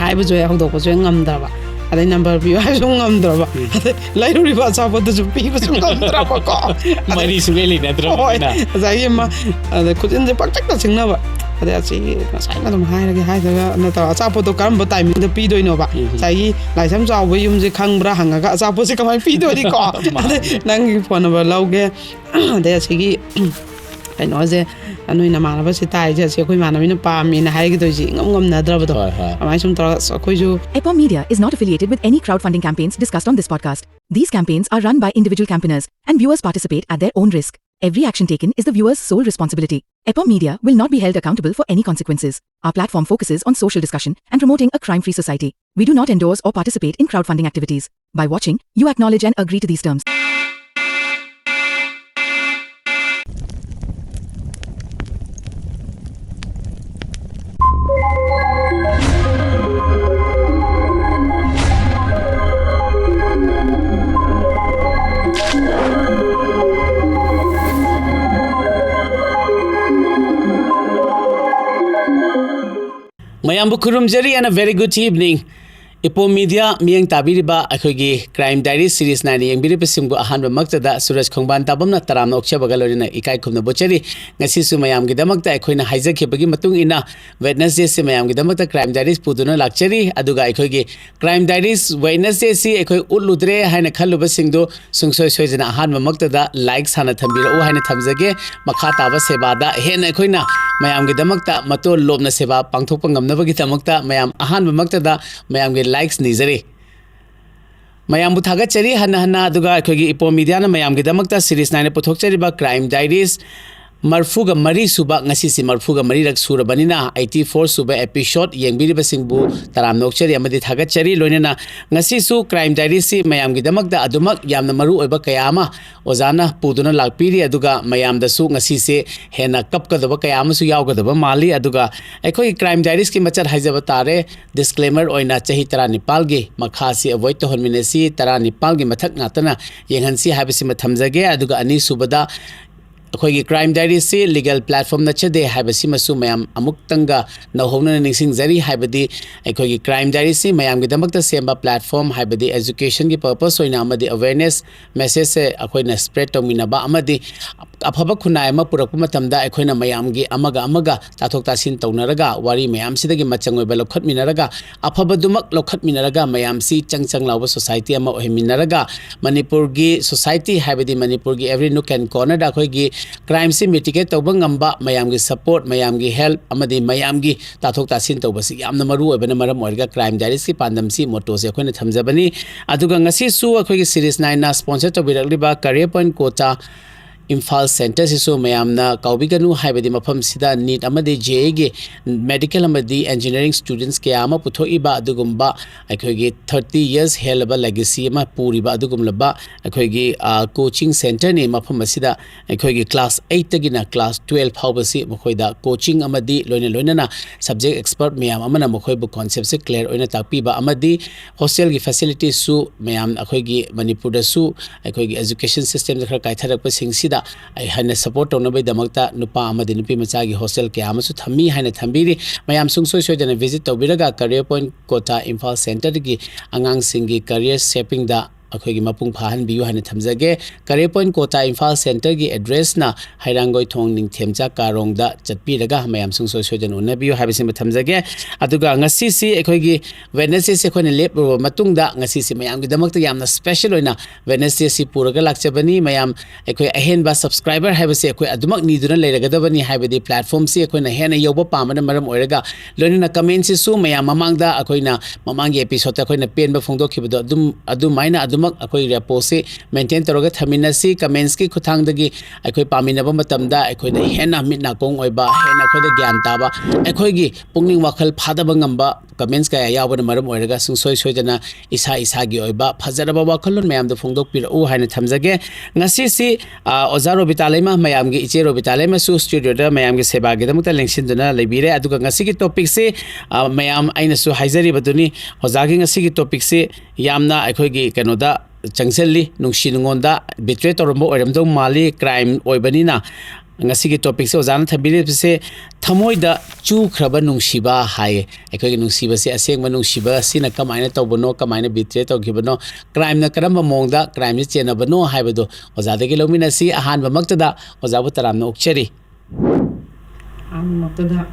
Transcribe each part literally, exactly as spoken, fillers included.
ꯍꯥꯏꯕꯁꯨ ꯍꯦꯛ, ꯍꯧꯗꯣꯛꯄꯁꯨ ꯍꯦꯛ ꯉꯝꯗ꯭ꯔꯕ, ꯑꯗꯩ ꯅꯝꯕꯔ ꯄꯤꯌꯨ ꯍꯥꯏꯕꯁꯨ ꯉꯝꯗ꯭ꯔꯕ, ꯑꯗꯩ ꯂꯩꯔꯨꯔꯤꯕ ꯑꯆꯥꯄꯣꯠꯇꯨꯁꯨ ꯄꯤꯕꯁꯨ ꯉꯝꯗ꯭ꯔꯕꯀꯣ꯫ ꯃꯔꯤ ꯁꯨꯡꯂꯩ ꯍꯣꯏ, ꯂꯩꯅꯗ꯭ꯔꯕꯅꯤꯅ꯫ ꯉꯁꯥꯏꯒꯤ ꯑꯃ, ꯑꯗ ꯈꯨꯖꯤꯟꯁꯦ ꯄꯪꯆꯤꯛꯇ ꯆꯤꯡꯅꯕ, ꯑꯗꯩ ꯑꯁꯤꯒꯤ ꯉꯁꯥꯏꯅ ꯑꯗꯨꯝ ꯍꯥꯏꯔꯒꯦ ꯍꯥꯏꯗ꯭ꯔꯒ ꯅꯠꯇ꯭ꯔꯒ ꯑꯆꯥꯄꯣꯠꯇꯣ ꯀꯔꯝꯕ ꯇꯥꯏꯃꯤꯡꯗ ꯄꯤꯗꯣꯏꯅꯣꯕ? ꯎꯝ꯫ ꯉꯁꯥꯏꯒꯤ ꯂꯥꯏꯁ꯭ꯔꯝ ꯆꯥꯎꯕ ꯌꯨꯝꯁꯦ ꯈꯪꯕ꯭ꯔꯥ ꯍꯪꯉꯒ ꯑꯆꯥꯄꯣꯠꯁꯦ ꯀꯃꯥꯏꯅ ꯄꯤꯗꯣꯏꯅꯤꯀꯣ? ꯃꯥꯅꯦ꯫ ꯑꯗꯩ ꯅꯪꯒꯤ ꯐꯣꯟ ꯅꯝꯕꯔ ꯂꯧꯒꯦ, ꯑꯗꯩ ꯑꯁꯤꯒꯤ ꯀꯩꯅꯣꯁꯦ, ꯅꯣꯏ ꯅꯃꯥꯟꯅꯕꯁꯦ ꯇꯥꯏꯁꯦ, ꯑꯁꯤ ꯑꯩꯈꯣꯏ ꯏꯃꯥꯟꯅꯕꯤꯅ ꯄꯥꯝꯃꯦꯅ ꯍꯥꯏꯒꯗꯣꯏꯁꯦ ꯏꯉꯝ ꯉꯝꯅꯗ꯭ꯔꯕꯗꯣ꯫ ꯍꯣꯏ, ꯍꯣꯏ꯫ ꯑꯗꯨꯃꯥꯏꯅ ꯁꯨꯝ ꯇꯧꯔꯒ ꯑꯁ ꯑꯩꯈꯣꯏꯁꯨ Epom Media is not affiliated with any crowdfunding campaigns discussed on this podcast. These campaigns are run by individual campaigns and viewers participate at their own risk. Every action taken is the viewer's sole responsibility. Epom Media will not be held accountable for any consequences. Our platform focuses on social discussion and promoting a crime free society. We do not endorse or participate in crowdfunding activities. By watching, you acknowledge and agree to these terms. ꯃꯌꯥꯝꯕꯨ ꯈꯨꯔꯨꯝꯖꯔꯤ and a very good evening. Ipom media ꯃꯤꯠꯌꯦꯡ ꯇꯥꯕꯤꯔꯤꯕ ꯑꯩꯈꯣꯏꯒꯤ crime dairy series ꯅꯥꯏꯅ ꯌꯦꯡꯕꯤꯔꯤꯕꯁꯤꯡꯕꯨ ꯑꯍꯥꯟꯕꯃꯛꯇꯗ ꯁꯨꯔꯖ ꯈꯣꯡꯕꯥꯟ ꯇꯥꯕꯝꯅ ꯇꯔꯥꯝꯅ ꯑꯣꯛꯆꯕꯒ ꯂꯣꯏꯅꯅ ꯏꯀꯥꯏ ꯈꯨꯝꯅꯕ ꯎꯠꯆꯔꯤ꯫ ꯉꯁꯤꯁꯨ ꯃꯌꯥꯝꯒꯤꯗꯃꯛꯇ ꯑꯩꯈꯣꯏꯅ ꯍꯥꯏꯖꯈꯤꯕꯒꯤ ꯃꯇꯨꯡ ꯏꯟꯅ ꯋꯦꯠꯅꯁꯗꯦꯁꯤ ꯃꯌꯥꯝꯒꯤꯗꯃꯛꯇ ꯀ꯭ꯔꯥꯏꯝ ꯗꯥꯏꯔꯤꯁ ꯄꯨꯗꯨꯅ ꯂꯥꯛꯆꯔꯤ꯫ ꯑꯗꯨꯒ ꯑꯩꯈꯣꯏꯒꯤ ꯀ꯭ꯔꯥꯏꯝ ꯗꯥꯏꯔꯤꯁ ꯋꯦꯠꯅꯁꯗꯦꯁꯤ ꯑꯩꯈꯣꯏ ꯎꯠꯂꯨꯗ꯭ꯔꯦ ꯍꯥꯏꯅ ꯈꯜꯂꯨꯕꯁꯤꯡꯗꯨ ꯁꯨꯡꯁꯣꯏ ꯁꯣꯏꯗꯅ ꯑꯍꯥꯟꯕꯃꯛꯇꯗ ꯂꯥꯏꯛ ꯁꯥꯅ ꯊꯝꯕꯤꯔꯛꯎ ꯍꯥꯏꯅ ꯊꯝꯖꯒꯦ꯫ ꯃꯈꯥ ꯇꯥꯕ ꯁꯦꯕꯥꯗ ꯍꯦꯟꯅ ꯑꯩꯈꯣꯏꯅ ꯃꯌꯥꯝꯒꯤꯗꯃꯛꯇ ꯃꯇꯣꯟ ꯂꯣꯞꯅ ꯁꯦꯕꯥ ꯄꯥꯡꯊꯣꯛꯄ ꯉꯝꯅꯕꯒꯤꯗꯃꯛꯇ ꯃꯌꯥꯝ ꯑꯍꯥꯟꯕꯃꯛꯇꯗ ꯃꯌꯥꯝꯒꯤ ꯂꯥꯏꯛꯁ ꯅꯤꯖꯔꯤ꯫ ꯃꯌꯥꯝꯕꯨ ꯊꯥꯒꯠꯆꯔꯤ ꯍꯟꯅ ꯍꯟꯅ꯫ ꯑꯗꯨꯒ ꯑꯩꯈꯣꯏꯒꯤ ꯏꯄꯣꯝ ꯃꯤꯗꯤꯌꯥꯅ ꯃꯌꯥꯝꯒꯤꯗꯃꯛꯇ ꯁꯤꯔꯤꯁ ꯅꯥꯏꯅ ꯄꯨꯊꯣꯛꯆꯔꯤꯕ ꯀ꯭ꯔꯥꯏꯝ ꯗꯥꯏꯔꯤꯁ ꯃꯔꯐꯨꯒ ꯃꯔꯤ ꯁꯨꯕ, ꯉꯁꯤꯁꯤ ꯃꯔꯐꯨꯒ ꯃꯔꯤꯔꯛ ꯁꯨꯔꯕꯅꯤꯅ, ꯑꯩꯠꯇꯤ ꯐꯣꯔ ꯁꯨꯕ ꯑꯦꯄꯤꯁꯣꯗ ꯌꯦꯡꯕꯤꯔꯤꯕꯁꯤꯡꯕꯨ ꯇꯔꯥꯝꯅ ꯑꯣꯛꯆꯔꯤ ꯑꯃꯗꯤ ꯊꯥꯒꯠꯆꯔꯤ꯫ ꯂꯣꯏꯅꯅ ꯉꯁꯤꯁꯨ ꯀ꯭ꯔꯥꯏꯝ ꯗꯥꯏꯔꯤꯁꯤ ꯃꯌꯥꯝꯒꯤꯗꯃꯛꯇ ꯑꯗꯨꯃꯛ ꯌꯥꯝꯅ ꯃꯔꯨ ꯑꯣꯏꯕ ꯀꯌꯥ ꯑꯃ ꯑꯣꯖꯥꯅ ꯄꯨꯗꯨꯅ ꯂꯥꯛꯄꯤꯔꯤ꯫ ꯑꯗꯨꯒ ꯃꯌꯥꯝꯗꯁꯨ ꯉꯁꯤꯁꯦ ꯍꯦꯟꯅ ꯀꯞꯀꯗꯕ ꯀꯌꯥ ꯑꯃꯁꯨ ꯌꯥꯎꯒꯗꯕ ꯃꯥꯜꯂꯤ꯫ ꯑꯗꯨꯒ ꯑꯩꯈꯣꯏꯒꯤ ꯀ꯭ꯔꯥꯏꯝ ꯗꯥꯏꯔꯤꯁꯀꯤ ꯃꯆꯠ ꯍꯥꯏꯖꯕ ꯇꯥꯔꯦ, ꯗꯤꯁꯀ꯭ꯂꯦꯃꯔ ꯑꯣꯏꯅ ꯆꯍꯤ ꯇꯔꯥꯅꯤꯄꯥꯜꯒꯤ ꯃꯈꯥꯁꯤ ꯑꯦꯚꯣꯏꯗ ꯇꯧꯍꯟꯃꯤꯟꯅꯁꯤ꯫ ꯇꯔꯥꯅꯤꯄꯥꯜꯒꯤ ꯃꯊꯛ ꯉꯥꯛꯇꯅ ꯌꯦꯡꯍꯟꯁꯤ ꯍꯥꯏꯕꯁꯤꯃ ꯊꯝꯖꯒꯦ꯫ ꯑꯗꯨꯒ ꯑꯅꯤꯁꯨꯕꯗ, ꯑꯩꯈꯣꯏꯒꯤ Crime Diaryꯁꯤ legal platform ꯅꯠꯆꯗꯦ ꯍꯥꯏꯕꯁꯤꯃꯁꯨ ꯃꯌꯥꯝ ꯑꯃꯨꯛꯇꯪꯒ ꯅꯧꯍꯧꯅꯅ ꯅꯤꯡꯁꯤꯡꯖꯔꯤ꯫ ꯍꯥꯏꯕꯗꯤ ꯑꯩꯈꯣꯏꯒꯤ Crime Diaryꯁꯤ ꯃꯌꯥꯝꯒꯤꯗꯃꯛꯇ ꯁꯦꯝꯕ platform, ꯍꯥꯏꯕꯗꯤ educationꯒꯤ purpose ꯑꯣꯏꯅ ꯑꯃꯗꯤ awareness messageꯁꯦ ꯑꯩꯈꯣꯏꯅ spread ꯇꯧꯃꯤꯟꯅꯕ ꯑꯃꯗꯤ ꯑꯐꯕ ꯈꯨꯟꯅꯥꯏ ꯑꯃ ꯄꯨꯔꯛꯄ ꯃꯇꯝꯗ ꯑꯩꯈꯣꯏꯅ ꯃꯌꯥꯝꯒꯤ ꯑꯃꯒ ꯑꯃꯒ ꯇꯥꯊꯣꯛ ꯇꯥꯁꯤꯟ ꯇꯧꯅꯔꯒ ꯋꯥꯔꯤ ꯃꯌꯥꯝꯁꯤꯗꯒꯤ ꯃꯆꯪ ꯑꯣꯏꯕ ꯂꯧꯈꯠꯃꯤꯟꯅꯔꯒ ꯑꯐꯕꯗꯨꯃꯛ ꯂꯧꯈꯠꯃꯤꯟꯅꯔꯒ ꯃꯌꯥꯝꯁꯤ ꯆꯪ ꯆꯪ ꯂꯥꯎꯕ society ꯑꯃ ꯑꯣꯏꯍꯟꯃꯤꯟꯅꯔꯒ ꯃꯅꯤꯄꯨꯔꯒꯤ society ꯍꯥꯏꯕꯗꯤ ꯃꯅꯤꯄꯨꯔꯒꯤ every nook and cornerꯗ ꯑꯩꯈꯣꯏꯒꯤ crimeꯁꯤ mitigate ꯇꯧꯕ ꯉꯝꯕ, ꯃꯌꯥꯝꯒꯤ support, ꯃꯌꯥꯝꯒꯤ help ꯑꯃꯗꯤ ꯃꯌꯥꯝꯒꯤ ꯇꯥꯊꯣꯛ ꯇꯥꯁꯤꯟ ꯇꯧꯕꯁꯤ ꯌꯥꯝꯅ ꯃꯔꯨ ꯑꯣꯏꯕꯅ ꯃꯔꯝ ꯑꯣꯏꯔꯒ Crime Diariesꯀꯤ ꯄꯥꯟꯗꯝꯁꯤ, mottoꯁꯤ ꯑꯩꯈꯣꯏꯅ ꯊꯝꯖꯕꯅꯤ꯫ ꯑꯗꯨꯒ ꯉꯁꯤꯁꯨ ꯑꯩꯈꯣꯏꯒꯤ Series Nineꯅ sponsor ꯇꯧꯕꯤꯔꯛꯂꯤꯕ Career Point Kota Imphal Centreꯁꯤꯁꯨ ꯃꯌꯥꯝꯅ ꯀꯥꯎꯕꯤꯒꯅꯨ꯫ ꯍꯥꯏꯕꯗꯤ ꯃꯐꯝꯁꯤꯗ NEET ꯑꯃꯗꯤ JEEꯒꯤ medical ꯑꯃꯗꯤ engineering students ꯀꯌꯥ ꯑꯃ ꯄꯨꯊꯣꯛꯏꯕ ꯑꯗꯨꯒꯨꯝꯕ ꯑꯩꯈꯣꯏꯒꯤ thirty years ꯍꯦꯜꯂꯕ legacy ꯑꯃ ꯄꯨꯔꯤꯕ ꯑꯗꯨꯒꯨꯝꯂꯕ ꯑꯩꯈꯣꯏꯒꯤ, ꯑ, coaching centreꯅꯤ꯫ ꯃꯐꯝ ꯑꯁꯤꯗ ꯑꯩꯈꯣꯏꯒꯤ class eightꯇꯒꯤꯅ class twelve ꯐꯥꯎꯕꯁꯤ ꯃꯈꯣꯏꯗ coaching ꯑꯃꯗꯤ ꯂꯣꯏꯅ ꯂꯣꯏꯅꯅ subject expert ꯃꯌꯥꯝ ꯑꯃꯅ ꯃꯈꯣꯏꯕꯨ conceptꯁꯦ clear ꯑꯣꯏꯅ ꯇꯥꯛꯄꯤꯕ ꯑꯃꯗꯤ hostelꯒꯤ facilitiesꯁꯨ ꯃꯌꯥꯝ ꯑꯩꯈꯣꯏꯒꯤ ꯃꯅꯤꯄꯨꯔꯗꯁꯨ ꯑꯩꯈꯣꯏꯒꯤ education systemꯗ ꯈꯔ ꯀꯥꯏꯊꯔꯛꯄꯁꯤꯡꯁꯤꯗ ꯑꯩ ꯍꯦꯟꯅ support ꯇꯧꯅꯕꯒꯤꯗꯃꯛꯇ ꯅꯨꯄꯥ ꯑꯃꯗꯤ ꯅꯨꯄꯤ ꯃꯆꯥꯒꯤ hostel ꯀꯌꯥ ꯑꯃꯁꯨ ꯊꯝꯃꯤ ꯍꯥꯏꯅ ꯊꯝꯕꯤꯔꯤ꯫ ꯃꯌꯥꯝ ꯁꯨꯡꯁꯣꯏ ꯁꯣꯏꯗꯅ visit ꯇꯧꯕꯤꯔꯒ Career Point Kota ꯏꯝꯐꯥꯜ Centreꯒꯤ ꯑꯉꯥꯡꯁꯤꯡꯒꯤ career shapingꯗ ꯑꯩꯈꯣꯏꯒꯤ ꯃꯄꯨꯡ ꯐꯥꯍꯟꯕꯤꯌꯨ ꯍꯥꯏꯅ ꯊꯝꯖꯒꯦ꯫ Career Point Kota ꯏꯝꯐꯥꯜ Centreꯒꯤ addressꯅ ꯍꯩꯔꯥꯡꯒꯣꯏ ꯊꯣꯡ ꯅꯤꯡꯊꯦꯝꯆꯥ ꯀꯥꯔꯣꯡꯗ ꯆꯠꯄꯤꯔꯒ ꯃꯌꯥꯝ ꯁꯨꯡꯁꯣꯏ ꯁꯣꯏꯗꯅ ꯎꯅꯕꯤꯌꯨ ꯍꯥꯏꯕꯁꯤꯃ ꯊꯝꯖꯒꯦ꯫ ꯑꯗꯨꯒ ꯉꯁꯤꯁꯤ ꯑꯩꯈꯣꯏꯒꯤ Wednesdayꯁꯤ ꯑꯩꯈꯣꯏꯅ ꯂꯦꯞꯂꯨꯔꯕ ꯃꯇꯨꯡꯗ ꯉꯁꯤꯁꯤ ꯃꯌꯥꯝꯒꯤꯗꯃꯛꯇ ꯌꯥꯝꯅ special ꯑꯣꯏꯅ Wednesdayꯁꯤ ꯄꯨꯔꯒ ꯂꯥꯛꯆꯕꯅꯤ꯫ ꯃꯌꯥꯝ ꯑꯩꯈꯣꯏ ꯑꯍꯦꯟꯕ subscriber ꯍꯥꯏꯕꯁꯤ ꯑꯩꯈꯣꯏ ꯑꯗꯨꯃꯛ ꯅꯤꯗꯨꯅ ꯂꯩꯔꯒꯗꯕꯅꯤ꯫ ꯍꯥꯏꯕꯗꯤ platformꯁꯤ ꯑꯩꯈꯣꯏꯅ ꯍꯦꯟꯅ ꯌꯧꯕ ꯄꯥꯝꯕꯅ ꯃꯔꯝ ꯑꯣꯏꯔꯒ ꯂꯣꯏꯅꯅ commentꯁꯤꯁꯨ ꯃꯌꯥꯝ ꯃꯃꯥꯡꯗ ꯑꯩꯈꯣꯏꯅ ꯃꯃꯥꯡꯒꯤ episodeꯇ ꯑꯩꯈꯣꯏꯅ ꯄꯦꯟꯕ ꯐꯣꯡꯗꯣꯛꯈꯤꯕꯗꯣ ꯑꯗꯨꯝ, ꯑꯗꯨꯃꯥꯏꯅ ꯑꯗꯨꯃꯛ ꯑꯩꯈꯣꯏ reportꯁꯤ maintain ꯇꯧꯔꯒ ꯊꯝꯃꯤꯟꯅꯁꯤ꯫ Commentsꯀꯤ ꯈꯨꯠꯊꯥꯡꯗꯒꯤ ꯑꯩꯈꯣꯏ ꯄꯥꯃꯤꯟꯅꯕ ꯃꯇꯝꯗ ꯑꯩꯈꯣꯏꯗ ꯍꯦꯟꯅ ꯃꯤꯠ ꯅꯥꯀꯣꯡ ꯑꯣꯏꯕ, ꯍꯦꯟꯅ ꯑꯩꯈꯣꯏꯗ ꯒ꯭ꯌꯥꯟ ꯇꯥꯕ, ꯑꯩꯈꯣꯏꯒꯤ ꯄꯨꯛꯅꯤꯡ ꯋꯥꯈꯜ ꯐꯥꯗꯕ ꯉꯝꯕ comments ꯀꯌꯥ ꯌꯥꯎꯕꯅ ꯃꯔꯝ ꯑꯣꯏꯔꯒ ꯁꯨꯡꯁꯣꯏ ꯁꯣꯏꯗꯅ ꯏꯁꯥ ꯏꯁꯥꯒꯤ ꯑꯣꯏꯕ ꯐꯖꯔꯕ ꯋꯥꯈꯜꯂꯣꯟ ꯃꯌꯥꯝꯗꯣ ꯐꯣꯡꯗꯣꯛꯄꯤꯔꯛꯎ ꯍꯥꯏꯅ ꯊꯝꯖꯒꯦ꯫ ꯉꯁꯤꯁꯤ, ꯑ, ꯑꯣꯖꯥ ꯔꯣꯕꯤꯇꯥ ꯂꯩꯃ, ꯃꯌꯥꯝꯒꯤ ꯏꯆꯦ ꯔꯣꯕꯤꯇꯥ ꯂꯩꯃꯁꯨ studioꯗ ꯃꯌꯥꯝꯒꯤ ꯁꯦꯕꯥꯒꯤꯗꯃꯛꯇ ꯂꯦꯡꯁꯤꯟꯗꯨꯅ ꯂꯩꯕꯤꯔꯦ꯫ ꯑꯗꯨꯒ ꯉꯁꯤꯒꯤ topicꯁꯤ, ꯑ, ꯃꯌꯥꯝ ꯑꯩꯅꯁꯨ ꯍꯥꯏꯖꯔꯤꯕꯗꯨꯅꯤ, ꯑꯣꯖꯥꯒꯤ ꯉꯁꯤꯒꯤ topicꯁꯤ ꯌꯥꯝꯅ ꯑꯩꯈꯣꯏꯒꯤ ꯀꯩꯅꯣꯗ ꯆꯪꯁꯤꯜꯂꯤ꯫ ꯅꯨꯡꯁꯤ ꯅꯨꯡꯉꯣꯟꯗ ꯕꯤꯇ꯭ꯔꯦ ꯇꯧꯔꯝꯕ ꯑꯣꯏꯔꯝꯗꯧ ꯃꯥꯜꯂꯤ꯫ ꯀ꯭ꯔꯥꯏꯝ ꯑꯣꯏꯕꯅꯤꯅ ꯉꯁꯤꯒꯤ ꯇꯣꯄꯤꯛꯁꯦ ꯑꯣꯖꯥꯅ ꯊꯝꯕꯤꯔꯤꯕꯁꯦ ꯊꯃꯣꯏꯗ ꯆꯨꯈ꯭ꯔꯕ ꯅꯨꯡꯁꯤꯕ ꯍꯥꯏꯌꯦ꯫ ꯑꯩꯈꯣꯏꯒꯤ ꯅꯨꯡꯁꯤꯕꯁꯦ, ꯑꯁꯦꯡꯕ ꯅꯨꯡꯁꯤꯕ ꯑꯁꯤꯅ ꯀꯃꯥꯏꯅ ꯇꯧꯕꯅꯣ, ꯀꯃꯥꯏꯅ ꯕꯤꯇ꯭ꯔꯦ ꯇꯧꯈꯤꯕꯅꯣ, ꯀ꯭ꯔꯥꯏꯝꯅ ꯀꯔꯝꯕ ꯃꯑꯣꯡꯗ ꯀ꯭ꯔꯥꯏꯝꯁꯦ ꯆꯦꯟꯅꯕꯅꯣ ꯍꯥꯏꯕꯗꯣ ꯑꯣꯖꯥꯗꯒꯤ ꯂꯧꯃꯤꯟꯅꯁꯤ꯫ ꯑꯍꯥꯟꯕꯃꯛꯇꯗ ꯑꯣꯖꯥꯕꯨ ꯇꯔꯥꯝꯅ ꯑꯣꯛꯆꯔꯤ꯫ ꯑꯍꯥꯟꯕꯃꯛꯇꯗ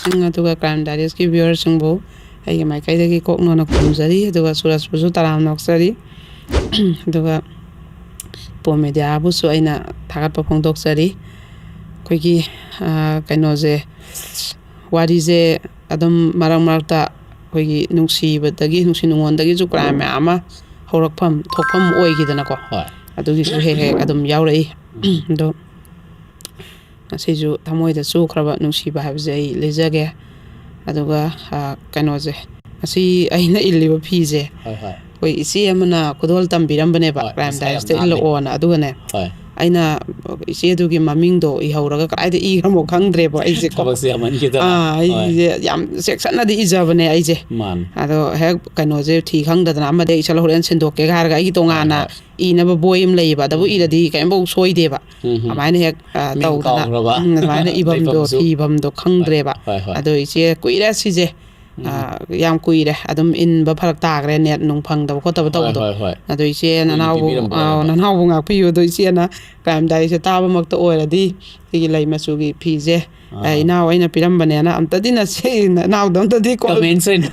ꯁꯤꯡ ꯑꯗꯨꯒ ꯀ꯭ꯔꯥꯏꯝ ꯗꯥꯏꯔꯤꯁꯀꯤ ꯚ꯭ꯌꯨꯋꯔꯁꯤꯡꯕꯨ ꯑꯩꯒꯤ ꯃꯥꯏꯀꯩꯗꯒꯤ ꯀꯣꯛ ꯅꯣꯟꯅ ꯈꯨꯔꯨꯝꯖꯔꯤ꯫ ꯑꯗꯨꯒ ꯁꯨꯔꯖꯄꯨꯁꯨ ꯇꯔꯥꯝꯅ ꯑꯣꯛꯆꯔꯤ꯫ ꯑꯗꯨꯒ ꯄꯣ ꯃꯦꯗꯤꯌꯥꯕꯨꯁꯨ ꯑꯩꯅ ꯊꯥꯒꯠꯄ ꯐꯣꯡꯗꯣꯛꯆꯔꯤ꯫ ꯑꯩꯈꯣꯏꯒꯤ, ꯑ, ꯀꯩꯅꯣꯁꯦ, ꯋꯥꯔꯤꯁꯦ ꯑꯗꯨꯝ ꯃꯔꯛ ꯃꯔꯛꯇ ꯑꯩꯈꯣꯏꯒꯤ ꯅꯨꯡꯁꯤꯕꯗꯒꯤ, ꯅꯨꯡꯁꯤ ꯅꯨꯡꯉꯣꯟꯗꯒꯤꯁꯨ ꯀ꯭ꯔꯥꯏꯝ ꯃꯌꯥꯝ ꯑꯃ ꯍꯧꯔꯛꯐꯝ, ꯊꯣꯛꯐꯝ ꯑꯣꯏꯈꯤꯗꯅꯀꯣ꯫ ꯍꯣꯏ꯫ ꯑꯗꯨꯒꯤꯁꯨ ꯍꯦꯛ ꯍꯦꯛ ꯑꯗꯨꯝ ꯌꯥꯎꯔꯛꯏ꯫ ꯑꯗꯣ ꯉꯁꯤꯁꯨ ꯊꯃꯣꯏꯗ ꯆꯨꯈ꯭ꯔꯕ ꯅꯨꯡꯁꯤꯕ ꯍꯥꯏꯕꯁꯦ ꯑꯩ ꯂꯤꯖꯒꯦ꯫ ꯑꯗꯨꯒ, ꯑ, ꯀꯩꯅꯣꯁꯦ, ꯉꯁꯤ ꯑꯩꯅ ꯏꯜꯂꯤꯕ ꯐꯤꯁꯦ, ꯍꯣꯏ, ꯍꯣꯏ꯫ ꯑꯩꯈꯣꯏ ꯏꯆꯦ ꯑꯃꯅ ꯈꯨꯗꯣꯜ ꯇꯝꯕꯤꯔꯝꯕꯅꯦꯕ, ꯍꯣꯏ, ꯀ꯭ꯔꯥꯏꯝ ꯃꯁꯥ ꯌꯥꯝ ꯗꯥꯏꯔꯤꯁꯇ ꯅꯥꯜꯂꯦ꯫ ꯏꯜꯂꯛꯑꯣꯅ꯫ ꯑꯗꯨꯒꯅꯦ, ꯍꯣꯏ꯫ ꯑꯩꯅ ꯏꯆꯦꯗꯨꯒꯤ ꯃꯃꯤꯡꯗꯣ ꯏꯍꯧꯔꯒ ꯀꯗꯥꯏꯗ ꯏꯈ꯭ꯔꯃꯣ ꯈꯪꯗ꯭ꯔꯦꯕ ꯑꯩꯁꯦꯀꯣ꯫ ꯊꯕꯛꯁꯦ ꯌꯥꯝꯃꯟꯈꯤꯗꯅ꯫ ꯑꯥ, ꯍꯣꯏ꯫ ꯑꯩꯁꯦ ꯌꯥꯝ ꯆꯦꯛꯁꯟꯅꯗꯤ ꯏꯖꯕꯅꯦ ꯑꯩꯁꯦ꯫ ꯃꯥꯅꯦ꯫ ꯑꯗꯣ ꯍꯦꯛ ꯀꯩꯅꯣꯁꯦ ꯊꯤ ꯈꯪꯗꯗꯅ ꯑꯃꯗꯤ ꯑꯩ ꯏꯁꯜ ꯍꯣꯔꯦꯟ ꯁꯤꯟꯗꯣꯛꯀꯦꯒ ꯍꯥꯏꯔꯒ ꯑꯩꯒꯤ ꯇꯣꯉꯥꯟꯅ ꯍꯣꯏ, ꯍꯣꯏ꯫ ꯏꯅꯕ ꯕꯣꯏ ꯑꯃ ꯂꯩꯌꯦꯕ꯫ ꯑꯗꯨꯕꯨ ꯎꯝ꯫ ꯏꯔꯗꯤ ꯀꯔꯤꯝꯐꯥꯎ ꯁꯣꯏꯗꯦꯕ꯫ ꯎꯝ, ꯎꯝ꯫ ꯑꯗꯨꯃꯥꯏꯅ ꯍꯦꯛ, ꯑ, ꯃꯤꯡ ꯇꯧꯗꯅ, ꯀꯥꯎꯈ꯭ꯔꯕ꯫ ꯎꯝ, ꯑꯗꯨꯃꯥꯏꯅ ꯏꯐꯝꯗꯣ, ꯂꯩꯐꯝꯁꯨ꯫ ꯊꯤꯐꯝꯗꯣ ꯈꯪꯗ꯭ꯔꯦꯕ꯫ ꯍꯣꯏ, ꯍꯣꯏ, ꯍꯣꯏ꯫ ꯑꯗꯣ ꯏꯆꯦ ꯀꯨꯏꯔꯦ ꯁꯤꯁꯦ꯫ ꯎꯝ꯫ ꯑ, ꯌꯥꯝ ꯀꯨꯏꯔꯦ꯫ ꯑꯗꯨꯝ ꯏꯟꯕ ꯐꯔꯛ ꯇꯥꯈ꯭ꯔꯦ, ꯅꯦꯠ ꯅꯨꯡ ꯐꯪꯗꯕ ꯈꯣꯠꯇꯕ ꯍꯣꯏ, ꯇꯧꯕꯗꯣ꯫ ꯍꯣꯏ, ꯍꯣꯏ꯫ ꯑꯗꯣ ꯏꯆꯦ ꯀꯨꯏꯅ ꯅꯅꯥꯎꯕꯨ-, ꯄꯤꯕꯤꯔꯝꯕ ꯑꯥꯎ, ꯑꯣꯏꯔꯕ꯫ ꯅꯅꯥꯎꯕꯨ ꯉꯥꯛꯄꯤꯌꯨ꯫ ꯑꯗꯣ ꯏꯆꯦꯅ ꯀ꯭ꯔꯥꯏꯝ ꯗꯥꯏꯔꯤꯁꯦ ꯇꯥꯕꯃꯛꯇ ꯑꯣꯏꯔꯗꯤ ꯁꯤꯒꯤ ꯂꯩ ꯃꯆꯨꯒꯤ ꯐꯤꯁꯦ, ꯑꯥ꯫ ꯑ, ꯏꯅꯥꯎ ꯑꯩꯅ ꯄꯤꯔꯝꯕꯅꯦꯅ ꯑꯝꯇꯗꯤ ꯅꯆꯦ, ꯅꯅꯥꯎꯗ ꯑꯝꯇꯗꯤ call, comments ꯑꯣꯏꯅ꯫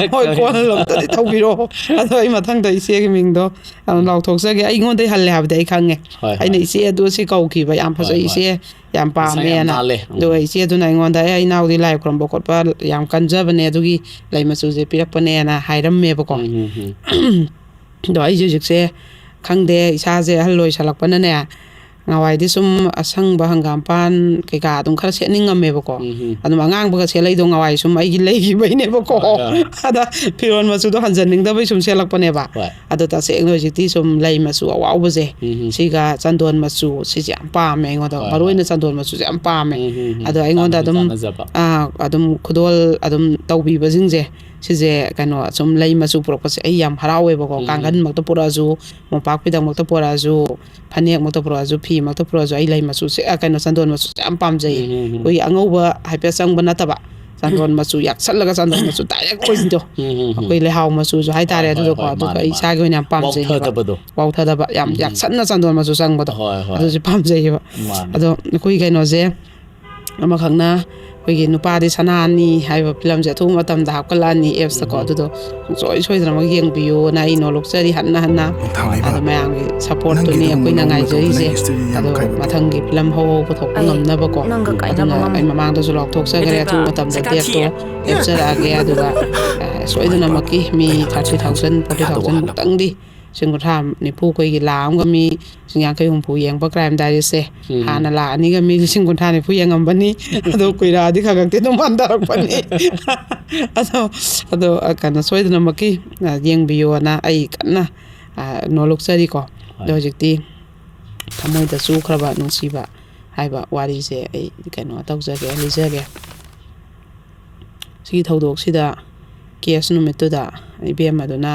ꯍꯣꯏ, comment꯫ Call ꯑꯝꯇꯗꯤ ꯇꯧꯕꯤꯔꯛꯑꯣ꯫ ꯑꯗꯣ ꯑꯩ ꯃꯊꯪꯗ ꯏꯆꯦꯒꯤ ꯃꯤꯡꯗꯣ ꯑꯗꯨꯝ ꯎꯝ꯫ ꯂꯥꯎꯊꯣꯛꯆꯒꯦ꯫ ꯑꯩꯉꯣꯟꯗꯩ ꯍꯜꯂꯦ ꯍꯥꯏꯕꯗꯤ ꯑꯩ ꯈꯪꯉꯦ꯫ ꯍꯣꯏ, ꯑꯩꯅ ꯍꯣꯏ꯫ ꯏꯆꯦ ꯑꯗꯨ ꯁꯤ ꯀꯧꯈꯤꯕ, ꯌꯥꯝ ꯐꯖꯩ ꯍꯣꯏ, ꯍꯣꯏ꯫ ꯏꯆꯦ, ꯌꯥꯝ ꯃꯁꯥ ꯌꯥꯝ ꯄꯥꯝꯃꯦꯅ꯫ ꯅꯥꯜꯂꯦ꯫ ꯎꯝ꯫ ꯑꯗꯨꯒ ꯏꯆꯦꯗꯨꯅ ꯑꯩꯉꯣꯟꯗ, "ꯑꯦ, ꯏꯅꯥꯎꯗꯤ ꯂꯥꯏ ꯈꯨꯔꯨꯝꯕ ꯈꯣꯠꯄ ꯌꯥꯝ ꯀꯟꯖꯕꯅꯦ, ꯑꯗꯨꯒꯤ ꯂꯩ ꯃꯆꯨꯁꯦ ꯄꯤꯔꯛꯄꯅꯦꯅ" ꯍꯥꯏꯔꯝꯃꯦꯕꯀꯣ꯫ ꯎꯝ, ꯎꯝ, ꯎꯝ꯫ ꯑꯗꯣ ꯑꯩꯁꯦ ꯍꯧꯖꯤꯛꯁꯦ ꯈꯪꯗꯦ, ꯏꯁꯥꯁꯦ ꯑꯍꯜ ꯑꯣꯏꯁꯜꯂꯛꯄꯅꯅꯦ, ꯉꯍꯥꯟꯋꯥꯏꯗꯤ ꯁꯨꯝ ꯑꯁꯪꯕ ꯍꯪꯒꯥꯝꯄꯥꯟ ꯀꯩꯀꯥ ꯑꯗꯨꯝ ꯈꯔ ꯁꯦꯠꯅꯤꯡꯉꯝꯃꯦꯕꯀꯣ꯫ ꯎꯝ, ꯎꯝ꯫ ꯑꯗꯨꯝ ꯑꯉꯥꯡꯕꯒ ꯁꯦꯠꯂꯛꯏꯗꯣ ꯉꯍꯥꯟꯋꯥꯏ ꯁꯨꯝ ꯑꯩꯒꯤ ꯂꯩꯈꯤꯕꯩꯅꯦꯕꯀꯣ꯫ ꯍꯣꯏ, ꯍꯣꯏ꯫ ꯑꯗ ꯐꯤꯔꯣꯜ ꯃꯆꯨꯗꯣ ꯍꯟꯖꯟꯅꯤꯡꯗꯕꯩ ꯁꯨꯝ ꯁꯦꯠꯂꯛꯄꯅꯦꯕ꯫ ꯍꯣꯏ꯫ ꯑꯗꯣ ꯇꯁꯦꯡꯅ ꯍꯧꯖꯤꯛꯇꯤ ꯁꯨꯝ ꯂꯩ ꯃꯆꯨ ꯑꯋꯥꯎꯕꯁꯦ, ꯎꯝ, ꯎꯝ꯫ ꯁꯤꯒ ꯆꯟꯗꯣꯟ ꯃꯆꯨ, ꯁꯤꯁꯦ ꯌꯥꯝ ꯄꯥꯝꯃꯦ ꯑꯩꯉꯣꯟꯗ꯫ ꯍꯣꯏ, ꯃꯔꯨ ꯑꯣꯏꯅ ꯍꯣꯏ꯫ ꯆꯟꯗꯣꯟ ꯃꯆꯨꯁꯦ ꯌꯥꯝ ꯄꯥꯝꯃꯦ꯫ ꯎꯝ, ꯎꯝ, ꯎꯝ꯫ ꯑꯗꯣ ꯑꯩꯉꯣꯟꯗ ꯆꯥꯟꯅꯗꯤ ꯑꯗꯨꯝ, ꯆꯥꯟꯅꯖꯕ꯫ ꯑꯥ, ꯑꯗꯨꯝ ꯈꯨꯗꯣꯜ ꯑꯗꯨꯝ ꯇꯧꯕꯤꯕꯁꯤꯡꯁꯦ, ꯁꯤꯁꯦ ꯀꯩꯅꯣ ꯁꯨꯝ ꯂꯩ ꯃꯆꯨ ꯄꯨꯔꯛꯄꯁꯦ ꯑꯩ ꯌꯥꯝ ꯍꯔꯥꯎꯋꯦꯕꯀꯣ꯫ ꯎꯝ꯫ ꯀꯥꯡꯈꯟꯃꯛꯇ ꯄꯨꯔꯛꯑꯁꯨ, ꯃꯣꯝꯄꯥꯛ ꯐꯤꯗꯛꯃꯛꯇ ꯄꯨꯔꯛꯑꯁꯨ, ꯐꯅꯦꯛꯃꯛꯇ ꯄꯨꯔꯛꯑꯁꯨ, ꯐꯤꯃꯛꯇ ꯄꯨꯔꯛꯑꯁꯨ, ꯑꯩ ꯂꯩ ꯃꯆꯨꯁꯦ, ꯑ, ꯀꯩꯅꯣ, ꯆꯟꯗꯣꯟ ꯃꯆꯨꯁꯦ ꯌꯥꯝ ꯄꯥꯝꯖꯩꯌꯦ꯫ ꯎꯝ, ꯎꯝ, ꯎꯝ꯫ ꯑꯩꯈꯣꯏꯒꯤ ꯑꯉꯧꯕ ꯍꯥꯏꯐꯦꯠ ꯆꯪꯕ ꯅꯠꯇꯕ, ꯆꯟꯗꯣꯟ ꯃꯆꯨ ꯌꯥꯛꯁꯜꯂꯒ ꯆꯟꯗꯣꯟ ꯃꯆꯨ direct ꯑꯣꯏꯕꯤꯗꯣ꯫ ꯎꯝ, ꯎꯝ, ꯎꯝ꯫ ꯑꯩꯈꯣꯏ ꯂꯩꯍꯥꯎ ꯃꯆꯨꯁꯨ ꯍꯥꯏꯇꯥꯔꯦ꯫ ꯍꯣꯏ, ꯍꯣꯏ, ꯑꯗꯨꯗꯀꯣ, ꯍꯣꯏ, ꯑꯗꯨꯒ ꯃꯥꯅꯦ, ꯑꯩ ꯃꯥꯅꯦ꯫ ꯏꯁꯥꯒꯤ ꯑꯣꯏꯅ ꯌꯥꯝ ꯄꯥꯝꯖꯩꯌꯦꯕ꯫ ꯋꯥꯎꯊꯗꯕꯗꯣ꯫ ꯋꯥꯎꯊꯗꯕ, ꯌꯥꯝ ꯎꯝ, ꯎꯝ꯫ ꯌꯥꯛꯁꯟꯅ ꯆꯟꯗꯣꯟ ꯃꯆꯨ ꯆꯪꯕꯗꯣ꯫ ꯍꯣꯏ, ꯍꯣꯏ꯫ ꯑꯗꯨꯁꯨ ꯄꯥꯝꯖꯩꯌꯦꯕ꯫ ꯃꯥꯅꯦ꯫ ꯑꯗꯣ ꯑꯩꯈꯣꯏ ꯀꯩꯅꯣꯁꯦ, ꯑꯃꯈꯛꯅ ꯑꯩꯈꯣꯏꯒꯤ ꯅꯨꯄꯥꯗꯤ ꯁꯅꯥꯅꯤ ꯍꯥꯏꯕ ꯐꯤꯂꯝꯁꯦ ꯑꯊꯨꯕ ꯃꯇꯝꯗ ꯍꯥꯞꯀꯠꯂꯛꯑꯅꯤ appsꯇꯀꯣ꯫ ꯎꯝ꯫ ꯑꯗꯨꯗꯣ ꯁꯨꯡꯁꯣꯏ ꯁꯣꯏꯗꯅꯃꯛ ꯌꯦꯡꯕꯤꯌꯣꯅ ꯑꯩ ꯅꯣꯂꯨꯛꯆꯔꯤ ꯍꯟꯅ ꯍꯟꯅ꯫ ꯅꯤꯡꯊꯧꯂꯩꯃ, ꯑꯗꯣ ꯃꯌꯥꯝꯒꯤ supportꯇꯨꯅꯤ ꯅꯪꯒꯤꯗꯤ ꯑꯩꯈꯣꯏꯅ ꯑꯗꯨꯒꯨꯝꯕ ꯉꯥꯏꯖꯔꯤꯁꯦ꯫ ꯃꯇꯧ ꯂꯩ ꯁꯤꯗꯤ ꯌꯥꯝ ꯑꯗꯣ ꯀꯥꯏꯕ꯫ ꯃꯊꯪꯒꯤ ꯐꯤꯂꯝ ꯍꯧ ꯍꯧ ꯄꯨꯊꯣꯛꯄ ꯑꯩ ꯉꯝꯅꯕꯀꯣ꯫ ꯅꯪꯒ ꯀꯥꯏꯅꯕ ꯑꯗꯨꯅ ꯉꯝꯃꯣꯏ꯫ ꯑꯩ ꯃꯃꯥꯡꯗꯁꯨ ꯂꯥꯎꯊꯣꯛꯆꯈ꯭ꯔꯦ, ꯀꯩꯗꯧꯔꯤꯕ? ꯑꯊꯨꯕ ꯃꯇꯝꯗ ꯆꯤꯀꯥ ꯊꯤ꯫ Dateꯇꯣ ꯂꯦꯞꯆꯔꯛꯑꯒꯦ꯫ ꯑꯗꯨꯒ, ꯑ, ꯁꯣꯏꯗꯅꯃꯛꯀꯤ ꯃꯤ thirty thousand, forty thousand ꯃꯨꯛꯇꯪꯗꯤ ꯂꯤꯁꯤꯡ ꯀꯨꯟꯊ꯭ꯔꯥ ꯅꯤꯐꯨ ꯑꯩꯈꯣꯏꯒꯤ ꯂꯥꯈ ꯑꯃꯒ ꯃꯤ ꯂꯤꯁꯤꯡ ꯌꯥꯡꯈꯩ ꯍꯨꯝꯐꯨ ꯌꯦꯡꯕ Crime Diaryꯁꯦ꯫ ꯎꯝ꯫ ꯍꯥꯟꯅ ꯂꯥꯈ ꯑꯅꯤꯒ ꯃꯤ ꯂꯤꯁꯤꯡ ꯀꯨꯟꯊ꯭ꯔꯥ ꯅꯤꯐꯨ ꯌꯦꯡꯉꯝꯕꯅꯤ꯫ ꯑꯗꯣ ꯀꯨꯏꯔꯛꯑꯗꯤ ꯈꯔ ꯈꯛꯇꯤ ꯑꯗꯨꯝ ꯍꯟꯊꯔꯛꯄꯅꯤ꯫ ꯑꯗꯣ, ꯑꯗꯣ, ꯑ, ꯀꯩꯅꯣ, ꯁꯣꯏꯗꯅꯃꯛꯀꯤ, ꯑ, ꯌꯦꯡꯕꯤꯌꯣꯅ ꯑꯩ ꯀꯟꯅ, ꯑ, ꯅꯣꯂꯨꯛꯆꯔꯤꯀꯣ꯫ ꯍꯣꯏ꯫ ꯑꯗꯣ ꯍꯧꯖꯤꯛꯇꯤ ꯊꯃꯣꯏꯗ ꯆꯨꯈ꯭ꯔꯕ ꯅꯨꯡꯁꯤꯕ ꯍꯥꯏꯕ ꯋꯥꯔꯤꯁꯦ ꯑꯩ ꯀꯩꯅꯣ ꯇꯧꯖꯒꯦ, ꯂꯤꯖꯒꯦ꯫ ꯁꯤꯒꯤ ꯊꯧꯗꯣꯛꯁꯤꯗ case ꯅꯨꯃꯤꯠꯇꯨꯗ ꯏꯕꯦꯝꯃꯗꯨꯅ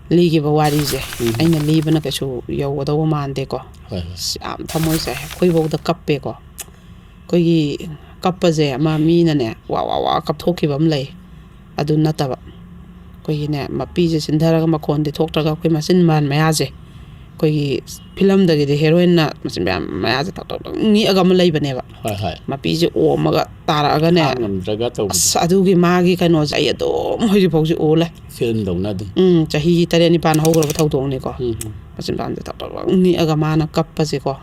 ꯂꯤꯈꯤꯕ ꯋꯥꯔꯤꯁꯦ ꯎꯝ꯫ ꯑꯩꯅ ꯂꯤꯕꯅ ꯀꯩꯁꯨ ꯌꯧꯒꯗꯧꯕ ꯃꯥꯟꯗꯦꯀꯣ꯫ ꯍꯣꯏ, ꯍꯣꯏ꯫ ꯑꯁ, ꯌꯥꯝ ꯊꯃꯣꯏꯁꯦ ꯑꯩꯈꯣꯏꯐꯧꯗ ꯀꯞꯄꯦꯀꯣ꯫ ꯑꯩꯈꯣꯏꯒꯤ ꯀꯞꯄꯁꯦ ꯑꯃ ꯃꯤꯅꯅꯦ ꯋꯥ ꯋꯥ ꯋꯥ ꯀꯞꯊꯣꯛꯈꯤꯕ ꯑꯃ ꯂꯩ꯫ ꯑꯗꯨ ꯅꯠꯇꯕ, ꯑꯩꯈꯣꯏꯒꯤꯅꯦ, ꯃꯄꯤꯁꯦ ꯆꯤꯟꯊꯔꯒ ꯃꯈꯣꯟꯗꯤ ꯊꯣꯛꯇ꯭ꯔꯒ ꯑꯩꯈꯣꯏ ꯃꯆꯤꯟ ꯃꯕꯥꯟ ꯃꯌꯥꯁꯦ, ꯑꯩꯈꯣꯏꯒꯤ ꯐꯤꯂꯝꯗꯒꯤꯗꯤ heroineꯅ ꯃꯆꯤꯟ ꯃꯌꯥ, ꯃꯌꯥꯁꯦ ꯊꯛ ꯊꯛ ꯊꯛ ꯅꯤꯛꯑꯒ ꯑꯃ ꯂꯩꯕꯅꯦꯕ꯫ ꯍꯣꯏ, ꯍꯣꯏ꯫ ꯃꯄꯤꯁꯦ ꯑꯣꯝꯃꯒ ꯇꯥꯔꯛꯑꯒꯅꯦ, ꯈꯥꯡ ꯉꯝꯗ꯭ꯔꯒ ꯇꯧꯕꯗꯣ꯫ ꯑꯁ, ꯑꯗꯨꯒꯤ ꯃꯥꯒꯤ ꯀꯩꯅꯣꯁꯦ ꯑꯩ ꯑꯗꯨꯝ ꯍꯧꯖꯤꯛ ꯐꯥꯎꯁꯨ ꯎ ꯂꯩ꯫ Filmꯗꯧꯅ ꯑꯗꯨꯝ꯫ ꯎꯝ, ꯆꯍꯤ ꯇꯔꯦꯠ ꯅꯤꯄꯥꯟ ꯍꯧꯈ꯭ꯔꯕ ꯊꯧꯗꯣꯛꯅꯤꯀꯣ꯫ ꯎꯝ, ꯎꯝ꯫ ꯃꯆꯤꯟ ꯃꯕꯥꯟꯁꯦ ꯊꯛ ꯊꯛ ꯊꯛ ꯅꯤꯛꯑꯒ ꯃꯥꯅ ꯀꯞꯄꯁꯦꯀꯣ꯫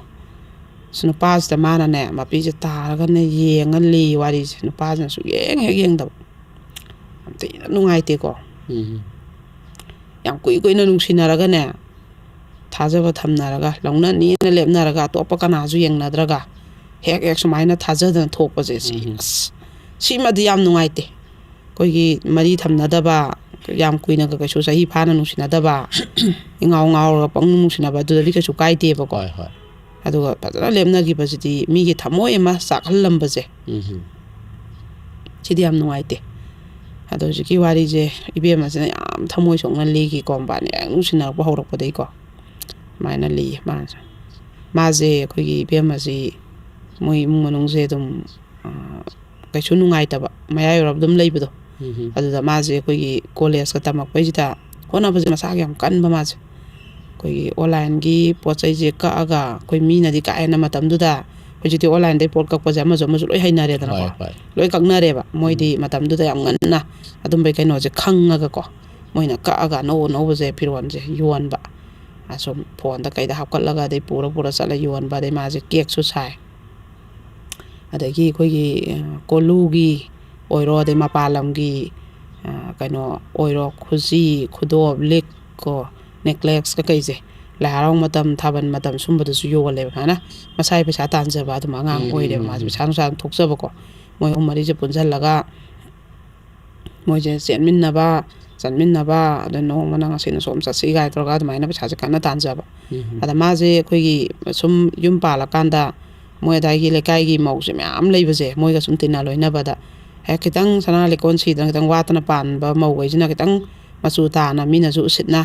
ꯑꯁ, ꯅꯨꯄꯥꯁꯤꯗ ꯃꯥꯅꯅꯦ, ꯃꯄꯤꯁꯦ ꯇꯥꯔꯒꯅꯦ ꯌꯦꯡꯉ ꯂꯤ ꯋꯥꯔꯤꯁꯦ꯫ ꯅꯨꯄꯥꯁꯤꯅ ꯁꯨꯛꯌꯦꯡ ꯍꯦꯛ ꯌꯦꯡꯗꯕ꯫ ꯌꯥꯝ ꯊꯤꯅ ꯅꯨꯡꯉꯥꯏꯇꯦꯀꯣ꯫ ꯎꯝ꯫ ꯌꯥꯝ ꯀꯨꯏ ꯀꯨꯏꯅ ꯅꯨꯡꯁꯤꯅꯔꯒꯅꯦ, ꯊꯥꯖꯕ ꯊꯝꯅꯔꯒ, ꯂꯧꯅꯅꯤꯅ ꯂꯦꯞꯅꯔꯒ, ꯑꯇꯣꯞꯄ ꯀꯅꯥꯁꯨ ꯌꯦꯡꯅꯗ꯭ꯔꯒ, ꯍꯦꯛ ꯍꯦꯛ ꯁꯨꯃꯥꯏꯅ ꯊꯥꯖꯗꯅ ꯊꯣꯛꯄꯁꯦ, ꯁꯤ, ꯎꯝ꯫ ꯑꯁ, ꯁꯤꯃꯗꯤ ꯌꯥꯝ ꯅꯨꯡꯉꯥꯏꯇꯦ꯫ ꯑꯩꯈꯣꯏꯒꯤ ꯃꯔꯤ ꯊꯝꯅꯗꯕ, ꯌꯥꯝ ꯀꯨꯏꯅꯒ ꯀꯩꯁꯨ ꯆꯍꯤ ꯐꯥꯅ ꯅꯨꯡꯁꯤꯅꯗꯕ, ꯏꯉꯥꯎ ꯉꯥꯎꯔꯒ ꯄꯪꯅꯨꯡ ꯅꯨꯡꯁꯤꯅꯕ, ꯑꯗꯨꯗꯗꯤ ꯀꯩꯁꯨ ꯀꯥꯏꯗꯦꯕꯀꯣ꯫ ꯍꯣꯏ, ꯍꯣꯏ꯫ ꯑꯗꯨꯒ ꯐꯖꯅ ꯂꯦꯞꯅꯈꯤꯕꯁꯤꯗꯤ ꯃꯤꯒꯤ ꯊꯃꯣꯏ ꯑꯃ ꯆꯥꯛꯍꯜꯂꯝꯕꯁꯦ, ꯎꯝ꯫ ꯁꯤꯗꯤ ꯌꯥꯝ ꯅꯨꯡꯉꯥꯏꯇꯦ꯫ ꯑꯗꯣ ꯍꯧꯖꯤꯛꯀꯤ ꯋꯥꯔꯤꯁꯦ ꯏꯕꯦꯝꯃꯁꯤꯅ ꯌꯥꯝ ꯊꯃꯣꯏ ꯁꯣꯛꯅ ꯂꯤꯈꯤꯀꯣ, ꯃꯕꯥꯅꯤ ꯍꯦꯛ ꯅꯨꯡꯁꯤꯅꯔꯛꯄ ꯍꯧꯔꯛꯄꯗꯒꯤꯀꯣ꯫ ꯁꯨꯃꯥꯏꯅ ꯂꯤꯌꯦ ꯃꯥꯁꯦ꯫ ꯃꯥꯁꯦ ꯑꯩꯈꯣꯏꯒꯤ ꯏꯕꯦꯝꯃꯁꯤ ꯃꯣꯏ ꯏꯃꯨꯡ ꯃꯅꯨꯡꯁꯦ ꯑꯗꯨꯝ, ꯑ, ꯀꯩꯁꯨ ꯅꯨꯡꯉꯥꯏꯇꯕ, ꯃꯌꯥꯏ ꯑꯣꯏꯔꯞ ꯑꯗꯨꯝ ꯂꯩꯕꯗꯣ꯫ ꯎꯝ ꯍꯝ꯫ ꯑꯗꯨꯗ ꯃꯥꯁꯦ ꯑꯩꯈꯣꯏꯒꯤ ꯀꯣꯂꯦꯖꯀ ꯇꯝꯃꯛꯄꯩꯁꯤꯗ ꯍꯣꯠꯅꯕꯁꯦ ꯃꯁꯥꯒꯤ ꯌꯥꯝ ꯀꯟꯕ ꯃꯥꯁꯦ꯫ ꯑꯩꯈꯣꯏꯒꯤ ꯑꯣꯟꯂꯥꯏꯟꯒꯤ ꯄꯣꯠ ꯆꯩꯁꯦ ꯀꯛꯑꯒ, ꯑꯩꯈꯣꯏ ꯃꯤꯅꯗꯤ ꯀꯥ ꯍꯦꯟꯅ ꯃꯇꯝꯗꯨꯗ, ꯍꯧꯖꯤꯛꯇꯤ ꯑꯣꯟꯂꯥꯏꯟꯗꯩ ꯄꯣꯠ ꯀꯛꯄꯁꯦ ꯑꯃꯁꯨ ꯑꯃꯁꯨ ꯂꯣꯏ ꯍꯩꯅꯔꯦꯗꯅꯀꯣ꯫ ꯍꯣꯏ, ꯍꯣꯏ꯫ ꯂꯣꯏ ꯀꯛꯅꯔꯦꯕ꯫ ꯃꯣꯏꯗꯤ ꯎꯝ꯫ ꯃꯇꯝꯗꯨꯗ ꯌꯥꯝ ꯉꯟꯅ ꯑꯗꯨꯝꯕꯩ ꯀꯩꯅꯣꯁꯦ ꯈꯪꯉꯒꯀꯣ, ꯃꯣꯏꯅ ꯀꯛꯑꯒ ꯑꯅꯧ ꯑꯅꯧꯕꯁꯦ, ꯐꯤꯔꯣꯜꯁꯦ ꯌꯣꯟꯕ꯫ ꯑꯁꯨꯝ ꯐꯣꯟꯗ ꯀꯩꯗ ꯍꯥꯞꯀꯠꯂꯒ, ꯑꯗꯩ ꯄꯨꯔ ꯄꯨꯔ ꯆꯠꯂ ꯌꯣꯟꯕ, ꯑꯗꯩ ꯃꯥꯁꯦ ꯀꯦꯛꯁꯨ ꯁꯥꯏ꯫ ꯑꯗꯒꯤ ꯑꯩꯈꯣꯏꯒꯤ, ꯑ, ꯀꯣꯂꯨꯒꯤ ꯑꯣꯏꯔꯣ, ꯑꯗꯩ ꯃꯄꯥꯟ ꯂꯝꯒꯤ, ꯑ, ꯀꯩꯅꯣ ꯑꯣꯏꯔꯣ, ꯈꯨꯖꯤ, ꯈꯨꯗꯣꯞ, ꯂꯤꯛ ꯀꯣ, ꯅꯦꯀ꯭ꯂꯦꯁ ꯀꯩꯀꯩꯁꯦ, ꯂꯥꯏ ꯍꯔꯥꯎ ꯃꯇꯝ, ꯊꯥꯕꯜ ꯃꯇꯝ ꯁꯨꯝꯕꯗꯁꯨ ꯌꯣꯜꯂꯦꯕ꯫ ꯁꯨꯃꯥꯏꯅ ꯃꯁꯥꯒꯤ ꯄꯩꯁꯥ ꯇꯥꯟꯖꯕ ꯑꯗꯨꯝ ꯑꯉꯥꯡ ꯎꯝ, ꯎꯝ, ꯑꯣꯏꯔꯦꯕ꯫ ꯎꯝ, ꯃꯥꯁꯦ ꯎꯝ꯫ ꯄꯩꯁꯥ ꯅꯨꯡꯁꯥ ꯑꯗꯨꯝ ꯊꯣꯛꯆꯕꯀꯣ꯫ ꯃꯣꯏ ꯑꯍꯨꯝ ꯃꯔꯤꯁꯦ ꯄꯨꯟꯁꯤꯜꯂꯒ ꯃꯣꯏꯁꯦ ꯆꯦꯟꯃꯤꯟꯅꯕ, ꯆꯠꯃꯤꯟꯅꯕ, ꯑꯗ ꯅꯣꯡꯃꯅ ꯉꯁꯤꯅ ꯁꯣꯝ ꯆꯠꯁꯤ ꯀꯥꯏ ꯇꯧꯔꯒ ꯑꯗꯨꯃꯥꯏꯅ ꯄꯩꯁꯥꯁꯦ ꯀꯟꯅ ꯇꯥꯟꯖꯕ꯫ ꯎꯝ꯫ ꯑꯗ ꯃꯥꯁꯦ ꯑꯩꯈꯣꯏꯒꯤ ꯁꯨꯝ ꯌꯨꯝ ꯄꯥꯜꯂꯀꯥꯟꯗ ꯃꯣꯏ ꯑꯗꯥꯏꯒꯤ ꯂꯩꯀꯥꯏꯒꯤ ꯃꯧꯁꯦ ꯃꯌꯥꯝ ꯂꯩꯕꯁꯦ, ꯃꯣꯏꯒ ꯁꯨꯝ ꯇꯤꯟꯅ ꯂꯣꯏꯅꯕꯗ ꯍꯦꯛ ꯈꯤꯇꯪ ꯁꯅꯥ ꯂꯤꯛꯀꯣꯟ ꯁꯤꯗꯅ ꯈꯤꯇꯪ ꯋꯥꯠꯇꯅ ꯄꯥꯟꯕ ꯃꯧꯈꯩꯁꯤꯅ ꯈꯤꯇꯪ ꯃꯆꯨ ꯇꯥꯅ ꯃꯤꯅꯁꯨ ꯎꯁꯤꯠꯅ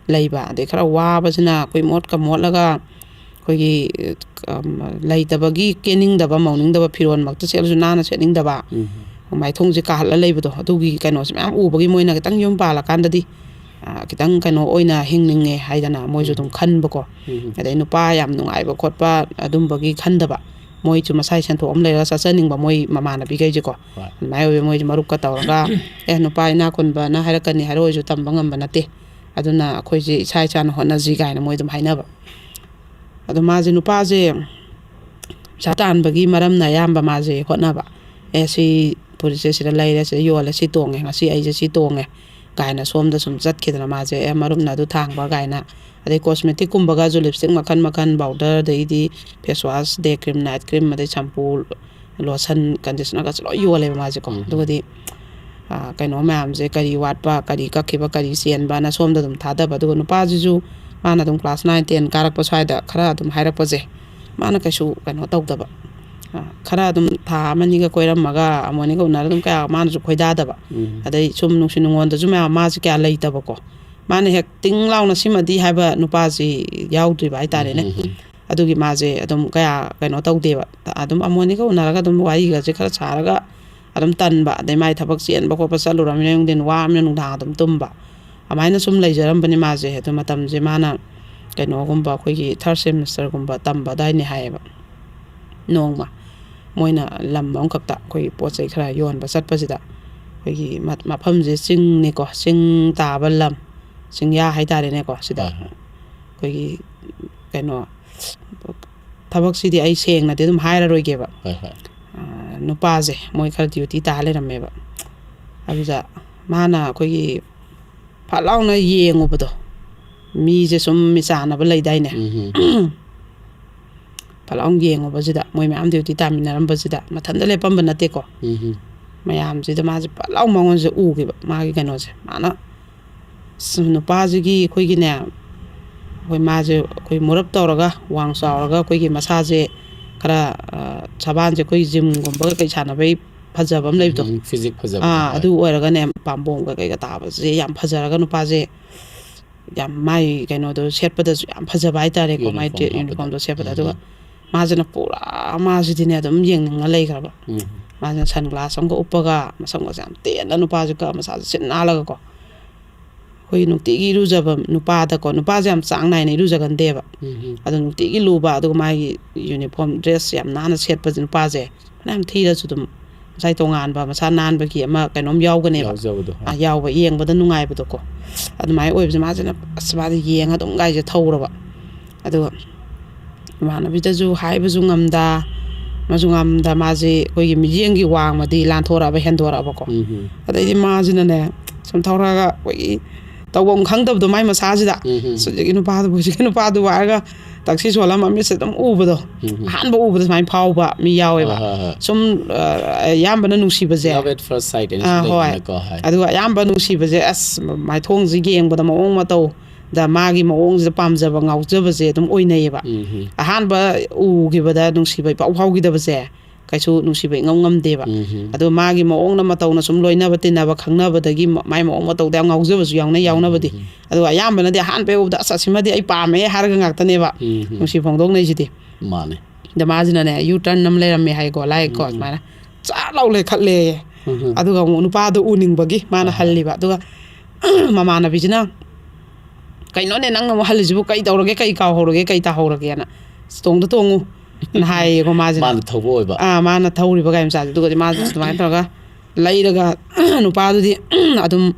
ꯂꯩꯕ, ꯑꯗꯩ ꯈꯔ ꯋꯥꯕꯁꯤꯅ ꯑꯩꯈꯣꯏ ꯃꯣꯠꯀ ꯃꯣꯠꯂꯒ ꯑꯩꯈꯣꯏꯒꯤ, ꯑꯝ, ꯂꯩꯇꯕꯒꯤ ꯀꯦꯅꯤꯡꯗꯕ, ꯃꯧꯅꯤꯡꯗꯕ, ꯐꯤꯔꯣꯜꯃꯛꯇ ꯁꯦꯠꯂꯁꯨ ꯅꯥꯟꯅ ꯁꯦꯠꯅꯤꯡꯗꯕ, ꯎꯝ꯫ ꯃꯥꯏꯊꯣꯡꯁꯦ ꯀꯥꯍꯜꯂ ꯂꯩꯕꯗꯣ, ꯑꯗꯨꯒꯤ ꯀꯩꯅꯣꯁꯦ ꯃꯌꯥꯝ ꯎꯕꯒꯤ ꯃꯣꯏꯅ ꯈꯤꯇꯪ ꯌꯨꯝ ꯄꯥꯜꯂꯀꯥꯟꯗꯗꯤ, ꯑ, ꯈꯤꯇꯪ ꯀꯩꯅꯣ ꯑꯣꯏꯅ ꯍꯤꯡꯅꯤꯡꯉꯦ ꯍꯥꯏꯗꯅ ꯃꯣꯏꯁꯨ ꯑꯗꯨꯝ ꯎꯝ꯫ ꯈꯟꯕꯀꯣ꯫ ꯎꯝ꯫ ꯑꯗꯩ ꯅꯨꯄꯥ ꯌꯥꯝ ꯅꯨꯡꯉꯥꯏꯕ ꯈꯣꯠꯄ ꯑꯗꯨꯝꯕꯒꯤ ꯈꯟꯗꯕ, ꯃꯣꯏꯁꯨ ꯃꯁꯥꯒꯤ ꯁꯦꯟꯊꯣꯛ ꯑꯃ ꯂꯩꯔꯒ ꯆꯠꯆꯅꯤꯡꯕ ꯃꯣꯏ ꯃꯃꯥꯟꯅꯕꯤꯈꯩꯁꯦꯀꯣ꯫ ꯍꯣꯏ꯫ ꯑꯗꯨꯃꯥꯏꯅ ꯑꯣꯏꯕ ꯃꯣꯏꯁꯦ ꯃꯔꯨꯞꯀ ꯇꯧꯔꯒ, "ꯑꯦ, ꯅꯨꯄꯥ ꯏꯅꯥꯛ ꯈꯨꯟꯕꯅ ꯍꯥꯏꯔꯛꯀꯅꯤ ꯍꯥꯏꯔꯛꯑꯣꯏꯁꯨ ꯇꯝꯕ ꯉꯝꯕ ꯅꯠꯇꯦ, ꯑꯗꯨꯅ ꯑꯩꯈꯣꯏꯁꯦ ꯏꯁꯥ ꯏꯁꯥꯅ ꯍꯣꯠꯅꯁꯤ" ꯀꯥꯏꯅ ꯃꯣꯏ ꯑꯗꯨꯝ ꯍꯥꯏꯅꯕ꯫ ꯑꯗꯣ ꯃꯥꯁꯦ, ꯅꯨꯄꯥꯁꯦ ꯄꯩꯁꯥ ꯇꯥꯟꯕꯒꯤ ꯃꯔꯝꯅ ꯑꯌꯥꯝꯕ ꯃꯥꯁꯦ ꯍꯣꯠꯅꯕ꯫ "ꯑꯦ, ꯁꯤ ꯐꯨꯔꯤꯠꯁꯦ ꯁꯤꯗ ꯂꯩꯔꯦ, ꯁꯤꯗ ꯌꯣꯜꯂꯦ, ꯁꯤ ꯇꯣꯡꯉꯦ, ꯉꯁꯤ ꯑꯩꯁꯦ ꯁꯤ ꯇꯣꯡꯉꯦ" ꯀꯥꯏꯅ ꯁꯣꯝꯗ ꯁꯨꯝ ꯆꯠꯈꯤꯗꯅ ꯃꯥꯁꯦ, "ꯑꯦ, ꯃꯔꯨꯞꯅ ꯑꯗꯨ ꯊꯥꯡꯕ" ꯀꯥꯏꯅ꯫ ꯑꯗꯩ cosmetic ꯀꯨꯝꯕꯒ ꯂꯤꯞꯁꯇꯤꯛ ꯃꯈꯜ ꯃꯈꯜ, powder, ꯑꯗꯩꯗꯤ face wash, day cream, night cream, ꯑꯗꯩ shampoo, lotion, conditionerꯒꯁꯨ ꯂꯣꯏ ꯌꯣꯜꯂꯦꯕ ꯃꯥꯁꯦꯀꯣ꯫ ꯎꯝ꯫ ꯑꯗꯨꯒꯗꯤ, ꯑ, ꯀꯩꯅꯣ ꯃꯌꯥꯝꯁꯦ, ꯀꯔꯤ ꯋꯥꯠꯄ, ꯀꯔꯤ ꯀꯛꯈꯤꯕ, ꯀꯔꯤ ꯆꯦꯟꯕꯅ ꯁꯣꯝꯗ ꯑꯗꯨꯝ ꯊꯥꯗꯕ꯫ ꯑꯗꯨꯒ ꯅꯨꯄꯥꯁꯤꯁꯨ ꯃꯥꯅ ꯑꯗꯨꯝ class nine, ten ꯀꯥꯔꯛꯄ ꯁ꯭ꯋꯥꯏꯗ ꯈꯔ ꯑꯗꯨꯝ ꯍꯥꯏꯔꯛꯄꯁꯦ, ꯃꯥꯅ ꯀꯩꯁꯨ ꯀꯩꯅꯣ ꯇꯧꯗꯕ, ꯈꯔ ꯑꯗꯨꯝ ꯊꯥ ꯑꯃꯅꯤꯒ ꯀꯣꯏꯔꯝꯃꯒ ꯑꯃꯣꯅꯤꯒ ꯎꯅꯔꯒ ꯑꯗꯨꯝ ꯀꯌꯥ ꯃꯥꯅꯁꯨ ꯈꯣꯏꯗꯥꯗꯕ꯫ ꯎꯝ. ꯑꯗꯩ ꯁꯨꯝ ꯅꯨꯡꯁꯤ ꯅꯨꯡꯉꯣꯟꯗꯁꯨ ꯃꯌꯥꯝ ꯃꯥꯁꯦ ꯀꯌꯥ ꯂꯩꯇꯕꯀꯣ꯫ ꯃꯥꯅ ꯍꯦꯛ ꯇꯤꯡ ꯂꯥꯎꯅ ꯁꯤꯃꯗꯤ ꯍꯥꯏꯕ ꯅꯨꯄꯥꯁꯤ ꯌꯥꯎꯗ꯭ꯔꯤꯕ ꯍꯥꯏꯇꯥꯔꯦꯅꯦ꯫ ꯎꯝ, ꯎꯝ, ꯎꯝ. ꯑꯗꯨꯒꯤ ꯃꯥꯁꯦ ꯑꯗꯨꯝ ꯀꯌꯥ ꯀꯩꯅꯣ ꯇꯧꯗꯦꯕ꯫ ꯑꯗꯨꯝ ꯑꯃꯣꯅꯤꯒ ꯎꯅꯔꯒ ꯑꯗꯨꯝ ꯋꯥꯔꯤꯒꯁꯦ ꯈꯔ ꯁꯥꯔꯒ ꯑꯗꯨꯝ ꯇꯟꯕ, ꯑꯗꯩ ꯃꯥꯏ ꯊꯕꯛ ꯆꯦꯟꯕ ꯈꯣꯠꯄ ꯆꯠꯂꯨꯔꯃꯤꯅ ꯅꯨꯡꯊꯤꯟ ꯋꯥꯔꯃꯤꯅ ꯅꯨꯡꯗꯥꯡ ꯑꯗꯨꯝ ꯇꯨꯝꯕ, ꯑꯗꯨꯃꯥꯏꯅ ꯁꯨꯝ ꯂꯩꯖꯔꯝꯕꯅꯤ ꯃꯥꯁꯦ꯫ ꯑꯗꯨ ꯃꯇꯝꯁꯦ ꯃꯥꯅ ꯀꯩꯅꯣꯒꯨꯝꯕ ꯑꯩꯈꯣꯏꯒꯤ ꯊꯥꯔꯠ ꯁꯦꯃꯤꯁꯇꯔꯒꯨꯝꯕ ꯇꯝꯕ ꯑꯗꯥꯏꯅꯦ ꯍꯥꯏꯌꯦꯕ꯫ ꯅꯣꯡꯃ ꯃꯣꯏꯅ ꯂꯝ ꯑꯃꯈꯛꯇ ꯑꯩꯈꯣꯏꯒꯤ ꯄꯣꯠ ꯆꯩ ꯈꯔ ꯌꯣꯟꯕ ꯆꯠꯄꯁꯤꯗ ꯑꯩꯈꯣꯏꯒꯤ ꯃ- ꯃꯐꯝꯁꯦ ꯆꯤꯡꯅꯤꯀꯣ, ꯆꯤꯡ ꯇꯥꯕ ꯂꯝ, ꯆꯤꯡꯌꯥ ꯍꯥꯏꯇꯥꯔꯦꯅꯦꯀꯣ꯫ ꯁꯤꯗ ꯍꯣꯏ, ꯍꯣꯏ. ꯑꯩꯈꯣꯏꯒꯤ ꯀꯩꯅꯣ ꯊꯕꯛꯁꯤꯗꯤ ꯑꯩ ꯁꯦꯡꯅꯗꯤ ꯑꯗꯨꯝ ꯍꯥꯏꯔꯔꯣꯏꯒꯦꯕ꯫ ꯍꯣꯏ, ꯍꯣꯏ. ꯑ, ꯅꯨꯄꯥꯁꯦ ꯃꯣꯏ ꯈꯔ ꯗ꯭ꯌꯨꯇꯤ ꯇꯥ ꯂꯩꯔꯝꯃꯦꯕ꯫ ꯑꯗꯨꯗ ꯃꯥꯅ ꯑꯩꯈꯣꯏꯒꯤ ꯐꯠ ꯂꯥꯎꯅ ꯌꯦꯡꯉꯨꯕꯗꯣ, ꯃꯤꯁꯦ ꯁꯨꯝ ꯃꯤꯆꯥꯟꯅꯕ ꯂꯩꯗꯥꯏꯅꯦ꯫ ꯎꯝ, ꯎꯝ. ꯐꯠ ꯂꯥꯎꯅ ꯌꯦꯡꯉꯨꯕꯁꯤꯗ ꯃꯣꯏ ꯃꯌꯥꯝ ꯗ꯭ꯌꯨꯇꯤ ꯇꯥꯃꯤꯟꯅꯔꯝꯕꯁꯤꯗ, ꯃꯊꯟꯇ ꯂꯦꯞꯄꯝꯕ ꯅꯠꯇꯦꯀꯣ꯫ ꯎꯝ, ꯎꯝ. ꯃꯌꯥꯝꯁꯤꯗ ꯃꯥꯁꯦ ꯐꯠ ꯂꯥꯎ ꯃꯉꯣꯟꯁꯦ ꯎꯈꯤꯕ, ꯃꯥꯒꯤ ꯀꯩꯅꯣꯁꯦ꯫ ꯃꯥꯅ ꯁꯨꯝ ꯅꯨꯄꯥꯁꯤꯒꯤ ꯑꯩꯈꯣꯏꯒꯤꯅꯦ, ꯑꯩꯈꯣꯏ ꯃꯥꯁꯦ ꯑꯩꯈꯣꯏ ꯃꯨꯔꯞ ꯇꯧꯔꯒ, ꯋꯥꯡ ꯆꯥꯎꯔꯒ, ꯑꯩꯈꯣꯏꯒꯤ ꯃꯁꯥꯁꯦ ꯈꯔ, ꯑ, ꯁꯕꯥꯟꯁꯦ ꯑꯩꯈꯣꯏ ꯖꯤꯝꯒꯨꯝꯕꯒ ꯀꯩ ꯁꯥꯟꯅꯕꯩ ꯐꯖꯕ ꯑꯃ ꯂꯩꯕꯗꯣ꯫ ꯎꯝ, ꯐꯤꯖꯤꯛ ꯐꯖꯕ. ꯑꯥ, ꯍꯣꯏ. ꯑꯗꯨ ꯑꯣꯏꯔꯒꯅꯦ, ꯄꯥꯝꯕꯣꯝꯒ ꯀꯩꯒ ꯇꯥꯕꯁꯦ ꯌꯥꯝ ꯐꯖꯔꯒ, ꯅꯨꯄꯥꯁꯦ ꯌꯥꯝ, ꯃꯥꯏ ꯀꯩꯅꯣꯗꯣ ꯁꯦꯠꯄꯗ ꯁꯨ ꯌꯥꯝ ꯐꯖꯕ ꯍꯥꯏꯇꯥꯔꯦꯀꯣ, ꯃꯥꯏ ꯌꯨꯅꯤꯐꯣꯔꯝ ꯗ꯭ꯔꯦ- ꯍꯥꯞꯄꯗ. ꯌꯨꯅꯤꯐꯣꯔꯝꯗꯣ ꯁꯦꯠꯄꯗ꯫ ꯎꯝ. ꯑꯗꯨꯒ ꯃꯥꯁꯤꯅ ꯄꯨꯔꯥ, ꯃꯥꯁꯤꯗꯤꯅꯦ ꯑꯗꯨꯝ ꯌꯦꯡꯅꯤꯡꯉ ꯂꯩꯈ꯭ꯔꯕ꯫ ꯎꯝ. ꯃꯥꯁꯤꯅ ꯁꯟ ꯒ꯭ꯂꯥꯁ ꯑꯃꯒ ꯎꯞꯄꯒ, ꯃꯁꯝꯒꯁꯦ ꯌꯥꯝ ꯇꯦꯟꯅ, ꯅꯨꯄꯥꯁꯦ ꯀ- ꯃꯁꯥꯁꯦ ꯁꯤꯠ ꯅꯥꯜꯂꯒꯀꯣ, ꯑꯩꯈꯣꯏꯒꯤ ꯅꯨꯡꯇꯤꯒꯤ ꯏꯔꯨꯖꯕ ꯅꯨꯄꯥꯗꯀꯣ, ꯅꯨꯄꯥꯁꯦ ꯌꯥꯝ ꯆꯥꯡ ꯅꯥꯏꯅ ꯏꯔꯨꯖꯒꯟꯗꯦꯕ꯫ ꯎꯝ. ꯑꯗꯣ ꯅꯨꯡꯇꯤꯒꯤ ꯂꯨꯕ, ꯑꯗꯨꯒ ꯃꯥꯒꯤ ꯌꯨꯅꯤꯐꯣꯔꯝ ꯗ꯭ꯔꯦꯁ ꯌꯥꯝ ꯅꯥꯟꯅ ꯁꯦꯠꯄꯁꯦ, ꯅꯨꯄꯥꯁꯦ ꯐꯅꯌꯥꯝ ꯊꯤꯔꯁꯨ ꯑꯗꯨꯝ ꯉꯁꯥꯏ ꯇꯣꯉꯥꯟꯕ ꯃꯁꯥ ꯅꯥꯟꯕꯒꯤ ꯑꯃ ꯀꯩꯅꯣꯝ ꯌꯥꯎꯒꯅꯦꯕ꯫ ꯌꯥꯎꯖꯕꯗꯣ. ꯑꯥ, ꯌꯥꯎꯕ, ꯌꯦꯡꯕꯗ ꯅꯨꯡꯉꯥꯏꯕꯗꯣꯀꯣ꯫ ꯑꯗꯨꯃꯥꯏꯅ ꯑꯣꯏꯕꯁꯦ, ꯃꯥꯁꯤꯅ ꯑꯁ, ꯃꯥꯗꯤ ꯌꯦꯡꯉ ꯑꯗꯨꯝ ꯒꯥꯔꯤꯁꯦ ꯊꯧꯔꯕ꯫ ꯑꯗꯨꯒ ꯏꯃꯥꯟꯅꯕꯤꯗꯁꯨ ꯍꯥꯏꯕꯁꯨ ꯉꯝꯗ, ꯑꯃꯁꯨ ꯉꯝꯗ, ꯃꯥꯁꯦ ꯑꯩꯈꯣꯏꯒꯤ ꯃꯤꯠꯌꯦꯡꯒꯤ ꯋꯥꯡꯃꯗꯤ ꯂꯥꯟꯊꯣꯔꯛꯑꯕ, ꯍꯦꯟꯗꯣꯔꯛꯑꯕꯀꯣ꯫ ꯎꯝ. ꯑꯗꯩꯗꯤ ꯃꯥꯁꯤꯅꯅꯦ, ꯁꯨꯝ ꯊꯧꯔꯛꯑꯒ ꯑꯩꯈꯣꯏꯒꯤ ꯇꯧꯐꯝ ꯈꯪꯗꯕꯗꯣ ꯃꯥꯏ ꯃꯁꯥꯁꯤꯗ꯫ ꯎꯝ. "ꯑꯁ, ꯍꯧꯖꯤꯛꯀꯤ ꯅꯨꯄꯥꯗꯨꯕꯨ, ꯍꯧꯖꯤꯛꯀꯤ ꯅꯨꯄꯥꯗꯨꯕꯨ" ꯍꯥꯏꯔꯒ ꯇꯥꯛꯁꯤ ꯁꯣꯜꯂ ꯃꯃꯤꯠꯁꯦ ꯑꯗꯨꯝ ꯎꯕꯗꯣ, ꯎꯝ. ꯑꯍꯥꯟꯕ ꯎꯕꯗ ꯁꯨꯃꯥꯏꯅ ꯐꯥꯎꯕ ꯃꯤ ꯌꯥꯎꯋꯦꯕ꯫ ꯍꯣꯏ, ꯍꯣꯏ, ꯍꯣꯏ. ꯁꯨꯝ, ꯑ, ꯑꯌꯥꯝꯕꯅ ꯅꯨꯡꯁꯤꯕꯁꯦ, Love at first sight ꯍꯥꯏꯅ ꯑꯥ, ꯁꯨꯝ ꯍꯣꯏ. ꯂꯩꯗꯅꯀꯣ, ꯍꯣꯏ. ꯑꯗꯨꯒ ꯑꯌꯥꯝꯕ ꯅꯨꯡꯁꯤꯕꯁꯦ, ꯑꯁ, ꯃꯥꯏꯊꯣꯡꯁꯦ ꯌꯦꯡꯕꯗ ꯃꯑꯣꯡ ꯃꯇꯧ, ꯗ ꯃꯥꯒꯤ ꯃꯑꯣꯡꯁꯤꯗ ꯄꯥꯝꯖꯕ, ꯉꯥꯎꯖꯕꯁꯦ ꯑꯗꯨꯝ ꯑꯣꯏꯅꯩꯌꯦꯕ꯫ ꯎꯝ. ꯑꯍꯥꯟꯕ ꯎꯈꯤꯕꯗ ꯅꯨꯡꯁꯤꯕ ꯏꯄꯥꯎ ꯐꯥꯎꯈꯤꯗꯕꯁꯦ ꯀꯩꯁꯨ ꯅꯨꯡꯁꯤꯕ ꯏꯉꯝ ꯉꯝꯗꯦꯕ꯫ ꯎꯝ. ꯑꯗꯣ ꯃꯥꯒꯤ ꯃꯑꯣꯡꯅ ꯃꯇꯧꯅ ꯁꯨꯝ ꯂꯣꯏꯅꯕ ꯇꯤꯟꯅꯕ ꯈꯪꯅꯕꯗꯒꯤ ꯃ- ꯃꯥꯏ ꯃꯑꯣꯡ ꯃꯇꯧꯗ ꯌꯥꯝ ꯉꯥꯎꯖꯕꯁꯨ ꯌꯥꯎꯅꯩ, ꯌꯥꯎꯅꯕꯗꯤ꯫ ꯎꯝ. ꯑꯗꯣ ꯑꯌꯥꯝꯕꯅꯗꯤ ꯑꯍꯥꯟꯕ ꯎꯕꯗ "ꯑꯁ, ꯑꯁꯤꯃꯗꯤ ꯑꯩ ꯄꯥꯝꯃꯦ" ꯍꯥꯏꯔꯒ ꯉꯥꯛꯇꯅꯦꯕ ꯎꯝ. ꯅꯨꯡꯁꯤ ꯐꯣꯡꯗꯣꯛꯅꯩꯁꯤꯗꯤ꯫ ꯃꯥꯅꯦ. ꯑꯗ ꯃꯥꯁꯤꯅꯅꯦ, ꯌꯨ ꯇꯔꯟ ꯑꯃ ꯂꯩꯔꯝꯃꯦ ꯍꯥꯏꯀꯣ, ꯂꯥꯏꯀꯣ, ꯎꯝ. ꯁꯨꯃꯥꯏꯅ ꯆꯥ ꯂꯥꯎ ꯂꯩꯈꯠꯂꯦ꯫ ꯎꯝ. ꯑꯗꯨꯒ ꯑꯃꯨꯛ ꯅꯨꯄꯥꯗꯣ ꯎꯅꯤꯡꯕꯒꯤ ꯃꯥꯅ ꯑꯍꯥ. ꯍꯜꯂꯤꯕ꯫ ꯑꯗꯨꯒ ꯃꯃꯥꯟꯅꯕꯤꯁꯤꯅ "ꯀꯩꯅꯣꯅꯦ, ꯅꯪꯅ ꯑꯃꯨꯛ ꯍꯜꯂꯤꯁꯤꯕꯨ? ꯀꯩ ꯇꯧꯔꯒꯦ? ꯀꯩ ꯀꯥꯎꯍꯧꯔꯒꯦ? ꯀꯩ ꯇꯥꯍꯧꯔꯒꯦꯅ?" "ꯇꯣꯡꯗ ꯇꯣꯡꯉꯨ" ꯅ ꯍꯥꯏꯌꯦꯀꯣ ꯃꯥꯁꯤꯅ꯫ ꯃꯥꯅ ꯊꯧꯕ ꯑꯣꯏꯕ. ꯑꯥ, ꯃꯥꯅ ꯊꯧꯔꯤꯕ ꯒꯥꯔꯤ ꯃꯆꯥꯁꯦ꯫ ꯑꯗꯨꯒꯗꯤ ꯃꯥꯁꯦ ꯑꯗꯨꯃꯥꯏꯅ ꯇꯧꯔꯒ ꯂꯩꯔꯒ ꯅꯨꯄꯥꯗꯨꯗꯤ ꯑꯗꯨꯝ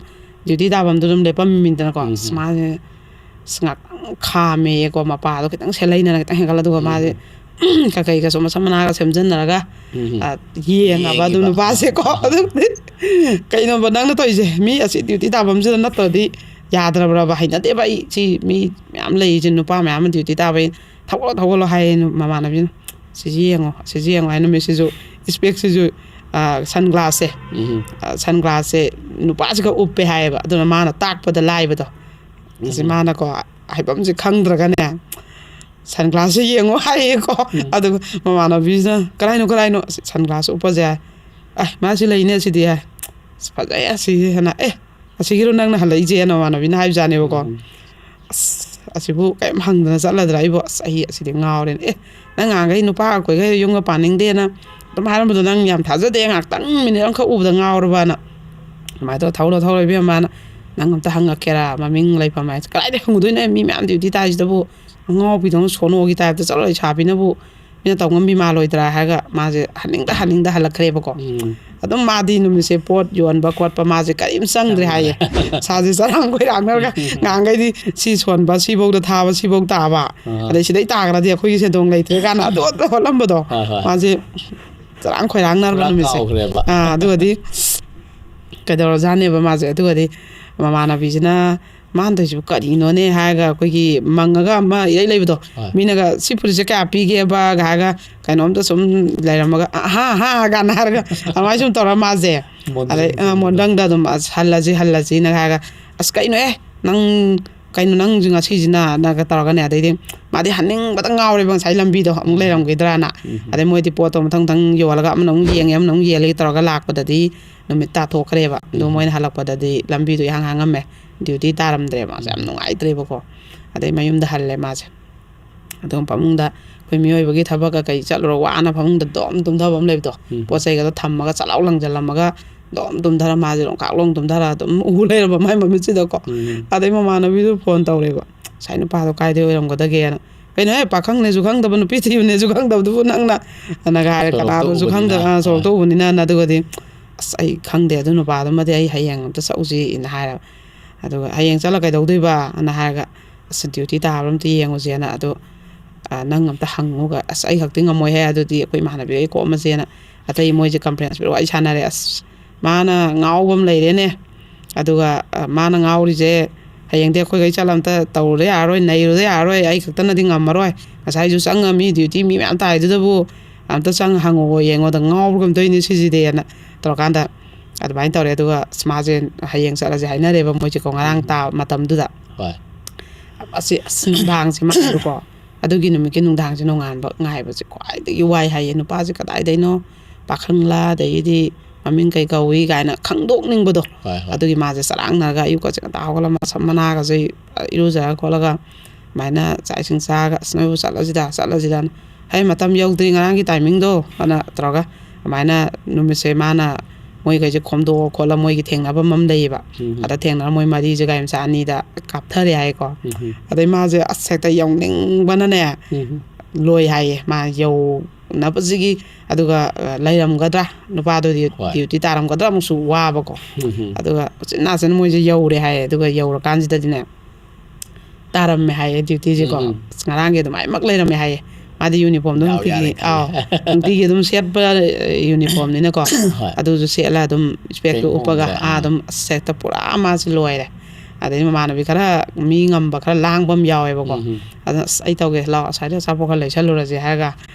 ꯗ꯭ꯌꯨꯇꯤ ꯇꯥꯐꯝꯗꯨ ꯑꯗꯨꯝ ꯂꯦꯞꯄꯝꯃꯤꯗꯅꯀꯣ꯫ ꯎꯝ. ꯑꯁ, ꯃꯥꯁꯦ ꯑꯁ, ꯉꯥꯛꯇꯪ ꯈꯥꯝꯃꯦꯌꯦꯀꯣ, ꯃꯄꯥꯗꯣ ꯈꯤꯇꯪ ꯁꯦꯂꯩꯅꯅ ꯈꯤꯇꯪ ꯍꯦꯟꯒꯠꯂ, ꯑꯗꯨꯒ ꯃꯥꯁꯦ ꯀꯩꯀꯩꯒꯁꯨ ꯃꯁꯝ ꯃꯅꯥꯒ ꯁꯦꯝꯖꯟꯅꯔꯒ ꯎꯝ. ꯑ, ꯌꯦꯡꯉꯕ ꯑꯗꯨ ꯌꯦꯡꯉꯤꯕ. ꯅꯨꯄꯥꯁꯦꯀꯣ꯫ ꯑꯗꯨꯗꯤ "ꯀꯩꯅꯣꯕ ꯅꯪꯅ ꯇꯧꯔꯤꯁꯦ? ꯃꯤ ꯑꯁꯤ ꯗ꯭ꯌꯨꯇꯤ ꯇꯥꯐꯝꯁꯤꯗ ꯅꯠꯇ꯭ꯔꯗꯤ ꯌꯥꯗ꯭ꯔꯕ꯭ꯔꯕ? ꯍꯩꯅꯗꯦꯕ ꯑꯩ ꯁꯤ ꯃꯤ ꯃꯌꯥꯝ ꯂꯩꯔꯤꯁꯦ, ꯅꯨꯄꯥ ꯃꯌꯥꯝ ꯑꯃ ꯗ꯭ꯌꯨꯇꯤ ꯇꯥꯕꯩ꯫ ꯊꯧꯒꯠꯂꯣ, ꯊꯧꯒꯠꯂꯣ" ꯍꯥꯏꯌꯦ ꯅꯨ-, ꯃꯃꯥꯟꯅꯕꯤꯅ꯫ "ꯁꯤꯁꯤ ꯌꯦꯡꯉꯣ, ꯁꯤꯁꯤ ꯌꯦꯡꯉꯣ" ꯍꯥꯏ꯫ ꯅꯨꯃꯤꯠꯁꯤꯁꯨ ꯏꯁꯄꯦꯛꯁꯤꯁꯨ, ꯑ, ꯁꯟ ꯒ꯭ꯂꯥꯁꯁꯦ, ꯎꯝ. ꯑ, ꯁꯟ ꯒ꯭ꯂꯥꯁꯁꯦ ꯅꯨꯄꯥꯁꯤꯒ ꯎꯞꯄꯦ ꯍꯥꯏꯌꯦꯕ꯫ ꯑꯗꯨꯅ ꯃꯥꯅ ꯇꯥꯛꯄꯗ ꯂꯥꯏꯕꯗꯣ꯫ ꯑꯁꯤ ꯎꯝ. ꯃꯥꯅꯀꯣ ꯍꯥꯏꯐꯝꯁꯦ ꯈꯪꯗ꯭ꯔꯒꯅꯦ, "ꯁꯟ ꯒ꯭ꯂꯥꯁꯁꯦ ꯌꯦꯡꯉꯣ" ꯍꯥꯏꯌꯦꯀꯣ꯫ ꯎꯝ. ꯑꯗꯨꯒ ꯃꯃꯥꯟꯅꯕꯤꯁꯤꯅ "ꯀꯔꯥꯏꯅꯣ, ꯀꯔꯥꯏꯅꯣ?" "ꯑꯁꯤ ꯁꯟ ꯒ꯭ꯂꯥꯁ ꯎꯞꯄꯁꯦ" ꯍꯥꯏ꯫ "ꯑꯦ, ꯃꯥ ꯁꯤ ꯂꯩꯅꯦ ꯑꯁꯤꯗꯤ" ꯍꯥꯏ꯫ "ꯑꯁ, ꯐꯖꯩ ꯑꯁꯤ" ꯍꯥꯏꯅ꯫ "ꯑꯦ, ꯑꯁꯤꯒꯤꯔꯣ ꯅꯪꯅ ꯍꯜꯂꯛꯏꯁꯦꯅ?" ꯃꯃꯥꯟꯅꯕꯤꯅ ꯍꯥꯏꯕꯖꯥꯠꯅꯦꯕꯀꯣ꯫ ꯎꯝ. "ꯑꯁ, ꯑꯁꯤꯕꯨ ꯀꯔꯤꯝ ꯍꯪꯗꯅ ꯆꯠꯂꯗ꯭ꯔꯥ? ꯑꯩꯕꯨ, ꯑꯁ, ꯑꯩ ꯑꯁꯤꯗꯤ ꯉꯥꯎꯔꯦꯅꯦ꯫ ꯑꯦ, ꯅꯪ ꯉꯍꯥꯟꯈꯩ ꯅꯨꯄꯥ ꯀꯣꯏꯈꯩ ꯌꯨꯝꯒ ꯄꯥꯅꯤꯡꯗꯦꯅ ꯑꯗꯨꯝ ꯍꯥꯏꯔꯝꯕꯗꯣ ꯅꯪ ꯌꯥꯝ ꯊꯥꯖꯗꯦ, ꯉꯥꯏꯍꯥꯛꯇꯪ ꯃꯤꯅꯤꯠ ꯑꯃꯈꯛ ꯎꯕꯗ ꯉꯥꯎꯔꯕꯅ?" ꯑꯗꯨꯃꯥꯏꯅ ꯇꯧꯔ "ꯊꯧꯔꯣ, ꯊꯧꯔꯣ ꯏꯕꯦꯝꯃꯅ, ꯅꯪ ꯑꯝꯇ ꯍꯪꯉꯛꯀꯦꯔꯥ? ꯃꯃꯤꯡ ꯂꯩꯐꯝ ꯍꯥꯏꯁꯦ ꯀꯗꯥꯏꯗ ꯍꯪꯉꯨꯗꯣꯏꯅꯣ? ꯃꯤ ꯃꯌꯥꯝ ꯗ꯭ꯌꯨꯇꯤ ꯇꯥꯏꯁꯤꯗꯕꯨ ꯑꯉꯥꯎꯕꯤꯗꯧꯅ ꯁꯣꯅꯣꯒꯤ ꯇꯥꯏꯞꯇ ꯆꯠꯂꯣ, ꯂꯩꯁꯥꯕꯤꯅꯕꯨ ꯃꯤꯅ ꯇꯧ ꯉꯝꯕꯤ ꯃꯥꯜꯂꯣꯏꯗ꯭ꯔꯥ?" ꯍꯥꯏꯔꯒ ꯃꯥꯁꯦ ꯍꯟꯅꯤꯡꯗ ꯍꯟꯅꯤꯡꯗ ꯍꯜꯂꯛꯈ꯭ꯔꯦꯕꯀꯣ꯫ ꯎꯝ. ꯑꯗꯨꯝ ꯃꯥꯗꯤ ꯅꯨꯃꯤꯠꯁꯦ ꯄꯣꯠ ꯌꯣꯟꯕ ꯈꯣꯠꯄ ꯃꯥꯁꯦ ꯀꯔꯤꯝ ꯆꯪꯗ꯭ꯔꯦ ꯍꯥꯏꯌꯦ꯫ ꯏꯁꯥꯁꯦ ꯆꯔꯥꯡ ꯈꯣꯏꯔꯥꯡꯅꯔꯒ ꯉꯍꯥꯟꯈꯩꯗꯤ ꯁꯤ ꯁꯣꯟꯕ, ꯁꯤꯐꯧꯗ ꯊꯥꯕ, ꯁꯤꯐꯧ ꯇꯥꯕ, ꯑꯥ. ꯑꯗꯩ ꯁꯤꯗꯩ ꯇꯥꯈ꯭ꯔꯗꯤ ꯑꯩꯈꯣꯏꯒꯤ ꯁꯦꯟꯗꯣꯡ ꯂꯩꯇ꯭ꯔꯦ ꯀꯥꯏꯅ ꯑꯗꯨ ꯑꯗꯨ ꯍꯣꯠꯂꯝꯕꯗꯣ꯫ ꯍꯣꯏ, ꯍꯣꯏ. ꯃꯥꯁꯦ ꯆꯔꯥꯡ ꯈꯣꯏꯔꯥꯡꯅꯔꯕ ꯄꯨꯔꯥ ꯅꯨꯃꯤꯠꯁꯦ꯫ ꯀꯥꯎꯈ꯭ꯔꯦꯕ. ꯑꯥ, ꯑꯗꯨꯒꯗꯤ ꯀꯩꯗꯧꯔꯖꯥꯠꯅꯦꯕ ꯃꯥꯁꯦ꯫ ꯑꯗꯨꯒꯗꯤ ꯃꯃꯥꯟꯅꯕꯤꯁꯤꯅ "ꯃꯥꯅ ꯇꯧꯔꯤꯁꯤꯕꯨ ꯀꯔꯤꯅꯣꯅꯦ?" ꯍꯥꯏꯔꯒ ꯑꯩꯈꯣꯏꯒꯤ ꯃꯪꯉꯒ ꯑꯃ ꯏꯔꯩ ꯂꯩꯕꯗꯣ, ꯍꯣꯏ. ꯃꯤꯅꯒ "ꯁꯤ ꯐꯨꯔꯤꯠꯁꯦ ꯀꯌꯥ ꯄꯤꯒꯦꯕ?" ꯍꯥꯏꯔꯒ ꯀꯩꯅꯣꯝꯇ ꯁꯨꯝ ꯂꯩꯔꯝꯃꯒ "ꯑꯍꯥ ꯍꯥ" ꯀꯥꯟꯅ ꯍꯥꯏꯔꯒ ꯑꯗꯨꯃꯥꯏꯅ ꯁꯨꯝ ꯇꯧꯔ ꯃꯥꯁꯦ꯫ ꯃꯣꯟꯗ꯭ꯔꯪ ꯑꯗꯩ ꯑ, ꯃꯣꯟꯗ꯭ꯔꯪꯗ ꯑꯗꯨꯝ "ꯑꯁ, ꯍꯜꯂꯁꯤ, ꯍꯜꯂꯁꯤꯅ" ꯍꯥꯏꯔꯒ "ꯑꯁ, ꯀꯩꯅꯣ, ꯑꯦ, ꯅꯪ "ꯀꯩꯅꯣ ꯅꯪꯁꯨ ꯉꯁꯤꯁꯤꯅ?" ꯅꯒ ꯇꯧꯔꯒꯅꯦ, ꯑꯗꯩꯗꯤ ꯃꯥꯗꯤ ꯍꯟꯅꯤꯡꯕꯗ ꯉꯥꯎꯔꯦꯕ, ꯉꯁꯥꯏ ꯂꯝꯕꯤꯗꯣ ꯑꯃꯨꯛ ꯂꯩꯔꯝꯈꯤꯗ꯭ꯔꯥꯅ꯫ ꯑꯗꯩ ꯃꯣꯏꯗꯤ ꯄꯣꯠꯇꯣ ꯃꯊꯪ ꯃꯊꯪ ꯌꯣꯜꯂꯒ ꯑꯃꯅ ꯑꯃꯨꯛ ꯌꯦꯡꯉꯦ, ꯑꯃꯅ ꯑꯃꯨꯛ ꯌꯦꯡꯉꯦ ꯇꯧꯔꯒ ꯂꯥꯛꯄꯗꯗꯤ ꯅꯨꯃꯤꯠ ꯇꯥꯊꯣꯛꯈ꯭ꯔꯦꯕ꯫ ꯑꯗꯣ ꯎꯝ꯫ ꯃꯣꯏꯅ ꯍꯜꯂꯛꯄꯗꯗꯤ ꯂꯝꯕꯤꯗꯣ ꯏꯍꯥꯡ ꯍꯥꯡꯉꯝꯃꯦ, ꯗ꯭ꯌꯨꯇꯤ ꯇꯥꯔꯝꯗ꯭ꯔꯦ, ꯃꯥꯁꯦ ꯌꯥꯝ ꯎꯝ꯫ ꯅꯨꯡꯉꯥꯏꯇ꯭ꯔꯦꯕꯀꯣ꯫ ꯑꯗꯩ ꯃꯌꯨꯝꯗ ꯍꯜꯂꯦ ꯃꯥꯁꯦ꯫ ꯑꯗꯨꯝ ꯐꯃꯨꯡꯗ, ꯑꯩꯈꯣꯏ ꯃꯤꯑꯣꯏꯕꯒꯤ ꯊꯕꯛꯀ ꯀꯩ ꯆꯠꯂꯨꯔ ꯋꯥꯅ ꯐꯃꯨꯡꯗ ꯗꯣꯝ ꯇꯨꯝꯊꯕ ꯑꯃ ꯂꯩꯕꯗꯣ, ꯎꯝ꯫ ꯄꯣꯠ ꯆꯩꯒꯗꯣ ꯊꯝꯃꯒ ꯆꯠꯂꯥꯎ ꯂꯪꯁꯤꯜꯂꯝꯃꯒ ꯗꯣꯝ ꯇꯨꯝꯊꯔ, ꯃꯥꯁꯦ ꯑꯗꯨꯝ ꯀꯥꯛꯂꯣꯡ ꯇꯨꯝꯊꯔ ꯑꯗꯨꯝ ꯎ ꯂꯩꯔꯕ ꯃꯥꯏ ꯃꯃꯤꯠꯁꯤꯗꯀꯣ꯫ ꯎꯝ꯫ ꯑꯗꯩ ꯃꯃꯥꯟꯅꯕꯤꯗꯨ ꯐꯣꯟ ꯇꯧꯔꯦꯕ, "ꯉꯁꯥꯏ ꯅꯨꯄꯥꯗꯣ ꯀꯥꯏꯗꯩ ꯑꯣꯏꯔꯝꯒꯗꯒꯦꯅ?" "ꯀꯩꯅꯣꯍꯦ, ꯄꯥꯈꯪꯅꯦꯁꯨ ꯈꯪꯗꯕ, ꯅꯨꯄꯤ ꯊꯤꯕꯅꯦꯁꯨ ꯈꯪꯗꯕꯗꯨꯕꯨ ꯅꯪꯅ?" ꯑꯅꯒ ꯍꯥꯏꯔꯦ, ꯁꯣꯔꯣꯛꯇ "ꯀꯅꯥꯅꯣꯁꯨ ꯎꯕꯅꯤꯅ꯫ ꯈꯪꯗꯕ, ꯑ, ꯁꯣꯔꯣꯛꯇ ꯍꯣꯏ꯫ ꯎꯕꯅꯤꯅ", ꯑꯗꯨꯒꯗꯤ, "ꯑꯁ, ꯑꯩ ꯈꯪꯗꯦ, ꯑꯗꯨ ꯅꯨꯄꯥꯗꯨꯃꯗꯤ ꯑꯩ ꯍꯌꯦꯡ ꯑꯝꯇ ꯆꯠꯂꯨꯁꯤꯅ" ꯍꯥꯏꯔꯕ꯫ ꯑꯗꯨꯒ, "ꯍꯌꯦꯡ ꯆꯠꯂ ꯀꯩꯗꯧꯗꯣꯏꯕ?" ꯑꯅ ꯍꯥꯏꯔꯒ, "ꯑꯁ, ꯗ꯭ꯌꯨꯇꯤ ꯇꯥꯕ꯭ꯔꯥ ꯑꯝꯇ ꯌꯦꯡꯉꯨꯁꯦꯅ, ꯑꯗꯨ, ꯑ, ꯅꯪ ꯑꯝꯇ ꯍꯪꯉꯨꯒ", "ꯑꯁ, ꯑꯩ ꯈꯛꯇꯤ ꯉꯝꯃꯣꯏꯍꯦ, ꯑꯗꯨꯗꯤ ꯑꯩꯈꯣꯏ ꯏꯃꯥꯟꯅꯕꯤꯈꯩ ꯈꯣꯝꯃꯁꯦꯅ", ꯑꯇꯩ ꯃꯣꯏꯁꯦ ꯀꯟꯐ꯭ꯔꯦꯟꯁ ꯄꯤꯔ ꯋꯥꯔꯤ ꯁꯥꯟꯅꯔꯦ꯫ ꯑꯁ, ꯃꯥꯅ ꯉꯥꯎꯕ ꯑꯃ ꯂꯩꯔꯦꯅꯦ꯫ ꯑꯗꯨꯒ, ꯑ, ꯃꯥꯅ ꯉꯥꯎꯔꯤꯁꯦ, "ꯍꯌꯦꯡꯗꯤ ꯑꯩꯈꯣꯏꯈꯩ ꯆꯠꯂ ꯑꯝꯇ ꯇꯧꯔꯨꯗ ꯌꯥꯔꯔꯣꯏ, ꯅꯩꯔꯨꯗ ꯌꯥꯔꯔꯣꯏ, ꯑꯩ ꯈꯛꯇꯅꯗꯤ ꯉꯝꯃꯔꯣꯏ, ꯉꯁꯥꯏꯁꯨ ꯆꯪꯉꯝꯃꯤ, ꯗ꯭ꯌꯨꯇꯤ ꯃꯤ ꯃꯌꯥꯝ ꯇꯥꯏꯗꯨꯗꯕꯨ ꯑꯝꯇ ꯆꯪꯉ ꯍꯪꯉꯨꯑꯣ, ꯌꯦꯡꯉꯣꯗ ꯉꯥꯎꯕ꯭ꯔꯥ ꯀꯩꯅꯣꯝ ꯇꯧꯔꯤꯅꯦ ꯁꯤꯁꯤꯗꯤꯅ" ꯇꯧꯔꯀꯥꯟꯗ ꯑꯗꯨꯃꯥꯏꯅ ꯇꯧꯔꯦ꯫ ꯑꯗꯨꯒ ꯑꯁ, ꯃꯥꯁꯦ ꯍꯌꯦꯡ ꯆꯠꯂꯁꯦ ꯍꯥꯏꯅꯔꯦꯕ ꯃꯣꯏꯁꯦꯀꯣ, ꯉꯔꯥꯡ ꯎꯝ꯫ ꯇꯥꯕ ꯃꯇꯝꯗꯨꯗ꯫ ꯍꯣꯏ꯫ ꯑꯁꯤ, ꯑꯁ, ꯅꯨꯡꯗꯥꯡꯁꯦ ꯃꯥꯗꯣꯀꯣ, ꯑꯗꯨꯒꯤ ꯅꯨꯃꯤꯠꯀꯤ ꯅꯨꯡꯗꯥꯡꯁꯦ ꯅꯣꯡꯉꯥꯟꯕ ꯉꯥꯏꯕꯁꯦ ꯈ꯭ꯋꯥꯏꯗꯒꯤ ꯋꯥꯏ ꯍꯥꯏꯌꯦ꯫ ꯅꯨꯄꯥꯁꯦ ꯀꯗꯥꯏꯗꯩꯅꯣ, ꯄꯥꯈꯪꯂꯥ, ꯑꯗꯒꯤꯗꯤ ꯃꯃꯤꯡ ꯀꯩ ꯀꯧꯏ ꯀꯥꯏꯅ ꯈꯪꯗꯣꯛꯅꯤꯡꯕꯗꯣ꯫ ꯍꯣꯏ, ꯍꯣꯏ꯫ ꯑꯗꯨꯒꯤ ꯃꯥꯁꯦ ꯆꯔꯥꯡꯅꯔꯒ ꯑꯌꯨꯛꯀꯁꯦ ꯉꯟꯇꯥ ꯍꯧꯒꯠꯂꯒ ꯃꯁꯝ ꯃꯅꯥꯒꯁꯦ ꯏꯔꯨꯖꯔ ꯈꯣꯠꯂꯒ ꯑꯗꯨꯃꯥꯏꯅ ꯆꯥꯛ ꯏꯁꯤꯡ ꯆꯥꯔꯒ, "ꯑꯁ, ꯅꯣꯏꯕꯨ ꯆꯠꯂꯁꯤꯗ, ꯆꯠꯂꯁꯤꯗꯅ", "ꯍꯩ, ꯃꯇꯝ ꯌꯧꯗ꯭ꯔꯤ, ꯉꯔꯥꯡꯒꯤ ꯇꯥꯏꯃꯤꯡꯗꯣ", ꯑꯅ ꯇꯧꯔꯒ ꯑꯗꯨꯃꯥꯏꯅ ꯅꯨꯃꯤꯠꯁꯦ ꯃꯥꯅ, ꯃꯣꯏꯈꯩꯁꯦ ꯈꯣꯝꯗꯣꯛꯑ ꯈꯣꯠꯂ ꯃꯣꯏꯒꯤ ꯊꯦꯡꯅꯐꯝ ꯑꯃ ꯂꯩꯌꯦꯕ꯫ ꯎꯝ꯫ ꯑꯗ ꯊꯦꯡꯅꯔ ꯃꯣꯏ ꯃꯔꯤꯁꯦ ꯒꯥꯔꯤ ꯃꯆꯥ ꯑꯅꯤꯗ ꯀꯥꯞꯊꯔꯦ ꯍꯥꯏꯀꯣ꯫ ꯎꯝ꯫ ꯑꯗꯩ ꯃꯥꯁꯦ ꯑꯁ ꯍꯦꯛꯇ ꯌꯧꯅꯤꯡꯕꯅꯅꯦ, ꯎꯝ꯫ ꯂꯣꯏ ꯍꯥꯏꯌꯦ꯫ ꯃꯥ ꯌꯧꯅꯕꯁꯤꯒꯤ, ꯑꯗꯨꯒ, ꯑ, ꯂꯩꯔꯝꯒꯗ꯭ꯔꯥ, ꯅꯨꯄꯥꯗꯨꯗꯤ ꯍꯣꯏ꯫ ꯗ꯭ꯌꯨꯇꯤ ꯇꯥꯔꯝꯒꯗ꯭ꯔꯥ ꯑꯃꯨꯛꯁꯨ ꯋꯥꯕꯀꯣ꯫ ꯎꯝ꯫ ꯑꯗꯨꯒ ꯎꯆꯤꯟ ꯅꯥꯆꯤꯟ ꯃꯣꯏꯁꯦ ꯌꯧꯔꯦ ꯍꯥꯏꯌꯦ꯫ ꯑꯗꯨꯒ ꯌꯧꯔꯀꯥꯟꯁꯤꯗꯗꯤꯅꯦ, ꯇꯥꯔꯝꯃꯦ ꯍꯥꯏꯌꯦ ꯗ꯭ꯌꯨꯇꯤꯁꯦꯀꯣ꯫ ꯎꯝ, ꯎꯝ꯫ ꯑꯁ, ꯉꯔꯥꯡꯒꯤ ꯑꯗꯨꯃꯥꯏꯃꯛ ꯂꯩꯔꯝꯃꯦ ꯍꯥꯏꯌꯦ꯫ ꯃꯥꯗꯤ ꯌꯨꯅꯤꯐꯣꯔꯝꯗꯣ ꯗꯥꯎ ꯅꯨꯡꯇꯤꯒꯤ, ꯌꯥꯔꯦ ꯈꯜꯂꯦ꯫ ꯑꯥꯎ, ꯅꯨꯡꯇꯤꯒꯤ ꯑꯗꯨꯝ ꯁꯦꯠꯄ, ꯑ, ꯌꯨꯅꯤꯐꯣꯔꯝꯅꯤꯅꯀꯣ꯫ ꯍꯣꯏ꯫ ꯑꯗꯨꯁꯨ ꯁꯦꯠꯂ ꯑꯗꯨꯝ ꯏꯁꯄꯦꯛꯇꯣ ꯀꯔꯤꯝ ꯎꯞꯄꯒ, ꯈꯣꯡꯗ꯭ꯔꯦ꯫ ꯑꯥ, ꯑꯥ꯫ ꯑꯗꯨꯝ ꯑꯁ, ꯍꯦꯛꯇ ꯄꯨꯔꯥ ꯃꯥꯁꯦ ꯂꯣꯏꯔꯦ꯫ ꯑꯗꯩ ꯃꯃꯥꯟꯅꯕꯤ ꯈꯔ ꯃꯤ ꯉꯝꯕ ꯈꯔ ꯂꯥꯡꯕ ꯑꯃ ꯌꯥꯎꯋꯦꯕꯀꯣ꯫ ꯎꯝ, ꯎꯝ꯫ ꯑꯗꯨꯅ, "ꯑꯁ, ꯑꯩ ꯇꯧꯒꯦ, ꯂꯥꯛꯑꯣ, ꯑꯁ꯭ꯋꯥꯏꯗ ꯑꯆꯥꯄꯣꯠ ꯈꯔ ꯂꯩꯁꯜꯂꯨꯔꯁꯦ" ꯍꯥꯏꯔꯒ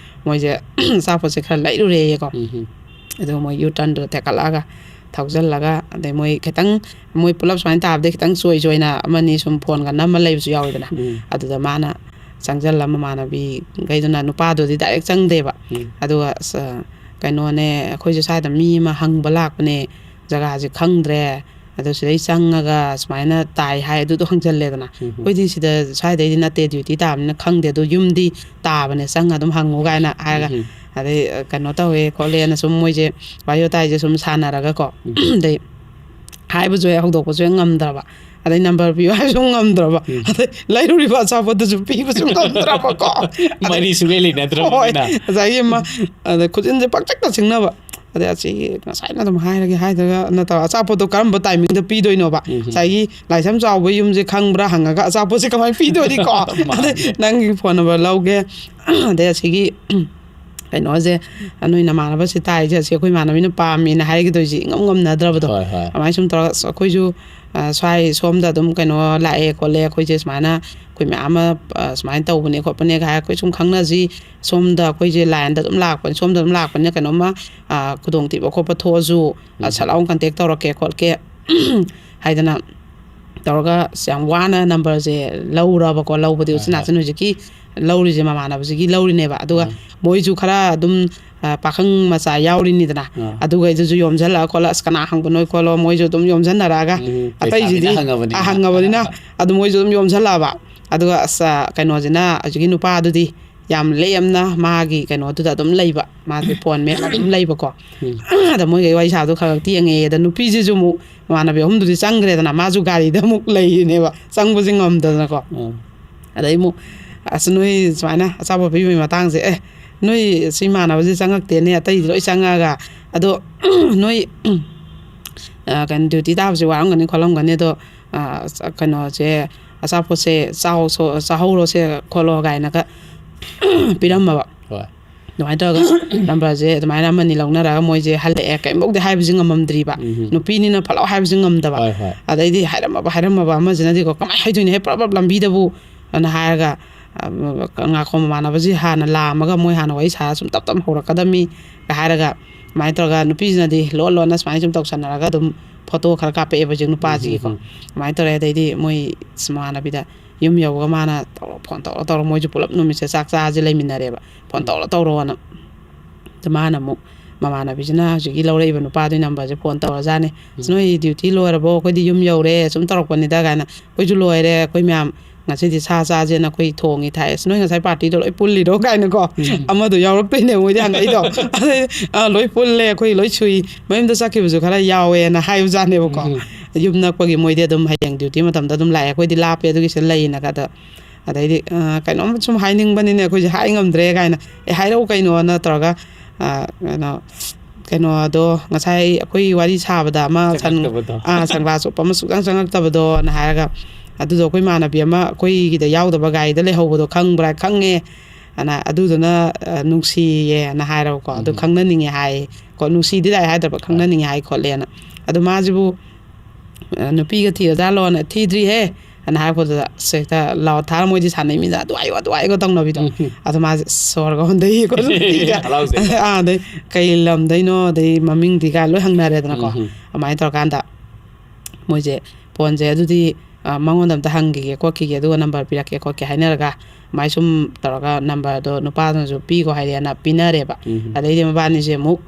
ꯃꯣꯏꯁꯦ ꯑꯆꯥꯄꯣꯠꯁꯦ ꯈꯔ ꯂꯩꯔꯨꯔꯦꯌꯦꯀꯣ꯫ ꯎꯝ, ꯎꯝ꯫ ꯑꯗꯨꯒ ꯃꯣꯏ ꯌꯨ ꯇꯔꯟꯗꯨꯗ ꯊꯦꯛꯀꯠꯂꯛꯑꯒ ꯊꯧꯖꯤꯜꯂꯒ, ꯑꯗꯩ ꯃꯣꯏ ꯈꯤꯇꯪ, ꯃꯣꯏ ꯄꯨꯂꯞ ꯁꯨꯃꯥꯏꯅ ꯇꯥꯕꯗꯩ ꯈꯤꯇꯪ ꯆꯣꯏ ꯆꯣꯏꯅ ꯑꯃꯅꯤ ꯁꯨꯝ ꯐꯣꯟꯒ ꯅꯝꯃ ꯂꯩꯕꯁꯨ ꯌꯥꯎꯋꯤꯗꯅ꯫ ꯑꯗꯨꯗ ꯃꯥꯅ ꯆꯪꯁꯤꯜꯂ ꯃꯃꯥꯟꯅꯕꯤꯈꯩꯗꯨꯅ, ꯅꯨꯄꯥꯗꯨꯗꯤ ꯗꯥꯏꯔꯦꯛ ꯆꯪꯗꯦꯕ꯫ ꯑꯗꯨꯒ ꯑꯁ, ꯀꯩꯅꯣꯅꯦ, ꯑꯩꯈꯣꯏꯁꯨ ꯁ꯭ꯋꯥꯏꯗ ꯃꯤ ꯑꯃ ꯍꯪꯕ ꯂꯥꯛꯄꯅꯦ, ꯖꯒꯥꯁꯦ ꯈꯪꯗ꯭ꯔꯦ, ꯑꯗꯣ ꯁꯤꯗꯩ ꯆꯪꯉꯒ ꯁꯨꯃꯥꯏꯅ ꯇꯥꯏ ꯍꯥꯏ, ꯑꯗꯨꯗꯣ ꯍꯪꯖꯜꯂꯦꯗꯅ꯫ "ꯑꯩꯈꯣꯏꯗꯤ ꯁꯤꯗ, ꯁ꯭ꯋꯥꯏꯗꯩꯗꯤ ꯅꯠꯇꯦ, ꯗ꯭ꯌꯨꯇꯤ ꯇꯥꯕꯅꯤꯅ ꯈꯪꯗꯦ, ꯑꯗꯣ ꯌꯨꯝꯗꯤ ꯇꯥꯕꯅꯦ, ꯆꯪꯉ ꯑꯗꯨꯝ ꯍꯪꯉꯨ" ꯀꯥꯏꯅ ꯍꯥꯏꯔꯒ, ꯑꯗꯩ, ꯑ, ꯀꯩꯅꯣ ꯇꯧꯋꯦ ꯈꯣꯠꯂꯦꯅ ꯁꯨꯝ ꯃꯣꯏꯁꯦ ꯋꯥꯔꯤ ꯋꯥꯇꯥꯏꯁꯦ ꯁꯨꯝ ꯁꯥꯟꯅꯔꯒꯀꯣ꯫ ꯑꯗꯩ ꯍꯥꯏꯕꯁꯨ ꯍꯦꯛ, ꯍꯧꯗꯣꯛꯄꯁꯨ ꯍꯦꯛ ꯉꯝꯗ꯭ꯔꯕ, ꯑꯗꯩ ꯅꯝꯕꯔ ꯄꯤꯌꯨ ꯍꯥꯏꯕꯁꯨ ꯉꯝꯗ꯭ꯔꯕ, ꯑꯗꯩ ꯂꯩꯔꯨꯔꯤꯕ ꯑꯆꯥꯄꯣꯠꯇꯨꯁꯨ ꯄꯤꯕꯁꯨ ꯉꯝꯗ꯭ꯔꯕꯀꯣ꯫ ꯑꯗꯩ ꯃꯔꯤ ꯁꯨꯡꯂꯩ ꯂꯩꯅꯗ꯭ꯔꯕꯅꯤꯅ꯫ ꯍꯣꯏ, ꯉꯁꯥꯏꯒꯤ ꯑꯃ, ꯑꯗꯩ ꯈꯨꯖꯤꯟꯁꯦ ꯄꯪꯆꯛꯇ ꯆꯤꯡꯅꯕ꯫ ꯑꯗꯩ ꯑꯁꯤꯒꯤ ꯉꯁꯥꯏꯅ ꯑꯗꯨꯝ ꯍꯥꯏꯔꯒꯦ ꯍꯥꯏꯗ꯭ꯔꯒ ꯅꯠꯇꯕ, ꯑꯆꯥꯄꯣꯠꯇꯣ ꯀꯔꯝꯕ ꯇꯥꯏꯃꯤꯡꯗ ꯄꯤꯗꯣꯏꯅꯣꯕ? ꯉꯁꯥꯏꯒꯤ ꯂꯥꯏꯁ꯭ꯔꯝ ꯆꯥꯎꯕ ꯌꯨꯝꯁꯦ ꯈꯪꯕ꯭ꯔꯥ ꯍꯪꯉꯒ ꯑꯆꯥꯄꯣꯠꯁꯦ ꯀꯃꯥꯏꯅ ꯄꯤꯗꯣꯏꯅꯤꯀꯣ? ꯃꯥꯅꯦ꯫ ꯑꯗꯩ ꯅꯪꯒꯤ ꯐꯣꯟ ꯅꯝꯕꯔ ꯂꯧꯒꯦ, ꯑꯗꯩ ꯑꯁꯤꯒꯤ ꯀꯩꯅꯣꯁꯦ, ꯅꯣꯏ ꯅꯃꯥꯟꯅꯕꯁꯤ ꯇꯥꯏꯁꯦ, ꯑꯁꯤ ꯑꯩꯈꯣꯏ ꯏꯃꯥꯟꯅꯕꯤꯅ ꯄꯥꯝꯃꯦꯅ ꯍꯥꯏꯒꯗꯣꯏꯁꯤ ꯏꯉꯝ ꯉꯝꯅꯗ꯭ꯔꯕꯗꯣ꯫ ꯍꯣꯏ, ꯍꯣꯏ꯫ ꯑꯗꯨꯃꯥꯏꯅ ꯁꯨꯝ ꯇꯧꯔꯒ, "ꯑꯁ, ꯑꯩꯈꯣꯏꯁꯨ, ꯑ, ꯁ꯭ꯋꯥꯏ ꯁꯣꯝꯗ ꯑꯗꯨꯝ ꯀꯩꯅꯣ ꯂꯥꯛꯑꯦ ꯈꯣꯠꯂꯦ, ꯑꯩꯈꯣꯏꯁꯦ ꯁꯨꯃꯥꯏꯅ, ꯑꯩꯈꯣꯏ ꯃꯌꯥꯝ ꯑꯃ, ꯑ, ꯁꯨꯃꯥꯏꯅ ꯇꯧꯕꯅꯦ ꯈꯣꯠꯄꯅꯦꯒ" ꯍꯥꯏꯔ ꯑꯩꯈꯣꯏ ꯁꯨꯝ ꯈꯪꯅꯁꯤ, ꯁꯣꯝꯗ ꯑꯩꯈꯣꯏꯁꯦ ꯂꯥꯏꯟꯗ ꯑꯗꯨꯝ ꯂꯥꯛꯄꯅꯤ, ꯁꯣꯝꯗ ꯑꯗꯨꯝ ꯂꯥꯛꯄꯅꯤꯅ ꯀꯩꯅꯣꯝꯃ, ꯑ, ꯈꯨꯗꯣꯡꯊꯤꯕ ꯈꯣꯠꯄ ꯊꯣꯛꯑꯁꯨ, ꯑ, ꯁꯠ ꯂꯥꯎꯅ ꯀꯟꯇꯦꯛ ꯇꯧꯔꯛꯀꯦ ꯈꯣꯠꯀꯦ ꯍꯥꯏꯗꯅ ꯇꯧꯔꯒ, ꯑꯁ, ꯌꯥꯝ ꯋꯥꯅ ꯅꯝꯕꯔꯁꯦ ꯂꯧꯔꯕꯀꯣ꯫ ꯂꯧꯕꯗꯤ ꯍꯣꯏ, ꯎꯆꯤꯟ ꯍꯣꯏ꯫ ꯅꯥꯆꯤꯟ ꯍꯧꯖꯤꯛꯀꯤ ꯂꯧꯔꯤꯁꯦ ꯃꯃꯥꯟꯅꯕꯁꯤꯒꯤ ꯂꯧꯔꯤꯅꯦꯕ꯫ ꯑꯗꯨꯒ ꯑꯥ꯫ ꯃꯣꯏꯁꯨ ꯈꯔ ꯑꯗꯨꯝ, ꯑ, ꯄꯥꯈꯪ ꯃꯆꯥ ꯌꯥꯎꯔꯤꯅꯤꯗꯅ꯫ ꯑꯥ꯫ ꯑꯗꯨꯒꯩꯗꯨꯁꯨ ꯌꯣꯝꯁꯤꯜꯂꯒ ꯈꯣꯠꯂ, "ꯑꯁ, ꯀꯅꯥ ꯍꯪꯕꯅꯣ ꯈꯣꯠꯂꯣ", ꯃꯣꯏꯁꯨ ꯑꯗꯨꯝ ꯌꯣꯝꯁꯤꯟꯅꯔꯛꯑꯒ, ꯎꯝ, ꯑꯇꯩꯁꯤꯗꯤ, ꯂꯩꯁꯥꯕꯤꯅ ꯍꯪꯉꯕꯅꯤꯅ꯫ ꯑ, ꯍꯪꯉꯕꯅꯤꯅ, ꯑꯗꯨ ꯃꯣꯏꯁꯨ ꯑꯗꯨꯝ ꯌꯣꯝꯁꯤꯜꯂꯛꯑꯕ꯫ ꯑꯗꯨꯒ, ꯑꯁ, ꯑ, ꯀꯩꯅꯣꯁꯤꯅ, ꯍꯧꯖꯤꯛꯀꯤ ꯅꯨꯄꯥꯗꯨꯗꯤ ꯌꯥꯝ ꯂꯦꯝꯅ ꯃꯥꯒꯤ ꯀꯩꯅꯣꯗꯨꯗ ꯑꯗꯨꯝ ꯂꯩꯕ, ꯃꯥꯁꯦ ꯐꯣꯟ ꯃꯦꯠꯂꯒ ꯑꯗꯨꯝ ꯂꯩꯕꯀꯣ꯫ ꯎꯝ꯫ ꯑꯗ ꯃꯣꯏꯒꯩ ꯋꯥꯔꯤ ꯁꯥꯕꯗꯣ ꯈꯔ ꯈꯔ ꯇꯦꯡꯉꯦ꯫ ꯑꯗ ꯅꯨꯄꯤꯁꯤꯁꯨ ꯑꯃꯨꯛ ꯃꯃꯥꯟꯅꯕꯤ ꯑꯍꯨꯝꯗꯨꯗꯤ ꯆꯪꯈ꯭ꯔꯦꯗꯅ, ꯃꯥꯁꯨ ꯒꯥꯔꯤꯗ ꯑꯃꯨꯛ ꯂꯩꯔꯤꯅꯦꯕ, ꯆꯪꯕꯁꯦ ꯉꯝꯗꯗꯅꯀꯣ꯫ ꯎꯝ꯫ ꯑꯗꯩ ꯑꯃꯨꯛ, "ꯑꯁ, ꯅꯣꯏ ꯁꯨꯃꯥꯏꯅ ꯑꯆꯥꯄꯣꯠ ꯄꯤꯕꯒꯤ ꯃꯇꯥꯡꯁꯦ, ꯑꯦ, ꯅꯣꯏ ꯁꯤ ꯏꯃꯥꯟꯅꯕꯁꯦ ꯆꯪꯉꯛꯇꯦꯅꯦ, ꯑꯇꯩꯗꯤ ꯂꯣꯏ ꯆꯪꯉꯛꯑꯒ, ꯑꯗꯣ ꯅꯣꯏ, ꯑ, ꯀꯩꯅꯣ, ꯗ꯭ꯌꯨꯇꯤ ꯇꯥꯕꯁꯦ ꯋꯥꯔꯝꯒꯅꯤ ꯈꯣꯠꯂꯝꯒꯅꯤ, ꯑꯗꯣ, ꯑ, ꯀꯩꯅꯣꯁꯦ, ꯑꯆꯥꯄꯣꯠꯁꯦ ꯆꯥꯎ-, ꯆꯥꯍꯧꯔꯣꯁꯦ ꯈꯣꯠꯂꯣ" ꯀꯥꯏꯅꯒ ꯄꯤꯔꯝꯃꯕ꯫ ꯍꯣꯏ꯫ ꯑꯗꯨꯃꯥꯏꯅ ꯇꯧꯔꯒ ꯅꯝꯕꯔꯁꯦ ꯑꯗꯨꯃꯥꯏꯅ ꯑꯃꯅꯤ ꯂꯧꯅꯔꯒ ꯃꯣꯏꯁꯦ ꯍꯜꯂꯛꯑꯦ꯫ ꯀꯩꯝꯐꯧꯗꯤ ꯍꯥꯏꯕꯁꯦ ꯉꯝꯃꯝꯗ꯭ꯔꯤꯕ꯫ ꯎꯝ꯫ ꯅꯨꯄꯤꯅꯤꯅ ꯐꯠ ꯂꯥꯎ ꯍꯥꯏꯕꯁꯦ ꯉꯝꯗꯕ꯫ ꯍꯣꯏ, ꯍꯣꯏ꯫ ꯑꯗꯩꯗꯤ ꯍꯥꯏꯔꯝꯃꯕ, ꯍꯥꯏꯔꯝꯃꯕ ꯑꯃꯁꯤꯅꯗꯤꯀꯣ, "ꯀꯃꯥꯏꯅ ꯍꯥꯏꯗꯣꯏꯅꯣ? ꯍꯦꯛ ꯄ꯭ꯔꯞ ꯄ꯭ꯔꯞ ꯂꯝꯕꯤꯗꯕꯨ", ꯑꯅ ꯍꯥꯏꯔꯒ, ꯑ, "ꯉꯥꯏꯈꯣ, ꯃꯃꯥꯟꯅꯕꯁꯤ ꯍꯥꯟꯅ ꯂꯥꯝꯃꯒ ꯃꯣꯏ ꯍꯥꯟꯅ ꯋꯥꯔꯤ ꯁꯥꯔ ꯁꯨꯝ ꯇꯞ ꯇꯞꯅ ꯍꯧꯔꯛꯀꯗꯕꯅꯤ" ꯍꯥꯏꯔꯒ, ꯑꯗꯨꯃꯥꯏꯅ ꯇꯧꯔꯒ ꯅꯨꯄꯤꯁꯤꯅꯗꯤ ꯂꯣꯟ ꯂꯣꯟꯅ ꯁꯨꯃꯥꯏꯅ ꯁꯨꯝ ꯇꯧꯁꯟꯅꯔꯒ ꯑꯗꯨꯝ ꯐꯣꯇꯣ ꯈꯔ ꯀꯥꯞꯄꯛꯑꯦꯕ ꯍꯧꯖꯤꯛ ꯅꯨꯄꯥꯁꯤꯒꯤꯀꯣ꯫ ꯎꯝ, ꯎꯝ, ꯎꯝ꯫ ꯑꯗꯨꯃꯥꯏꯅ ꯇꯧꯔꯦ꯫ ꯑꯗꯩꯗꯤ ꯃꯣꯏ ꯃꯃꯥꯟꯅꯕꯤꯗ ꯌꯨꯝ ꯌꯧꯕꯒ ꯃꯥꯅ ꯇꯧꯔ, ꯐꯣꯟ ꯇꯧꯔ ꯇꯧꯔ, ꯃꯣꯏꯁꯨ ꯄꯨꯂꯞ ꯅꯨꯃꯤꯠꯁꯦ ꯆꯥꯛ ꯆꯥꯁꯦ ꯂꯩꯃꯤꯟꯅꯔꯦꯕ, ꯐꯣꯟ ꯎꯝ꯫ ꯇꯧꯔ ꯇꯧꯔꯣꯅ꯫ ꯑꯗ ꯃꯥꯅ ꯑꯃꯨꯛ, ꯃꯃꯥꯟꯅꯕꯤꯁꯤꯅ ꯍꯧꯖꯤꯛꯀꯤ ꯂꯧꯔꯛꯏꯕ ꯅꯨꯄꯥꯗꯨꯒꯤ ꯅꯝꯕꯔꯁꯦ ꯐꯣꯟ ꯇꯧꯔꯖꯥꯠꯅꯤ꯫ "ꯑꯁ, ꯎꯝ꯫ ꯅꯣꯏ ꯗ꯭ꯌꯨꯇꯤ ꯂꯣꯏꯔꯕꯣ? ꯑꯩꯈꯣꯏꯗꯤ ꯌꯨꯝ ꯌꯧꯔꯦ, ꯁꯨꯝ ꯇꯧꯔꯛꯄꯅꯤꯗ" ꯀꯥꯏꯅ꯫ "ꯑꯩꯈꯣꯏꯁꯨ ꯂꯣꯏꯔꯦ, ꯑꯩꯈꯣꯏ ꯃꯌꯥꯝ ꯉꯁꯤꯗꯤ ꯁꯥ ꯆꯥꯁꯦꯅ ꯑꯩꯈꯣꯏ ꯊꯣꯡꯉꯤ ꯊꯥꯏ꯫ ꯑꯁ, ꯅꯣꯏ ꯉꯁꯥꯏ ꯄꯥꯔꯇꯤꯗꯣ ꯂꯣꯏ ꯄꯨꯜꯂꯤꯔꯣ?" ꯀꯥꯏꯅꯀꯣ꯫ ꯎꯝ꯫ ꯑꯃꯗꯣ ꯌꯥꯎꯔꯛꯇꯣꯏꯅꯦ ꯃꯣꯏꯗꯤ ꯍꯪꯉꯛꯏꯗꯣ꯫ ꯑꯗꯩ, "ꯑꯥ, ꯂꯣꯏ ꯄꯨꯜꯂꯦ, ꯑꯩꯈꯣꯏ ꯂꯣꯏ ꯁꯨꯏ, ꯃꯌꯨꯝꯗ ꯆꯠꯈꯤꯕꯁꯨ ꯈꯔ ꯌꯥꯎꯋꯦꯅ" ꯍꯥꯏꯕꯖꯥꯠꯅꯦꯕꯀꯣ꯫ ꯎꯝ꯫ ꯌꯨꯝ ꯅꯛꯄꯒꯤ ꯃꯣꯏꯗꯤ ꯑꯗꯨꯝ ꯍꯌꯦꯡ ꯗ꯭ꯌꯨꯇꯤ ꯃꯇꯝꯗ ꯑꯗꯨꯝ ꯂꯥꯛꯑꯦ, ꯑꯩꯈꯣꯏꯗꯤ ꯂꯥꯞꯄꯦ ꯑꯗꯨꯒꯤ ꯁꯤꯗ ꯂꯩꯌꯦꯅ ꯀꯥꯗ꯫ ꯑꯗꯩꯗꯤ, ꯑ, ꯀꯩꯅꯣꯝ ꯁꯨꯝ ꯍꯥꯏꯅꯤꯡꯕꯅꯤꯅꯦ ꯑꯩꯈꯣꯏꯁꯦ, ꯍꯥꯏ ꯉꯝꯗ꯭ꯔꯦ ꯀꯥꯏꯅ, "ꯑꯦ, ꯍꯥꯏꯔꯛꯎ ꯀꯩꯅꯣꯅ" ꯇꯧꯔꯒ, ꯑ, ꯀꯩꯅꯣ, ꯀꯩꯅꯣꯗꯣ, ꯉꯁꯥꯏ ꯑꯩꯈꯣꯏ ꯋꯥꯔꯤ ꯁꯥꯕꯗ ꯑꯃ ꯁꯟ-, ꯆꯪꯉꯛꯇꯕꯗꯣ꯫ ꯑ, ꯁꯟꯒ꯭ꯂꯥꯁ ꯎꯞꯄ ꯑꯃ ꯁꯨꯛꯆꯪ ꯆꯪꯉꯛꯇꯕꯗꯣꯅ ꯍꯥꯏꯔꯒ, ꯑꯗꯨꯗꯣ ꯑꯩꯈꯣꯏ ꯏꯃꯥꯟꯅꯕꯤ ꯑꯃ ꯑꯩꯈꯣꯏꯒꯤꯗ ꯌꯥꯎꯗꯕ ꯒꯥꯔꯤꯗ ꯂꯩꯍꯧꯕꯗꯣ ꯈꯪꯕ꯭ꯔꯥ? "ꯈꯪꯉꯦ" ꯑꯅ, "ꯑꯗꯨꯗꯨꯅ, ꯑ, ꯅꯨꯡꯁꯤꯌꯦꯅ" ꯍꯥꯏꯔꯕꯀꯣ꯫ "ꯑꯗꯨ ꯎꯝ꯫ ꯈꯪꯅꯅꯤꯡꯉꯦ ꯍꯥꯏ" ꯀꯣ, ꯅꯨꯡꯁꯤꯗꯤ ꯂꯥꯛꯑꯦ ꯍꯥꯏꯗꯕ, "ꯈꯪꯅꯅꯤꯡꯉꯦ ꯍꯥꯏ" ꯈꯣꯠꯂꯦꯅ꯫ ꯑꯗꯣ ꯃꯥꯁꯤꯕꯨ, ꯑ, ꯅꯨꯄꯤꯒ ꯊꯤꯔꯖꯥꯠꯂꯣꯅ, "ꯊꯤꯗ꯭ꯔꯤꯍꯦ" ꯑꯅ ꯍꯥꯏꯔꯛꯄꯗꯨꯗ, ꯑꯁ, ꯍꯦꯛꯇ ꯂꯥꯎ ꯊꯥꯔ ꯃꯣꯏꯗꯤ ꯁꯥꯟꯅꯩ ꯃꯤꯅ, "ꯑꯗꯨ ꯍꯥꯏꯌꯣ, ꯑꯗꯨ ꯍꯥꯏꯌꯣ" ꯇꯧꯅꯕꯤꯗꯣ꯫ ꯎꯝ꯫ ꯑꯗꯣ ꯃꯥꯁꯦ ꯁꯣꯔꯒ ꯍꯣꯟꯗꯩ ꯈꯣꯠꯂꯤ꯫ ꯍꯔꯥꯎꯖꯩꯕ꯫ ꯑꯥ, ꯑꯗꯩ "ꯀꯩ ꯂꯝꯗꯩꯅꯣ?" ꯑꯗꯩ ꯃꯃꯤꯡꯗꯤ ꯀꯥꯏ ꯂꯣꯏ ꯍꯪꯅꯔꯦꯗꯅꯀꯣ꯫ ꯎꯝ꯫ ꯑꯗꯨꯃꯥꯏꯅ ꯇꯧꯔꯀꯥꯟꯗ ꯃꯣꯏꯁꯦ ꯐꯣꯟꯁꯦ ꯑꯗꯨꯗꯤ, ꯑ, ꯃꯉꯣꯟꯗ ꯑꯝꯇ ꯍꯪꯈꯤꯒꯦ ꯈꯣꯠꯈꯤꯒꯦ, ꯑꯗꯨꯒ ꯅꯝꯕꯔ ꯄꯤꯔꯛꯀꯦ ꯈꯣꯠꯀꯦ ꯍꯥꯏꯅꯔꯒ, ꯑꯗꯨꯃꯥꯏꯅ ꯁꯨꯝ ꯇꯧꯔꯒ ꯅꯝꯕꯔꯗꯣ ꯅꯨꯄꯥꯗꯨꯅꯁꯨ ꯄꯤꯈꯣ ꯍꯥꯏꯔꯦꯅ ꯄꯤꯅꯔꯦꯕ꯫ ꯎꯝ꯫ ꯑꯗꯩꯗꯤ ꯃꯕꯥꯅꯤꯁꯦ ꯑꯃꯨꯛ,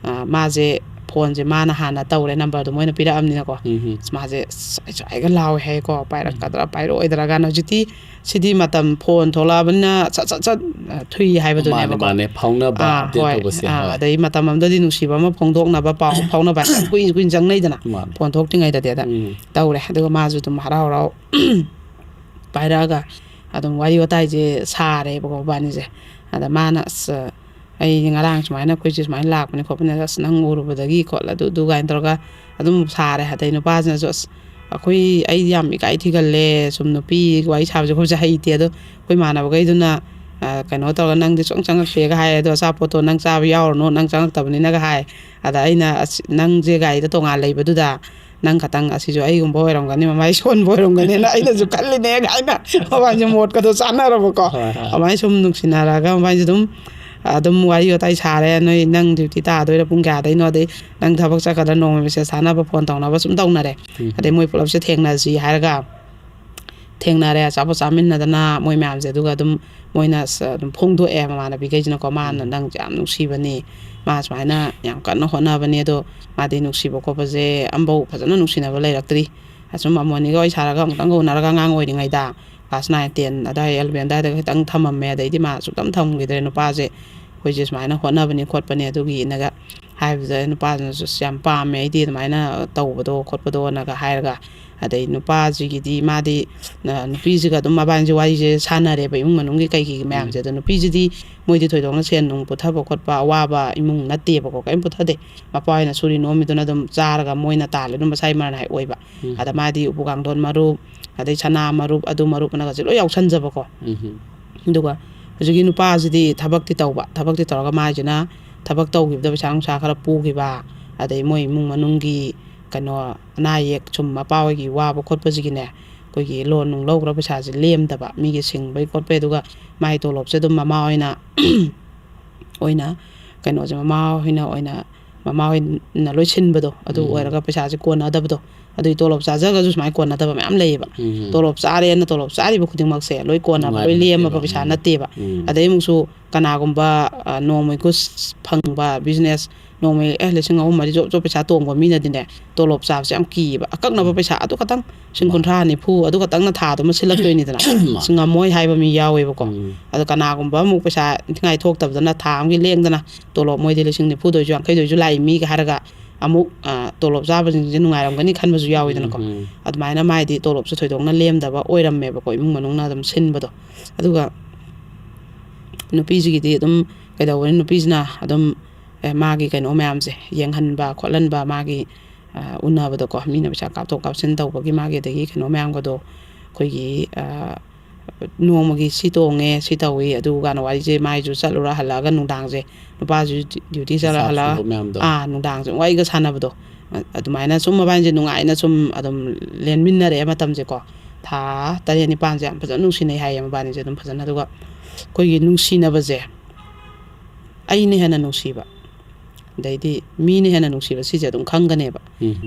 ꯑ, ꯃꯥꯁꯦ ꯐꯣꯟꯁꯦ ꯃꯥꯅ ꯍꯥꯟꯅ ꯇꯧꯔꯦ, ꯅꯝꯕꯔꯗꯣ ꯃꯣꯏꯅ ꯄꯤꯔꯛꯑꯕꯅꯤꯅꯀꯣ꯫ ꯎꯝ꯫ ꯑꯁ, ꯃꯥꯁꯦ, "ꯑꯁ, ꯑꯩꯁꯨ ꯍꯥꯏꯒ ꯂꯥꯎꯋꯦ" ꯍꯥꯏꯀꯣ, "ꯄꯥꯏꯔꯛꯀꯗ꯭ꯔꯥ ꯄꯥꯏꯔꯛꯑꯣꯏꯗ꯭ꯔꯥ" ꯀꯥꯏꯅ꯫ ꯍꯧꯖꯤꯛꯇꯤ ꯁꯤꯗꯤ ꯃꯇꯝ ꯐꯣꯟ ꯊꯣꯛꯂꯛꯑꯕꯅꯤꯅ ꯁꯠ ꯁꯠ ꯁꯠ, ꯑ, ꯊꯨꯏ ꯃꯥꯅꯦ, ꯍꯥꯏꯕꯗꯨꯅꯦꯕꯀꯣ꯫ ꯃꯥꯅꯦ, ꯐꯥꯎꯅꯕ, ꯑꯥ, update ꯍꯣꯏ꯫ ꯇꯧꯕꯁꯦ, ꯑꯥ, ꯍꯣꯏ꯫ ꯑꯗꯩ ꯃꯇꯝ ꯑꯃꯗꯗꯤ ꯅꯨꯡꯁꯤꯕ ꯑꯃ ꯐꯣꯡꯗꯣꯛꯅꯕ, ꯄꯥꯎ ꯐꯥꯎꯅꯕ ꯍꯥꯏꯁꯦ ꯀꯨꯏꯅ ꯀꯨꯏꯅ ꯆꯪꯅꯩꯗꯅ, ꯃꯥꯅꯦ꯫ ꯐꯣꯟ ꯊꯣꯛꯇ꯭ꯔꯤꯉꯩꯗꯗꯤ꯫ ꯑꯗ ꯎꯝ꯫ ꯇꯧꯔꯦ꯫ ꯑꯗꯨꯒ ꯃꯥꯁꯨ ꯑꯗꯨꯝ ꯍꯔꯥꯎ ꯍꯔꯥꯎ ꯄꯥꯏꯔꯛꯑꯒ ꯑꯗꯨꯝ ꯋꯥꯔꯤ ꯋꯥꯇꯥꯏꯁꯦ ꯁꯥꯔꯦꯕꯀꯣ ꯃꯕꯥꯅꯤꯁꯦ꯫ ꯑꯗ ꯃꯥꯅ, "ꯑꯁ, ꯑꯩ ꯉꯔꯥꯡ ꯁꯨꯃꯥꯏꯅ ꯑꯩꯈꯣꯏꯁꯦ ꯁꯨꯃꯥꯏꯅ ꯂꯥꯛꯄꯅꯤ ꯈꯣꯠꯄꯅꯤ, ꯑꯁ, ꯅꯪ ꯎꯔꯨꯕꯗꯒꯤ" ꯈꯣꯠꯂ ꯑꯗꯨ ꯑꯗꯨ ꯀꯥꯏꯅ ꯇꯧꯔꯒ ꯑꯗꯨꯝ ꯁꯥꯔꯦ꯫ ꯑꯗꯩ ꯅꯨꯄꯥꯁꯤꯅꯁꯨ, "ꯑꯁ, ꯑꯩꯈꯣꯏ, ꯑꯩ ꯌꯥꯝ ꯏꯀꯥꯏ ꯊꯤꯒꯜꯂꯦ, ꯁꯨꯝ ꯅꯨꯄꯤ ꯋꯥꯔꯤ ꯁꯥꯕꯁꯦ ꯑꯩꯈꯣꯏꯁꯦ ꯍꯩꯇꯦ, ꯑꯗꯣ ꯑꯩꯈꯣꯏ ꯏꯃꯥꯟꯅꯕꯈꯩꯗꯨꯅ, ꯑ, ꯀꯩꯅꯣ ꯇꯧꯔꯒ ꯅꯪꯗꯤ ꯁꯨꯡꯆꯪ ꯆꯪꯉꯛꯇꯦꯒ ꯍꯥꯏ, ꯑꯗꯣ ꯑꯆꯥꯄꯣꯠꯇꯣ ꯅꯪ ꯆꯥꯕ ꯌꯥꯎꯔꯨꯅꯨ, ꯅꯪ ꯆꯪꯉꯛꯇꯕꯅꯤꯅꯒ ꯍꯥꯏ꯫ ꯑꯗ ꯑꯩꯅ, ꯑꯁ, ꯅꯪꯁꯦ ꯒꯥꯔꯤꯗ ꯇꯣꯉꯥꯟ ꯂꯩꯕꯗꯨꯗ ꯅꯪ ꯈꯇꯪ ꯑꯁꯤꯁꯨ ꯑꯩꯒꯨꯝꯕ ꯑꯣꯏꯔꯝꯒꯅꯤ, ꯃꯃꯥꯏ ꯁꯣꯟꯕ ꯑꯣꯏꯔꯝꯒꯅꯤꯅ ꯑꯩꯅꯁꯨ ꯈꯜꯂꯤꯅꯦ" ꯀꯥꯏꯅ ꯃꯕꯥꯅꯤꯁꯦ ꯃꯣꯠꯀꯗꯣ ꯆꯥꯟꯅꯔꯕꯀꯣ꯫ ꯍꯣꯏ, ꯍꯣꯏ꯫ ꯑꯗꯨꯃꯥꯏꯅ ꯁꯨꯝ ꯅꯨꯡꯁꯤꯅꯔꯒ ꯃꯕꯥꯅꯤꯁꯦ ꯑꯗꯨꯝ, ꯑꯗꯨꯝ ꯋꯥꯔꯤ ꯋꯥꯇꯥꯏ ꯁꯥꯔꯦ, "ꯅꯣꯏ ꯅꯪ ꯗ꯭ꯌꯨꯇꯤ ꯇꯥꯗꯣꯏꯔꯥ, ꯄꯨꯡ ꯀꯌꯥꯗꯩꯅꯣ?" ꯑꯗꯩ, "ꯅꯪ ꯊꯕꯛ ꯆꯠꯀꯗ꯭ꯔꯥ?" ꯅꯣꯡꯃ ꯃꯦꯁꯦꯖ ꯊꯥꯅꯕ, ꯐꯣꯟ ꯇꯧꯅꯕ ꯁꯨꯝ ꯇꯧꯅꯔꯦ꯫ ꯎꯝ꯫ ꯑꯗꯩ ꯃꯣꯏ ꯄꯨꯂꯞꯁꯦ ꯊꯦꯡꯅꯁꯤ ꯍꯥꯏꯔꯒ ꯊꯦꯡꯅꯔꯦ, ꯑꯆꯥꯄꯣꯠ ꯆꯥꯃꯤꯟꯅꯗꯅ ꯃꯣꯏ ꯃꯌꯥꯝꯁꯦ꯫ ꯑꯗꯨꯒ ꯑꯗꯨꯝ ꯃꯣꯏꯅ ꯁ-, ꯑꯗꯨꯝ ꯐꯣꯡꯗꯣꯛꯑꯦ ꯃꯃꯥꯟꯅꯕꯤꯈꯩꯁꯤꯅꯀꯣ, "ꯃꯥꯅ ꯎꯝ꯫ ꯅꯪꯁꯦ ꯌꯥꯝ ꯅꯨꯡꯁꯤꯕꯅꯤ, ꯃꯥ ꯁꯨꯃꯥꯏꯅ ꯌꯥꯝ ꯀꯟꯅ ꯍꯣꯠꯅꯕꯅꯤ, ꯑꯗꯣ ꯃꯥꯗꯤ ꯅꯨꯡꯁꯤꯕ ꯈꯣꯠꯄꯁꯦ ꯑꯝꯐꯧ ꯐꯖꯅ ꯅꯨꯡꯁꯤꯅꯕ ꯂꯩꯔꯛꯇ꯭ꯔꯤ꯫ ꯑꯁꯨꯝ ꯑꯃꯣꯅꯤꯒ ꯋꯥꯔꯤ ꯁꯥꯔꯒ ꯑꯃꯨꯛꯇꯪꯒ ꯎꯅꯔꯒ ꯑꯉꯥꯡ ꯑꯣꯏꯔꯤꯉꯩꯗ ꯀ꯭ꯂꯥꯁ ꯅꯥꯏꯟ, ꯇꯦꯟ ꯑꯗꯥꯏ, ꯑꯦꯂꯚꯦꯟ ꯑꯗꯥꯏꯗꯒ ꯈꯤꯇꯪ ꯊꯝꯃꯝꯃꯦ, ꯑꯗꯩꯗꯤ ꯃꯥ ꯁꯨꯛꯇꯝ ꯊꯝꯈꯤꯗ꯭ꯔꯦ ꯅꯨꯄꯥꯁꯦ꯫ ꯑꯩꯈꯣꯏꯁꯦ ꯁꯨꯃꯥꯏꯅ ꯍꯣꯠꯅꯕꯅꯤ ꯈꯣꯠꯄꯅꯤ ꯑꯗꯨꯒꯤꯅꯒ ꯍꯥꯏꯕꯗ ꯅꯨꯄꯥꯗꯨꯅꯁꯨ "ꯑꯁ, ꯌꯥꯝ ꯄꯥꯝꯃꯦ ꯑꯩꯗꯤ ꯑꯗꯨꯃꯥꯏꯅ ꯇꯧꯕꯗꯣ ꯈꯣꯠꯄꯗꯣꯅꯒ" ꯍꯥꯏꯔꯒ꯫ ꯑꯗꯩ ꯅꯨꯄꯥꯁꯤꯒꯤꯗꯤ ꯃꯥꯗꯤ, ꯑ, ꯅꯨꯄꯤꯁꯤꯒ ꯑꯗꯨꯝ ꯃꯕꯥꯅꯤꯁꯦ ꯋꯥꯔꯤꯁꯦ ꯁꯥꯟꯅꯔꯦꯕ, ꯏꯃꯨꯡ ꯃꯅꯨꯡꯒꯤ ꯀꯩꯒꯤ ꯎꯝ꯫ ꯃꯌꯥꯝꯁꯦ꯫ ꯑꯗꯣ ꯅꯨꯄꯤꯁꯤꯗꯤ ꯃꯣꯏꯗꯤ ꯊꯣꯏꯗꯣꯛꯅ ꯁꯦꯟ ꯅꯨꯡ ꯄꯨꯊꯕ ꯈꯣꯠꯄ ꯑꯋꯥꯕ ꯏꯃꯨꯡ ꯅꯠꯇꯦꯕꯀꯣ, ꯀꯔꯤꯝ ꯄꯨꯊꯗꯦ꯫ ꯃꯄꯥ ꯍꯣꯏꯅ ꯁꯨꯔꯤ ꯅꯣꯝꯃꯤꯗꯨꯅ ꯑꯗꯨꯝ ꯆꯥꯔꯒ ꯃꯣꯏꯅ ꯇꯥꯜꯂꯦ, ꯑꯗꯨꯝ ꯃꯁꯥꯏ ꯃꯔꯟ ꯍꯥꯏ ꯑꯣꯏꯕ꯫ ꯎꯝ꯫ ꯑꯗ ꯃꯥꯗꯤ ꯎꯄꯨ ꯀꯥꯡꯊꯣꯟ ꯃꯔꯨꯞ, ꯑꯗꯩ ꯁꯅꯥ ꯃꯔꯨꯞ, ꯑꯗꯨ ꯃꯔꯨꯞ ꯑꯅꯒꯁꯦ ꯂꯣꯏ ꯌꯥꯎꯁꯟꯖꯕꯀꯣ꯫ ꯎꯝ꯫ ꯑꯗꯨꯒ ꯍꯧꯖꯤꯛꯀꯤ ꯅꯨꯄꯥꯁꯤꯗꯤ ꯊꯕꯛꯇꯤ ꯇꯧꯕ, ꯊꯕꯛꯇꯤ ꯇꯧꯔꯒ ꯃꯥꯏꯁꯤꯅ ꯊꯕꯛ ꯇꯧꯈꯤꯕꯗ ꯄꯩꯁꯥ ꯅꯨꯡꯁꯥ ꯈꯔ ꯄꯨꯈꯤꯕ, ꯑꯗꯩ ꯃꯣꯏ ꯏꯃꯨꯡ ꯃꯅꯨꯡꯒꯤ ꯀꯩꯅꯣ, ꯑꯅꯥ ꯑꯌꯦꯛ ꯁꯨꯝ ꯃꯄꯥ ꯍꯣꯏꯒꯤ ꯋꯥꯕ ꯈꯣꯠꯄꯁꯤꯒꯤꯅꯦ, ꯑꯩꯈꯣꯏꯒꯤ ꯂꯣꯟ ꯅꯨꯡ ꯂꯧꯈ꯭ꯔ ꯄꯩꯁꯥꯁꯦ ꯂꯦꯝꯗꯕ, ꯃꯤꯒꯤ ꯁꯤꯡꯕꯩ ꯈꯣꯠꯄꯩ꯫ ꯑꯗꯨꯒ ꯃꯥꯏ ꯇꯣꯂꯣꯞꯁꯦ ꯑꯗꯨꯝ ꯃꯃꯥ ꯍꯣꯏꯅ ꯑꯣꯏꯅ, ꯀꯩꯅꯣꯁꯦ, ꯃꯃꯥ ꯍꯣꯏꯅ ꯑꯣꯏꯅ, ꯃꯃꯥ ꯍꯣꯏꯅ ꯂꯣꯏ ꯁꯤꯟꯕꯗꯣ ꯑꯗꯨ ꯎꯝ꯫ ꯑꯣꯏꯔꯒ ꯄꯩꯁꯥꯁꯦ ꯀꯣꯟꯅꯗꯕꯗꯣ꯫ ꯑꯗꯨꯒꯤ ꯇꯣꯂꯣꯞ ꯆꯥꯖꯔꯒꯁꯨ ꯁꯨꯃꯥꯏꯅ ꯀꯣꯟꯅꯗꯕ ꯃꯌꯥꯝ ꯂꯩꯌꯦꯕ꯫ ꯎꯝ꯫ ꯇꯣꯂꯣꯞ ꯆꯥꯔꯦꯅ ꯇꯣꯂꯣꯞ ꯆꯥꯔꯤꯕ ꯈꯨꯗꯤꯡꯃꯛꯁꯦ ꯂꯣꯏ ꯀꯣꯟꯅꯕ, ꯂꯣꯏ ꯅꯨꯡꯉꯥꯏꯕ ꯂꯦꯝꯃꯕ ꯅꯠꯇꯦꯕ꯫ ꯄꯩꯁꯥ ꯎꯝ꯫ ꯅꯠꯇꯦꯕ꯫ ꯎꯝ꯫ ꯑꯗꯩ ꯑꯃꯨꯛꯁꯨ ꯀꯅꯥꯒꯨꯝꯕ, ꯑ, ꯅꯣꯡꯃꯩ ꯒꯨꯁ ꯐꯪꯕ, ꯕꯤꯖꯤꯅꯦꯁ ꯅꯣꯡꯃꯩ, ꯑꯦ, ꯂꯤꯁꯤꯡ ꯑꯍꯨꯝ ꯃꯔꯤ ꯖꯣꯕ ꯖꯣꯕ ꯄꯩꯁꯥ ꯇꯣꯡꯕ ꯃꯤꯅꯗꯤꯅꯦ, ꯇꯣꯂꯣꯞ ꯆꯥꯕꯁꯦ ꯌꯥꯝ ꯀꯤꯌꯦꯕ꯫ ꯑꯀꯛꯅꯕ ꯎꯝ꯫ ꯄꯩꯁꯥ ꯑꯗꯨ ꯈꯛꯇꯪ, ꯂꯤꯁꯤꯡ ꯃꯥꯅꯦ꯫ ꯀꯨꯟꯊ꯭ꯔꯥ, ꯅꯤꯐꯨ ꯑꯗꯨ ꯈꯛꯇꯪꯅ ꯊꯥꯗꯨꯃ ꯁꯤꯜꯂꯛꯇꯣꯏꯅꯤꯗꯅ꯫ ꯃꯥꯅꯦ꯫ ꯁꯤ ꯉꯝꯃꯣꯏ ꯍꯥꯏꯕ ꯃꯤ ꯌꯥꯎꯋꯦꯕꯀꯣ꯫ ꯎꯝ꯫ ꯑꯗꯣ ꯀꯅꯥꯒꯨꯝꯕ ꯑꯃꯨꯛ ꯄꯩꯁꯥ ꯏꯟꯊꯤꯉꯥꯏ ꯊꯣꯛꯇꯕꯗꯅ ꯊꯥ ꯑꯃꯒꯤ ꯂꯦꯡꯗꯅ ꯇꯣꯂꯣꯞ ꯃꯣꯏꯗꯤ ꯂꯤꯁꯤꯡ ꯅꯤꯐꯨꯗ ꯑꯣꯏꯁꯨ, ꯌꯥꯡꯈꯩꯗ ꯑꯣꯏꯁꯨ ꯂꯥꯛꯏ ꯃꯤꯒ ꯍꯥꯏꯔꯒ ꯑꯃꯨꯛ, ꯑ, ꯇꯣꯂꯣꯞ ꯆꯥꯕꯁꯤꯡꯁꯦ ꯅꯨꯡꯉꯥꯏꯔꯝꯒꯅꯤ ꯈꯟꯕꯁꯨ ꯌꯥꯎꯋꯤꯗꯅꯀꯣ꯫ ꯎꯝ, ꯎꯝ꯫ ꯑꯗꯨꯃꯥꯏꯅ ꯃꯥꯏꯗꯤ ꯇꯣꯂꯣꯞꯁꯨ ꯊꯣꯏꯗꯣꯛꯅ ꯂꯦꯝꯗꯕ ꯑꯣꯏꯔꯝꯃꯦꯕꯀꯣ, ꯏꯃꯨꯡ ꯃꯅꯨꯡꯅ ꯑꯗꯨꯝ ꯁꯤꯟꯕꯗꯣ꯫ ꯑꯗꯨꯒ ꯅꯨꯄꯤꯁꯤꯒꯤꯗꯤ ꯑꯗꯨꯝ ꯀꯩꯗꯧꯕꯅꯤ, ꯅꯨꯄꯤꯁꯤꯅ ꯑꯗꯨꯝ, ꯑꯦ, ꯃꯥꯒꯤ ꯀꯩꯅꯣ ꯃꯌꯥꯝꯁꯦ ꯌꯦꯡꯍꯟꯕ ꯈꯣꯠꯍꯟꯕ, ꯃꯥꯒꯤ, ꯑ, ꯎꯅꯕꯗꯀꯣ, ꯃꯤꯅ ꯄꯩꯁꯥ ꯀꯥꯞꯊꯣꯛ ꯀꯥꯞꯁꯤꯟ ꯇꯧꯕꯒꯤ ꯃꯥꯒꯤ, ꯑꯗꯒꯤ ꯀꯩꯅꯣ ꯃꯌꯥꯝꯒꯗꯣ, ꯑꯩꯈꯣꯏꯒꯤ, ꯑ, ꯅꯣꯡꯃꯒꯤ ꯁꯤ ꯇꯣꯡꯉꯦ, ꯁꯤ ꯇꯧꯏ, ꯑꯗꯨ ꯀꯥꯟꯗ ꯋꯥꯔꯤꯁꯦ, ꯃꯥꯏꯁꯨ ꯆꯠꯂꯨꯔ ꯍꯜꯂꯛꯑꯒ ꯅꯨꯡꯗꯥꯡꯁꯦ ꯅꯨꯄꯥꯁꯨ ꯗ꯭ꯌꯨꯇꯤ ꯆꯠꯂ ꯍꯤꯁꯥꯞ ꯍꯜꯂꯛꯑꯒ, ꯁꯨꯕ ꯃꯌꯥꯝꯗꯣ꯫ ꯑꯥ, ꯅꯨꯡꯗꯥꯡꯁꯦ ꯋꯥꯔꯤꯒ ꯁꯥꯟꯅꯕꯗꯣ꯫ ꯑ-, ꯑꯗꯨꯃꯥꯏꯅ ꯁꯨꯝ ꯃꯕꯥꯅꯤꯁꯦ ꯅꯨꯡꯉꯥꯏꯅ ꯁꯨꯝ ꯑꯗꯨꯝ ꯂꯦꯟꯃꯤꯟꯅꯔꯛꯑꯦ ꯃꯇꯝꯁꯦꯀꯣ꯫ ꯊꯥ ꯇꯔꯦꯠ ꯅꯤꯄꯥꯟꯁꯦ ꯌꯥꯝ ꯐꯖꯅ ꯅꯨꯡꯁꯤꯅꯩ ꯍꯥꯏꯌꯦ ꯃꯕꯥꯅꯤꯁꯦ ꯑꯗꯨꯝ ꯐꯖꯅ꯫ ꯑꯗꯨꯒ ꯑꯩꯈꯣꯏꯒꯤ ꯅꯨꯡꯁꯤꯅꯕꯁꯦ ꯑꯩꯅ ꯍꯦꯟꯅ ꯅꯨꯡꯁꯤꯕ, ꯑꯗꯩꯗꯤ ꯃꯤꯅ ꯍꯦꯟꯅ ꯅꯨꯡꯁꯤꯕ, ꯁꯤꯁꯦ ꯑꯗꯨꯝ ꯈꯪꯒꯅꯦꯕ꯫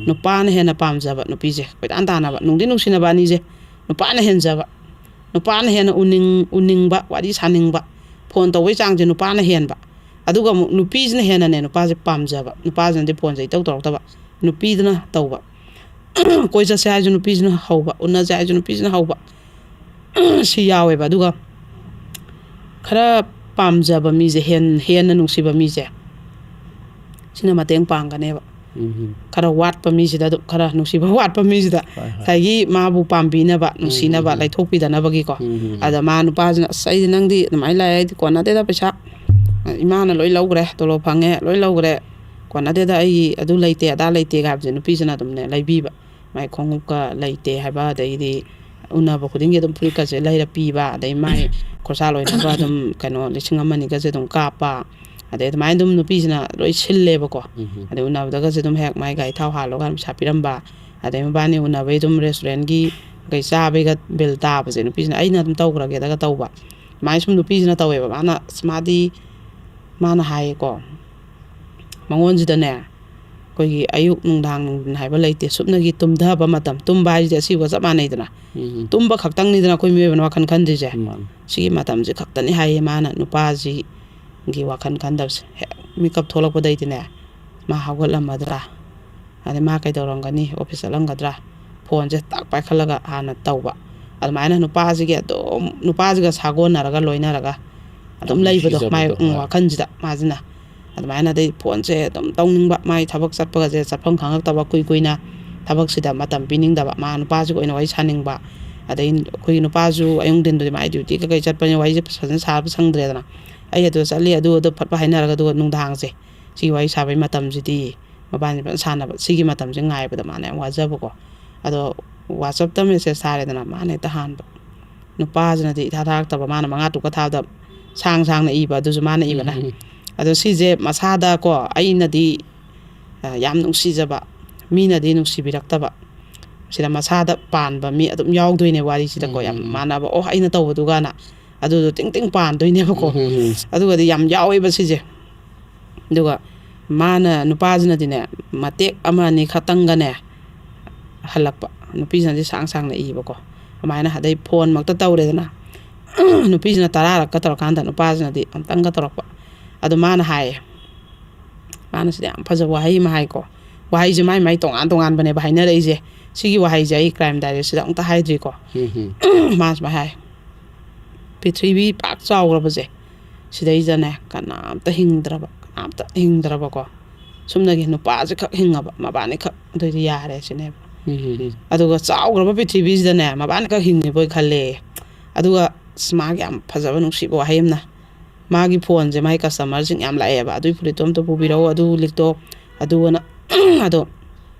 ꯅꯨꯄꯥꯅ ꯍꯦꯟꯅ ꯄꯥꯝꯖꯕ ꯅꯨꯄꯤꯁꯦ ꯀꯣꯏꯇꯥꯟ ꯇꯥꯟꯅꯕ, ꯅꯨꯡꯗꯤ ꯅꯨꯡꯁꯤꯅꯕ ꯑꯅꯤꯁꯦ, ꯅꯨꯄꯥꯅ ꯍꯦꯟꯖꯕ, ꯅꯨꯄꯥꯅ ꯍꯦꯟꯅ ꯎꯅꯤꯡ ꯎꯅꯤꯡꯕ, ꯋꯥꯔꯤ ꯁꯥꯅꯤꯡꯕ, ꯐꯣꯟ ꯇꯧꯕꯩ ꯆꯥꯡꯁꯦ ꯅꯨꯄꯥꯅ ꯍꯦꯟꯕ꯫ ꯑꯗꯨꯒ ꯑꯃꯨꯛ ꯅꯨꯄꯤꯁꯤꯅ ꯍꯦꯟꯅꯅꯦ ꯅꯨꯄꯥꯁꯦ ꯄꯥꯝꯖꯕ, ꯅꯨꯄꯥꯁꯤꯅꯗꯤ ꯐꯣꯟꯁꯦ ꯏꯇꯧ ꯇꯧꯔꯛꯇꯕ, ꯅꯨꯄꯤꯗꯨꯅ ꯇꯧꯕ꯫ ꯀꯣꯏ ꯆꯠꯁꯦ ꯍꯥꯏꯔꯁꯨ ꯅꯨꯄꯤꯁꯤꯅ ꯍꯧꯕ, ꯎꯅꯁꯦ ꯍꯥꯏꯔꯁꯨ ꯅꯨꯄꯤꯁꯤꯅ ꯍꯧꯕ꯫ ꯁꯤ ꯌꯥꯎꯋꯦꯕ꯫ ꯑꯗꯨꯒ ꯈꯔ ꯄꯥꯝꯖꯕ ꯃꯤꯁꯦ, ꯍꯦꯟ- ꯍꯦꯟꯅ ꯅꯨꯡꯁꯤꯕ ꯃꯤꯁꯦ, ꯁꯤꯅ ꯃꯇꯦꯡ ꯄꯥꯡꯒꯅꯦꯕ꯫ ꯈꯔ ꯋꯥꯠꯄ ꯃꯤꯁꯤꯗ, ꯑꯗꯨꯝ ꯈꯔ ꯅꯨꯡꯁꯤꯕ ꯋꯥꯠꯄ ꯃꯤꯁꯤꯗ, ꯉꯁꯥꯏꯒꯤ ꯃꯥꯕꯨ ꯄꯥꯝꯕꯤꯅꯕ, ꯅꯨꯡꯁꯤꯅꯕ, ꯂꯩꯊꯣꯛꯄꯤꯗꯅꯕꯒꯤꯀꯣ꯫ ꯑꯗ ꯃꯥ ꯅꯨꯄꯥꯁꯤꯅ, "ꯑꯁ, ꯑꯩꯗꯤ, ꯅꯪꯗꯤ ꯑꯗꯨꯃꯥꯏꯅ ꯂꯥꯛꯑꯦ, ꯑꯩꯗꯤ ꯀꯣꯟꯅꯗꯦꯗ ꯄꯩꯁꯥ, ꯏꯃꯥꯅ ꯂꯣꯏ ꯂꯧꯈ꯭ꯔꯦ, ꯇꯣꯂꯣꯞ ꯐꯪꯉꯦ, ꯂꯣꯏ ꯂꯧꯈ꯭ꯔꯦ, ꯀꯣꯟꯅꯗꯦꯗ, ꯑꯩꯒꯤ ꯑꯗꯨ ꯂꯩꯇꯦ, ꯑꯗꯥ ꯂꯩꯇꯦꯒ" ꯍꯥꯏꯕꯁꯦ ꯅꯨꯄꯤꯁꯤꯅ ꯑꯗꯨꯝꯅꯦ ꯂꯩꯕꯤꯕ꯫ ꯃꯥꯏ ꯈꯣꯡꯎꯞꯀ ꯂꯩꯇꯦ ꯍꯥꯏꯕ, ꯑꯗꯩꯗꯤ ꯎꯅꯕ ꯈꯨꯗꯤꯡꯒꯤ ꯑꯗꯨꯝ ꯐꯨꯔꯤꯠꯀꯁꯦ ꯂꯩꯔ ꯄꯤꯕ, ꯑꯗꯩ ꯃꯥꯏ ꯈꯣꯔꯁꯥ ꯂꯣꯏꯅꯕ ꯑꯗꯨꯝ ꯀꯩꯅꯣ ꯂꯤꯁꯤꯡ ꯑꯃ ꯑꯅꯤꯒꯁꯦ ꯑꯗꯨꯝ ꯀꯥꯞꯄ꯫ ꯑꯗꯩ ꯑꯗꯨꯃꯥꯏꯅ ꯑꯗꯨꯝ ꯅꯨꯄꯤꯁꯤꯅ ꯂꯣꯏ ꯁꯤꯜꯂꯦꯕꯀꯣ꯫ ꯑꯗꯩ ꯎꯅꯕꯗꯒꯁꯦ ꯑꯗꯨꯝ ꯍꯦꯛ ꯃꯥꯏ ꯒꯥꯔꯤ ꯊꯥꯎ ꯍꯥꯜꯂꯣ ꯀꯥꯏꯅ ꯄꯩꯁꯥ ꯄꯤꯔꯝꯕ꯫ ꯑꯗꯩ ꯃꯕꯥꯅꯤ ꯎꯅꯕꯩ ꯑꯗꯨꯝ ꯔꯦꯁꯇꯨꯔꯦꯟꯒꯤ ꯀꯩ ꯆꯥꯕꯩꯒ ꯕꯤꯜ ꯇꯥꯕꯁꯦ ꯅꯨꯄꯤꯁꯤꯅ ꯑꯩꯅ ꯑꯗꯨꯝ ꯇꯧꯈ꯭ꯔꯒꯦꯗꯒ ꯇꯧꯕ꯫ ꯑꯗꯨꯃꯥꯏꯅ ꯁꯨꯝ ꯅꯨꯄꯤꯁꯤꯅ ꯇꯧꯋꯦꯕ꯫ ꯃꯥꯅ, ꯑꯁ, ꯃꯥꯗꯤ, ꯃꯥꯅ ꯍꯥꯏꯌꯦꯀꯣ, ꯃꯉꯣꯟꯁꯤꯗꯅꯦ, ꯑꯩꯈꯣꯏꯒꯤ ꯑꯌꯨꯛ ꯅꯨꯡꯗꯥꯡ ꯅꯨꯡꯊꯤꯟ ꯍꯥꯏꯕ ꯂꯩꯇꯦ, ꯁꯨꯞꯅꯒꯤ ꯇꯨꯝꯊꯕ ꯃꯇꯝ, ꯇꯨꯝꯕ ꯍꯥꯏꯁꯤꯗꯤ ꯑꯁꯤꯒ ꯆꯞ ꯃꯥꯟꯅꯩꯗꯅ꯫ ꯇꯨꯝꯕ ꯈꯛꯇꯪꯅꯤꯗꯅ ꯑꯩꯈꯣꯏ ꯃꯤꯑꯣꯏꯕꯅ ꯋꯥꯈꯜ ꯈꯟꯗ꯭ꯔꯤꯁꯦ꯫ ꯁꯤꯒꯤ ꯃꯇꯝꯁꯦ ꯈꯛꯇꯅꯤ ꯍꯥꯏꯌꯦ ꯃꯥꯅ ꯅꯨꯄꯥꯁꯤꯒꯤ ꯋꯥꯈꯜ ꯈꯟꯗꯕꯁꯦ꯫ ꯍꯦꯛ ꯃꯤꯀꯞ ꯊꯣꯛꯂꯛꯄꯗꯩꯗꯤꯅꯦ, ꯃꯥ ꯍꯧꯒꯠꯂꯝꯃꯗ꯭ꯔꯥ, ꯑꯗꯩ ꯃꯥ ꯀꯩꯗꯧꯔꯝꯒꯅꯤ, ꯑꯣꯐꯤꯁ ꯆꯠꯂꯝꯒꯗ꯭ꯔꯥ, ꯐꯣꯟꯁꯦ ꯇꯥꯛ ꯄꯥꯏꯈꯠꯂꯒ ꯍꯥꯟꯅ ꯇꯧꯕ꯫ ꯑꯗꯨꯃꯥꯏꯅ ꯅꯨꯄꯥꯁꯤꯒꯤ ꯑꯗꯨꯝ, ꯅꯨꯄꯥꯁꯤꯒ ꯁꯥꯒꯣꯟꯅꯔꯒ, ꯂꯣꯏꯅꯔꯒ ꯑꯗꯨꯝ ꯂꯩꯕꯗꯣ, ꯃꯥꯏ ꯅꯨꯡꯁꯤꯖꯕꯗꯣ, ꯎꯝ, ꯍꯣꯏ꯫ ꯋꯥꯈꯜꯁꯤꯗ ꯃꯥꯁꯤꯅ꯫ ꯑꯗꯨꯃꯥꯏꯅ ꯑꯗꯩ ꯐꯣꯟꯁꯦ ꯑꯗꯨꯝ ꯇꯧꯅꯤꯡꯕ, ꯃꯥꯏ ꯊꯕꯛ ꯆꯠꯄꯒꯁꯦ ꯆꯠꯐꯝ ꯈꯪꯉꯛꯇꯕ, ꯀꯨꯏ ꯀꯨꯏꯅ ꯊꯕꯛꯁꯤꯗ ꯃꯇꯝ ꯄꯤꯅꯤꯡꯗꯕ, ꯃꯥ ꯅꯨꯄꯥꯁꯤꯒ ꯑꯣꯏꯅ ꯋꯥꯔꯤ ꯁꯥꯅꯤꯡꯕ꯫ ꯑꯗꯩ ꯑꯩꯈꯣꯏꯒꯤ ꯅꯨꯄꯥꯁꯨ ꯑꯌꯨꯛ ꯅꯨꯡꯊꯤꯟꯗꯨꯗꯤ ꯃꯥꯏ ꯗ꯭ꯌꯨꯇꯤ ꯀꯩꯀꯩ ꯆꯠꯄꯅꯤꯅ ꯋꯥꯔꯤꯁꯦ ꯐꯖꯅ ꯁꯥꯕ ꯁꯪꯗ꯭ꯔꯦꯗꯅ꯫ "ꯑꯩ ꯑꯗꯨ ꯆꯠꯂꯤ, ꯑꯗꯨ ꯑꯗꯨ ꯐꯠ ꯐꯠ ꯍꯥꯏꯅꯔꯒ, ꯑꯗꯨꯒ ꯅꯨꯡꯗꯥꯡꯁꯦ ꯁꯤꯒꯤ ꯋꯥꯔꯤ ꯁꯥꯕꯒꯤ ꯃꯇꯝꯁꯤꯗꯤ ꯃꯕꯥꯅꯤ ꯐꯖꯅ ꯁꯥꯟꯅꯕ, ꯁꯤꯒꯤ ꯃꯇꯝꯁꯦ ꯉꯥꯏꯕꯗ ꯃꯥꯅ ꯌꯥꯝ ꯋꯥꯖꯕꯀꯣ꯫ ꯑꯗꯣ WhatsApp-ꯇ ꯃꯦꯁꯦꯖ ꯊꯥꯔꯦꯗꯅ, ꯃꯥꯅ ꯍꯦꯛꯇ ꯍꯥꯟꯕ꯫ ꯅꯨꯄꯥꯁꯤꯅꯗꯤ ꯏꯊꯥ ꯊꯥꯔꯛꯇꯕ, ꯃꯥꯅ ꯃꯉꯥ ꯇꯔꯨꯛꯀ ꯊꯥꯕꯗ ꯁꯥꯡ ꯁꯥꯡꯅ ꯏꯕ, ꯑꯗꯨꯁꯨ ꯃꯥꯅ ꯏꯕꯅ꯫ ꯎꯝ, ꯎꯝ꯫ ꯑꯗꯣ ꯁꯤꯁꯦ ꯃꯁꯥꯗꯀꯣ, ꯑꯩꯅꯗꯤ, ꯑ, ꯌꯥꯝ ꯅꯨꯡꯁꯤꯖꯕ, ꯃꯤꯅꯗꯤ ꯅꯨꯡꯁꯤꯕꯤꯔꯛꯇꯕ, ꯁꯤꯗ ꯃꯁꯥꯗ ꯄꯥꯟꯕ ꯃꯤ ꯑꯗꯨꯝ ꯌꯥꯎꯗꯣꯏꯅꯦ ꯋꯥꯔꯤꯁꯤꯗꯀꯣ꯫ ꯎꯝ, ꯌꯥꯝ ꯎꯝ, ꯎꯝ꯫ ꯃꯥꯟꯅꯕ, "ꯑꯣ, ꯑꯩꯅ ꯇꯧꯕꯗꯨꯒꯅ", ꯑꯗꯨꯗꯣ ꯇꯤꯡ ꯇꯤꯡ ꯄꯥꯟꯗꯣꯏꯅꯦꯕꯀꯣ꯫ ꯎꯝ, ꯎꯝ, ꯎꯝ꯫ ꯑꯗꯨꯒꯗꯤ ꯌꯥꯝ ꯌꯥꯎꯋꯦꯕ ꯁꯤꯁꯦ꯫ ꯑꯗꯨꯒ ꯃꯥꯅ, ꯅꯨꯄꯥꯁꯤꯅꯗꯤꯅꯦ, ꯃꯇꯦꯛ ꯑꯃ ꯑꯅꯤ ꯈꯛꯇꯪꯒꯅꯦ ꯍꯜꯂꯛꯄ, ꯅꯨꯄꯤꯁꯤꯅꯗꯤ ꯁꯥꯡ ꯁꯥꯡꯅ ꯏꯕꯀꯣ꯫ ꯑꯗꯨꯃꯥꯏꯅ ꯑꯗꯩ ꯐꯣꯟꯃꯛꯇ ꯇꯧꯔꯦꯗꯅ, ꯅꯨꯄꯤꯁꯤꯅ ꯇꯔꯥꯔꯛꯀ ꯇꯧꯔꯀꯥꯟꯗ ꯅꯨꯄꯥꯁꯤꯅꯗꯤ ꯑꯃꯨꯛꯇꯪꯒ ꯇꯧꯔꯛꯄ꯫ ꯑꯗꯣ ꯃꯥꯅ ꯍꯥꯏꯌꯦ, ꯃꯥꯅ ꯁꯤꯗ ꯌꯥꯝ ꯐꯖꯕ ꯋꯥꯍꯩ ꯑꯃ ꯍꯥꯏꯀꯣ꯫ ꯋꯥꯍꯩꯁꯦ ꯃꯥꯏ ꯃꯥꯏ ꯇꯣꯉꯥꯟ ꯇꯣꯉꯥꯟꯕꯅꯦꯕ ꯍꯥꯏꯅꯔꯛꯏꯁꯦ꯫ ꯁꯤꯒꯤ ꯋꯥꯍꯩꯁꯦ ꯑꯩ ꯀ꯭ꯔꯥꯏꯝ ꯗꯥꯏꯔꯤꯁꯤꯗ ꯑꯃꯨꯛꯇ ꯍꯥꯏꯗ꯭ꯔꯤꯀꯣ꯫ ꯎꯝ, ꯎꯝ꯫ ꯃꯥ ꯁꯨꯃꯥꯏꯅ ꯍꯥꯏ, "ꯄ꯭ꯔꯤꯊꯤꯕꯤ ꯄꯥꯛ ꯆꯥꯎꯈ꯭ꯔꯕꯁꯦ, ꯁꯤꯗꯩꯗꯅꯦ ꯀꯅꯥꯝꯇ ꯍꯤꯡꯗ꯭ꯔꯕ, ꯀꯅꯥꯝꯇ ꯍꯤꯡꯗ꯭ꯔꯕꯀꯣ꯫ ꯁꯨꯝꯅꯒꯤ ꯅꯨꯄꯥꯁꯦ ꯈꯛ ꯍꯤꯡꯉꯕ, ꯃꯕꯥꯅꯤ ꯈꯛ, ꯑꯗꯨꯏꯗꯤ ꯌꯥꯔꯦ ꯁꯤꯅꯦꯕ꯫ ꯎꯝ, ꯎꯝ, ꯎꯝ꯫ ꯑꯗꯨꯒ ꯆꯥꯎꯈ꯭ꯔꯕ ꯄ꯭ꯔꯤꯊꯤꯕꯤꯁꯤꯗꯅꯦ ꯃꯕꯥꯅꯤ ꯈꯛ ꯍꯤꯡꯉꯤꯕꯣꯏ ꯈꯜꯂꯦ꯫ ꯑꯗꯨꯒ ꯑꯁ, ꯃꯥꯒꯤ ꯌꯥꯝ ꯐꯖꯕ ꯅꯨꯡꯁꯤꯕ ꯋꯥꯍꯩ ꯑꯃꯅ, ꯃꯥꯒꯤ ꯐꯣꯟꯁꯦ ꯃꯥꯒꯤ ꯀꯁꯇꯃꯔꯁꯤꯡ ꯌꯥꯝ ꯂꯥꯛꯑꯦꯕ, ꯑꯗꯨꯏ ꯐꯨꯔꯤꯠꯇꯣ ꯑꯝꯇ ꯄꯨꯕꯤꯔꯛꯑꯣ, ꯑꯗꯨ ꯂꯤꯛꯇꯣ, ꯑꯗꯨꯒꯅ ꯑꯗꯣ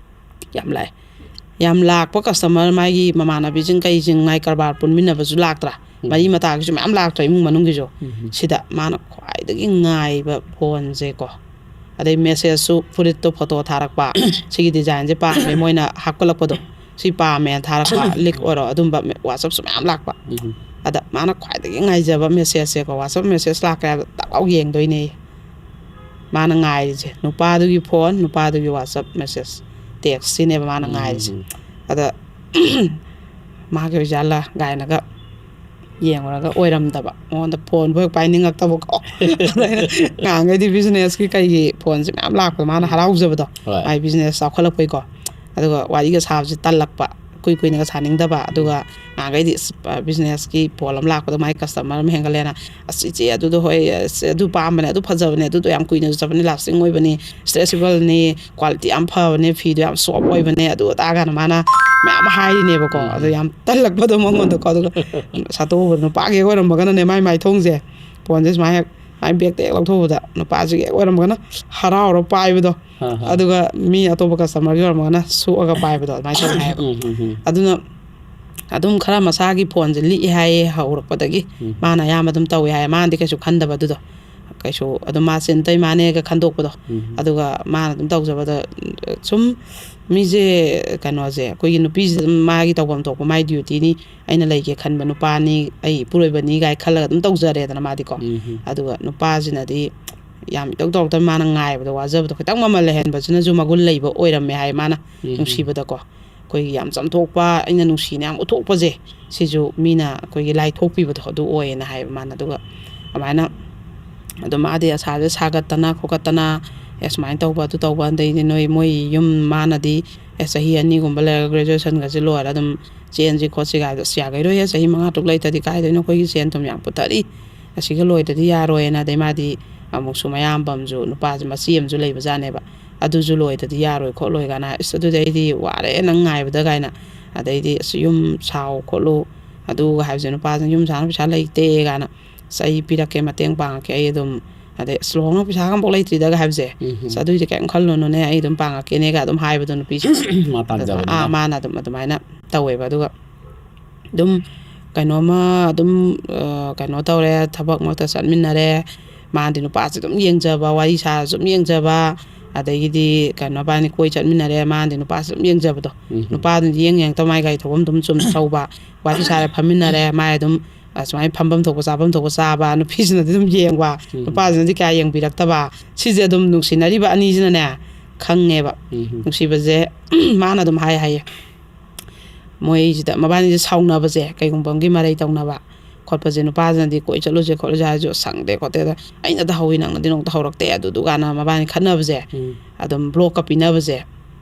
ꯌꯥꯝ ꯂꯥꯛꯑꯦ꯫ ꯌꯥꯝ ꯂꯥꯛꯄ ꯀꯁꯇꯃꯔ, ꯃꯥꯒꯤ ꯃꯃꯥꯟꯅꯕꯤꯁꯤꯡ ꯀꯩꯁꯤꯡ, ꯃꯥꯒꯤ ꯀꯔꯕꯥꯔ ꯄꯨꯟꯃꯤꯟꯅꯕꯁꯨ ꯂꯥꯛꯇ꯭ꯔꯥ? ꯎꯝ꯫ ꯃꯔꯤ ꯃꯇꯥꯒꯤꯁꯨ ꯃꯌꯥꯝ ꯂꯥꯛꯇ꯭ꯔꯥ, ꯏꯃꯨꯡ ꯃꯅꯨꯡꯒꯤꯁꯨ꯫ ꯎꯝ꯫ ꯁꯤꯗ ꯃꯥꯅ ꯈ꯭ꯋꯥꯏꯗꯒꯤ ꯉꯥꯏꯕ ꯐꯣꯟꯁꯦꯀꯣ, ꯑꯗꯩ ꯃꯦꯁꯦꯖꯁꯨ, ꯐꯨꯔꯤꯠꯇꯣ ꯐꯣꯇꯣ ꯊꯥꯔꯛꯄ, "ꯁꯤꯒꯤ ꯗꯤꯖꯥꯏꯟꯁꯦ ꯄꯥꯝꯃꯦ", ꯃꯣꯏꯅ ꯍꯥꯞꯀꯠꯂꯛꯄꯗꯣ, "ꯁꯤ ꯄꯥꯝꯃꯦꯅ" ꯊꯥꯔꯛꯄ, ꯂꯤꯛ ꯑꯣꯏꯔꯣ, ꯑꯗꯨꯝꯕ ꯃꯦ-, ꯋꯥꯆꯞꯁꯨ ꯃꯌꯥꯝ ꯂꯥꯛꯄ꯫ ꯎꯝ꯫ ꯑꯗ ꯃꯥꯅ ꯈ꯭ꯋꯥꯏꯗꯒꯤ ꯉꯥꯏꯖꯕ ꯃꯦꯁꯦꯖꯁꯦꯀꯣ, ꯋꯥꯆꯞ ꯃꯦꯁꯦꯖ ꯂꯥꯛꯈ꯭ꯔꯦ ꯍꯥꯏꯕꯗ ꯇꯛ ꯂꯥꯎ ꯌꯦꯡꯗꯣꯏꯅꯦ꯫ ꯃꯥꯅ ꯉꯥꯏꯔꯤꯁꯦ ꯅꯨꯄꯥꯗꯨꯒꯤ ꯐꯣꯟ, ꯅꯨꯄꯥꯗꯨꯒꯤ ꯋꯥꯆꯞ ꯃꯦꯁꯦꯖ, ꯇꯦꯛꯁ, ꯁꯤꯅꯦꯕ ꯃꯥꯅ ꯉꯥꯏꯔꯤꯁꯦ꯫ ꯎꯝ꯫ ꯑꯗ ꯃꯥꯒꯤ ꯑꯣꯏꯖꯥꯠꯂꯥ ꯀꯥꯏꯅꯒ ꯌꯦꯡꯉꯨꯔꯒ ꯑꯣꯏꯔꯝꯗꯕ, ꯃꯉꯣꯟꯗ ꯐꯣꯟꯕꯨ ꯍꯦꯛ ꯄꯥꯏꯅꯤꯡꯉꯛꯇꯕꯀꯣ꯫ ꯑꯗ ꯑꯩꯅ ꯉꯍꯥꯟꯈꯩꯗꯤ ꯕꯤꯖꯤꯅꯦꯁꯀꯤ ꯀꯩꯒꯤ ꯐꯣꯟꯁꯦ ꯃꯌꯥꯝ ꯂꯥꯛꯄꯗꯣ ꯃꯥꯅ ꯍꯔꯥꯎꯖꯕꯗꯣ, ꯍꯣꯏ꯫ ꯃꯥꯏ ꯕꯤꯖꯤꯅꯦꯁ ꯆꯥꯎꯈꯠꯂꯛꯄꯩꯀꯣ꯫ ꯑꯗꯨꯒ ꯋꯥꯔꯤꯒ ꯁꯥꯕꯁꯦ ꯇꯜꯂꯛꯄ, ꯀꯨꯏ ꯀꯨꯏꯅꯒ ꯁꯥꯅꯤꯡꯗꯕ꯫ ꯑꯗꯨꯒ ꯉꯍꯥꯟꯈꯩꯗꯤ ꯑꯁ, ꯑ, ꯕꯤꯖꯤꯅꯦꯁꯀꯤ ꯐꯣꯟ ꯑꯃ ꯂꯥꯛꯄꯗ ꯃꯥꯏ ꯀꯁꯇꯃꯔ ꯑꯃ ꯍꯦꯟꯒꯠꯂꯦꯅ, "ꯑꯁ ꯏꯆꯦ, ꯑꯗꯨꯗꯣ ꯍꯣꯏ, ꯑꯁ ꯑꯗꯨ ꯄꯥꯝꯕꯅꯦ, ꯑꯗꯨ ꯐꯖꯕꯅꯦ, ꯑꯗꯨꯗꯣ ꯌꯥꯝ ꯀꯨꯏꯅꯁꯨ ꯆꯠꯄꯅꯦ, ꯂꯥꯁꯇꯤꯡ ꯑꯣꯏꯕꯅꯤ, ꯏꯁꯇ꯭ꯔꯦꯆꯦꯕꯜꯅꯤ, ꯀ꯭ꯋꯥꯂꯤꯇꯤ ꯌꯥꯝ ꯐꯕꯅꯦ, ꯐꯤꯗꯣ ꯌꯥꯝ ꯁꯣꯐ ꯑꯣꯏꯕꯅꯦ", ꯑꯗꯨ ꯑꯗꯥ ꯀꯥꯏꯅ ꯃꯥꯅ ꯃꯌꯥꯝ ꯍꯥꯏꯔꯤꯅꯦꯕꯀꯣ꯫ ꯎꯝ꯫ ꯑꯗꯣ ꯌꯥꯝ ꯇꯜꯂꯛꯄꯗꯣ ꯃꯉꯣꯟꯗꯀꯣ꯫ ꯑꯗꯨꯒ ꯁꯥꯇꯣꯛꯎꯕ ꯅꯨꯄꯥꯒꯤ ꯍꯦꯛ ꯑꯣꯏꯔꯝꯃꯒꯅꯅꯦ, ꯃꯥꯏ ꯃꯥꯏꯊꯣꯡꯁꯦ, ꯐꯣꯟꯁꯦ ꯁꯨꯃꯥꯏꯅ ꯍꯦꯛ ꯃꯥꯏ ꯕꯦꯛꯇ ꯍꯦꯛ ꯂꯧꯊꯣꯛꯎꯕꯗ ꯅꯨꯄꯥꯁꯤꯒꯤ ꯍꯦꯛ ꯑꯣꯏꯔꯝꯃꯒꯅ ꯍꯔꯥꯎꯔ ꯄꯥꯏꯕꯗꯣ꯫ ꯑꯥ, ꯑꯥ꯫ ꯑꯗꯨꯒ ꯃꯤ ꯑꯇꯣꯞꯄ ꯀꯁꯇꯃꯔꯒꯤ ꯑꯣꯏꯔꯝꯃꯒꯅ ꯁꯣꯛꯑꯒ ꯄꯥꯏꯕꯗꯣ, ꯑꯗꯨꯃꯥꯏꯅ ꯇꯧꯋꯦ ꯍꯥꯏꯌꯦꯕ꯫ ꯎꯝ, ꯎꯝ, ꯎꯝ꯫ ꯑꯗꯨꯅ ꯑꯗꯨꯝ ꯈꯔ ꯃꯁꯥꯒꯤ ꯐꯣꯟꯁꯦ ꯂꯤꯛꯑꯦ ꯍꯥꯏꯌꯦ ꯍꯧꯔꯛꯄꯗꯒꯤ꯫ ꯎꯝ꯫ ꯃꯥꯅ ꯑꯌꯥꯝꯕ ꯑꯗꯨꯝ ꯇꯧꯋꯦ ꯍꯥꯏꯌꯦ꯫ ꯃꯥꯅꯗꯤ ꯀꯩꯁꯨ ꯈꯟꯗꯕ ꯑꯗꯨꯗꯣ꯫ ꯀꯩꯁꯨ ꯑꯗꯨꯝ ꯃꯥ ꯆꯤꯟ ꯇꯩ ꯃꯥꯅꯦꯒ ꯈꯟꯗꯣꯛꯄꯗꯣ꯫ ꯎꯝ꯫ ꯑꯗꯨꯒ ꯃꯥꯅ ꯑꯗꯨꯝ ꯇꯧꯖꯕꯗ, ꯁꯨꯝ ꯃꯤꯁꯦ, ꯀꯩꯅꯣꯁꯦ, ꯑꯩꯈꯣꯏꯒꯤ ꯅꯨꯄꯤꯁꯤꯗ ꯑꯗꯨꯝ ꯃꯥꯒꯤ ꯇꯧꯐꯝ ꯊꯣꯛꯄ ꯃꯥꯏ ꯗ꯭ꯌꯨꯇꯤꯅꯤ, ꯑꯩꯅ ꯂꯩꯒꯦ ꯈꯟꯕ ꯅꯨꯄꯥꯅꯤ, ꯑꯩ ꯏꯄꯨꯔꯣꯏꯕꯅꯤ ꯀꯥꯏ ꯈꯜꯂꯒ ꯑꯗꯨꯝ ꯇꯧꯖꯔꯦꯗꯅ ꯃꯥꯗꯤꯀꯣ꯫ ꯎꯝ꯫ ꯑꯗꯨꯒ ꯅꯨꯄꯥꯁꯤꯅꯗꯤ ꯌꯥꯝ ꯏꯇꯧ ꯇꯧꯔꯛꯇꯕ, ꯃꯥꯅ ꯉꯥꯏꯕꯗ ꯋꯥꯖꯕꯗꯣ ꯈꯤꯇꯪ ꯃꯃꯜ ꯂꯩꯍꯟꯕꯁꯤꯅꯁꯨ ꯃꯒꯨꯟ ꯂꯩꯕ ꯑꯣꯏꯔꯝꯃꯦ ꯍꯥꯏ ꯃꯥꯅ꯫ ꯎꯝ꯫ ꯅꯨꯡꯁꯤꯕꯗꯀꯣ, ꯑꯩꯈꯣꯏꯒꯤ ꯌꯥꯝ ꯆꯝꯊꯣꯛꯄ, ꯑꯩꯅ ꯅꯨꯡꯁꯤꯅ ꯌꯥꯝ ꯎꯠꯊꯣꯛꯄꯁꯦ, ꯁꯤꯁꯨ ꯃꯤꯅ ꯑꯩꯈꯣꯏꯒꯤ ꯂꯥꯏꯊꯣꯛꯄꯤꯕꯗꯣ ꯑꯗꯨ ꯑꯣꯏꯌꯦꯅ ꯍꯥꯏꯌꯦꯕ ꯃꯥꯅ꯫ ꯑꯗꯨꯒ ꯑꯗꯨꯃꯥꯏꯅ ꯑꯗꯨꯝ ꯃꯥꯗꯤ ꯑꯁꯥꯁꯦ ꯁꯥꯒꯠꯇꯅ ꯈꯣꯠꯀꯠꯇꯅ, ꯑꯦ, ꯁꯨꯃꯥꯏꯅ ꯇꯧꯕ ꯑꯗꯨ ꯇꯧꯕ, ꯑꯗꯩꯗꯤ ꯅꯣꯏ ꯃꯣꯏ ꯌꯨꯝ, ꯃꯥꯅꯗꯤ, ꯑꯦ, ꯆꯍꯤ ꯑꯅꯤ ꯒꯨꯝꯕ ꯂꯩꯔꯒ graduation ꯒꯁꯦ ꯂꯣꯏꯔ ꯑꯗꯨꯝ ꯆꯦꯟꯁꯤ ꯈꯣꯠꯁꯤ ꯀꯥꯏꯗꯣ, ꯑꯁ, ꯌꯥꯒꯩꯔꯣꯏꯍꯦ, ꯆꯍꯤ ꯃꯉꯥ ꯇꯔꯨꯛ ꯂꯩꯇꯗꯤ ꯀꯥꯏꯗꯩꯅꯣ, ꯑꯩꯈꯣꯏꯒꯤ ꯁꯦꯟ ꯊꯨꯝ ꯌꯥꯝ ꯄꯨꯊꯔꯤ, ꯑꯁꯤꯒ ꯂꯣꯏꯗꯗꯤ ꯌꯥꯔꯣꯏꯅ꯫ ꯑꯗꯩ ꯃꯥꯗꯤ ꯑꯃꯨꯛꯁꯨ ꯃꯌꯥꯝꯕ ꯑꯃꯁꯨ, ꯅꯨꯄꯥꯁꯦ ꯃꯆꯦ ꯑꯃꯁꯨ ꯂꯩꯕꯖꯥꯠꯅꯦꯕ, ꯑꯗꯨꯁꯨ ꯂꯣꯏꯗꯗꯤ ꯌꯥꯔꯣꯏ ꯈꯣꯠꯂꯣꯏ ꯀꯥꯏꯅ ꯍꯥꯏ꯫ ꯑꯁ, ꯑꯗꯨꯗꯤ ꯑꯩꯗꯤ ꯋꯥꯔꯦ ꯅꯪ ꯉꯥꯏꯕꯗ ꯀꯥꯏꯅ꯫ ꯑꯗꯩꯗꯤ, "ꯑꯁ, ꯌꯨꯝ ꯁꯥꯎ ꯈꯣꯠꯂꯨ ꯑꯗꯨꯒ ꯍꯥꯏꯕꯁꯦ, ꯅꯨꯄꯥꯁꯤꯅ ꯌꯨꯝ ꯁꯥꯅꯕ ꯄꯩꯁꯥ ꯂꯩꯇꯦ" ꯀꯥꯏꯅ꯫ "ꯑꯁ, ꯑꯩ ꯄꯤꯔꯛꯀꯦ, ꯃꯇꯦꯡ ꯄꯥꯡꯉꯛꯀꯦ, ꯑꯩ ꯑꯗꯨꯝ, ꯑꯗꯩ, ꯑꯁ, ꯂꯨꯍꯣꯡꯅꯕ ꯄꯩꯁꯥꯒ ꯑꯝꯐꯥꯎ ꯂꯩꯇ꯭ꯔꯤꯗꯒ" ꯍꯥꯏꯕꯁꯦ꯫ ꯎꯝ꯫ "ꯑꯁ, ꯑꯗꯨꯏꯗꯤ ꯀꯩꯝ ꯈꯜꯂꯨꯅꯨꯅꯦ, ꯑꯩ ꯑꯗꯨꯝ ꯄꯥꯡꯉꯛꯀꯦꯅꯦꯒ" ꯑꯗꯨꯝ ꯍꯥꯏꯕꯗꯣ ꯅꯨꯄꯤꯁꯦ꯫ ꯃꯥ ꯄꯥꯝꯖꯕꯅꯤꯅ꯫ ꯑꯥ, ꯃꯥꯅ ꯑꯗꯨꯝ ꯑꯗꯨꯃꯥꯏꯅ ꯇꯧꯋꯦꯕ꯫ ꯑꯗꯨꯒ ꯑꯗꯨꯝ ꯀꯩꯅꯣꯝꯃ ꯑꯗꯨꯝ, ꯑ, ꯀꯩꯅꯣ ꯇꯧꯔꯦ, ꯊꯕꯛ ꯃꯔꯛꯇ ꯆꯠꯃꯤꯟꯅꯔꯦ, ꯃꯥꯗꯤ ꯅꯨꯄꯥꯁꯦ ꯑꯗꯨꯝ ꯌꯦꯡꯖꯕ, ꯋꯥꯔꯤ ꯁꯥꯔꯁꯨ ꯑꯗꯨꯝ ꯌꯦꯡꯖꯕ, ꯑꯗꯒꯤꯗꯤ ꯀꯩꯅꯣ, ꯃꯕꯥꯅꯤ ꯀꯣꯏ ꯆꯠꯃꯤꯟꯅꯔꯦ, ꯃꯥꯗꯤ ꯅꯨꯄꯥꯁꯦ ꯑꯗꯨꯝ ꯌꯦꯡꯖꯕꯗꯣ꯫ ꯎꯝ꯫ ꯅꯨꯄꯥꯗꯨꯅꯗꯤ ꯌꯦꯡ ꯌꯦꯡꯉꯛꯇꯕ, ꯃꯥꯏ ꯒꯥꯔꯤ ꯊꯧꯐꯝ ꯑꯗꯨꯝ ꯆꯨꯝꯅ ꯊꯧꯕ, ꯋꯥꯔꯤ ꯁꯥꯔꯦ, ꯐꯝꯃꯤꯟꯅꯔꯦ, ꯃꯥꯏ ꯑꯗꯨꯝ ꯑꯁꯨꯃꯥꯏꯅ ꯐꯝꯐꯝ ꯊꯣꯛꯄ, ꯆꯥꯐꯝ ꯊꯣꯛꯄ ꯆꯥꯕ, ꯅꯨꯄꯤꯁꯤꯅꯗꯤ ꯑꯗꯨꯝ ꯌꯦꯡꯕ, ꯎꯝ꯫ ꯅꯨꯄꯥꯁꯤꯅꯗꯤ ꯀꯌꯥ ꯌꯦꯡꯕꯤꯔꯛꯇꯕ꯫ ꯁꯤꯁꯦ ꯑꯗꯨꯝ ꯅꯨꯡꯁꯤꯅꯔꯤꯕ ꯑꯅꯤꯁꯤꯅꯅꯦ ꯈꯪꯉꯦꯕ꯫ ꯎꯝ꯫ ꯅꯨꯡꯁꯤꯕꯁꯦ ꯃꯥꯅ ꯑꯗꯨꯝ ꯍꯥꯏ ꯍꯥꯏꯌꯦ꯫ ꯃꯣꯏꯁꯤꯗ ꯃꯕꯥꯅꯤꯁꯦ ꯁꯥꯎꯅꯕꯁꯦ, ꯀꯩꯒꯨꯝꯕ ꯑꯃꯒꯤ ꯃꯔꯩ ꯇꯧꯅꯕ ꯈꯣꯠꯄꯁꯦ, ꯅꯨꯄꯥꯁꯤꯅꯗꯤ "ꯀꯣꯏ ꯆꯠꯂꯨꯁꯦ ꯈꯣꯠꯂꯨꯁꯦ" ꯍꯥꯏꯔꯁꯨ "ꯁꯪꯗꯦ ꯈꯣꯠꯇꯦ, ꯑꯩꯅ ꯑꯗ ꯍꯧꯋꯤ, ꯅꯪꯅꯗꯤ ꯅꯣꯡꯇ ꯍꯧꯔꯛꯇꯦ" ꯑꯗꯨꯗꯨ ꯀꯥꯟꯅ ꯃꯕꯥꯅꯤ ꯈꯠꯅꯕꯁꯦ, ꯎꯝ꯫ ꯑꯗꯨꯝ block ꯀ ꯄꯤꯅꯕꯁꯦ,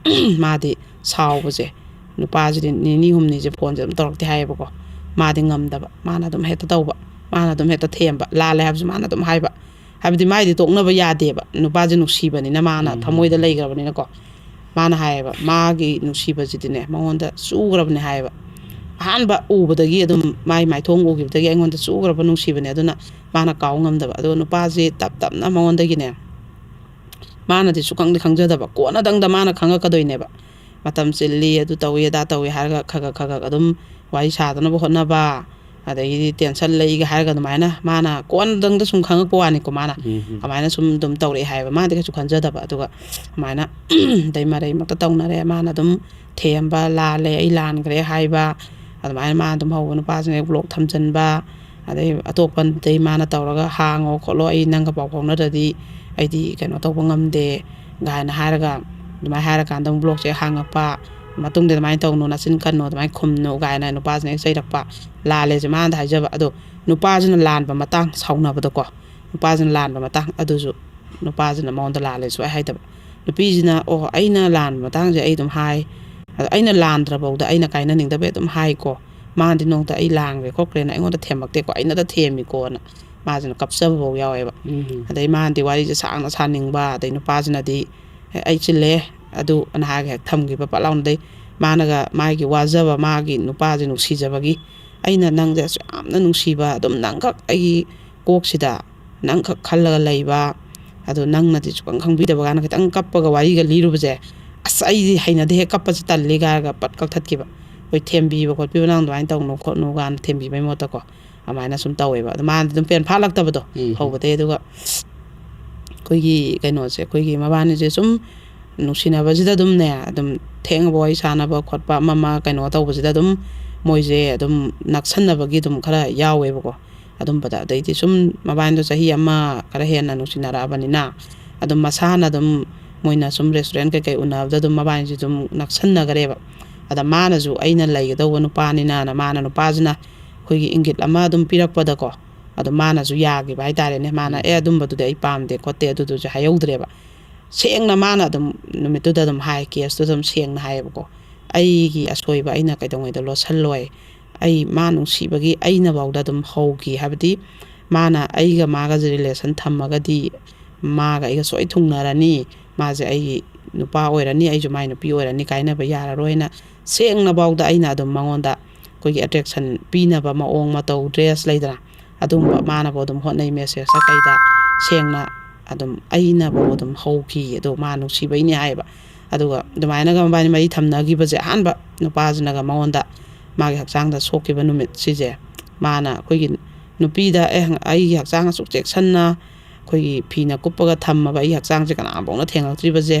ꯃꯥꯗꯤ ꯁꯥꯎꯕꯁꯦ, ꯅꯨꯄꯥꯁꯤꯗꯤ ꯅꯤꯅꯤ ꯍꯨꯝꯅꯤꯁꯦ phone ꯁꯦ ꯑꯗꯨꯝ ꯇꯧꯔꯛꯇꯦ ꯍꯥꯏꯌꯦꯕꯀꯣ꯫ ꯃꯥꯗꯤ ꯉꯝꯗꯕ, ꯃꯥꯅ ꯑꯗꯨꯝ ꯍꯦꯛꯇ ꯇꯧꯕ, ꯃꯥꯅ ꯑꯗꯨꯝ ꯍꯦꯛꯇ ꯊꯦꯝꯕ, ꯂꯥꯜꯂꯦ ꯍꯥꯏꯕꯁꯨ ꯃꯥꯅ ꯑꯗꯨꯝ ꯍꯥꯏꯕ꯫ ꯍꯥꯏꯕꯗꯤ ꯃꯥꯏꯗꯤ ꯇꯣꯛꯅꯕ ꯌꯥꯗꯦꯕ, ꯅꯨꯄꯥꯁꯦ ꯅꯨꯡꯁꯤꯕꯅꯤꯅ, ꯃꯥꯅ ꯎꯝ꯫ ꯊꯃꯣꯏꯗ ꯂꯩꯈ꯭ꯔꯕꯅꯤꯅꯀꯣ꯫ ꯃꯥꯅ ꯍꯥꯏꯌꯦꯕ, ꯃꯥꯒꯤ ꯅꯨꯡꯁꯤꯕꯁꯤꯗꯤꯅꯦ ꯃꯉꯣꯟꯗ ꯆꯨꯈ꯭ꯔꯕꯅꯦ ꯍꯥꯏꯌꯦꯕ꯫ ꯑꯍꯥꯟꯕ ꯎꯕꯗꯒꯤ ꯑꯗꯨꯝ, ꯃꯥꯏ ꯃꯥꯏꯊꯣꯡ ꯎꯈꯤꯕꯗꯒꯤ ꯑꯩꯉꯣꯟꯗ ꯆꯨꯈ꯭ꯔꯕ ꯅꯨꯡꯁꯤꯕꯅꯦ, ꯑꯗꯨꯅ ꯃꯥꯅ ꯀꯥꯎ ꯉꯝꯗꯕ꯫ ꯑꯗꯨꯒ ꯅꯨꯄꯥꯁꯦ ꯇꯞ ꯇꯞꯅ ꯃꯉꯣꯟꯗꯒꯤꯅꯦ, ꯃꯥꯅꯗꯤ ꯁꯨꯈꯪꯗꯤ ꯈꯪꯖꯗꯕ, ꯀꯣꯟꯅꯗꯪꯗ ꯃꯥꯅ ꯈꯪꯉꯛꯀꯗꯣꯏꯅꯦꯕ꯫ ꯃꯇꯝ ꯆꯤꯜꯂꯤ, ꯑꯗꯨ ꯇꯧꯏ, ꯑꯗꯥ ꯇꯧꯏ ꯍꯥꯏꯔꯒ ꯈꯔ ꯈꯔ, ꯈꯔ ꯈꯔ ꯑꯗꯨꯝ ꯋꯥꯔꯤ ꯁꯥꯗꯅꯕ ꯍꯣꯠꯅꯕ, ꯑꯗꯒꯤꯗꯤ ꯇꯦꯟꯁꯟ ꯂꯩꯒ ꯍꯥꯏꯔꯒ ꯑꯗꯨꯃꯥꯏꯅ ꯃꯥꯅ ꯀꯣꯟꯅꯗꯪꯗ ꯁꯨꯝ ꯈꯪꯉꯛꯄ ꯋꯥꯅꯤꯀꯣ꯫ ꯃꯥꯅ ꯎꯝ ꯑꯗꯨꯃꯥꯏꯅ ꯁꯨꯝ ꯑꯗꯨꯝ ꯇꯧꯔꯛꯑꯦ ꯍꯥꯏꯕ, ꯃꯥꯗꯤ ꯀꯩꯁꯨ ꯈꯟꯖꯗꯕ꯫ ꯑꯗꯨꯒ ꯑꯗꯨꯃꯥꯏꯅ ꯑꯗꯩ ꯃꯔꯩꯃꯛꯇ ꯇꯧꯅꯔꯦ꯫ ꯃꯥꯅ ꯑꯗꯨꯝ ꯊꯦꯝꯕ, ꯂꯥꯜꯂꯦ, ꯑꯩ ꯂꯥꯟꯈ꯭ꯔꯦ ꯍꯥꯏꯕ, ꯑꯗꯨꯃꯥꯏꯅ ꯃꯥ ꯑꯗꯨꯝ ꯍꯧꯕ ꯅꯨꯄꯥꯁꯤꯡ ꯍꯦꯛ ꯕ꯭ꯂꯣꯛ ꯊꯝꯖꯤꯟꯕ, ꯑꯗꯩ ꯑꯇꯣꯞꯄꯗꯩ ꯃꯥꯅ ꯇꯧꯔꯒ ꯍꯥꯡꯉꯣ ꯈꯣꯠꯂꯣ, ꯑꯩ ꯅꯪꯒ ꯄꯥꯎ ꯐꯥꯎꯅꯗ꯭ꯔꯗꯤ ꯑꯩꯗꯤ ꯀꯩꯅꯣ ꯇꯧꯕ ꯉꯝꯗꯦ ꯀꯥꯏꯅ ꯍꯥꯏꯔꯒ, ꯑꯗꯨꯃꯥꯏꯅ ꯍꯥꯏꯔꯀꯥꯟꯗ ꯑꯃꯨꯛ ꯕ꯭ꯂꯣꯛꯁꯦ ꯍꯥꯡꯉꯛꯄ, ꯃꯇꯨꯡꯗ ꯑꯗꯨꯃꯥꯏꯅ ꯇꯧꯅꯨ, ꯅꯆꯤꯟ ꯀꯟꯅꯨ, ꯑꯗꯨꯃꯥꯏꯅ ꯈꯨꯝꯅꯨ ꯀꯥꯏꯅ ꯅꯨꯄꯥꯁꯤꯅ ꯍꯦꯛ ꯆꯩꯔꯛꯄ꯫ ꯂꯥꯜꯂꯦꯁꯦ ꯃꯥꯅꯗ ꯍꯥꯏꯖꯕ, ꯑꯗꯣ ꯅꯨꯄꯥꯁꯤꯅ ꯂꯥꯟꯕ ꯃꯇꯥꯡ ꯁꯥꯎꯅꯕꯗꯀꯣ, ꯅꯨꯄꯥꯁꯤꯅ ꯂꯥꯟꯕ ꯃꯇꯥꯡ ꯑꯗꯨꯁꯨ ꯅꯨꯄꯥꯁꯤꯅ ꯃꯉꯣꯟꯗ ꯂꯥꯜꯂꯦ ꯁꯨꯡꯍꯥꯏ ꯍꯥꯏꯗꯕ꯫ ꯅꯨꯄꯤꯁꯤꯅ ꯑꯣ ꯑꯩꯅ ꯂꯥꯟꯕ ꯃꯇꯥꯡꯁꯦ ꯑꯩ ꯑꯗꯨꯝ ꯍꯥꯏ, ꯑꯗꯣ ꯑꯩꯅ ꯂꯥꯟꯗ꯭ꯔꯐꯥꯎꯗ ꯑꯩꯅ ꯀꯥꯏꯅꯅꯤꯡꯗꯕꯩ ꯑꯗꯨꯝ ꯍꯥꯏꯀꯣ꯫ ꯃꯥꯅꯗꯤ ꯅꯣꯡꯇ ꯑꯩ ꯂꯥꯟꯈ꯭ꯔꯦ ꯈꯣꯠꯈ꯭ꯔꯦꯅ ꯑꯩꯉꯣꯟꯗ ꯊꯦꯝꯃꯛꯇꯦꯀꯣ, ꯑꯩꯅꯗ ꯊꯦꯝꯃꯤꯀꯣꯅ ꯃꯥꯁꯤꯅ ꯀꯞꯆꯕꯐꯥꯎ ꯌꯥꯎꯋꯦꯕ꯫ ꯎꯝ ꯑꯗꯩ ꯃꯥꯅꯗꯤ ꯋꯥꯔꯤꯁꯦ ꯁꯥꯡꯅ ꯁꯥꯅꯤꯡꯕ, ꯑꯗꯩ ꯅꯨꯄꯥꯁꯤꯅꯗꯤ "ꯑꯦ, ꯑꯩ ꯆꯤꯜꯂꯦ" ꯑꯗꯨ ꯑꯅ ꯍꯥꯏꯔꯒ ꯍꯦꯛ ꯊꯝꯈꯤꯕ ꯄꯠ ꯂꯥꯎꯅ꯫ ꯑꯗꯩ ꯃꯥꯅꯒ ꯃꯥꯒꯤ ꯋꯥꯖꯕ, ꯃꯥꯒꯤ ꯅꯨꯄꯥꯁꯦ ꯅꯨꯡꯁꯤꯖꯕꯒꯤ, "ꯑꯩꯅ ꯅꯪꯁꯦ ꯑꯁꯨꯛ ꯌꯥꯝꯅ ꯅꯨꯡꯁꯤꯕ, ꯑꯗꯨꯝ ꯅꯪꯈꯛ ꯑꯩꯒꯤ ꯀꯣꯛꯁꯤꯗ ꯅꯪꯈꯛ ꯈꯜꯂꯒ ꯂꯩꯕ, ꯑꯗꯣ ꯅꯪꯅꯗꯤ ꯁꯨꯈꯪ ꯈꯪꯕꯤꯗꯕ" ꯀꯥꯏꯅ ꯈꯤꯇꯪ ꯀꯞꯄꯒ ꯋꯥꯔꯤꯒ ꯂꯤꯔꯨꯕꯁꯦ, ꯑꯁ ꯑꯩꯗꯤ ꯍꯩꯅꯗꯦꯍꯦ, ꯀꯞꯄꯁꯦ ꯇꯜꯂꯤ ꯀꯥꯏꯔꯒ ꯄꯠ ꯀꯛꯊꯠꯈꯤꯕ꯫ ꯑꯩꯈꯣꯏ ꯊꯦꯝꯕꯤꯕ ꯈꯣꯠꯄꯤꯕ, "ꯅꯪ ꯑꯗꯨꯃꯥꯏꯅ ꯇꯧꯅꯨ ꯈꯣꯠꯅꯨ" ꯀꯥꯏꯅ ꯊꯦꯝꯕꯤꯕꯩ ꯃꯍꯨꯠꯇꯀꯣ, ꯑꯗꯨꯃꯥꯏꯅ ꯁꯨꯝ ꯇꯧꯋꯦꯕ꯫ ꯑꯗꯣ ꯃꯥꯅꯗꯤ ꯑꯗꯨꯝ ꯄꯦꯟ ꯐꯥꯠꯂꯛꯇꯕꯗꯣ ꯎꯝ ꯍꯧꯕꯗꯩ꯫ ꯑꯗꯨꯒ ꯑꯩꯈꯣꯏꯒꯤ ꯀꯩꯅꯣꯁꯦ, ꯑꯩꯈꯣꯏꯒꯤ ꯃꯕꯥꯅꯤꯁꯦ ꯁꯨꯝ ꯅꯨꯡꯁꯤꯅꯕꯁꯤꯗ ꯑꯗꯨꯝꯅꯦ, ꯑꯗꯨꯝ ꯊꯦꯡꯉꯕ ꯋꯥꯔꯤ ꯁꯥꯟꯅꯕ ꯈꯣꯠꯄ ꯑꯃ ꯑꯃ ꯀꯩꯅꯣ ꯇꯧꯕꯁꯤꯗ ꯑꯗꯨꯝ ꯃꯣꯏꯁꯦ ꯑꯗꯨꯝ ꯅꯛꯁꯟꯅꯕꯒꯤ ꯑꯗꯨꯝ ꯈꯔ ꯌꯥꯎꯋꯦꯕꯀꯣ꯫ ꯑꯗꯨꯝꯕꯗ ꯑꯗꯩꯗꯤ ꯁꯨꯝ ꯃꯕꯥꯅꯤꯗꯣ ꯆꯍꯤ ꯑꯃ ꯈꯔ ꯍꯦꯟꯅ ꯅꯨꯡꯁꯤꯅꯔꯛꯑꯕꯅꯤꯅ, ꯑꯗꯨꯝ ꯃꯁꯥꯅ ꯑꯗꯨꯝ ꯃꯣꯏꯅ ꯁꯨꯝ ꯔꯦꯁꯇꯨꯔꯦꯟ ꯀꯩꯀꯩ ꯎꯅꯕꯗ ꯑꯗꯨꯝ ꯃꯕꯥꯅꯤꯁꯦ ꯑꯗꯨꯝ ꯅꯛꯁꯟꯅꯈ꯭ꯔꯦꯕ꯫ ꯑꯗ ꯃꯥꯅꯁꯨ ꯑꯩꯅ ꯂꯩꯒꯗꯧꯕ ꯅꯨꯄꯥꯅꯤꯅꯅ, ꯃꯥꯅ, ꯅꯨꯄꯥꯁꯤꯅ ꯑꯩꯈꯣꯏꯒꯤ ꯏꯪꯒꯤꯠ ꯑꯃ ꯑꯗꯨꯝ ꯄꯤꯔꯛꯄꯗꯀꯣ, ꯑꯗꯣ ꯃꯥꯅꯁꯨ ꯌꯥꯈꯤꯕ ꯍꯥꯏꯇꯥꯔꯦꯅꯦ꯫ ꯃꯥꯅ "ꯑꯦ, ꯑꯗꯨꯝꯕꯗꯨꯗꯤ ꯑꯩ ꯄꯥꯝꯗꯦ ꯈꯣꯠꯇꯦ", ꯑꯗꯨꯗꯨꯁꯨ ꯍꯥꯏꯍꯧꯗ꯭ꯔꯦꯕ꯫ ꯁꯦꯡꯅ ꯃꯥꯅ ꯑꯗꯨꯝ ꯅꯨꯃꯤꯠꯇꯨꯗ ꯑꯗꯨꯝ ꯍꯥꯏ, ꯀꯦꯁꯇꯨꯗ ꯑꯗꯨꯝ ꯁꯦꯡꯅ ꯍꯥꯏꯌꯦꯕꯀꯣ, "ꯑꯩꯒꯤ ꯑꯁꯣꯏꯕ ꯑꯩꯅ ꯀꯩꯗꯧꯉꯩꯗ ꯂꯣꯠꯁꯜꯂꯣꯏ, ꯑꯩ ꯃꯥ ꯅꯨꯡꯁꯤꯕꯒꯤ ꯑꯩꯅꯐꯥꯎꯗ ꯑꯗꯨꯝ ꯍꯧꯈꯤ, ꯍꯥꯏꯕꯗꯤ ꯃꯥꯅ ꯑꯩꯒ ꯃꯥꯒꯁꯦ ꯔꯤꯂꯦꯁꯟ ꯊꯝꯃꯒꯗꯤ ꯃꯥꯒ ꯑꯩꯒ ꯁꯣꯏ ꯊꯨꯡꯅꯔꯅꯤ, ꯃꯥꯁꯦ ꯑꯩꯒꯤ ꯅꯨꯄꯥ ꯑꯣꯏꯔꯅꯤ, ꯑꯩꯁꯨ ꯃꯥꯏ ꯅꯨꯄꯤ ꯑꯣꯏꯔꯅꯤ, ꯀꯥꯏꯅꯕ ꯌꯥꯔꯔꯣꯏꯅ" ꯁꯦꯡꯅꯐꯥꯎꯗ ꯑꯩꯅ ꯑꯗꯨꯝ ꯃꯉꯣꯟꯗ ꯑꯩꯈꯣꯏꯒꯤ ꯑꯦꯇ꯭ꯔꯦꯛꯁꯟ ꯄꯤꯅꯕ ꯃꯑꯣꯡ ꯃꯇꯧ, ꯗ꯭ꯔꯦꯁ ꯂꯩꯗꯅ, ꯑꯗꯨꯒꯨꯝꯕ ꯃꯥꯅꯕꯨ ꯑꯗꯨꯝ ꯍꯣꯠꯅꯩ, ꯃꯦꯁꯦꯖꯇ ꯀꯩꯗ ꯁꯦꯡꯅ ꯑꯗꯨꯝ ꯑꯩꯅꯕꯨ ꯑꯗꯨꯝ ꯍꯧꯈꯤ꯫ ꯑꯗꯣ ꯃꯥ ꯅꯨꯡꯁꯤꯕꯩꯅꯦ ꯍꯥꯏꯌꯦꯕ꯫ ꯑꯗꯨꯒ ꯑꯗꯨꯃꯥꯏꯅꯒ ꯃꯕꯥꯅꯤ ꯃꯔꯤ ꯊꯝꯅꯈꯤꯕꯁꯦ, ꯑꯍꯥꯟꯕ ꯅꯨꯄꯥꯁꯤꯅꯒ ꯃꯉꯣꯟꯗ ꯃꯥꯒꯤ ꯍꯛꯆꯥꯡꯗ ꯁꯣꯛꯈꯤꯕ ꯅꯨꯃꯤꯠ ꯁꯤꯁꯦ ꯃꯥꯅ ꯑꯩꯈꯣꯏꯒꯤ ꯅꯨꯄꯤꯗ "ꯑꯦ, ꯑꯩꯒꯤ ꯍꯛꯆꯥꯡ ꯑꯁꯨꯛ ꯆꯦꯛꯁꯤꯟꯅ ꯑꯩꯈꯣꯏꯒꯤ ꯐꯤꯅ ꯀꯨꯞꯄꯒ ꯊꯝꯃꯕ ꯑꯩꯒꯤ ꯍꯛꯆꯥꯡꯁꯦ ꯀꯅꯥꯐꯥꯎꯅ ꯊꯦꯡꯉꯛꯇ꯭ꯔꯤꯕꯁꯦ,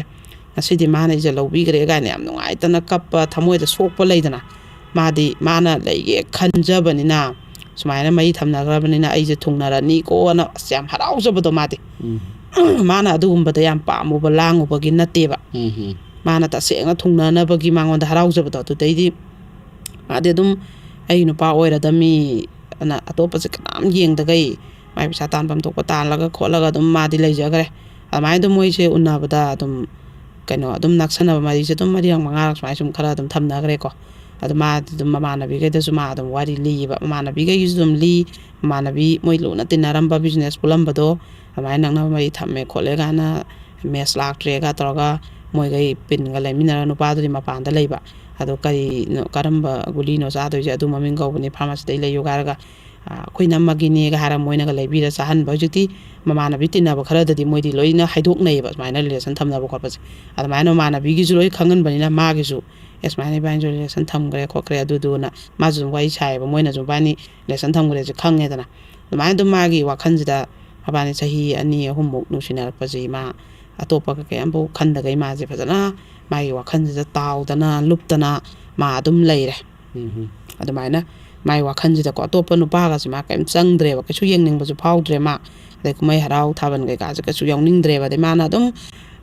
ꯉꯁꯤꯗꯤ ꯃꯥꯅ ꯑꯩꯁꯦ ꯂꯧꯕꯤꯈ꯭ꯔꯦ" ꯀꯥꯏꯅ ꯌꯥꯝ ꯅꯨꯡꯉꯥꯏꯇꯅ ꯀꯞꯄ, ꯊꯃꯣꯏꯗ ꯁꯣꯛꯄ ꯂꯩꯗꯅ, ꯃꯥꯗꯤ ꯃꯥꯅ ꯂꯩꯒꯦ ꯈꯟꯖꯕꯅꯤꯅ, ꯁꯨꯃꯥꯏꯅ ꯃꯔꯤ ꯊꯝꯅꯈ꯭ꯔꯕꯅꯤꯅ ꯑꯩꯁꯦ ꯊꯨꯡꯅꯔꯅꯤꯀꯣꯅ ꯑꯁ ꯌꯥꯝ ꯍꯔꯥꯎꯖꯕꯗꯣ ꯃꯥꯗꯤ꯫ ꯃꯥꯅ ꯑꯗꯨꯒꯨꯝꯕꯗ ꯌꯥꯝ ꯄꯥꯝꯃꯨꯕ ꯂꯥꯡꯉꯨꯕꯒꯤ ꯅꯠꯇꯦꯕ꯫ ꯃꯥꯅ ꯇꯁꯦꯡꯅ ꯊꯨꯡꯅꯅꯕꯒꯤ ꯃꯉꯣꯟꯗ ꯍꯔꯥꯎꯖꯕꯗꯣ꯫ ꯑꯗꯨꯗꯩꯗꯤ ꯃꯥꯗꯤ ꯑꯗꯨꯝ "ꯑꯩ ꯅꯨꯄꯥ ꯑꯣꯏꯔꯗꯝꯃꯤ" ꯑꯅ ꯑꯇꯣꯞꯄꯁꯦ ꯀꯅꯥꯝ ꯌꯦꯡꯗꯈꯩ ꯃꯥꯏ ꯄꯩꯁꯥ ꯇꯥꯟꯐꯝ ꯊꯣꯛꯄ ꯇꯥꯜꯂꯒ ꯈꯣꯠꯂꯒ ꯑꯗꯨꯝ ꯃꯥꯗꯤ ꯂꯩꯖꯈ꯭ꯔꯦ꯫ ꯑꯗꯨꯃꯥꯏꯅ ꯑꯗꯨꯝ ꯃꯣꯏꯁꯦ ꯎꯅꯕꯗ ꯑꯗꯨꯝ ꯀꯩꯅꯣ ꯑꯗꯨꯝ ꯅꯛꯁꯟꯅꯕ ꯃꯔꯤꯁꯦ ꯑꯗꯨꯝ ꯃꯔꯤꯔꯛ ꯃꯉꯥꯔꯛ ꯁꯨꯃꯥꯏꯅ ꯁꯨꯝ ꯈꯔ ꯑꯗꯨꯝ ꯊꯝꯅꯈ꯭ꯔꯦꯀꯣ꯫ ꯑꯗꯣ ꯃꯥꯗꯤ ꯑꯗꯨꯝ ꯃꯃꯥꯟꯅꯕꯤꯈꯩꯗꯁꯨ ꯃꯥ ꯑꯗꯨꯝ ꯋꯥꯔꯤ ꯂꯤꯌꯦꯕ꯫ ꯃꯃꯥꯟꯅꯕꯤꯈꯩꯒꯤꯁꯨ ꯑꯗꯨꯝ ꯂꯤ, ꯃꯃꯥꯟꯅꯕꯤ ꯃꯣꯏ ꯂꯨꯅ ꯇꯤꯟꯅꯔꯝꯕ ꯕꯤꯖꯤꯅꯦꯁ ꯄꯨꯜꯂꯝꯕꯗꯣ ꯑꯗꯨꯃꯥꯏꯅ ꯅꯛꯅꯕ ꯃꯔꯤ ꯊꯝꯃꯦ ꯈꯣꯠꯂꯦ ꯀꯥꯏꯅ, ꯃꯦꯁ ꯂꯥꯛꯇ꯭ꯔꯦꯒ ꯇꯧꯔꯒ ꯃꯣꯏꯈꯩ ꯄꯤꯟꯒ ꯂꯩꯃꯤꯟꯅꯔ ꯅꯨꯄꯥꯗꯨꯗꯤ ꯃꯄꯥꯟꯗ ꯂꯩꯕ꯫ ꯑꯗꯣ ꯀꯔꯤꯅꯣ, ꯀꯔꯝꯕ ꯒꯨꯂꯤꯅꯣ ꯆꯥꯗꯣꯏꯁꯦ, ꯑꯗꯨ ꯃꯃꯤꯡ ꯀꯧꯕꯅꯤ, ꯐꯥꯔꯃꯥꯁꯤꯗꯩ ꯂꯩꯌꯨꯒ ꯍꯥꯏꯔꯒ, ꯑ, ꯑꯩꯈꯣꯏ ꯏꯅꯝꯃꯒꯤꯅꯦꯒ ꯍꯥꯏꯔ ꯃꯣꯏꯅꯒ ꯂꯩꯕꯤꯔ ꯆꯥꯍꯟꯕ꯫ ꯍꯧꯖꯤꯛꯇꯤ ꯃꯃꯥꯟꯅꯕꯤ ꯇꯤꯟꯅꯕ ꯈꯔꯗꯗꯤ ꯃꯣꯏꯗꯤ ꯂꯣꯏꯅ ꯍꯥꯏꯗꯣꯛꯅꯩꯌꯦꯕ, ꯁꯨꯃꯥꯏꯅ ꯔꯤꯂꯦꯁꯟ ꯊꯝꯅꯕ ꯈꯣꯠꯄꯁꯦ꯫ ꯑꯗꯨꯃꯥꯏꯅ ꯃꯃꯥꯟꯅꯕꯤꯒꯤꯁꯨ ꯂꯣꯏ ꯈꯪꯍꯟꯕꯅꯤꯅ ꯃꯥꯒꯤꯁꯨ, "ꯑꯦ, ꯁꯨꯃꯥꯏꯅ ꯏꯕꯥꯅꯤꯁꯨ ꯔꯤꯂꯦꯁꯟ ꯊꯝꯈ꯭ꯔꯦ ꯈꯣꯠꯈ꯭ꯔꯦ" ꯑꯗꯨꯗꯨꯅ ꯃꯥꯁꯨ ꯑꯗꯨꯝ ꯋꯥꯔꯤ ꯁꯥꯏꯌꯦꯕ, ꯃꯣꯏꯅꯁꯨ ꯏꯕꯥꯅꯤ ꯔꯤꯂꯦꯁꯟ ꯊꯝꯈ꯭ꯔꯦꯁꯦ ꯈꯪꯉꯦꯗꯅ꯫ ꯑꯗꯨꯃꯥꯏꯅ ꯑꯗꯨꯝ ꯃꯥꯒꯤ ꯋꯥꯈꯜꯁꯤꯗ ꯃꯕꯥꯅꯤ ꯆꯍꯤ ꯑꯅꯤ ꯑꯍꯨꯝꯃꯨꯛ ꯅꯨꯡꯁꯤꯅꯔꯛꯄꯁꯤ ꯃꯥ ꯑꯇꯣꯞꯄ ꯀꯩꯀꯩ ꯑꯝꯐꯥꯎ ꯈꯟꯗꯈꯩ ꯃꯥꯁꯦ ꯐꯖꯅ ꯃꯥꯒꯤ ꯋꯥꯈꯜꯁꯤꯗ ꯇꯥꯎꯗꯅ ꯂꯨꯞꯇꯅ ꯃꯥ ꯑꯗꯨꯝ ꯂꯩꯔꯦ꯫ ꯑꯗꯨꯃꯥꯏꯅ ꯃꯥꯏ ꯋꯥꯈꯜꯁꯤꯗꯀꯣ ꯑꯇꯣꯞꯄ ꯅꯨꯄꯥꯒꯁꯦ ꯃꯥ ꯀꯩꯝ ꯆꯪꯗ꯭ꯔꯦꯕ, ꯀꯩꯁꯨ ꯌꯦꯡꯅꯤꯡꯕꯁꯨ ꯐꯥꯎꯗ꯭ꯔꯦ ꯃꯥ꯫ ꯑꯗꯩ ꯀꯨꯝꯍꯩ ꯍꯔꯥꯎ ꯊꯥꯕꯜ ꯀꯩꯀꯥꯁꯦ ꯀꯩꯁꯨ ꯌꯥꯎꯅꯤꯡꯗ꯭ꯔꯦꯕ꯫ ꯑꯗꯩ ꯃꯥꯅ ꯑꯗꯨꯝ,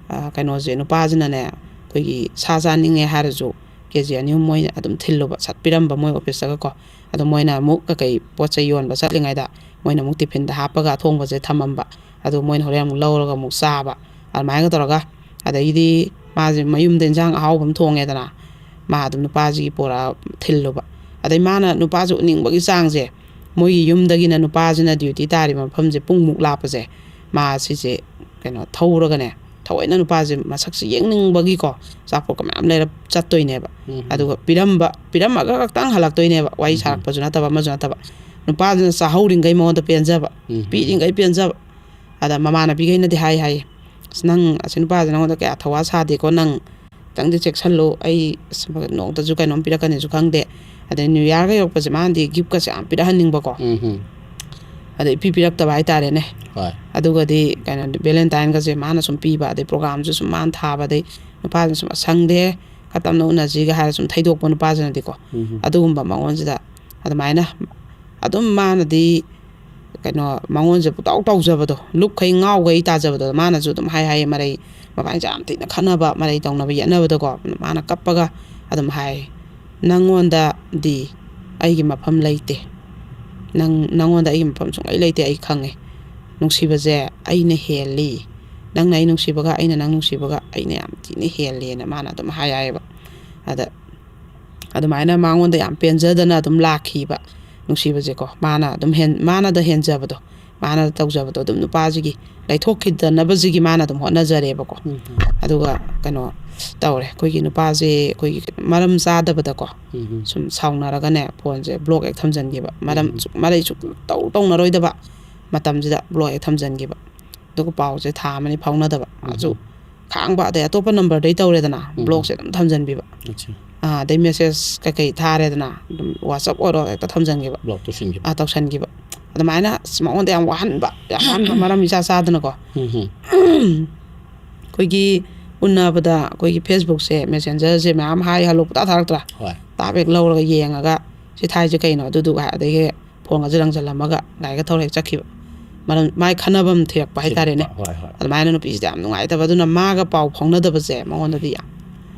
ꯑ, ꯀꯩꯅꯣꯁꯦ, ꯅꯨꯄꯥꯁꯤꯅꯅꯦ, ꯑꯩꯈꯣꯏꯒꯤ ꯁꯥ ꯆꯥꯅꯤꯡꯉꯦ ꯍꯥꯏꯔꯁꯨ ꯀꯦ ꯖꯤ ꯑꯅꯤ ꯑꯍꯨꯝ ꯃꯣꯏꯅ ꯑꯗꯨꯝ ꯊꯤꯜꯂꯨꯕ, ꯁꯠꯄꯤꯔꯝꯕ ꯃꯣꯏ ꯑꯣꯐꯤꯁꯇꯒꯀꯣ꯫ ꯑꯗꯣ ꯃꯣꯏꯅ ꯑꯃꯨꯛ ꯀꯩꯀꯩ ꯄꯣꯠ ꯆꯩ ꯌꯣꯟꯕ ꯆꯠꯂꯤꯉꯩꯗ ꯃꯣꯏꯅ ꯑꯃꯨꯛ ꯇꯤꯐꯤꯟꯗ ꯍꯥꯞꯄꯒ ꯑꯊꯣꯡꯕꯁꯦ ꯊꯝꯃꯝꯕ꯫ ꯑꯗꯨ ꯃꯣꯏꯅ ꯍꯣꯔꯦꯟ ꯑꯃꯨꯛ ꯂꯧꯔꯒ ꯑꯃꯨꯛ ꯆꯥꯕ꯫ ꯑꯗꯨꯃꯥꯏꯅꯒ ꯇꯧꯔꯒ, ꯑꯗꯩꯗꯤ ꯃꯥꯁꯦ ꯃꯌꯨꯝꯗ ꯏꯟꯁꯥꯡ ꯑꯍꯥꯎꯕ ꯑꯃ ꯊꯣꯡꯉꯦꯗꯅ, ꯃꯥ ꯑꯗꯨꯝ ꯅꯨꯄꯥꯁꯤꯒꯤ ꯄꯨꯔꯛꯑ ꯊꯤꯜꯂꯨꯕ꯫ ꯑꯗꯩ ꯃꯥꯅ ꯅꯨꯄꯥꯁꯦ ꯎꯠꯅꯤꯡꯕꯒꯤ ꯆꯥꯡꯁꯦ, ꯃꯣꯏꯒꯤ ꯌꯨꯝꯗꯒꯤꯅ ꯅꯨꯄꯥꯁꯤꯅ ꯗ꯭ꯌꯨꯇꯤ ꯇꯥꯔꯤꯕ ꯃꯐꯝꯁꯦ ꯄꯨꯡꯃꯨꯛ ꯂꯥꯞꯄꯁꯦ, ꯃꯥ ꯁꯤꯁꯦ ꯀꯩꯅꯣ ꯊꯧꯔꯒꯅꯦ, ꯊꯑꯣꯏꯅ ꯅꯨꯄꯥꯁꯦ ꯃꯁꯛꯁꯦ ꯌꯦꯡꯅꯤꯡꯕꯒꯤꯀꯣ, ꯑꯆꯥꯄꯣꯠꯀ ꯃꯌꯥꯝ ꯂꯩꯔ ꯆꯠꯇꯣꯏꯅꯦꯕ꯫ ꯑꯗꯨꯒ ꯄꯤꯔꯝꯕ, ꯄꯤꯔꯝꯃꯒ ꯈꯛꯇꯪ ꯍꯜꯂꯛꯇꯣꯏꯅꯦꯕ, ꯋꯥꯔꯤ ꯁꯥꯔꯛꯄꯁꯨ ꯅꯠꯇꯕ, ꯑꯃꯁꯨ ꯅꯠꯇꯕ꯫ ꯅꯨꯄꯥꯗꯨꯅ ꯆꯥꯍꯧꯔꯤꯉꯩ ꯃꯉꯣꯟꯗ ꯄꯦꯟꯖꯕ, ꯄꯤꯔꯤꯉꯩ ꯄꯦꯟꯖꯕ꯫ ꯑꯗ ꯃꯃꯥꯟꯅꯕꯤꯈꯩꯅꯗꯤ ꯍꯥꯏ ꯍꯥꯏꯌꯦ, "ꯑꯁ, ꯅꯪ ꯑꯁꯤ ꯅꯨꯄꯥꯁꯦ ꯅꯉꯣꯟꯗ ꯀꯌꯥ ꯊꯧꯋꯥ ꯁꯥꯗꯦꯀꯣ, ꯅꯪ ꯈꯤꯇꯪꯗꯤ ꯆꯦꯛꯁꯜꯂꯨ, ꯑꯩ ꯑꯁ ꯅꯣꯡꯃꯇꯁꯨ ꯀꯩꯅꯣꯝ ꯄꯤꯔꯛꯀꯅꯤꯁꯨ ꯈꯪꯗꯦ꯫ ꯑꯗꯩ ꯅ꯭ꯌꯨ ꯌꯥꯔꯒ ꯌꯧꯔꯛꯄꯁꯦ ꯃꯥꯅꯗꯤ ꯒꯤꯐꯀꯁꯦ ꯌꯥꯝ ꯄꯤꯔꯛꯍꯟꯅꯤꯡꯕꯀꯣ꯫ ꯎꯝ ꯍꯝ. ꯑꯗ ꯏꯄꯤ ꯄꯤꯔꯛꯇꯕ ꯍꯥꯏꯇꯥꯔꯦꯅꯦ꯫ ꯍꯣꯏ. ꯑꯗꯨꯒꯗꯤ ꯀꯩꯅꯣ ꯚꯦꯂꯦꯟꯇꯥꯏꯟꯒꯁꯦ ꯃꯥꯅ ꯁꯨꯝ ꯄꯤꯕ, ꯑꯗꯩ ꯄ꯭ꯔꯣꯒꯥꯝꯁꯨ ꯁꯨꯝ ꯃꯥꯅ ꯊꯥꯕ, ꯑꯗꯩ ꯅꯨꯄꯥꯁꯤꯅ ꯁꯨꯝ "ꯑꯁ, ꯁꯪꯗꯦ, ꯈꯔ ꯇꯞꯅ ꯎꯅꯁꯤꯒ" ꯍꯥꯏꯔ ꯁꯨꯝ ꯊꯩꯗꯣꯛꯄ ꯅꯨꯄꯥꯁꯤꯅꯗꯤꯀꯣ꯫ ꯎꯝ ꯍꯝ. ꯑꯗꯨꯒꯨꯝꯕ ꯃꯉꯣꯟꯁꯤꯗ ꯑꯗꯨꯃꯥꯏꯅ ꯑꯗꯨꯝ ꯃꯥꯅꯗꯤ ꯀꯩꯅꯣ ꯃꯉꯣꯟꯁꯦ ꯄꯨꯇꯥꯎ ꯇꯥꯎꯖꯕꯗꯣ, ꯂꯨꯞꯈꯩ ꯉꯥꯎꯈꯩ ꯇꯥꯖꯕꯗꯣ ꯃꯥꯅꯁꯨ ꯑꯗꯨꯝ ꯍꯥꯏ ꯍꯥꯏꯌꯦ꯫ ꯃꯔꯩ ꯃꯕꯥꯅꯤꯁꯦ ꯌꯥꯝ ꯊꯤꯅ ꯈꯠꯅꯕ, ꯃꯔꯩ ꯇꯧꯅꯕ ꯌꯦꯠꯅꯕꯗꯀꯣ ꯃꯥꯅ ꯀꯞꯄꯒ ꯑꯗꯨꯝ ꯍꯥꯏ, "ꯅꯪꯉꯣꯟꯗꯗꯤ ꯑꯩꯒꯤ ꯃꯐꯝ ꯂꯩꯇꯦ, ꯅꯪ ꯅꯪꯉꯣꯟꯗ ꯑꯩꯒꯤ ꯃꯐꯝ ꯁꯨꯡꯂꯩ ꯂꯩꯇꯦ꯫ ꯑꯩ ꯈꯪꯉꯦ, ꯅꯨꯡꯁꯤꯕꯁꯦ ꯑꯩꯅ ꯍꯦꯜꯂꯤ, ꯅꯪꯅ ꯑꯩ ꯅꯨꯡꯁꯤꯕꯒ ꯑꯩꯅ ꯅꯪ ꯅꯨꯡꯁꯤꯕꯒ ꯑꯩꯅ ꯌꯥꯝ ꯊꯤꯅ ꯍꯦꯜꯂꯦꯅ" ꯃꯥꯅ ꯑꯗꯨꯝ ꯍꯥꯏ ꯍꯥꯏꯌꯦꯕ꯫ ꯑꯗ ꯑꯗꯨꯃꯥꯏꯅ ꯃꯉꯣꯟꯗ ꯌꯥꯝ ꯄꯦꯟꯖꯗꯅ ꯑꯗꯨꯝ ꯂꯥꯛꯈꯤꯕ ꯅꯨꯡꯁꯤꯕꯁꯦꯀꯣ꯫ ꯃꯥꯅ ꯑꯗꯨꯝ ꯍꯦꯟ ꯃꯥꯅꯗ ꯍꯦꯟꯖꯕꯗꯣ, ꯃꯥꯅ ꯇꯧꯖꯕꯗꯣ ꯑꯗꯨꯝ ꯅꯨꯄꯥꯁꯤꯒꯤ ꯂꯩꯊꯣꯛꯈꯤꯗꯅꯕꯁꯤꯒꯤ ꯃꯥꯅ ꯑꯗꯨꯝ ꯍꯣꯠꯅꯖꯔꯦꯕꯀꯣ꯫ ꯎꯝ. ꯑꯗꯨꯒ ꯀꯩꯅꯣ ꯇꯧꯔꯦ, ꯑꯩꯈꯣꯏꯒꯤ ꯅꯨꯄꯥꯁꯦ ꯑꯩꯈꯣꯏꯒꯤ ꯃꯔꯝ ꯆꯥꯗꯕꯗꯀꯣ ꯎꯝ. ꯁꯨꯝ ꯁꯥꯎꯅꯔꯒꯅꯦ ꯐꯣꯟꯁꯦ ꯕ꯭ꯂꯣꯛ ꯍꯦꯛ ꯊꯝꯖꯤꯟꯈꯤꯕ꯫ ꯃꯔꯝ ꯎꯝ. ꯁꯨꯝ ꯃꯔꯩ ꯁꯨꯝ ꯇꯧ ꯇꯧꯅꯔꯣꯏꯗꯕ ꯃꯇꯝꯁꯤꯗ ꯕ꯭ꯂꯣꯛ ꯍꯦꯛ ꯊꯝꯖꯤꯟꯈꯤꯕ꯫ ꯑꯗꯨꯒ ꯄꯥꯎꯁꯦ ꯊꯥ ꯑꯃꯅꯤ ꯐꯥꯎꯅꯗꯕ꯫ ꯎꯝ. ꯑꯗꯨ ꯈꯥꯡꯕ, ꯑꯗꯩ ꯑꯇꯣꯞꯄ ꯅꯝꯕꯔꯗꯩ ꯇꯧꯔꯦꯗꯅ, ꯎꯝ. ꯕ꯭ꯂꯣꯛꯁꯦ ꯑꯗꯨꯝ ꯊꯝꯖꯤꯟꯕꯤꯕ꯫ ꯑꯠꯆꯥ. ꯑꯥ, ꯑꯗꯩ ꯃꯦꯁꯦꯖ ꯀꯩꯀꯩ ꯊꯥꯔꯦꯗꯅ, ꯑꯗꯨꯝ WhatsApp ꯑꯣꯏꯔꯣ ꯍꯦꯛꯇ ꯊꯝꯖꯤꯟꯈꯤꯕ꯫ ꯕ꯭ꯂꯣꯛ ꯇꯧꯁꯤꯟꯈꯤꯕ. ꯑꯥ, ꯇꯧꯁꯟꯈꯤꯕ꯫ ꯑꯗꯨꯃꯥꯏꯅ ꯑꯁ, ꯃꯉꯣꯟꯗ ꯌꯥꯝ ꯋꯥꯍꯟꯕ, ꯌꯥꯝ ꯋꯥꯍꯟꯕ, ꯃꯔꯝ ꯏꯆꯥ ꯆꯥꯗꯅꯀꯣ꯫ ꯎꯝ ꯍꯝ. ꯑꯩꯈꯣꯏꯒꯤ ꯎꯅꯕꯗ ꯑꯩꯈꯣꯏꯒꯤ Facebookꯁꯦ, Messengerꯁꯦ ꯃꯌꯥꯝ ꯍꯥꯏ ꯍꯜꯂꯣ ꯄꯨꯡꯊꯥ ꯊꯥꯔꯛꯇ꯭ꯔꯥ? ꯍꯣꯏ. ꯇꯥꯞ ꯍꯦꯛ ꯂꯧꯔꯒ ꯌꯦꯡꯉꯒ "ꯁꯤ ꯊꯥꯏꯁꯦ ꯀꯩꯅꯣ?" ꯑꯗꯨꯗꯨꯒ ꯑꯗꯒꯤ ꯐꯣꯟꯒꯁꯦ ꯂꯪꯁꯤꯜꯂꯝꯃꯒ ꯒꯥꯔꯤꯒ ꯊꯧꯔ ꯍꯦꯛ ꯆꯠꯈꯤꯕ꯫ ꯃꯔꯝ ꯃꯥꯏ ꯈꯟꯅꯕ ꯑꯃ ꯊꯤꯔꯛꯄ ꯍꯥꯏꯇꯥꯔꯦꯅꯦ꯫ ꯍꯣꯏ, ꯍꯣꯏ. ꯑꯗꯨꯃꯥꯏꯅ ꯅꯨꯄꯤꯁꯤꯗ ꯌꯥꯝ ꯅꯨꯡꯉꯥꯏꯇꯕ꯫ ꯑꯗꯨꯅ ꯃꯥꯒ ꯄꯥꯎ ꯐꯥꯎꯅꯗꯕꯁꯦ ꯃꯉꯣꯟꯗꯗꯤ ꯌꯥꯝ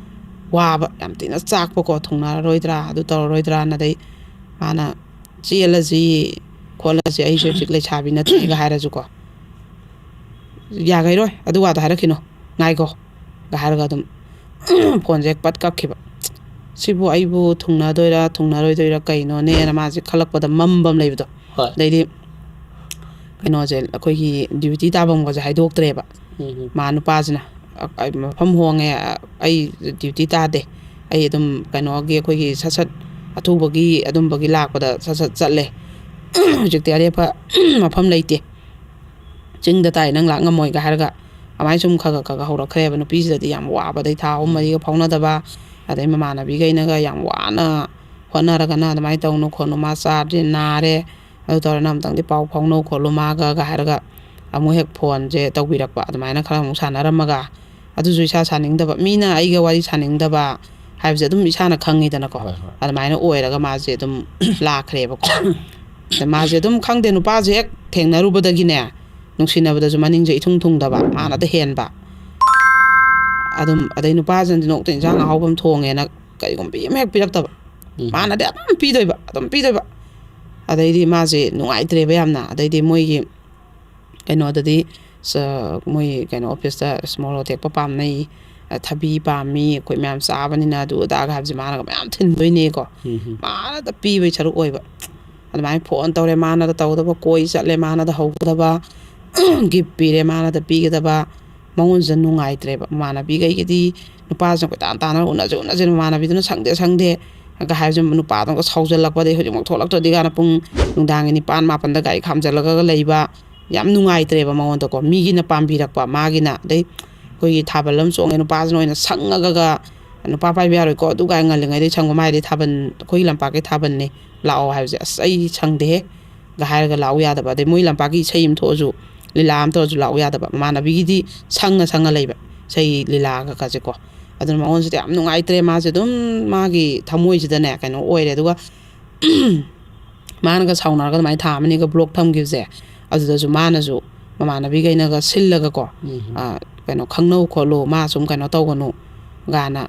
ꯋꯥꯕ, ꯌꯥꯝ ꯊꯤꯅ ꯆꯥꯛꯄꯀꯣ, ꯊꯨꯡꯅꯔꯔꯣꯏꯗ꯭ꯔꯥ, ꯑꯗꯨ ꯇꯧꯔꯔꯣꯏꯗ꯭ꯔꯥꯅ꯫ ꯑꯗꯩ ꯃꯥꯅ "ꯆꯦꯜꯂꯁꯤ ꯈꯣꯠꯂꯁꯤ, ꯑꯩꯁꯦ ꯍꯧꯖꯤꯛ ꯂꯩꯁꯥꯕꯤ ꯅꯠꯇꯦꯒ" ꯍꯥꯏꯔꯁꯨꯀꯣ, "ꯌꯥꯈꯩꯔꯣꯏ, ꯑꯗꯨ ꯋꯥꯗꯣ ꯍꯥꯏꯔꯛꯈꯤꯅꯣ, ꯉꯥꯏꯈꯣ" ꯒ ꯍꯥꯏꯔꯒ ꯑꯗꯨꯝ ꯐꯣꯟꯁꯦ ꯄꯠ ꯀꯛꯈꯤꯕ꯫ "ꯁꯤꯕꯨ ꯑꯩꯕꯨ ꯊꯨꯡꯅꯗꯣꯏꯔꯥ ꯊꯨꯡꯅꯔꯣꯏꯗꯣꯏꯔꯥ ꯀꯩꯅꯣꯅꯦꯅ" ꯃꯥꯁꯦ ꯈꯜꯂꯛꯄꯗ ꯃꯝꯕ ꯑꯃ ꯂꯩꯕꯗꯣ꯫ ꯍꯣꯏ. ꯑꯗꯩꯗꯤ ꯀꯩꯅꯣꯁꯦ, ꯑꯩꯈꯣꯏꯒꯤ ꯗ꯭ꯌꯨꯇꯤ ꯇꯥꯐꯝꯒꯁꯦ ꯍꯥꯏꯗꯣꯛꯇ꯭ꯔꯦꯕ꯫ ꯎꯝ ꯍꯝ. ꯃꯥ ꯅꯨꯄꯥꯁꯤꯅ, "ꯑ-, ꯑꯩ ꯃꯐꯝ ꯍꯣꯡꯉꯦ, ꯑ-, ꯑꯩ ꯗ꯭ꯌꯨꯇꯤ ꯇꯥꯗꯦ, ꯑꯩ ꯑꯗꯨꯝ ꯀꯩꯅꯣꯒꯤ ꯑꯩꯈꯣꯏꯒꯤ ꯁꯠ ꯁꯠ ꯑꯊꯨꯕꯒꯤ ꯑꯗꯨꯝꯕꯒꯤ ꯂꯥꯛꯄꯗ ꯁꯠ ꯁꯠ ꯆꯠꯂꯦ, ꯍꯧꯖꯤꯛꯇꯤ ꯑꯔꯦꯞꯄ ꯃꯐꯝ ꯂꯩꯇꯦ, ꯆꯤꯡꯗ ꯇꯥꯏ, ꯅꯪ ꯂꯥꯛ ꯉꯝꯃꯣꯏꯒ" ꯍꯥꯏꯔꯒ ꯑꯗꯨꯃꯥꯏꯅ ꯁꯨꯝ ꯈꯔ ꯈꯔ ꯈꯔ ꯈꯔ ꯍꯧꯔꯛꯈ꯭ꯔꯦꯕ꯫ ꯅꯨꯄꯤꯁꯤꯗꯗꯤ ꯌꯥꯝ ꯋꯥꯕꯗꯩ ꯊꯥ ꯑꯍꯨꯝ ꯃꯔꯤꯒ ꯐꯥꯎꯅꯗꯕ, ꯑꯗꯩ ꯃꯃꯥꯟꯅꯕꯤꯈꯩꯅꯒ ꯌꯥꯝ ꯋꯥꯅ ꯍꯣꯠꯅꯔꯒꯅ ꯑꯗꯨꯃꯥꯏꯅ ꯇꯧꯅꯨ ꯈꯣꯠꯅꯨ, ꯃꯥ ꯆꯥꯗ꯭ꯔꯦ, ꯅꯥꯔꯦ, ꯑꯗꯨ ꯇꯧꯔꯦ, ꯅꯪ ꯑꯝꯇꯪꯗꯤ ꯄꯥꯎ ꯐꯥꯎꯅꯧ ꯈꯣꯠꯂꯨ ꯃꯥꯒ ꯍꯥꯏꯔꯒ ꯑꯃꯨꯛ ꯍꯦꯛ ꯐꯣꯟꯁꯦ ꯇꯧꯕꯤꯔꯛꯄ꯫ ꯑꯗꯨꯃꯥꯏꯅ ꯈꯔ ꯑꯃꯨꯛ ꯁꯥꯟꯅꯔꯝꯃꯒ, ꯑꯗꯨꯁꯨ ꯏꯁꯥ ꯁꯥꯅꯤꯡꯗꯕ, ꯃꯤꯅ ꯑꯩꯒ ꯋꯥꯔꯤ ꯁꯥꯅꯤꯡꯗꯕ ꯍꯥꯏꯕꯁꯦ ꯑꯗꯨꯝ ꯏꯁꯥꯅ ꯈꯪꯉꯤꯗꯅꯀꯣ꯫ ꯍꯣꯏ, ꯍꯣꯏ꯫ ꯑꯗꯨꯃꯥꯏꯅ ꯑꯣꯏꯔꯒ ꯃꯥꯁꯦ ꯑꯗꯨꯝ ꯂꯥꯛꯈ꯭ꯔꯦꯕꯀꯣ꯫ ꯑꯗ ꯃꯥꯁꯦ ꯑꯗꯨꯝ ꯈꯪꯗꯦ, ꯅꯨꯄꯥꯁꯦ ꯍꯦꯛ ꯊꯦꯡꯅꯔꯨꯕꯗꯒꯤꯅꯦ, ꯅꯨꯡꯁꯤꯅꯕꯗꯁꯨ ꯃꯅꯤꯡꯁꯦ ꯏꯊꯨꯡ ꯊꯨꯡꯗꯕ, ꯃꯥꯅꯗ ꯍꯦꯟꯕ꯫ ꯑꯗꯨꯝ ꯑꯗꯩ ꯅꯨꯄꯥꯁꯤꯅꯗꯤ ꯅꯣꯡꯇ ꯏꯟꯁꯥꯡ ꯑꯍꯥꯎꯕ ꯑꯃ ꯊꯣꯡꯉꯦꯅ ꯀꯔꯤꯒꯨꯝꯕ ꯑꯃ ꯍꯦꯛ ꯄꯤꯔꯛꯇꯕ꯫ ꯎꯝ꯫ ꯃꯥꯅꯗꯤ ꯑꯗꯨꯝ ꯄꯤꯗꯣꯏꯕ, ꯑꯗꯨꯝ ꯄꯤꯗꯣꯏꯕ꯫ ꯑꯗꯩꯗꯤ ꯃꯥꯁꯦ ꯅꯨꯡꯉꯥꯏꯇ꯭ꯔꯦꯕ ꯌꯥꯝꯅ꯫ ꯑꯗꯩꯗꯤ ꯃꯣꯏꯒꯤ ꯀꯩꯅꯣꯗꯗꯤ, ꯁ-, ꯃꯣꯏ ꯀꯩꯅꯣ ꯑꯣꯐꯤꯁꯇ ꯑꯁ ꯃꯣꯔꯣꯛ ꯑꯇꯦꯛꯄ ꯄꯥꯝꯅꯩ, ꯑ, ꯊꯕꯤ ꯄꯥꯝꯃꯤ, ꯑꯩꯈꯣꯏ ꯃꯌꯥꯝ ꯆꯥꯕꯅꯤꯅ ꯑꯗꯨ ꯑꯗꯥꯒ ꯍꯥꯏꯕꯁꯦ ꯃꯥꯅꯒ ꯃꯌꯥꯝ ꯊꯤꯟꯗꯣꯏꯅꯦꯀꯣ꯫ ꯎꯝ꯫ ꯃꯥꯅꯗ ꯄꯤꯕꯩ ꯁꯔꯨꯛ ꯑꯣꯏꯕ꯫ ꯑꯗꯨꯃꯥꯏꯅ ꯐꯣꯟ ꯇꯧꯔꯦ, ꯃꯥꯅꯗ ꯇꯧꯗꯕ, ꯀꯣꯏ ꯆꯠꯂꯦ, ꯃꯥꯅꯗ ꯍꯧꯒꯗꯕ, ꯒꯤꯐ ꯄꯤꯔꯦ, ꯃꯥꯅꯗ ꯄꯤꯒꯗꯕ꯫ ꯃꯉꯣꯟꯁꯤꯗ ꯅꯨꯡꯉꯥꯏꯇ꯭ꯔꯦꯕ꯫ ꯃꯃꯥꯟꯅꯕꯤꯈꯩꯒꯤꯗꯤ ꯅꯨꯄꯥꯁꯤꯅ ꯀꯣꯏꯇꯥꯟ ꯇꯥꯟꯅꯔ ꯎꯅꯁꯦ, ꯎꯅꯁꯦ, ꯃꯃꯥꯟꯅꯕꯤꯗꯨꯅ ꯁꯪꯗꯦ, ꯁꯪꯗꯦ ꯒ ꯍꯥꯏꯕꯁꯦ ꯅꯨꯄꯥꯗꯨꯅꯒ ꯁꯥꯎꯖꯜꯂꯛꯄꯗꯒꯤ ꯍꯧꯖꯤꯛꯃꯛ ꯊꯣꯛꯂꯛꯇ꯭ꯔꯗꯤ ꯀꯥꯏꯅ ꯄꯨꯡ ꯅꯨꯡꯗꯥꯡꯒꯤ ꯅꯤꯄꯥꯟ ꯃꯥꯄꯟꯗ ꯒꯥꯔꯤ ꯈꯥꯝꯖꯜꯂꯒ ꯂꯩꯕ꯫ ꯌꯥꯝ ꯅꯨꯡꯉꯥꯏꯇ꯭ꯔꯦꯕ ꯃꯉꯣꯟꯗꯀꯣ꯫ ꯃꯤꯒꯤꯅ ꯄꯥꯝꯕꯤꯔꯛꯄ, ꯃꯥꯒꯤꯅ, ꯑꯗꯩ ꯑꯩꯈꯣꯏꯒꯤ ꯊꯥꯕꯜ ꯑꯃ ꯆꯣꯡꯉꯦ, ꯅꯨꯄꯥꯁꯤꯅ ꯑꯣꯏꯅ ꯁꯪꯉꯒ "ꯅꯨꯄꯥ ꯄꯥꯏꯕ ꯌꯥꯔꯣꯏꯀꯣ" ꯑꯗꯨ ꯀꯥꯏ ꯉꯜꯂꯤꯉꯩꯗꯩ ꯁꯪꯕ꯫ ꯃꯥꯏꯗꯤ ꯊꯥꯕꯜ, ꯑꯩꯈꯣꯏꯒꯤ ꯂꯝꯄꯥꯛꯀꯤ ꯊꯥꯕꯜꯅꯦ, ꯂꯥꯛꯑꯣ ꯍꯥꯏꯕꯁꯦ, "ꯑꯁ, ꯑꯩ ꯁꯪꯗꯦꯍꯦ" ꯒ ꯍꯥꯏꯔꯒ ꯂꯥꯛꯎ ꯌꯥꯗꯕ꯫ ꯑꯗꯩ ꯃꯣꯏ ꯂꯝꯄꯥꯛꯀꯤ ꯏꯁꯩ ꯑꯃ ꯊꯣꯛꯑꯁꯨ, ꯂꯤꯂꯥ ꯑꯃ ꯇꯧꯔꯁꯨ ꯂꯥꯛꯎ ꯌꯥꯗꯕ꯫ ꯃꯃꯥꯟꯅꯕꯤꯒꯤꯗꯤ ꯁꯪꯉ ꯁꯪꯉ ꯂꯩꯕ, ꯏꯁꯩ ꯂꯤꯂꯥꯒ ꯀꯥꯁꯦꯀꯣ꯫ ꯑꯗꯨꯅ ꯃꯉꯣꯟꯁꯤꯗ ꯌꯥꯝ ꯅꯨꯡꯉꯥꯏꯇ꯭ꯔꯦ꯫ ꯃꯥꯁꯦ ꯑꯗꯨꯝ ꯃꯥꯒꯤ ꯊꯃꯣꯏꯁꯤꯗꯅꯦ ꯀꯩꯅꯣ ꯑꯣꯏꯔꯦ꯫ ꯑꯗꯨꯒ ꯃꯥꯅꯒ ꯁꯥꯎꯅꯔꯒ ꯑꯗꯨꯃꯥꯏꯅ ꯊꯥ ꯑꯃꯅꯤꯒ ꯕ꯭ꯂꯣꯛ ꯊꯝꯈꯤꯕꯁꯦ, ꯑꯗꯨꯗꯁꯨ ꯃꯥꯅꯁꯨ ꯃꯃꯥꯟꯅꯕꯤꯈꯩꯅꯒ ꯁꯤꯜꯂꯒꯀꯣ, ꯎꯝ꯫ ꯑ, ꯀꯩꯅꯣ, "ꯈꯪꯅꯧ ꯈꯣꯠꯂꯨ, ꯃꯥ ꯁꯨꯝ ꯀꯩꯅꯣ ꯇꯧꯒꯅꯨ" ꯒꯥꯅ,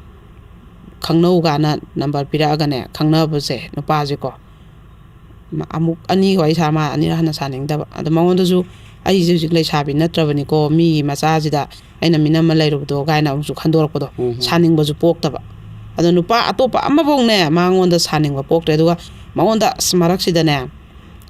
"ꯈꯪꯅꯧ" ꯒꯥꯅ ꯅꯝꯕꯔ ꯄꯤꯔꯛꯑꯒꯅꯦ, ꯈꯪꯅꯕꯁꯦ, ꯅꯨꯄꯥꯁꯦꯀꯣ, ꯃ-, ꯑꯃꯨꯛ ꯑꯅꯤꯒ ꯋꯥꯔꯤ ꯁꯥ, ꯃꯥ ꯑꯅꯤꯔꯛ ꯍꯟꯅ ꯁꯥꯅꯤꯡꯗꯕ꯫ ꯑꯗꯣ ꯃꯉꯣꯟꯗꯁꯨ, "ꯑꯩꯁꯦ ꯍꯧꯖꯤꯛ ꯂꯩꯁꯥꯕꯤ ꯅꯠꯇ꯭ꯔꯕꯅꯤꯀꯣ, ꯃꯤꯒꯤ ꯃꯆꯥꯁꯤꯗ ꯑꯩꯅ ꯃꯤꯅꯝꯃ ꯂꯩꯔꯨꯕꯗꯣ" ꯀꯥꯏꯅ ꯑꯃꯨꯛꯁꯨ ꯈꯟꯗꯣꯔꯛꯄꯗꯣ, ꯎꯝ꯫ ꯁꯥꯅꯤꯡꯕꯁꯨ ꯄꯣꯛꯇꯕ꯫ ꯑꯗꯣ ꯅꯨꯄꯥ ꯑꯇꯣꯞꯄ ꯑꯃꯐꯧꯅꯦ ꯃꯉꯣꯟꯗ ꯁꯥꯅꯤꯡꯕ ꯄꯣꯛꯇ꯭ꯔꯦ꯫ ꯑꯗꯨꯒ ꯃꯉꯣꯟꯗ ꯑꯁ ꯃꯔꯛꯁꯤꯗꯅꯦ,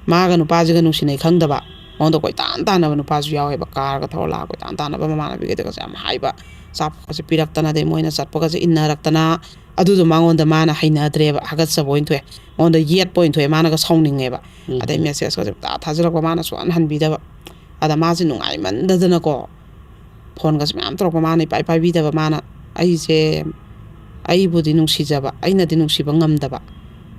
ꯃꯥꯒ ꯅꯨꯄꯥꯁꯤꯒ ꯅꯨꯡꯁꯤꯅꯩ ꯈꯪꯗꯕ, ꯃꯉꯣꯟꯗ ꯀꯣꯏꯇꯥꯟ ꯇꯥꯟꯅꯕ ꯅꯨꯄꯥꯁꯨ ꯌꯥꯎꯋꯦꯕ꯫ ꯀꯥꯔꯒ ꯊꯧꯔ ꯂꯥꯛꯑ ꯀꯣꯏꯇꯥꯟ ꯇꯥꯟꯅꯕ, ꯃꯃꯥꯟꯅꯕꯤꯈꯩꯗꯒꯁꯦ ꯌꯥꯝ ꯍꯥꯏꯕ, ꯑꯆꯥꯄꯣꯠꯀꯁꯦ ꯄꯤꯔꯛꯇꯅ, ꯑꯗꯩ ꯃꯣꯏꯅ ꯆꯠꯄꯒꯁꯦ ꯏꯟꯅꯔꯛꯇꯅ, ꯑꯗꯨꯗꯣ ꯃꯉꯣꯟꯗ ꯃꯥꯅ ꯍꯩꯅꯗ꯭ꯔꯦꯕ, ꯍꯥꯒꯠꯆꯕ ꯑꯣꯏꯅ ꯊꯣꯛꯑꯦ, ꯃꯉꯣꯟꯗ ꯌꯦꯠꯄ ꯑꯣꯏꯅ ꯊꯣꯛꯑꯦ, ꯃꯥꯅꯒ ꯁꯥꯎꯅꯤꯡꯉꯦꯕ꯫ ꯎꯝ꯫ ꯑꯗꯩ ꯃꯦꯁꯦꯖꯀꯁꯦ ꯄꯨꯡꯊꯥ ꯊꯥꯖꯤꯜꯂꯛꯄ, ꯃꯥꯅ ꯁꯨꯡꯍꯟ ꯍꯟꯕꯤꯗꯕ꯫ ꯑꯗ ꯃꯥꯁꯦ ꯅꯨꯡꯉꯥꯏꯃꯟꯗꯗꯅꯀꯣ, ꯐꯣꯟꯒꯁꯦ ꯃꯌꯥꯝ ꯇꯧꯔꯛꯄ, ꯃꯥꯅ ꯏꯄꯥꯏ ꯄꯥꯏꯕꯤꯗꯕ꯫ ꯃꯥꯅ ꯑꯩꯁꯦ, ꯑꯩꯕꯨꯗꯤ ꯅꯨꯡꯁꯤꯖꯕ, ꯑꯩꯅꯗꯤ ꯅꯨꯡꯁꯤꯕ ꯉꯝꯗꯕ,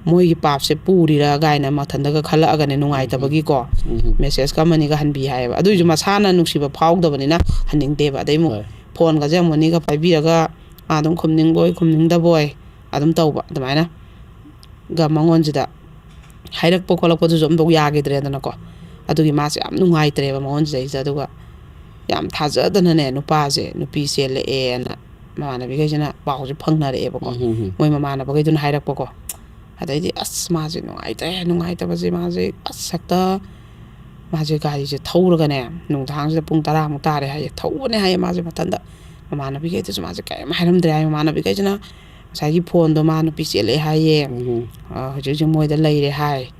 ꯃꯣꯏꯒꯤ ꯄꯥꯞꯁꯦ ꯄꯨꯔꯤꯔꯥ ꯀꯥꯏꯅ ꯃꯊꯟꯇꯒ ꯈꯜꯂꯛꯑꯒꯅꯦ, ꯅꯨꯡꯉꯥꯏꯇꯕꯒꯤꯀꯣ, ꯎꯝ꯫ ꯃꯦꯁꯦꯖꯀ ꯑꯃꯅꯤꯒ ꯍꯟꯕꯤ ꯍꯥꯏꯌꯦꯕ꯫ ꯑꯗꯨꯏꯁꯨ ꯃꯁꯥꯅ ꯅꯨꯡꯁꯤꯕ ꯐꯥꯎꯗꯕꯅꯤꯅ ꯍꯟꯅꯤꯡꯗꯦꯕ꯫ ꯑꯗꯩ ꯑꯃꯨꯛ ꯍꯣꯏ꯫ ꯐꯣꯟꯒꯁꯦ ꯑꯃꯨꯛ ꯑꯅꯤꯒ ꯄꯥꯏꯕꯤꯔꯒ ꯃꯥ ꯑꯗꯨꯝ ꯈꯨꯝꯅꯤꯡꯕꯣꯏ ꯈꯨꯝꯅꯤꯡꯗꯕꯣꯏ ꯑꯗꯨꯝ ꯇꯧꯕ, ꯑꯗꯨꯃꯥꯏꯅ ꯒ ꯃꯉꯣꯟꯁꯤꯗ ꯍꯥꯏꯔꯛꯄ ꯈꯣꯠꯂꯛꯄꯗꯨꯁꯨ ꯑꯝꯐꯥꯎ ꯌꯥꯈꯤꯗ꯭ꯔꯦꯗꯅꯀꯣ꯫ ꯑꯗꯨꯒꯤ ꯃꯥꯁꯦ ꯌꯥꯝ ꯅꯨꯡꯉꯥꯏꯇ꯭ꯔꯦꯕ ꯃꯉꯣꯟꯁꯤꯗꯩꯁꯤꯗ꯫ ꯑꯗꯨꯒ ꯌꯥꯝ ꯊꯥꯖꯗꯅꯅꯦ, ꯅꯨꯄꯥꯁꯦ, ꯅꯨꯄꯤ ꯆꯦꯜꯂꯛꯑꯦꯅ ꯃꯃꯥꯟꯅꯕꯤꯈꯩꯁꯤꯅ ꯄꯥꯎꯁꯦ ꯐꯪꯅꯔꯛꯑꯦꯕꯀꯣ꯫ ꯎꯝ, ꯎꯝ, ꯎꯝ꯫ ꯃꯣꯏ ꯃꯃꯥꯟꯅꯕꯈꯩꯗꯨꯅ ꯍꯥꯏꯔꯛꯄꯀꯣ꯫ ꯑꯗꯩꯗꯤ ꯑꯁ, ꯃꯥꯁꯦ ꯅꯨꯡꯉꯥꯏꯇ꯭ꯔꯦ, ꯅꯨꯡꯉꯥꯏꯇꯕꯁꯦ ꯃꯥꯁꯦ ꯑꯁ ꯍꯦꯛꯇ, ꯃꯥꯁꯦ ꯒꯥꯔꯤꯁꯦ ꯊꯧꯔꯒꯅꯦ, ꯅꯨꯡꯗꯥꯡꯁꯤꯗ ꯄꯨꯡ ꯇꯔꯥꯃꯨꯛ ꯇꯥꯔꯦ ꯍꯥꯏꯌꯦ, ꯊꯧꯕꯅꯦ ꯍꯥꯏꯌꯦ ꯃꯥꯁꯦ ꯃꯊꯟꯇ꯫ ꯃꯃꯥꯟꯅꯕꯤꯈꯩꯗꯁꯨ ꯃꯥꯁꯦ ꯀꯔꯤꯝ ꯍꯥꯏꯔꯝꯗ꯭ꯔꯦ ꯍꯥꯏꯌꯦ꯫ ꯃꯃꯥꯟꯅꯕꯤꯈꯩꯁꯤꯅ ꯉꯁꯥꯏꯒꯤ ꯐꯣꯟꯗꯣ ꯃꯥ ꯅꯨꯄꯤ ꯆꯦꯜꯂꯛꯑꯦ ꯍꯥꯏꯌꯦ꯫ ꯎꯝ꯫ ꯑ, ꯍꯧꯖꯤꯛ ꯍꯧꯖꯤꯛ ꯃꯣꯏꯗ ꯂꯩꯔꯦ ꯍꯥꯏ꯫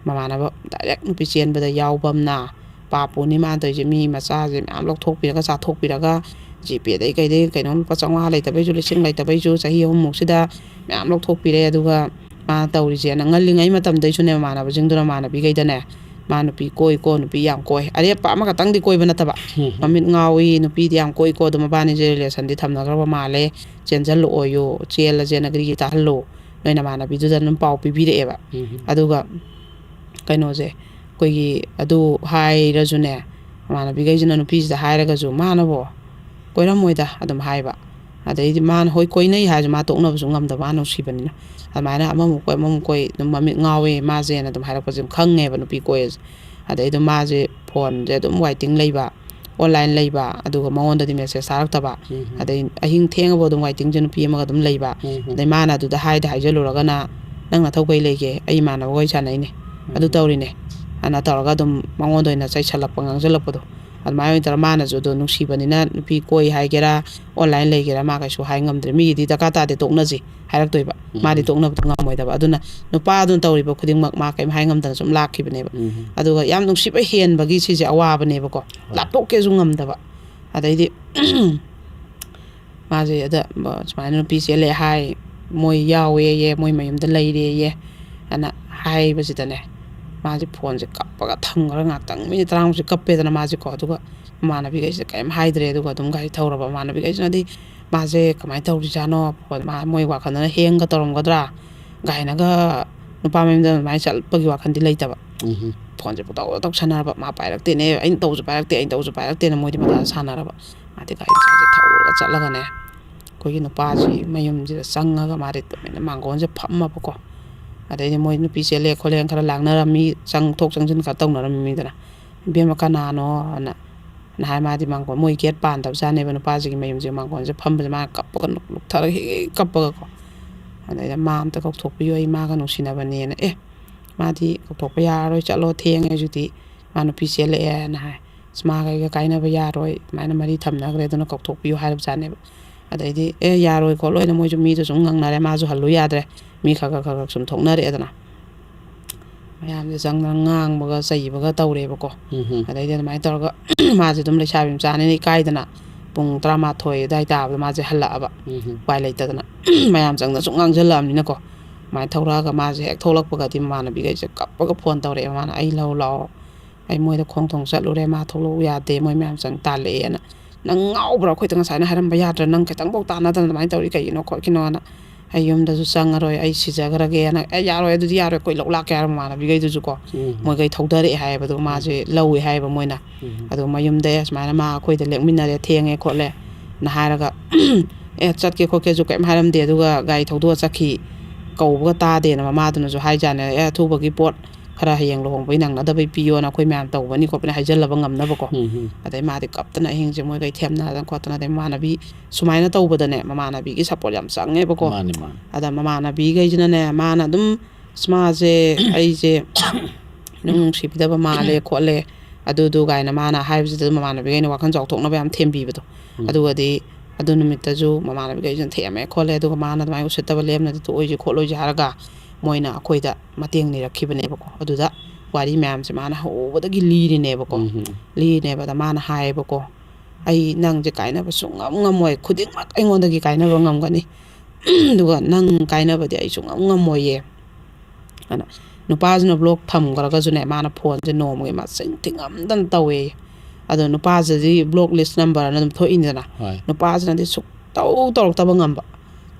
ꯃꯃꯥꯟꯅꯕ ꯗꯥꯏꯔꯦꯛ ꯅꯨꯄꯤ ꯆꯦꯟꯕꯗ ꯌꯥꯎꯕ ꯑꯃꯅ ꯄꯥꯞꯄꯨꯅꯤ ꯃꯥꯅ ꯇꯧꯔꯤꯁꯦ꯫ ꯃꯤ ꯃꯆꯥꯁꯦ ꯃꯌꯥꯝ ꯂꯧꯊꯣꯛꯄꯤꯔꯒ ꯆꯥꯊꯣꯛꯄꯤꯔꯒ, ꯖꯤꯄꯦꯗꯩ ꯀꯩꯗꯩ ꯀꯩꯅꯣꯝ ꯂꯨꯄꯥ ꯆꯥꯝꯃꯉꯥ ꯂꯩꯇꯕꯩꯁꯨ, ꯂꯤꯁꯤꯡ ꯂꯩꯇꯕꯩꯁꯨ ꯆꯍꯤ ꯑꯍꯨꯝꯃꯨꯛꯁꯤꯗ ꯃꯌꯥꯝ ꯂꯧꯊꯣꯛꯄꯤꯔꯦ꯫ ꯑꯗꯨꯒ ꯃꯥꯅ ꯇꯧꯔꯤꯁꯦꯅ ꯉꯜꯂꯤꯉꯩ ꯃꯇꯝꯗꯩꯁꯨꯅꯦ ꯃꯃꯥꯟꯅꯕꯁꯤꯡꯗꯨꯅ ꯃꯃꯥꯟꯅꯕꯤꯈꯩꯗꯅꯦ, "ꯃꯥ ꯅꯨꯄꯤ ꯀꯣꯏꯀꯣ, ꯅꯨꯄꯤ ꯌꯥꯝ ꯀꯣꯏ", ꯑꯔꯦꯞꯄ ꯑꯃꯈꯛꯇꯪꯗꯤ ꯀꯣꯏꯕ ꯅꯠꯇꯕ, "ꯃꯃꯤꯠ ꯉꯥꯎꯏ, ꯅꯨꯄꯤꯗꯤ ꯌꯥꯝ ꯀꯣꯏꯀꯣ, ꯑꯗꯨ ꯃꯕꯥꯅꯤꯁꯦ ꯔꯤꯂꯦꯁꯟꯗꯤ ꯊꯝꯅꯈ꯭ꯔꯕ ꯃꯥꯜꯂꯦ, ꯆꯦꯟꯁꯤꯜꯂꯛꯑꯣꯌꯣ, ꯆꯦꯜꯂꯁꯦꯅ ꯒ꯭ꯔꯤꯒꯤ ꯇꯥꯍꯜꯂꯣ, ꯅꯣꯏ ꯅꯃꯥꯟꯅꯕꯤꯗꯨꯗ" ꯑꯗꯨꯝ ꯄꯥꯎ ꯄꯤꯕꯤꯔꯛꯑꯦꯕ꯫ ꯑꯗꯨꯒ ꯀꯩꯅꯣꯁꯦ, ꯑꯩꯈꯣꯏꯒꯤ ꯑꯗꯨ ꯍꯥꯏꯔꯁꯨꯅꯦ, ꯃꯃꯥꯟꯅꯕꯤꯈꯩꯁꯤꯅ ꯅꯨꯄꯤꯁꯤꯗ ꯍꯥꯏꯔꯒꯁꯨ, ꯃꯥꯅꯕꯣ ꯀꯣꯏꯔꯝꯃꯣꯏꯗ ꯑꯗꯨꯝ ꯍꯥꯏꯕ꯫ ꯑꯗꯩꯗꯤ ꯃꯥꯅ ꯍꯣꯏ ꯀꯣꯏꯅꯩ ꯍꯥꯏꯔꯁꯨ ꯃꯥ ꯇꯣꯛꯅꯕꯁꯨ ꯉꯝꯗꯕ, ꯃꯥ ꯅꯨꯡꯁꯤꯕꯅꯤꯅ꯫ ꯑꯗꯨꯃꯥꯏꯅ ꯑꯃꯃꯨꯛ ꯀꯣꯏ ꯑꯃꯃꯨꯛ ꯀꯣꯏ ꯑꯗꯨꯝ ꯃꯃꯤꯠ ꯉꯥꯎꯋꯦ ꯃꯥꯁꯦꯅ ꯑꯗꯨꯝ ꯍꯥꯏꯔꯛꯄꯁꯦ ꯑꯗꯨꯝ ꯈꯪꯉꯦꯕ ꯅꯨꯄꯤ ꯀꯣꯏꯔꯁꯦ꯫ ꯑꯗꯩ ꯑꯗꯨꯝ ꯃꯥꯁꯦ ꯐꯣꯟꯁꯦ ꯑꯗꯨꯝ ꯋꯥꯏꯇꯤꯡ ꯂꯩꯕ, ꯑꯣꯟꯂꯥꯏꯟ ꯂꯩꯕ, ꯑꯗꯨꯒ ꯃꯉꯣꯟꯗꯗꯤ ꯃꯦꯁꯦꯖ ꯊꯥꯔꯛꯇꯕ꯫ ꯑꯗꯩ ꯑꯍꯤꯡ ꯊꯦꯡꯉꯐꯥꯎ ꯑꯗꯨꯝ ꯋꯥꯏꯇꯤꯡꯁꯦ ꯅꯨꯄꯤ ꯑꯃꯒ ꯑꯗꯨꯝ ꯂꯩꯕ꯫ ꯑꯗꯩ ꯃꯥꯅ ꯑꯗꯨꯗ ꯍꯥꯏꯗ ꯍꯥꯏꯖꯜꯂꯨꯔꯒꯅ, "ꯅꯪ ꯅꯊꯧ ꯀꯩ ꯂꯩꯒꯦ? ꯑꯩ ꯏꯃꯥꯟꯅꯕ ꯋꯥꯔꯤ ꯁꯥꯟꯅꯩꯅꯦ, ꯑꯗꯨ ꯇꯧꯔꯤꯅꯦ" ꯑꯅ ꯇꯧꯔꯒ ꯑꯗꯨꯝ ꯃꯉꯣꯟꯗ ꯑꯣꯏꯅ ꯆꯩꯁꯜꯂꯛꯄ, ꯉꯥꯡꯁꯜꯂꯛꯄꯗꯣ꯫ ꯑꯗꯨꯃꯥꯏꯅ ꯑꯣꯏꯅ ꯇꯧꯔ ꯃꯥꯅꯁꯨ ꯑꯗꯣ ꯅꯨꯡꯁꯤꯕꯅꯤꯅ ꯅꯨꯄꯤ ꯀꯣꯏ ꯍꯥꯏꯒꯦꯔꯥ, ꯑꯣꯟꯂꯥꯏꯟ ꯂꯩꯒꯦꯔꯥ, ꯃꯥ ꯀꯩꯁꯨ ꯍꯥꯏ ꯉꯝꯗ꯭ꯔꯦ꯫ ꯃꯤꯒꯤꯗꯤ ꯗꯔꯀꯥꯔ ꯇꯥꯗꯦ, ꯇꯣꯛꯅꯁꯤ ꯍꯥꯏꯔꯛꯇꯣꯏꯕ꯫ ꯃꯥꯗꯤ ꯇꯣꯛꯅꯕꯗꯣ ꯉꯝꯃꯣꯏꯗꯕ꯫ ꯑꯗꯨꯅ ꯅꯨꯄꯥꯗꯨꯅ ꯇꯧꯔꯤꯕ ꯈꯨꯗꯤꯡꯃꯛ ꯃꯥ ꯀꯔꯤꯝ ꯍꯥꯏ ꯉꯝꯗꯅ ꯁꯨꯝ ꯂꯥꯛꯈꯤꯕꯅꯦꯕ꯫ ꯑꯗꯨꯒ ꯌꯥꯝ ꯅꯨꯡꯁꯤꯕ ꯍꯦꯟꯕꯒꯤ ꯁꯤꯁꯦ ꯑꯋꯥꯕꯅꯦꯕꯀꯣ꯫ ꯂꯥꯞꯊꯣꯛꯀꯦꯁꯨ ꯉꯝꯗꯕ꯫ ꯑꯗꯩꯗꯤ ꯃꯥꯁꯦ ꯑꯗ ꯁꯨꯃꯥꯏꯅ ꯅꯨꯄꯤ ꯆꯦꯜꯂꯦ ꯍꯥꯏ, ꯃꯣꯏ ꯌꯥꯎꯋꯦꯌꯦ, ꯃꯣꯏ ꯃꯌꯨꯝꯗ ꯂꯩꯔꯦꯌꯦ ꯑꯅ ꯍꯥꯏꯕꯁꯤꯗꯅꯦ, ꯃꯥꯁꯦ ꯐꯣꯟꯁꯦ ꯀꯞꯄꯒ ꯊꯝꯈ꯭ꯔ ꯉꯥꯛꯇꯪ ꯃꯤꯅꯤꯠ ꯇꯔꯥꯃꯨꯛꯁꯦ ꯀꯞꯄꯦꯗꯅ ꯃꯥꯁꯦꯀꯣ꯫ ꯑꯗꯨꯒ ꯃꯃꯥꯟꯅꯕꯤꯈꯩꯁꯤꯗ ꯀꯔꯤꯝ ꯍꯥꯏꯗ꯭ꯔꯦ꯫ ꯑꯗꯨꯒ ꯑꯗꯨꯝ ꯒꯥꯔꯤ ꯊꯧꯔꯕ꯫ ꯃꯃꯥꯟꯅꯕꯤꯈꯩꯁꯤꯅꯗꯤ ꯃꯥꯁꯦ ꯀꯃꯥꯏꯅ ꯇꯧꯔꯤꯖꯥꯠꯅꯣ, ꯃꯥ, ꯃꯣꯏ ꯋꯥꯈꯜꯗꯅ ꯍꯦꯡꯒ ꯇꯧꯔꯝꯒꯗ꯭ꯔꯥ ꯀꯥꯏꯅꯒ, ꯅꯨꯄꯥ ꯃꯌꯨꯝꯗ ꯑꯗꯨꯃꯥꯏꯅ ꯆꯠꯄꯒꯤ ꯋꯥꯈꯜꯗꯤ ꯂꯩꯇꯕ꯫ ꯎꯝ꯫ ꯐꯣꯟꯁꯦ ꯄꯨꯡꯇꯧꯗ ꯇꯧꯁꯟꯅꯔꯕ꯫ ꯃꯥ ꯄꯥꯏꯔꯛꯇꯦꯅꯦ, ꯑꯩꯅ ꯇꯧꯁꯨ ꯄꯥꯏꯔꯛꯇꯦ, ꯑꯩꯅ ꯇꯧꯁꯨ ꯄꯥꯏꯔꯛꯇꯦꯅ ꯃꯣꯏꯗꯤ ꯃꯊꯥ ꯁꯥꯟꯅꯔꯕ꯫ ꯃꯥꯗꯤ ꯒꯥꯔꯤ ꯃꯆꯥꯁꯦ ꯊꯧꯔꯒ ꯆꯠꯂꯒꯅꯦ, ꯑꯩꯈꯣꯏꯒꯤ ꯅꯨꯄꯥꯁꯤ ꯃꯌꯨꯝꯁꯤꯗ ꯆꯪꯉꯒ ꯃꯥꯗꯤ ꯇꯨꯃꯤꯟꯅ ꯃꯥꯡꯒꯣꯟꯁꯦ ꯐꯝꯃꯕꯀꯣ꯫ ꯑꯗꯩꯗꯤ ꯃꯣꯏ ꯅꯨꯄꯤ ꯆꯦꯜꯂꯦ ꯈꯣꯠꯂꯦꯅ ꯈꯔ ꯂꯥꯡꯅꯔꯝꯃꯤ, ꯆꯪ ꯊꯣꯛ ꯆꯪꯁꯤꯟ ꯈꯔ ꯇꯧꯅꯔꯝꯃꯤꯗꯅ꯫ "ꯏꯕꯦꯝꯃ, ꯀꯅꯥꯅꯣ?" ꯑꯅ ꯅꯍꯥꯟ ꯃꯥꯗꯤ ꯃꯥꯡꯒꯣꯟ, ꯃꯣꯏ ꯒꯦꯠ ꯄꯥꯟꯗꯕꯖꯥꯠꯅꯦꯕ, ꯅꯨꯄꯥꯁꯤꯒꯤ ꯃꯌꯨꯝꯁꯦ ꯃꯥꯡꯒꯣꯟꯁꯦ ꯐꯝꯕꯁꯦ꯫ ꯃꯥꯅ ꯀꯞꯄꯒ ꯂꯨꯛꯊꯔꯒ ꯍꯦꯛ ꯀꯞꯄꯒꯀꯣ꯫ ꯑꯗꯩꯗ, "ꯃꯥ ꯑꯝꯇ ꯀꯧꯊꯣꯛꯄꯤꯌꯨ, ꯑꯩ ꯃꯥꯒ ꯅꯨꯡꯁꯤꯅꯕꯅꯦꯅ"꯫ ꯑꯦ, ꯃꯥꯗꯤ ꯀꯧꯊꯣꯛꯄ ꯌꯥꯔꯔꯣꯏ, ꯆꯠꯂꯣ, ꯊꯦꯡꯉꯦ ꯍꯧꯖꯤꯛꯇꯤ, ꯃꯥ ꯅꯨꯄꯤ ꯆꯦꯜꯂꯛꯑꯦꯅ ꯍꯥꯏ꯫ "ꯑꯁ, ꯃꯥꯒ ꯑꯩꯒ ꯀꯥꯏꯅꯕ ꯌꯥꯔꯣꯏ, ꯑꯗꯨꯃꯥꯏꯅ ꯃꯔꯤ ꯊꯝꯅꯈ꯭ꯔꯦ, ꯑꯗꯨꯅ ꯀꯧꯊꯣꯛꯄꯤꯌꯨ" ꯍꯥꯏꯔꯕꯖꯥꯠꯅꯦꯕ꯫ ꯑꯗꯩꯗꯤ, "ꯑꯦ, ꯌꯥꯔꯣꯏ ꯈꯣꯠꯂꯣꯏꯅ" ꯃꯣꯏꯁꯨ ꯃꯤꯗꯣ ꯁꯨꯝ ꯉꯪꯅꯔꯦ, ꯃꯥꯁꯨ ꯍꯜꯂꯨ ꯌꯥꯗ꯭ꯔꯦ, ꯃꯤ ꯈꯔ ꯈꯔ ꯈꯔ ꯈꯔ ꯁꯨꯝ ꯊꯣꯛꯅꯔꯛꯑꯦꯗꯅ꯫ ꯃꯌꯥꯝꯁꯦ ꯆꯪꯗꯅ ꯉꯥꯡꯕꯒ ꯆꯩꯕꯒ ꯇꯧꯔꯦꯕꯀꯣ꯫ ꯎꯝ꯫ ꯑꯗꯩꯗꯤ ꯑꯗꯨꯃꯥꯏꯅ ꯇꯧꯔꯒ ꯃꯥꯁꯦ ꯑꯗꯨꯝ ꯂꯩꯁꯥꯕꯤ ꯃꯆꯥꯅꯤꯅ ꯏꯀꯥꯏꯗꯅ ꯄꯨꯡ ꯇꯔꯥꯃꯥꯊꯣꯏ ꯑꯗꯨꯋꯥꯏ ꯇꯥꯕꯗ ꯃꯥꯁꯦ ꯍꯜꯂꯛꯑꯕ꯫ ꯎꯝ꯫ ꯎꯄꯥꯏ ꯂꯩꯇꯗꯅ ꯃꯌꯥꯝ ꯆꯪꯗꯅ ꯁꯨꯝ ꯉꯥꯡꯁꯤꯜꯂꯛꯑꯕꯅꯤꯅꯀꯣ꯫ ꯑꯗꯨꯃꯥꯏꯅ ꯊꯧꯔꯛꯑꯒ ꯃꯥꯁꯦ ꯍꯦꯛ ꯊꯣꯛꯂꯛꯄꯒꯗꯤ ꯃꯃꯥꯟꯅꯕꯤꯈꯩꯁꯦ ꯀꯞꯄꯒ ꯐꯣꯟ ꯇꯧꯔꯛꯑꯦ꯫ ꯃꯥꯅ, "ꯑꯩ ꯂꯧ ꯂꯥꯛꯑꯣ, ꯑꯩ ꯃꯣꯏꯗ ꯈꯣꯡ ꯊꯣꯡ ꯆꯠꯂꯨꯔꯦ, ꯃꯥ ꯊꯣꯛꯂꯛꯎ ꯌꯥꯗꯦ, ꯃꯣꯏ ꯃꯌꯥꯝ ꯆꯪ ꯇꯥꯜꯂꯛꯑꯦꯅ꯫ ꯅꯪ ꯉꯥꯎꯕ꯭ꯔꯥ? ꯑꯩꯈꯣꯏꯗ ꯉꯁꯥꯏꯅ ꯍꯥꯏꯔꯝꯕ ꯌꯥꯗ꯭ꯔꯥ? ꯅꯪ ꯈꯤꯇꯪꯐꯥꯎ ꯇꯥꯟꯅꯗꯅ ꯑꯗꯨꯃꯥꯏꯅ ꯇꯧꯔꯤ ꯀꯩꯒꯤꯅꯣ ꯈꯣꯠꯀꯤꯅꯣꯅ꯫ ꯑꯩ ꯌꯨꯝꯗꯁꯨ ꯆꯪꯉꯔꯣꯏ, ꯑꯩ ꯁꯤꯖꯈ꯭ꯔꯒꯦꯅ"꯫ "ꯑꯦ, ꯌꯥꯔꯣꯏ, ꯑꯗꯨꯗꯤ ꯌꯥꯔꯣꯏ, ꯑꯩꯈꯣꯏ ꯂꯧ ꯂꯥꯛꯀꯦ" ꯍꯥꯏꯔ ꯃꯃꯥꯟꯅꯕꯤꯈꯩꯗꯨꯁꯨ ꯀꯣ꯫ ꯎꯝ꯫ ꯃꯣꯏꯈꯩ ꯊꯧꯗꯔꯛꯑꯦ ꯍꯥꯏꯌꯦꯕ꯫ ꯑꯗꯨꯒ ꯃꯥꯁꯦ ꯂꯧꯋꯦ ꯍꯥꯏꯌꯦꯕ ꯃꯣꯏꯅ꯫ ꯎꯝ꯫ ꯑꯗꯨꯒ ꯃꯌꯨꯝꯗ, "ꯑꯦ, ꯁꯨꯃꯥꯏꯅ ꯃꯥ ꯑꯩꯈꯣꯏꯗ ꯂꯦꯛꯃꯤꯟꯅꯔꯦ, ꯊꯦꯡꯉꯦ ꯈꯣꯠꯂꯦ"ꯅ ꯍꯥꯏꯔꯒ, "ꯑꯦ, ꯆꯠꯀꯦ ꯈꯣꯠꯀꯦꯁꯨ ꯀꯩꯝ ꯍꯥꯏꯔꯝꯗꯦ", ꯑꯗꯨꯒ ꯒꯥꯔꯤ ꯊꯧꯗꯣꯛꯑ ꯆꯠꯈꯤ꯫ ꯀꯧꯕꯒ ꯇꯥꯗꯦꯅ ꯃꯃꯥꯗꯨꯅꯁꯨ ꯍꯥꯏꯖꯥꯠꯅꯦ꯫ "ꯑꯦ, ꯑꯊꯨꯕꯒꯤ ꯄꯣꯠ ꯈꯔ ꯍꯌꯦꯡ ꯂꯨꯍꯣꯡꯕꯩ ꯅꯪꯅꯗꯕꯩ ꯄꯤꯌꯣꯅ, ꯑꯩꯈꯣꯏ ꯃꯌꯥꯝ ꯇꯧꯕꯅꯤ ꯈꯣꯠꯄꯅꯤ" ꯍꯥꯏꯖꯜꯂꯕ ꯉꯝꯅꯕꯀꯣ꯫ ꯎꯝ꯫ ꯑꯗꯩ ꯃꯥꯗꯤ ꯀꯞꯇꯅ ꯑꯍꯤꯡꯁꯦ ꯃꯣꯏꯈꯩ ꯊꯦꯝꯅꯗꯅ ꯈꯣꯠꯇꯅ, ꯑꯗꯩ ꯃꯃꯥꯟꯅꯕꯤ ꯁꯨꯃꯥꯏꯅ ꯇꯧꯕꯗꯅꯦ, ꯃꯃꯥꯟꯅꯕꯤꯒꯤ ꯁꯞꯄꯣꯔꯠ ꯌꯥꯝ ꯆꯪꯉꯦꯕꯀꯣ꯫ ꯃꯥꯅꯤ, ꯃꯥꯅꯤ꯫ ꯑꯗ ꯃꯃꯥꯟꯅꯕꯤꯈꯩꯁꯤꯅꯅꯦ, ꯃꯥꯅ ꯑꯗꯨꯝ, "ꯑꯁ, ꯃꯥꯁꯦ ꯑꯩꯁꯦ ꯅꯨꯡ ꯅꯨꯡꯁꯤꯕꯤꯗꯕ ꯃꯥꯜꯂꯦ ꯈꯣꯠꯂꯦ, ꯑꯗꯨꯗꯨ" ꯀꯥꯏꯅ ꯃꯥꯅ ꯍꯥꯏꯕꯁꯤꯗ ꯃꯃꯥꯟꯅꯕꯤꯈꯩꯅ ꯋꯥꯈꯜ ꯆꯥꯎꯊꯣꯛꯅꯕ ꯌꯥꯝ ꯊꯦꯝꯕꯤꯕꯗꯣ꯫ ꯎꯝ꯫ ꯑꯗꯨꯒꯗꯤ ꯑꯗꯨ ꯅꯨꯃꯤꯠꯇꯁꯨ ꯃꯃꯥꯟꯅꯕꯤꯈꯩꯁꯤꯅ ꯊꯦꯝꯃꯦ ꯈꯣꯠꯂꯦ, ꯑꯗꯨꯒ ꯃꯥꯅ ꯑꯗꯨꯃꯥꯏꯅ ꯎꯁꯤꯠꯇꯕ ꯂꯦꯝꯅꯗꯤ ꯇꯣꯛꯑꯣꯏꯁꯤ ꯈꯣꯠꯂꯣꯏꯁꯤ ꯍꯥꯏꯔꯒ ꯃꯣꯏꯅ ꯑꯩꯈꯣꯏꯗ ꯃꯇꯦꯡ ꯅꯤꯔꯛꯈꯤꯕꯅꯦꯕꯀꯣ꯫ ꯑꯗꯨꯗ ꯋꯥꯔꯤ ꯃꯌꯥꯝꯁꯦ ꯃꯥꯅ ꯍꯧꯕꯗꯒꯤ ꯂꯤꯔꯤꯅꯦꯕꯀꯣ꯫ ꯎꯝ꯫ ꯂꯤꯔꯤꯅꯦꯕ꯫ ꯑꯗ ꯃꯥꯅ ꯍꯥꯏꯌꯦꯕꯀꯣ, "ꯑꯩ ꯅꯪꯁꯦ ꯀꯥꯏꯅꯕ ꯁꯨꯡꯉꯝ ꯉꯝꯃꯣꯏ, ꯈꯨꯗꯤꯡꯃꯛ ꯑꯩꯉꯣꯟꯗꯒꯤ ꯀꯥꯏꯅꯕ ꯉꯝꯒꯅꯤ, ꯑꯗꯨꯒ ꯅꯪ ꯀꯥꯏꯅꯕꯗꯤ ꯑꯩ ꯁꯨꯡꯉꯝ ꯉꯝꯃꯣꯏꯌꯦ"꯫ ꯑꯗ ꯅꯨꯄꯥꯁꯤꯅ ꯕ꯭ꯂꯣꯛ ꯊꯝꯈ꯭ꯔꯒꯁꯨꯅꯦ, ꯃꯥꯅ ꯐꯣꯟꯁꯦ ꯅꯣꯡꯃꯒꯤ ꯃꯁꯤꯡ ꯊꯤꯉꯝꯗꯅ ꯇꯧꯋꯦ꯫ ꯑꯗꯣ ꯅꯨꯄꯥꯁꯤꯗꯤ ꯕ꯭ꯂꯣꯛ ꯂꯤꯁ ꯅꯝꯕꯔꯅ ꯑꯗꯨꯝ ꯊꯣꯛꯏꯅꯤꯗꯅ꯫ ꯍꯣꯏ꯫ ꯅꯨꯄꯥꯁꯤꯅꯗꯤ ꯁꯨꯛꯇꯧ ꯇꯧꯔꯛꯇꯕ ꯉꯝꯕ,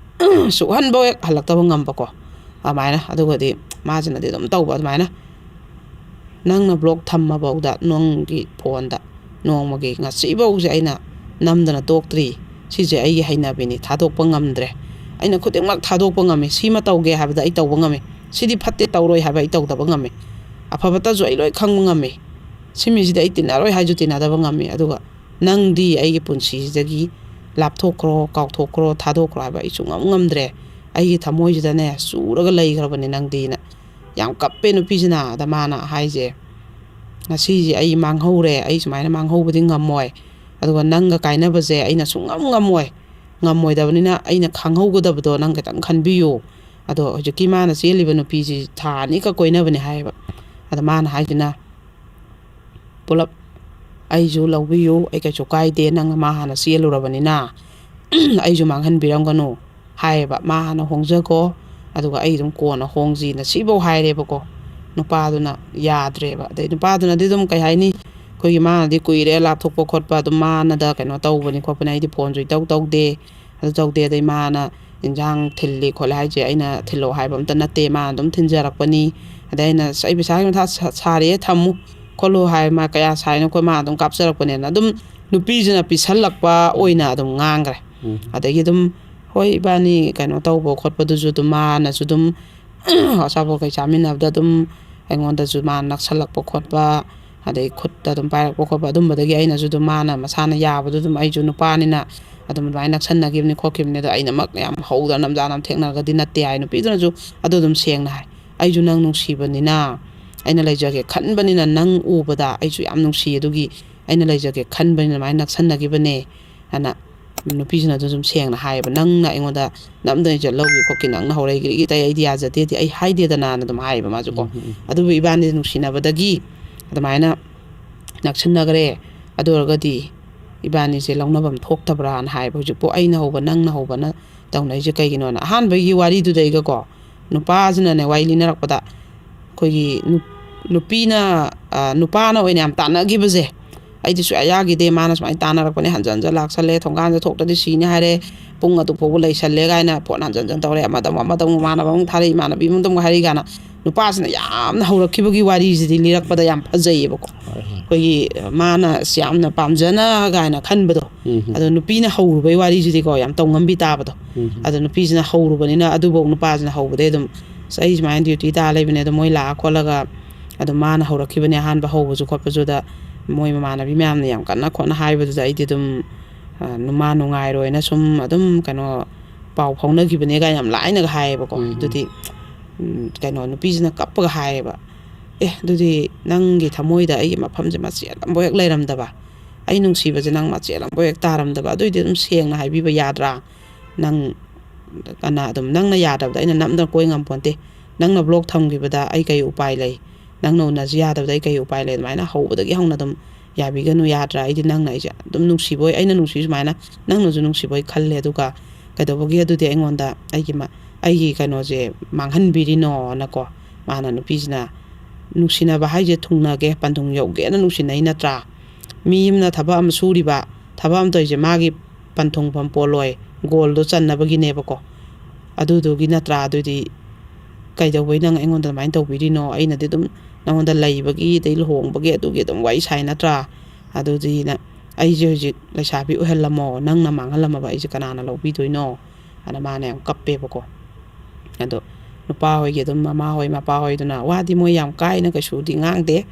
ꯁꯨꯛꯍꯟꯕ ꯍꯦꯛ ꯍꯜꯂꯛꯇꯕ ꯉꯝꯕꯀꯣ꯫ ꯑꯗꯨꯃꯥꯏꯅ ꯑꯗꯨꯒꯗꯤ ꯃꯥꯁꯤꯅꯗꯤ ꯑꯗꯨꯝ ꯇꯧꯕ ꯑꯗꯨꯃꯥꯏꯅ꯫ ꯅꯪꯅ ꯕ꯭ꯂꯣꯛ ꯊꯝꯃꯐꯥꯎꯗ ꯅꯪꯒꯤ ꯐꯣꯟꯗ ꯅꯣꯡꯃꯒꯤ ꯉꯁꯤꯐꯥꯎꯁꯦ ꯑꯩꯅ ꯅꯝꯗꯅ ꯇꯣꯛꯇ꯭ꯔꯤ꯫ ꯁꯤꯁꯦ ꯑꯩꯒꯤ ꯍꯩꯅꯕꯤꯅꯤ, ꯊꯥꯗꯣꯛꯄ ꯉꯝꯗ꯭ꯔꯦ꯫ ꯑꯩꯅ ꯈꯨꯗꯤꯡꯃꯛ ꯊꯥꯗꯣꯛꯄ ꯉꯝꯃꯤ꯫ ꯁꯤꯃ ꯇꯧꯒꯦ ꯍꯥꯏꯕꯗ ꯑꯩ ꯇꯧꯕ ꯉꯝꯃꯤ꯫ ꯁꯤꯗꯤ ꯐꯠꯇꯦ, ꯇꯧꯔꯣꯏ ꯍꯥꯏꯕ ꯑꯩ ꯇꯧꯗꯕ ꯉꯝꯃꯤ꯫ ꯑꯐꯕꯇꯁꯨ ꯑꯩ ꯂꯣꯏ ꯈꯪꯕ ꯉꯝꯃꯤ꯫ ꯁꯤ ꯃꯤꯁꯤꯗꯤ ꯑꯩ ꯇꯤꯟꯅꯔꯣꯏ ꯍꯥꯏꯁꯨ ꯇꯤꯟꯅꯗꯕ ꯉꯝꯃꯤ꯫ ꯑꯗꯨꯒ ꯅꯪꯗꯤ ꯑꯩꯒꯤ ꯄꯨꯟꯁꯤꯁꯤꯗꯒꯤ ꯂꯥꯞꯊꯣꯛꯈ꯭ꯔꯣ, ꯀꯥꯎꯊꯣꯛꯈ꯭ꯔꯣ, ꯊꯥꯗꯣꯛꯈ꯭ꯔꯣ ꯍꯥꯏꯕ ꯑꯩ ꯁꯨꯡꯉꯝ ꯉꯝꯗ꯭ꯔꯦ꯫ ꯑꯩꯒꯤ ꯊꯃꯣꯏꯁꯤꯗꯅꯦ ꯆꯨꯔꯒ ꯂꯩꯈ꯭ꯔꯕꯅꯤ ꯅꯪꯗꯤꯅ ꯌꯥꯝ ꯀꯞꯄꯦ ꯅꯨꯄꯤꯁꯤꯅ꯫ ꯑꯗ ꯃꯥꯅ ꯍꯥꯏꯁꯦ, "ꯉꯁꯤꯁꯦ ꯑꯩ ꯃꯥꯡꯍꯧꯔꯦ, ꯑꯩ ꯁꯨꯃꯥꯏꯅ ꯃꯥꯡꯍꯧꯕꯗꯤ ꯉꯝꯃꯣꯏ, ꯑꯗꯨꯒ ꯅꯪꯒ ꯀꯥꯏꯅꯕꯁꯦ ꯑꯩꯅ ꯁꯨꯡꯉꯝ ꯉꯝꯃꯣꯏ, ꯉꯝꯃꯣꯏꯗꯕꯅꯤꯅ ꯑꯩꯅ ꯈꯪꯍꯧꯒꯗꯕꯗꯣ ꯅꯪ ꯈꯤꯇꯪ ꯈꯟꯕꯤꯌꯨ"꯫ ꯑꯗꯣ ꯍꯧꯖꯤꯛꯀꯤ ꯃꯥꯅ ꯆꯦꯜꯂꯤꯕ ꯅꯨꯄꯤꯁꯤ ꯊꯥ ꯑꯅꯤꯈꯛ ꯀꯣꯏꯅꯕꯅꯦ ꯍꯥꯏꯌꯦꯕ꯫ ꯑꯗ ꯃꯥꯅ ꯍꯥꯏꯁꯤꯅ, "ꯄꯨꯂꯞ ꯑꯩꯁꯨ ꯂꯧꯕꯤꯌꯨ, ꯑꯩ ꯀꯩꯁꯨ ꯀꯥꯏꯗꯦ, ꯅꯪ ꯃꯥ ꯍꯥꯟꯅ ꯆꯦꯜꯂꯨꯔꯕꯅꯤꯅ ꯑꯩꯁꯨ ꯃꯥꯡꯍꯟꯕꯤꯔꯝꯒꯅꯨ" ꯍꯥꯏꯌꯦꯕ꯫ "ꯃꯥ ꯍꯥꯟꯅ ꯍꯣꯡꯖꯈꯣ, ꯑꯗꯨꯒ ꯑꯩ ꯑꯗꯨꯝ ꯀꯣꯟꯅ ꯍꯣꯡꯁꯤꯅ" ꯁꯤꯐꯧ ꯍꯥꯏꯔꯦꯕꯀꯣ꯫ ꯅꯨꯄꯥꯗꯨꯅ ꯌꯥꯗ꯭ꯔꯦꯕ꯫ ꯑꯗꯩ ꯅꯨꯄꯥꯗꯨꯅꯗꯤ ꯑꯗꯨꯝ ꯀꯩ ꯍꯥꯏꯅꯤ, ꯑꯩꯈꯣꯏꯒꯤ ꯃꯥꯅꯗꯤ ꯀꯨꯏꯔꯦ ꯂꯥꯞꯊꯣꯛꯄ ꯈꯣꯠꯄ, ꯑꯗꯨꯝ ꯃꯥꯅꯗ ꯀꯩꯅꯣ ꯇꯧꯕꯅꯤ ꯈꯣꯠꯄꯅꯤ, ꯑꯩꯗꯤ ꯐꯣꯟꯁꯨ ꯏꯇꯧ ꯇꯧꯗꯦ, ꯑꯗꯨ ꯇꯧꯗꯦ꯫ ꯑꯗꯩ ꯃꯥꯅ ꯏꯟꯖꯥꯡ ꯊꯤꯜꯂꯤ ꯈꯣꯠꯂꯤ ꯍꯥꯏꯁꯦ ꯑꯩꯅ ꯊꯤꯜꯂꯣ ꯍꯥꯏꯕ ꯑꯝꯇ ꯅꯠꯇꯦ, ꯃꯥꯅ ꯑꯗꯨꯝ ꯊꯤꯟꯖꯔꯛꯄꯅꯤ꯫ ꯑꯗꯩ ꯑꯩꯅ, "ꯑꯁ, ꯑꯩ ꯄꯩꯁꯥꯒꯤ ꯃꯊꯥ ꯁꯥ-, ꯁꯥꯔꯤꯌꯦ, ꯊꯝꯃꯨ ꯈꯣꯠꯂꯨ" ꯍꯥꯏ, ꯃꯥ ꯀꯌꯥ ꯁꯥꯏꯅꯣ ꯈꯣꯠ, ꯃꯥ ꯑꯗꯨꯝ ꯀꯥꯞꯆꯔꯛꯄꯅꯦꯅ ꯑꯗꯨꯝ ꯅꯨꯄꯤꯁꯤꯅ ꯄꯤꯁꯜꯂꯛꯄ ꯑꯣꯏꯅ ꯑꯗꯨꯝ ꯉꯥꯡꯈ꯭ꯔꯦ꯫ ꯎꯝ꯫ ꯑꯗꯒꯤ ꯑꯗꯨꯝ, ꯍꯣꯏ, ꯏꯕꯥꯅꯤ ꯀꯩꯅꯣ ꯇꯧꯕ ꯈꯣꯠꯄꯗꯨꯁꯨ ꯑꯗꯨꯝ ꯃꯥꯅꯁꯨ ꯑꯗꯨꯝ ꯑꯆꯥꯄꯣꯠ ꯀꯩ ꯆꯥꯃꯤꯟꯅꯕꯗ ꯑꯗꯨꯝ ꯑꯩꯉꯣꯟꯗꯁꯨ ꯃꯥꯅ ꯅꯛꯁꯜꯂꯛꯄ ꯈꯣꯠꯄ, ꯑꯗꯩ ꯈꯨꯠꯇ ꯑꯗꯨꯝ ꯄꯥꯏꯔꯛꯄ ꯈꯣꯠꯄ, ꯑꯗꯨꯝꯕꯗꯒꯤ ꯑꯩꯅꯁꯨ ꯑꯗꯨꯝ, ꯃꯥꯅ ꯃꯁꯥꯅ ꯌꯥꯕꯗꯣ ꯑꯗꯨꯝ, ꯑꯩꯁꯨ ꯅꯨꯄꯥꯅꯤꯅ ꯑꯗꯨꯝ ꯑꯗꯨꯃꯥꯏꯅ ꯅꯛꯁꯟꯅꯈꯤꯕꯅꯤ ꯈꯣꯠꯈꯤꯕꯅꯤ, ꯑꯗꯣ ꯑꯩꯅꯃꯛ ꯌꯥꯝ ꯍꯧꯗꯅ ꯅꯝꯖꯥ ꯅꯝꯊꯦꯛꯅꯔꯒꯗꯤ ꯅꯠꯇꯦ ꯍꯥꯏ꯫ ꯅꯨꯄꯤꯗꯨꯅꯁꯨ ꯑꯗꯨ ꯑꯗꯨꯝ ꯁꯦꯡꯅ ꯍꯥꯏ, "ꯑꯩꯁꯨ ꯅꯪ ꯅꯨꯡꯁꯤꯕꯅꯤꯅ, ꯑꯩꯅ ꯂꯩꯖꯒꯦ ꯈꯟꯕꯅꯤꯅ, ꯅꯪ ꯎꯕꯗ ꯑꯩꯁꯨ ꯌꯥꯝ ꯅꯨꯡꯁꯤ, ꯑꯗꯨꯒꯤ ꯑꯩꯅ ꯂꯩꯖꯒꯦ ꯈꯟꯕꯅꯤꯅ ꯑꯗꯨꯃꯥꯏꯅ ꯅꯛꯁꯟꯅꯈꯤꯕꯅꯦ" ꯍꯥꯏꯅ ꯅꯨꯄꯤꯁꯤꯅ ꯑꯗꯨ ꯑꯗꯨꯝ ꯁꯦꯡꯅ ꯍꯥꯏꯌꯦꯕ꯫ "ꯅꯪꯅ ꯑꯩꯉꯣꯟꯗ ꯅꯝꯗꯅ ꯏꯖꯠ ꯂꯧꯈꯤ ꯈꯣꯠꯈꯤ, ꯅꯪꯅ ꯍꯧꯔꯛꯏ, ꯑꯩ ꯑꯩꯗꯤ ꯌꯥꯖꯗꯦꯗꯤ, ꯑꯩ ꯍꯥꯏꯗꯦꯗꯅ"ꯅ ꯑꯗꯨꯝ ꯍꯥꯏꯌꯦꯕ ꯃꯥꯁꯨꯀꯣ꯫ ꯎꯝ, ꯎꯝ, ꯎꯝ꯫ "ꯑꯗꯨꯕꯨ ꯏꯕꯥꯅꯤ ꯅꯨꯡꯁꯤꯅꯕꯗꯒꯤ ꯑꯗꯨꯃꯥꯏꯅ ꯅꯛꯁꯤꯟꯅꯈ꯭ꯔꯦ, ꯑꯗꯨ ꯑꯣꯏꯔꯒꯗꯤ ꯏꯕꯥꯅꯤꯁꯦ ꯂꯧꯅꯐꯝ ꯊꯣꯛꯇꯕ꯭ꯔꯥꯅ" ꯍꯥꯏꯕ꯫ ꯍꯧꯖꯤꯛꯄꯨ ꯑꯩꯅ ꯍꯧꯕ, ꯅꯪꯅ ꯍꯧꯕꯅ ꯇꯧꯅꯩꯁꯦ ꯀꯩꯒꯤꯅꯣꯅ꯫ ꯑꯍꯥꯟꯕꯒꯤ ꯋꯥꯔꯤꯗꯨꯗꯩꯒꯀꯣ, ꯅꯨꯄꯥꯁꯤꯅꯅꯦ ꯋꯥꯔꯤ ꯂꯤꯅꯔꯛꯄꯗ, ꯑꯩꯈꯣꯏꯒꯤ ꯅꯨ-, ꯅꯨꯄꯤꯅ, ꯑ, ꯅꯨꯄꯥꯅ ꯑꯣꯏꯅ ꯌꯥꯝ ꯇꯥꯟꯅꯈꯤꯕꯁꯦ, ꯑꯩꯗꯤ ꯁꯨꯡꯌꯥ ꯌꯥꯈꯤꯗꯦ꯫ ꯃꯥꯅ ꯁꯨꯃꯥꯏꯅ ꯇꯥꯟꯅꯔꯛꯄꯅꯦ, ꯍꯟꯖꯟ ꯍꯟꯖꯟ ꯂꯥꯛꯁꯜꯂꯦ, ꯊꯣꯡꯒꯥꯟꯗ ꯊꯣꯛꯇ꯭ꯔꯗꯤ ꯁꯤꯅꯤ ꯍꯥꯏꯔꯦ, ꯄꯨꯡ ꯑꯗꯨ ꯐꯥꯎꯕ ꯂꯩꯁꯜꯂꯦ ꯀꯥꯏꯅ ꯐꯣꯟ ꯍꯟꯖꯟ ꯍꯟꯖꯟ ꯇꯧꯔꯦ꯫ ꯑꯃꯗ ꯑꯃꯨꯛ, ꯑꯃꯗ ꯑꯃꯨꯛ, ꯃꯃꯥꯟꯅꯕ ꯑꯃꯨꯛ ꯊꯥꯔꯛꯏ, ꯏꯃꯥꯟꯅꯕꯤ ꯑꯃꯗ ꯑꯃꯨꯛ ꯍꯥꯏꯔꯛꯏ ꯀꯥꯏꯅ ꯅꯨꯄꯥꯁꯤꯅ ꯌꯥꯝꯅ ꯍꯧꯔꯛꯈꯤꯕꯒꯤ ꯋꯥꯔꯤꯁꯤꯗꯤ ꯂꯤꯔꯛꯄꯗ ꯌꯥꯝ ꯐꯖꯩꯌꯦꯕꯀꯣ꯫ ꯍꯣꯏ, ꯍꯣꯏ꯫ ꯑꯩꯈꯣꯏꯒꯤ ꯃꯥꯅ ꯁꯤ ꯌꯥꯝꯅ ꯄꯥꯝꯖꯅ ꯀꯥꯏꯅ ꯈꯟꯕꯗꯣ, ꯎꯝ, ꯎꯝ꯫ ꯑꯗꯣ ꯅꯨꯄꯤꯅ ꯍꯧꯔꯨꯕꯩ ꯋꯥꯔꯤꯁꯤꯗꯤꯀꯣ ꯌꯥꯝ ꯇꯧꯉꯝꯕꯤ ꯇꯥꯕꯗꯣ꯫ ꯎꯝ, ꯎꯝ꯫ ꯑꯗꯣ ꯅꯨꯄꯤꯁꯤꯅ ꯍꯧꯔꯨꯕꯅꯤꯅ ꯑꯗꯨꯐꯧ ꯅꯨꯄꯥꯁꯤꯅ ꯍꯧꯕꯗꯩ ꯑꯗꯨꯝ, "ꯑꯁ, ꯑꯩ ꯁꯨꯃꯥꯏꯅ ꯗ꯭ꯌꯨꯇꯤ ꯇꯥ ꯂꯩꯕꯅꯦ, ꯑꯗꯣ ꯃꯣꯏ ꯂꯥꯛꯑ ꯈꯣꯠꯂꯒ ꯑꯗꯨꯝ ꯃꯥꯅ ꯍꯧꯔꯛꯈꯤꯕꯅꯦ ꯑꯍꯥꯟꯕ ꯍꯧꯕꯁꯨ ꯈꯣꯠꯄꯁꯨꯗ ꯃꯣꯏ ꯃꯃꯥꯟꯅꯕꯤ ꯃꯌꯥꯝꯅ ꯌꯥꯝ ꯀꯟꯅ ꯈꯣꯠꯅ ꯍꯥꯏꯕꯗꯨꯗ ꯑꯩꯗꯤ ꯑꯗꯨꯝ, ꯑ, ꯅꯨꯃꯥ ꯅꯨꯡꯉꯥꯏꯔꯣꯏꯅ ꯁꯨꯝ ꯑꯗꯨꯝ ꯀꯩꯅꯣ ꯄꯥꯎ ꯐꯥꯎꯅꯈꯤꯕꯅꯦ" ꯀꯥꯏꯅ ꯌꯥꯝ ꯂꯥꯏꯅꯒ ꯍꯥꯏꯌꯦꯕꯀꯣ꯫ ꯎꯝ, ꯎꯝ꯫ ꯑꯗꯨꯗꯤ, ꯎꯝ, ꯀꯩꯅꯣ ꯅꯨꯄꯤꯁꯤꯅ ꯀꯞꯄꯒ ꯍꯥꯏꯌꯦꯕ, "ꯑꯦ, ꯑꯗꯨꯗꯤ ꯅꯪꯒꯤ ꯊꯃꯣꯏꯗ ꯑꯩꯒꯤ ꯃꯐꯝꯁꯦ ꯃꯆꯦꯠ ꯑꯃꯐꯥꯎ ꯍꯦꯛ ꯂꯩꯔꯝꯗꯕ, ꯑꯩ ꯅꯨꯡꯁꯤꯕꯁꯦ ꯅꯪ ꯃꯆꯦꯠ ꯑꯃꯐꯥꯎ ꯍꯦꯛ ꯇꯥꯔꯝꯗꯕ, ꯑꯗꯨꯏꯗꯤ ꯑꯗꯨꯝ ꯁꯦꯡꯅ ꯍꯥꯏꯕꯤꯕ ꯌꯥꯗ꯭ꯔꯥ? ꯅꯪ ꯀꯅꯥ ꯑꯗꯨꯝ, ꯅꯪꯅ ꯌꯥꯗꯕꯗ ꯑꯩꯅ ꯅꯝꯗꯅ ꯀꯣꯏ ꯉꯝꯄꯣꯟꯇꯦ꯫ ꯅꯪꯅ ꯕ꯭ꯂꯣꯛ ꯊꯝꯈꯤꯕꯗ ꯑꯩ ꯀꯩ ꯎꯄꯥꯏ ꯂꯩ? ꯅꯪꯅ ꯎꯅꯁꯤ ꯌꯥꯗꯕꯗ ꯑꯩ ꯀꯩ ꯎꯄꯥꯏ ꯂꯩ?" ꯑꯗꯨꯃꯥꯏꯅ ꯍꯧꯕꯗꯒꯤ ꯍꯧꯅ ꯑꯗꯨꯝ ꯌꯥꯕꯤꯒꯅꯨ, ꯌꯥꯗ꯭ꯔꯥ? ꯑꯩꯗꯤ ꯅꯪꯅ ꯑꯩꯁꯦ ꯑꯗꯨꯝ ꯅꯨꯡꯁꯤꯕꯣꯏ, ꯑꯩꯅ ꯅꯨꯡꯁꯤ ꯁꯨꯃꯥꯏꯅ ꯅꯪꯅꯁꯨ ꯅꯨꯡꯁꯤꯕꯣꯏ ꯈꯜꯂꯦ꯫ ꯑꯗꯨꯒ ꯀꯩꯗꯧꯕꯒꯤ ꯑꯗꯨꯗꯤ ꯑꯩꯉꯣꯟꯗ ꯑꯩꯒꯤ ꯃ-, ꯑꯩꯒꯤ ꯀꯩꯅꯣꯁꯦ ꯃꯥꯡꯍꯟꯕꯤꯔꯤꯅꯣꯅꯀꯣ ꯃꯥꯅ ꯅꯨꯄꯤꯁꯤꯅ, ꯅꯨꯡꯁꯤꯅꯕ ꯍꯥꯏꯁꯦ ꯊꯨꯡꯅꯒꯦ, ꯄꯟꯊꯨꯡ ꯌꯧꯒꯦꯅ ꯅꯨꯡꯁꯤꯅꯩ ꯅꯠꯇ꯭ꯔꯥ? ꯃꯤ ꯑꯃꯅ ꯊꯕꯛ ꯑꯃ ꯁꯨꯔꯤꯕ, ꯊꯕꯛ ꯑꯃ ꯇꯧꯔꯤꯁꯦ ꯃꯥꯒꯤ ꯄꯟꯊꯨꯡꯐꯝ ꯄꯣꯜꯂꯣꯏ, ꯒꯣꯜꯗꯣ ꯆꯟꯅꯕꯒꯤꯅꯦꯕꯀꯣ꯫ ꯑꯗꯨꯗꯨꯒꯤ ꯅꯠꯇ꯭ꯔꯥ? ꯑꯗꯨꯗꯤ ꯀꯩꯗꯧꯕꯩ ꯅꯪ ꯑꯩꯉꯣꯟꯗ ꯑꯗꯨꯃꯥꯏꯅ ꯇꯧꯕꯤꯔꯤꯅꯣ? ꯑꯩꯅꯗꯤ ꯑꯗꯨꯝ ꯅꯪꯉꯣꯟꯗ ꯂꯩꯕꯒꯤ, ꯑꯗꯩ ꯂꯨꯍꯣꯡꯕꯒꯤ, ꯑꯗꯨꯒꯤ ꯑꯗꯨꯝ ꯋꯥꯔꯤ ꯁꯥꯏ ꯅꯠꯇ꯭ꯔꯥ? ꯑꯗꯨꯗꯤ ꯅ-, ꯑꯩꯁꯦ ꯍꯧꯖꯤꯛ ꯂꯩꯁꯥꯕꯤ ꯑꯣꯏꯍꯜꯂꯝꯃꯣ, ꯅꯪꯅ ꯃꯥꯡꯍꯜꯂꯝꯃꯕ ꯑꯩꯁꯦ ꯀꯅꯥꯅ ꯂꯧꯕꯤꯗꯣꯏꯅꯣ? ꯑꯗ ꯃꯥꯅ ꯌꯥꯝ ꯀꯞꯄꯦꯕꯀꯣ꯫ ꯑꯗꯣ ꯅꯨꯄꯥ ꯍꯣꯏꯒꯤ ꯑꯗꯨꯝ, ꯃꯃꯥ ꯍꯣꯏ, ꯃꯄꯥ ꯍꯣꯏꯗꯨꯅ ꯋꯥꯗꯤ ꯃꯣꯏ ꯌꯥꯝ ꯀꯥꯏꯅ ꯀꯩꯁꯨꯗꯤ ꯉꯥꯡꯗꯦ꯫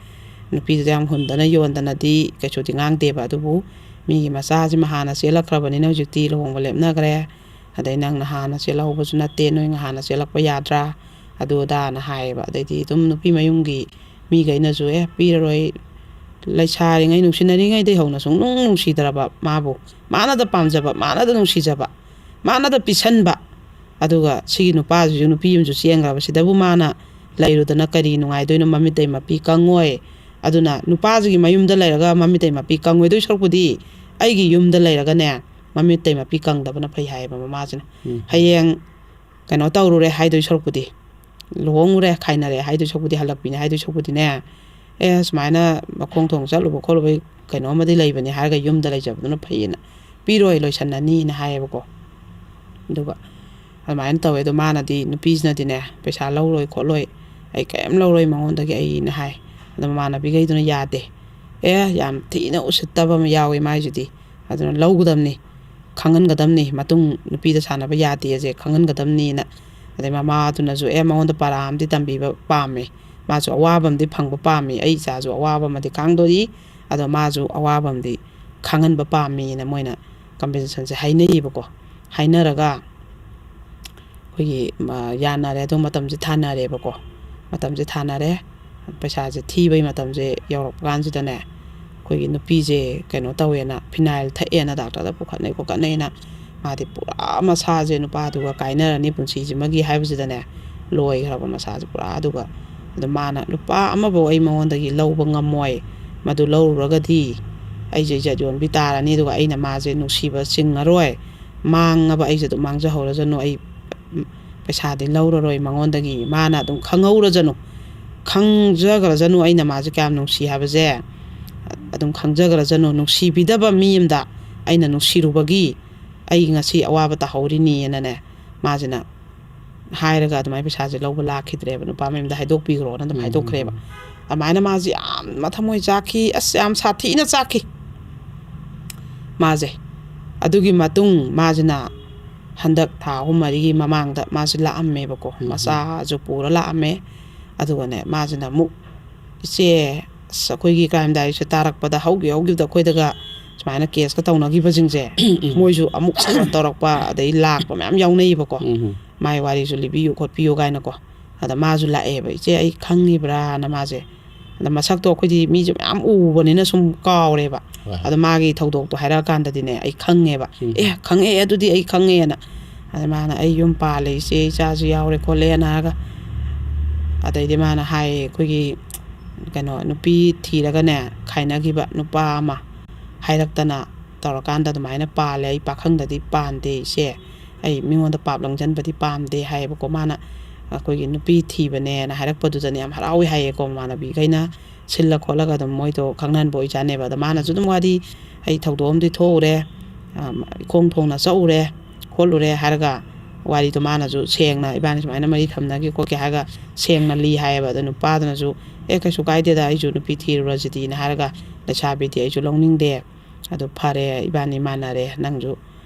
ꯅꯨꯄꯤꯗꯨꯗ ꯌꯥꯝ ꯍꯨꯟꯗꯅ ꯌꯣꯟꯗꯅꯗꯤ ꯀꯩꯁꯨꯗꯤ ꯉꯥꯡꯗꯦꯕ꯫ ꯑꯗꯨꯕꯨ ꯃꯤꯒꯤ ꯃꯆꯥꯁꯤꯃ ꯍꯥꯟꯅ ꯆꯦꯜꯂꯛꯈ꯭ꯔꯕꯅꯤꯅ ꯍꯧꯖꯤꯛꯇꯤ ꯂꯨꯍꯣꯡꯕ ꯂꯦꯞꯅꯈ꯭ꯔꯦ꯫ ꯑꯗꯩ ꯅꯪꯅ ꯍꯥꯟꯅ ꯆꯦꯜꯍꯧꯕꯁꯨ ꯅꯠꯇꯦ, ꯅꯣꯏ ꯍꯥꯟꯅ ꯆꯦꯜꯂꯛꯄ ꯌꯥꯗ꯭ꯔꯥ? ꯑꯗꯨ ꯑꯗꯥꯅ ꯍꯥꯏꯌꯦꯕ꯫ ꯑꯗꯩꯗꯤ ꯑꯗꯨꯝ ꯅꯨꯄꯤ ꯃꯌꯨꯝꯒꯤ ꯃꯤꯈꯩꯅꯁꯨ, "ꯑꯦ, ꯄꯤꯔꯔꯣꯏ, ꯂꯩꯁꯥꯔꯤꯉꯩ, ꯅꯨꯡꯁꯤꯅꯔꯤꯉꯩꯗꯩ ꯍꯧꯅ ꯁꯨꯡꯅꯨꯡ ꯅꯨꯡꯁꯤꯗ꯭ꯔꯕ ꯃꯥꯕꯨ, ꯃꯥꯅꯗ ꯄꯥꯝꯖꯕ, ꯃꯥꯅꯗ ꯅꯨꯡꯁꯤꯖꯕ, ꯃꯥꯅꯗ ꯄꯤꯁꯟꯕ, ꯑꯗꯨꯒ ꯁꯤꯒꯤ ꯅꯨꯄꯥꯁꯤꯁꯨ ꯅꯨꯄꯤ ꯑꯃꯁꯨ ꯆꯦꯟꯈ꯭ꯔꯕ, ꯁꯤꯗꯕꯨ ꯃꯥꯅ ꯂꯩꯔꯨꯗꯅ ꯀꯔꯤ ꯅꯨꯡꯉꯥꯏꯗꯣꯏꯅꯣ? ꯃꯃꯤꯠꯇꯩ ꯃꯄꯤ ꯀꯪꯉꯣꯏ꯫ ꯑꯗꯨꯅ ꯅꯨꯄꯥꯁꯤꯒꯤ ꯃꯌꯨꯝꯗ ꯂꯩꯔꯒ ꯃꯃꯤꯠꯇꯩ ꯃꯄꯤ ꯀꯪꯉꯣꯏꯗꯣꯏ ꯁꯔꯨꯛꯄꯨꯗꯤ ꯑꯩꯒꯤ ꯌꯨꯝꯗ ꯂꯩꯔꯒꯅꯦ, ꯃꯃꯤꯠꯇꯩ ꯃꯄꯤ ꯀꯪꯗꯕꯅ ꯐꯩ" ꯍꯥꯏꯌꯦꯕ ꯃꯃꯥꯁꯤꯅ꯫ ꯎꯝ꯫ ꯍꯌꯦꯡ ꯀꯩꯅꯣ ꯇꯧꯔꯨꯔꯦ ꯍꯥꯏꯗꯣꯏ ꯁꯔꯨꯛꯄꯨꯗꯤ, ꯂꯨꯍꯣꯡꯉꯨꯔꯦ, ꯈꯥꯏꯅꯔꯦ ꯍꯥꯏꯗꯣꯏ ꯁꯔꯨꯛꯄꯨꯗꯤ, ꯍꯜꯂꯛꯄꯤꯅꯦ ꯍꯥꯏꯗꯣꯏ ꯁꯔꯨꯛꯄꯨꯗꯤꯅꯦ, ꯑꯦ, ꯁꯨꯃꯥꯏꯅ ꯃꯈꯣꯡ ꯊꯣꯡ ꯆꯠꯂꯨꯕ ꯈꯣꯠꯂꯨꯕꯩ ꯀꯩꯅꯣꯝꯃꯗꯤ ꯂꯩꯕꯅꯤ ꯍꯥꯏꯔꯒ ꯌꯨꯝꯗ ꯂꯩꯖꯕꯗꯨꯅ ꯐꯩꯌꯦꯅ, ꯄꯤꯔꯣꯏ, ꯂꯣꯏꯁꯟꯅꯅꯤꯅ ꯍꯥꯏꯌꯦꯕꯀꯣ꯫ ꯑꯗꯨꯒ ꯑꯗꯨꯃꯥꯏꯅ ꯇꯧꯋꯦ꯫ ꯑꯗꯣ ꯃꯥꯅꯗꯤ, ꯅꯨꯄꯤꯁꯤꯅꯗꯤꯅꯦ, "ꯄꯩꯁꯥ ꯂꯧꯔꯣꯏ ꯈꯣꯠꯂꯣꯏ, ꯑꯩ ꯀꯔꯤꯝ ꯂꯧꯔꯣꯏ ꯃꯉꯣꯟꯗꯒꯤ ꯑꯩꯅ" ꯍꯥꯏ꯫ ꯑꯗꯣ ꯃꯃꯥꯟꯅꯕꯤꯈꯩꯗꯨꯅ ꯌꯥꯗꯦ꯫ "ꯑꯦ, ꯌꯥꯝ ꯊꯤꯅ ꯎꯁꯤꯠꯇꯕ ꯑꯃ ꯌꯥꯎꯋꯤ ꯃꯥꯏꯁꯤꯗꯤ, ꯑꯗꯨꯅ ꯂꯧꯒꯗꯕꯅꯤ, ꯈꯪꯍꯟꯒꯗꯕꯅꯤ, ꯃꯇꯨꯡ ꯅꯨꯄꯤꯗ ꯁꯥꯟꯅꯕ ꯌꯥꯗꯦꯁꯦ ꯈꯪꯍꯟꯒꯗꯕꯅꯤꯅ"꯫ ꯑꯗꯩ ꯃꯃꯥꯗꯨꯅꯁꯨ, "ꯑꯦ, ꯃꯉꯣꯟꯗ ꯄꯔꯥ ꯑꯃꯗꯤ ꯇꯝꯕꯤꯕ ꯄꯥꯝꯃꯦ, ꯃꯥꯁꯨ ꯑꯋꯥꯕ ꯑꯃꯗꯤ ꯐꯪꯕ ꯄꯥꯝꯃꯤ, ꯑꯩ ꯏꯆꯥꯁꯨ ꯑꯋꯥꯕ ꯑꯃꯗꯤ ꯈꯥꯡꯗꯣꯔꯤ, ꯑꯗꯣ ꯃꯥꯁꯨ ꯑꯋꯥꯕ ꯑꯃꯗꯤ ꯈꯥꯡꯍꯟꯕ ꯄꯥꯝꯃꯤꯅ" ꯃꯣꯏꯅ ꯀꯝꯄꯦꯟꯁꯦꯁꯟꯁꯦ ꯍꯥꯏꯅꯩꯌꯦꯕꯀꯣ꯫ ꯍꯥꯏꯅꯔꯒ ꯑꯩꯈꯣꯏꯒꯤ, ꯃ-, ꯌꯥꯅꯔꯦ꯫ ꯑꯗꯨ ꯃꯇꯝꯁꯦ ꯊꯥꯅꯔꯦꯕꯀꯣ꯫ ꯃꯇꯝꯁꯦ ꯊꯥꯅꯔꯦ꯫ ꯄꯩꯁꯥꯁꯦ ꯊꯤꯕꯒꯤ ꯃꯇꯝꯁꯦ ꯌꯧꯔꯛꯄ ꯀꯥꯟꯁꯤꯗꯅꯦ, ꯑꯩꯈꯣꯏꯒꯤ ꯅꯨꯄꯤꯁꯦ ꯀꯩꯅꯣ ꯇꯧꯋꯦꯅ, ꯐꯤꯅꯥꯏꯜ ꯊꯛꯑꯦꯅ ꯗꯥꯛꯇꯔꯗ ꯄꯨꯈꯠꯅꯩ ꯈꯣꯠꯀꯠꯅꯩꯅ, ꯃꯥꯗꯤ ꯄꯨꯔꯥ ꯃꯁꯥꯁꯦ ꯅꯨꯄꯥꯗꯨꯒ ꯀꯥꯏꯅꯔꯅꯤ ꯄꯨꯟꯁꯤꯁꯤꯃꯒꯤ ꯍꯥꯏꯕꯁꯤꯗꯅꯦ, ꯂꯣꯏꯈ꯭ꯔꯕ ꯃꯁꯥꯁꯦ ꯄꯨꯔꯥ꯫ ꯑꯗꯨꯒ ꯑꯗꯣ ꯃꯥꯅ, "ꯂꯨꯄꯥ ꯑꯃꯐꯧ ꯑꯩ ꯃꯉꯣꯟꯗꯒꯤ ꯂꯧꯕ ꯉꯝꯃꯣꯏ, ꯃꯗꯨ ꯂꯧꯔꯨꯔꯒꯗꯤ ꯑꯩꯁꯦ ꯏꯖꯠ ꯌꯣꯟꯕꯤ ꯇꯥꯔꯅꯤ, ꯑꯗꯨꯒ ꯑꯩꯅ ꯃꯥꯁꯦ ꯅꯨꯡꯁꯤꯕ ꯆꯤꯡꯉꯔꯣꯏ, ꯃꯥꯡꯉꯕ ꯑꯩꯁꯦ ꯑꯗꯨꯝ ꯃꯥꯡꯖꯍꯧꯔꯁꯅꯨ, ꯑꯩ ꯄꯩꯁꯥꯗꯤ ꯂꯧꯔꯔꯣꯏ ꯃꯉꯣꯟꯗꯒꯤ, ꯃꯥꯅ ꯑꯗꯨꯝ ꯈꯪꯍꯧꯔꯖꯅꯨ, ꯈꯪꯖꯈ꯭ꯔꯖꯅꯨ ꯑꯩꯅ ꯃꯥꯁꯦ ꯀꯌꯥꯝ ꯅꯨꯡꯁꯤ ꯍꯥꯏꯕꯁꯦ, ꯑꯗꯨꯝ ꯈꯪꯖꯈ꯭ꯔꯖꯅꯨ, ꯅꯨꯡꯁꯤꯕꯤꯗꯕ ꯃꯤ ꯑꯃꯗ ꯑꯩꯅ ꯅꯨꯡꯁꯤꯔꯨꯕꯒꯤ ꯑꯩ ꯉꯁꯤ ꯑꯋꯥꯕ ꯇꯥꯍꯧꯔꯤꯅꯤꯅꯅꯦ", ꯃꯥꯁꯤꯅ ꯍꯥꯏꯔꯒ ꯑꯗꯨꯃꯥꯏꯅ ꯄꯩꯁꯥꯁꯦ ꯂꯧꯕ ꯂꯥꯛꯈꯤꯗ꯭ꯔꯦꯕ, ꯅꯨꯄꯥ ꯃꯌꯨꯝꯗ ꯍꯥꯏꯗꯣꯛꯄꯤꯈ꯭ꯔꯣꯅ ꯑꯗꯨꯝ ꯎꯝ, ꯍꯥꯏꯗꯣꯛꯈ꯭ꯔꯦꯕ꯫ ꯎꯝ꯫ ꯑꯗꯨꯃꯥꯏꯅ ꯃꯥꯁꯦ ꯌꯥꯝ ꯃꯊꯃꯣꯏ ꯆꯥꯛꯈꯤ, ꯑꯁ, ꯌꯥꯝ ꯁꯥꯊꯤꯅ ꯆꯥꯛꯈꯤ ꯃꯥꯁꯦ꯫ ꯑꯗꯨꯒꯤ ꯃꯇꯨꯡ ꯃꯥꯁꯤꯅ ꯍꯟꯗꯛ ꯊꯥ ꯑꯍꯨꯝ ꯃꯔꯤꯒꯤ ꯃꯃꯥꯡꯗ ꯃꯥꯁꯦ ꯂꯥꯛꯑꯝꯃꯦꯕꯀꯣ, ꯎꯝ, ꯎꯝ꯫ ꯃꯆꯥꯁꯨ ꯄꯨꯔ ꯂꯥꯛꯑꯝꯃꯦ꯫ ꯑꯗꯨꯒꯅꯦ, ꯃꯥꯁꯤꯅ ꯑꯃꯨꯛ, "ꯏꯆꯦ, ꯑꯁ, ꯑꯩꯈꯣꯏꯒꯤ ꯀ꯭ꯔꯥꯏꯝ ꯗꯥꯏꯔꯤꯁꯦ ꯇꯥꯔꯛꯄꯗ ꯍꯧꯈꯤ ꯍꯧꯈꯤꯕꯗ ꯑꯩꯈꯣꯏꯗꯒ ꯁꯨꯃꯥꯏꯅ ꯀꯦꯁꯀ ꯇꯧꯅꯈꯤꯕꯁꯤꯡꯁꯦ, ꯎꯝ꯫ ꯃꯣꯏꯁꯨ ꯑꯃꯨꯛ ꯐꯣꯟ ꯇꯧꯔꯛꯄ, ꯑꯗꯩ ꯂꯥꯛꯄ ꯃꯌꯥꯝ ꯌꯥꯎꯅꯩꯌꯦꯕꯀꯣ꯫ ꯎꯝ꯫ ꯃꯥꯏ ꯋꯥꯔꯤꯁꯨ ꯂꯤꯕꯤꯌꯨ ꯈꯣꯠꯄꯤꯌꯨ" ꯀꯥꯏꯅꯀꯣ꯫ ꯑꯗ ꯃꯥꯁꯨ ꯂꯥꯛꯑꯦꯕ, "ꯏꯆꯦ, ꯑꯩ ꯈꯪꯉꯤꯕ꯭ꯔꯥꯅ?" ꯃꯥꯁꯦ, ꯑꯗ ꯃꯁꯛꯇꯣ ꯑꯩꯈꯣꯏꯗꯤ ꯃꯤꯁꯦ ꯃꯌꯥꯝ ꯎꯕꯅꯤꯅ ꯁꯨꯝ ꯀꯥꯎꯔꯦꯕ꯫ ꯍꯣꯏ, ꯍꯣꯏ꯫ ꯑꯗꯣ ꯃꯥꯒꯤ ꯊꯧꯗꯣꯛꯇꯣ ꯍꯥꯏꯔꯛꯑꯀꯥꯟꯗꯗꯤꯅꯦ, ꯑꯩ ꯈꯪꯉꯦꯕ꯫ ꯎꯝ꯫ "ꯑꯦ, ꯈꯪꯉꯛꯑꯦ, ꯑꯗꯨꯗꯤ ꯑꯩ ꯈꯪꯉꯦꯅ"꯫ ꯑꯗ ꯃꯥꯅ, "ꯑꯩ ꯌꯨꯝ ꯄꯥꯜꯂꯦ ꯏꯆꯦ, ꯏꯆꯥꯁꯨ ꯌꯥꯎꯔꯦ ꯈꯣꯠꯂꯦꯅ" ꯍꯥꯏꯔꯒ, ꯑꯗꯩꯗꯤ ꯃꯥꯅ ꯍꯥꯏꯌꯦ, ꯑꯩꯈꯣꯏꯒꯤ ꯀꯩꯅꯣ, ꯅꯨꯄꯤ ꯊꯤꯔꯒꯅꯦ, ꯈꯥꯏꯅꯈꯤꯕ ꯅꯨꯄꯥ ꯑꯃ ꯍꯥꯏꯔꯛꯇꯅ ꯇꯧꯔꯀꯥꯟꯗ ꯑꯗꯨꯃꯥꯏꯅ ꯄꯥꯜꯂꯦ꯫ "ꯑꯩ ꯄꯥꯈꯪꯗꯗꯤ ꯄꯥꯟꯗꯦ ꯏꯆꯦ, ꯑꯩ ꯃꯤꯉꯣꯟꯗ ꯄꯥꯞ ꯂꯪꯁꯤꯟꯕꯗꯤ ꯄꯥꯝꯗꯦ" ꯍꯥꯏꯌꯦꯕꯀꯣ꯫ ꯃꯥꯅ ꯑꯩꯈꯣꯏꯒꯤ ꯅꯨꯄꯤ ꯊꯤꯕꯅꯦꯅ ꯍꯥꯏꯔꯛꯄꯗꯨꯗꯅꯦ ꯌꯥꯝ ꯍꯔꯥꯎꯋꯤ ꯍꯥꯏꯌꯦꯀꯣ ꯃꯃꯥꯟꯅꯕꯤꯈꯩꯅ꯫ ꯁꯤꯜꯂ ꯈꯣꯠꯂꯒ ꯑꯗꯨꯝ ꯃꯣꯏꯗꯣ ꯈꯪꯅꯍꯟꯕ ꯑꯣꯏꯖꯥꯠꯅꯦꯕ꯫ ꯑꯗꯣ ꯃꯥꯅꯁꯨ ꯑꯗꯨꯝ ꯋꯥꯔꯤ, "ꯑꯩ ꯊꯧꯗꯣꯛ ꯑꯃꯗꯤ ꯊꯣꯛꯎꯔꯦ, ꯑꯝ, ꯏꯈꯣꯡ ꯊꯣꯡꯅ ꯆꯠꯎꯔꯦ ꯈꯣꯠꯂꯨꯔꯦ" ꯍꯥꯏꯔꯒ ꯋꯥꯔꯤꯗꯣ ꯃꯥꯅꯁꯨ ꯁꯦꯡꯅ, "ꯏꯕꯥꯅꯤ ꯁꯨꯃꯥꯏꯅ ꯃꯔꯤ ꯊꯝꯅꯒꯦ ꯈꯣꯠꯀꯦ" ꯍꯥꯏꯔꯒ ꯁꯦꯡꯅ ꯂꯤ ꯍꯥꯏꯌꯦꯕ꯫ ꯑꯗꯣ ꯅꯨꯄꯥꯗꯨꯅꯁꯨ, "ꯑꯦ, ꯀꯩꯁꯨ ꯀꯥꯏꯗꯦꯗ, ꯑꯩꯁꯨ ꯅꯨꯄꯤ ꯊꯤꯔꯨꯔꯁꯤꯗꯤꯅ" ꯍꯥꯏꯔꯒ, "ꯂꯩꯁꯥꯕꯤꯗꯤ ꯑꯩꯁꯨ ꯂꯧꯅꯤꯡꯗꯦ, ꯑꯗꯨ ꯐꯔꯦ, ꯏꯕꯥꯅꯤ ꯃꯥꯟꯅꯔꯦ, ꯅꯪꯁꯨ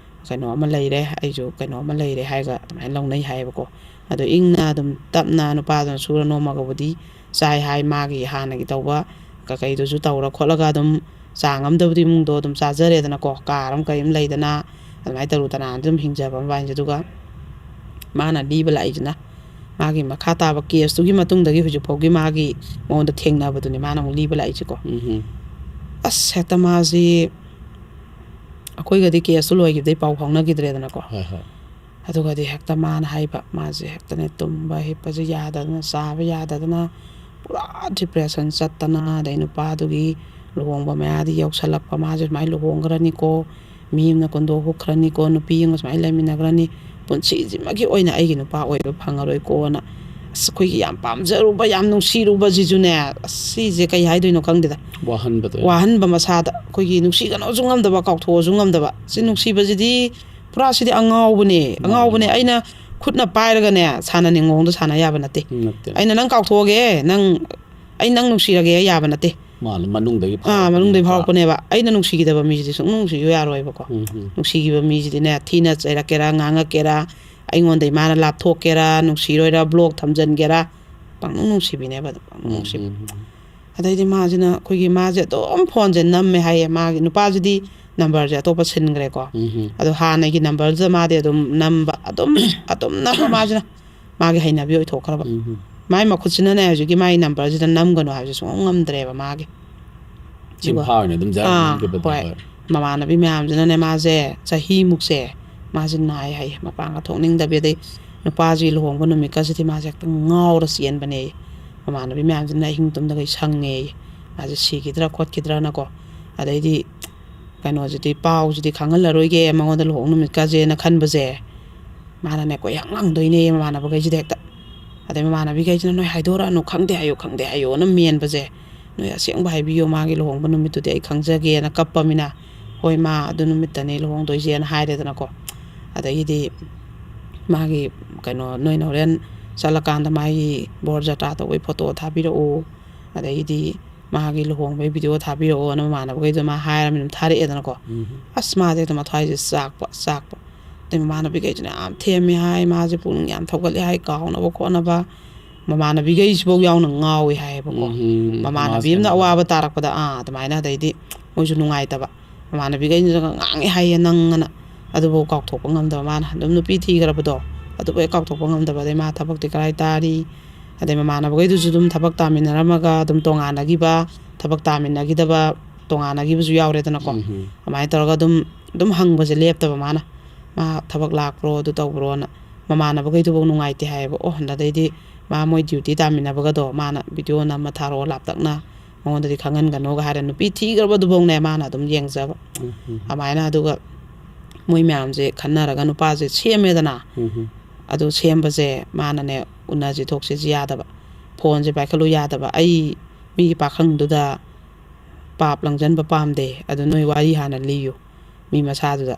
ꯀꯩꯅꯣ ꯑꯃ ꯂꯩꯔꯦ, ꯑꯩꯁꯨ ꯀꯩꯅꯣ ꯑꯃ ꯂꯩꯔꯦ" ꯍꯥꯏꯔꯒ ꯑꯗꯨꯃꯥꯏꯅ ꯂꯧꯅꯩ ꯍꯥꯏꯌꯦꯕꯀꯣ꯫ ꯑꯗꯣ ꯏꯪꯅ ꯑꯗꯨꯝ ꯇꯞꯅ ꯅꯨꯄꯥꯗꯨꯅ ꯁꯨꯔ ꯅꯣꯝꯃꯒꯕꯨꯗꯤ ꯆꯥꯏ ꯍꯥꯏ꯫ ꯃꯥꯒꯤ ꯍꯥꯟꯅꯒꯤ ꯇꯧꯕ ꯀꯀꯩꯗꯨꯁꯨ ꯇꯧꯔ ꯈꯣꯠꯂꯒ ꯑꯗꯨꯝ ꯆꯥꯡ ꯑꯃꯗꯕꯨꯗꯤ ꯏꯃꯨꯡꯗꯣ ꯑꯗꯨꯝ ꯆꯥꯖꯔꯦꯗꯅꯀꯣ, ꯀꯥꯔ ꯑꯃ ꯀꯩ ꯑꯃ ꯂꯩꯗꯅ, ꯑꯗꯨꯃꯥꯏꯅ ꯇꯧꯔꯨ ꯇꯅꯥꯟꯅ ꯑꯗꯨꯝ ꯍꯤꯡꯖꯕ ꯃꯕꯥꯅꯤꯁꯦ꯫ ꯑꯗꯨꯒ ꯃꯥꯅ ꯂꯤꯕ ꯂꯥꯛꯏꯁꯤꯅ ꯃꯥꯒꯤ ꯃꯈꯥ ꯇꯥꯕ ꯀꯦꯁꯇꯨꯒꯤ ꯃꯇꯨꯡꯗꯒꯤ ꯍꯧꯖꯤꯛ ꯐꯥꯎꯒꯤ ꯃꯥꯒꯤ ꯃꯉꯣꯟꯗ ꯊꯦꯡꯅꯕꯗꯨꯅꯤ ꯃꯥꯅ ꯑꯃꯨꯛ ꯂꯤꯕ ꯂꯥꯛꯏꯁꯦꯀꯣ꯫ ꯎꯝ꯫ ꯑꯁ, ꯍꯦꯛꯇ ꯃꯥꯁꯤ ꯑꯩꯈꯣꯏꯒꯗꯤ ꯀꯦꯁꯇꯨ ꯂꯣꯏꯈꯤꯕꯗꯩ ꯄꯥꯎ ꯐꯥꯎꯅꯈꯤꯗ꯭ꯔꯦꯗꯅꯀꯣ꯫ ꯍꯣꯏ, ꯍꯣꯏ꯫ ꯑꯗꯨꯒꯗꯤ ꯍꯦꯛꯇ ꯃꯥꯅ ꯍꯥꯏꯕ, ꯃꯥꯁꯦ ꯍꯦꯛꯇꯅꯦ ꯇꯨꯝꯕ ꯍꯤꯞꯄꯁꯦ ꯌꯥꯗꯗꯅ, ꯆꯥꯕ ꯌꯥꯗꯗꯅ, ꯄꯨꯔꯥ ꯗꯤꯄ꯭ꯔꯦꯁꯟ ꯆꯠꯇꯅ, ꯑꯗꯩ ꯅꯨꯄꯥꯗꯨꯒꯤ ꯂꯨꯍꯣꯡꯕ ꯃꯌꯥꯗꯤ ꯌꯧꯁꯜꯂꯛꯄ, ꯃꯥꯁꯦ ꯁꯨꯃꯥꯏꯅ ꯂꯨꯍꯣꯡꯈ꯭ꯔꯅꯤꯀꯣ, ꯃꯤ ꯑꯃꯅ ꯀꯣꯟꯗꯣꯛ ꯍꯨꯛꯈ꯭ꯔꯅꯤꯀꯣ, ꯅꯨꯄꯤ ꯑꯃꯒ ꯁꯨꯃꯥꯏꯅ ꯂꯩꯃꯤꯟꯅꯈ꯭ꯔꯅꯤ, ꯄꯨꯟꯁꯤꯁꯤꯃꯒꯤ ꯑꯣꯏꯅ ꯑꯩꯒꯤ ꯅꯨꯄꯥ ꯑꯣꯏꯕ ꯐꯪꯉꯔꯣꯏꯀꯣꯅ꯫ ꯑꯁ, ꯑꯩꯈꯣꯏꯒꯤ ꯌꯥꯝ ꯄꯥꯝꯖꯔꯨꯕ, ꯌꯥꯝ ꯅꯨꯡꯁꯤꯔꯨꯕꯁꯤꯁꯨꯅꯦ, ꯑꯁ, ꯁꯤꯁꯦ ꯀꯩ ꯍꯥꯏꯗꯣꯏꯅꯣ ꯈꯪꯗꯦꯗ꯫ ꯋꯥꯍꯟꯕꯗꯣ꯫ ꯋꯥꯍꯟꯕ ꯃꯁꯥꯗ, ꯑꯩꯈꯣꯏꯒꯤ ꯅꯨꯡꯁꯤꯒꯅꯣꯁꯨ ꯉꯝꯗꯕ, ꯀꯥꯎꯊꯣꯛꯑꯁꯨ ꯉꯝꯗꯕ꯫ ꯁꯤ ꯅꯨꯡꯁꯤꯕꯁꯤꯗꯤ ꯄꯨꯔꯥ ꯁꯤꯗꯤ ꯑꯉꯥꯎꯕꯅꯦ, ꯃꯥꯅꯦ, ꯑꯉꯥꯎꯕꯅꯦ꯫ ꯃꯥꯅꯦ꯫ ꯑꯩꯅ ꯈꯨꯠꯅ ꯄꯥꯏꯔꯒꯅꯦ, ꯁꯥꯟꯅꯅꯤꯡꯕ ꯃꯑꯣꯡꯗ ꯁꯥꯟꯅ ꯌꯥꯕ ꯅꯠꯇꯦ꯫ ꯅꯠꯇꯦ꯫ ꯑꯩꯅ ꯅꯪ ꯀꯥꯎꯊꯣꯛꯑꯒꯦ, ꯅꯪ, ꯑꯩ ꯅꯪ ꯅꯨꯡꯁꯤꯔꯒꯦ ꯌꯥꯕ ꯅꯠꯇꯦ꯫ ꯃꯥꯅꯦ, ꯃꯅꯨꯡꯗꯒꯤ ꯑꯥ, ꯐꯥꯎꯔꯛꯄꯅꯤ ꯃꯅꯨꯡꯗꯒꯤ ꯅꯠꯇ꯭ꯔꯥ? ꯐꯥꯎꯔꯛꯄꯅꯦꯕ꯫ ꯑꯩꯅ ꯅꯨꯡꯁꯤꯈꯤꯗꯕ ꯃꯤꯁꯤꯗꯤ ꯁꯨꯡꯅꯨꯡ ꯅꯨꯡꯁꯤꯌꯨ ꯌꯥꯔꯣꯏꯕꯀꯣ꯫ ꯎꯝ, ꯎꯝ꯫ ꯅꯨꯡꯁꯤꯈꯤꯕ ꯃꯤꯁꯤꯗꯤꯅꯦ, ꯊꯤꯅ ꯆꯩꯔꯛꯀꯦꯔꯥ, ꯉꯥꯡꯉꯛꯀꯦꯔꯥ, ꯑꯩꯉꯣꯟꯗꯩ ꯃꯥꯅ ꯂꯥꯞꯊꯣꯛꯀꯦꯔꯥ, ꯅꯨꯡꯁꯤꯔꯣꯏꯔꯥ, ꯕ꯭ꯂꯣꯛ ꯊꯝꯖꯤꯟꯒꯦꯔꯥ, ꯄꯪꯅꯨꯡ ꯅꯨꯡꯁꯤꯕꯤꯅꯦꯕ ꯑꯗꯨꯝ, ꯄꯪꯅꯨꯡ ꯎꯝ, ꯅꯨꯡꯁꯤꯕꯤ꯫ ꯎꯝ, ꯎꯝ꯫ ꯑꯗꯩꯗꯤ ꯃꯥꯁꯤꯅ ꯑꯩꯈꯣꯏꯒꯤ, ꯃꯥꯁꯦ ꯑꯗꯨꯝ ꯐꯣꯟꯁꯦ ꯅꯝꯃꯦ ꯍꯥꯏꯌꯦ꯫ ꯃꯥꯒꯤ ꯅꯨꯄꯥꯁꯤꯗꯤ ꯅꯝꯕꯔꯁꯦ ꯑꯇꯣꯞꯄ ꯁꯤꯟꯈ꯭ꯔꯦꯀꯣ꯫ ꯎꯝ, ꯎꯝ꯫ ꯑꯗꯣ ꯍꯥꯟꯅꯒꯤ ꯅꯝꯕꯔꯗꯨꯗ ꯃꯥꯗꯤ ꯑꯗꯨꯝ ꯅꯝꯕ, ꯑꯗꯨꯝ, ꯑꯗꯨꯝ ꯅꯝꯕ ꯃꯥꯁꯤꯅ ꯃꯥꯒꯤ ꯍꯩꯅꯕꯤ ꯑꯣꯏꯊꯣꯛꯈ꯭ꯔꯕ꯫ ꯎꯝ, ꯎꯝ꯫ ꯃꯥꯏ ꯃꯈꯨꯠꯁꯤꯅꯅꯦ ꯍꯧꯖꯤꯛꯀꯤ ꯃꯥꯏ ꯅꯝꯕꯔꯁꯤꯗ ꯅꯝꯒꯅꯨ ꯍꯥꯏꯕꯁꯦ ꯁꯨꯡꯉꯝ ꯉꯝꯗ꯭ꯔꯦꯕ ꯃꯥꯒꯤ꯫ ꯑꯗꯨꯒ, ꯆꯤꯟꯐꯥ ꯑꯣꯏꯅ ꯑꯗꯨꯝ ꯖꯔ ꯑꯥ, ꯅꯝꯈꯤꯕꯗꯣ, ꯍꯣꯏ꯫ ꯍꯣꯏ꯫ ꯃꯃꯥꯟꯅꯕꯤ ꯃꯌꯥꯝꯁꯤꯅꯅꯦ ꯃꯥꯁꯦ ꯆꯍꯤꯃꯨꯛꯁꯦ ꯃꯥꯁꯦ ꯅꯥꯏ ꯍꯥꯏꯌꯦ, ꯃꯄꯥꯟꯒ ꯊꯣꯛꯅꯤꯡꯗꯕꯤ꯫ ꯑꯗꯩ ꯅꯨꯄꯥꯁꯤꯒꯤ ꯂꯨꯍꯣꯡꯕ ꯅꯨꯃꯤꯠꯀꯁꯤꯗꯤ ꯃꯥꯁꯦ ꯍꯦꯛꯇ ꯉꯥꯎꯔ ꯆꯦꯟꯕꯅꯦ꯫ ꯃꯃꯥꯟꯅꯕꯤ ꯃꯌꯥꯝꯁꯤꯅ ꯑꯍꯤꯡ ꯇꯨꯝꯗꯈꯩ ꯁꯪꯉꯦ꯫ ꯃꯥꯁꯦ ꯁꯤꯈꯤꯗ꯭ꯔꯥ ꯈꯣꯠꯈꯤꯗ꯭ꯔꯅꯀꯣ꯫ ꯑꯗꯩꯗꯤ ꯀꯩꯅꯣꯁꯤꯗꯤ, ꯄꯥꯎꯁꯤꯗꯤ ꯈꯪꯍꯜꯂꯔꯣꯏꯒꯦ ꯃꯉꯣꯟꯗ ꯂꯨꯍꯣꯡ ꯅꯨꯃꯤꯠꯀꯁꯦꯅ ꯈꯟꯕꯁꯦ, ꯃꯥꯅꯅꯦ ꯀꯣꯏꯍꯪ ꯍꯪꯗꯣꯏꯅꯦ ꯃꯃꯥꯟꯅꯕꯈꯩꯁꯤꯗ ꯍꯦꯛꯇ꯫ ꯑꯗꯩ ꯃꯃꯥꯟꯅꯕꯤꯈꯩꯁꯤꯅ "ꯅꯣꯏ ꯍꯥꯏꯗꯣꯔꯛꯑꯅꯨ, ꯈꯪꯗꯦ ꯍꯥꯏꯌꯨ, ꯈꯪꯗꯦ ꯍꯥꯏꯌꯨꯅ" ꯃꯦꯟꯕꯁꯦ, "ꯅꯣꯏ ꯑꯁꯦꯡꯕ ꯍꯥꯏꯕꯤꯌꯨ, ꯃꯥꯒꯤ ꯂꯨꯍꯣꯡꯕ ꯅꯨꯃꯤꯠꯇꯨꯗꯤ ꯑꯩ ꯈꯪꯖꯒꯦꯅ" ꯀꯞꯄꯃꯤꯅ, "ꯍꯣꯏ ꯃꯥ, ꯑꯗꯨ ꯅꯨꯃꯤꯠꯇꯅꯦ ꯂꯨꯍꯣꯡꯗꯣꯏꯁꯦꯅ" ꯍꯥꯏꯔꯦꯗꯅꯀꯣ꯫ ꯑꯗꯒꯤꯗꯤ ꯃꯥꯒꯤ ꯀꯩꯅꯣ, "ꯅꯣꯏꯅ ꯍꯣꯔꯦꯟ ꯆꯠꯂꯀꯥꯟꯗ ꯃꯥꯒꯤ ꯕꯣꯔ ꯖꯇ꯭ꯔꯥ ꯇꯧꯕꯩ ꯐꯣꯇꯣ ꯊꯥꯕꯤꯔꯛꯎ, ꯑꯗꯒꯤꯗꯤ ꯃꯥꯒꯤ ꯂꯨꯍꯣꯡꯕꯒꯤ ꯚꯤꯗꯤꯑꯣ ꯊꯥꯕꯤꯔꯛꯑꯣꯅ" ꯃꯃꯥꯟꯅꯕꯈꯩꯗꯣ ꯃꯥ ꯍꯥꯏꯔꯃꯤꯅ ꯑꯗꯨꯝ ꯊꯥꯔꯛꯑꯦꯗꯅꯀꯣ꯫ ꯑꯁ, ꯃꯥꯁꯦ ꯍꯦꯛꯇ ꯃꯊ꯭ꯋꯥꯏꯁꯦ ꯆꯥꯛꯄ, ꯆꯥꯛꯄ꯫ ꯑꯗꯩ ꯃꯃꯥꯟꯅꯕꯤꯈꯩꯁꯤꯅ ꯌꯥꯝ ꯊꯦꯝꯃꯦ ꯍꯥꯏ, ꯃꯥꯁꯦ ꯄꯨꯛꯅꯤꯡ ꯌꯥꯝ ꯊꯧꯒꯠꯂꯦ ꯍꯥꯏ, ꯀꯥꯎꯅꯕ ꯈꯣꯠꯅꯕ꯫ ꯃꯃꯥꯟꯅꯕꯤꯈꯩꯁꯤꯐꯧ ꯌꯥꯎꯅ ꯉꯥꯎꯋꯦ ꯍꯥꯏꯌꯦꯕꯀꯣ꯫ ꯎꯝ, ꯃꯃꯥꯟꯅꯕꯤ ꯃꯥꯁꯦ ꯑꯃꯅ ꯀꯩꯅꯣ ꯑꯋꯥꯕ ꯇꯧꯔꯦ꯫ ꯇꯥꯔꯛꯄꯗ, ꯑꯥ, ꯑꯗꯨꯃꯥꯏꯅ, ꯑꯗꯩꯗꯤ ꯃꯣꯏꯁꯨ ꯅꯨꯡꯉꯥꯏꯇꯕ꯫ ꯃꯃꯥꯟꯅꯕꯤꯈꯩꯅꯁꯨ "ꯉꯥꯡꯉꯦ ꯍꯥꯏꯌꯦ ꯅꯪ" ꯑꯅ꯫ ꯑꯗꯨꯐꯥꯎ ꯀꯥꯎꯊꯣꯛꯄ ꯉꯝꯗꯕ ꯃꯥꯅ꯫ ꯑꯗꯨꯝ ꯅꯨꯄꯤ ꯊꯤꯈ꯭ꯔꯕꯗꯣ, ꯑꯗꯨꯕꯨ ꯍꯦꯛ ꯀꯥꯎꯊꯣꯛꯄ ꯉꯝꯗꯕ꯫ ꯑꯗꯩ ꯃꯥ ꯊꯕꯛꯇꯤ ꯀꯔꯥꯏ ꯇꯥꯔꯤ? ꯑꯗꯩ ꯃꯃꯥꯟꯅꯕꯈꯩꯗꯨꯁꯨ ꯑꯗꯨꯝ ꯊꯕꯛ ꯇꯥꯃꯤꯟꯅꯔꯝꯃꯒ ꯑꯗꯨꯝ ꯇꯣꯉꯥꯟꯅꯈꯤꯕ, ꯊꯕꯛ ꯇꯥꯃꯤꯟꯅꯈꯤꯗꯕ, ꯇꯣꯉꯥꯟꯅꯈꯤꯕꯁꯨ ꯌꯥꯎꯔꯦꯗꯅꯀꯣ꯫ ꯎꯝ꯫ ꯑꯗꯨꯃꯥꯏꯅ ꯇꯧꯔꯒ ꯑꯗꯨꯝ, ꯑꯗꯨꯝ ꯍꯪꯕꯁꯦ ꯂꯦꯞꯇꯕ ꯃꯥꯅ꯫ "ꯃꯥ ꯊꯕꯛ ꯂꯥꯛꯄ꯭ꯔꯣ, ꯑꯗꯨ ꯇꯧꯕ꯭ꯔꯣꯅ?" ꯃꯃꯥꯟꯅꯕꯈꯩꯗꯨꯐꯥꯎ ꯅꯨꯡꯉꯥꯏꯇꯦ ꯍꯥꯏꯌꯦꯕ꯫ "ꯑꯣ, ꯑꯗꯩꯗꯤ ꯃꯥ ꯃꯣꯏ ꯗ꯭ꯌꯨꯇꯤ ꯇꯥꯃꯤꯟꯅꯕꯒꯗꯣ ꯃꯥꯅ ꯚꯤꯗꯤꯑꯣ ꯅꯝꯃ ꯊꯥꯔꯛꯑꯣ ꯂꯥꯞꯇꯛꯅ, ꯃꯉꯣꯟꯗꯗꯤ ꯈꯪꯍꯟꯒꯅꯣꯒ" ꯍꯥꯏꯔ, ꯅꯨꯄꯤ ꯊꯤꯈ꯭ꯔꯕꯗꯨꯐꯥꯎꯅꯦ ꯃꯥꯅ ꯑꯗꯨꯝ ꯌꯦꯡꯖꯕ꯫ ꯎꯝ, ꯎꯝ꯫ ꯑꯗꯨꯃꯥꯏꯅ, ꯑꯗꯨꯒ ꯃꯣꯏ ꯃꯌꯥꯝꯁꯦ ꯈꯟꯅꯔꯒ ꯅꯨꯄꯥꯁꯦ ꯁꯦꯝꯃꯦꯗꯅ꯫ ꯎꯝ꯫ ꯑꯗꯨ ꯁꯦꯝꯕꯁꯦ ꯃꯥꯅꯅꯦ, "ꯎꯅꯁꯤ ꯊꯣꯛꯁꯤꯁꯤ" ꯌꯥꯗꯕ, ꯐꯣꯟꯁꯦ ꯄꯥꯏꯈꯠꯂꯨ ꯌꯥꯗꯕ꯫ "ꯑꯩ ꯃꯤꯒꯤ ꯄꯥꯈꯪꯗꯨꯗ ꯄꯥꯞ ꯂꯪꯁꯤꯟꯕ ꯄꯥꯝꯗꯦ, ꯑꯗꯨ ꯅꯣꯏ ꯋꯥꯔꯤ ꯍꯥꯟꯅ ꯂꯤꯌꯨ ꯃꯤ ꯃꯁꯥꯗꯨꯗ꯫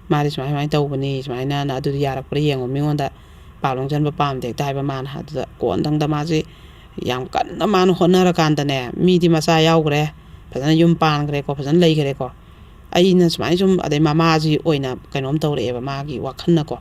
ꯃꯥꯗꯤ ꯁꯨꯃꯥꯏ ꯁꯨꯃꯥꯏꯅ ꯇꯧꯕꯅꯤ, ꯁꯨꯃꯥꯏꯅꯅ, ꯑꯗꯨꯗꯤ ꯌꯥꯔꯛꯄ꯭ꯔꯥ ꯌꯦꯡꯉꯣ, ꯃꯤꯉꯣꯟꯗ ꯄꯥꯞ ꯂꯪꯁꯤꯟꯕ ꯄꯥꯝꯗꯦ" ꯍꯦꯛꯇ ꯍꯥꯏꯕ ꯃꯥꯅ꯫ ꯑꯗꯨꯗ ꯀꯣꯟꯗꯪꯗ ꯃꯥꯁꯤ ꯌꯥꯝ ꯀꯟꯅ ꯃꯥꯅ ꯍꯣꯠꯅꯔꯀꯥꯟꯗꯅꯦ, ꯃꯤꯗꯤ ꯃꯆꯥ ꯌꯥꯎꯈ꯭ꯔꯦ, ꯐꯖꯅ ꯌꯨꯝ ꯄꯥꯟꯈ꯭ꯔꯦꯀꯣ, ꯐꯖꯅ ꯂꯩꯈ꯭ꯔꯦꯀꯣ꯫ ꯑꯩꯅ ꯁꯨꯃꯥꯏꯅ ꯁꯨꯝ, ꯑꯗꯩ ꯃꯃꯥꯁꯤ ꯑꯣꯏꯅ ꯀꯩꯅꯣꯝ ꯇꯧꯔꯛꯑꯦꯕ ꯃꯥꯒꯤ ꯋꯥꯈꯜꯅꯀꯣ,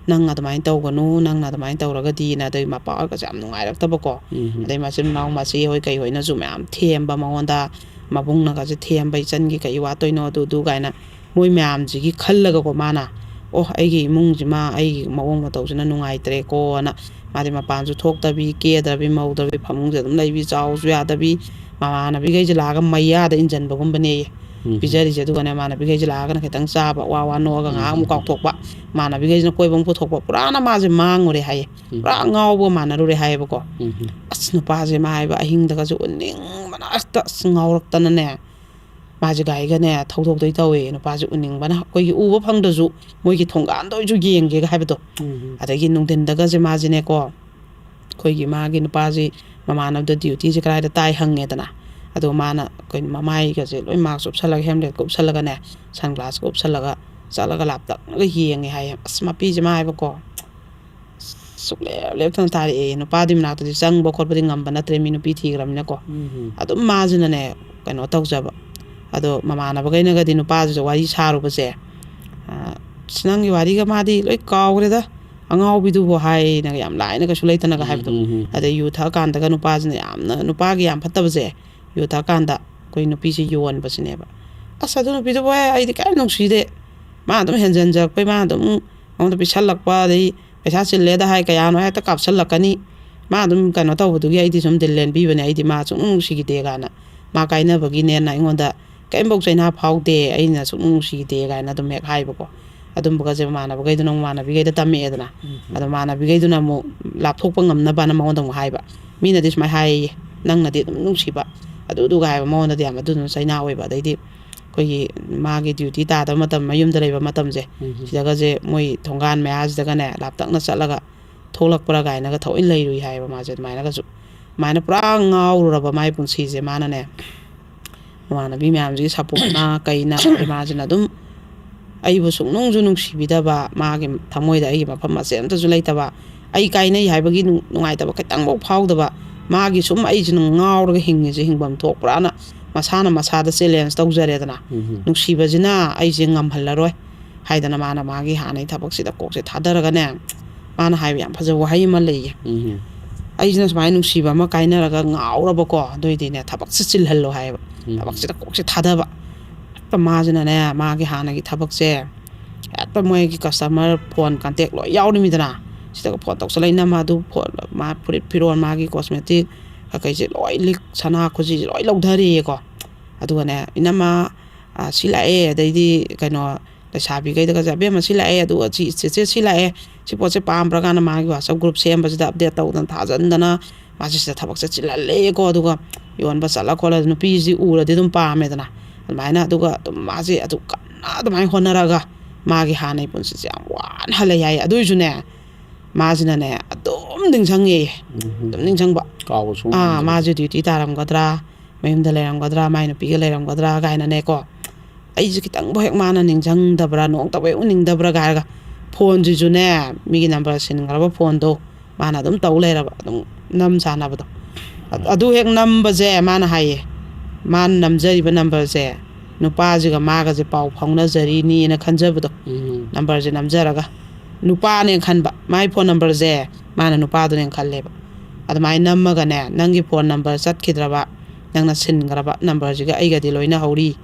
"ꯅꯪ ꯑꯗꯨꯃꯥꯏꯅ ꯇꯧꯒꯅꯨ, ꯅꯪꯅ ꯑꯗꯨꯃꯥꯏꯅ ꯇꯧꯔꯒꯗꯤꯅ", ꯑꯗꯩ ꯃꯄꯥ ꯑꯣꯏꯒꯁꯦ ꯌꯥꯝ ꯅꯨꯡꯉꯥꯏꯔꯛꯇꯕꯀꯣ꯫ ꯎꯝ꯫ ꯑꯗꯩ ꯃꯆꯤꯟ ꯃꯅꯥꯎ ꯃꯆꯦ ꯍꯣꯏ ꯀꯩ ꯍꯣꯏꯅꯁꯨ ꯃꯌꯥꯝ ꯊꯦꯝꯕ ꯃꯉꯣꯟꯗ, ꯃꯕꯨꯡꯅꯒꯁꯦ ꯊꯦꯝꯕ, "ꯏꯆꯟꯒꯤ ꯀꯩ ꯋꯥꯠꯇꯣꯏꯅꯣ, ꯑꯗꯨ ꯑꯗꯨ" ꯀꯥꯏꯅ꯫ ꯃꯣꯏ ꯃꯌꯥꯝꯁꯤꯒꯤ ꯈꯜꯂꯒꯀꯣ ꯃꯥꯅ, "ꯑꯣ, ꯑꯩꯒꯤ ꯏꯃꯨꯡꯁꯤꯃ, ꯑꯩꯒꯤ ꯃꯑꯣꯡ ꯃꯇꯧꯁꯤꯅ ꯅꯨꯡꯉꯥꯏꯇ꯭ꯔꯦꯀꯣꯅ" ꯃꯥꯗꯤ ꯃꯄꯥꯟꯁꯨ ꯊꯣꯛꯇꯕꯤ, ꯀꯦꯗ꯭ꯔꯕꯤ, ꯃꯧꯗ꯭ꯔꯕꯤ, ꯐꯃꯨꯡꯁꯦ ꯑꯗꯨꯝ ꯂꯩꯕꯤ, ꯆꯥꯎꯁꯨ ꯌꯥꯗꯕꯤ, ꯃꯃꯥꯟꯅꯕꯤꯈꯩꯁꯦ ꯂꯥꯛꯑꯒ ꯃꯌꯥꯗ ꯏꯟꯁꯤꯟꯕꯒꯨꯝꯕꯅꯦꯌꯦ꯫ ꯎꯝ꯫ ꯄꯤꯖꯔꯤꯁꯦ꯫ ꯑꯗꯨꯒꯅꯦ ꯃꯃꯥꯟꯅꯕꯤꯈꯩꯁꯦ ꯂꯥꯛꯑꯒꯅ ꯈꯤꯇꯪ ꯆꯥꯕ, ꯋꯥ ꯋꯥ ꯅꯣꯛꯑꯒ ꯉꯥꯏꯍꯥꯛ ꯑꯃꯨꯛ ꯎꯝ꯫ ꯀꯥꯎꯊꯣꯛꯄ, ꯃꯃꯥꯟꯅꯕꯤꯈꯩꯁꯤꯅ ꯀꯣꯏꯕ ꯑꯃꯨꯛ ꯄꯨꯊꯣꯛꯄ, ꯄꯨꯔꯥꯅ ꯃꯥꯁꯦ ꯃꯥꯡꯉꯨꯔꯦ ꯍꯥꯏꯌꯦ꯫ ꯎꯝ꯫ ꯄꯨꯔꯥ ꯉꯥꯎꯕꯒ ꯃꯥꯟꯅꯔꯨꯔꯦ ꯍꯥꯏꯌꯦꯕꯀꯣ꯫ ꯎꯝ꯫ ꯑꯁ, ꯅꯨꯄꯥꯁꯦ ꯃꯥ ꯍꯥꯏꯕ ꯑꯍꯤꯡꯗꯒꯁꯦ ꯎꯅꯤꯡꯕꯅ ꯑꯁꯇ ꯑꯁ ꯉꯥꯎꯔꯛꯇꯅꯅꯦ, ꯃꯥꯁꯦ ꯒꯥꯔꯤꯒꯅꯦ ꯊꯧꯗꯣꯛꯇꯣꯏ ꯇꯧꯋꯦ꯫ ꯅꯨꯄꯥꯁꯦ ꯎꯅꯤꯡꯕꯅ, ꯑꯩꯈꯣꯏꯒꯤ ꯎꯕ ꯐꯪꯗ꯭ꯔꯁꯨ ꯃꯣꯏꯒꯤ ꯊꯣꯡꯒꯥꯟꯗ ꯑꯣꯏꯁꯨ ꯌꯦꯡꯒꯦꯒ ꯍꯥꯏꯕꯗꯣ꯫ ꯎꯝ꯫ ꯑꯗꯒꯤ ꯅꯨꯡꯊꯤꯟꯗꯒꯁꯦ ꯃꯥꯁꯤꯅꯦꯀꯣ, ꯑꯩꯈꯣꯏꯒꯤ ꯃꯥꯒꯤ ꯅꯨꯄꯥꯁꯤ ꯃꯃꯥꯟꯅꯕꯗ ꯗ꯭ꯌꯨꯇꯤꯁꯦ ꯀꯗꯥꯏꯗ ꯇꯥꯏ ꯍꯪꯉꯦꯗꯅ꯫ ꯑꯗꯣ ꯃꯥꯅ ꯑꯩꯈꯣꯏ ꯃꯃꯥꯏꯒꯁꯦ ꯂꯣꯏ ꯃꯥꯛꯁ ꯎꯞꯁꯜꯂꯒ, ꯍꯦꯜꯃꯦꯠꯀ ꯎꯞꯁꯜꯂꯒꯅꯦ, ꯁꯟ ꯒ꯭ꯂꯥꯁꯀ ꯎꯞꯁꯜꯂꯒ ꯆꯠꯂꯒ ꯂꯥꯞꯇꯛꯅꯒ ꯌꯦꯡꯉꯦ ꯍꯥꯏꯌꯦ꯫ ꯑꯁ, ꯃꯄꯤꯁꯦ ꯃꯥ ꯍꯥꯏꯕꯀꯣ, ꯁꯨꯛꯂꯦꯞ ꯂꯦꯞꯇꯅ ꯊꯥꯔꯛꯑꯦ꯫ ꯅꯨꯄꯥꯗꯨꯒꯤ ꯃꯅꯥꯛꯇꯗꯤ ꯆꯪꯕ ꯈꯣꯠꯄꯗꯤ ꯉꯝꯕ ꯅꯠꯇ꯭ꯔꯦ, ꯃꯤ ꯅꯨꯄꯤ ꯊꯤꯈ꯭ꯔꯕꯅꯤꯅꯀꯣ꯫ ꯎꯝ꯫ ꯑꯗꯨꯝ ꯃꯥꯁꯤꯅꯅꯦ, ꯀꯩꯅꯣ ꯇꯧꯖꯕ꯫ ꯑꯗꯣ ꯃꯃꯥꯟꯅꯕꯈꯩꯅꯒꯗꯤ ꯅꯨꯄꯥꯁꯤꯗ ꯋꯥꯔꯤ ꯁꯥꯔꯨꯕꯁꯦ, "ꯑ, ꯑꯁ, ꯅꯪꯒꯤ ꯋꯥꯔꯤꯒ ꯃꯥꯗꯤ ꯂꯣꯏ ꯀꯥꯎꯈ꯭ꯔꯦꯗ, ꯑꯉꯥꯎꯕꯤꯗꯨꯕꯨ" ꯍꯥꯏꯅ ꯌꯥꯝ ꯂꯥꯏꯅ ꯀꯩꯁꯨ ꯂꯩꯇꯅꯒ ꯎꯝ, ꯍꯥꯏꯕꯗꯣ꯫ ꯎꯝ, ꯎꯝ꯫ ꯑꯗꯩ ꯌꯨ ꯊꯛꯑꯀꯥꯟꯗꯒ ꯅꯨꯄꯥꯁꯤꯅ ꯌꯥꯝꯅ, ꯅꯨꯄꯥꯒꯤ ꯌꯥꯝ ꯐꯠꯇꯕꯁꯦ, ꯌꯨ ꯊꯛꯑꯀꯥꯟꯗ ꯑꯩꯈꯣꯏ ꯅꯨꯄꯤꯁꯦ ꯌꯣꯟꯕꯁꯤꯅꯦꯕ꯫ "ꯑꯁ, ꯑꯗꯨ ꯅꯨꯄꯤꯗꯨꯕꯨ ꯑꯩ, ꯑꯩꯗꯤ ꯀꯔꯤꯝ ꯅꯨꯡꯁꯤꯗꯦ, ꯃꯥ ꯑꯗꯨꯝ ꯍꯦꯟꯖꯟꯖꯔꯛꯄꯩ, ꯃꯥ ꯑꯗꯨꯝ ꯑꯩꯉꯣꯟꯗ ꯄꯤꯁꯜꯂꯛꯄ, ꯑꯗꯩ ꯄꯩꯁꯥ ꯆꯤꯜꯂꯦꯗ ꯍꯥꯏ, ꯀꯌꯥꯅꯣ ꯍꯦꯛꯇ ꯀꯥꯞꯁꯜꯂꯛꯀꯅꯤ, ꯃꯥ ꯑꯗꯨꯝ ꯀꯩꯅꯣ ꯇꯧꯕꯗꯨꯒꯤ ꯑꯩꯗꯤ ꯁꯨꯝ ꯗꯤꯜ ꯂꯦꯟꯕꯤꯕꯅꯦ, ꯑꯩꯗꯤ ꯃꯥ ꯁꯨꯡꯅꯨꯡ ꯅꯨꯡꯁꯤꯈꯤꯗꯦ" ꯀꯥꯏꯅ꯫ ꯃꯥ ꯀꯥꯏꯅꯕꯒꯤꯅꯦꯅ ꯑꯩꯉꯣꯟꯗ ꯀꯔꯤꯝꯐꯥꯎ ꯆꯩꯅꯥ ꯐꯥꯎꯗꯦ, ꯑꯩꯅ ꯁꯨꯡꯅꯨꯡ ꯅꯨꯡꯁꯤꯈꯤꯗꯦ ꯀꯥꯏꯅ ꯑꯗꯨꯝ ꯍꯦꯛ ꯍꯥꯏꯕꯀꯣ꯫ ꯑꯗꯨꯝꯕꯒꯁꯦ ꯃꯃꯥꯟꯅꯕꯈꯩꯗꯨꯅ ꯃꯃꯥꯟꯅꯕꯤꯈꯩꯗ ꯇꯝꯃꯛꯑꯦꯗꯅ꯫ ꯎꯝ꯫ ꯑꯗꯣ ꯃꯃꯥꯟꯅꯕꯤꯈꯩꯗꯨꯅ ꯑꯃꯨꯛ ꯂꯥꯞꯊꯣꯛꯄ ꯉꯝꯅꯕꯅ ꯃꯉꯣꯟꯗ ꯑꯃꯨꯛ ꯍꯥꯏꯕ꯫ ꯃꯤꯅꯗꯤ ꯁꯨꯃꯥꯏꯅ ꯍꯥꯏꯌꯦ, "ꯅꯪꯅꯗꯤ ꯑꯗꯨꯝ ꯅꯨꯡꯁꯤꯕ", ꯑꯗꯨꯗꯨꯒ ꯍꯥꯏꯕ, ꯃꯉꯣꯟꯗꯗꯤ ꯌꯥꯝ ꯑꯗꯨꯗꯨꯅ ꯆꯩꯅꯥ ꯑꯣꯏꯕ꯫ ꯑꯗꯩꯗꯤ ꯑꯩꯈꯣꯏꯒꯤ ꯃꯥꯒꯤ ꯗ꯭ꯌꯨꯇꯤ ꯇꯥꯗꯕ ꯃꯇꯝ, ꯃꯌꯨꯝꯗ ꯂꯩꯕ ꯃꯇꯝꯁꯦ, ꯎꯝ꯫ ꯁꯤꯗꯒꯁꯦ ꯃꯣꯏ ꯊꯣꯡꯒꯥꯟ ꯃꯌꯥꯁꯤꯗꯒꯅꯦ ꯂꯥꯞꯇꯛꯅ ꯆꯠꯂꯒ ꯊꯣꯛꯂꯛꯄ꯭ꯔꯥ ꯀꯥꯏꯅꯒ ꯊꯑꯣꯏꯅ ꯂꯩꯔꯨꯏ ꯍꯥꯏꯌꯦꯕ ꯃꯥꯁꯦ꯫ ꯑꯗꯨꯃꯥꯏꯅꯒꯁꯨ, ꯑꯗꯨꯃꯥꯏꯅ ꯄꯨꯔꯥ ꯉꯥꯎꯔꯨꯔꯕ ꯃꯥꯏ ꯄꯨꯟꯁꯤꯁꯦ꯫ ꯃꯥꯅꯅꯦ, ꯃꯃꯥꯟꯅꯕꯤ ꯃꯌꯥꯝꯁꯤꯒꯤ ꯁꯞꯄꯣꯔꯠꯅ ꯀꯩꯅ, ꯃꯥꯁꯤꯅ ꯑꯗꯨꯝ ꯑꯩꯕꯨ ꯁꯨꯡꯅꯨꯡꯁꯨ ꯅꯨꯡꯁꯤꯕꯤꯗꯕ, ꯃꯥꯒꯤ ꯊꯃꯣꯏꯗ ꯑꯩꯒꯤ ꯃꯐꯝ ꯃꯆꯦꯠ ꯑꯝꯇꯁꯨ ꯂꯩꯇꯕ, ꯑꯩ ꯀꯥꯏꯅꯩ ꯍꯥꯏꯕꯒꯤ ꯅꯨꯡ-, ꯅꯨꯡꯉꯥꯏꯇꯕ ꯈꯤꯇꯪꯐꯥꯎ ꯐꯥꯎꯗꯕ, ꯃꯥꯒꯤ ꯁꯨꯝ ꯑꯩꯁꯤꯅ ꯉꯥꯎꯔꯒ ꯍꯤꯡꯉꯤꯁꯦ ꯍꯤꯡꯐꯝ ꯊꯣꯛꯄ꯭ꯔꯥꯅ ꯃꯁꯥꯅ ꯃꯁꯥꯗ ꯆꯦꯂꯦꯟꯖ ꯇꯧꯖꯔꯦꯗꯅ꯫ ꯎꯝ꯫ "ꯅꯨꯡꯁꯤꯕꯁꯤꯅ ꯑꯩꯁꯦ ꯉꯝꯍꯜꯂꯔꯣꯏ" ꯍꯥꯏꯗꯅ ꯃꯥꯅ ꯃꯥꯒꯤ ꯍꯥꯟꯅꯩ ꯊꯕꯛꯁꯤꯗ ꯀꯣꯛꯁꯦ ꯊꯥꯗꯔꯒꯅꯦ, ꯃꯥꯅ ꯍꯥꯏꯕ ꯌꯥꯝ ꯐꯖꯕ ꯋꯥꯍꯩ ꯑꯃ ꯂꯩꯌꯦ꯫ ꯎꯝ꯫ "ꯑꯩꯁꯤꯅ ꯁꯨꯃꯥꯏꯅ ꯅꯨꯡꯁꯤꯕ ꯑꯃ ꯀꯥꯏꯅꯔꯒ ꯉꯥꯎꯔꯕꯀꯣ, ꯑꯗꯨ ꯑꯣꯏꯗꯤꯅꯦ ꯊꯕꯛꯁꯦ ꯆꯤꯜꯍꯜꯂꯣ" ꯍꯥꯏꯌꯦꯕ꯫ ꯎꯝ꯫ ꯊꯕꯛꯁꯤꯗ ꯀꯣꯛꯁꯦ ꯊꯥꯗꯕ꯫ ꯍꯦꯛꯇ ꯃꯥꯁꯤꯅꯅꯦ, ꯃꯥꯒꯤ ꯍꯥꯟꯅꯒꯤ ꯊꯕꯛꯁꯦ ꯍꯦꯛꯇ ꯃꯣꯏꯒꯤ ꯀꯁꯇꯃꯔ ꯐꯣꯟ ꯀꯟꯇꯦꯛ ꯂꯣꯏ ꯌꯥꯎꯔꯤꯃꯤꯗꯅ꯫ ꯁꯤꯗꯒ ꯐꯣꯟ ꯇꯧꯁꯜꯂꯛꯏ, "ꯏꯅꯝꯃ ꯑꯗꯨ ꯐꯣꯟ, ꯃꯥ ꯐꯨꯔꯤꯠ ꯐꯤꯔꯣꯜ, ꯃꯥꯒꯤ ꯀꯣꯁꯃꯦꯇꯤꯛ ꯀꯩꯀꯩꯁꯦ ꯂꯣꯏ ꯂꯤꯛ, ꯁꯅꯥ ꯈꯨꯖꯤꯁꯦ ꯂꯣꯏ ꯂꯧꯊꯔꯦꯌꯦꯀꯣ"꯫ ꯑꯗꯨꯒꯅꯦ, "ꯏꯅꯝꯃ, ꯑ, ꯁꯤ ꯂꯥꯛꯑꯦ", ꯑꯗꯩꯗꯤ ꯀꯩꯅꯣ, ꯂꯩꯁꯥꯕꯤꯈꯩꯗꯒꯁꯦ, "ꯑꯕꯦꯝꯃ ꯁꯤ ꯂꯥꯛꯑꯦ", ꯑꯗꯨꯒ ꯁꯤ, "ꯆꯦꯆꯦ ꯁꯤ ꯂꯥꯛꯑꯦ", ꯁꯤ ꯄꯣꯠꯁꯦ ꯄꯥꯝꯕ꯭ꯔꯥ ꯀꯥꯏꯅ ꯃꯥꯒꯤ WhatsApp group ꯁꯦꯝꯕꯁꯤꯗ update ꯇꯧꯗꯅ ꯊꯥꯖꯟꯗꯅ ꯃꯥꯁꯦ ꯁꯤꯗ ꯊꯕꯛꯁꯦ ꯆꯤꯜꯍꯜꯂꯦꯀꯣ꯫ ꯑꯗꯨꯒ ꯌꯣꯟꯕ ꯆꯠꯂ ꯈꯣꯠꯂ ꯅꯨꯄꯤꯁꯤ ꯎꯔꯗꯤ ꯑꯗꯨꯝ ꯄꯥꯝꯃꯦꯗꯅ꯫ ꯑꯗꯨꯃꯥꯏꯅ, ꯑꯗꯨꯒ ꯑꯗꯨꯝ ꯃꯥꯁꯦ ꯑꯗꯨ ꯀꯟꯅ ꯑꯗꯨꯃꯥꯏꯅ ꯍꯣꯠꯅꯔꯒ ꯃꯥꯒꯤ ꯍꯥꯟꯅꯩ ꯄꯨꯟꯁꯤꯁꯦ ꯌꯥꯝ ꯋꯥꯅ ꯍꯜꯂꯛꯑꯦ ꯍꯥꯏꯌꯦ꯫ ꯑꯗꯨ ꯑꯣꯏꯔꯁꯨꯅꯦ, ꯃꯥꯁꯤꯅꯅꯦ ꯑꯗꯨꯝ ꯅꯤꯡꯁꯤꯡꯉꯦꯌꯦ꯫ ꯑꯗꯨꯝ ꯅꯤꯡꯁꯤꯡꯕ꯫ ꯀꯥꯎꯕ ꯁꯨꯡ ꯑꯥ, ꯃꯥꯁꯦ ꯗ꯭ꯌꯨꯇꯤ ꯇꯥꯔꯝꯒꯗ꯭ꯔꯥ, ꯃꯌꯨꯝꯗ ꯂꯩꯔꯝꯒꯗ꯭ꯔꯥ, ꯃꯥꯏ ꯅꯨꯄꯤꯒ ꯂꯩꯔꯝꯒꯗ꯭ꯔꯥ ꯀꯥꯏꯅꯅꯦꯀꯣ꯫ ꯑꯩꯁꯦ ꯈꯤꯇꯪꯕꯨ ꯍꯦꯛ ꯃꯥꯅ ꯅꯤꯡꯁꯤꯡꯗꯕ꯭ꯔꯥ, ꯅꯣꯡꯇꯕꯨ ꯍꯦꯛ ꯎꯅꯤꯡꯗꯕ꯭ꯔꯥ ꯀꯥꯏꯔꯒ, ꯐꯣꯟꯁꯤꯁꯨꯅꯦ, ꯃꯤꯒꯤ ꯅꯝꯕꯔ ꯁꯤꯟꯈ꯭ꯔꯕ ꯐꯣꯟꯗꯣ ꯃꯥꯅ ꯑꯗꯨꯝ ꯇꯧ ꯂꯩꯔꯕ, ꯑꯗꯨꯝ ꯅꯝ ꯁꯥꯟꯅꯕꯗꯣ꯫ ꯑ- ꯑꯗꯨ ꯍꯦꯛ ꯅꯝꯕꯁꯦ ꯃꯥꯅ ꯍꯥꯏꯌꯦ, ꯃꯥꯅ ꯅꯝꯖꯔꯤꯕ ꯅꯝꯕꯔꯁꯦ ꯅꯨꯄꯥꯁꯤꯒ ꯃꯥꯒꯁꯦ ꯄꯥꯎ ꯐꯥꯎꯅꯖꯔꯤꯅꯤꯅ ꯈꯟꯖꯕꯗꯣ꯫ ꯎꯝ. ꯅꯝꯕꯔꯁꯦ ꯅꯝꯖꯔꯒ ꯅꯨꯄꯥꯅꯦ ꯈꯟꯕ, ꯃꯥꯏ ꯐꯣꯟ ꯅꯝꯕꯔꯁꯦ ꯃꯥꯅ ꯅꯨꯄꯥꯗꯨꯅꯦꯅ ꯈꯜꯂꯦꯕ꯫ ꯑꯗꯨꯃꯥꯏꯅ ꯅꯝꯃꯒꯅꯦ, "ꯅꯪꯒꯤ ꯐꯣꯟ ꯅꯝꯕꯔ ꯆꯠꯈꯤꯗ꯭ꯔꯕ, ꯅꯪꯅ ꯁꯤꯟꯈ꯭ꯔꯕ ꯅꯝꯕꯔꯁꯤꯒ ꯑꯩꯒꯗꯤ ꯂꯣꯏꯅꯍꯧꯔꯤ꯫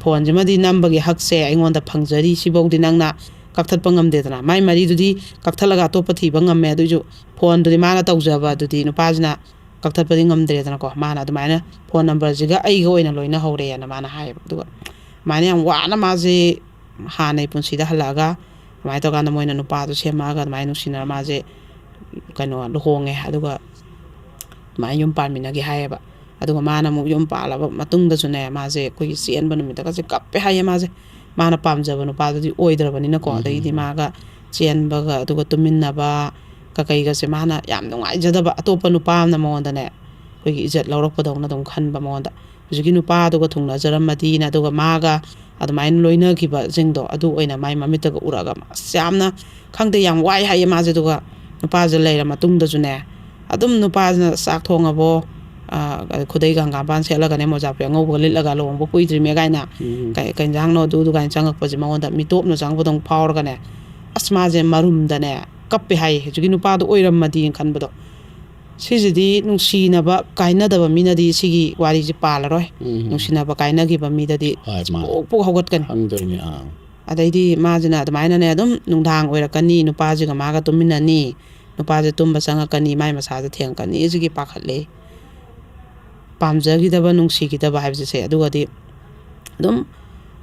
ꯐꯣꯟꯁꯤꯃꯗꯤ ꯅꯝꯕꯒꯤ ꯍꯛꯁꯦ ꯑꯩꯉꯣꯟꯗ ꯐꯪꯖꯔꯤ, ꯁꯤꯐꯧꯗꯤ ꯅꯪꯅ ꯀꯛꯊꯠꯄ ꯉꯝꯗꯦꯗꯅ"꯫ ꯃꯥꯏ ꯃꯔꯤꯗꯨꯗꯤ ꯀꯛꯊꯠꯂꯒ ꯑꯇꯣꯞꯄ ꯊꯤꯕ ꯉꯝꯃꯦ, ꯑꯗꯨꯏꯁꯨ ꯐꯣꯟꯗꯨꯗꯤ ꯃꯥꯅ ꯇꯧꯖꯕ ꯑꯗꯨꯗꯤ ꯅꯨꯄꯥꯁꯤꯅ ꯀꯛꯊꯠꯄꯗꯤ ꯉꯝꯗ꯭ꯔꯦꯗꯅꯀꯣ꯫ ꯃꯥꯅ ꯑꯗꯨꯃꯥꯏꯅ ꯐꯣꯟ ꯅꯝꯕꯔꯁꯤꯒ ꯑꯩꯒ ꯑꯣꯏꯅ ꯂꯣꯏꯅꯍꯧꯔꯦꯅ ꯃꯥꯅ ꯍꯥꯏꯌꯦꯕ꯫ ꯑꯗꯨꯒ ꯑꯗꯨꯃꯥꯏꯅ ꯌꯥꯝ ꯋꯥꯅ ꯃꯥꯁꯦ ꯍꯥꯟꯅꯩ ꯄꯨꯟꯁꯤꯗ ꯍꯜꯂꯛꯑꯒ, ꯑꯗꯨꯃꯥꯏꯅ ꯇꯧꯔꯀꯥꯟꯗ ꯃꯣꯏꯅ ꯅꯨꯄꯥꯗꯣ ꯁꯦꯝꯃꯛꯑꯒ ꯑꯗꯨꯃꯥꯏꯅ ꯅꯨꯡꯁꯤꯅꯔ ꯃꯥꯁꯦ ꯀꯩꯅꯣ ꯂꯨꯍꯣꯡꯉꯦ꯫ ꯑꯗꯨꯒ ꯑꯗꯨꯃꯥꯏꯅ ꯌꯨꯝ ꯄꯥꯟꯃꯤꯟꯅꯒꯦ ꯍꯥꯏꯌꯦꯕ꯫ ꯑꯗꯨꯒ ꯃꯥꯅ ꯑꯃꯨꯛ ꯌꯨꯝ ꯄꯥꯜꯂꯕ ꯃꯇꯨꯡꯗꯁꯨꯅꯦ, ꯃꯥꯁꯦ ꯑꯩꯈꯣꯏꯒꯤ ꯆꯦꯟꯕ ꯅꯨꯃꯤꯠꯇꯒꯁꯦ ꯀꯞꯄꯦ ꯍꯥꯏꯌꯦ꯫ ꯃꯥꯁꯦ ꯃꯥꯅ ꯄꯥꯝꯖꯕ ꯅꯨꯄꯥꯗꯨꯗꯤ ꯑꯣꯏꯗ꯭ꯔꯕꯅꯤꯅꯀꯣ꯫ ꯑꯗꯩꯗꯤ ꯃꯥꯒ ꯆꯦꯟꯕꯒ ꯑꯗꯨꯒ ꯇꯨꯃꯤꯟꯅꯕ ꯀꯀꯩꯒꯁꯦ ꯃꯥꯅ ꯌꯥꯝ ꯅꯨꯡꯉꯥꯏꯖꯗꯕ, ꯑꯇꯣꯞꯄ ꯅꯨꯄꯥ ꯑꯃꯅ ꯃꯉꯣꯟꯗꯅꯦ ꯑꯩꯈꯣꯏꯒꯤ ꯏꯖꯠ ꯂꯧꯔꯛꯄꯗꯧꯅ ꯑꯗꯨꯝ ꯈꯟꯕ ꯃꯉꯣꯟꯗ꯫ ꯍꯧꯖꯤꯛꯀꯤ ꯅꯨꯄꯥꯗꯨꯒ ꯊꯨꯡꯅꯖꯔꯝꯃꯗꯤꯅ, ꯑꯗꯨꯒ ꯃꯥꯒ ꯑꯗꯨꯃꯥꯏꯅ ꯂꯣꯏꯅꯈꯤꯕꯁꯤꯡꯗꯣ ꯑꯗꯨ ꯑꯣꯏꯅ ꯃꯥꯏ ꯃꯃꯤꯠꯇꯒ ꯎꯔꯛꯑꯒ ꯑꯁ ꯌꯥꯝꯅ, ꯈꯪꯗꯦ, ꯌꯥꯝ ꯋꯥꯏ ꯍꯥꯏꯌꯦ ꯃꯥꯁꯦ꯫ ꯑꯗꯨꯒ ꯅꯨꯄꯥꯁꯦ ꯂꯩꯔ ꯃꯇꯨꯡꯗꯁꯨꯅꯦ ꯑꯗꯨꯝ ꯅꯨꯄꯥꯁꯤꯅ ꯆꯥꯛ ꯊꯣꯡꯉꯕꯣ, ꯑ, ꯈꯨꯗꯩꯒ ꯍꯪꯒꯥꯝꯄꯥꯟ ꯁꯦꯠꯂꯒꯅꯦ, ꯃꯣꯖꯥ ꯐꯨꯔꯤ ꯑꯉꯧꯕꯒ ꯂꯤꯠꯂꯒ, "ꯂꯨꯍꯣꯡꯕ ꯀꯨꯏꯗ꯭ꯔꯤꯃꯦ" ꯀꯥꯏꯅ, "ꯀꯩ ꯀꯩ ꯏꯟꯖꯥꯡꯅꯣ?" ꯑꯗꯨ ꯑꯗꯨ ꯀꯥꯏꯅ ꯆꯪꯉꯛꯄꯁꯦ ꯃꯉꯣꯟꯗ ꯃꯤꯇꯣꯞꯅ ꯆꯪꯉꯛꯄꯗꯧꯅ ꯐꯥꯎꯔꯒꯅꯦ, ꯑꯁ ꯃꯥꯁꯦ ꯃꯔꯨꯝꯗꯅꯦ ꯀꯞꯄꯦ ꯍꯥꯏꯌꯦ, ꯍꯧꯖꯤꯛꯀꯤ ꯅꯨꯄꯥꯗꯣ ꯑꯣꯏꯔꯝꯃꯗꯤꯅ ꯈꯟꯕꯗꯣ꯫ ꯁꯤꯁꯤꯗꯤ ꯅꯨꯡꯁꯤꯅꯕ ꯀꯥꯏꯅꯗꯕ ꯃꯤꯅꯗꯤ ꯁꯤꯒꯤ ꯋꯥꯔꯤꯁꯦ ꯄꯥꯜꯂꯔꯣꯏ꯫ ꯎꯝ. ꯅꯨꯡꯁꯤꯅꯕ ꯀꯥꯏꯅꯈꯤꯕ ꯃꯤꯗꯗꯤ ꯍꯣꯏ, ꯃꯥꯅꯦ꯫ ꯄꯣꯛ ꯄꯣꯛ ꯍꯧꯒꯠꯀꯅꯤ꯫ ꯈꯪꯗꯣꯏꯅꯦ꯫ ꯑꯥ. ꯑꯗꯩꯗꯤ ꯃꯥꯁꯤꯅ ꯑꯗꯨꯃꯥꯏꯅꯅꯦ ꯑꯗꯨꯝ ꯅꯨꯡꯗꯥꯡ ꯑꯣꯏꯔꯛꯀꯅꯤ, ꯅꯨꯄꯥꯁꯤꯒ ꯃꯥꯒ ꯇꯨꯝꯃꯤꯟꯅꯅꯤ, ꯅꯨꯄꯥꯁꯦ ꯇꯨꯝꯕ ꯆꯪꯉꯛꯀꯅꯤ, ꯃꯥꯏ ꯃꯁꯥꯁꯦ ꯊꯦꯡꯉꯛꯀꯅꯤ, ꯁꯤꯒꯤ ꯄꯥꯈꯠꯂꯦ꯫ ꯄꯥꯝꯖꯈꯤꯗꯕ, ꯅꯨꯡꯁꯤꯈꯤꯗꯕ ꯍꯥꯏꯕꯁꯦ꯫ ꯑꯗꯨꯒꯗꯤ ꯑꯗꯨꯝ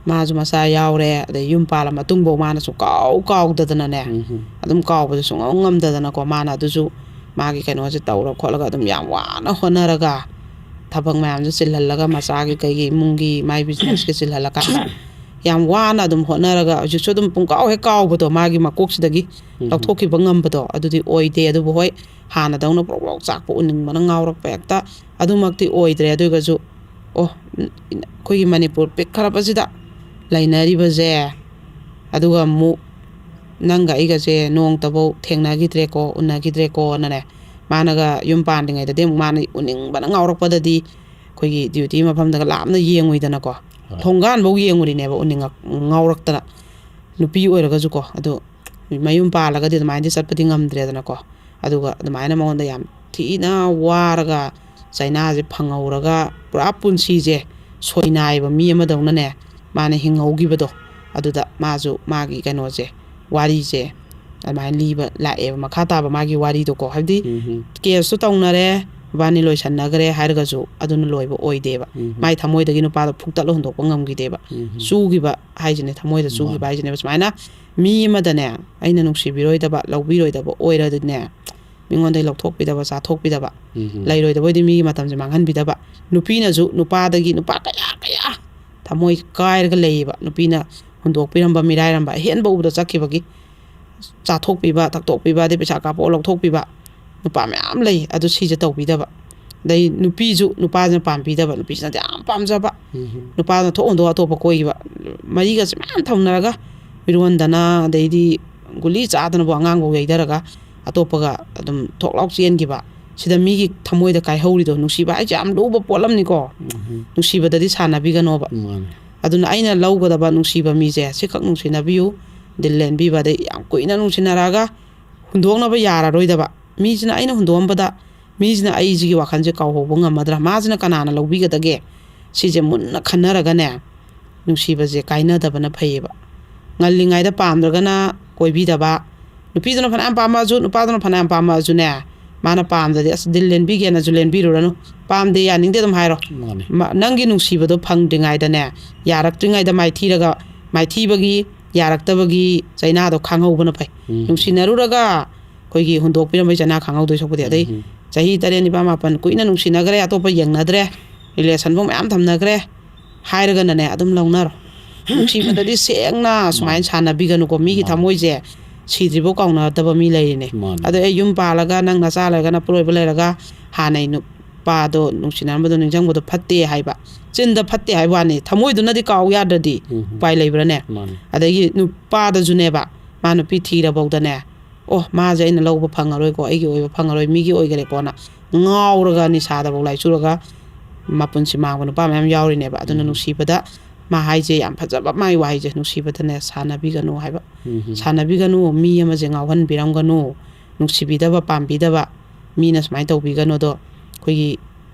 ꯃꯥꯁꯨ ꯃꯆꯥ ꯌꯥꯎꯔꯦ, ꯑꯗꯩ ꯌꯨꯝ ꯄꯥꯜꯂ ꯃꯇꯨꯡꯐꯥꯎ ꯃꯥꯅꯁꯨ ꯀꯥꯎ ꯀꯥꯎꯗꯗꯅꯅꯦ, ꯎꯝ. ꯑꯗꯨꯝ ꯀꯥꯎꯕꯁꯦ ꯁꯨꯡꯉꯝ ꯉꯝꯗꯗꯅꯀꯣ, ꯃꯥꯅ ꯑꯗꯨꯁꯨ ꯃꯥꯒꯤ ꯀꯩꯅꯣꯁꯦ ꯇꯧꯔ ꯈꯣꯠꯂꯒ ꯑꯗꯨꯝ ꯌꯥꯝ ꯋꯥꯅ ꯍꯣꯠꯅꯔꯒ, ꯊꯕꯛ ꯃꯌꯥꯝꯁꯦ ꯆꯤꯜꯍꯜꯂꯒ, ꯃꯆꯥꯒꯤ ꯀꯩꯒꯤ ꯏꯃꯨꯡꯒꯤ ꯃꯥꯏ ꯕꯤꯖꯤꯅꯦꯁꯀꯤ ꯆꯤꯜꯍꯜꯂꯀꯥꯟꯗ ꯌꯥꯝ ꯋꯥꯅ ꯑꯗꯨꯝ ꯍꯣꯠꯅꯔꯒ ꯍꯧꯖꯤꯛꯁꯨ ꯑꯗꯨꯝ ꯄꯨꯡꯀꯥꯎ ꯍꯦꯛ ꯀꯥꯎꯕꯗꯣ, ꯃꯥꯒꯤ ꯃꯀꯣꯛꯁꯤꯗꯒꯤ ꯂꯧꯊꯣꯛꯈꯤꯕ ꯉꯝꯕꯗꯣ ꯑꯗꯨꯗꯤ ꯑꯣꯏꯗꯦ꯫ ꯑꯗꯨꯕꯨ ꯍꯣꯏ, ꯍꯥꯟꯅꯗꯧꯅ ꯄ꯭ꯔꯣꯛ ꯄ꯭ꯔꯣꯛ ꯆꯥꯛꯄ, ꯎꯅꯤꯡꯕꯅ ꯉꯥꯎꯔꯛꯄ ꯍꯦꯛꯇ ꯑꯗꯨꯃꯛꯇꯤ ꯑꯣꯏꯗ꯭ꯔꯦ꯫ ꯑꯗꯨ ꯑꯣꯏꯔꯒꯁꯨ, ꯑꯣ, ꯑꯩꯈꯣꯏꯒꯤ ꯃꯅꯤꯄꯨꯔ ꯄꯤꯛꯈ꯭ꯔꯕꯁꯤꯗ ꯂꯩꯅꯔꯤꯕꯁꯦ, ꯑꯗꯨꯒ ꯑꯃꯨꯛ ꯅꯪꯒ ꯑꯩꯒꯁꯦ ꯅꯣꯡꯇꯐꯧ ꯊꯦꯡꯅꯈꯤꯗ꯭ꯔꯦꯀꯣ, ꯎꯅꯈꯤꯗ꯭ꯔꯦꯀꯣꯅꯅꯦ꯫ ꯃꯥꯅꯒ ꯌꯨꯝ ꯄꯥꯟꯗ꯭ꯔꯤꯉꯩꯗꯗꯤ ꯑꯃꯨꯛ ꯃꯥꯅ ꯎꯅꯤꯡꯕꯅ ꯉꯥꯎꯔꯛꯄꯗꯗꯤ ꯑꯩꯈꯣꯏꯒꯤ ꯗ꯭ꯌꯨꯇꯤ ꯃꯐꯝꯗꯒ ꯂꯥꯞꯅ ꯌꯦꯡꯉꯨꯏꯗꯅꯀꯣ꯫ ꯍꯣꯏ꯫ ꯊꯣꯡꯒꯥꯟꯐꯧ ꯌꯦꯡꯉꯨꯔꯤꯅꯦꯕ, ꯎꯅꯤꯡꯉꯛ-, ꯉꯥꯎꯔꯛꯇꯅ꯫ ꯅꯨꯄꯤ ꯑꯣꯏꯔꯒꯁꯨꯀꯣ, ꯑꯗꯨ ꯃꯌꯨꯝ ꯄꯥꯜꯂꯒꯗꯤ ꯑꯗꯨꯃꯥꯏꯅꯗꯤ ꯆꯠꯄꯗꯤ ꯉꯝꯗ꯭ꯔꯦꯗꯅꯀꯣ꯫ ꯑꯗꯨꯒ ꯑꯗꯨꯃꯥꯏꯅ ꯃꯉꯣꯟꯗ ꯌꯥꯝ ꯊꯤꯅ ꯋꯥꯔꯒ ꯆꯩꯅꯥꯁꯦ ꯐꯪꯍꯧꯔꯒ ꯄꯨꯔꯥ ꯄꯨꯟꯁꯤꯁꯦ ꯁꯣꯏꯅꯥꯏꯕ ꯃꯤ ꯑꯃꯗꯧꯅꯅꯦ ꯃꯥꯅ ꯍꯤꯡꯍꯧꯈꯤꯕꯗꯣ, ꯑꯗꯨꯗ ꯃꯥꯁꯨ ꯃꯥꯒꯤ ꯀꯩꯅꯣꯁꯦ, ꯋꯥꯔꯤꯁꯦ ꯑꯗꯨꯃꯥꯏꯅ ꯂꯤꯕ ꯂꯥꯛꯑꯦꯕ, ꯃꯈꯥ ꯇꯥꯕ ꯃꯥꯒꯤ ꯋꯥꯔꯤꯗꯣꯀꯣ꯫ ꯍꯥꯏꯕꯗꯤ ꯎꯝ꯫ ꯀꯦꯁꯇꯣ ꯇꯧꯅꯔꯦ, ꯃꯕꯥꯅꯤ ꯂꯣꯏꯁꯟꯅꯈ꯭ꯔꯦ ꯍꯥꯏꯔꯒꯁꯨ ꯑꯗꯨꯅ ꯂꯣꯏꯕ ꯑꯣꯏꯗꯦꯕ꯫ ꯎꯝ꯫ ꯃꯥꯏ ꯊꯃꯣꯏꯗꯒꯤ ꯅꯨꯄꯥꯗꯣ ꯐꯨꯛꯇꯠꯂ ꯍꯨꯟꯗꯣꯛꯄ ꯉꯝꯈꯤꯗꯦꯕ꯫ ꯎꯝ꯫ ꯆꯨꯈꯤꯕ ꯍꯥꯏꯁꯤꯅꯦ, ꯊꯃꯣꯏꯗ ꯆꯨꯈꯤꯕ ꯃꯥꯅꯦ꯫ ꯍꯥꯏꯁꯤꯅꯦꯕ꯫ ꯁꯨꯃꯥꯏꯅ ꯃꯤ ꯑꯃꯗꯅꯦ, ꯑꯩꯅ ꯅꯨꯡꯁꯤꯕꯤꯔꯣꯏꯗꯕ, ꯂꯧꯕꯤꯔꯣꯏꯗꯕ ꯑꯣꯏꯔꯗꯤꯅꯦ, ꯃꯤꯉꯣꯟꯗꯒꯤ ꯂꯧꯊꯣꯛꯄꯤꯗꯕ, ꯆꯥꯊꯣꯛꯄꯤꯗꯕ, ꯎꯝ꯫ ꯂꯩꯔꯣꯏꯗꯕ ꯑꯣꯏꯗꯤ ꯃꯤꯒꯤ ꯃꯇꯝꯁꯦ ꯃꯥꯡꯍꯟꯕꯤꯗꯕ꯫ ꯅꯨꯄꯤꯅꯁꯨ ꯅꯨꯄꯥꯗꯒꯤ, ꯅꯨꯄꯥ ꯀꯌꯥ ꯀꯌꯥ ꯊꯃꯣꯏ ꯀꯥꯏꯔꯒ ꯂꯩꯌꯦꯕ, ꯅꯨꯄꯤꯅ ꯍꯨꯟꯗꯣꯛꯄꯤꯔꯝꯕ, ꯃꯤꯔꯥꯏꯔꯝꯕ, ꯑꯍꯦꯟꯕ ꯎꯕꯗ ꯆꯠꯈꯤꯕꯒꯤ꯫ ꯆꯥꯊꯣꯛꯄꯤꯕ, ꯊꯛꯇꯣꯛꯄꯤꯕ, ꯑꯗꯩ ꯄꯩꯁꯥ ꯀꯥꯞꯄꯛꯑꯣ ꯂꯧꯊꯣꯛꯄꯤꯕ, ꯅꯨꯄꯥ ꯃꯌꯥꯝ ꯂꯩ꯫ ꯑꯗꯨ ꯁꯤꯁꯦ ꯇꯧꯕꯤꯗꯕ꯫ ꯑꯗꯩ ꯅꯨꯄꯤꯁꯨ ꯅꯨꯄꯥꯁꯤꯅ ꯄꯥꯝꯕꯤꯗꯕ, ꯅꯨꯄꯤꯁꯤꯅꯗꯤ ꯌꯥꯝ ꯄꯥꯝꯖꯕ, ꯎꯝ꯫ ꯅꯨꯄꯥꯗꯨꯅ ꯊꯣꯛ ꯍꯨꯟꯗꯣꯛꯑ ꯑꯇꯣꯞꯄ ꯀꯣꯏꯈꯤꯕ꯫ ꯃꯔꯤꯒꯁꯦ ꯃꯌꯥꯝ ꯊꯝꯅꯔꯒ, ꯃꯤꯔꯣꯟꯗꯅ, ꯑꯗꯩꯗꯤ ꯒꯨꯂꯤ ꯆꯥꯗꯅꯕꯨ ꯑꯉꯥꯡꯐꯧ ꯌꯩꯊꯔꯒ ꯑꯇꯣꯞꯄꯒ ꯑꯗꯨꯝ ꯊꯣꯛ ꯂꯥꯎ ꯆꯦꯟꯈꯤꯕ꯫ ꯁꯤꯗ ꯃꯤꯒꯤ ꯊꯃꯣꯏꯗ ꯀꯥꯏꯍꯧꯔꯤꯗꯣ꯫ ꯅꯨꯡꯁꯤꯕ ꯍꯥꯏꯁꯦ ꯌꯥꯝ ꯂꯨꯕ ꯄꯣꯠꯂꯝꯅꯤꯀꯣ꯫ ꯎꯝ꯫ ꯅꯨꯡꯁꯤꯕꯗꯗꯤ ꯁꯥꯟꯅꯕꯤꯒꯅꯣꯕ꯫ ꯃꯥꯅꯦ꯫ ꯑꯗꯨꯅ ꯑꯩꯅ ꯂꯧꯒꯗꯕ ꯅꯨꯡꯁꯤꯕ ꯃꯤꯁꯦ ꯁꯤꯈꯛ ꯅꯨꯡꯁꯤꯅꯕꯤꯌꯨ, ꯗꯤꯜ ꯂꯦꯟꯕꯤꯕ, ꯑꯗꯩ ꯌꯥꯝ ꯀꯨꯏꯅ ꯅꯨꯡꯁꯤꯅꯔꯛꯑꯒ ꯍꯨꯟꯗꯣꯛꯅꯕ ꯌꯥꯔꯔꯣꯏꯗꯕ꯫ ꯃꯤꯁꯤꯅ ꯑꯩꯅ ꯍꯨꯟꯗꯣꯛꯑꯝꯕꯗ ꯃꯤꯁꯤꯅ ꯑꯩꯁꯤꯒꯤ ꯋꯥꯈꯜꯁꯦ ꯀꯥꯎꯍꯧꯕ ꯉꯝꯃꯗ꯭ꯔꯥ? ꯃꯥꯁꯤꯅ ꯀꯅꯥꯅ ꯂꯧꯕꯤꯒꯗꯒꯦ? ꯁꯤꯁꯦ ꯃꯨꯟꯅ ꯈꯟꯅꯔꯒꯅꯦ, ꯅꯨꯡꯁꯤꯕꯁꯦ ꯀꯥꯏꯅꯗꯕꯅ ꯐꯩꯌꯦꯕ꯫ ꯉꯜꯂꯤꯉꯩꯗ ꯄꯥꯝꯗ꯭ꯔꯒꯅ ꯀꯣꯏꯕꯤꯗꯕ꯫ ꯅꯨꯄꯤꯗꯨꯅ ꯐꯅꯌꯥꯝ ꯄꯥꯝꯃꯛꯑꯁꯨ, ꯅꯨꯄꯥꯗꯨꯅ ꯐꯅꯌꯥꯝ ꯄꯥꯝꯃꯛꯑꯁꯨꯅꯦ, ꯃꯥꯅ ꯄꯥꯝꯗꯗꯤ "ꯑꯁ, ꯗꯤꯜ ꯂꯦꯟꯕꯤꯒꯦꯅꯁꯨ ꯂꯦꯟꯕꯤꯔꯨꯔꯅꯨ, ꯄꯥꯝꯗꯦ, ꯌꯥꯅꯤꯡꯗꯦ" ꯑꯗꯨꯝ ꯍꯥꯏꯔꯣ꯫ ꯃꯥꯅꯦ꯫ ꯃ-, ꯅꯪꯒꯤ ꯅꯨꯡꯁꯤꯕꯗꯣ ꯐꯪꯗ꯭ꯔꯤꯉꯩꯗꯅꯦ, ꯌꯥꯔꯛꯇ꯭ꯔꯤꯉꯩꯗ ꯃꯥꯏꯊꯤꯔꯒ, ꯃꯥꯏꯊꯤꯕꯒꯤ, ꯌꯥꯔꯛꯇꯕꯒꯤ ꯆꯩꯅꯥꯗꯣ ꯈꯪꯍꯧꯕꯅ ꯐꯩ꯫ ꯎꯝ꯫ ꯅꯨꯡꯁꯤꯅꯔꯨꯔꯒ ꯑꯩꯈꯣꯏꯒꯤ ꯍꯨꯟꯗꯣꯛꯄꯤꯔꯝꯕꯩ ꯆꯩꯅꯥ ꯈꯪꯍꯧꯗꯣꯏ ꯁꯔꯨꯛꯄꯨꯗꯤ꯫ ꯑꯗꯩ ꯎꯝ꯫ ꯆꯍꯤ ꯇꯔꯦꯠ, ꯅꯤꯄꯥꯜ, ꯃꯥꯄꯜ ꯀꯨꯏꯅ ꯅꯨꯡꯁꯤꯅꯈ꯭ꯔꯦ, ꯑꯇꯣꯞꯄ ꯌꯦꯡꯅꯗ꯭ꯔꯦ, ꯔꯤꯂꯦꯁꯟꯐꯧ ꯃꯌꯥꯝ ꯊꯝꯅꯈ꯭ꯔꯦ ꯍꯥꯏꯔꯒꯅꯅꯦ, ꯑꯗꯨꯝ ꯂꯧꯅꯔꯣ꯫ ꯅꯨꯡꯁꯤꯕꯗꯗꯤ ꯁꯦꯡꯅ ꯁꯨꯃꯥꯏꯅ ꯁꯥꯟꯅꯕꯤꯒꯅꯨꯀꯣ꯫ ꯃꯤꯒꯤ ꯊꯃꯣꯏꯁꯦ ꯁꯤꯗ꯭ꯔꯤꯕꯧ ꯀꯥꯎꯅꯗꯕ ꯃꯤ ꯂꯩꯔꯤꯅꯦ꯫ ꯃꯥꯅꯦ꯫ ꯑꯗꯣ ꯑꯩ ꯌꯨꯝ ꯄꯥꯜꯂꯒ, ꯅꯪ ꯅꯆꯥ ꯂꯩꯔꯒ, ꯅꯄꯨꯔꯣꯏꯕ ꯂꯩꯔꯒ, ꯍꯥꯟꯅꯩ ꯅꯨꯄꯥꯗꯣ ꯅꯨꯡꯁꯤꯅꯔꯝꯕꯗꯣ ꯅꯤꯡꯁꯤꯡꯕꯗꯣ ꯐꯠꯇꯦ ꯍꯥꯏꯕ, ꯆꯤꯟꯗ ꯐꯠꯇꯦ ꯍꯥꯏꯕ ꯋꯥꯅꯤ, ꯊꯃꯣꯏꯗꯨꯅꯗꯤ ꯀꯥꯎ ꯌꯥꯗ꯭ꯔꯗꯤ ꯎꯝ꯫ ꯎꯄꯥꯏ ꯂꯩꯕ꯭ꯔꯥꯅꯦ? ꯃꯥꯅꯦ꯫ ꯑꯗꯒꯤ ꯅꯨꯄꯥꯗꯁꯨꯅꯦꯕ, ꯃꯥ ꯅꯨꯄꯤ ꯊꯤꯔꯐꯧꯗꯅꯦ, "ꯑꯣ, ꯃꯥꯁꯦ ꯑꯩꯅ ꯂꯧꯕ ꯐꯪꯉꯔꯣꯏꯀꯣ, ꯑꯩꯒꯤ ꯑꯣꯏꯕ ꯐꯪꯉꯔꯣꯏ, ꯃꯤꯒꯤ ꯑꯣꯏꯈꯔꯦꯀꯣꯅ" ꯉꯥꯎꯔꯒ, ꯅꯤꯁꯥꯗꯐꯧ ꯂꯥꯏꯆꯨꯔꯒ ꯃꯄꯨꯟꯁꯤ ꯃꯥꯡꯕ ꯅꯨꯄꯥ ꯃꯌꯥꯝ ꯌꯥꯎꯔꯤꯅꯦꯕ꯫ ꯑꯗꯨꯅ ꯎꯝ꯫ ꯅꯨꯡꯁꯤꯕꯗ ꯃꯥ ꯍꯥꯏꯁꯦ ꯌꯥꯝ ꯐꯖꯕ, ꯃꯥꯒꯤ ꯋꯥꯍꯩꯁꯦ, ꯅꯨꯡꯁꯤꯕꯗꯅꯦ ꯁꯥꯟꯅꯕꯤꯒꯅꯨ ꯍꯥꯏꯕ꯫ ꯎꯝ꯫ ꯁꯥꯟꯅꯕꯤꯒꯅꯨ, ꯃꯤ ꯑꯃꯁꯦ ꯉꯥꯎꯍꯟꯕꯤꯔꯝꯒꯅꯨ, ꯅꯨꯡꯁꯤꯕꯤꯗꯕ ꯄꯥꯝꯕꯤꯗꯕ ꯃꯤꯅ ꯁꯨꯃꯥꯏꯅ ꯇꯧꯕꯤꯒꯅꯨꯗꯣ꯫ ꯑꯩꯈꯣꯏꯒꯤ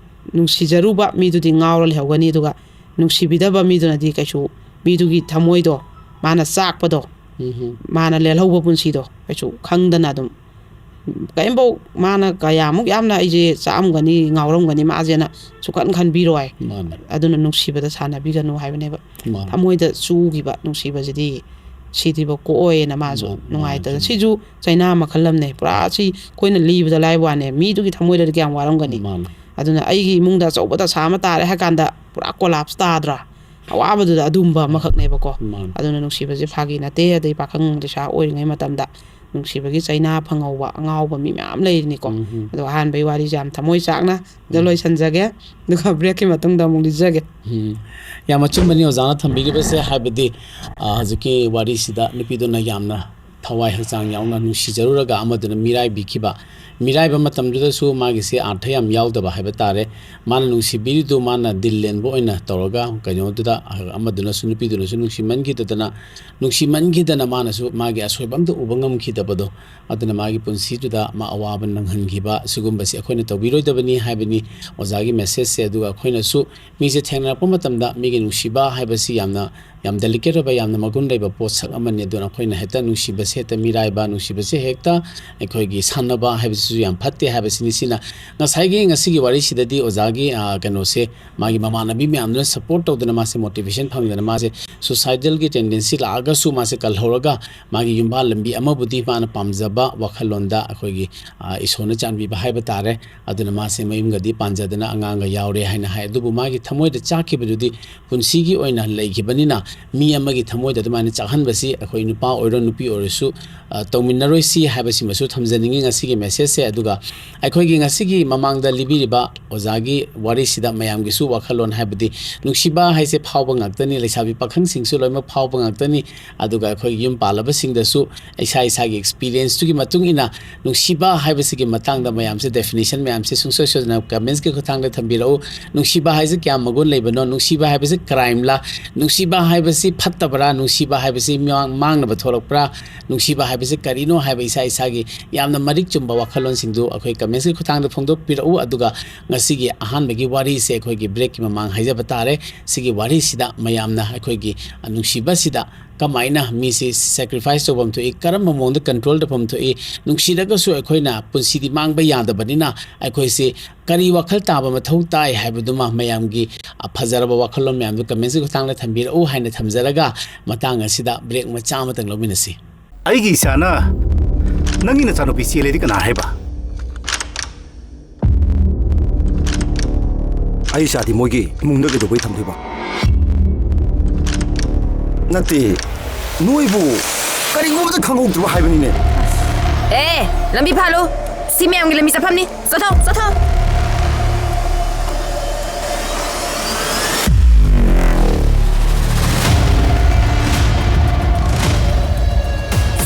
ꯅꯨꯡꯁꯤꯖꯔꯨꯕ ꯃꯤꯗꯨꯗꯤ ꯉꯥꯎꯔ ꯂꯩꯍꯧꯒꯅꯤ, ꯑꯗꯨꯒ ꯅꯨꯡꯁꯤꯕꯤꯗꯕ ꯃꯤꯗꯨꯅꯗꯤ ꯀꯩꯁꯨ, ꯃꯤꯗꯨꯒꯤ ꯊꯃꯣꯏꯗꯣ, ꯃꯥꯅ ꯆꯥꯛꯄꯗꯣ, ꯎꯝ꯫ ꯃꯥꯅ ꯂꯦꯜꯍꯧꯕ ꯄꯨꯟꯁꯤꯗꯣ ꯀꯩꯁꯨ ꯈꯪꯗꯅ ꯑꯗꯨꯝ, ꯀꯔꯤꯝꯐꯧ, ꯃꯥꯅ ꯀꯌꯥꯃꯨꯛ ꯌꯥꯝꯅ ꯑꯩꯁꯦ ꯆꯥꯛꯑꯝꯒꯅꯤ, ꯉꯥꯎꯔꯝꯒꯅꯤ ꯃꯥꯁꯦꯅ ꯁꯨꯡꯈꯟ ꯈꯟꯕꯤꯔꯣꯏ꯫ ꯃꯥꯅꯦ꯫ ꯑꯗꯨꯅ ꯅꯨꯡꯁꯤꯕꯗ ꯁꯥꯟꯅꯕꯤꯒꯅꯨ ꯍꯥꯏꯕꯅꯦꯕ꯫ ꯃꯥꯅꯦ꯫ ꯊꯃꯣꯏꯗ ꯆꯨꯈꯤꯕ ꯅꯨꯡꯁꯤꯕꯁꯤꯗꯤ ꯁꯤꯗ꯭ꯔꯤꯕ ꯀꯣꯛꯑꯣꯏꯅ ꯃꯥꯁꯨ ꯃꯥꯅꯦ, ꯅꯨꯡꯉꯥꯏꯇꯅ꯫ ꯃꯥꯅꯦ, ꯆꯨꯝꯃꯦ꯫ ꯁꯤꯁꯨ ꯆꯩꯅꯥ ꯃꯈꯜ ꯑꯃꯅꯦ꯫ ꯄꯨꯔꯥ ꯁꯤ ꯑꯩꯈꯣꯏꯅ ꯂꯤꯕꯗ ꯂꯥꯏꯕ ꯋꯥꯅꯦ, ꯃꯤꯗꯨꯒꯤ ꯊꯃꯣꯏꯗꯗꯤ ꯀꯌꯥꯝ ꯋꯥꯔꯝꯒꯅꯤ꯫ ꯃꯥꯅꯦ꯫ ꯑꯗꯨꯅ ꯑꯩꯒꯤ ꯏꯃꯨꯡꯗ ꯑꯆꯧꯕ ꯗꯁꯥ ꯑꯃ ꯇꯥꯔꯦ ꯍꯥꯏ ꯀꯥꯟꯗ ꯄꯨꯔꯥ ꯀꯣꯂꯥꯞꯁ ꯇꯥꯗ꯭ꯔꯥ? ꯑꯋꯥꯕꯗꯨꯗ ꯑꯗꯨꯝꯕ ꯑꯃꯈꯛꯅꯦꯕꯀꯣ꯫ ꯃꯥꯅꯦ꯫ ꯑꯗꯨꯅ ꯅꯨꯡꯁꯤꯕꯁꯦ ꯐꯥꯒꯤ ꯅꯠꯇꯦ꯫ ꯑꯗꯩ ꯄꯥꯈꯪ ꯂꯩꯁꯥ ꯑꯣꯏꯔꯤꯉꯩ ꯃꯇꯝꯗ ꯅꯨꯡꯁꯤꯕꯒꯤ ꯆꯩꯅꯥ ꯐꯪꯍꯧꯕ ꯑꯉꯥꯎꯕ ꯃꯤ ꯃꯌꯥꯝ ꯂꯩꯔꯤꯅꯤꯀꯣ꯫ ꯎꯝ꯫ ꯑꯗꯣ ꯑꯍꯥꯟꯕꯒꯤ ꯋꯥꯔꯤꯁꯦ ꯌꯥꯝ ꯊꯃꯣꯏ ꯆꯥꯛꯅ ꯁꯤꯗ ꯎꯝ꯫ ꯂꯣꯏꯁꯟꯖꯒꯦ, ꯑꯗꯨꯒ breakꯀꯤ ꯃꯇꯨꯡꯗ ꯑꯃꯨꯛ ꯂꯤꯖꯒꯦ꯫ ꯎꯝ꯫ ꯌꯥꯝ ꯑꯆꯨꯝꯕꯅꯤ ꯑꯣꯖꯥꯅ ꯊꯝꯕꯤꯔꯤꯕꯁꯦ, ꯍꯥꯏꯕꯗꯤ, ꯑ, ꯍꯧꯖꯤꯛꯀꯤ ꯋꯥꯔꯤꯁꯤꯗ ꯅꯨꯄꯤꯗꯨꯅ ꯌꯥꯝꯅ ꯊꯋꯥꯏ ꯍꯛꯆꯥꯡ ꯌꯥꯎꯅ ꯅꯨꯡꯁꯤꯖꯔꯨꯔꯒ ꯑꯃꯗꯨꯅ ꯃꯤꯔꯥꯏꯕꯤꯈꯤꯕ, ꯃꯤꯔꯥꯏꯕ ꯃꯇꯝꯗꯨꯗꯁꯨ ꯃꯥꯒꯤꯁꯦ ꯑꯥꯔꯊ ꯌꯥꯝ ꯌꯥꯎꯗꯕ ꯍꯥꯏꯕ ꯇꯥꯔꯦ꯫ ꯃꯥꯅ ꯅꯨꯡꯁꯤꯕꯤꯔꯤꯗꯨ ꯃꯥꯅ ꯗꯤꯜ ꯂꯦꯟꯕ ꯑꯣꯏꯅ ꯇꯧꯔꯒ ꯀꯩꯅꯣꯗꯨꯗ ꯑꯃꯗꯨꯅꯁꯨ, ꯅꯨꯄꯤꯗꯨꯅꯁꯨ ꯅꯨꯡꯁꯤꯃꯟꯈꯤꯗꯗꯅ, ꯅꯨꯡꯁꯤꯃꯟꯈꯤꯗꯅ ꯃꯥꯅꯁꯨ ꯃꯥꯒꯤ ꯑꯁꯣꯏꯕ ꯑꯝꯇ ꯎꯕ ꯉꯝꯈꯤꯗꯕꯗꯣ, ꯑꯗꯨꯅ ꯃꯥꯒꯤ ꯄꯨꯟꯁꯤꯗꯨꯗ ꯃꯥ ꯑꯋꯥꯕ ꯅꯪꯍꯟꯈꯤꯕ, ꯁꯤꯒꯨꯝꯕꯁꯤ ꯑꯩꯈꯣꯏꯅ ꯇꯧꯕꯤꯔꯣꯏꯗꯕꯅꯤ ꯍꯥꯏꯕꯅꯤ ꯑꯣꯖꯥꯒꯤ messageꯁꯦ꯫ ꯑꯗꯨꯒ ꯑꯩꯈꯣꯏꯅꯁꯨ ꯃꯤꯁꯦ ꯊꯦꯡꯅꯔꯛꯄ ꯃꯇꯝꯗ ꯃꯤꯒꯤ ꯅꯨꯡꯁꯤꯕ ꯍꯥꯏꯕꯁꯤ ꯌꯥꯝꯅ, ꯌꯥꯝ delicate ꯑꯣꯏꯕ, ꯌꯥꯝꯅ ꯃꯒꯨꯟ ꯂꯩꯕ ꯄꯣꯠꯁꯛ ꯑꯃꯅꯤ꯫ ꯑꯗꯨꯅ ꯑꯩꯈꯣꯏꯅ ꯍꯦꯛꯇ ꯅꯨꯡꯁꯤꯕꯁꯦ ꯍꯦꯛꯇ ꯃꯤꯔꯥꯏꯕ, ꯅꯨꯡꯁꯤꯕꯁꯦ ꯍꯦꯛꯇ ꯑꯩꯈꯣꯏꯒꯤ ꯁꯥꯟꯅꯕ ꯍꯥꯏꯕꯁꯤꯁꯨ ꯌꯥꯝ ꯐꯠꯇꯦ ꯍꯥꯏꯕꯁꯤꯅꯤ꯫ ꯁꯤꯅ ꯉꯁꯥꯏꯒꯤ, ꯉꯁꯤꯒꯤ ꯋꯥꯔꯤꯁꯤꯗꯗꯤ ꯑꯣꯖꯥꯒꯤ, ꯑ, ꯀꯩꯅꯣꯁꯦ, ꯃꯥꯒꯤ ꯃꯃꯥꯟꯅꯕꯤ ꯃꯌꯥꯝꯗꯨꯅ support ꯇꯧꯗꯅ ꯃꯥꯁꯦ motivation ꯐꯪꯗꯅ ꯃꯥꯁꯦ ꯁꯨꯁꯥꯏꯗꯦꯜꯒꯤ ꯇꯦꯟꯗꯦꯟꯁꯤ ꯂꯥꯛꯑꯒꯁꯨ ꯃꯥꯁꯦ ꯀꯜꯍꯧꯔꯒ ꯃꯥꯒꯤ ꯌꯨꯝꯕꯥꯜ ꯂꯝꯕꯤ ꯑꯃꯕꯨꯗꯤ ꯃꯥꯅ ꯄꯥꯝꯖꯕ ꯋꯥꯈꯜꯂꯣꯟꯗ ꯑꯩꯈꯣꯏꯒꯤ, ꯑ, ꯏꯁꯣꯔꯅ ꯆꯥꯟꯕꯤꯕ ꯍꯥꯏꯕ ꯇꯥꯔꯦ꯫ ꯑꯗꯨꯅ ꯃꯥꯁꯦ ꯃꯌꯨꯝꯒꯗꯤ ꯄꯥꯟꯖꯗꯅ ꯑꯉꯥꯡꯒ ꯌꯥꯎꯔꯦ ꯍꯥꯏꯅ ꯍꯥꯏ꯫ ꯑꯗꯨꯕꯨ ꯃꯥꯒꯤ ꯊꯃꯣꯏꯗ ꯆꯥꯛꯈꯤꯕꯗꯨꯗꯤ ꯄꯨꯟꯁꯤꯒꯤ ꯑꯣꯏꯅ ꯂꯩꯈꯤꯕꯅꯤꯅ ꯃꯤ ꯑꯃꯒꯤ ꯊꯃꯣꯏꯗ ꯑꯗꯨꯃꯥꯏꯅ ꯆꯥꯛꯍꯟꯕꯁꯤ ꯑꯩꯈꯣꯏ ꯅꯨꯄꯥ ꯑꯣꯏꯔꯣ ꯅꯨꯄꯤ ꯑꯣꯏꯔꯁꯨ, ꯑ, ꯇꯧꯃꯤꯟꯅꯔꯣꯏꯁꯤ ꯍꯥꯏꯕꯁꯤꯃꯁꯨ ꯊꯝꯖꯅꯤꯡꯉꯤ ꯉꯁꯤꯒꯤ ꯃꯦꯁꯦꯖꯁꯦ꯫ ꯑꯗꯨꯒ ꯑꯩꯈꯣꯏꯒꯤ ꯉꯁꯤꯒꯤ ꯃꯃꯥꯡꯗ ꯂꯤꯕꯤꯔꯤꯕ ꯑꯣꯖꯥꯒꯤ ꯋꯥꯔꯤꯁꯤꯗ ꯃꯌꯥꯝꯒꯤꯁꯨ ꯋꯥꯈꯜꯂꯣꯟ, ꯍꯥꯏꯕꯗꯤ ꯅꯨꯡꯁꯤꯕ ꯍꯥꯏꯁꯦ ꯐꯥꯎꯕ ꯉꯥꯛꯇꯅꯤ, ꯂꯩꯁꯥꯕꯤ ꯄꯥꯈꯪꯁꯤꯡꯁꯨ ꯂꯣꯏꯅꯃꯛ ꯐꯥꯎꯕ ꯉꯥꯛꯇꯅꯤ꯫ ꯑꯗꯨꯒ ꯑꯩꯈꯣꯏ ꯌꯨꯝ ꯄꯥꯜꯂꯕꯁꯤꯡꯗꯁꯨ ꯏꯁꯥ ꯏꯁꯥꯒꯤ ꯑꯦꯛꯁꯄꯤꯔꯤꯌꯦꯟꯁꯇꯨꯒꯤ ꯃꯇꯨꯡ ꯏꯟꯅ ꯅꯨꯡꯁꯤꯕ ꯍꯥꯏꯕꯁꯤꯒꯤ ꯃꯇꯥꯡꯗ ꯃꯌꯥꯝꯁꯦ ꯗꯦꯐꯤꯅꯤꯁꯟ ꯃꯌꯥꯝꯁꯦ ꯁꯨꯡꯁꯣꯏ ꯁꯣꯏꯗꯅ ꯀꯃꯦꯟꯁꯀꯤ ꯈꯨꯠꯊꯥꯡꯗ ꯊꯝꯕꯤꯔꯛꯎ꯫ ꯅꯨꯡꯁꯤꯕ ꯍꯥꯏꯁꯦ ꯀꯌꯥꯝ ꯃꯒꯨꯟ ꯂꯩꯕꯅꯣ? ꯅꯨꯡꯁꯤꯕ ꯍꯥꯏꯕꯁꯤ ꯀ꯭ꯔꯥꯏꯝꯂꯥ? ꯅꯨꯡꯁꯤꯕ ꯍꯥꯏꯕꯁꯤ ꯐꯠꯇꯕ꯭ꯔꯥ? ꯅꯨꯡꯁꯤꯕ ꯍꯥꯏꯕꯁꯤ ꯃꯤꯃꯥꯡ-, ꯃꯥꯡꯅꯕ ꯊꯣꯛꯂꯛꯄ꯭ꯔꯥ? ꯅꯨꯡꯁꯤꯕ ꯍꯥꯏꯕꯁꯤ ꯀꯔꯤꯅꯣ ꯍꯥꯏꯕ ꯏꯁꯥ ꯏꯁꯥꯒꯤ ꯌꯥꯝꯅ ꯃꯔꯤꯛ ꯆꯨꯝꯕ ꯋꯥꯈꯜꯂꯣꯟꯁꯤꯡꯗꯨ ꯑꯩꯈꯣꯏ ꯀꯃꯦꯟꯁꯀꯤ ꯈꯨꯠꯊꯥꯡꯗ ꯐꯣꯡꯗꯣꯛꯄꯤꯔꯛꯎ꯫ ꯑꯗꯨꯒ ꯉꯁꯤꯒꯤ ꯑꯍꯥꯟꯕꯒꯤ ꯋꯥꯔꯤꯁꯦ ꯑꯩꯈꯣꯏꯒꯤ ꯕ꯭ꯔꯦꯛꯀꯤ ꯃꯃꯥꯡ ꯍꯥꯏꯖꯕ ꯇꯥꯔꯦ꯫ ꯁꯤꯒꯤ ꯋꯥꯔꯤꯁꯤꯗ ꯃꯌꯥꯝꯅ ꯑꯩꯈꯣꯏꯒꯤ ꯅꯨꯡꯁꯤꯕꯁꯤꯗ ꯀꯃꯥꯏꯅ ꯃꯤꯁꯤ ꯁꯦꯀ꯭ꯔꯤꯐꯥꯏꯁ ꯇꯧꯐꯝ ꯊꯣꯛꯏ, ꯀꯔꯝꯕ ꯃꯑꯣꯡꯗ ꯀꯟꯇ꯭ꯔꯣꯜ ꯇꯧꯐꯝ ꯊꯣꯛꯏ, ꯅꯨꯡꯁꯤꯔꯒꯁꯨ ꯑꯩꯈꯣꯏꯅ ꯄꯨꯟꯁꯤꯗꯤ ꯃꯥꯡꯕ ꯌꯥꯗꯕꯅꯤꯅ ꯑꯩꯈꯣꯏꯁꯤ ꯀꯔꯤ ꯋꯥꯈꯜ ꯇꯥꯕ ꯃꯊꯧ ꯇꯥꯏ ꯍꯥꯏꯕꯗꯨꯃ ꯃꯌꯥꯝꯒꯤ, ꯑ, ꯐꯖꯔꯕ ꯋꯥꯈꯜꯂꯣꯟ ꯃꯌꯥꯝꯗꯨ ꯀꯃꯦꯟꯁꯀꯤ ꯈꯨꯠꯊꯥꯡꯗ ꯊꯝꯕꯤꯔꯛꯎ ꯍꯥꯏꯅ ꯊꯝꯖꯔꯒ ꯃꯇꯥꯡ ꯑꯁꯤꯗ ꯕ꯭ꯔꯦꯛ ꯃꯆꯥ ꯑꯃꯇꯪ ꯂꯧꯃꯤꯟꯅꯁꯤ꯫ ꯑꯩꯒꯤ ꯏꯆꯥꯅ ꯅꯪꯒꯤ ꯅꯆꯥꯅꯨꯄꯤ ꯆꯦꯜꯂꯦꯗꯤ ꯀꯅꯥ ꯍꯥꯏꯕ? ꯑꯩ ꯏꯆꯥꯗꯤ ꯃꯣꯏꯒꯤ ꯏꯃꯨꯡꯗ ꯀꯩꯗꯧꯕꯩ ꯊꯝꯗꯣꯏꯕ? ꯅꯠꯇꯦ, ꯅꯣꯏꯕꯨ ꯀꯔꯤꯒꯨꯝꯕꯗ ꯈꯪꯍꯧꯗ꯭ꯔꯕ ꯍꯥꯏꯕꯅꯤꯅꯦ꯫ ꯑꯦ, ꯂꯝꯕꯤ ꯐꯥꯜꯂꯨ꯫ ꯁꯤ ꯃꯌꯥꯝꯒꯤ ꯂꯝꯕꯤ ꯆꯠꯐꯝꯅꯤ꯫ ꯆꯠꯊꯣꯛ, ꯆꯠꯊꯣꯛ꯫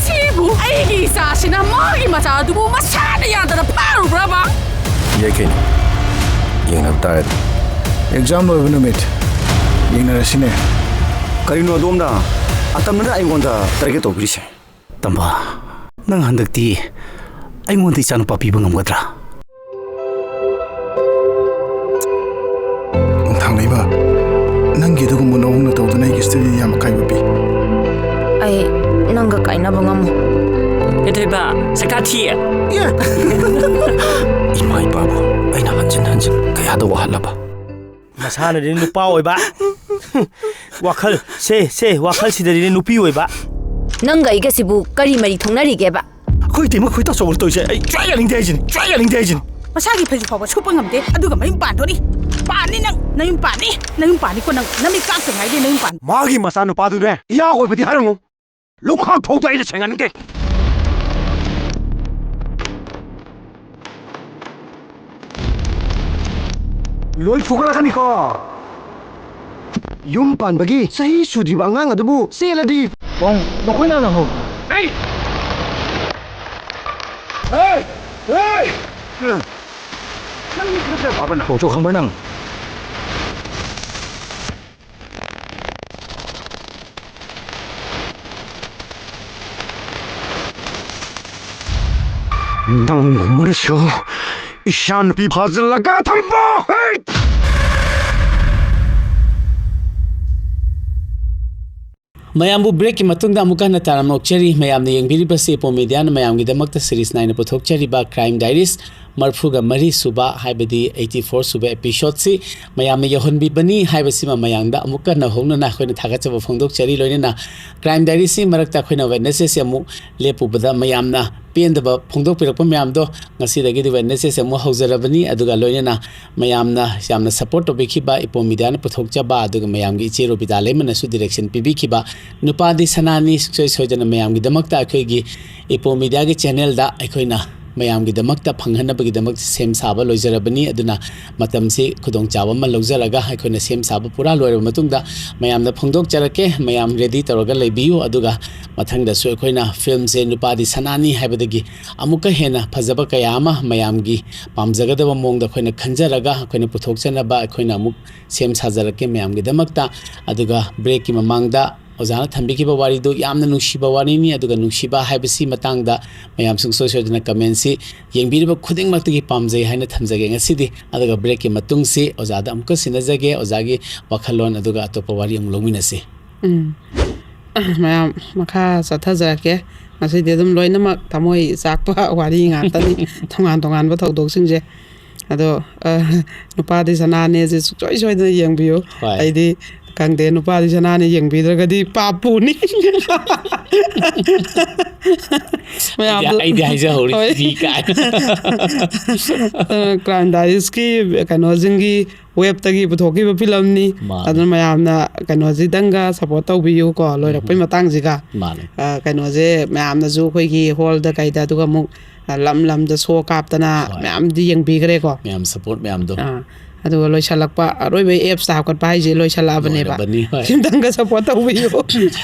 ꯁꯤꯕꯨ ꯑꯩꯒꯤ ꯏꯆꯥꯁꯤꯅ ꯃꯥꯒꯤ ꯃꯆꯥ ꯑꯗꯨꯕꯨ ꯃꯁꯥꯅ ꯌꯥꯗꯅ ꯐꯥꯔꯨꯕ꯭ꯔꯕ? ꯌꯥꯏ ꯀꯩꯅꯣ, ꯌꯦꯡꯅꯕ ꯇꯥꯔꯦ꯫ ꯑꯦꯛꯖꯥꯝ ꯂꯣꯏꯕ ꯅꯨꯃꯤꯠ ꯌꯦꯡꯅꯔꯁꯤꯅꯦ꯫ ꯀꯔꯤꯅꯣ ꯑꯗꯣꯝꯅ ꯑꯇꯝꯅꯅ ꯑꯩꯉꯣꯟꯗ ꯇꯥꯔꯒꯦꯠ ꯇꯧꯕꯤꯔꯤꯁꯦ? ꯇꯝꯕ, ꯅꯪ ꯍꯟꯗꯛꯇꯤ ꯑꯩꯉꯣꯟꯗ ꯏꯆꯥꯅꯨꯄꯥ ꯄꯤꯕ ꯉꯝꯒꯗ꯭ꯔꯥ? ꯅꯣꯡꯊꯥꯡꯂꯩꯃ, ꯅꯪꯒꯤ ꯑꯗꯨꯒꯨꯝꯕ ꯅꯑꯣꯡꯅ ꯇꯧꯗꯨꯅ ꯑꯩꯒꯤ ꯁ꯭ꯇꯗꯤꯗ ꯌꯥꯝ ꯑꯀꯥꯏꯕ ꯄꯤ꯫ ꯑꯩ ꯅꯪꯒ ꯀꯥꯏꯅꯕ ꯉꯝꯃꯣꯏ꯫ ꯀꯩꯗꯧꯕ? ꯁꯛꯇꯥ ꯊꯤ꯫ ꯏꯃꯥ ꯏꯄꯥꯕꯨ ꯑꯩꯅ ꯍꯟꯖꯤꯟ ꯍꯟꯖꯤꯟ ꯀꯌꯥꯗ ꯋꯥꯍꯜꯂꯕ? ꯃꯁꯥꯅꯗꯤ ꯅꯨꯄꯥ ꯑꯣꯏꯕ, ꯋꯥꯈꯜ ꯁꯦ ꯁꯦ ꯋꯥꯈꯜꯁꯤꯗꯗꯤꯅꯦ ꯅꯨꯄꯤ ꯑꯣꯏꯕ꯫ ꯅꯪꯒ ꯑꯩꯒꯁꯤꯕꯨ ꯀꯔꯤ ꯃꯔꯤ ꯊꯣꯡꯅꯔꯤꯒꯦꯕ? ꯑꯩꯈꯣꯏ ꯇꯤꯝ ꯑꯩꯈꯣꯏ ꯇꯥꯆꯧꯕ ꯇꯧꯔꯤꯁꯦ ꯑꯩ ꯁꯨꯡꯌꯥ ꯌꯥꯅꯤꯡꯗꯦ ꯍꯥꯏꯁꯤꯅꯤ, ꯁꯨꯡꯌꯥ ꯌꯥꯅꯤꯡꯗꯦ ꯍꯥꯏꯁꯤꯅꯤ꯫ ꯃꯁꯥꯒꯤ ꯐꯩꯖꯨꯞ ꯐꯥꯎꯕ ꯁꯨꯞꯄ ꯉꯝꯗꯦ, ꯑꯗꯨꯒ ꯃꯌꯨꯝ ꯄꯥꯟꯗꯣꯔꯤ꯫ ꯄꯥꯟꯅꯤ ꯅꯪ, ꯅꯌꯨꯝ ꯄꯥꯟꯅꯤ, ꯅꯌꯨꯝ ꯄꯥꯟꯅꯤꯀꯣ ꯅꯪ, ꯅꯃꯤꯠ ꯀꯥꯡꯇ ꯉꯥꯏꯗꯦ ꯅꯌꯨꯝ ꯄꯥꯟ꯫ ꯃꯥꯒꯤ ꯃꯆꯥꯅꯨꯄꯥꯗꯨꯅꯦ ꯏꯌꯥ ꯑꯣꯏꯕꯗꯤ ꯍꯥꯏꯔꯨꯅꯨ꯫ ꯂꯨꯈꯥꯛ ꯐꯥꯎꯗ ꯑꯩꯅ ꯁꯦꯡꯍꯟꯅꯤꯡꯗꯦ꯫ ꯂꯣꯏ ꯐꯨꯒꯠꯂꯛꯀꯅꯤꯀꯣ꯫ ꯌꯨꯝ ꯄꯥꯟꯕꯒꯤ ꯆꯍꯤ ꯁꯨꯗ꯭ꯔꯤꯕ ꯑꯉꯥꯡ ꯑꯗꯨꯕꯨ ꯆꯦꯜꯂꯗꯤ꯫ ꯅꯈꯣꯏꯅ ꯅꯪꯍꯧ꯫ ꯅꯪ ꯈꯪꯕ꯭ꯔ ꯅꯪ? ꯅꯪꯒꯨꯝꯕꯅꯁꯨ ꯏꯆꯥ ꯅꯨꯄꯤ ꯐꯥꯖꯤꯜꯂꯒ ꯊꯝꯕ꯫ ꯍꯩꯠ! ꯃꯌꯥꯝꯕꯨ ꯕ꯭ꯔꯦꯛꯀꯤ ꯃꯇꯨꯡꯗ ꯑꯃꯨꯛꯀ ꯍꯟꯅ ꯇꯔꯥꯝꯅ ꯑꯣꯛꯆꯔꯤ꯫ ꯃꯌꯥꯝꯅ ꯌꯦꯡꯕꯤꯔꯤꯕꯁꯤ ꯏꯄꯣꯝ ꯃꯤꯗꯤꯌꯥꯅ ꯃꯌꯥꯝꯒꯤꯗꯃꯛꯇ ꯁꯤꯔꯤꯁ ꯅꯥꯏꯅ ꯄꯨꯊꯣꯛꯆꯔꯤꯕ ꯀ꯭ꯔꯥꯏꯝ ꯗꯥꯏꯔꯤꯁ ꯃꯔꯐꯨꯒ ꯃꯔꯤ ꯁꯨꯕ, ꯍꯥꯏꯕꯗꯤ ꯑꯩꯠꯇꯤ ꯐꯣꯔ ꯁꯨꯕ ꯑꯦꯄꯤꯁꯣꯗꯁꯤ ꯃꯌꯥꯝꯅ ꯌꯧꯍꯟꯕꯤꯕꯅꯤ ꯍꯥꯏꯕꯁꯤꯃ ꯃꯌꯥꯝꯗ ꯑꯃꯨꯛꯀ ꯍꯟꯅ ꯍꯧꯅꯅ ꯑꯩꯈꯣꯏꯅ ꯊꯥꯒꯠꯆꯕ ꯐꯣꯡꯗꯣꯛꯆꯔꯤ꯫ ꯂꯣꯏꯅꯅ ꯀ꯭ꯔꯥꯏꯝ ꯗꯥꯏꯔꯤꯁꯤ ꯃꯔꯛꯇ ꯑꯩꯈꯣꯏꯅ ꯋꯦꯠꯅꯦꯁꯗꯦꯁꯤ ꯑꯃꯨꯛ ꯂꯦꯞꯄꯨꯕꯗ ꯃꯌꯥꯝꯅ ꯄꯦꯟꯗꯕ ꯐꯣꯡꯗꯣꯛꯄꯤꯔꯛꯄ ꯃꯌꯥꯝꯗꯣ ꯉꯁꯤꯗꯒꯤꯗꯤ ꯋꯦꯠꯅꯦꯁꯗꯦꯁꯤ ꯑꯃꯨꯛ ꯍꯧꯖꯔꯕꯅꯤ꯫ ꯑꯗꯨꯒ ꯂꯣꯏꯅꯅ ꯃꯌꯥꯝꯅ ꯌꯥꯝꯅ ꯁꯞꯄꯣꯔꯠ ꯇꯧꯕꯤꯈꯤꯕ ꯏꯄꯣꯝ ꯃꯤꯗꯤꯌꯥꯅ ꯄꯨꯊꯣꯛꯆꯕ, ꯑꯗꯨꯒ ꯃꯌꯥꯝꯒꯤ ꯏꯆꯦ ꯔꯣꯕꯤꯇꯥ ꯂꯩꯃꯅꯁꯨ ꯗꯤꯔꯦꯛꯁꯟ ꯄꯤꯕꯤꯈꯤꯕ ꯅꯨꯄꯥꯗꯤ ꯁꯅꯥꯅꯤ ꯁꯨꯡꯁꯣꯏ ꯁꯣꯏꯗꯅ ꯃꯌꯥꯝꯒꯤꯗꯃꯛꯇ ꯑꯩꯈꯣꯏꯒꯤ ꯏꯄꯣꯝ ꯃꯤꯗꯤꯌꯥꯒꯤ ꯆꯦꯅꯦꯜꯗ ꯑꯩꯈꯣꯏꯅ ꯃꯌꯥꯝꯒꯤꯗꯃꯛꯇ ꯐꯪꯍꯟꯅꯕꯒꯤꯗꯃꯛ ꯁꯦꯝ ꯁꯥꯕ ꯂꯣꯏꯖꯔꯕꯅꯤ꯫ ꯑꯗꯨꯅ ꯃꯇꯝꯁꯤ ꯈꯨꯗꯣꯡꯆꯥꯕ ꯑꯃ ꯂꯧꯖꯔꯒ ꯑꯩꯈꯣꯏꯅ ꯁꯦꯝ ꯁꯥꯕ ꯄꯨꯔꯥ ꯂꯣꯏꯔꯕ ꯃꯇꯨꯡꯗ ꯃꯌꯥꯝꯗ ꯐꯣꯡꯗꯣꯛꯆꯔꯛꯀꯦ꯫ ꯃꯌꯥꯝ ꯔꯦꯗꯤ ꯇꯧꯔꯒ ꯂꯩꯕꯤꯌꯨ꯫ ꯑꯗꯨꯒ ꯃꯊꯪꯗꯁꯨ ꯑꯩꯈꯣꯏꯅ ꯐꯤꯂꯝꯁꯦ ꯅꯨꯄꯥꯗꯤ ꯁꯅꯥꯅꯤ ꯍꯥꯏꯕꯗꯒꯤ ꯑꯃꯨꯛꯀ ꯍꯦꯟꯅ ꯐꯖꯕ ꯀꯌꯥ ꯑꯃ ꯃꯌꯥꯝꯒꯤ ꯄꯥꯝꯖꯒꯗꯕ ꯃꯑꯣꯡꯗ ꯑꯩꯈꯣꯏꯅ ꯈꯟꯖꯔꯒ ꯑꯩꯈꯣꯏꯅ ꯄꯨꯊꯣꯛꯆꯅꯕ ꯑꯩꯈꯣꯏꯅ ꯑꯃꯨꯛ ꯁꯦꯝ ꯁꯥꯖꯔꯛꯀꯦ ꯃꯌꯥꯝꯒꯤꯗꯃꯛꯇ꯫ ꯑꯗꯨꯒ ꯕ꯭ꯔꯦꯛꯀꯤ ꯃꯃꯥꯡꯗ ꯑꯣꯖꯥꯅ ꯊꯝꯕꯤꯈꯤꯕ ꯋꯥꯔꯤꯗꯨ ꯌꯥꯝꯅ ꯅꯨꯡꯁꯤꯕ ꯋꯥꯔꯤꯅꯤ꯫ ꯑꯗꯨꯒ ꯅꯨꯡꯁꯤꯕ ꯍꯥꯏꯕꯁꯤ ꯃꯇꯥꯡꯗ ꯃꯌꯥꯝ ꯁꯨꯡꯁꯣꯏ ꯁꯣꯏꯗꯅ ꯀꯃꯦꯟꯁꯤ ꯌꯦꯡꯕꯤꯔꯤꯕ ꯈꯨꯗꯤꯡꯃꯛꯇꯒꯤ ꯄꯥꯝꯖꯩ ꯍꯥꯏꯅ ꯊꯝꯖꯒꯦ ꯉꯁꯤꯗꯤ꯫ ꯑꯗꯨꯒ ꯕ꯭ꯔꯦꯛꯀꯤ ꯃꯇꯨꯡꯁꯤ ꯑꯣꯖꯥꯗ ꯑꯃꯨꯛꯀ ꯁꯤꯟꯅꯖꯒꯦ꯫ ꯑꯣꯖꯥꯒꯤ ꯋꯥꯈꯜꯂꯣꯟ ꯑꯗꯨꯒ ꯑꯇꯣꯞꯄ ꯋꯥꯔꯤ ꯑꯃꯨꯛ ꯂꯧꯃꯤꯟꯅꯁꯤ꯫ ꯎꯝ꯫ ꯃꯌꯥꯝ ꯃꯈꯥ ꯆꯠꯊꯖꯔꯛꯀꯦ꯫ ꯉꯁꯤꯗꯤ ꯑꯗꯨꯝ ꯂꯣꯏꯅꯃꯛ ꯊꯃꯣꯏ ꯆꯥꯛꯄ ꯋꯥꯔꯤ ꯉꯥꯛꯇꯅꯤ꯫ ꯇꯣꯉꯥꯟ ꯇꯣꯉꯥꯟꯕ ꯊꯧꯗꯣꯛꯁꯤꯡꯁꯦ꯫ ꯑꯗꯣ, ꯑ, ꯅꯨꯄꯥꯗꯤ ꯁꯅꯥꯅꯦꯁꯦ ꯁꯨꯡꯁꯣꯏ ꯁꯣꯏꯗꯅ ꯌꯦꯡꯕꯤꯌꯨ꯫ ꯍꯣꯏ꯫ ꯑꯩꯗꯤ ꯈꯪꯗꯦ, ꯅꯨꯄꯥꯗꯤ ꯁꯅꯥꯅꯤ, ꯌꯦꯡꯕꯤꯗ꯭ꯔꯒꯗꯤ ꯄꯥꯞꯄꯨꯅꯤ꯫ ꯃꯌꯥꯝꯗꯣ ꯑꯩꯗꯤ ꯍꯥꯏꯖꯍꯧꯔꯤ, ꯍꯣꯏ꯫ ꯁꯤꯗꯤ ꯀꯥꯏꯅ꯫ ꯑ, Crime Diaries-ꯀꯤ ꯀꯩꯅꯣꯁꯤꯡꯒꯤ ꯋꯦꯕꯇꯒꯤ ꯄꯨꯊꯣꯛꯈꯤꯕ ꯐꯤꯂꯝꯅꯤ꯫ ꯃꯥꯅꯦ꯫ ꯑꯗꯨꯅ ꯃꯌꯥꯝꯅ ꯀꯩꯅꯣꯁꯤꯗꯪꯒ ꯁꯞꯄꯣꯔꯠ ꯇꯧꯕꯤꯌꯨꯀꯣ, ꯂꯣꯏꯔꯛꯄꯩ ꯎꯝ꯫ ꯃꯇꯥꯡꯁꯤꯒ꯫ ꯃꯥꯅꯦ꯫ ꯑ, ꯀꯩꯅꯣꯁꯦ ꯃꯌꯥꯝꯅꯁꯨ ꯑꯩꯈꯣꯏꯒꯤ ꯍꯣꯜꯗ ꯀꯩꯗ, ꯑꯗꯨꯒ ꯑꯃꯨꯛ, ꯑ, ꯂꯝ ꯂꯝꯗ ꯁꯣ ꯀꯥꯞꯇꯅ ꯍꯣꯏ꯫ ꯃꯌꯥꯝꯗꯤ ꯌꯦꯡꯕꯤꯈ꯭ꯔꯦꯀꯣ꯫ ꯃꯌꯥꯝ ꯁꯞꯄꯣꯔꯠ ꯃꯌꯥꯝꯗꯣ꯫ ꯑꯥ, ꯑꯗꯨꯒ ꯂꯣꯏꯁꯤꯜꯂꯛꯄ, ꯑꯔꯣꯏꯕ ꯑꯦꯞꯁꯇ ꯍꯥꯞꯀꯠꯄ ꯍꯥꯏꯁꯦ ꯂꯣꯏꯁꯤꯜꯂꯛꯑꯕꯅꯦꯕ꯫ ꯂꯣꯏꯔꯕꯅꯤ, ꯍꯣꯏ꯫ ꯁꯤꯝꯇꯪꯒ ꯁꯞꯄꯣꯔꯠ ꯇꯧꯕꯤꯌꯨ꯫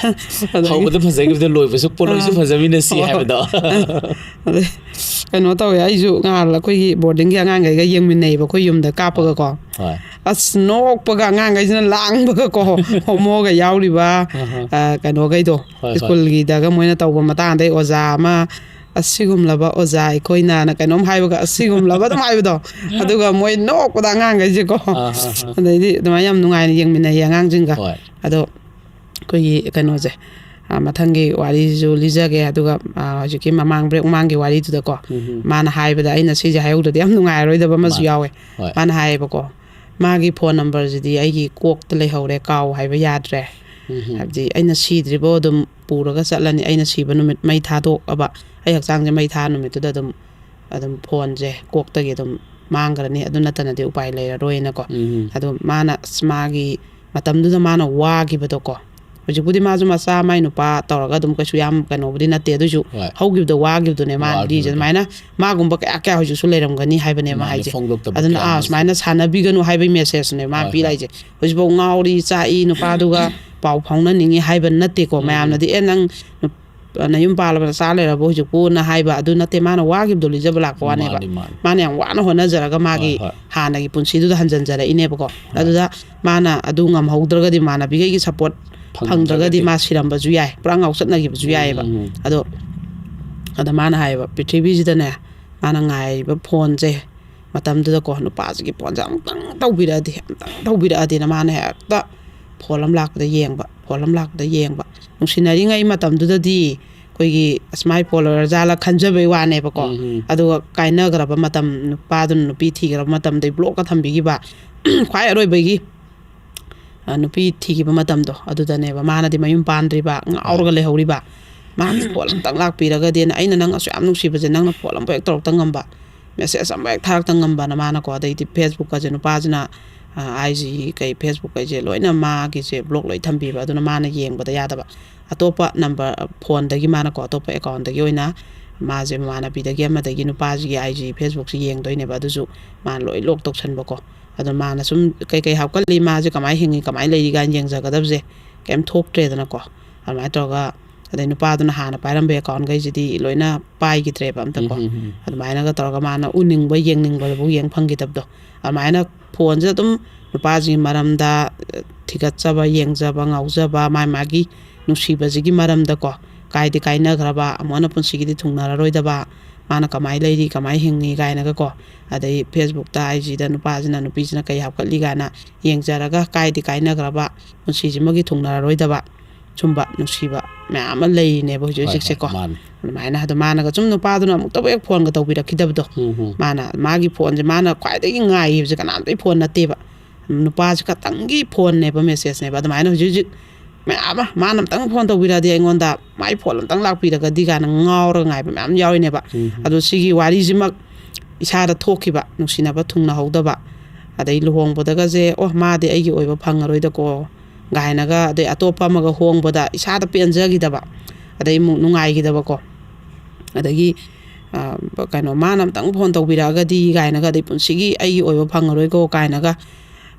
ꯑꯗꯒꯤ ꯍꯧꯕꯗ ꯐꯖꯈꯤꯕꯗꯣ ꯂꯣꯏꯕꯁꯨ, ꯂꯣꯏꯁꯨ ꯑꯥ꯫ ꯐꯖꯃꯤꯟꯅꯁꯤ ꯍꯣꯏ, ꯍꯣꯏ꯫ ꯍꯥꯏꯕꯗꯣ꯫ ꯑꯗꯩ ꯀꯩꯅꯣ ꯇꯧꯋꯦ, ꯑꯩꯁꯨ ꯉꯍꯥꯟ ꯑꯩꯈꯣꯏꯒꯤ ꯕꯣꯔꯗꯤꯡꯒꯤ ꯑꯉꯥꯡꯈꯩꯒ ꯌꯦꯡꯃꯤꯟꯅꯩꯌꯦꯕ, ꯑꯩꯈꯣꯏ ꯌꯨꯝꯗ ꯀꯥꯞꯄꯒꯀꯣ꯫ ꯍꯣꯏ꯫ ꯑꯁ, ꯅꯣꯛꯄꯒ ꯑꯉꯥꯡꯈꯩꯁꯤꯅ ꯂꯥꯡꯕꯒꯀꯣ, ꯍꯣꯃꯣꯒ ꯌꯥꯎꯔꯤꯕ, ꯑꯍ꯫ ꯑ, ꯀꯩꯅꯣꯈꯩꯗꯣ, ꯍꯣꯏ, ꯍꯣꯏ꯫ ꯁ꯭ꯀꯨꯜꯒꯤꯗꯒ ꯃꯣꯏꯅ ꯇꯧꯕ ꯃꯇꯥꯡꯗꯩ ꯑꯣꯖꯥ ꯑꯃ, "ꯑꯁꯤꯒꯨꯝꯂꯕ ꯑꯣꯖꯥ ꯑꯩꯈꯣꯏꯅ"ꯅ ꯀꯩꯅꯣꯝ ꯍꯥꯏꯕꯒ, "ꯑꯁꯤꯒꯨꯝꯂꯕ" ꯑꯗꯨꯝ ꯍꯥꯏꯕꯗꯣ, ꯑꯗꯨꯒ ꯃꯣꯏ ꯅꯣꯛꯄꯗ ꯑꯉꯥꯡꯈꯩꯁꯦꯀꯣ꯫ ꯑꯥ, ꯑꯥ, ꯑꯥ꯫ ꯑꯗꯩꯗꯤ ꯑꯗꯨꯃꯥꯏꯅ ꯌꯥꯝ ꯅꯨꯡꯉꯥꯏꯅ ꯌꯦꯡꯃꯤꯟꯅꯩꯌꯦ ꯑꯉꯥꯡꯁꯤꯡꯒ꯫ ꯍꯣꯏ꯫ ꯑꯗꯣ ꯑꯩꯈꯣꯏꯒꯤ ꯀꯩꯅꯣꯁꯦ, ꯑ, ꯃꯊꯪꯒꯤ ꯋꯥꯔꯤꯁꯤꯁꯨ ꯂꯤꯖꯒꯦ꯫ ꯑꯗꯨꯒ, ꯑ, ꯍꯧꯖꯤꯛꯀꯤ ꯃꯃꯥꯡ ꯕ꯭ꯔꯦꯛ ꯃꯃꯥꯡꯒꯤ ꯋꯥꯔꯤꯗꯨꯗꯀꯣ, ꯎꯝ, ꯎꯝ꯫ ꯃꯥꯅ ꯍꯥꯏꯕꯗ, ꯑꯩꯅ ꯁꯤꯁꯦ ꯍꯥꯏꯍꯧꯗ꯭ꯔꯗꯤ ꯌꯥꯝ ꯅꯨꯡꯉꯥꯏꯔꯔꯣꯏꯗꯕ ꯑꯃꯁꯨ ꯃꯥꯅꯦ꯫ ꯌꯥꯎꯋꯦ꯫ ꯍꯣꯏ꯫ ꯃꯥꯅ ꯍꯥꯏꯌꯦꯕꯀꯣ, "ꯃꯥꯒꯤ ꯐꯣꯟ ꯅꯝꯕꯔꯁꯤꯗꯤ ꯑꯩꯒꯤ ꯀꯣꯛꯇ ꯂꯩꯍꯧꯔꯦ, ꯀꯥꯎ ꯍꯥꯏꯕ ꯌꯥꯗ꯭ꯔꯦ꯫ ꯎꯝ, ꯎꯝ꯫ ꯍꯥꯏꯕꯗꯤ ꯑꯩꯅ ꯁꯤꯗ꯭ꯔꯤꯕꯧ ꯑꯗꯨꯝ ꯄꯨꯔꯒ ꯆꯠꯂꯅꯤ, ꯑꯩꯅ ꯁꯤꯕ ꯅꯨꯃꯤꯠ ꯃꯩ ꯊꯥꯗꯣꯛꯑꯕ, ꯑꯩ ꯍꯛꯆꯥꯡꯁꯦ ꯃꯩ ꯊꯥ ꯅꯨꯃꯤꯠꯇꯨꯗ ꯑꯗꯨꯝ, ꯑꯗꯨꯝ ꯐꯣꯟꯁꯦ ꯀꯣꯛꯇꯒꯤ ꯑꯗꯨꯝ ꯃꯥꯡꯈ꯭ꯔꯅꯤ, ꯑꯗꯨ ꯅꯠꯇꯅꯗꯤ ꯎꯄꯥꯏ ꯂꯩꯔꯔꯣꯏꯅꯀꯣ"꯫ ꯎꯝ꯫ ꯑꯗꯣ ꯃꯥꯅ ꯑꯁ ꯃꯥꯒꯤ ꯃꯇꯝꯗꯨꯗ ꯃꯥꯅ ꯋꯥꯈꯤꯕꯗꯣꯀꯣ, ꯍꯧꯖꯤꯛꯄꯨꯗꯤ ꯃꯥꯁꯨ ꯃꯆꯥ ꯃꯥꯏ ꯅꯨꯄꯥ ꯇꯧꯔꯒ ꯑꯗꯨꯝ ꯀꯩꯁꯨ ꯌꯥꯝ ꯀꯩꯅꯣꯕꯨꯗꯤ ꯅꯠꯇꯦ, ꯑꯗꯨꯏꯁꯨ ꯍꯣꯏ꯫ ꯍꯧꯈꯤꯕꯗꯣ ꯋꯥꯈꯤꯕꯗꯨꯅꯦ ꯃꯥꯅ ꯂꯤꯔꯤꯁꯦ꯫ ꯋꯥꯈꯤꯕꯗꯣ꯫ ꯑꯗꯨꯃꯥꯏꯅ ꯃꯥꯒꯨꯝꯕ ꯀꯌꯥ ꯀꯌꯥ ꯍꯧꯖꯤꯛꯁꯨ ꯂꯩꯔꯝꯒꯅꯤ ꯍꯥꯏꯕꯅꯦꯕ ꯃꯥꯅꯦ, ꯍꯥꯏꯁꯦ꯫ ꯐꯣꯡꯗꯣꯛꯇꯕ ꯑꯗꯨꯅ, ꯀꯌꯥ ꯑꯥ, ꯑꯃꯁꯨ꯫ ꯁꯨꯃꯥꯏꯅ ꯁꯥꯟꯅꯕꯤꯒꯅꯨ ꯍꯥꯏꯕꯒꯤ ꯃꯦꯁꯦꯖꯅꯦ ꯃꯥꯅ ꯍꯣꯏ, ꯍꯣꯏ꯫ ꯄꯤꯔꯛꯏꯁꯦ꯫ ꯍꯧꯖꯤꯛꯐꯥꯎ ꯉꯥꯎꯔꯤ ꯆꯥꯛꯏ ꯅꯨꯄꯥꯗꯨꯒ ꯄꯥꯎ ꯐꯥꯎꯅꯅꯤꯡꯉꯤ ꯍꯥꯏꯕ ꯅꯠꯇꯦꯀꯣ꯫ ꯎꯝ, ꯎꯝ꯫ ꯃꯌꯥꯝꯅꯗꯤ, "ꯑꯦ, ꯅꯪ ꯅꯨꯞ-, ꯅꯌꯨꯝ ꯄꯥꯜꯂꯕ ꯅꯆꯥ ꯂꯩꯔꯕ ꯍꯧꯖꯤꯛꯄꯨꯅ" ꯍꯥꯏꯕ ꯑꯗꯨ ꯅꯠꯇꯦ꯫ ꯃꯥꯅ ꯋꯥꯈꯤꯕꯗꯣ ꯂꯤꯖꯕ ꯂꯥꯛꯄ ꯋꯥꯅꯦꯕ꯫ ꯃꯥꯅꯤ, ꯃꯥꯅꯤ꯫ ꯃꯥꯅ ꯌꯥꯝ ꯋꯥꯅ ꯍꯣꯠꯅꯖꯔꯒ ꯃꯥꯒꯤ ꯍꯣꯏ, ꯍꯣꯏ꯫ ꯍꯥꯟꯅꯒꯤ ꯄꯨꯟꯁꯤꯗꯨꯗ ꯍꯟꯖꯤꯟꯖꯔꯛꯏꯅꯦꯕꯀꯣ꯫ ꯍꯣꯏ꯫ ꯑꯗꯨꯗ ꯃꯥꯅ ꯑꯗꯨ ꯉꯝꯍꯧꯗ꯭ꯔꯒꯗꯤ, ꯃꯃꯥꯟꯅꯕꯤꯈꯩꯒꯤ ꯁꯞꯄꯣꯔꯠ ꯐꯪꯗ꯭ꯔꯒꯗꯤ ꯐꯪꯗ꯭ꯔꯒꯗꯤ꯫ ꯃꯥ ꯁꯤꯔꯝꯕꯁꯨ ꯌꯥꯏ, ꯄꯨꯔꯥ ꯉꯥꯎꯆꯠꯅꯈꯤꯕꯁꯨ ꯎꯝ, ꯌꯥꯏꯑꯕ꯫ ꯎꯝ, ꯎꯝ꯫ ꯑꯗꯣ, ꯑꯗ ꯃꯥꯅ ꯍꯥꯏꯌꯦꯕ, ꯄ꯭ꯔꯤꯊꯤꯕꯤꯁꯤꯗꯅꯦ, ꯃꯥꯅ ꯉꯥꯏꯔꯤꯕ ꯐꯣꯟꯁꯦ ꯃꯇꯝꯗꯨꯗꯀꯣ, ꯅꯨꯄꯥꯁꯤꯒꯤ ꯐꯣꯟꯁꯦ ꯑꯃꯨꯛꯇꯪ ꯇꯧꯕꯤꯔꯛꯑꯗꯤ, ꯑꯃꯨꯛꯇꯪ ꯇꯧꯕꯤꯔꯛꯑꯗꯤꯅ ꯃꯥꯅ ꯍꯦꯛꯇ ꯐꯣꯟ ꯑꯃ ꯂꯥꯛꯄꯗ ꯌꯦꯡꯕ, ꯐꯣꯟ ꯑꯃ ꯂꯥꯛꯄꯗ ꯌꯦꯡꯕ꯫ ꯅꯨꯡꯁꯤꯅꯔꯤꯉꯩ ꯃꯇꯝꯗꯨꯗꯗꯤ ꯑꯩꯈꯣꯏꯒꯤ ꯑꯁ ꯃꯥꯏ ꯐꯣꯟ ꯂꯣꯏꯔꯖꯥꯠꯂ ꯈꯟꯖꯕꯩ ꯋꯥꯅꯦꯕꯀꯣ꯫ ꯎꯝ, ꯎꯝ꯫ ꯑꯗꯨꯒ ꯀꯥꯏꯅꯈ꯭ꯔꯕ ꯃꯇꯝ, ꯅꯨꯄꯥꯗꯨꯅ ꯅꯨꯄꯤ ꯊꯤꯈ꯭ꯔꯕ ꯃꯇꯝꯗꯩ ꯕ꯭ꯂꯣꯛꯀ ꯊꯝꯕꯤꯈꯤꯕ, ꯈ꯭ꯋꯥꯏ ꯑꯔꯣꯏꯕꯒꯤ ꯑ, ꯅꯨꯄꯤ ꯊꯤꯈꯤꯕ ꯃꯇꯝꯗꯣ ꯑꯗꯨꯗꯅꯦꯕ ꯃꯥꯅꯗꯤ ꯃꯌꯨꯝ ꯄꯥꯟꯗ꯭ꯔꯤꯕ, ꯉꯥꯎꯔꯒ ꯂꯩꯍꯧꯔꯤꯕ꯫ ꯃꯥꯅ ꯐꯣꯟ ꯑꯝꯇꯪ ꯂꯥꯛꯄꯤꯔꯒꯗꯤꯅ, ꯑꯩꯅ ꯅꯪ ꯑꯁꯨꯛ ꯌꯥꯝ ꯅꯨꯡꯁꯤꯕꯁꯦ ꯅꯪꯅ ꯐꯣꯟ ꯑꯃꯐꯥꯎ ꯍꯦꯛ ꯇꯧꯔꯛꯇ ꯉꯝꯕ, ꯃꯦꯁꯦꯖ ꯑꯃꯐꯥꯎ ꯍꯦꯛ ꯊꯥꯔꯛꯇ ꯉꯝꯕꯅ ꯃꯥꯅꯀꯣ꯫ ꯑꯗꯩꯗꯤ ꯐꯦꯁꯕꯨꯛꯀꯁꯦ ꯅꯨꯄꯥꯁꯤꯅ, ꯑ, ꯑꯥꯏ ꯖꯤ ꯀꯩ ꯐꯦꯁꯕꯨꯛ ꯀꯩꯁꯦ ꯂꯣꯏꯅ ꯃꯥꯒꯤꯁꯦ ꯕ꯭ꯂꯣꯛ ꯂꯣꯏ ꯊꯝꯕꯤꯕ꯫ ꯑꯗꯨꯅ ꯃꯥꯅ ꯌꯦꯡꯕꯗ ꯌꯥꯗꯕ꯫ ꯑꯇꯣꯞꯄ ꯅꯝꯕꯔ, ꯐꯣꯟꯗꯒꯤ ꯃꯥꯅꯀꯣ, ꯑꯇꯣꯞꯄ ꯑꯦꯀꯥꯎꯟꯗꯒꯤ ꯑꯣꯏꯅ ꯃꯥꯁꯦ ꯃꯃꯥꯟꯅꯕꯤꯗꯒꯤ ꯑꯃꯗꯒꯤ ꯅꯨꯄꯥꯁꯤꯒꯤ ꯑꯥꯏ ꯖꯤ ꯐꯦꯁꯕꯨꯛꯁꯤ ꯌꯦꯡꯗꯣꯏꯅꯦꯕ꯫ ꯑꯗꯨꯁꯨ ꯃꯥꯅ ꯂꯣꯏ ꯂꯣꯛ ꯇꯧꯁꯟꯕꯀꯣ꯫ ꯑꯗꯣ ꯃꯥꯅ ꯁꯨꯝ ꯀꯩꯀꯩ ꯍꯥꯞꯀꯠꯂꯤ, ꯃꯥꯁꯦ ꯀꯃꯥꯏꯅ ꯍꯤꯡꯉꯤ, ꯀꯃꯥꯏꯅ ꯂꯩꯔꯤ ꯀꯥꯏꯅ ꯌꯦꯡꯖꯒꯗꯕꯁꯦ ꯀꯩꯝ ꯊꯣꯛꯇ꯭ꯔꯦꯗꯅꯀꯣ꯫ ꯑꯗꯨꯃꯥꯏꯅ ꯇꯧꯔꯒ, ꯑꯗꯩ ꯅꯨꯄꯥꯗꯨꯅ ꯍꯥꯟꯅ ꯄꯥꯏꯔꯝꯕ ꯑꯦꯀꯥꯎꯟꯈꯩꯁꯤꯗꯤ ꯂꯣꯏꯅ ꯄꯥꯏꯈꯤꯗ꯭ꯔꯦꯕ ꯑꯝꯇꯀꯣ꯫ ꯎꯝ, ꯎꯝ, ꯎꯝ꯫ ꯑꯗꯨꯃꯥꯏꯅꯒ ꯇꯧꯔꯒ ꯃꯥꯅ ꯎꯅꯤꯡꯕ, ꯌꯦꯡꯅꯤꯡꯕꯗꯨꯕꯨ ꯌꯦꯡ ꯐꯪꯈꯤꯗꯕꯗꯣ꯫ ꯑꯗꯨꯃꯥꯏꯅ ꯐꯣꯟꯁꯤꯗ ꯑꯗꯨꯝ ꯅꯨꯄꯥꯁꯤꯒꯤ ꯃꯔꯝꯗ, ꯑ, ꯊꯤꯒꯠꯆꯕ, ꯌꯦꯡꯖꯕ, ꯉꯥꯎꯖꯕ, ꯃꯥꯏ ꯃꯥꯒꯤ ꯅꯨꯡꯁꯤꯕꯁꯤꯒꯤ ꯃꯔꯝꯗꯀꯣ, ꯀꯥꯏꯗꯤ ꯀꯥꯏꯅꯈ꯭ꯔꯕ, ꯑꯃꯨꯛ ꯍꯟꯅ ꯄꯨꯟꯁꯤꯒꯤꯗꯤ ꯊꯨꯡꯅꯔꯔꯣꯏꯗꯕ, ꯃꯥꯅ ꯀꯃꯥꯏꯅ ꯂꯩꯔꯤ, ꯀꯃꯥꯏꯅ ꯍꯤꯡꯉꯤ ꯀꯥꯏꯅꯒꯀꯣ꯫ ꯑꯗꯩ ꯐꯦꯁꯕꯨꯛꯇ, ꯑꯥꯏ ꯖꯤꯗ ꯅꯨꯄꯥꯁꯤꯅ ꯅꯨꯄꯤꯁꯤꯅ ꯀꯩ ꯍꯥꯞꯀꯠꯂꯤ ꯀꯥꯏꯅ ꯌꯦꯡꯖꯔꯒ, ꯀꯥꯏꯗꯤ ꯀꯥꯏꯅꯈ꯭ꯔꯕ, ꯄꯨꯟꯁꯤꯁꯤꯃꯒꯤ ꯊꯨꯡꯅꯔꯔꯣꯏꯗꯕ ꯁꯨꯝꯕ ꯅꯨꯡꯁꯤꯕ ꯃꯌꯥꯝ ꯑꯃ ꯂꯩꯔꯤꯅꯦꯕ ꯍꯧꯖꯤꯛ ꯍꯣꯏ, ꯍꯧꯖꯤꯛꯁꯦꯀꯣ꯫ ꯍꯣꯏ, ꯃꯥꯅꯤ꯫ ꯑꯗꯨꯃꯥꯏꯅ ꯑꯗꯣ ꯃꯥꯅꯒ ꯁꯨꯝ ꯅꯨꯄꯥꯗꯨꯅ ꯑꯃꯨꯛꯇꯕꯨ ꯍꯦꯛ ꯐꯣꯟꯒ ꯇꯧꯕꯤꯔꯛꯈꯤꯗꯕꯗꯣ꯫ ꯎꯝ, ꯎꯝ꯫ ꯃꯥꯅ ꯃꯥꯒꯤ ꯐꯣꯟꯁꯦ ꯃꯥꯅ ꯈ꯭ꯋꯥꯏꯗꯒꯤ ꯉꯥꯏꯈꯤꯕꯁꯦ ꯀꯅꯥꯝꯇꯒꯤ ꯐꯣꯟ ꯅꯠꯇꯦꯕ꯫ ꯅꯨꯄꯥꯁꯦ ꯈꯛꯇꯪꯒꯤ ꯐꯣꯟꯅꯦꯕ, ꯃꯦꯁꯦꯖꯅꯦꯕ꯫ ꯑꯗꯨꯃꯥꯏꯅ ꯍꯧꯖꯤꯛ ꯍꯧꯖꯤꯛ ꯃꯌꯥꯝ ꯑꯃ, ꯃꯥꯅ ꯑꯝꯇꯪ ꯐꯣꯟ ꯇꯧꯕꯤꯔꯛꯑꯗꯤ ꯑꯩꯉꯣꯟꯗ, ꯃꯥꯏ ꯐꯣꯟ ꯑꯝꯇꯪ ꯂꯥꯛꯄꯤꯔꯒꯗꯤ ꯀꯥꯏꯅ ꯉꯥꯎꯔꯒ ꯉꯥꯏꯕ ꯃꯌꯥꯝ ꯌꯥꯎꯔꯤꯅꯦꯕ꯫ ꯎꯝ꯫ ꯑꯗꯣ ꯁꯤꯒꯤ ꯋꯥꯔꯤꯁꯤꯃꯛ ꯏꯁꯥꯗ ꯊꯣꯛꯈꯤꯕ, ꯅꯨꯡꯁꯤꯅꯕ ꯊꯨꯡꯅꯍꯧꯗꯕ, ꯑꯗꯩ ꯂꯨꯍꯣꯡꯕꯗꯒꯁꯦ, "ꯑꯣ, ꯃꯥꯗꯤ ꯑꯩꯒꯤ ꯑꯣꯏꯕ ꯐꯪꯉꯔꯣꯏꯗꯀꯣ" ꯀꯥꯏꯅꯒ, ꯑꯗꯩ ꯑꯇꯣꯞꯄ ꯑꯃꯒ ꯍꯣꯡꯕꯗ ꯏꯁꯥꯗ ꯄꯦꯟꯖꯈꯤꯗꯕ, ꯑꯗꯩ ꯑꯃꯨꯛ ꯅꯨꯡꯉꯥꯏꯈꯤꯗꯕꯀꯣ꯫ ꯑꯗꯒꯤ, ꯑ, ꯀꯩꯅꯣ, "ꯃꯥꯅ ꯑꯝꯇꯪ ꯐꯣꯟ ꯇꯧꯕꯤꯔꯛꯑꯒꯗꯤ" ꯀꯥꯏꯅꯒ, ꯑꯗꯩ "ꯄꯨꯟꯁꯤꯒꯤ ꯑꯩꯒꯤ ꯑꯣꯏꯕ ꯐꯪꯉꯔꯣꯏꯀꯣ" ꯀꯥꯏꯅꯒ,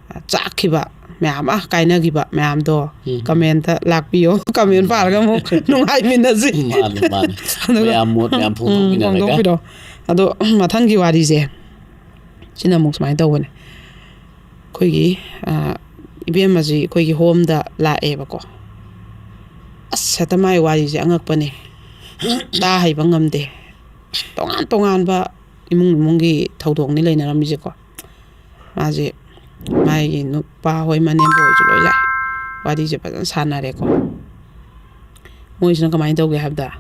ꯑ, ꯆꯥꯛꯈꯤꯕ ꯃꯌꯥꯝ ꯑꯃ, ꯀꯥꯏꯅꯈꯤꯕ ꯃꯌꯥꯝꯗꯣ ꯎꯝ꯫ ꯀꯃꯦꯟꯇ ꯂꯥꯛꯄꯤꯌꯣ꯫ ꯀꯃꯦꯟ ꯄꯥꯔꯒ ꯑꯃꯨꯛ ꯅꯨꯡꯉꯥꯏꯃꯤꯟꯅꯁꯤ꯫ ꯃꯥꯅꯤ, ꯃꯥꯅꯤ꯫ ꯑꯗꯨꯒ, ꯃꯌꯥꯝ ꯃꯣꯠ ꯃꯌꯥꯝ ꯎꯝ, ꯐꯣꯡꯗꯣꯛꯄꯤꯅꯔꯒ꯫ ꯐꯣꯡꯗꯣꯛꯄꯤꯔꯣ꯫ ꯑꯗꯣ ꯃꯊꯪꯒꯤ ꯋꯥꯔꯤꯁꯦ, ꯁꯤꯅ ꯑꯃꯨꯛ ꯁꯨꯃꯥꯏꯅ ꯇꯧꯕꯅꯦ꯫ ꯑꯩꯈꯣꯏꯒꯤ, ꯑ, ꯏꯕꯦꯝꯃꯁꯤ ꯑꯩꯈꯣꯏꯒꯤ ꯍꯣꯝꯗ ꯂꯥꯛꯑꯦꯕꯀꯣ꯫ ꯑꯁ, ꯍꯦꯛꯇ ꯃꯥꯏ ꯋꯥꯔꯤꯁꯦ ꯑꯉꯛꯄꯅꯦ꯫ ꯇꯥ ꯍꯩꯕ ꯉꯝꯗꯦ꯫ ꯇꯣꯉꯥꯟ ꯇꯣꯉꯥꯟꯕ ꯏꯃꯨꯡ ꯏꯃꯨꯡꯒꯤ ꯊꯧꯗꯣꯛꯅꯤ ꯂꯩꯅꯔꯝꯃꯤꯁꯦꯀꯣ꯫ ꯃꯥꯁꯦ, ꯃꯥꯒꯤ ꯅꯨꯄꯥ ꯍꯣꯏ, ꯃꯅꯦꯝꯕꯣꯛ ꯍꯣꯏꯁꯨ ꯂꯣꯏ ꯂꯥꯛꯑꯦ꯫ ꯋꯥꯔꯤꯁꯦ ꯐꯖꯅ ꯁꯥꯟꯅꯔꯦꯀꯣ꯫ ꯃꯣꯏꯁꯤꯅ ꯀꯃꯥꯏꯅ ꯇꯧꯒꯦ ꯍꯥꯏꯕꯗ,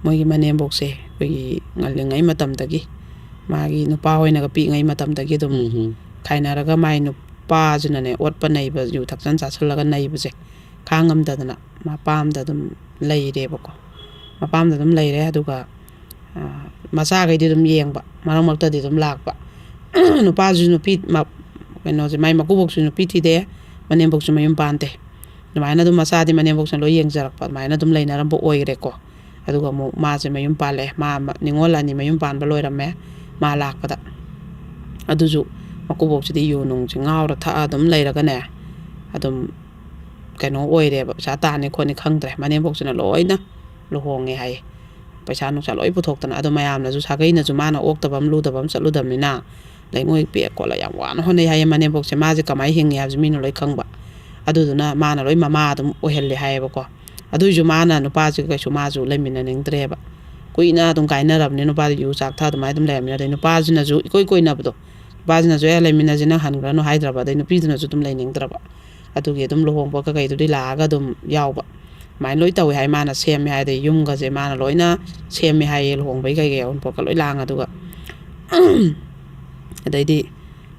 ꯃꯣꯏꯒꯤ ꯃꯅꯦꯝꯕꯣꯛꯁꯦ ꯑꯩꯈꯣꯏꯒꯤ ꯉꯜꯂꯤꯉꯩ ꯃꯇꯝꯗꯒꯤ, ꯃꯥꯒꯤ ꯅꯨꯄꯥ ꯍꯣꯏꯅꯒ ꯄꯤꯛꯏꯉꯩ ꯃꯇꯝꯗꯒꯤ ꯑꯗꯨꯝ ꯎꯝ, ꯎꯝ꯫ ꯈꯥꯏꯅꯔꯒ ꯃꯥꯏ ꯅꯨ-, ꯅꯨꯄꯥꯁꯤꯅꯅꯦ ꯑꯣꯠꯄ ꯅꯩꯕ, ꯌꯨ ꯊꯛꯆꯟ ꯆꯥꯁꯜꯂꯒ ꯅꯩꯕꯁꯦ ꯈꯥꯡꯉꯝꯗꯗꯅ ꯃꯄꯥꯝꯗ ꯑꯗꯨꯝ ꯂꯩꯔꯦꯕꯀꯣ꯫ ꯃꯄꯥꯝꯗ ꯑꯗꯨꯝ ꯂꯩꯔꯦ꯫ ꯑꯗꯨꯒ ꯃꯆꯥꯈꯩꯗꯤ ꯑꯗꯨꯝ ꯌꯦꯡꯕ, ꯃꯔꯛ ꯃꯔꯛꯇꯗꯤ ꯑꯗꯨꯝ ꯂꯥꯛꯄ꯫ ꯅꯨꯄꯥꯁꯨ ꯅꯨꯄꯤ, ꯀꯩꯅꯣꯁꯦ, ꯃꯥꯏ ꯃꯀꯨꯕꯣꯛꯁꯨ ꯅꯨꯄꯤ ꯊꯤꯗꯦ, ꯃꯅꯦꯝꯕꯣꯛꯁꯨ ꯃꯌꯨꯝ ꯄꯥꯟꯗꯦ꯫ ꯑꯗꯨꯃꯥꯏꯅ ꯑꯗꯨꯝ ꯃꯆꯥꯗꯤ ꯃꯅꯦꯝꯕꯣꯛꯁꯤꯅ ꯂꯣꯏ ꯌꯦꯡꯖꯔꯛꯄ, ꯑꯗꯨꯃꯥꯏꯅ ꯑꯗꯨꯝ ꯂꯩꯅꯔꯝꯕ ꯑꯣꯏꯈ꯭ꯔꯦꯀꯣ꯫ ꯑꯗꯨꯒ ꯑꯃꯨꯛ ꯃꯥꯁꯦ ꯃꯌꯨꯝ ꯄꯥꯜꯂꯦ꯫ ꯃꯥ ꯅꯤꯉꯣꯜ ꯑꯅꯤ ꯃꯌꯨꯝ ꯄꯥꯟꯕ ꯂꯣꯏꯔꯝꯃꯦ꯫ ꯃꯥ ꯂꯥꯛꯄꯗ, ꯑꯗꯨꯁꯨ ꯃꯀꯨꯕꯣꯛꯁꯤꯗꯤ ꯌꯨ ꯅꯨꯡꯁꯤ ꯉꯥꯎꯔ ꯊꯛꯑ ꯑꯗꯨꯝ ꯂꯩꯔꯒꯅꯦ, ꯑꯗꯨꯝ ꯀꯩꯅꯣ ꯑꯣꯏꯔꯦꯕ, ꯄꯩꯁꯥ ꯇꯥꯅꯤ ꯈꯣꯠꯅꯤ ꯈꯪꯗ꯭ꯔꯦ꯫ ꯃꯅꯦꯝꯕꯣꯛꯁꯤꯅ ꯂꯣꯏꯅ ꯂꯨꯍꯣꯡꯉꯦ ꯍꯥꯏꯌꯦ, ꯄꯩꯁꯥ ꯅꯨꯡꯁꯥ ꯂꯣꯏ ꯄꯨꯊꯣꯛꯇꯅ꯫ ꯑꯗꯣ ꯃꯌꯥꯝꯅꯁꯨ, ꯁꯥꯒꯩꯅꯁꯨ ꯃꯥꯅ ꯑꯣꯛꯇꯕ ꯑꯃ ꯂꯨꯗꯕ ꯑꯃ ꯆꯠꯂꯨꯗꯕꯅꯤꯅ, ꯂꯩꯉꯣꯏ ꯄꯦꯛ ꯈꯣꯠꯂ ꯌꯥꯝ ꯋꯥꯅ ꯍꯣꯠꯅꯩ ꯍꯥꯏꯌꯦ꯫ ꯃꯅꯦꯝꯕꯣꯛꯁꯦ, ꯃꯥꯁꯦ ꯀꯃꯥꯏꯅ ꯍꯤꯡꯉꯤ ꯍꯥꯏꯕꯁꯦ ꯃꯤꯅ ꯂꯣꯏ ꯈꯪꯕ꯫ ꯑꯗꯨꯗꯨꯅ ꯃꯥꯅ ꯂꯣꯏ ꯃꯃꯥ ꯑꯗꯨꯝ ꯑꯣꯏꯍꯜꯂꯦ ꯍꯥꯏꯌꯦꯕꯀꯣ꯫ ꯑꯗꯨꯏꯁꯨ ꯃꯥꯅ ꯅꯨꯄꯥꯁꯤꯒ ꯀꯩꯁꯨ ꯃꯥꯁꯨ ꯂꯩꯃꯤꯟꯅꯅꯤꯡꯗ꯭ꯔꯦꯕ꯫ ꯀꯨꯏꯅ ꯑꯗꯨꯝ ꯀꯥꯏꯅꯔꯕꯅꯤ, ꯅꯨꯄꯥꯗꯨ ꯌꯨ ꯆꯥꯛ ꯊꯛꯑ ꯑꯗꯨꯃꯥꯏꯅ ꯑꯗꯨꯝ ꯂꯩꯔꯕꯅꯤꯅ꯫ ꯑꯗꯩ ꯅꯨꯄꯥꯁꯤꯅꯁꯨ ꯏꯀꯣꯏ ꯀꯣꯏꯅꯕꯗꯣ, ꯅꯨꯄꯥꯁꯤꯅꯁꯨ "ꯑꯦ, ꯂꯩꯃꯤꯟꯅꯁꯤ, ꯅꯪ ꯍꯟꯈ꯭ꯔꯅꯨ" ꯍꯥꯏꯗ꯭ꯔꯕ꯫ ꯑꯗꯩ ꯅꯨꯄꯤꯗꯨꯅꯁꯨ ꯑꯗꯨꯝ ꯂꯩꯅꯤꯡꯗ꯭ꯔꯕ꯫ ꯑꯗꯨꯒꯤ ꯑꯗꯨꯝ ꯂꯨꯍꯣꯡꯕ ꯀꯩꯀꯩꯗꯨꯗꯤ ꯂꯥꯛꯑꯒ ꯑꯗꯨꯝ ꯌꯥꯎꯕ꯫ ꯑꯗꯨꯃꯥꯏꯅ ꯂꯣꯏ ꯇꯧꯋꯦ ꯍꯥꯏ꯫ ꯃꯥꯅ ꯁꯦꯝꯃꯦ ꯍꯥꯏ, ꯑꯗꯩ ꯌꯨꯝꯒꯁꯦ ꯃꯥꯅ ꯂꯣꯏꯅ ꯁꯦꯝꯃꯦ ꯍꯥꯏꯌꯦ, ꯂꯨꯍꯣꯡꯕꯒꯤ ꯀꯩꯀꯩ ꯑꯎꯟꯄꯣꯠꯀ ꯂꯣꯏ ꯂꯥꯡꯉ꯫ ꯑꯗꯨꯒ ꯑꯗꯩꯗꯤ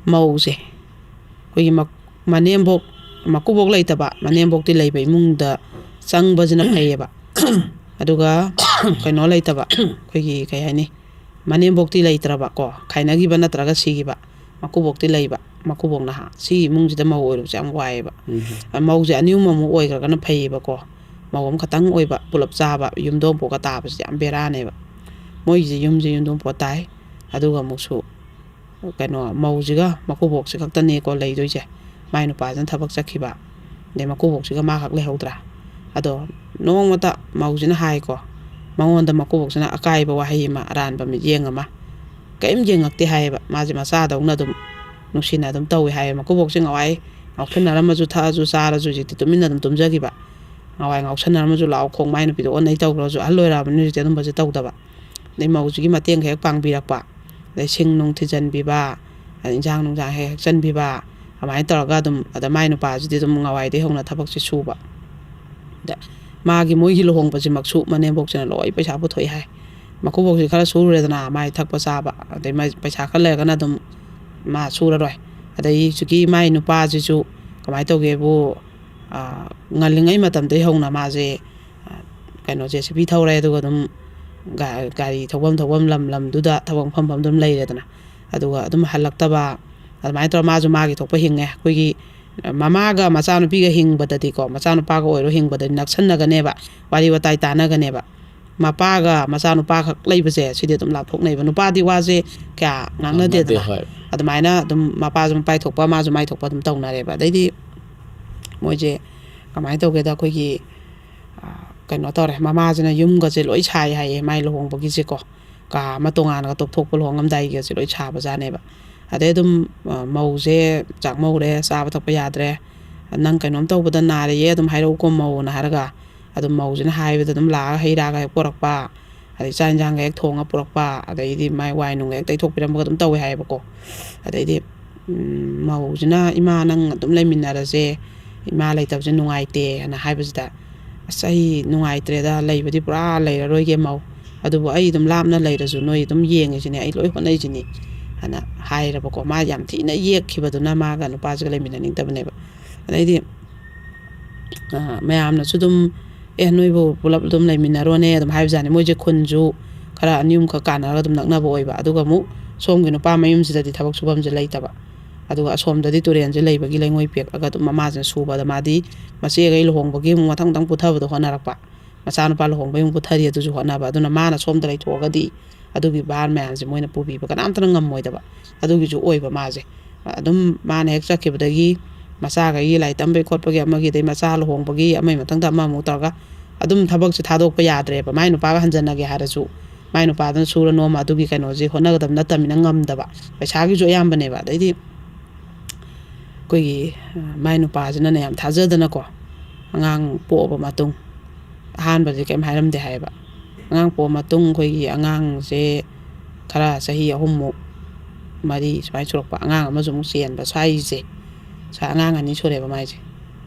ꯃꯧꯁꯦ, ꯑꯩꯈꯣꯏꯒꯤ ꯃ-, ꯃꯅꯦꯝꯕꯣꯛ, ꯃꯀꯨꯕꯣꯛ ꯂꯩꯇꯕ, ꯃꯅꯦꯝꯕꯣꯛꯇꯤ ꯂꯩꯕ ꯏꯃꯨꯡꯗ ꯆꯪꯕꯁꯤꯅ ꯐꯩꯌꯦꯕ꯫ ꯑꯗꯨꯒ ꯀꯩꯅꯣ ꯂꯩꯇꯕ, ꯑꯩꯈꯣꯏꯒꯤ ꯀꯩ ꯍꯥꯏꯅꯤ, ꯃꯅꯦꯝꯕꯣꯛꯇꯤ ꯂꯩꯇ꯭ꯔꯕ ꯀꯣ, ꯈꯥꯏꯅꯈꯤꯕ ꯅꯠꯇ꯭ꯔꯒ ꯁꯤꯈꯤꯕ, ꯃꯀꯨꯕꯣꯛꯇꯤ ꯂꯩꯕ, ꯃꯀꯨꯕꯣꯛ ꯅꯍꯥ꯫ ꯁꯤ ꯏꯃꯨꯡꯁꯤꯗ ꯃꯧ ꯑꯣꯏꯔꯨꯕꯁꯦ ꯌꯥꯝ ꯋꯥꯏꯑꯦꯕ꯫ ꯎꯝ꯫ ꯃꯧꯁꯦ ꯑꯅꯤ ꯑꯍꯨꯝ ꯑꯃꯨꯛ ꯑꯣꯏꯈ꯭ꯔꯒꯅ ꯐꯩꯌꯦꯕꯀꯣ꯫ ꯃꯧ ꯑꯃꯈꯛꯇꯪ ꯑꯣꯏꯕ, ꯄꯨꯂꯞ ꯆꯥꯕ, ꯌꯨꯝꯗꯣꯡ ꯄꯣꯛꯀ ꯇꯥꯕꯁꯦ ꯌꯥꯝ ꯕꯦꯔꯥꯅꯦꯕ꯫ ꯃꯣꯏꯒꯤꯁꯦ ꯌꯨꯝꯁꯦ ꯌꯨꯝꯗꯣꯡ ꯄꯣꯛ ꯇꯥꯏ꯫ ꯑꯗꯨꯒ ꯑꯃꯨꯛꯁꯨ ꯀꯩꯅꯣ, ꯃꯧꯁꯤꯒ ꯃꯀꯨꯕꯣꯛꯁꯤ ꯈꯛꯇꯅꯦꯀꯣ ꯂꯩꯗꯣꯏꯁꯦ꯫ ꯃꯥꯏ ꯅꯨꯄꯥꯁꯤꯅ ꯊꯕꯛ ꯆꯠꯈꯤꯕ, ꯑꯗꯩ ꯃꯀꯨꯕꯣꯛꯁꯤꯒ ꯃꯥ ꯈꯛ ꯂꯩꯍꯧꯗ꯭ꯔꯥ꯫ ꯑꯗꯣ ꯅꯣꯡꯃꯇ ꯃꯧꯁꯤꯅ ꯍꯥꯏꯀꯣ, ꯃꯉꯣꯟꯗ ꯃꯀꯨꯕꯣꯛꯁꯤꯅ ꯑꯀꯥꯏꯕ ꯋꯥꯍꯩ ꯑꯃ, ꯑꯔꯥꯟꯕ ꯃꯤꯠꯌꯦꯡ ꯑꯃ ꯀꯔꯤꯝ ꯌꯦꯡꯉꯛꯇꯦ ꯍꯥꯏꯌꯦꯕ꯫ ꯃꯥꯁꯦ ꯃꯆꯥꯗꯧꯅ ꯑꯗꯨꯝ ꯅꯨꯡꯁꯤꯅ ꯑꯗꯨꯝ ꯇꯧꯋꯦ ꯍꯥꯏꯌꯦ꯫ ꯃꯀꯨꯕꯣꯛꯁꯦ ꯉꯥꯎꯁꯟꯅꯔꯝꯃꯁꯨ, ꯊꯛꯑꯁꯨ ꯆꯥꯔꯁꯨ, ꯍꯧꯖꯤꯛꯇꯤ ꯇꯨꯃꯤꯟꯅ ꯑꯗꯨꯝ ꯇꯨꯝꯖꯈꯤꯕ꯫ ꯅꯍꯥꯟꯋꯥꯏ ꯉꯥꯎꯁꯟꯅꯔꯝꯃꯁꯨ ꯂꯥꯎ ꯈꯣꯡ, ꯃꯥꯏ ꯅꯨꯄꯤꯗꯣ ꯑꯣꯟꯅꯩ ꯇꯧꯈ꯭ꯔꯁꯨ, ꯑꯍꯜ ꯑꯣꯏꯔꯛꯑꯕꯅꯤꯅ ꯍꯧꯖꯤꯛꯇꯤ ꯑꯗꯨꯝꯕꯁꯦ ꯇꯧꯗꯕ꯫ ꯑꯗꯩ ꯃꯧꯁꯤꯒꯤ ꯃꯇꯦꯡ ꯍꯦꯛ ꯄꯥꯡꯕꯤꯔꯛꯄ, ꯑꯗꯩ ꯁꯤꯡ ꯅꯨꯡ ꯊꯤꯖꯤꯟꯕꯤꯕ, ꯑꯗꯩ ꯏꯟꯁꯥꯡ ꯅꯨꯡꯁꯥꯡ ꯍꯦꯛ ꯍꯦꯛꯆꯟꯕꯤꯕ, ꯑꯗꯨꯃꯥꯏꯅ ꯇꯧꯔꯒ ꯑꯗꯨꯝ, ꯑꯗ ꯃꯥꯏ ꯅꯨꯄꯥꯁꯤꯗꯤ ꯑꯗꯨꯝ ꯉꯋꯥꯏꯗꯩ ꯍꯧꯅ ꯊꯕꯛꯁꯦ ꯁꯨꯕ꯫ ꯑꯗ ꯃꯥꯒꯤ, ꯃꯣꯏꯒꯤ ꯂꯨꯍꯣꯡꯕꯁꯤꯃꯛꯁꯨ ꯃꯅꯦꯝꯕꯣꯛꯁꯤꯅ ꯂꯣꯏ ꯄꯩꯁꯥ ꯄꯨꯊꯣꯛꯏ ꯍꯥꯏ꯫ ꯃꯀꯨꯕꯣꯛꯁꯤ ꯈꯔ ꯁꯨꯔꯨꯔꯦꯗꯅ, ꯃꯥꯏ ꯊꯛꯄ ꯆꯥꯕ, ꯑꯗꯩ ꯃꯥꯏ ꯄꯩꯁꯥ ꯈꯔ ꯂꯩꯔꯒꯅ ꯑꯗꯨꯝ ꯃꯥ ꯁꯨꯔꯔꯣꯏ꯫ ꯑꯗꯩ ꯍꯧꯖꯤꯛꯀꯤ ꯃꯥꯏ ꯅꯨꯄꯥꯁꯤꯁꯨ ꯀꯃꯥꯏꯅ ꯇꯧꯒꯦꯕꯨ, ꯑ, ꯉꯜꯂꯤꯉꯩ ꯃꯇꯝꯗꯒꯤ ꯍꯧꯅ ꯃꯥꯁꯦ, ꯑ, ꯀꯩꯅꯣ, JCB ꯊꯧꯔꯦ, ꯑꯗꯨꯒ ꯑꯗꯨꯝ ꯒꯥ-, ꯒꯥꯔꯤ ꯊꯧꯐꯝ ꯊꯧꯐꯝ ꯂꯝ ꯂꯝꯗꯨꯗ ꯊꯕꯛ ꯃꯐꯝ ꯃꯐꯝꯗ ꯑꯗꯨꯝ ꯂꯩꯔꯦꯗꯅ꯫ ꯑꯗꯨꯒ ꯑꯗꯨꯝ ꯍꯜꯂꯛꯇꯕ, ꯑꯗꯨꯃꯥꯏꯅ ꯇꯧꯔ ꯃꯥꯁꯨ ꯃꯥꯒꯤ ꯊꯣꯛꯄ ꯍꯤꯡꯉꯦ꯫ ꯑꯩꯈꯣꯏꯒꯤ ꯃꯃꯥꯒ ꯃꯆꯥꯅꯨꯄꯤꯒ ꯍꯤꯡꯕꯗꯗꯤꯀꯣ, ꯃꯆꯥꯅꯨꯄꯥꯒ ꯑꯣꯏꯔꯣ ꯍꯤꯡꯕꯗꯗꯤ ꯅꯛꯁꯟꯅꯒꯅꯦꯕ, ꯋꯥꯔꯤ ꯋꯥꯇꯥꯏ ꯇꯥꯟꯅꯒꯅꯦꯕ꯫ ꯃꯄꯥꯒ ꯃꯆꯥꯅꯨꯄꯥ ꯈꯛ ꯂꯩꯕꯁꯦ, ꯁꯤꯗꯤ ꯑꯗꯨꯝ ꯂꯥꯞꯊꯣꯛꯅꯩꯕ꯫ ꯅꯨꯄꯥꯗꯤ ꯋꯥꯁꯦ ꯀꯌꯥ ꯉꯥꯡꯅꯗꯦꯗꯅ꯫ ꯍꯣꯏ꯫ ꯑꯗꯨꯃꯥꯏꯅ ꯑꯗꯨꯝ ꯃꯄꯥꯁꯨ ꯃꯄꯥꯏ ꯊꯣꯛꯄ, ꯃꯥꯁꯨ ꯃꯥꯏ ꯊꯣꯛꯄ ꯑꯗꯨꯝ ꯇꯧꯅꯔꯦꯕ꯫ ꯑꯗꯩꯗꯤ ꯃꯣꯏꯁꯦ ꯀꯃꯥꯏꯅ ꯇꯧꯒꯦꯗ, ꯑꯩꯈꯣꯏꯒꯤ, ꯑ, ꯀꯩꯅꯣ ꯇꯧꯔꯦ, ꯃꯃꯥꯁꯤꯅ ꯌꯨꯝꯒꯁꯦ ꯂꯣꯏ ꯁꯥꯏ ꯍꯥꯏꯌꯦ ꯃꯥꯏ ꯂꯨꯍꯣꯡꯕꯒꯤꯁꯦꯀꯣ꯫ ꯀꯥ ꯑꯃ ꯇꯣꯉꯥꯟꯅꯒ ꯇꯣꯞꯊꯣꯛꯄ ꯂꯨꯍꯣꯡꯉꯝꯗꯥꯏꯒꯤꯒꯁꯦ ꯂꯣꯏ ꯁꯥꯕꯖꯥꯠꯅꯦꯕ꯫ ꯑꯗꯩ ꯑꯗꯨꯝ, ꯑ, ꯃꯧꯁꯦ ꯆꯥꯛ ꯃꯧꯔꯦ, ꯆꯥꯕ ꯊꯛꯄ ꯌꯥꯗ꯭ꯔꯦ, "ꯅꯪ ꯀꯩꯅꯣꯝ ꯇꯧꯕꯗ ꯅꯥꯔꯦꯌꯦ, ꯑꯗꯨꯝ ꯍꯥꯏꯔꯛꯎꯀꯣ ꯃꯧꯅ" ꯍꯥꯏꯔꯒ, ꯑꯗꯨꯝ ꯃꯧꯁꯤꯅ ꯍꯥꯏꯕꯗ ꯑꯗꯨꯝ ꯂꯥꯛꯑꯒ ꯍꯩ ꯔꯥꯒ ꯍꯦꯛ ꯄꯨꯔꯛꯄ, ꯑꯗꯩ ꯆꯥꯛ ꯌꯦꯟꯁꯥꯡꯒ ꯍꯦꯛ ꯊꯣꯡꯉ ꯄꯨꯔꯛꯄ, ꯑꯗꯩꯗꯤ ꯃꯥꯏ ꯋꯥꯏ ꯅꯨꯡꯒ ꯍꯦꯛ ꯇꯩꯊꯣꯛꯄꯤꯔꯝꯕꯒ ꯑꯗꯨꯝ ꯇꯧꯋꯦ ꯍꯥꯏꯌꯦꯕꯀꯣ꯫ ꯑꯗꯩꯗꯤ, ꯎꯝ, ꯃꯧꯁꯤꯅ, "ꯏꯃꯥ, ꯅꯪ ꯑꯗꯨꯝ ꯂꯩꯃꯤꯟꯅꯔꯁꯦ, ꯏꯃꯥ ꯂꯩꯇꯕꯁꯦ ꯅꯨꯡꯉꯥꯏꯇꯦ" ꯍꯥꯏꯅ ꯍꯥꯏꯕꯁꯤꯗ, "ꯑꯁ, ꯑꯩ ꯅꯨꯡꯉꯥꯏꯇ꯭ꯔꯦꯗ, ꯂꯩꯕꯗꯤ ꯄꯨꯔꯥ ꯂꯩꯔꯔꯣꯏꯒꯦ ꯃꯧ, ꯑꯗꯨꯕꯨ ꯑꯩ ꯑꯗꯨꯝ ꯂꯥꯞꯅ ꯂꯩꯔꯁꯨ ꯅꯣꯏ ꯑꯗꯨꯝ ꯌꯦꯡꯉꯤꯁꯤꯅꯦ, ꯑꯩ ꯂꯣꯏ ꯍꯣꯠꯅꯩꯁꯤꯅꯤ" ꯍꯥꯏꯅ ꯍꯥꯏꯔꯕꯀꯣ꯫ ꯃꯥ ꯌꯥꯝ ꯊꯤꯅ ꯌꯦꯛꯈꯤꯕꯗꯨꯅ ꯃꯥꯒ ꯅꯨꯄꯥꯁꯤꯒ ꯂꯩꯃꯤꯟꯅꯅꯤꯡꯗꯕꯅꯦꯕ꯫ ꯑꯗꯩꯗꯤ, ꯑ, ꯃꯌꯥꯝꯅꯁꯨ ꯑꯗꯨꯝ, "ꯑꯦ, ꯅꯣꯏꯕꯨ ꯄꯨꯂꯞ ꯑꯗꯨꯝ ꯂꯩꯃꯤꯟꯅꯔꯣꯅꯦ" ꯑꯗꯨꯝ ꯍꯥꯏꯕꯖꯥꯠꯅꯤ꯫ ꯃꯣꯏꯁꯦ ꯈꯨꯟꯁꯨ ꯈꯔ ꯑꯅꯤ ꯑꯍꯨꯝꯈꯛ ꯀꯥꯟꯅꯔꯒ ꯑꯗꯨꯝ ꯅꯛꯅꯕ ꯑꯣꯏꯕ꯫ ꯑꯗꯨꯒ ꯑꯃꯨꯛ ꯁꯣꯝꯒꯤ ꯅꯨꯄꯥ ꯃꯌꯨꯝꯁꯤꯗꯗꯤ ꯊꯕꯛ ꯁꯨꯐꯝꯁꯦ ꯂꯩꯇꯕ꯫ ꯑꯗꯨꯒ ꯑꯁꯣꯝꯗꯗꯤ ꯇꯨꯔꯦꯟꯁꯦ ꯂꯩꯕꯒꯤ ꯂꯩꯉꯣꯏ ꯄꯦꯛꯑꯒ ꯑꯗꯨꯝ ꯃꯃꯥꯁꯤꯅ ꯁꯨꯕꯗ, ꯃꯥꯗꯤ ꯃꯆꯦꯈꯩ ꯂꯨꯍꯣꯡꯕꯒꯤ ꯑꯃꯨꯛ ꯃꯊꯪ ꯃꯊꯪ ꯄꯨꯊꯕꯗꯣ ꯍꯣꯠꯅꯔꯛꯄ꯫ ꯃꯆꯥꯅꯨꯄꯥ ꯂꯨꯍꯣꯡꯕꯒꯤ ꯑꯃꯨꯛ ꯄꯨꯊꯔꯤ, ꯑꯗꯨꯁꯨ ꯍꯣꯠꯅꯕ꯫ ꯑꯗꯨꯅ ꯃꯥꯅ ꯁꯣꯝꯗ ꯂꯩꯊꯣꯛꯑꯒꯗꯤ ꯑꯗꯨꯒꯤ ꯚꯥꯔ ꯃꯌꯥꯝꯁꯦ ꯃꯣꯏꯅ ꯄꯨꯕꯤꯕ ꯀꯅꯥꯝꯇꯅ ꯉꯝꯃꯣꯏꯗꯕ꯫ ꯑꯗꯨꯒꯤꯁꯨ ꯑꯣꯏꯕ ꯃꯥꯁꯦ꯫ ꯑꯗꯨꯝ ꯃꯥꯅ ꯍꯦꯛ ꯆꯠꯈꯤꯕꯗꯒꯤ ꯃꯆꯥꯈꯩꯒꯤ ꯂꯥꯏꯔꯤꯛ ꯇꯝꯕꯒꯤ ꯈꯣꯠꯄꯒꯤ ꯑꯃꯒꯤ, ꯑꯗꯩ ꯃꯆꯥ ꯂꯨꯍꯣꯡꯕꯒꯤ ꯑꯃꯒꯤ ꯃꯊꯪꯗ ꯑꯃꯃꯨꯛ ꯇꯧꯔꯒ ꯑꯗꯨꯝ ꯊꯕꯛꯁꯦ ꯊꯥꯗꯣꯛꯄ ꯌꯥꯗ꯭ꯔꯦꯕ꯫ ꯃꯥꯏ ꯅꯨꯄꯥꯒ ꯍꯟꯖꯟꯅꯒꯦ ꯍꯥꯏꯔꯁꯨ ꯃꯥꯏ ꯅꯨꯄꯥꯗꯨꯅ ꯁꯨꯔ ꯅꯣꯝꯃ ꯑꯗꯨꯒꯤ ꯀꯩꯅꯣꯁꯦ ꯍꯣꯠꯅꯒꯗꯕ ꯅꯠꯇꯕꯅꯤꯅ ꯉꯝꯗꯕ꯫ ꯄꯩꯁꯥꯒꯤꯁꯨ ꯑꯌꯥꯝꯕꯅꯦꯕ꯫ ꯑꯗꯩꯗꯤ ꯑꯩꯈꯣꯏꯒꯤ, ꯑ, ꯃꯥꯏ ꯅꯨꯄꯥꯁꯤꯅꯅꯦ ꯌꯥꯝ ꯊꯥꯖꯗꯅꯀꯣ, ꯑꯉꯥꯡ ꯄꯣꯛꯑꯕ ꯃꯇꯨꯡ, ꯑꯍꯥꯟꯕꯗꯤ ꯀꯩꯝ ꯍꯥꯏꯔꯝꯗꯦ ꯍꯥꯏꯌꯦꯕ꯫ ꯑꯉꯥꯡ ꯄꯣꯛꯑ ꯃꯇꯨꯡ ꯑꯩꯈꯣꯏꯒꯤ ꯑꯉꯥꯡꯁꯦ ꯈꯔ ꯆꯍꯤ ꯑꯍꯨꯝꯃꯨꯛ, ꯃꯔꯤ ꯁꯨꯃꯥꯏꯅ ꯁꯨꯔꯛꯄ, ꯑꯉꯥꯡ ꯑꯃꯁꯨ ꯑꯃꯨꯛ ꯆꯦꯟꯕ ꯁ꯭ꯋꯥꯏꯁꯦ, ꯁ꯭ꯋꯥꯏ ꯑꯉꯥꯡ ꯑꯅꯤ ꯁꯨꯔꯦꯕ ꯃꯥꯏꯁꯦ꯫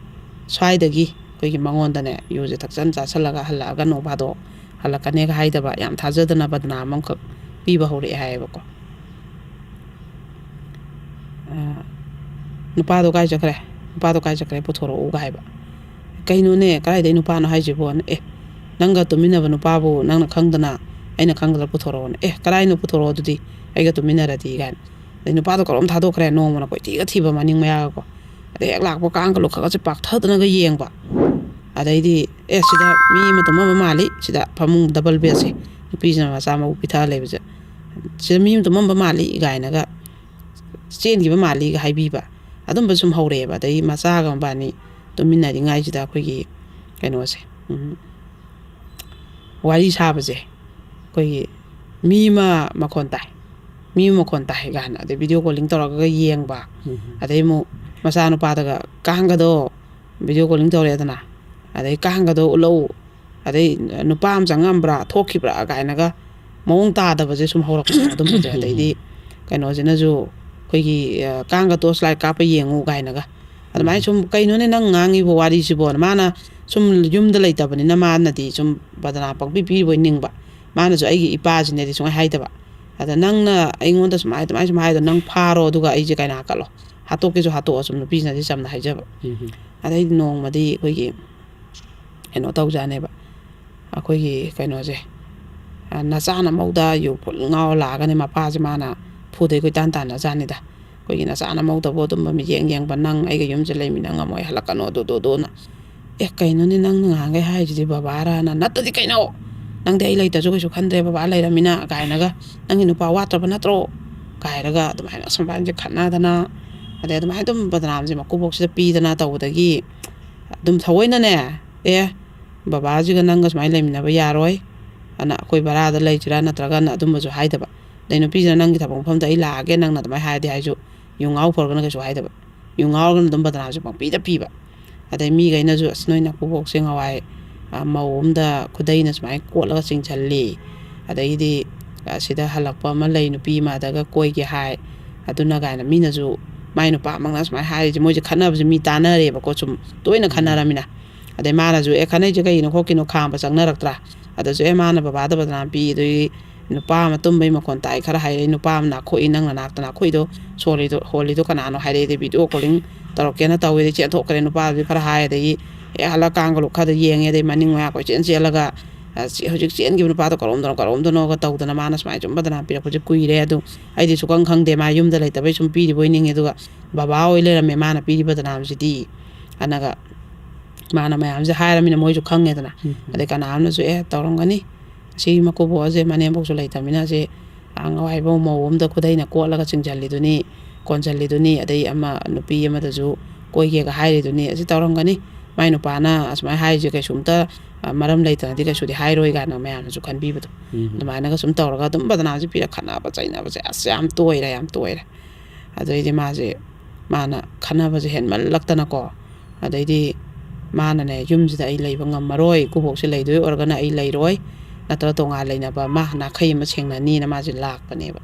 ꯁ꯭ꯋꯥꯏꯗꯒꯤ ꯑꯩꯈꯣꯏꯒꯤ ꯃꯉꯣꯟꯗꯅꯦ ꯌꯨꯁꯦ ꯊꯛꯆꯟ ꯆꯥꯁꯜꯂꯒ ꯍꯜꯂꯛꯑꯒ ꯅꯣꯡ ꯐꯥꯗꯣꯛ ꯍꯜꯂꯛꯀꯅꯦꯒ ꯍꯥꯏꯗꯕ, ꯌꯥꯝ ꯊꯥꯖꯗꯅ ꯕꯗꯅꯥꯝ ꯑꯃꯈꯛ ꯄꯤꯕ ꯍꯧꯔꯛꯑꯦ ꯍꯥꯏꯌꯦꯕꯀꯣ꯫ "ꯅꯨꯄꯥꯗꯣ ꯀꯥꯏ ꯆꯠꯈ꯭ꯔꯦ? ꯅꯨꯄꯥꯗꯣ ꯀꯥꯏ ꯆꯠꯈ꯭ꯔꯦ? ꯄꯨꯊꯣꯔꯛꯎꯒ" ꯍꯥꯏꯕ꯫ "ꯀꯩꯅꯣꯅꯦ, ꯀꯗꯥꯏꯗꯩ ꯅꯨꯄꯥꯅꯣ ꯍꯥꯏꯁꯤꯕꯣꯅ?" "ꯑꯦ, ꯅꯪꯒ ꯇꯨꯃꯤꯟꯅꯕ ꯅꯨꯄꯥꯕꯨ ꯅꯪꯅ ꯈꯪꯗꯅ, ꯑꯩꯅ ꯈꯪꯗꯅ ꯄꯨꯊꯣꯔꯛꯑꯣꯅ?" "ꯑꯦ, ꯀꯗꯥꯏꯅꯣ? ꯄꯨꯊꯣꯔꯛꯑꯣ ꯑꯗꯨꯗꯤ, ꯑꯩꯒ ꯇꯨꯃꯤꯟꯅꯔꯗꯤ" ꯀꯥꯏꯅ꯫ ꯑꯗꯩ ꯅꯨꯄꯥꯗꯣ ꯀꯔꯣꯝ ꯊꯥꯗꯣꯛꯈ꯭ꯔꯦ, ꯅꯣꯡꯃꯅ ꯀꯣꯏꯊꯤꯒ ꯊꯤꯕ ꯃꯅꯤꯡ ꯃꯌꯥꯒꯀꯣ꯫ ꯑꯗꯩ ꯍꯦꯛ ꯂꯥꯛꯄ ꯀꯥꯡꯒ ꯂꯨꯈꯠꯀꯁꯦ ꯄꯥꯛꯊꯗꯅꯒ ꯌꯦꯡꯕ꯫ ꯑꯗꯩꯗꯤ, "ꯑꯦ, ꯁꯤꯗ ꯃꯤ ꯑꯃ ꯇꯨꯝꯃꯝꯕ ꯃꯥꯜꯂꯤ, ꯁꯤꯗ ꯐꯃꯨꯡ ꯗꯕꯜ ꯕꯦꯗꯁꯦ, ꯅꯨꯄꯤꯁꯤꯅ ꯃꯆꯥ ꯃꯎ ꯄꯤꯊꯛꯑ ꯂꯩꯕꯁꯦ, ꯁꯤꯗ ꯃꯤ ꯑꯃ ꯇꯨꯝꯃꯝꯕ ꯃꯥꯜꯂꯤ" ꯀꯥꯏꯅꯒ ꯆꯦꯟꯈꯤꯕ ꯃꯥꯜꯂꯤꯒ ꯍꯥꯏꯕꯤꯕ꯫ ꯑꯗꯨꯝꯕ ꯁꯨꯝ ꯍꯧꯔꯛꯑꯦꯕ꯫ ꯑꯗꯩ ꯃꯆꯥꯒ ꯃꯕꯥꯅꯤ ꯇꯨꯃꯤꯟꯅꯔꯤꯉꯩꯁꯤꯗ ꯑꯩꯈꯣꯏꯒꯤ ꯀꯩꯅꯣꯁꯦ, ꯎꯝ, ꯋꯥꯔꯤ ꯁꯥꯕꯁꯦ, ꯑꯩꯈꯣꯏꯒꯤ ꯃꯤ ꯑꯃ ꯃꯈꯣꯟ ꯇꯥꯏ, ꯃꯤ ꯑꯃ ꯃꯈꯣꯟ ꯇꯥꯏ ꯀꯥꯏꯅ, ꯑꯗꯩ ꯚꯤꯗꯤꯑꯣ ꯀꯣꯂꯤꯡ ꯇꯧꯔꯒ ꯌꯦꯡꯕ꯫ ꯎꯝ꯫ ꯑꯗꯩ ꯑꯃꯨꯛ ꯃꯆꯥꯅꯨꯄꯥꯗꯒ, "ꯀꯥꯡꯒꯗꯣ ꯚꯤꯗꯤꯑꯣ ꯀꯣꯂꯤꯡ ꯇꯧꯔꯛꯑꯦꯗꯅ, ꯑꯗꯩ ꯀꯥꯡꯒꯗꯣ ꯎꯠꯂꯛꯎ, ꯑꯗꯩ ꯅꯨꯄꯥ ꯑꯃ ꯆꯪꯉꯝꯕ꯭ꯔꯥ, ꯊꯣꯛꯈꯤꯕ꯭ꯔꯥ" ꯀꯥꯏꯅꯒ ꯃꯑꯣꯡ ꯇꯥꯗꯕꯁꯦ ꯁꯨꯝ ꯍꯧꯔꯛꯄ ꯑꯗꯨꯝꯕꯁꯦ꯫ ꯑꯗꯩꯗꯤ ꯀꯩꯅꯣꯁꯤꯅꯁꯨ ꯑꯩꯈꯣꯏꯒꯤ, ꯑ, "ꯀꯥꯡꯒ ꯇꯣꯔꯆ ꯂꯥꯏꯠ ꯀꯥꯞꯄ ꯌꯦꯡꯉꯨ" ꯀꯥꯏꯅꯒ꯫ ꯑꯗꯨꯃꯥꯏꯅ ꯎꯝ꯫ ꯁꯨꯝ, "ꯀꯩꯅꯣꯅꯦ ꯅꯪ ꯉꯥꯡꯉꯤꯕꯣ ꯋꯥꯔꯤꯁꯤꯕꯣꯅ"꯫ ꯃꯥꯅ ꯁꯨꯝ ꯌꯨꯝꯗ ꯂꯩꯇꯕꯅꯤꯅ ꯃꯥꯅꯗꯤ ꯁꯨꯝ ꯕꯗꯅꯥꯝ ꯄꯪꯄꯤ ꯄꯤꯔꯤꯕꯣꯏ ꯅꯤꯡꯕ꯫ ꯃꯥꯅꯁꯨ ꯑꯩꯒꯤ ꯏꯄꯥꯁꯤꯅꯗꯤ ꯁꯨꯡꯍꯥꯏ ꯍꯥꯏꯗꯕ꯫ "ꯑꯗ ꯅꯪꯅ ꯑꯩꯉꯣꯟꯗ ꯁꯨꯃꯥꯏ, ꯑꯗꯨꯃꯥꯏ ꯁꯨꯝ ꯍꯥꯏꯗꯣ, ꯅꯪ ꯐꯥꯔꯣ, ꯑꯗꯨꯒ ꯑꯩꯁꯦ ꯀꯩꯅꯥ ꯀꯠꯂꯣ, ꯍꯥꯠꯇꯣꯛꯀꯦꯁꯨ ꯍꯥꯠꯇꯣꯛꯑꯣ", ꯁꯨꯝ ꯅꯨꯄꯤꯁꯤꯅꯗꯤ ꯆꯝꯅ ꯍꯥꯏꯖꯕ꯫ ꯎꯝ꯫ ꯑꯗꯩꯗꯤ ꯅꯣꯡꯃꯗꯤ ꯑꯩꯈꯣꯏꯒꯤ ꯀꯩꯅꯣ ꯇꯧꯖꯥꯠꯅꯦꯕ, ꯑꯩꯈꯣꯏꯒꯤ ꯀꯩꯅꯣꯁꯦ, ꯑ, ꯅꯆꯥꯅ ꯃꯧꯗ ꯌꯨ ꯐꯨꯜ ꯉꯥꯎꯔ ꯂꯥꯛꯑꯒꯅꯦ ꯃꯄꯥꯁꯦ ꯃꯥꯅ ꯐꯨꯗꯩ ꯀꯣꯏꯇꯥꯟ ꯇꯥꯟꯅꯖꯥꯠꯅꯤꯗ꯫ ꯑꯩꯈꯣꯏꯒꯤ "ꯅꯆꯥꯅ ꯃꯧꯗꯕꯨ ꯑꯗꯨꯝꯕ ꯃꯤꯠꯌꯦꯡ ꯌꯦꯡꯕ, ꯅꯪ ꯑꯩꯒ ꯌꯨꯝꯁꯦ ꯂꯩꯃꯤꯟꯅ ꯉꯝꯃꯣꯏ, ꯍꯜꯂꯛꯀꯅꯨ, ꯑꯗꯨ, ꯑꯗꯨ, ꯑꯗꯨꯅ"꯫ "ꯑꯦ, ꯀꯩꯅꯣꯅꯦ ꯅꯪꯅ ꯉꯥꯡꯈꯩ ꯍꯥꯏꯔꯤꯁꯤꯗꯤ ꯕꯕꯥꯔꯥꯅ?" "ꯅꯠꯇꯗꯤ ꯀꯩꯅꯣ? ꯅꯪꯗꯤ ꯑꯩ ꯂꯩꯇ꯭ꯔꯁꯨ ꯀꯩꯁꯨ ꯈꯟꯗ꯭ꯔꯦ, ꯕꯕꯥ ꯂꯩꯔꯃꯤꯅ" ꯀꯥꯏꯅꯒ, "ꯅꯪꯒꯤ ꯅꯨꯄꯥ ꯋꯥꯠꯇ꯭ꯔꯕ ꯅꯠꯇ꯭ꯔꯣ?" ꯀꯥꯏꯔꯒ ꯑꯗꯨꯃꯥꯏꯅ ꯑꯁꯨꯝ ꯃꯕꯥꯅꯤꯁꯦ ꯈꯠꯅꯗꯅ, ꯑꯗꯩ ꯑꯗꯨꯃꯥꯏꯅ ꯑꯗꯨꯝ ꯕꯗꯅꯥꯝꯁꯦ ꯃꯀꯨꯕꯣꯛꯁꯤꯗ ꯄꯤꯗꯅ ꯇꯧꯕꯗꯒꯤ ꯑꯗꯨꯝ ꯊꯑꯣꯏꯅꯅꯦ, "ꯑꯦ, ꯕꯕꯥꯁꯤꯒ ꯅꯪꯒ ꯁꯨꯃꯥꯏꯅ ꯂꯩꯃꯤꯟꯅꯕ ꯌꯥꯔꯣꯏ, ꯑꯗꯨꯅ ꯑꯩꯈꯣꯏ ꯚꯔꯥꯗ ꯂꯩꯁꯤꯔꯥ ꯅꯠꯇ꯭ꯔꯒꯅ" ꯑꯗꯨꯝꯕꯁꯨ ꯍꯥꯏꯗꯕ꯫ ꯑꯗꯩ ꯅꯨꯄꯤꯁꯤꯅ "ꯅꯪꯒꯤ ꯊꯕꯛ ꯃꯐꯝꯗ ꯑꯩ ꯂꯥꯛꯑꯒꯦ, ꯅꯪꯅ ꯑꯗꯨꯃꯥꯏꯅ ꯍꯥꯏꯔꯗꯤ" ꯍꯥꯏꯁꯨ, ꯌꯨ ꯉꯥꯎ ꯈꯣꯠꯂꯒꯅ ꯀꯩꯁꯨ ꯍꯥꯏꯗꯕ꯫ ꯌꯨ ꯉꯥꯎꯔꯒꯅ ꯑꯗꯨꯝ ꯕꯗꯅꯥꯝꯁꯦ ꯄꯪꯄꯤꯗ ꯄꯤꯕ꯫ ꯑꯗꯩ ꯃꯤꯈꯩꯅꯁꯨ, "ꯑꯁ, ꯅꯣꯏ ꯅꯀꯨꯕꯣꯛꯁꯦ ꯉꯍꯥꯟꯋꯥꯏ, ꯑ, ꯃꯧ ꯑꯝꯗ ꯈꯨꯗꯩꯅ ꯁꯨꯃꯥꯏꯅ ꯀꯣꯠꯂꯒ ꯆꯤꯡꯁꯤꯜꯂꯤ, ꯑꯗꯒꯤꯗꯤ, ꯑ, ꯁꯤꯗ ꯍꯜꯂꯛꯄ ꯑꯃ ꯂꯩ, ꯅꯨꯄꯤ ꯑꯃꯗꯒ ꯀꯣꯏꯒꯦ ꯍꯥꯏ, ꯑꯗꯨꯅ" ꯀꯥꯏꯅ ꯃꯤꯅꯁꯨ, ꯃꯥꯏ ꯅꯨꯄꯥꯃꯛꯅ ꯁꯨꯃꯥꯏꯅ ꯍꯥꯏꯔꯤꯁꯦ, ꯃꯣꯏꯁꯦ ꯈꯠꯅꯕꯁꯦ ꯃꯤ ꯇꯥꯟꯅꯔꯦꯕꯀꯣ, ꯁꯨꯝ ꯇꯣꯏꯅ ꯎꯝ꯫ ꯈꯠꯅꯔꯃꯤꯅ꯫ ꯑꯗꯩ ꯃꯥꯅꯁꯨ, "ꯑꯦ, ꯈꯠꯅꯩꯁꯦ ꯀꯩꯒꯤꯅꯣ ꯈꯣꯠꯀꯤꯅꯣ?" ꯈꯥꯝꯕ ꯆꯪꯅꯔꯛꯇ꯭ꯔꯥ? ꯑꯗꯨꯁꯨ, "ꯑꯦ, ꯃꯥꯅ ꯕꯕꯥꯗ ꯕꯗꯅꯥꯝ ꯄꯤ, ꯑꯗꯨꯒꯤ ꯅꯨꯄꯥ ꯑꯃ ꯇꯨꯝꯕꯩ ꯃꯈꯣꯟ ꯇꯥꯏ ꯈꯔ ꯍꯥꯏꯔꯛꯏ, "ꯅꯨꯄꯥ ꯑꯃ ꯅꯥꯈꯣꯛꯏ, ꯅꯪꯅ ꯅꯥꯛꯇ ꯅꯥꯈꯣꯛꯏꯗꯣ, ꯁꯣꯜꯂꯤꯗꯣ, ꯍꯣꯜꯂꯤꯗꯣ ꯀꯅꯥꯅꯣ?" ꯍꯥꯏꯔꯛꯑꯦ꯫ ꯑꯗꯩ ꯚꯤꯗꯤꯑꯣ ꯀꯣꯂꯤꯡ ꯇꯧꯔꯛꯀꯦꯅ ꯇꯧꯋꯦ, ꯑꯗꯩ ꯆꯦꯟꯊꯣꯛꯈ꯭ꯔꯦ꯫ ꯅꯨꯄꯥꯗꯨꯗꯤ ꯈꯔ ꯍꯥꯏ, ꯑꯗꯒꯤ ꯑꯦ ꯍꯜꯂꯛ ꯀꯥꯡꯒ ꯂꯨꯛ ꯈꯔꯗ ꯌꯦꯡꯉꯦ, ꯑꯗꯩ ꯃꯅꯤꯡ ꯃꯌꯥ ꯀꯣꯏꯆꯦꯟ ꯆꯦꯜꯂꯒ, ꯑ, ꯁꯤ ꯍꯧꯖꯤꯛ ꯆꯦꯟꯈꯤꯕ ꯅꯨꯄꯥꯗꯣ ꯀꯔꯣꯝꯗꯅꯣ ꯀꯔꯣꯝꯗꯅꯣꯒ ꯇꯧꯗꯅ ꯃꯥꯅ ꯁꯨꯃꯥꯏꯅ ꯁꯨꯝ ꯕꯗꯅꯥꯝ ꯄꯤꯔꯛꯄꯁꯦ ꯀꯨꯏꯔꯦ꯫ ꯑꯗꯨ ꯑꯩꯗꯤ ꯁꯨꯈꯪ ꯈꯪꯗꯦ, ꯃꯥ ꯌꯨꯝꯗ ꯂꯩꯇꯕꯩ ꯁꯨꯝ ꯄꯤꯔꯤꯕꯣꯏ ꯅꯤꯡꯉꯦ꯫ ꯑꯗꯨꯒ ꯕꯕꯥ ꯍꯣꯏ ꯂꯩꯔꯝꯃꯦ ꯃꯥꯅ ꯄꯤꯔꯤ ꯕꯗꯅꯥꯝꯁꯤꯗꯤ꯫ ꯑꯅꯒ ꯃꯥꯅ ꯃꯌꯥꯝꯁꯦ ꯍꯥꯏꯔꯃꯤꯅ ꯃꯣꯏꯁꯨ ꯈꯪꯉꯦꯗꯅ꯫ ꯎꯝ꯫ ꯑꯗꯩ ꯀꯅꯥ ꯑꯃꯅꯁꯨ "ꯑꯦ ꯇꯧꯔꯝꯒꯅꯤ, ꯁꯤ ꯃꯀꯨꯕꯣꯛ ꯑꯁꯦ ꯃꯅꯦꯝꯕꯣꯛꯁꯨ ꯂꯩꯇꯃꯤꯅ ꯁꯤ ꯑꯉꯥꯎ ꯍꯥꯏꯕ ꯃꯧ ꯑꯃꯗ ꯈꯨꯗꯩꯅ ꯀꯣꯠꯂꯒ ꯆꯤꯡꯁꯤꯜꯂꯤꯗꯨꯅꯤ, ꯀꯣꯟꯁꯤꯜꯂꯤꯗꯨꯅꯤ, ꯑꯗꯩ ꯑꯃ ꯅꯨꯄꯤ ꯑꯃꯗꯁꯨ ꯀꯣꯏꯒꯦꯒ ꯍꯥꯏꯔꯤꯗꯨꯅꯤ, ꯑꯁꯤ ꯇꯧꯔꯝꯒꯅꯤ, ꯃꯥꯏ ꯅꯨꯄꯥꯅ ꯑꯁꯨꯃꯥꯏꯅ ꯍꯥꯏꯔꯤꯁꯦ ꯀꯩꯁꯨꯝꯇ, ꯑ, ꯃꯔꯝ ꯂꯩꯇꯅꯗꯤ ꯀꯩꯁꯨꯗꯤ ꯍꯥꯏꯔꯣꯏ" ꯀꯥꯏꯅ ꯃꯌꯥꯝꯅꯁꯨ ꯈꯟꯕꯤꯕꯗꯣ꯫ ꯎꯝ꯫ ꯑꯗꯨꯃꯥꯏꯅꯒ ꯁꯨꯝ ꯇꯧꯔꯒ ꯑꯗꯨꯝ ꯕꯗꯅꯥꯝꯁꯦ ꯄꯤꯔ ꯈꯠꯅꯕ ꯆꯩꯅꯕꯁꯦ ꯑꯁ ꯌꯥꯝ ꯇꯣꯏꯔꯦ, ꯌꯥꯝ ꯇꯣꯏꯔꯦ꯫ ꯑꯗꯩꯗꯤ ꯃꯥꯁꯦ, ꯃꯥꯅ ꯈꯠꯅꯕꯁꯦ ꯍꯦꯟꯃꯜꯂꯛꯇꯅꯀꯣ, ꯑꯗꯩꯗꯤ ꯃꯥꯅꯅꯦ, "ꯌꯨꯝꯁꯤꯗ ꯑꯩ ꯂꯩꯕ ꯉꯝꯃꯔꯣꯏ, ꯏꯀꯨꯕꯣꯛꯁꯦ ꯂꯩꯗꯣꯏ ꯑꯣꯏꯔꯒꯅ ꯑꯩ ꯂꯩꯔꯣꯏ, ꯅꯠꯇ꯭ꯔꯒ ꯇꯣꯉꯥꯟ ꯂꯩꯅꯕ ꯑꯃ, ꯅꯥꯈꯩ ꯑꯃ ꯁꯦꯡꯅꯅꯤꯅ" ꯃꯥꯁꯦ ꯂꯥꯛꯄꯅꯦꯕ꯫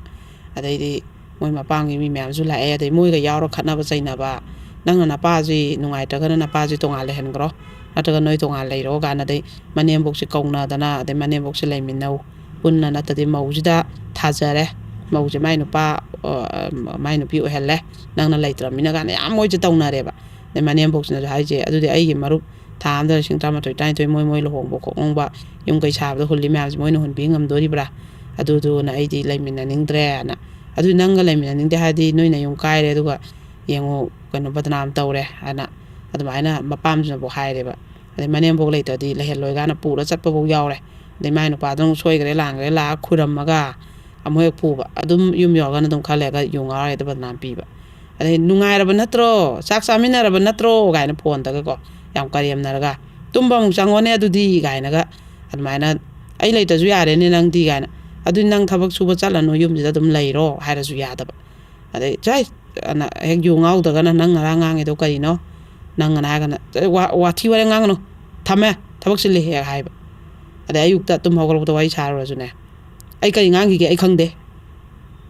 ꯑꯗꯩꯗꯤ ꯃꯣꯏ ꯃꯄꯥꯝꯒꯤ ꯃꯤ ꯃꯌꯥꯝꯁꯨ ꯂꯥꯛꯑꯦ, ꯑꯗꯩ ꯃꯣꯏꯒ ꯌꯥꯎꯔ ꯈꯠꯅꯕ ꯆꯩꯅꯕ, "ꯅꯪꯅ ꯅꯄꯥꯁꯤ ꯅꯨꯡꯉꯥꯏꯇ꯭ꯔꯒꯅ ꯅꯄꯥꯁꯤ ꯇꯣꯉꯥꯟ ꯂꯩꯍꯟꯈ꯭ꯔꯣ, ꯅꯠꯇ꯭ꯔꯒ ꯅꯣꯏ ꯇꯣꯉꯥꯟ ꯂꯩꯔꯣ" ꯀꯥꯏꯅ, ꯑꯗꯩ ꯃꯅꯦꯝꯕꯣꯛꯁꯦ ꯀꯧꯅꯗꯅ, ꯑꯗꯩ ꯃꯅꯦꯝꯕꯣꯛꯁꯦ ꯂꯩꯃꯤꯟꯅꯧ ꯄꯨꯟꯅ, ꯅꯠꯇ꯭ꯔꯗꯤ ꯃꯧꯁꯤꯗ ꯊꯥꯖꯔꯦ, ꯃꯧꯁꯦ ꯃꯥꯏ ꯅꯨꯄꯥ, ꯑ, ꯃꯥꯏ ꯅꯨꯄꯤ ꯑꯣꯏꯍꯜꯂꯦ, ꯅꯪꯅ ꯂꯩꯇ꯭ꯔꯕꯅꯤꯅ ꯀꯥꯏꯅ ꯌꯥꯝ ꯃꯣꯏꯁꯦ ꯇꯧꯅꯔꯦꯕ꯫ ꯑꯗꯩ ꯃꯅꯦꯝꯕꯣꯛꯁꯤꯅꯁꯨ ꯍꯥꯏꯁꯦ, "ꯑꯗꯨꯗꯤ ꯑꯩꯒꯤ ꯃꯔꯨꯞ ꯊꯥ ꯑꯃꯗ ꯂꯤꯁꯤꯡ ꯇꯔꯥꯃꯥꯊꯣꯏ, ꯇꯔꯥꯅꯤꯊꯣꯏ ꯃꯣꯏ, ꯃꯣꯏ ꯂꯨꯍꯣꯡꯕ ꯈꯣꯡꯗꯣꯡꯕ, ꯌꯨꯝ ꯀꯩ ꯁꯥꯕꯗ ꯍꯨꯜꯂꯤ ꯃꯌꯥꯝꯁꯦ ꯃꯣꯏꯅ ꯍꯨꯟꯕꯤ ꯉꯝꯗꯣꯔꯤꯕ꯭ꯔꯥ? ꯑꯗꯨꯗꯨꯅ ꯑꯩꯗꯤ ꯂꯩꯃꯤꯟꯅꯅꯤꯡꯗ꯭ꯔꯦꯅ꯫ ꯑꯗꯨꯗꯤ ꯅꯪꯒ ꯂꯩꯃꯤꯟꯅꯅꯤꯡꯗꯦ ꯍꯥꯏꯔꯗꯤ ꯅꯣꯏ ꯅꯌꯨꯝ ꯀꯥꯏꯔꯦ, ꯑꯗꯨꯒ ꯌꯦꯡꯉꯨ, ꯀꯩꯅꯣ, ꯕꯗꯅꯥꯝ ꯇꯧꯔꯦ" ꯍꯥꯏꯅ ꯑꯗꯨꯃꯥꯏꯅ ꯃꯄꯥꯝꯁꯤꯅꯐꯥꯎ ꯍꯥꯏꯔꯦꯕ꯫ ꯑꯗꯩ ꯃꯅꯦꯝꯕꯣꯛ ꯂꯩꯇ꯭ꯔꯗꯤ ꯂꯩꯍꯜꯂꯣꯏ ꯀꯥꯏꯅ ꯄꯨꯔ ꯆꯠꯄꯐꯥꯎ ꯌꯥꯎꯔꯦ꯫ ꯑꯗꯩ ꯃꯥꯏ ꯅꯨꯄꯥꯗꯨꯅ ꯑꯃꯨꯛ ꯁꯣꯏꯈ꯭ꯔꯦ ꯂꯥꯟꯈ꯭ꯔꯦ ꯂꯥꯛꯑ ꯈꯨꯔꯝꯃꯒ ꯑꯃꯨꯛ ꯍꯦꯛ ꯄꯨꯕ꯫ ꯑꯗꯨꯝ ꯌꯨꯝ ꯌꯧꯔꯒꯅ ꯑꯗꯨꯝ ꯈꯔ ꯂꯩꯔꯒ ꯌꯨ ꯉꯥꯎꯔ ꯍꯦꯛꯇ ꯕꯗꯅꯥꯝ ꯄꯤꯕ꯫ ꯑꯗꯩ "ꯅꯨꯡꯉꯥꯏꯔꯕ ꯅꯠꯇ꯭ꯔꯣ? ꯆꯥꯛ ꯆꯥꯃꯤꯟꯅꯔꯕ ꯅꯠꯇ꯭ꯔꯣ?" ꯀꯥꯏꯅ ꯐꯣꯟꯗꯒꯀꯣ ꯌꯥꯝ ꯀꯔꯦꯝꯅꯔꯒ, "ꯇꯨꯝꯕ ꯑꯃꯨꯛ ꯆꯪꯉꯣꯅꯦ ꯑꯗꯨꯗꯤ" ꯀꯥꯏꯅꯒ ꯑꯗꯨꯃꯥꯏꯅ, "ꯑꯩ ꯂꯩꯇ꯭ꯔꯁꯨ ꯌꯥꯔꯦꯅꯦ ꯅꯪꯗꯤ" ꯀꯥꯏꯅ꯫ "ꯑꯗꯨꯗꯤ ꯅꯪ ꯊꯕꯛ ꯁꯨꯕ ꯆꯠꯂꯅꯨ, ꯌꯨꯝꯁꯤꯗ ꯑꯗꯨꯝ ꯂꯩꯔꯣ" ꯍꯥꯏꯔꯁꯨ ꯌꯥꯗꯕ꯫ ꯑꯗꯩ "ꯆꯥꯏ" ꯑꯅ ꯍꯦꯛ ꯌꯨ ꯉꯥꯎꯗ꯭ꯔꯒꯅ "ꯅꯪ ꯉꯔꯥꯡ ꯉꯥꯡꯉꯤꯗꯣ ꯀꯔꯤꯅꯣ?" ꯅꯪ ꯑꯅ ꯍꯥꯏꯔꯒꯅ, "ꯋꯥ-, ꯋꯥꯊꯤ ꯋꯥꯔꯦꯝ ꯉꯥꯡꯒꯅꯨ, ꯊꯝꯃꯦ, ꯊꯕꯛ ꯆꯤꯜꯂꯤ" ꯍꯦꯛ ꯍꯥꯏꯕ꯫ ꯑꯗꯩ ꯑꯌꯨꯛꯇ ꯇꯨꯝ ꯍꯧꯒꯠꯂꯛꯄꯗ ꯋꯥꯔꯤ ꯁꯥꯔꯨꯔꯁꯨꯅꯦ, "ꯑꯩ ꯀꯔꯤ ꯉꯥꯡꯈꯤꯒꯦ ꯑꯩ ꯈꯪꯗꯦ"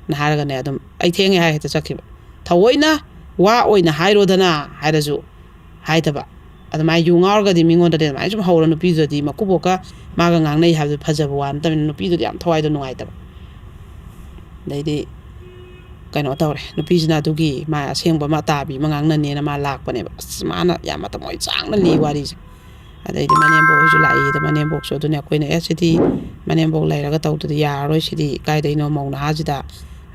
ꯅ ꯍꯥꯏꯔꯒꯅꯦ, ꯑꯗꯨꯝ "ꯑꯩ ꯊꯦꯡꯉꯦ" ꯍꯥꯏ ꯍꯦꯛꯇ ꯆꯠꯈꯤꯕ꯫ ꯊꯑꯣꯏꯅ ꯋꯥ ꯑꯣꯏꯅ ꯍꯥꯏꯔꯣꯗꯅ ꯍꯥꯏꯔꯁꯨ ꯍꯥꯏꯗꯕ꯫ ꯑꯗꯨꯃꯥꯏꯅ ꯌꯨ ꯉꯥꯎꯔꯒꯗꯤ ꯃꯤꯉꯣꯟꯗꯗꯤ ꯑꯗꯨꯃꯥꯏꯅ ꯁꯨꯝ ꯍꯧꯔ ꯅꯨꯄꯤꯗꯨꯗꯗꯤ ꯃꯀꯨꯕꯣꯛꯀ ꯃꯥꯒ ꯉꯥꯡꯅꯩ ꯍꯥꯏꯕꯗꯨ ꯐꯖꯕ ꯋꯥ ꯅꯠꯇꯕꯅꯤꯅ ꯅꯨꯄꯤꯗꯨꯗꯤ ꯌꯥꯝ ꯊꯋꯥꯏꯗꯣ ꯅꯨꯡꯉꯥꯏꯇꯕ꯫ ꯑꯗꯩꯗꯤ ꯀꯩꯅꯣ ꯇꯧꯔꯦ, ꯅꯨꯄꯤꯁꯤꯅ ꯑꯗꯨꯒꯤ ꯃꯥ ꯑꯁꯦꯡꯕ ꯑꯃ ꯑꯇꯥꯕꯤ ꯑꯃ ꯉꯥꯡꯅꯅꯦꯅ ꯃꯥ ꯂꯥꯛꯄꯅꯦꯕ꯫ ꯑꯁ, ꯃꯥꯅ ꯌꯥꯝ ꯃꯇꯝ ꯃꯣꯏ ꯆꯥꯡꯅ ꯂꯤ ꯋꯥꯔꯤꯁꯦ꯫ ꯑꯗꯩꯗꯤ ꯃꯅꯦꯝꯕꯣꯛ ꯍꯣꯏꯁꯨ ꯂꯥꯛꯏ꯫ ꯑꯗ ꯃꯅꯦꯝꯕꯣꯛꯁꯨ ꯑꯗꯨꯅꯦ ꯑꯩꯈꯣꯏꯅ, "ꯑꯦ, ꯁꯤꯗꯤ ꯃꯅꯦꯝꯕꯣꯛ ꯂꯩꯔꯒ ꯇꯧꯗꯗꯤ ꯌꯥꯔꯔꯣꯏ꯫ ꯁꯤꯗꯤ ꯀꯥꯏꯗꯩꯅꯣ, ꯃꯧ ꯅꯍꯥꯁꯤꯗ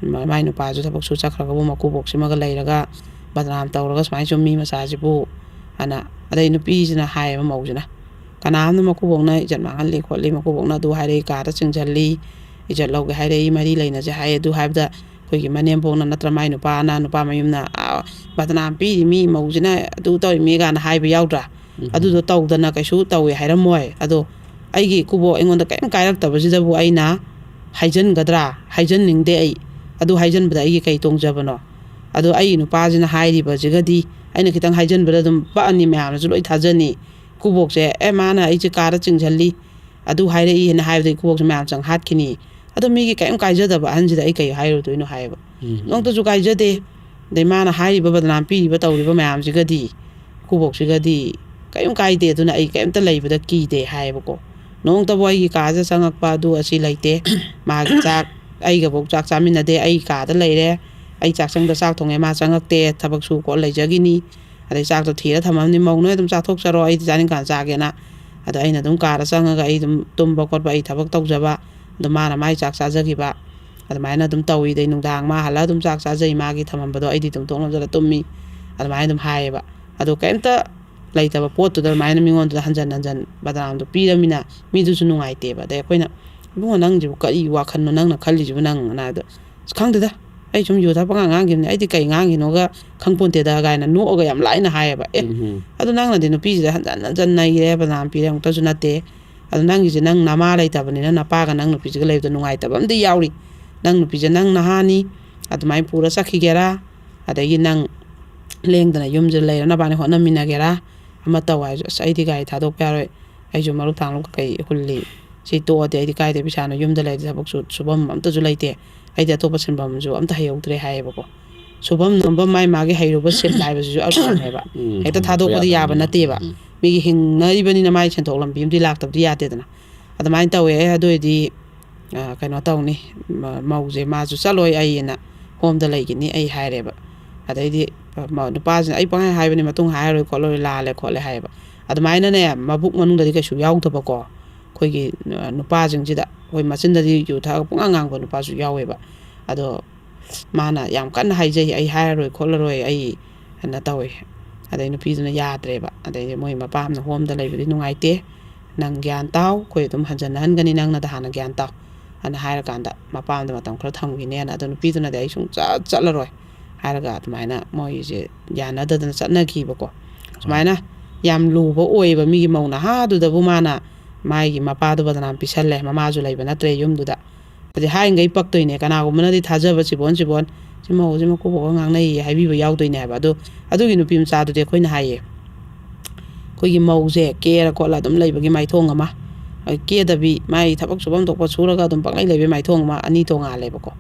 ꯃꯥꯏ ꯅꯨꯄꯥꯁꯨ ꯊꯕꯛ ꯁꯨ ꯆꯠꯈ꯭ꯔꯒꯕꯨ ꯃꯀꯨꯕꯣꯛꯁꯤꯃꯒ ꯂꯩꯔꯒ ꯕꯗꯅꯥꯝ ꯇꯧꯔꯒ ꯁꯨꯃꯥꯏꯅ ꯁꯨꯝ ꯃꯤ ꯃꯆꯥꯁꯤꯕꯨ", ꯑꯅ꯫ ꯑꯗꯩ ꯅꯨꯄꯤꯁꯤꯅ ꯍꯥꯏꯌꯦꯕ, ꯃꯧꯁꯤꯅ, "ꯀꯅꯥꯝꯅ ꯃꯀꯨꯕꯣꯛꯅ ꯏꯖꯠ ꯃꯥꯡꯍꯜꯂꯤ ꯈꯣꯠꯂꯤ, ꯃꯀꯨꯕꯣꯛꯅ ꯑꯗꯨ ꯍꯥꯏꯔꯛꯏ, ꯀꯥꯗ ꯆꯤꯡꯁꯤꯜꯂꯤ, ꯏꯖꯠ ꯂꯧꯒꯦ ꯍꯥꯏꯔꯛꯏ, ꯃꯔꯤ ꯂꯩꯅꯁꯦ ꯍꯥꯏ", ꯑꯗꯨ ꯍꯥꯏꯕꯗ ꯑꯩꯈꯣꯏꯒꯤ ꯃꯅꯦꯝꯕꯣꯛꯅ ꯅꯠꯇ꯭ꯔ ꯃꯥꯏ ꯅꯨꯄꯥꯅ, ꯅꯨꯄꯥ ꯃꯌꯨꯝꯅ, "ꯑꯥ, ꯕꯗꯅꯥꯝ ꯄꯤꯔꯤ, ꯃꯤ ꯃꯧꯁꯤꯅ ꯑꯗꯨ ꯇꯧꯔꯤ ꯃꯤ" ꯀꯥꯏꯅ ꯍꯥꯏꯕ ꯌꯥꯎꯗ꯭ꯔꯥ? ꯎꯝ꯫ ꯑꯗꯨꯗꯣ ꯇꯧꯗꯅ ꯀꯩꯁꯨ ꯇꯧꯋꯦ ꯍꯥꯏꯔꯝꯃꯣꯏ꯫ ꯑꯗꯣ ꯑꯩꯒꯤ ꯏꯀꯨꯕꯣꯛ ꯑꯩꯉꯣꯟꯗ ꯀꯔꯤꯝ ꯀꯥꯏꯔꯛꯇꯕꯁꯤꯗꯕꯨ ꯑꯩꯅ ꯍꯥꯏꯖꯟꯒꯗ꯭ꯔꯥ? ꯍꯥꯏꯖꯟꯅꯤꯡꯗꯦ ꯑꯩ꯫ ꯑꯗꯨ ꯍꯥꯏꯖꯟꯕꯗ ꯑꯩꯒꯤ ꯀꯩ ꯇꯣꯡꯖꯕꯅꯣ? ꯑꯗꯣ ꯑꯩꯒꯤ ꯅꯨꯄꯥꯁꯤꯅ ꯍꯥꯏꯔꯤꯕꯁꯤꯒꯗꯤ ꯑꯩꯅ ꯈꯤꯇꯪ ꯍꯥꯏꯖꯟꯕꯗ ꯑꯗꯨꯝ ꯄꯛꯑꯅꯤ, ꯃꯌꯥꯝꯅꯁꯨ ꯂꯣꯏ ꯊꯥꯖꯅꯤ꯫ ꯏꯀꯨꯕꯣꯛꯁꯦ, "ꯑꯦ, ꯃꯥꯅ ꯑꯩꯁꯦ ꯀꯥꯗ ꯆꯤꯡꯁꯤꯜꯂꯤ, ꯑꯗꯨ ꯍꯥꯏꯔꯛꯏ" ꯍꯥꯏꯅ ꯍꯥꯏꯕꯗ ꯏꯀꯨꯕꯣꯛꯁꯦ ꯃꯌꯥꯝ ꯆꯪ ꯍꯥꯠꯈꯤꯅꯤ꯫ ꯑꯗꯣ ꯃꯤꯒꯤ ꯀꯔꯤꯝ ꯀꯥꯏꯖꯗꯕ ꯑꯍꯟꯁꯤꯗ ꯑꯩ ꯀꯩ ꯍꯥꯏꯔꯨꯗꯣꯏꯅꯣ ꯍꯥꯏꯌꯦꯕ꯫ ꯎꯝ꯫ ꯅꯣꯡꯇꯁꯨ ꯀꯥꯏꯖꯗꯦ꯫ ꯑꯗꯩ ꯃꯥꯅ ꯍꯥꯏꯔꯤꯕ ꯕꯗꯅꯥꯝ ꯄꯤꯔꯤꯕ ꯇꯧꯔꯤꯕ ꯃꯌꯥꯝꯁꯤꯒꯗꯤ ꯏꯀꯨꯕꯣꯛꯁꯤꯒꯗꯤ ꯀꯔꯤꯝ ꯀꯥꯏꯗꯦ꯫ ꯑꯗꯨꯅ ꯑꯩ ꯀꯔꯤꯝꯇ ꯂꯩꯕꯗ ꯀꯤꯗꯦ ꯍꯥꯏꯌꯦꯕꯀꯣ꯫ ꯅꯣꯡꯇꯕꯨ ꯑꯩꯒꯤ ꯀꯥꯁꯦ ꯆꯪꯉꯛꯄ ꯑꯗꯨ ꯑꯁꯤ ꯂꯩꯇꯦ꯫ ꯃꯥꯒꯤ ꯆꯥꯛ, ꯑꯩꯒꯐꯧ ꯆꯥꯛ ꯆꯥꯃꯤꯟꯅꯗꯦ꯫ ꯑꯩ ꯀꯥꯗ ꯂꯩꯔꯦ꯫ ꯑꯩ ꯆꯥꯛꯁꯪꯗ ꯆꯥꯛ ꯊꯣꯡꯉꯦ, ꯃꯥ ꯆꯪꯉꯛꯇꯦ, ꯊꯕꯛ ꯁꯨ ꯈꯣꯠ ꯂꯩꯖꯈꯤꯅꯤ꯫ ꯑꯗꯩ ꯆꯥꯛꯇꯣ ꯊꯤꯔ ꯊꯝꯃꯝꯅꯤ, "ꯃꯧ ꯅꯣꯏ ꯑꯗꯨꯝ ꯆꯥꯊꯣꯛꯆꯔꯣ, ꯑꯩꯗꯤ ꯆꯥꯅꯤꯡꯀꯥꯟ ꯆꯥꯒꯦꯅ"꯫ ꯑꯗꯣ ꯑꯩꯅ ꯑꯗꯨꯝ ꯀꯥꯗ ꯆꯪꯉꯒ ꯑꯩ ꯑꯗꯨꯝ ꯇꯨꯝꯕ ꯈꯣꯠꯄ, ꯑꯩ ꯊꯕꯛ ꯇꯧꯖꯕ, ꯑꯗꯣ ꯃꯥꯅ ꯃꯥꯏ ꯆꯥꯛ ꯆꯥꯖꯈꯤꯕ꯫ ꯑꯗꯨꯃꯥꯏꯅ ꯑꯗꯨꯝ ꯇꯧꯏ꯫ ꯑꯗꯩ ꯅꯨꯡꯗꯥꯡ ꯃꯥ ꯍꯜꯂ ꯑꯗꯨꯝ ꯆꯥꯛ ꯆꯥꯖꯩ, ꯃꯥꯒꯤ ꯊꯝꯃꯝꯕꯗꯣ ꯑꯩꯗꯤ ꯑꯗꯨꯝ ꯊꯣꯡ ꯂꯣꯟꯖꯜꯂ ꯇꯨꯝꯃꯤ꯫ ꯑꯗꯨꯃꯥꯏꯅ ꯑꯗꯨꯝ ꯍꯥꯏꯌꯦꯕ꯫ ꯑꯗꯣ ꯀꯩꯝꯇ ꯂꯩꯇꯕ ꯄꯣꯠꯇꯨꯗ ꯑꯗꯨꯃꯥꯏꯅ ꯃꯤꯉꯣꯟꯗꯨꯗ ꯍꯟꯖꯟ ꯍꯟꯖꯟ ꯕꯗꯅꯥꯝꯗꯣ ꯄꯤꯔꯃꯤꯅ ꯃꯤꯗꯨꯁꯨ ꯅꯨꯡꯉꯥꯏꯇꯦꯕ꯫ ꯑꯗꯩ ꯑꯩꯈꯣꯏꯅ, "ꯏꯕꯨꯡꯉꯣ, ꯅꯪꯁꯤꯕꯨ ꯀꯔꯤ ꯋꯥꯈꯜꯅꯣ ꯅꯪꯅ ꯈꯜꯂꯤꯁꯤꯕꯨ ꯅꯪ?" ꯑꯅ ꯍꯥꯏꯗꯣ, "ꯑꯁ, ꯈꯪꯗꯦꯗ, ꯑꯩ ꯁꯨꯝ ꯌꯨ ꯊꯛꯄ ꯉꯥꯡ ꯉꯥꯡꯈꯤꯕꯅꯤ, ꯑꯩꯗꯤ ꯀꯩ ꯉꯥꯡꯈꯤꯅꯣꯒ ꯈꯪꯄꯣꯟꯇꯦꯗ" ꯀꯥꯏꯅ ꯅꯣꯛꯑꯒ ꯌꯥꯝ ꯂꯥꯏꯅ ꯍꯥꯏꯌꯦꯕ꯫ "ꯑꯦ, ꯎꯝ꯫ ꯑꯗꯨ ꯅꯪꯅꯗꯤ ꯅꯨꯄꯤꯁꯤꯗ ꯍꯟꯖꯟ ꯍꯟꯖꯟ ꯅꯩꯔꯦ, ꯕꯗꯅꯥꯝ ꯄꯤꯔꯦ, ꯑꯃꯨꯛꯇꯁꯨ ꯅꯠꯇꯦ꯫ ꯑꯗꯨ ꯅꯪꯒꯤꯁꯦ ꯅꯪ ꯅꯃꯥ ꯂꯩꯇꯕꯅꯤꯅ ꯅꯄꯥꯒ ꯅꯪ ꯅꯨꯄꯤꯁꯤꯒ ꯂꯩꯕꯗ ꯅꯨꯡꯉꯥꯏꯇꯕ ꯑꯝꯗꯤ ꯌꯥꯎꯔꯤ꯫ ꯅꯪ ꯅꯨꯄꯤꯁꯦ ꯅꯪ ꯅꯍꯥꯅꯤ, ꯑꯗꯨꯃꯥꯏꯅ ꯄꯨꯔ ꯆꯠꯈꯤꯒꯦꯔꯥ, ꯑꯗꯒꯤ ꯅꯪ ꯂꯦꯡꯗꯅ ꯌꯨꯝꯁꯤꯗ ꯂꯩꯔ ꯅꯕꯥꯅꯤ ꯍꯣꯠꯅꯃꯤꯟꯅꯒꯦꯔꯥ, ꯑꯃ ꯇꯧ ꯍꯥꯏꯔꯁꯨ, ꯑꯁ, ꯑꯩꯗꯤ ꯒꯥꯔꯤ ꯊꯥꯗꯣꯛꯄ ꯌꯥꯔꯣꯏ, ꯑꯩꯁꯨ ꯃꯔꯨꯞ ꯊꯥꯡꯂꯨꯞ ꯀꯩꯀꯩ ꯍꯨꯜꯂꯤ, ꯁꯤ ꯇꯣꯛꯑꯗꯤ ꯑꯩꯗꯤ ꯀꯥꯏꯗꯩ ꯄꯩꯁꯥꯅꯣ, ꯌꯨꯝꯗ ꯂꯩꯔꯗꯤ ꯊꯕꯛꯁꯨ ꯁꯨꯐꯝ ꯑꯝꯇꯁꯨ ꯂꯩꯇꯦ, ꯑꯩꯗꯤ ꯑꯇꯣꯞꯄ ꯁꯤꯟꯐꯝꯁꯨ ꯑꯝꯇ ꯍꯩꯍꯧꯗ꯭ꯔꯦ" ꯍꯥꯏꯌꯦꯕꯀꯣ꯫ ꯁꯨꯐꯝ ꯅꯣꯝꯐꯝ ꯃꯥꯏ ꯃꯥꯒꯤ ꯍꯩꯔꯨꯕ ꯁꯤꯟ ꯍꯥꯏꯕꯁꯤꯁꯨ ꯑꯔꯨꯕꯅꯦꯕ꯫ ꯎꯝ, ꯍꯦꯛꯇ ꯎꯝ, ꯊꯥꯗꯣꯛꯄꯗꯤ ꯌꯥꯕ ꯌꯥꯗꯕꯅꯤ꯫ ꯅꯠꯇꯦꯕ꯫ ꯎꯝ꯫ ꯃꯤꯒꯤ ꯍꯤꯡꯅꯔꯤꯕꯅꯤꯅ ꯃꯥꯏ ꯁꯦꯟꯊꯣꯛ ꯂꯝꯕꯤ ꯑꯃꯗꯤ ꯂꯥꯛꯇꯕꯗꯤ ꯌꯥꯗꯦꯗꯅ꯫ ꯑꯗꯨꯃꯥꯏꯅ ꯇꯧꯋꯦ꯫ ꯑꯦ, ꯑꯗꯨ ꯑꯣꯏꯗꯤ, ꯑ, ꯀꯩꯅꯣ ꯇꯧꯅꯤ, ꯃ-, ꯃꯧꯁꯦ ꯃꯥꯁꯨ ꯆꯠꯂꯣꯏ, ꯑꯩꯅ ꯍꯣꯝꯗ ꯂꯩꯒꯅꯤ ꯑꯩ ꯍꯥꯏꯔꯦꯕ꯫ ꯑꯗꯩꯗꯤ, ꯑ, ꯃ-, ꯅꯨꯄꯥꯁꯤꯅ ꯑꯩ ꯄꯪꯍꯥꯏ ꯍꯥꯏꯕꯅꯤ, ꯃꯇꯨꯡ ꯍꯥꯏꯔꯔꯣꯏ ꯈꯣꯠꯂꯔꯣꯏ, ꯂꯥꯜꯂꯦ ꯈꯣꯠꯂꯦ ꯍꯥꯏꯌꯦꯕ꯫ ꯑꯗꯨꯃꯥꯏꯅꯅꯦ, ꯃꯕꯨꯛ ꯃꯅꯨꯡꯗꯗꯤ ꯀꯩꯁꯨ ꯌꯥꯎꯗꯕꯀꯣ꯫ ꯑꯩꯈꯣꯏꯒꯤ, ꯑ, ꯅꯨꯄꯥꯁꯤꯡꯁꯤꯗ ꯑꯩꯈꯣꯏ ꯃꯆꯤꯟꯗꯗꯤ ꯌꯨ ꯊꯛꯑꯒ ꯄꯨꯡꯉꯥꯡ ꯉꯥꯡꯕ ꯅꯨꯄꯥꯁꯨ ꯌꯥꯎꯋꯦꯕ꯫ ꯑꯗꯣ ꯃꯥꯅ ꯌꯥꯝ ꯀꯟꯅ ꯍꯥꯏꯖꯩ, "ꯑꯩ ꯍꯥꯏꯔꯔꯣꯏ ꯈꯣꯠꯂꯔꯣꯏ ꯑꯩ", ꯑꯅ ꯇꯧꯋꯦ꯫ ꯑꯗꯩ ꯅꯨꯄꯤꯗꯨꯅ ꯌꯥꯗ꯭ꯔꯦꯕ꯫ ꯑꯗꯩꯗꯤ ꯃꯣꯏ ꯃꯄꯥ ꯑꯃꯅ ꯍꯣꯝꯗ ꯂꯩꯕꯗꯤ ꯅꯨꯡꯉꯥꯏꯇꯦ, "ꯅꯪ ꯒ꯭ꯌꯥꯟ ꯇꯥꯎ, ꯑꯩꯈꯣꯏ ꯑꯗꯨꯝ ꯍꯟꯖꯟꯅꯍꯟꯒꯅꯤ, ꯅꯪꯅꯗ ꯍꯥꯟꯅ ꯒ꯭ꯌꯥꯟ ꯇꯥꯎ", ꯑꯅ ꯍꯥꯏꯔꯀꯥꯟꯗ ꯃꯄꯥ ꯑꯃꯗ ꯃꯇꯝ ꯈꯔ ꯊꯝꯈꯤꯅꯦꯅ꯫ ꯑꯗꯣ ꯅꯨꯄꯤꯗꯨꯅꯗꯤ "ꯑꯩ ꯁꯨꯡꯆꯠ ꯆꯠꯂꯔꯣꯏ" ꯍꯥꯏꯔꯒ ꯑꯗꯨꯃꯥꯏꯅ ꯃꯣꯏꯁꯦ ꯌꯥꯅꯗꯗꯅ ꯆꯠꯅꯈꯤꯕꯀꯣ꯫ ꯁꯨꯃꯥꯏꯅ ꯌꯥꯝ ꯂꯨꯕ ꯑꯣꯏꯌꯦꯕ꯫ ꯃꯤꯒꯤ ꯃꯧ ꯅꯍꯥꯗꯨꯗꯕꯨ ꯃꯥꯅ ꯃꯥꯒꯤ ꯃꯄꯥꯗꯨ ꯕꯗꯅꯥꯝ ꯄꯤꯁꯜꯂꯦ, ꯃꯃꯥꯁꯨ ꯂꯩꯕ ꯅꯠꯇ꯭ꯔꯦ ꯌꯨꯝꯗꯨꯗ꯫ ꯑꯗꯨꯗꯤ ꯍꯥꯏꯔꯤꯉꯩ ꯄꯛꯇꯣꯏꯅꯦ꯫ ꯀꯅꯥꯒꯨꯝꯕꯅꯗꯤ ꯊꯥꯖꯕ ꯆꯤꯕꯣꯟ ꯆꯤꯕꯣꯟ, "ꯁꯤ ꯃꯧꯁꯦ ꯃꯀꯨꯕꯣꯛꯀ ꯉꯥꯡꯅꯩꯌꯦ" ꯍꯥꯏꯕꯤꯕ ꯌꯥꯎꯗꯣꯏꯅꯦ ꯍꯥꯏꯕ꯫ ꯑꯗꯣ ꯑꯗꯨꯒꯤ ꯅꯨꯄꯤ ꯃꯆꯥꯗꯨꯗꯤ ꯑꯩꯈꯣꯏꯅ ꯍꯥꯏꯌꯦ, ꯑꯩꯈꯣꯏꯒꯤ ꯃꯧꯁꯦ ꯀꯦꯔ ꯈꯣꯠꯂ ꯑꯗꯨꯝ ꯂꯩꯕꯒꯤ ꯃꯥꯏꯊꯣꯡ ꯑꯃ, ꯀꯦꯗꯕꯤ ꯃꯥꯏ ꯊꯕꯛ ꯁꯨꯐꯝ ꯊꯣꯛꯄ ꯁꯨꯔꯒ ꯑꯗꯨꯝ ꯄꯪꯂꯩ ꯂꯩꯕꯒꯤ ꯃꯥꯏꯊꯣꯡ ꯑꯃ ꯑꯅꯤ ꯇꯣꯡꯉꯥꯜꯂꯦꯕꯀꯣ꯫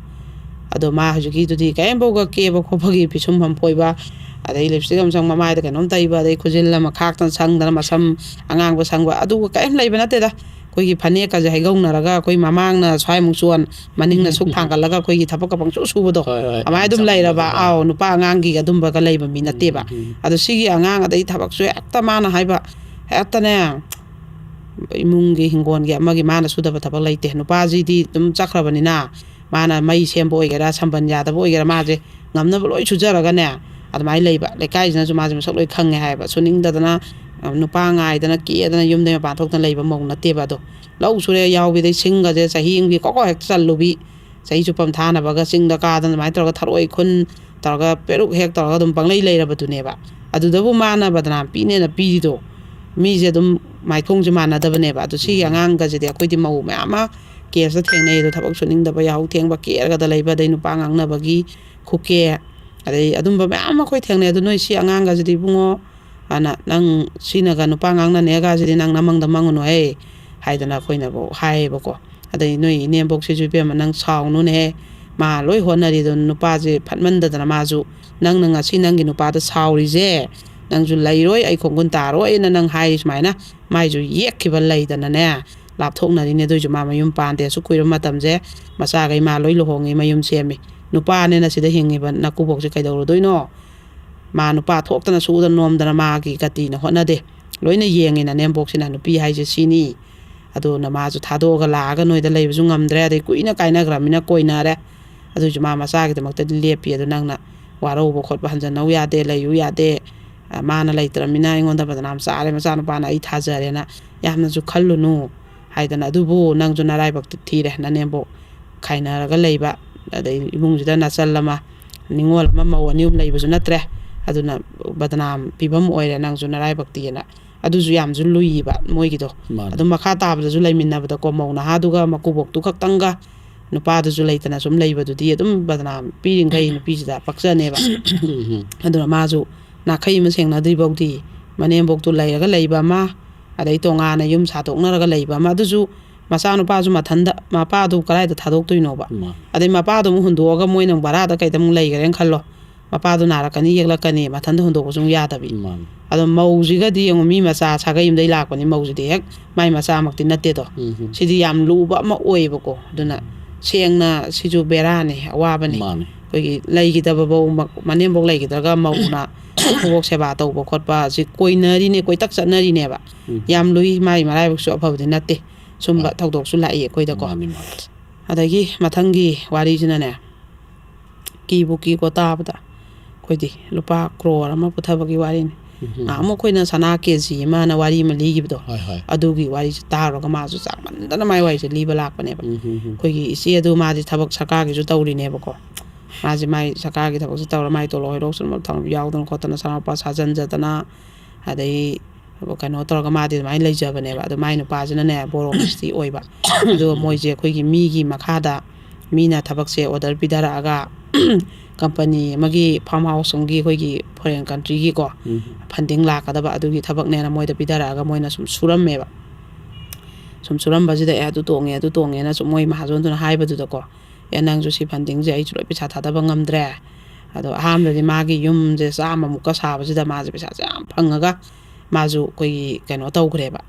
ꯑꯗꯣ ꯃꯥ ꯍꯧꯖꯤꯛꯀꯤꯗꯨꯗꯤ ꯀꯔꯤꯝꯐꯥꯎꯒ ꯀꯦꯕ ꯈꯣꯠꯄꯒꯤ ꯄꯤꯁꯨꯝ ꯐꯝ ꯐꯣꯏꯕ, ꯑꯗꯩ ꯂꯤꯞꯁꯇꯤꯛ ꯑꯃ ꯁꯪ, ꯃꯃꯥꯏꯗ ꯀꯩꯅꯣꯝ ꯇꯩꯕ, ꯑꯗꯩ ꯈꯨꯖꯤꯜ ꯑꯃ ꯈꯥꯛꯇꯅ ꯁꯪꯗꯅ ꯃꯁꯝ ꯑꯉꯥꯡꯕ ꯁꯪꯕ, ꯑꯗꯨꯒ ꯀꯔꯤꯝ ꯂꯩꯕ ꯅꯠꯇꯦꯗ꯫ ꯑꯩꯈꯣꯏꯒꯤ ꯐꯅꯦꯛꯀꯁꯦ ꯍꯩꯒꯧꯅꯔꯒ ꯑꯩꯈꯣꯏ ꯃꯃꯥꯡꯅ ꯁ꯭ꯋꯥꯏꯃꯨꯛ ꯆꯣꯟ, ꯃꯅꯤꯡꯅ ꯁꯨꯛ ꯊꯥꯡꯒꯠꯂꯒ ꯑꯩꯈꯣꯏꯒꯤ ꯊꯕꯛꯀ ꯄꯪꯁꯨ ꯁꯨꯕꯗꯣ, ꯍꯣꯏ, ꯍꯣꯏ, ꯑꯗꯨꯃꯥꯏꯅ ꯑꯗꯨꯝ ꯆꯞ ꯂꯩꯔꯕ, ꯃꯥꯟꯅꯕ꯫ ꯑꯥꯎ, ꯅꯨꯄꯥ ꯑꯉꯥꯡꯒꯤꯒ ꯑꯗꯨꯝꯕꯒ ꯂꯩꯕ ꯃꯤ ꯅꯠꯇꯦꯕ꯫ ꯎꯝ, ꯎꯝ꯫ ꯑꯗꯣ ꯁꯤꯒꯤ ꯑꯉꯥꯡ, ꯑꯗꯩ ꯊꯕꯛꯁꯨ ꯍꯦꯛꯇ ꯃꯥꯅ ꯍꯥꯏꯕ, ꯍꯦꯛꯇꯅꯦ, ꯏꯃꯨꯡꯒꯤ ꯍꯤꯡꯒꯣꯜꯒꯤ ꯑꯃꯒꯤ ꯃꯥꯅ ꯁꯨꯗꯕ ꯊꯕꯛ ꯂꯩꯇꯦ꯫ ꯅꯨꯄꯥꯁꯤꯗꯤ ꯑꯗꯨꯝ ꯆꯠꯈ꯭ꯔꯕꯅꯤꯅ, ꯃꯥꯅ ꯃꯩ ꯁꯦꯝꯕ ꯑꯣꯏꯒꯦꯔꯥ, ꯁꯝꯕꯟ ꯌꯥꯗꯕ ꯑꯣꯏꯒꯦꯔꯥ, ꯃꯥꯁꯦ ꯉꯝꯅꯕ ꯂꯣꯏ ꯁꯨꯖꯔꯒꯅꯦ, ꯑꯗꯨꯃꯥꯏꯅ ꯂꯩꯕ꯫ ꯂꯩꯀꯥꯏꯁꯤꯅꯁꯨ ꯃꯥꯁꯦ ꯃꯁꯛ ꯂꯣꯏ ꯈꯪꯉꯦ ꯍꯥꯏꯌꯦꯕ꯫ ꯁꯨꯅꯤꯡꯗꯗꯅ, ꯑ, ꯅꯨꯄꯥ ꯉꯥꯏꯗꯅ ꯀꯦꯗꯅ ꯌꯨꯝꯗꯩ ꯃꯄꯥꯟ ꯊꯣꯛꯇꯅ ꯂꯩꯕ ꯃꯧ ꯅꯠꯇꯦꯕ꯫ ꯑꯗꯣ ꯂꯧ ꯁꯨꯔꯦ ꯌꯥꯎꯕꯤꯗꯩ ꯁꯤꯡꯒꯁꯦ ꯆꯍꯤ ꯑꯃꯒꯤ ꯀꯣꯛ ꯀꯣꯛ ꯍꯦꯛꯇ ꯆꯜꯂꯨꯕꯤ, ꯆꯍꯤ ꯆꯨꯞꯄ ꯑꯃ ꯊꯥꯅꯕꯒ ꯆꯤꯡꯗ ꯀꯥꯗꯅ ꯑꯗꯨꯃꯥꯏꯅ ꯇꯧꯔꯒ ꯊꯔꯣꯏ ꯈꯨꯟ ꯇꯧꯔꯒ ꯄꯦꯔꯨꯛ ꯍꯦꯛ ꯇꯧꯔꯒ ꯑꯗꯨꯝ ꯄꯪꯂꯩ ꯂꯩꯔꯕꯗꯨꯅꯦꯕ꯫ ꯑꯗꯨꯗꯕꯨ ꯃꯥꯅ ꯕꯗꯅꯥꯝ ꯄꯤꯅꯦꯅ ꯄꯤꯔꯤꯗꯣ, ꯃꯤꯁꯦ ꯑꯗꯨꯝ ꯃꯥꯏꯊꯣꯡꯁꯦ ꯃꯥꯟꯅꯗꯕꯅꯦꯕ꯫ ꯑꯗꯣ ꯁꯤꯒꯤ ꯎꯝ꯫ ꯑꯉꯥꯡꯒꯁꯤꯗꯤ ꯑꯩꯈꯣꯏꯗꯤ ꯃꯧ ꯃꯌꯥꯝ ꯑꯃ ꯀꯦꯁꯇ ꯊꯦꯡꯅꯩ꯫ ꯑꯗꯣ ꯊꯕꯛ ꯁꯨꯅꯤꯡꯗꯕ, ꯌꯥꯍꯧ ꯊꯦꯡꯕ, ꯀꯦꯔꯒꯗ ꯂꯩꯕ, ꯑꯗꯩ ꯅꯨꯄꯥ ꯉꯥꯡꯅꯕꯒꯤ ꯈꯨꯀꯦ, ꯑꯗꯩ ꯑꯗꯨꯝꯕ ꯃꯌꯥꯝ ꯑꯃ ꯑꯩꯈꯣꯏ ꯊꯦꯡꯅꯩ꯫ ꯑꯗꯣ ꯅꯣꯏ ꯁꯤ ꯑꯉꯥꯡꯒꯁꯤꯗꯤ ꯏꯕꯨꯡꯉꯣ, ꯑꯅ, "ꯅꯪ ꯁꯤꯅꯒ ꯅꯨꯄꯥ ꯉꯥꯡꯅꯅꯦꯒꯁꯤꯗꯤ ꯅꯪ ꯅꯃꯪꯗ ꯃꯪꯉꯨꯅꯨꯍꯦ" ꯍꯥꯏꯗꯅ ꯑꯩꯈꯣꯏꯅꯐꯥꯎ ꯍꯥꯏꯌꯦꯕꯀꯣ꯫ ꯑꯗꯩ ꯅꯣꯏ ꯏꯅꯦꯝꯕꯣꯛꯁꯤꯁꯨ, "ꯏꯕꯦꯝꯃ, ꯅꯪ ꯁꯥꯎꯅꯨꯅꯦꯍꯦ, ꯃꯥ ꯂꯣꯏ ꯍꯣꯠꯅꯔꯤ꯫ ꯑꯗꯣ ꯅꯨꯄꯥꯁꯦ ꯐꯠꯃꯟꯗꯗꯅ ꯃꯥꯁꯨ, "ꯅꯪꯅ ꯉꯁꯤ ꯅꯪꯒꯤ ꯅꯨꯄꯥꯗ ꯁꯥꯎꯔꯤꯁꯦ, ꯅꯪꯁꯨ ꯂꯩꯔꯣꯏ, ꯑꯩ ꯈꯣꯡꯒꯨꯟ ꯇꯥꯔꯣꯏꯅ ꯅꯪ ꯍꯥꯏꯔꯤ" ꯁꯨꯃꯥꯏꯅ ꯃꯥꯏꯁꯨ ꯌꯦꯛꯈꯤꯕ ꯂꯩꯗꯅꯅꯦ, ꯂꯥꯞꯊꯣꯛꯅꯔꯤꯅꯦ꯫ ꯑꯗꯨꯏꯁꯨ ꯃꯥ ꯃꯌꯨꯝ ꯄꯥꯟꯗꯦ꯫ ꯑꯁꯨꯛ ꯀꯨꯏꯔꯕ ꯃꯇꯝꯁꯦ ꯃꯆꯥꯈꯩ ꯃꯥ ꯂꯣꯏ ꯂꯨꯍꯣꯡꯉꯤ, ꯃꯌꯨꯝ ꯁꯦꯝꯃꯤ꯫ ꯅꯨꯄꯥꯅꯦꯅ ꯁꯤꯗ ꯍꯤꯡꯉꯤꯕ ꯅꯀꯨꯕꯣꯛꯁꯦ ꯀꯩꯗꯧꯔꯨꯗꯣꯏꯅꯣ? ꯃꯥ ꯅꯨꯄꯥ ꯊꯣꯛꯇꯅ ꯁꯨꯗꯅ ꯅꯣꯝꯗꯅ ꯃꯥꯒꯤ ꯒꯇꯤꯅ ꯍꯣꯠꯅꯗꯦ꯫ ꯂꯣꯏꯅ ꯌꯦꯡꯉꯤ ꯅꯅꯦꯝꯕꯣꯛꯁꯤꯅ, ꯅꯨꯄꯤ ꯍꯥꯏꯁꯦ ꯁꯤꯅꯤ꯫ ꯑꯗꯨꯅ ꯃꯥꯁꯨ ꯊꯥꯗꯣꯛꯑꯒ ꯂꯥꯛꯑꯒ ꯅꯣꯏꯗ ꯂꯩꯕꯁꯨ ꯉꯝꯗ꯭ꯔꯦ, ꯑꯗꯩ ꯀꯨꯏꯅ ꯀꯥꯏꯅꯈ꯭ꯔꯃꯤꯅ ꯀꯣꯏꯅꯔꯦ꯫ ꯑꯗꯨꯏꯁꯨ ꯃꯥ ꯃꯆꯥꯒꯤꯗꯃꯛꯇꯗꯤ ꯂꯦꯞꯄꯤ꯫ ꯑꯗꯨ ꯅꯪꯅ ꯋꯥꯔꯧꯕ ꯈꯣꯠꯄ ꯍꯟꯖꯟꯅꯧ ꯌꯥꯗꯦ, ꯂꯩꯌꯨ ꯌꯥꯗꯦ꯫ ꯑ, ꯃꯥꯅ ꯂꯩꯇ꯭ꯔꯃꯤꯅ ꯑꯩꯉꯣꯟꯗ ꯕꯗꯅꯥꯝ ꯆꯥꯔꯦ, ꯃꯆꯥꯅꯨꯄꯥꯅ ꯑꯩ ꯊꯥꯖꯔꯦꯅ ꯌꯥꯝꯅꯁꯨ ꯈꯜꯂꯨꯅꯨ ꯍꯥꯏꯗꯅ꯫ ꯑꯗꯨꯕꯨ ꯅꯪꯁꯨ ꯅꯔꯥꯏꯕꯛꯇꯤ ꯊꯤꯔꯦ, ꯅꯅꯦꯝꯕꯣꯛ ꯈꯥꯏꯅꯔꯒ ꯂꯩꯕ, ꯑꯗꯩ ꯏꯃꯨꯡꯁꯤꯗ ꯅꯆꯜ ꯑꯃ, ꯅꯤꯉꯣꯜ ꯑꯃ, ꯃꯧ ꯑꯅꯤ ꯑꯍꯨꯝ ꯂꯩꯕꯁꯨ ꯅꯠꯇ꯭ꯔꯦ꯫ ꯑꯗꯨꯅ ꯕꯗꯅꯥꯝ ꯄꯤꯐꯝ ꯑꯣꯏꯔꯦ ꯅꯪꯁꯨ ꯅꯔꯥꯏꯕꯛꯇꯤꯅ꯫ ꯑꯗꯨꯁꯨ ꯌꯥꯝꯁꯨ ꯂꯨꯏꯌꯦꯕ ꯃꯣꯏꯒꯤꯗꯣ꯫ ꯃꯥꯅꯦ꯫ ꯑꯗꯨꯝ ꯃꯈꯥ ꯇꯥꯕꯗꯁꯨ ꯂꯩꯃꯤꯟꯅꯕꯗꯀꯣ, ꯃꯧ ꯅꯍꯥꯗꯨꯒ ꯃꯀꯨꯕꯣꯛꯇꯨ ꯈꯛꯇꯪꯒ ꯅꯨꯄꯥꯗꯨꯁꯨ ꯂꯩꯇꯅ ꯁꯨꯝ ꯂꯩꯕꯗꯨꯗꯤ ꯑꯗꯨꯝ ꯕꯗꯅꯥꯝ ꯄꯤꯔꯤꯈꯩ ꯅꯨꯄꯤꯁꯤꯗ ꯄꯛꯆꯅꯦꯕ꯫ ꯎꯝ, ꯎꯝ꯫ ꯑꯗꯨꯅ ꯃꯥꯁꯨ ꯅꯥꯈꯩ ꯑꯃ ꯁꯦꯡꯅꯗ꯭ꯔꯤ ꯐꯥꯎꯗꯤ ꯃꯅꯦꯝꯕꯣꯛꯇꯨ ꯂꯩꯔꯒ ꯂꯩꯕ ꯑꯃ, ꯑꯗꯩ ꯇꯣꯉꯥꯟꯅ ꯌꯨꯝ ꯁꯥꯗꯣꯛꯅꯔꯒ ꯂꯩꯕ ꯑꯃ, ꯑꯗꯨꯁꯨ ꯃꯆꯥꯅꯨꯄꯥꯁꯨ ꯃꯊꯟꯗ, ꯃꯄꯥꯗꯨ ꯀꯗꯥꯏꯗ ꯊꯥꯗꯣꯛꯇꯣꯏꯅꯣꯕ? ꯃꯥ꯫ ꯑꯗꯩ ꯃꯄꯥꯗꯨ ꯑꯃꯨꯛ ꯍꯨꯟꯗꯣꯛꯑꯒ ꯃꯣꯏꯅ ꯑꯃꯨꯛ ꯚꯔꯥꯗ ꯀꯩꯗ ꯑꯃꯨꯛ ꯂꯩꯈ꯭ꯔꯦꯅ ꯈꯜꯂꯣ, ꯃꯄꯥꯗꯨ ꯅꯥꯔꯛꯀꯅꯤ, ꯌꯦꯛꯂꯛꯀꯅꯤ, ꯃꯊꯟꯇ ꯍꯨꯟꯗꯣꯛꯄꯁꯨ ꯑꯃꯨꯛ ꯌꯥꯗꯕꯤ꯫ ꯃꯥꯅꯤ꯫ ꯑꯗꯣ ꯃꯧꯁꯤꯒꯗꯤ ꯌꯦꯡꯉꯨ, ꯃꯤ ꯃꯆꯥ ꯁꯥꯒꯩ ꯑꯃꯗꯒꯤ ꯂꯥꯛꯄꯅꯤ, ꯃꯧꯁꯤꯗꯤ ꯍꯦꯛ ꯃꯥꯏ ꯃꯆꯥꯃꯛꯇꯤ ꯅꯠꯇꯦꯗꯣ꯫ ꯎꯝ, ꯎꯝ꯫ ꯁꯤꯗꯤ ꯌꯥꯝ ꯂꯨꯕ ꯑꯃ ꯑꯣꯏꯌꯦꯕꯀꯣ꯫ ꯑꯗꯨꯅ ꯁꯦꯡꯅ ꯁꯤꯁꯨ ꯕꯦꯔꯥꯅꯤ, ꯑꯋꯥꯕꯅꯤ꯫ ꯃꯥꯅꯤ꯫ ꯑꯩꯈꯣꯏꯒꯤ ꯂꯩꯈꯤꯗꯕ ꯐꯧ, ꯃ-, ꯃꯅꯦꯝꯕꯣꯛ ꯂꯩꯈꯤꯗ꯭ꯔꯒ ꯃꯧꯅ ꯃꯀꯨꯕꯣꯛ ꯁꯦꯕꯥ ꯇꯧꯕ ꯈꯣꯠꯄ ꯑꯁꯤ ꯀꯣꯏꯅꯔꯤꯅꯦ, ꯀꯣꯏꯇꯛ ꯆꯠꯅꯔꯤꯅꯦꯕ꯫ ꯎꯝ꯫ ꯌꯥꯝ ꯂꯨꯏ, ꯃꯥꯏ ꯃꯔꯥꯏꯕꯛꯁꯨ ꯑꯐꯕꯗꯤ ꯅꯠꯇꯦ꯫ ꯁꯨꯝꯕ ꯃꯥꯅꯤ꯫ ꯊꯧꯗꯣꯛꯁꯨ ꯂꯥꯛꯏ ꯑꯩꯈꯣꯏꯗꯀꯣ꯫ ꯃꯥꯅꯤ, ꯃꯥꯅꯤ꯫ ꯑꯗꯒꯤ ꯃꯊꯪꯒꯤ ꯋꯥꯔꯤꯁꯤꯅꯅꯦ, ꯀꯤꯕꯨ ꯀꯤꯀꯣ ꯇꯥꯕꯗ꯫ ꯑꯩꯈꯣꯏꯗꯤ ꯂꯨꯄꯥ ꯀ꯭ꯔꯣꯔ ꯑꯃ ꯄꯨꯊꯕꯒꯤ ꯋꯥꯔꯤꯅꯤ꯫ ꯎꯝ, ꯎꯝ, ꯎꯝ꯫ ꯅꯍꯥꯟꯃꯨꯛ ꯑꯩꯈꯣꯏꯅ ꯁꯅꯥ ꯀꯦ ꯖꯤ ꯑꯃꯅ ꯋꯥꯔꯤ ꯑꯃ ꯂꯤꯈꯤꯕꯗꯣ, ꯍꯣꯏ, ꯍꯣꯏ꯫ ꯑꯗꯨꯒꯤ ꯋꯥꯔꯤꯁꯦ ꯇꯥꯔꯨꯔꯒ ꯃꯥꯁꯨ ꯆꯥꯛꯃꯟꯗꯅ ꯃꯥꯏ ꯋꯥꯔꯤꯁꯦ ꯂꯤꯕ ꯂꯥꯛꯄꯅꯦꯕ꯫ ꯎꯝ, ꯎꯝ, ꯎꯝ꯫ ꯑꯩꯈꯣꯏꯒꯤ ꯏꯆꯦ ꯑꯗꯨ ꯃꯥꯗꯤ ꯊꯕꯛ ꯁꯔꯀꯥꯔꯒꯤꯁꯨ ꯇꯧꯔꯤꯅꯦꯕꯀꯣ꯫ ꯃꯥꯁꯦ ꯃꯥꯏ ꯁꯔꯀꯥꯔꯒꯤ ꯊꯕꯛꯁꯦ ꯇꯧꯔ ꯃꯥꯏ ꯇꯣꯂꯣꯞ ꯍꯩꯔꯣꯛ ꯁꯨꯝ ꯌꯥꯎꯗꯅ ꯈꯣꯠꯇꯅ ꯁꯅꯥ ꯂꯨꯄꯥ ꯁꯥꯖꯟꯖꯗꯅ, ꯑꯗꯩ ꯀꯩꯅꯣ ꯇꯧꯔꯒ ꯃꯥꯗꯤ ꯑꯗꯨꯃꯥꯏꯅ ꯂꯩꯖꯕꯅꯦꯕ꯫ ꯑꯗꯣ ꯃꯥꯏ ꯅꯨꯄꯥꯁꯤꯅꯅꯦ ꯕꯣꯔꯣ ꯃꯤꯁꯇ꯭ꯔꯤ ꯑꯣꯏꯕ꯫ ꯑꯗꯨꯒ ꯃꯣꯏꯁꯦ ꯑꯩꯈꯣꯏꯒꯤ ꯃꯤꯒꯤ ꯃꯈꯥꯗ ꯃꯤꯅ ꯊꯕꯛꯁꯦ ꯑꯣꯔꯗꯔ ꯄꯤꯊꯔꯛꯑꯒ ꯀꯝꯄꯅꯤ ꯑꯃꯒꯤ ꯐꯥꯔꯝ ꯍꯥꯎꯁ ꯑꯃꯒꯤ ꯑꯩꯈꯣꯏꯒꯤ ꯐꯣꯔꯦꯟ ꯀꯟꯇ꯭ꯔꯤꯒꯤꯀꯣ ꯎꯝ꯫ ꯐꯟꯗꯤꯡ ꯂꯥꯛꯀꯗꯕ ꯑꯗꯨꯒꯤ ꯊꯕꯛꯅꯦꯅ ꯃꯣꯏꯗ ꯄꯤꯊꯔꯛꯑꯒ ꯃꯣꯏꯅ ꯁꯨꯝ ꯁꯨꯔꯝꯃꯦꯕ꯫ ꯁꯨꯝ ꯁꯨꯔꯝꯕꯁꯤꯗ "ꯑꯦ, ꯑꯗꯨ ꯇꯣꯡꯉꯦ, ꯑꯗꯨ ꯇꯣꯡꯉꯦꯅ" ꯁꯨꯝ ꯃꯣꯏ ꯃꯍꯥꯖꯣꯟꯗꯨꯅ ꯍꯥꯏꯕꯗꯨꯗꯀꯣ, "ꯑꯦ, ꯅꯪꯁꯨ ꯁꯤ ꯐꯟꯗꯤꯡꯁꯦ, ꯑꯩꯁꯨ ꯂꯣꯏ ꯄꯩꯁꯥ ꯊꯥꯗꯕ ꯉꯝꯗ꯭ꯔꯦ"꯫ ꯑꯗꯣ ꯑꯍꯥꯟꯕꯗꯤ ꯃꯥꯒꯤ ꯌꯨꯝꯁꯦ ꯆꯥꯝꯃꯃꯨꯛꯀ ꯁꯥꯕꯁꯤꯗ ꯃꯥꯁꯦ ꯄꯩꯁꯥꯁꯦ ꯌꯥꯝ ꯐꯪꯉꯒ ꯃꯥꯁꯨ ꯑꯩꯈꯣꯏꯒꯤ ꯀꯩꯅꯣ ꯇꯧꯈ꯭ꯔꯦꯕ꯫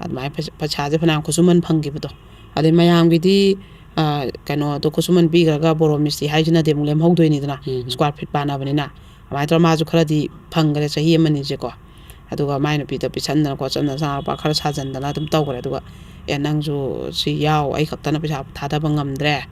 ꯑꯗꯨꯃꯥꯏꯅ ꯄꯩꯁꯥ, ꯄꯩꯁꯥꯁꯦ ꯐꯅꯌꯥꯝ ꯈꯨꯠꯁꯨꯃꯟ ꯐꯪꯈꯤꯕꯗꯣ꯫ ꯑꯗꯩ ꯃꯌꯥꯝꯒꯤꯗꯤ, ꯑ, ꯀꯩꯅꯣꯗꯣ ꯈꯨꯠꯁꯨꯃꯟ ꯄꯤꯈ꯭ꯔꯒ ꯕꯣꯔꯣ ꯃꯤꯁꯇ꯭ꯔꯤ ꯍꯥꯏꯁꯤꯅꯗꯤ ꯑꯃꯨꯛ ꯂꯦꯝꯍꯧꯗꯣꯏꯅꯤꯗꯅ, ꯎꯝ꯫ Square feet ꯄꯥꯟꯅꯕꯅꯤꯅ꯫ ꯑꯗꯨꯃꯥꯏꯅ ꯇꯧꯔꯒ ꯃꯥꯁꯨ ꯈꯔꯗꯤ ꯐꯪꯈ꯭ꯔꯦ ꯆꯍꯤ ꯑꯃꯅꯤꯁꯦꯀꯣ꯫ ꯑꯗꯨꯒ ꯃꯥꯏ ꯅꯨꯄꯤꯗ ꯄꯤꯁꯟꯗꯅ ꯈꯣꯠꯆꯟꯗꯅ ꯆꯥ ꯂꯨꯄꯥ ꯈꯔ ꯁꯥꯖꯟꯗꯅ ꯑꯗꯨꯝ ꯇꯧꯈ꯭ꯔꯦ꯫ ꯑꯗꯨꯒ, "ꯑꯦ, ꯅꯪꯁꯨ ꯁꯤ ꯌꯥꯎ, ꯑꯩ ꯈꯛꯇꯅ ꯄꯩꯁꯥ ꯊꯥꯗꯕ ꯉꯝꯗ꯭ꯔꯦ,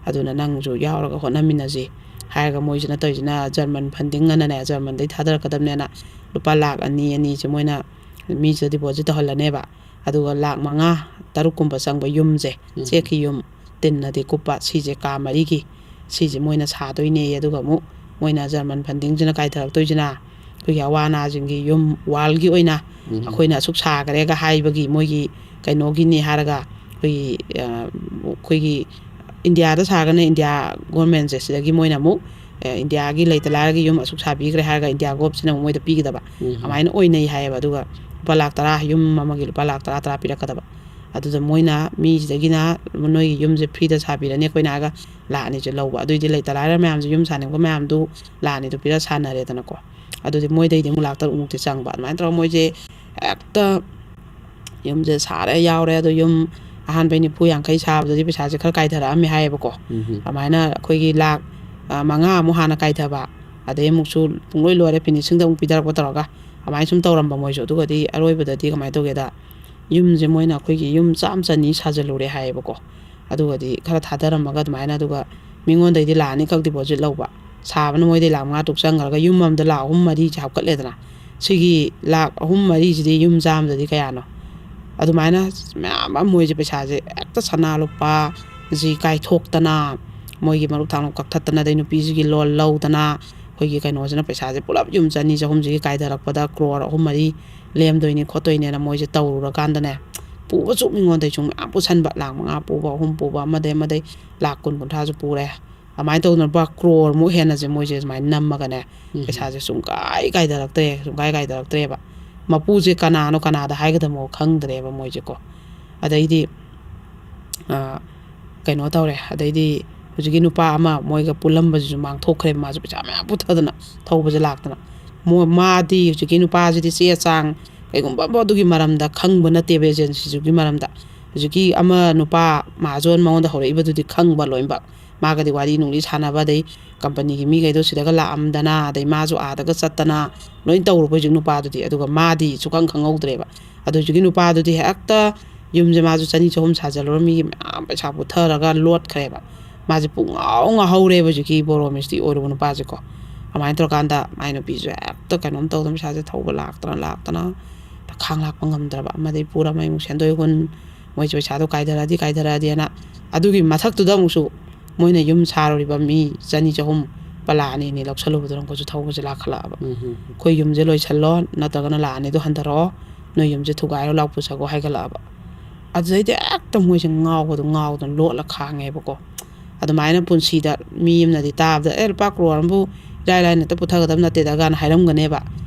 ꯑꯗꯨꯅ ꯅꯪꯁꯨ ꯌꯥꯎꯔꯒ ꯍꯣꯠꯅꯃꯤꯟꯅꯁꯤ" ꯍꯥꯏꯔꯒ ꯃꯣꯏꯁꯤꯅ ꯇꯧꯔꯤꯁꯤꯅ ꯖꯔꯃꯟ ꯐꯟꯗꯤꯡ ꯑꯅꯅꯦ, ꯖꯔꯃꯟꯗꯩ ꯊꯥꯗꯔꯛꯀꯗꯕꯅꯦꯅ ꯂꯨꯄꯥ ꯂꯥꯛ ꯑꯅꯤ, ꯑꯅꯤꯁꯦ ꯃꯣꯏꯅ ꯃꯤꯁꯤꯗ deposit ꯇꯧꯍꯜꯂꯅꯦꯕ꯫ ꯑꯗꯨꯒ ꯂꯥꯛ ꯃꯉꯥ, ꯇꯔꯨꯛꯀꯨꯝꯕ ꯆꯪꯕ ꯌꯨꯝꯁꯦ, ꯎꯝ꯫ ꯆꯦꯛꯀꯤ ꯌꯨꯝ, ꯇꯤꯟꯅꯗꯤ ꯀꯨꯞꯄ, ꯁꯤꯁꯦ ꯀꯥ ꯃꯔꯤꯒꯤ, ꯁꯤꯁꯦ ꯃꯣꯏꯅ ꯁꯥꯗꯣꯏꯅꯦꯌꯦ꯫ ꯑꯗꯨꯒ ꯑꯃꯨꯛ ꯃꯣꯏꯅ ꯖꯔꯃꯟ ꯐꯟꯗꯤꯡꯁꯤꯅ ꯀꯥꯏꯊꯔꯛꯇꯣꯏꯁꯤꯅ ꯑꯩꯈꯣꯏꯒꯤ ꯑꯋꯥ ꯑꯅꯥꯁꯤꯡꯒꯤ ꯌꯨꯝ, ꯋꯥꯔꯜꯒꯤ ꯑꯣꯏꯅ ꯎꯝ꯫ ꯑꯩꯈꯣꯏꯅ ꯑꯁꯨꯛ ꯁꯥꯈ꯭ꯔꯦꯒ ꯍꯥꯏꯕꯒꯤ ꯃꯣꯏꯒꯤ ꯀꯩꯅꯣꯒꯤꯅꯤ ꯍꯥꯏꯔꯒ ꯑꯩꯈꯣꯏꯒꯤ, ꯑ, ꯑꯩꯈꯣꯏꯒꯤ ꯏꯟꯗꯤꯌꯥꯗ ꯁꯥꯔꯒꯅ ꯏꯟꯗꯤꯌꯥ government ꯁꯦ ꯁꯤꯗꯒꯤ ꯃꯣꯏꯅ ꯑꯃꯨꯛ, ꯑ, ꯏꯟꯗꯤꯌꯥꯒꯤ ꯂꯩꯇ ꯂꯥꯏꯔꯒꯤ ꯌꯨꯝ ꯑꯁꯨꯛ ꯁꯥꯕꯤꯈ꯭ꯔꯦ ꯍꯥꯏꯔꯒ ꯏꯟꯗꯤꯌꯥ government ꯁꯤꯅ ꯑꯃꯨꯛ ꯃꯣꯏꯗ ꯄꯤꯒꯗꯕ꯫ ꯎꯝ꯫ ꯑꯗꯨꯃꯥꯏꯅ ꯑꯣꯏꯅꯩ ꯍꯥꯏꯌꯦꯕ꯫ ꯑꯗꯨꯒ ꯂꯨꯄꯥ ꯂꯥꯛ ꯇꯔꯥ, ꯌꯨꯝ ꯑꯃꯒꯤ ꯂꯨꯄꯥ ꯂꯥꯛ ꯇꯔꯥ, ꯇꯔꯥ ꯄꯤꯔꯛꯀꯗꯕ꯫ ꯑꯗꯨꯗ ꯃꯣꯏꯅ ꯃꯤꯁꯤꯗꯒꯤꯅ "ꯅꯣꯏꯒꯤ ꯌꯨꯝꯁꯦ free ꯗ ꯁꯥꯕꯤꯔꯅꯤ ꯑꯩꯈꯣꯏꯅ" ꯍꯥꯏꯔꯒ ꯂꯥꯛ ꯑꯅꯤꯁꯦ ꯂꯧꯕ꯫ ꯑꯗꯨꯏꯗꯤ ꯂꯩꯇ ꯂꯥꯏꯔ ꯃꯌꯥꯝꯁꯦ, ꯌꯨꯝ ꯁꯥꯅꯤꯡꯕ ꯃꯌꯥꯝꯗꯨ ꯂꯥꯛ ꯑꯅꯤꯗꯨ ꯄꯤꯔ ꯁꯥꯟꯅꯔꯦꯗꯅꯀꯣ꯫ ꯑꯗꯨꯗꯤ ꯃꯣꯏꯗꯩꯗꯤ ꯑꯃꯨꯛ ꯂꯥꯛ ꯇꯔꯨꯛ ꯃꯨꯛꯇꯤ ꯆꯪꯕ꯫ ꯑꯗꯨꯃꯥꯏꯅ ꯇꯧꯔꯒ ꯃꯣꯏꯁꯦ ꯍꯦꯛꯇ ꯌꯨꯝꯁꯦ ꯁꯥꯔꯦ ꯌꯥꯎꯔꯦ꯫ ꯑꯗꯣ ꯌꯨꯝ ꯑꯍꯥꯟꯕꯩ ꯅꯤꯐꯨ ꯌꯥꯡꯈꯩ ꯁꯥꯕꯗꯗꯤ ꯄꯩꯁꯥꯁꯦ ꯈꯔ ꯀꯥꯏꯊꯔꯛꯑꯝꯃꯦ ꯍꯥꯏꯌꯦꯕꯀꯣ꯫ ꯎꯝ꯫ ꯑꯗꯨꯃꯥꯏꯅ ꯑꯩꯈꯣꯏꯒꯤ ꯂꯥꯛ, ꯑ, ꯃꯉꯥ ꯑꯃꯨꯛ ꯍꯥꯟꯅ ꯀꯥꯏꯊꯕ, ꯑꯗꯩ ꯑꯃꯨꯛꯁꯨ ꯄꯨꯡꯂꯣꯏ ꯂꯣꯏꯔꯦ, finishing ꯗ ꯑꯃꯨꯛ ꯄꯤꯊꯔꯛꯄ ꯇꯧꯔꯒ ꯑꯗꯨꯃꯥꯏꯅ ꯁꯨꯝ ꯇꯧꯔꯝꯕ ꯃꯣꯏꯁꯨ꯫ ꯑꯗꯨꯒꯗꯤ ꯑꯔꯣꯏꯕꯗꯗꯤ ꯀꯃꯥꯏꯅ ꯇꯧꯒꯦꯗ, ꯌꯨꯝꯁꯦ ꯃꯣꯏꯅ ꯑꯩꯈꯣꯏꯒꯤ ꯌꯨꯝ ꯆꯥꯝ ꯆꯅꯤ ꯁꯥꯖꯜꯂꯨꯔꯦ ꯍꯥꯏꯌꯦꯕꯀꯣ꯫ ꯑꯗꯨꯒꯗꯤ ꯈꯔ ꯊꯥꯗꯔꯝꯃꯒ ꯑꯗꯨꯃꯥꯏꯅ, ꯑꯗꯨꯒ ꯃꯤꯉꯣꯟꯗꯩꯗꯤ ꯂꯥꯛ ꯑꯅꯤꯈꯛ deposit ꯂꯧꯕ, ꯁꯥꯕꯅ ꯃꯣꯏꯗꯩ ꯂꯥꯛ ꯃꯉꯥ ꯇꯔꯨꯛ ꯆꯪꯈ꯭ꯔꯒ ꯌꯨꯝ ꯑꯃꯗ ꯂꯥꯛ ꯑꯍꯨꯝ ꯃꯔꯤꯁꯦ ꯍꯥꯞꯀꯠꯂꯦꯗꯅ꯫ ꯁꯤꯒꯤ ꯂꯥꯛ ꯑꯍꯨꯝ ꯃꯔꯤꯁꯤꯗꯤ ꯌꯨꯝ ꯆꯥꯝꯃꯗꯗꯤ ꯀꯌꯥꯅꯣ? ꯑꯗꯨꯃꯥꯏꯅ ꯃꯌꯥꯝ ꯑꯃ ꯃꯣꯏꯁꯦ ꯄꯩꯁꯥꯁꯦ ꯍꯦꯛꯇ ꯁꯅꯥ ꯂꯨꯄꯥꯁꯤ ꯀꯥꯏꯊꯣꯛꯇꯅ, ꯃꯣꯏꯒꯤ ꯃꯔꯨꯞ ꯊꯥꯡꯂꯨꯞ ꯀꯛꯊꯠꯇꯅ, ꯑꯗꯩ ꯅꯨꯄꯤꯁꯤꯒꯤ loan ꯂꯧꯗꯅ, ꯑꯩꯈꯣꯏꯒꯤ ꯀꯩꯅꯣꯁꯤꯅ ꯄꯩꯁꯥꯁꯦ ꯄꯨꯂꯞ ꯌꯨꯝ ꯆꯅꯤ ꯆꯍꯨꯝꯁꯤꯒꯤ ꯀꯥꯏꯊꯔꯛꯄꯗ crore ꯑꯍꯨꯝ ꯃꯔꯤ ꯂꯦꯝꯗꯣꯏꯅꯤ ꯈꯣꯠꯇꯣꯏꯅꯦꯅ ꯃꯣꯏꯁꯦ ꯇꯧꯔꯨꯔꯀꯥꯟꯗꯅꯦ, ꯄꯨꯕꯁꯨ ꯃꯤꯉꯣꯟꯗꯩꯁꯨ ꯃꯌꯥꯝ ꯄꯨꯁꯟꯕ, ꯂꯥꯛ ꯃꯉꯥ ꯄꯨꯕ, ꯑꯍꯨꯝ ꯄꯨꯕ, ꯑꯃꯗꯩ ꯑꯃꯗꯩ ꯂꯥꯛ ꯀꯨꯟ ꯀꯨꯟꯊ꯭ꯔꯥꯁꯨ ꯄꯨꯔꯦ꯫ ꯑꯗꯨꯃꯥꯏꯅ ꯇꯧꯗꯅ ꯂꯨꯄꯥ crore ꯃꯨꯛ ꯍꯦꯟꯅꯁꯦ ꯃꯣꯏꯁꯦ ꯁꯨꯃꯥꯏꯅ ꯅꯝꯃꯒꯅꯦ, ꯎꯝ꯫ ꯄꯩꯁꯥꯁꯦ ꯁꯨꯡꯀꯥꯏ ꯀꯥꯏꯊꯔꯛꯇ꯭ꯔꯦ, ꯁꯨꯡꯀꯥꯏ ꯀꯥꯏꯊꯔꯛꯇ꯭ꯔꯦꯕ꯫ ꯃꯄꯨꯁꯦ ꯀꯅꯥꯅꯣ, ꯀꯅꯥꯗ ꯍꯥꯏꯒꯗꯕꯅꯣ ꯈꯪꯗ꯭ꯔꯦꯕ ꯃꯣꯏꯁꯦꯀꯣ꯫ ꯑꯗꯩꯗꯤ, ꯑ, ꯀꯩꯅꯣ ꯇꯧꯔꯦ, ꯑꯗꯩꯗꯤ ꯍꯧꯖꯤꯛꯀꯤ ꯅꯨꯄꯥ ꯑꯃ ꯃꯣꯏꯒ ꯄꯨꯜꯂꯝꯕꯁꯤꯁꯨ ꯃꯥꯡꯊꯣꯛꯈ꯭ꯔꯦꯕ꯫ ꯃꯥꯁꯨ ꯄꯩꯁꯥ ꯃꯌꯥꯝ ꯄꯨꯊꯗꯅ ꯊꯧꯕꯁꯦ ꯂꯥꯛꯇꯅ꯫ ꯃꯣ-, ꯃꯥꯗꯤ ꯍꯧꯖꯤꯛꯀꯤ ꯅꯨꯄꯥꯁꯤꯗꯤ ꯆꯦ ꯆꯥꯡ ꯀꯩꯒꯨꯝꯕ ꯑꯃ ꯑꯗꯨꯒꯤ ꯃꯔꯝꯗ ꯈꯪꯕ ꯅꯠꯇꯦꯕ, ꯑꯦꯖꯦꯟꯁꯤꯗꯨꯒꯤ ꯃꯔꯝꯗ꯫ ꯍꯧꯖꯤꯛꯀꯤ ꯑꯃ ꯅꯨꯄꯥ ꯃꯍꯥꯖꯣꯟ ꯃꯉꯣꯟꯗ ꯍꯧꯔꯛꯏꯕꯗꯨꯗꯤ ꯈꯪꯕ ꯂꯣꯏꯅꯃꯛ꯫ ꯃꯥꯒꯗꯤ ꯋꯥꯔꯤ ꯅꯨꯡꯂꯤ ꯁꯥꯟꯅꯕ, ꯑꯗꯩ ꯀꯝꯄꯅꯤꯒꯤ ꯃꯤꯈꯩꯗꯣ ꯁꯤꯗꯒ ꯂꯥꯛꯑꯝꯗꯅ, ꯑꯗꯩ ꯃꯥꯁꯨ ꯑꯥꯗꯒ ꯆꯠꯇꯅ ꯂꯣꯏ ꯇꯧꯔꯨꯕ ꯍꯧꯖꯤꯛ ꯅꯨꯄꯥꯗꯨꯗꯤ꯫ ꯑꯗꯨꯒ ꯃꯥꯗꯤ ꯁꯨꯈꯪ ꯈꯪꯍꯧꯗ꯭ꯔꯦꯕ꯫ ꯑꯗꯨ ꯍꯧꯖꯤꯛꯀꯤ ꯅꯨꯄꯥꯗꯨꯗꯤ ꯍꯦꯛꯇ ꯌꯨꯝꯁꯦ ꯃꯥꯁꯨ ꯆꯅꯤ ꯆꯍꯨꯝ ꯁꯥꯖꯜꯂꯨꯔ ꯃꯤꯒꯤ ꯃꯌꯥꯝ ꯄꯩꯁꯥ ꯄꯨꯊꯔꯒ ꯂꯣꯠꯈ꯭ꯔꯦꯕ꯫ ꯃꯥꯁꯦ ꯄꯨꯡꯉꯥꯎ ꯉꯥꯎꯍꯧꯔꯦꯕ ꯍꯧꯖꯤꯛꯀꯤ ꯕꯣꯔꯣ ꯃꯤꯁꯇ꯭ꯔꯤ ꯑꯣꯏꯔꯨꯕ ꯅꯨꯄꯥꯁꯦꯀꯣ꯫ ꯑꯗꯨꯃꯥꯏꯅ ꯇꯧꯔꯀꯥꯟꯗ ꯃꯥꯏ ꯅꯨꯄꯤꯁꯨ ꯍꯦꯛꯇ ꯀꯩꯅꯣꯝ ꯇꯧꯗꯅ ꯄꯩꯁꯥꯁꯦ ꯊꯧꯕ ꯂꯥꯛꯇꯅ ꯂꯥꯛꯇꯅ ꯈꯥꯡ ꯂꯥꯛꯄ ꯉꯝꯗ꯭ꯔꯕ꯫ ꯑꯃꯗꯩ ꯄꯨꯔ ꯑꯃ ꯑꯃꯨꯛ ꯁꯦꯟꯗꯣꯏ ꯍꯨꯟ, ꯃꯣꯏꯁꯨ ꯄꯩꯁꯥꯗꯣ ꯀꯥꯏꯊꯔꯛꯑꯗꯤ ꯀꯥꯏꯊꯔꯛꯑꯗꯤꯅ꯫ ꯑꯗꯨꯒꯤ ꯃꯊꯛꯇꯨꯗ ꯑꯃꯨꯛꯁꯨ ꯃꯣꯏꯅ ꯌꯨꯝ ꯁꯥꯔꯨꯔꯤꯕ ꯃꯤ ꯆꯅꯤ ꯆꯍꯨꯝ ꯄꯂꯥ ꯑꯅꯤ ꯑꯅꯤ ꯂꯧꯁꯜꯂꯨꯕꯗꯨꯅ ꯑꯃꯨꯛꯀꯁꯨ ꯊꯧꯕꯁꯦ ꯂꯥꯛꯈꯠꯂꯛꯑꯕ꯫ "ꯑꯩꯈꯣꯏ ꯌꯨꯝꯁꯦ ꯂꯣꯏꯁꯜꯂꯣ, ꯅꯠꯇ꯭ꯔꯒꯅ ꯂꯥꯛ ꯑꯅꯤꯗꯣ ꯍꯟꯊꯔꯛꯑꯣ, ꯅꯣꯏ ꯌꯨꯝꯁꯦ ꯊꯨꯒꯥꯏꯔꯣ ꯂꯥꯎ ꯄꯨꯁꯒꯣ" ꯍꯥꯏꯒꯠꯂꯛꯑꯕ꯫ ꯑꯗꯨꯗꯩꯗꯤ ꯍꯦꯛꯇ ꯃꯣꯏꯁꯦ ꯉꯥꯎꯕꯗꯣ ꯉꯥꯎꯗꯅ ꯂꯣꯠꯂ ꯈꯥꯡꯉꯦꯕꯀꯣ꯫ ꯑꯗꯨꯃꯥꯏꯅ ꯄꯨꯟꯁꯤꯗ ꯃꯤ ꯑꯃꯅꯗꯤ ꯇꯥꯕꯗ, "ꯑꯦ, ꯂꯨꯄꯥ ꯀ꯭ꯔꯣꯔ ꯑꯃꯕꯨ ꯏꯔꯥꯏ ꯂꯥꯏꯅ ꯍꯦꯛꯇ ꯄꯨꯊꯒꯗꯕ ꯅꯠꯇꯦꯗ" ꯀꯥꯏꯅ ꯍꯥꯏꯔꯝꯒꯅꯦꯕ꯫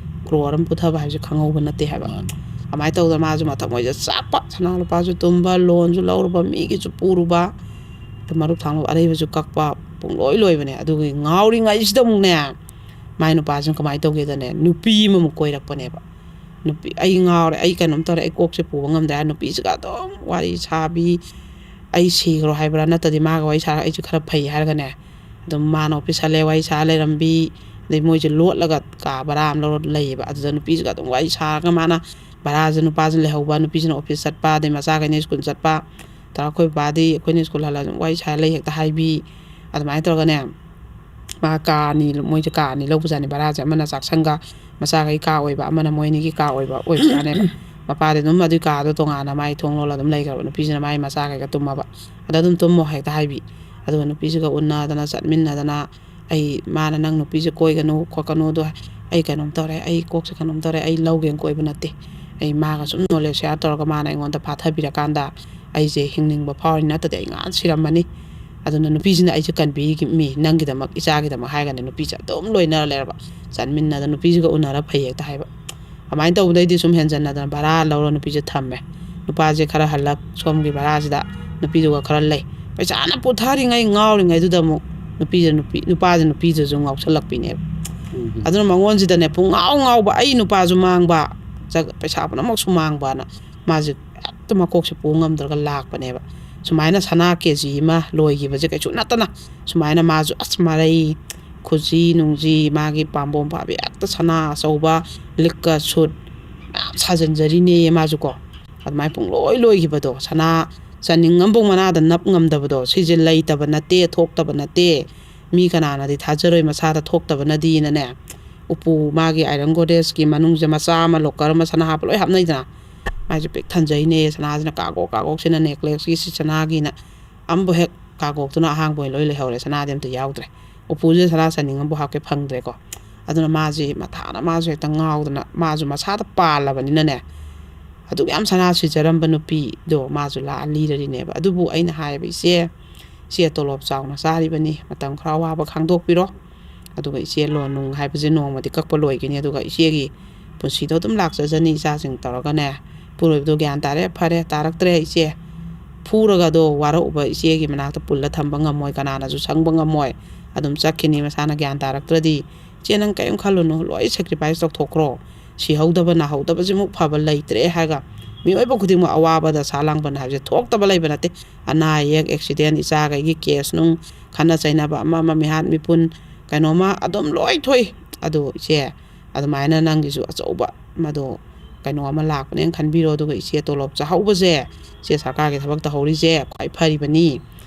ꯀ꯭ꯔꯣꯔ ꯑꯃ ꯄꯨꯊꯕ ꯍꯥꯏꯕꯁꯦ ꯈꯪꯍꯧꯕ ꯅꯠꯇꯦ ꯍꯥꯏꯕ꯫ ꯃꯥꯅꯦ꯫ ꯑꯗꯨꯃꯥꯏꯅ ꯇꯧꯗꯅ ꯃꯥꯁꯨ ꯃꯊꯃꯣꯏꯁꯦ ꯆꯥꯛꯄ, ꯁꯅꯥ ꯂꯨꯄꯥꯁꯨ ꯇꯨꯝꯕ, ꯂꯣꯟꯁꯨ ꯂꯧꯔꯨꯕ, ꯃꯤꯒꯤꯁꯨ ꯄꯨꯔꯨꯕ, ꯑꯗꯨ ꯃꯔꯨꯞ ꯊꯥꯡꯂꯨꯞ ꯑꯔꯩꯕꯁꯨ ꯀꯛꯄ, ꯄꯨꯡꯂꯣꯏ ꯂꯣꯏꯕꯅꯦ꯫ ꯑꯗꯨꯒꯤ ꯉꯥꯎꯔꯤꯉꯩꯁꯤꯗ ꯑꯃꯨꯛꯅꯦ, ꯃꯥꯏ ꯅꯨꯄꯥꯁꯤꯅ ꯀꯃꯥꯏꯅ ꯇꯧꯒꯦꯗꯅꯦ, ꯅꯨꯄꯤ ꯑꯃꯃꯨꯛ ꯀꯣꯏꯔꯛꯄꯅꯦꯕ꯫ "ꯅꯨꯄꯤ, ꯑꯩ ꯉꯥꯎꯔꯦ, ꯑꯩ ꯀꯩꯅꯣꯝ ꯇꯧꯔꯦ, ꯑꯩ ꯀꯣꯛꯁꯦ ꯄꯨꯕ ꯉꯝꯗ꯭ꯔꯦ" ꯍꯥꯏꯔ ꯅꯨꯄꯤꯁꯤꯒ ꯑꯗꯨꯝ ꯋꯥꯔꯤ ꯁꯥꯕꯤ, "ꯑꯩ ꯁꯤꯈ꯭ꯔꯣ ꯍꯥꯏꯕ꯭ꯔꯥ, ꯅꯠꯇ꯭ꯔꯗꯤ ꯃꯥꯒ ꯋꯥꯔꯤ ꯁꯥꯔꯒ ꯑꯩꯁꯨ ꯈꯔ ꯐꯩ" ꯍꯥꯏꯔꯒꯅꯦ, ꯑꯗꯨꯝ ꯃꯥꯅ ꯑꯣꯐꯤꯁ ꯍꯜꯂꯦ, ꯋꯥꯔꯤ ꯁꯥꯔ ꯂꯩꯔꯝꯕꯤ, ꯑꯗꯩ ꯃꯣꯏꯁꯦ ꯂꯣꯠꯂꯒ ꯀꯥ ꯚꯔꯥ ꯑꯃ ꯂꯧꯔ ꯂꯩꯌꯦꯕ꯫ ꯑꯗꯨꯗ ꯅꯨꯄꯤꯁꯤꯒ ꯑꯗꯨꯝ ꯋꯥꯔꯤ ꯁꯥꯔꯒ ꯃꯥꯅ ꯚꯔꯥꯁꯦ ꯅꯨꯄꯥꯁꯤꯅ ꯂꯩꯍꯧꯕ, ꯅꯨꯄꯤꯁꯤꯅ ꯑꯣꯐꯤꯁ ꯆꯠꯄ, ꯑꯗꯩ ꯃꯆꯥꯈꯩꯅ ꯁ꯭ꯀꯨꯜ ꯆꯠꯄ, ꯇꯧꯔ ꯑꯩꯈꯣꯏ ꯕꯕꯥꯗꯤ ꯑꯩꯈꯣꯏꯅ ꯁ꯭ꯀꯨꯜ ꯍꯜꯂꯛꯑꯁꯨ ꯋꯥꯔꯤ ꯁꯥꯔ ꯂꯩ ꯍꯦꯛꯇ ꯍꯥꯏꯕꯤ꯫ ꯑꯗꯨꯃꯥꯏꯅ ꯇꯧꯔꯒꯅꯦ, ꯃꯥ ꯀꯥ ꯑꯅꯤ, ꯃꯣꯏꯁꯦ ꯀꯥ ꯑꯅꯤ ꯂꯧꯕꯖꯥꯠꯅꯤ ꯚꯔꯥꯁꯦ, ꯑꯃꯅ ꯆꯥꯛꯁꯪꯒ ꯃꯆꯥꯈꯩ ꯀꯥ ꯑꯣꯏꯕ, ꯑꯃꯅ ꯃꯣꯏ ꯑꯅꯤꯒꯤ ꯀꯥ ꯑꯣꯏꯕ ꯑꯣꯏꯕꯖꯥꯠꯅꯦꯕ꯫ ꯃꯄꯥꯗꯤ ꯑꯗꯨꯝ ꯑꯗꯨꯒꯤ ꯀꯥꯗꯣ ꯇꯣꯉꯥꯟꯅ ꯃꯥꯏ ꯊꯣꯡ ꯂꯣꯜꯂ ꯑꯗꯨꯝ ꯂꯩꯈ꯭ꯔꯕ, ꯅꯨꯄꯤꯁꯤꯅ ꯃꯥꯏ ꯃꯆꯥꯈꯩꯒ ꯇꯨꯝꯃꯕ꯫ "ꯑꯗ ꯑꯗꯨꯝ ꯇꯨꯝꯃꯣ" ꯍꯦꯛꯇ ꯍꯥꯏꯕꯤ꯫ ꯑꯗꯨꯒ ꯅꯨꯄꯤꯁꯤꯒ ꯎꯅꯗꯅ ꯆꯠꯃꯤꯟꯅꯗꯅ, ꯑꯩ, ꯃꯥꯅ "ꯅꯪ ꯅꯨꯄꯤꯁꯦ ꯀꯣꯏꯒꯅꯨ ꯈꯣꯠꯀꯅꯨ, ꯑꯗꯣ ꯑꯩ ꯀꯩꯅꯣꯝ ꯇꯧꯔꯦ, ꯑꯩ ꯀꯣꯛꯁꯦ ꯀꯩꯅꯣꯝ ꯇꯧꯔꯦ, ꯑꯩ ꯂꯧꯒꯦꯅ ꯀꯣꯏꯕ ꯅꯠꯇꯦ, ꯑꯩ ꯃꯥꯒ ꯁꯨꯝ ꯅꯣꯂꯦꯖ ꯁꯤꯌꯥꯔ ꯇꯧꯔꯒ ꯃꯥꯅ ꯑꯩꯉꯣꯟꯗ ꯐꯥꯊꯕꯤꯔꯀꯥꯟꯗ ꯑꯩꯁꯦ ꯍꯤꯡꯅꯤꯡꯕ ꯐꯥꯎꯔꯤ, ꯅꯠꯇ꯭ꯔꯗꯤ ꯑꯩ ꯉꯥꯏꯍꯥꯛ ꯁꯤꯔꯝꯃꯅꯤ꯫ ꯑꯗꯨꯅ ꯅꯨꯄꯤꯁꯤꯅ ꯑꯩꯁꯦ ꯀꯟꯕꯤꯔꯤꯃꯤ, ꯅꯪꯒꯤꯗꯃꯛ, ꯏꯆꯥꯒꯤꯗꯃꯛ" ꯍꯥꯏꯔꯒꯅꯦ ꯅꯨꯄꯤꯁꯦ ꯑꯗꯨꯝ ꯂꯣꯏꯅꯔ ꯂꯩꯔꯕ꯫ ꯆꯠꯃꯤꯟꯅꯗꯅ ꯅꯨꯄꯤꯁꯤꯒ ꯎꯅꯔ ꯐꯩ ꯍꯦꯛꯇ ꯍꯥꯏꯕ꯫ ꯑꯗꯨꯃꯥꯏꯅ ꯇꯧꯕꯗꯩꯗꯤ ꯁꯨꯝ ꯍꯦꯟꯖꯟꯅꯗꯅ ꯚꯔꯥ ꯂꯧꯔ ꯅꯨꯄꯤꯁꯦ ꯊꯝꯃꯦ꯫ ꯅꯨꯄꯥꯁꯦ ꯈꯔ ꯍꯜꯂꯛ, ꯁꯣꯝꯒꯤ ꯚꯔꯥꯁꯤꯗ ꯅꯨꯄꯤꯗꯨꯒ ꯈꯔ ꯂꯩ꯫ ꯄꯩꯁꯥꯅ ꯄꯨꯊꯔꯤꯉꯩ ꯉꯥꯎꯔꯤꯉꯩꯗꯨꯗ ꯑꯃꯨꯛ ꯅꯨꯄꯤꯗ ꯅꯨꯄꯤ ꯅꯨꯄꯥꯁꯦ ꯅꯨꯄꯤꯗꯨꯁꯨ ꯉꯥꯎꯁꯜꯂꯛꯄꯤꯅꯦꯕ꯫ ꯑꯗꯨꯅ ꯃꯉꯣꯟꯁꯤꯗꯅꯦ ꯄꯨꯡꯉꯥꯎ ꯉꯥꯎꯕ, ꯑꯩ ꯅꯨꯄꯥꯁꯨ ꯃꯥꯡꯕ, ꯖꯒ- ꯄꯩꯁꯥ ꯄꯨꯝꯅꯃꯛꯁꯨ ꯃꯥꯡꯕꯅ ꯃꯥꯁꯦ ꯍꯦꯛꯇ ꯃꯀꯣꯛꯁꯦ ꯄꯨ ꯉꯝꯗ꯭ꯔꯒ ꯂꯥꯛꯄꯅꯦꯕ꯫ ꯁꯨꯃꯥꯏꯅ ꯁꯅꯥ ꯀꯦ ꯖꯤ ꯑꯃ ꯂꯣꯏꯈꯤꯕꯁꯦ ꯀꯩꯁꯨ ꯅꯠꯇꯅ ꯁꯨꯃꯥꯏꯅ ꯃꯥꯁꯨ ꯑꯁ ꯃꯔꯩ, ꯈꯨꯖꯤ ꯅꯨꯡꯖꯤ, ꯃꯥꯒꯤ ꯄꯥꯝꯕꯣꯝ ꯐꯥꯕꯤ ꯍꯦꯛꯇ ꯁꯅꯥ ꯑꯆꯧꯕ, ꯂꯤꯛꯀ ꯁꯨꯠ ꯃꯌꯥꯝ ꯁꯥꯖꯟꯖꯔꯤꯅꯦꯌꯦ ꯃꯥꯁꯨ ꯀꯣ꯫ ꯑꯗꯨꯃꯥꯏꯅ ꯄꯨꯡꯂꯣꯏ ꯂꯣꯏꯈꯤꯕꯗꯣ, ꯁꯅꯥ ꯆꯅꯤꯡ ꯑꯃꯐꯥꯎ ꯃꯅꯥꯗ ꯅꯞ ꯉꯝꯗꯕꯗꯣ, ꯁꯤꯁꯦ ꯂꯩꯇꯕ ꯅꯠꯇꯦ, ꯊꯣꯛꯇꯕ ꯅꯠꯇꯦ, ꯃꯤ ꯀꯅꯥꯅꯗꯤ ꯊꯥꯖꯔꯣꯏ ꯃꯁꯥꯗ ꯊꯣꯛꯇꯕꯅꯗꯤꯅꯅꯦ꯫ ꯎꯄꯨ ꯃꯥꯒꯤ ꯑꯥꯏꯔꯟ ꯒꯣꯗ꯭ꯔꯦꯖꯀꯤ ꯃꯅꯨꯡꯁꯦ ꯃꯆꯥ ꯑꯃ, ꯂꯣꯀꯔ ꯑꯃ, ꯁꯅꯥ ꯍꯥꯞꯄ ꯂꯣꯏ ꯍꯥꯞꯅꯩꯗꯅ꯫ ꯃꯥꯏꯁꯦ ꯄꯤꯛ ꯊꯟꯖꯩꯅꯦ, ꯁꯅꯥꯁꯤꯅ ꯀꯥꯒꯣꯛ ꯀꯥꯒꯣꯛꯁꯤꯅ, ꯅꯦꯀ꯭ꯂꯦꯁꯀꯤ ꯁꯤ ꯁꯅꯥꯒꯤꯅ ꯑꯝꯕꯨ ꯍꯦꯛ ꯀꯥꯒꯣꯛꯇꯨꯅ ꯑꯍꯥꯡꯕ ꯑꯣꯏꯅ ꯂꯣꯏ ꯂꯩꯍꯧꯔꯦ, ꯁꯅꯥꯗꯤ ꯑꯝꯇ ꯌꯥꯎꯗ꯭ꯔꯦ꯫ ꯎꯄꯨꯁꯤꯗ ꯁꯅꯥ ꯆꯅꯤꯡ ꯑꯃꯕꯨ ꯍꯥꯞꯀꯦ ꯐꯪꯗ꯭ꯔꯦꯀꯣ꯫ ꯑꯗꯨꯅ ꯃꯥꯁꯦ ꯃꯊꯥꯅ ꯃꯥꯁꯨ ꯍꯦꯛꯇ ꯉꯥꯎꯗꯅ, ꯃꯥꯁꯨ ꯃꯁꯥꯗ ꯄꯥꯜꯂꯕꯅꯤꯅꯅꯦ, ꯑꯗꯨꯛ ꯌꯥꯝ ꯁꯅꯥ ꯁꯤꯖꯔꯝꯕ ꯅꯨꯄꯤꯗꯣ ꯃꯥꯁꯨ ꯂꯥꯛꯑ ꯂꯤꯔꯔꯤꯅꯦꯕ꯫ ꯑꯗꯨꯕꯨ ꯑꯩꯅ ꯍꯥꯏꯌꯦꯕ, "ꯏꯆꯦ, ꯏꯆꯦ ꯇꯣꯂꯣꯞ ꯆꯥꯎꯅ ꯆꯥꯔꯤꯕꯅꯤ, ꯃꯇꯝ ꯈꯔ ꯑꯋꯥꯕ ꯈꯥꯡꯗꯣꯛꯄꯤꯔꯣ, ꯑꯗꯨꯒ ꯏꯆꯦ ꯂꯣꯟ ꯅꯨꯡ ꯍꯥꯏꯕꯁꯦ ꯅꯣꯡꯃꯗꯤ ꯀꯛꯄ ꯂꯣꯏꯒꯅꯤ, ꯑꯗꯨꯒ ꯏꯆꯦꯒꯤ ꯄꯨꯟꯁꯤꯗꯣ ꯑꯗꯨꯝ ꯂꯥꯛꯆꯖꯅꯤ, ꯏꯆꯥꯁꯤꯡ ꯇꯧꯔꯒꯅꯦ꯫ ꯏꯄꯨꯔꯣꯏꯕꯗꯣ ꯒ꯭ꯌꯥꯟ ꯇꯥꯔꯦ, ꯐꯔꯦ, ꯇꯥꯔꯛꯇ꯭ꯔꯦ ꯏꯆꯦ, ꯐꯨꯔꯒꯗꯣ ꯋꯥꯔꯛꯎꯕ ꯏꯆꯦꯒꯤ ꯃꯅꯥꯛꯇ ꯄꯨꯜꯂ ꯊꯝꯕ ꯉꯝꯃꯣꯏ, ꯀꯅꯥꯅꯁꯨ ꯁꯪꯕ ꯉꯝꯃꯣꯏ, ꯑꯗꯨꯝ ꯆꯠꯈꯤꯅꯤ ꯃꯁꯥꯅ ꯒ꯭ꯌꯥꯟ ꯇꯥꯔꯛꯇ꯭ꯔꯗꯤ꯫ ꯏꯆꯦ, ꯅꯪ ꯀꯔꯤꯝ ꯈꯜꯂꯨꯅꯨ, ꯂꯣꯏ ꯁꯦꯀ꯭ꯔꯤꯐꯥꯏꯁ ꯇꯧꯊꯣꯛꯈ꯭ꯔꯣ, ꯁꯤꯍꯧꯗꯕ ꯅꯥꯍꯧꯗꯕꯁꯤꯃꯨꯛ ꯐꯕ ꯂꯩꯇ꯭ꯔꯦ" ꯍꯥꯏꯔꯒ, ꯃꯤꯑꯣꯏꯕ ꯈꯨꯗꯤꯡꯃꯛ ꯑꯋꯥꯕꯗ ꯑꯁꯥ ꯂꯥꯡꯕꯅ ꯍꯥꯏꯕꯁꯦ ꯊꯣꯛꯇꯕ ꯂꯩꯕ ꯅꯠꯇꯦ꯫ ꯑꯅꯥ ꯑꯌꯦꯛ, ꯑꯦꯛꯁꯤꯗꯦꯟ, ꯏꯆꯥꯈꯩꯒꯤ ꯀꯦꯁ ꯅꯨꯡ, ꯈꯠꯅ ꯆꯩꯅꯕ, ꯑꯃ ꯑꯃ, ꯃꯤꯍꯥꯠ ꯃꯤꯄꯨꯟ, ꯀꯩꯅꯣꯝꯃ ꯑꯗꯨꯝ ꯂꯣꯏ ꯊꯣꯛꯏ꯫ ꯑꯗꯣ ꯏꯆꯦ, ꯑꯗꯨꯃꯥꯏꯅ ꯅꯪꯒꯤꯁꯨ ꯑꯆꯧꯕ ꯃꯗꯣ ꯀꯩꯅꯣ ꯑꯃ ꯂꯥꯛꯄꯅꯦꯅ ꯈꯟꯕꯤꯔꯣ꯫ ꯑꯗꯨꯒ ꯏꯆꯦ ꯇꯣꯂꯣꯞ ꯆꯥꯍꯧꯕꯁꯦ, ꯏꯆꯦ ꯁꯔꯀꯥꯔꯒꯤ ꯊꯕꯛ ꯇꯧꯍꯧꯔꯤꯁꯦ ꯈ꯭ꯋꯥꯏ ꯐꯔꯤꯕꯅꯤ꯫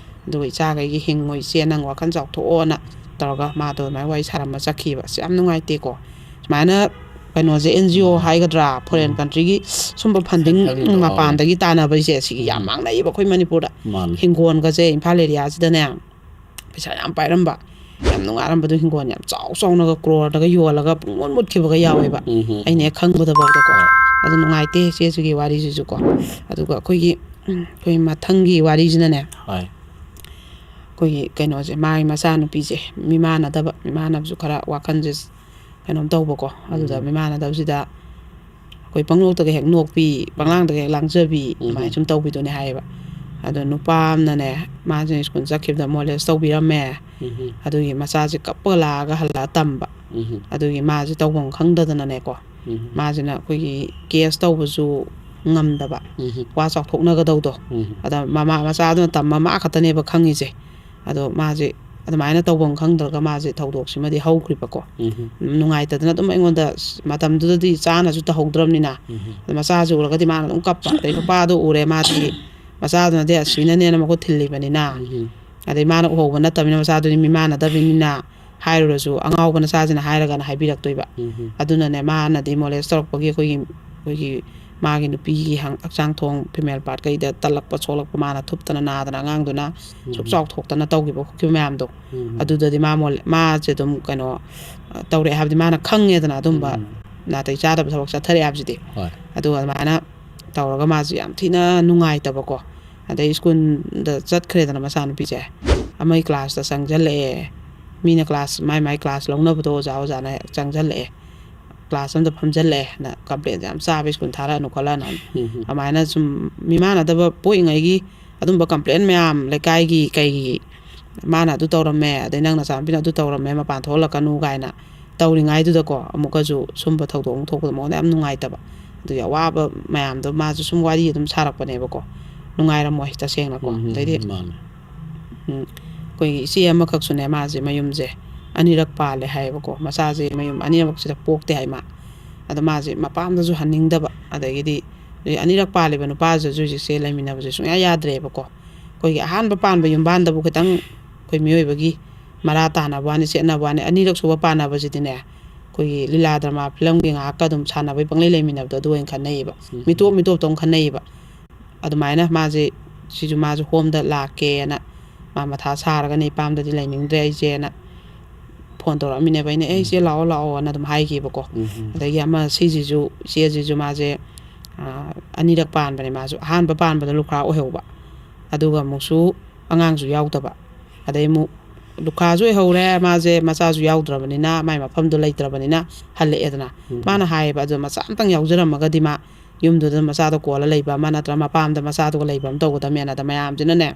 ꯑꯗꯨꯒ ꯏꯆꯥꯈꯩꯒꯤ ꯍꯤꯡꯉꯣ ꯏꯆꯦ, ꯅꯪ ꯋꯥꯈꯜ ꯆꯥꯎꯊꯣꯛꯑꯣꯅ ꯇꯧꯔꯒ ꯃꯥꯗꯣ ꯑꯗꯨꯃꯥꯏꯅ ꯋꯥꯔꯤ ꯁꯥꯔꯝꯃ ꯆꯠꯈꯤꯕ꯫ ꯑꯁ, ꯌꯥꯝ ꯅꯨꯡꯉꯥꯏꯇꯦꯀꯣ꯫ ꯁꯨꯃꯥꯏꯅ ꯀꯩꯅꯣꯁꯦ, ꯑꯦꯟ ꯖꯤ ꯑꯣ ꯎꯝ꯫ ꯍꯥꯏꯒꯗ꯭ꯔꯥ, ꯐꯣꯔꯦꯟ ꯎꯝ꯫ ꯀꯟꯇ꯭ꯔꯤꯒꯤ ꯁꯨꯝꯕ ꯐꯟꯗꯤꯡ ꯁꯦꯟꯊꯪꯗꯣ, ꯃꯄꯥꯟꯗꯒꯤ ꯇꯥꯟꯅꯕꯁꯦ, ꯁꯤꯒꯤ ꯌꯥꯝ ꯎꯝ꯫ ꯃꯥꯡꯅꯩꯌꯦꯕ ꯑꯩꯈꯣꯏ ꯃꯅꯤꯄꯨꯔꯗ꯫ ꯃꯥꯅꯦ꯫ ꯍꯤꯡꯒꯣꯜꯒꯁꯦ ꯏꯝꯐꯥꯜ ꯑꯦꯔꯤꯌꯥꯁꯤꯗꯅꯦ ꯄꯩꯁꯥ ꯌꯥꯝ ꯄꯥꯏꯔꯝꯕ, ꯌꯥꯝ ꯅꯨꯡꯉꯥꯏꯔꯝꯕꯗꯣ, ꯍꯤꯡꯒꯣꯜ ꯌꯥꯝ ꯆꯥꯎ ꯆꯥꯎꯅꯒ ꯀ꯭ꯔꯣꯔꯗꯒ ꯌꯣꯜꯂꯒ ꯄꯨꯡꯃꯨꯠ ꯃꯨꯠꯈꯤꯕꯒ ꯌꯥꯎꯋꯦꯕ꯫ ꯎꯝ, ꯎꯝ, ꯑꯩꯅ ꯎꯝ꯫ ꯍꯦꯛ ꯈꯪꯕꯗꯐꯥꯎꯗꯀꯣ꯫ ꯍꯣꯏ꯫ ꯑꯗꯨ ꯅꯨꯡꯉꯥꯏꯇꯦ ꯏꯆꯦꯁꯤꯒꯤ ꯋꯥꯔꯤꯁꯤꯁꯨꯀꯣ꯫ ꯑꯗꯨꯒ ꯑꯩꯈꯣꯏꯒꯤ, ꯎꯝ, ꯑꯩꯈꯣꯏ ꯃꯊꯪꯒꯤ ꯋꯥꯔꯤꯁꯤꯅꯅꯦ, ꯍꯣꯏ꯫ ꯑꯩꯈꯣꯏꯒꯤ ꯀꯩꯅꯣꯁꯦ, ꯃꯥꯒꯤ ꯃꯆꯥꯅꯨꯄꯤꯁꯦ ꯃꯤꯃꯥꯟꯅꯗꯕ, ꯃꯤꯃꯥꯟꯅꯕꯁꯨ ꯈꯔ ꯋꯥꯈꯜꯁꯦ ꯀꯩꯅꯣꯝ ꯇꯧꯕꯀꯣ꯫ ꯑꯗꯨꯗ ꯎꯝ꯫ ꯃꯤꯃꯥꯟꯅꯗꯕꯁꯤꯗ ꯑꯩꯈꯣꯏ ꯄꯪꯅꯣꯛꯇꯒ ꯍꯦꯛ ꯅꯣꯛꯄꯤ, ꯄꯪꯂꯥꯡꯗꯒ ꯍꯦꯛ ꯂꯥꯡꯖꯕꯤ, ꯎꯝ꯫ ꯑꯗꯨꯃꯥꯏꯅ ꯁꯨꯝ ꯇꯧꯕꯤꯗꯨꯅꯦ ꯍꯥꯏꯌꯦꯕ꯫ ꯑꯗꯣ ꯅꯨꯄꯥ ꯑꯃꯅꯅꯦ, ꯃꯥꯁꯦ ꯁ꯭ꯀꯨꯜ ꯆꯠꯈꯤꯕꯗ ꯃꯣꯂꯦꯁ ꯇꯧꯕꯤꯔꯝꯃꯦ꯫ ꯑꯗꯨꯒꯤ ꯃꯆꯥꯁꯦ ꯀꯞꯄꯒ ꯂꯥꯛꯑꯒ ꯍꯜꯂꯛꯑ ꯇꯝꯕ꯫ ꯑꯗꯨꯒꯤ ꯃꯥꯁꯦ ꯇꯧꯐꯝ ꯈꯪꯗꯗꯅꯅꯦꯀꯣ, ꯃꯥꯁꯤꯅ ꯑꯩꯈꯣꯏꯒꯤ ꯀꯦꯁ ꯇꯧꯕꯁꯨ ꯉꯝꯗꯕ, ꯋꯥ ꯆꯥꯎꯊꯣꯛꯅꯒꯗꯧꯗꯣ꯫ ꯑꯗ ꯃꯃꯥ, ꯃꯆꯥꯗꯨꯅ ꯇꯝꯕ ꯃꯥ ꯈꯛꯇꯅꯦꯕ ꯈꯪꯉꯤꯁꯦ꯫ ꯑꯗꯣ ꯃꯥꯁꯦ ꯑꯗꯨꯃꯥꯏꯅ ꯇꯧꯐꯝ ꯈꯪꯗ꯭ꯔꯒ ꯃꯥꯁꯦ ꯊꯧꯗꯣꯛꯁꯤꯃꯗꯤ ꯍꯧꯈ꯭ꯔꯤꯕꯀꯣ꯫ ꯅꯨꯡꯉꯥꯏꯇꯗꯅ ꯑꯗꯨꯝ ꯑꯩꯉꯣꯟꯗ, ꯃꯇꯝꯗꯨꯗꯗꯤ ꯆꯥꯅꯁꯨ ꯇꯧꯍꯧꯗ꯭ꯔꯕꯅꯤꯅ, ꯑꯗ ꯃꯆꯥꯁꯦ ꯎꯔꯒꯗꯤ ꯃꯥꯅ ꯑꯗꯨꯝ ꯀꯞꯄ꯫ ꯑꯗꯩ ꯅꯨꯄꯥꯗꯣ ꯎꯔꯦ, ꯃꯥꯗꯤ ꯃꯆꯥꯗꯨꯅꯗꯤ ꯑꯁꯤꯅꯅꯦꯅ ꯃꯈꯨꯠ ꯊꯤꯜꯂꯤꯕꯅꯤꯅ, ꯑꯗꯩ ꯃꯥꯅ ꯎꯍꯧꯕ ꯅꯠꯇꯕꯅꯤꯅ, ꯃꯆꯥꯗꯨꯗꯤ ꯃꯤꯃꯥꯟꯅꯗꯕꯅꯤꯅ, ꯍꯥꯏꯔꯨꯔꯁꯨ ꯑꯉꯥꯎꯕ ꯅꯆꯥꯁꯤꯅ ꯍꯥꯏꯔꯒꯅ ꯍꯥꯏꯕꯤꯔꯛꯇꯣꯏꯕ꯫ ꯑꯗꯨꯅꯅꯦ, ꯃꯥꯅꯗꯤ ꯃꯣꯂꯦꯁ ꯇꯧꯔꯛꯄꯒꯤ ꯑꯩꯈꯣꯏꯒꯤ, ꯑꯩꯈꯣꯏꯒꯤ ꯃꯥꯒꯤ ꯅꯨꯄꯤꯒꯤ ꯍꯪ-, ꯍꯛꯆꯥꯡ ꯊꯣꯡ, ꯐꯤꯃꯦꯜ ꯄꯥꯔꯠ ꯀꯩꯗ ꯇꯠꯂꯛꯄ ꯁꯣꯛꯂꯛꯄ, ꯃꯥꯅ ꯊꯨꯞꯇꯅ ꯅꯥꯗꯅ ꯑꯉꯥꯡꯗꯨꯅ ꯁꯨꯛ ꯆꯥꯎꯊꯣꯛꯇꯅ ꯇꯧꯈꯤꯕ ꯈꯣꯠꯈꯤꯕ ꯃꯌꯥꯝꯗꯣ, ꯑꯗꯨꯗꯗꯤ ꯃꯥ ꯃꯣꯂꯦ-, ꯃꯥꯁꯦ ꯑꯗꯨꯝ ꯀꯩꯅꯣ, ꯑ, ꯇꯧꯔꯛꯑꯦ ꯍꯥꯏꯕꯗꯤ ꯃꯥꯅ ꯈꯪꯉꯦꯗꯅ, ꯑꯗꯨꯝꯕ ꯅꯥꯇꯩ ꯆꯥꯗꯕ ꯊꯕꯛ ꯆꯠꯊꯔꯛꯑꯦ ꯍꯥꯏꯕꯁꯤꯗꯤ꯫ ꯑꯗꯨꯒ ꯑꯗꯨꯃꯥꯏꯅ ꯇꯧꯔꯒ ꯃꯥꯁꯦ ꯌꯥꯝ ꯊꯤꯅ ꯅꯨꯡꯉꯥꯏꯇꯕꯀꯣ꯫ ꯑꯗꯩ ꯁ꯭ꯀꯨꯜꯗ ꯆꯠꯈ꯭ꯔꯦꯗꯅ ꯃꯆꯥꯅꯨꯄꯤꯁꯦ, ꯑꯃꯒꯤ ꯀ꯭ꯂꯥꯁꯇ ꯆꯪꯁꯤꯜꯂꯛꯑꯦ꯫ ꯃꯤꯅ ꯀ꯭ꯂꯥꯁ, ꯃꯥꯏ ꯃꯥꯏ ꯀ꯭ꯂꯥꯁ ꯂꯧꯅꯕꯗꯣ ꯑꯣꯖꯥ ꯑꯣꯖꯥꯅ ꯆꯪꯁꯤꯜꯂꯛꯑꯦ, ꯀ꯭ꯂꯥꯁ ꯑꯃꯗ ꯐꯝꯖꯤꯜꯂꯛꯑꯦꯅ ꯀꯝꯄ꯭ꯂꯦꯟꯁꯦ ꯌꯥꯝ ꯆꯥꯕ, ꯁ꯭ꯀꯨꯜ ꯊꯥꯔꯛꯑꯅꯨ ꯈꯣꯠꯂꯛꯑꯅꯨ ꯍꯥꯏꯅ꯫ ꯑꯗꯨꯃꯥꯏꯅ ꯁꯨꯝ ꯃꯤꯃꯥꯟꯅꯗꯕ ꯄꯣꯛꯏꯉꯩꯒꯤ ꯑꯗꯨꯝꯕ ꯀꯝꯄ꯭ꯂꯦꯟ ꯃꯌꯥꯝ, ꯂꯩꯀꯥꯏꯒꯤ ꯀꯩꯒꯤ, "ꯃꯥꯅ ꯑꯗꯨ ꯇꯧꯔꯝꯃꯦ, ꯑꯗꯩ ꯅꯪ ꯅꯆꯥꯅꯨꯄꯤꯅ ꯑꯗꯨ ꯇꯧꯔꯝꯃꯦ, ꯃꯄꯥꯟ ꯊꯣꯛꯍꯜꯂꯛꯀꯅꯨ" ꯀꯥꯏꯅ ꯇꯧꯔꯤꯉꯩꯗꯨꯗꯀꯣ, ꯑꯃꯨꯛꯀꯁꯨ ꯁꯨꯝꯕ ꯊꯧꯗꯣꯛ ꯑꯃꯨꯛ ꯊꯣꯛꯄꯗ ꯃꯉꯣꯟꯗ ꯌꯥꯝ ꯅꯨꯡꯉꯥꯏꯇꯕ꯫ ꯑꯗꯨꯒꯤ ꯑꯋꯥꯕ ꯃꯌꯥꯝꯗꯣ ꯃꯥꯁꯨ ꯁꯨꯝ ꯋꯥꯔꯤ ꯑꯗꯨꯝ ꯁꯥꯔꯛꯄꯅꯦꯕꯀꯣ꯫ ꯅꯨꯡꯉꯥꯏꯔꯝꯃꯣꯏ ꯇꯁꯦꯡꯅꯀꯣ꯫ ꯎꯝ, ꯑꯗꯩꯗꯤ ꯃꯥꯅꯦ꯫ ꯎꯝ, ꯑꯩꯈꯣꯏꯒꯤ ꯏꯆꯦ ꯑꯃꯈꯛꯁꯨꯅꯦ, ꯃꯥꯁꯦ ꯃꯌꯨꯝꯁꯦ ꯑꯅꯤꯔꯛ ꯄꯥꯜꯂꯦ ꯍꯥꯏꯌꯦꯕꯀꯣ꯫ ꯃꯆꯥꯁꯦ ꯃꯌꯨꯝ ꯑꯅꯤꯃꯛꯁꯤꯗ ꯄꯣꯛꯇꯦ ꯍꯥꯏ ꯃꯥ꯫ ꯑꯗꯣ ꯃꯥꯁꯦ ꯃꯄꯥꯝꯗꯁꯨ ꯍꯟꯅꯤꯡꯗꯕ, ꯑꯗꯒꯤꯗꯤ ꯑꯅꯤꯔꯛ ꯄꯥꯜꯂꯤꯕ ꯅꯨꯄꯥꯁꯤꯁꯨ ꯍꯧꯖꯤꯛꯁꯦ ꯂꯩꯃꯤꯟꯅꯕꯁꯦ ꯁꯨꯡꯌꯥ ꯌꯥꯗ꯭ꯔꯦꯕꯀꯣ꯫ ꯑꯩꯈꯣꯏꯒꯤ ꯑꯍꯥꯟꯕ ꯄꯥꯟꯕ ꯌꯨꯝꯕꯥꯟꯗꯕꯨ ꯈꯤꯇꯪ ꯑꯩꯈꯣꯏ ꯃꯤꯑꯣꯏꯕꯒꯤ ꯃꯔꯥ ꯇꯥꯅꯕ ꯋꯥꯅꯤ, ꯁꯦꯠꯅꯕ ꯋꯥꯅꯤ, ꯑꯅꯤꯔꯛ ꯁꯨꯕ ꯄꯥꯟꯅꯕꯁꯤꯗꯤꯅꯦ, ꯑꯩꯈꯣꯏꯒꯤ ꯂꯤꯂꯥ ꯗ꯭ꯔꯃꯥ ꯐꯤꯂꯝꯒꯤ ꯉꯥꯏꯍꯥꯛꯀ ꯑꯗꯨꯝ ꯁꯥꯟꯅꯕꯩ ꯄꯪꯂꯩ ꯂꯩꯃꯤꯟꯅꯕꯗꯣ ꯑꯗꯨ ꯑꯣꯏꯅ ꯈꯟꯅꯩꯌꯦꯕ꯫ ꯎꯝ꯫ ꯃꯤꯇꯣꯞ ꯃꯤꯇꯣꯞꯇ ꯑꯃꯨꯛ ꯈꯟꯅꯩꯌꯦꯕ꯫ ꯑꯗꯨꯃꯥꯏꯅ ꯃꯥꯁꯦ, ꯁꯤꯁꯨ ꯃꯥꯁꯨ ꯍꯣꯝꯗ ꯂꯥꯛꯀꯦꯅ ꯃꯥ ꯃꯊꯥ ꯁꯥꯔꯒꯅꯦ, "ꯏꯄꯥꯝꯗꯗꯤ ꯂꯩꯅꯤꯡꯗ꯭ꯔꯦ ꯑꯩꯁꯦꯅ" ꯐꯣꯟ ꯇꯧꯔꯛꯑꯝꯃꯤꯅꯦꯕ꯫ ꯑꯩꯅ, "ꯑꯦ, ꯏꯆꯦ, ꯎꯝ, ꯂꯥꯛꯑꯣ, ꯂꯥꯛꯑꯣꯅ" ꯑꯗꯨꯝ ꯍꯥꯏꯈꯤꯕꯀꯣ꯫ ꯎꯝ, ꯎꯝ꯫ ꯑꯗꯒꯤ ꯑꯃ ꯁꯤꯁꯤꯁꯨ, ꯏꯆꯦꯁꯤꯁꯨ ꯃꯥꯁꯦ, ꯑ, ꯑꯅꯤꯔꯛ ꯄꯥꯟꯕꯅꯦ꯫ ꯃꯥꯁꯨ ꯑꯍꯥꯟꯕ ꯄꯥꯟꯕꯗ ꯂꯨꯈ꯭ꯔꯥ ꯑꯣꯏꯍꯧꯕ, ꯑꯗꯨꯒ ꯑꯃꯨꯛꯁꯨ ꯑꯉꯥꯡꯁꯨ ꯌꯥꯎꯗꯕ, ꯑꯗꯩ ꯑꯃꯨꯛ ꯂꯨꯈ꯭ꯔꯥꯁꯨ ꯑꯣꯏꯍꯧꯔꯦ ꯃꯥꯁꯦ, ꯃꯆꯥꯁꯨ ꯌꯥꯎꯗ꯭ꯔꯕꯅꯤꯅ, ꯃꯥꯏ ꯃꯐꯝꯗꯣ ꯂꯩꯇ꯭ꯔꯕꯅꯤꯅ ꯍꯜꯂꯛꯑꯦꯗꯅ꯫ ꯎꯝ꯫ ꯃꯥꯅ ꯍꯥꯏꯌꯦꯕ, "ꯑꯗꯣ ꯃꯆꯥ ꯑꯝꯇꯪ ꯌꯥꯎꯖꯔꯝꯃꯒꯗꯤ ꯃꯥ ꯌꯨꯝꯗꯨꯗ ꯃꯆꯥꯗꯣ ꯀꯣꯜꯂ ꯂꯩꯕ ꯑꯃ ꯅꯠꯇ꯭ꯔ ꯃꯄꯥꯝꯗ ꯃꯆꯥꯗꯨꯒ ꯂꯩꯕ ꯑꯃ ꯇꯧꯒꯗꯕꯅꯦꯅ ꯑꯗ ꯃꯌꯥꯝꯁꯤꯅꯁꯨꯅꯦ,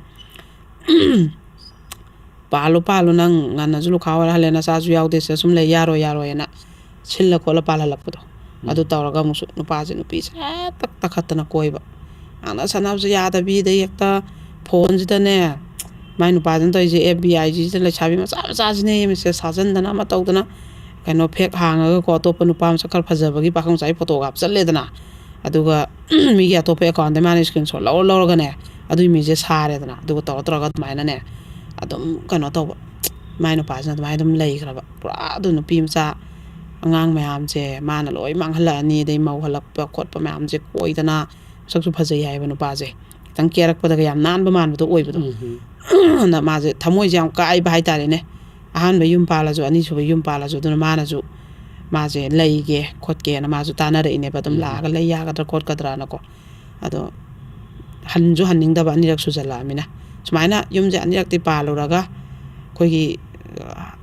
"ꯄꯥꯜꯂꯨ, ꯄꯥꯜꯂꯨ, ꯅꯪ ꯉꯟꯅꯁꯨ ꯂꯨꯈꯥ ꯑꯣꯏꯔ ꯍꯜꯂꯦ, ꯅꯆꯥꯁꯨ ꯌꯥꯎꯗꯦ, ꯁꯤꯗ ꯁꯨꯝ ꯂꯩ ꯌꯥꯔꯣꯏ, ꯌꯥꯔꯣꯏꯅ" ꯁꯤꯜꯂ ꯈꯣꯠꯂ ꯄꯥꯜꯍꯜꯂꯛꯄꯗꯣ꯫ ꯑꯗꯨ ꯎꯝ꯫ ꯇꯧꯔꯒ ꯑꯃꯨꯛꯁꯨ ꯅꯨꯄꯥꯁꯦ ꯅꯨꯄꯤꯁꯦ ꯍꯦꯛꯇ ꯇꯛꯈꯠꯇꯅ ꯀꯣꯏꯕ꯫ ꯉꯥꯡꯅ ꯁꯥꯟꯅꯕꯁꯨ ꯌꯥꯗꯕꯤꯗ ꯍꯦꯛꯇ ꯐꯣꯟꯁꯤꯗꯅꯦ, ꯃꯥꯏ ꯅꯨꯄꯥꯁꯤꯅ ꯇꯧꯔꯤꯁꯦ ꯑꯦꯐ ꯕꯤ ꯑꯥꯏ ꯖꯤꯁꯤꯗ ꯂꯩꯁꯥꯕꯤ ꯃꯆꯥ ꯃꯆꯥꯁꯤꯅꯦ ꯃꯦꯁꯦꯖ ꯊꯥꯖꯤꯟꯗꯅ ꯑꯃ ꯇꯧꯗꯅ, ꯀꯩꯅꯣ, ꯐꯦꯛ ꯍꯥꯡꯉꯒꯀꯣ, ꯑꯇꯣꯞꯄ ꯅꯨꯄꯥ ꯃꯁꯛ ꯈꯔ ꯐꯖꯕꯒꯤ ꯄꯥꯈꯪ ꯃꯆꯥꯒꯤ ꯐꯣꯇꯣꯒ ꯍꯥꯞꯆꯜꯂꯦꯗꯅ꯫ ꯑꯗꯨꯒ ꯃꯤꯒꯤ ꯑꯇꯣꯞꯄ ꯑꯦꯀꯥꯎꯟꯗ ꯃꯥꯅ ꯏꯁꯀ꯭ꯔꯤꯟ ꯁꯣꯠ ꯂꯧꯔ ꯂꯧꯔꯒꯅꯦ, ꯑꯗꯨꯒꯤ ꯃꯤꯁꯦ ꯁꯥꯔꯦꯗꯅ꯫ ꯑꯗꯨꯒ ꯇꯧꯔ ꯇꯧꯔꯒ ꯑꯗꯨꯃꯥꯏꯅꯅꯦ ꯑꯗꯨꯝ ꯀꯩꯅꯣ ꯇꯧꯕ꯫ ꯃꯥꯏ ꯅꯨꯄꯥꯁꯤꯅ ꯑꯗꯨꯃꯥꯏꯅ ꯑꯗꯨꯝ ꯂꯩꯈ꯭ꯔꯕ꯫ ꯄꯨꯔꯥ ꯑꯗꯨ ꯅꯨꯄꯤ ꯃꯆꯥ ꯑꯉꯥꯡ ꯃꯌꯥꯝꯁꯦ ꯃꯥꯅ ꯂꯣꯏ ꯃꯥꯡꯍꯜꯂꯛꯑꯅꯤ꯫ ꯑꯗꯩ ꯃꯧ ꯍꯜꯂꯛꯄ ꯈꯣꯠꯄ ꯃꯌꯥꯝꯁꯦ ꯀꯣꯏꯗꯅ, ꯃꯁꯛꯁꯨ ꯐꯖꯩ ꯍꯥꯏꯕ ꯅꯨꯄꯥꯁꯦ, ꯈꯤꯇꯪ ꯀꯦꯔꯛꯄꯗꯒ ꯌꯥꯝ ꯅꯥꯟꯕ ꯃꯥꯟꯕꯗꯣ ꯑꯣꯏꯕꯗꯣ꯫ ꯎꯝ꯫ ꯑꯗ ꯃꯥꯁꯦ ꯊꯃꯣꯏꯁꯦ ꯌꯥꯝ ꯀꯥꯏꯕ ꯍꯥꯏꯇꯥꯔꯦꯅꯦ꯫ ꯑꯍꯥꯟꯕ ꯌꯨꯝ ꯄꯥꯜꯂꯁꯨ, ꯑꯅꯤꯁꯨꯕ ꯌꯨꯝ ꯄꯥꯜꯂꯁꯨ, ꯑꯗꯨꯅ ꯃꯥꯅꯁꯨ, ꯃꯥꯁꯦ ꯂꯩꯒꯦ ꯈꯣꯠꯀꯦꯅ ꯃꯥꯁꯨ ꯇꯥꯟꯅꯔꯛꯏꯅꯦꯕ꯫ ꯑꯗꯨꯝ ꯎꯝ꯫ ꯂꯥꯛꯑꯒ ꯂꯩ ꯌꯥꯒꯗ꯭ꯔꯥ ꯈꯣꯠꯀꯗ꯭ꯔꯥꯅꯀꯣ꯫ ꯑꯗꯣ ꯍꯟꯁꯨ ꯍꯟꯅꯤꯡꯗꯕ, ꯑꯅꯤꯔꯛ ꯁꯨꯖꯜꯂꯛꯑꯃꯤꯅ꯫ ꯁꯨꯃꯥꯏꯅ ꯌꯨꯝꯁꯦ ꯑꯅꯤꯔꯛꯇꯤ ꯄꯥꯜꯂꯨꯔꯒ ꯑꯩꯈꯣꯏꯒꯤ, ꯑ,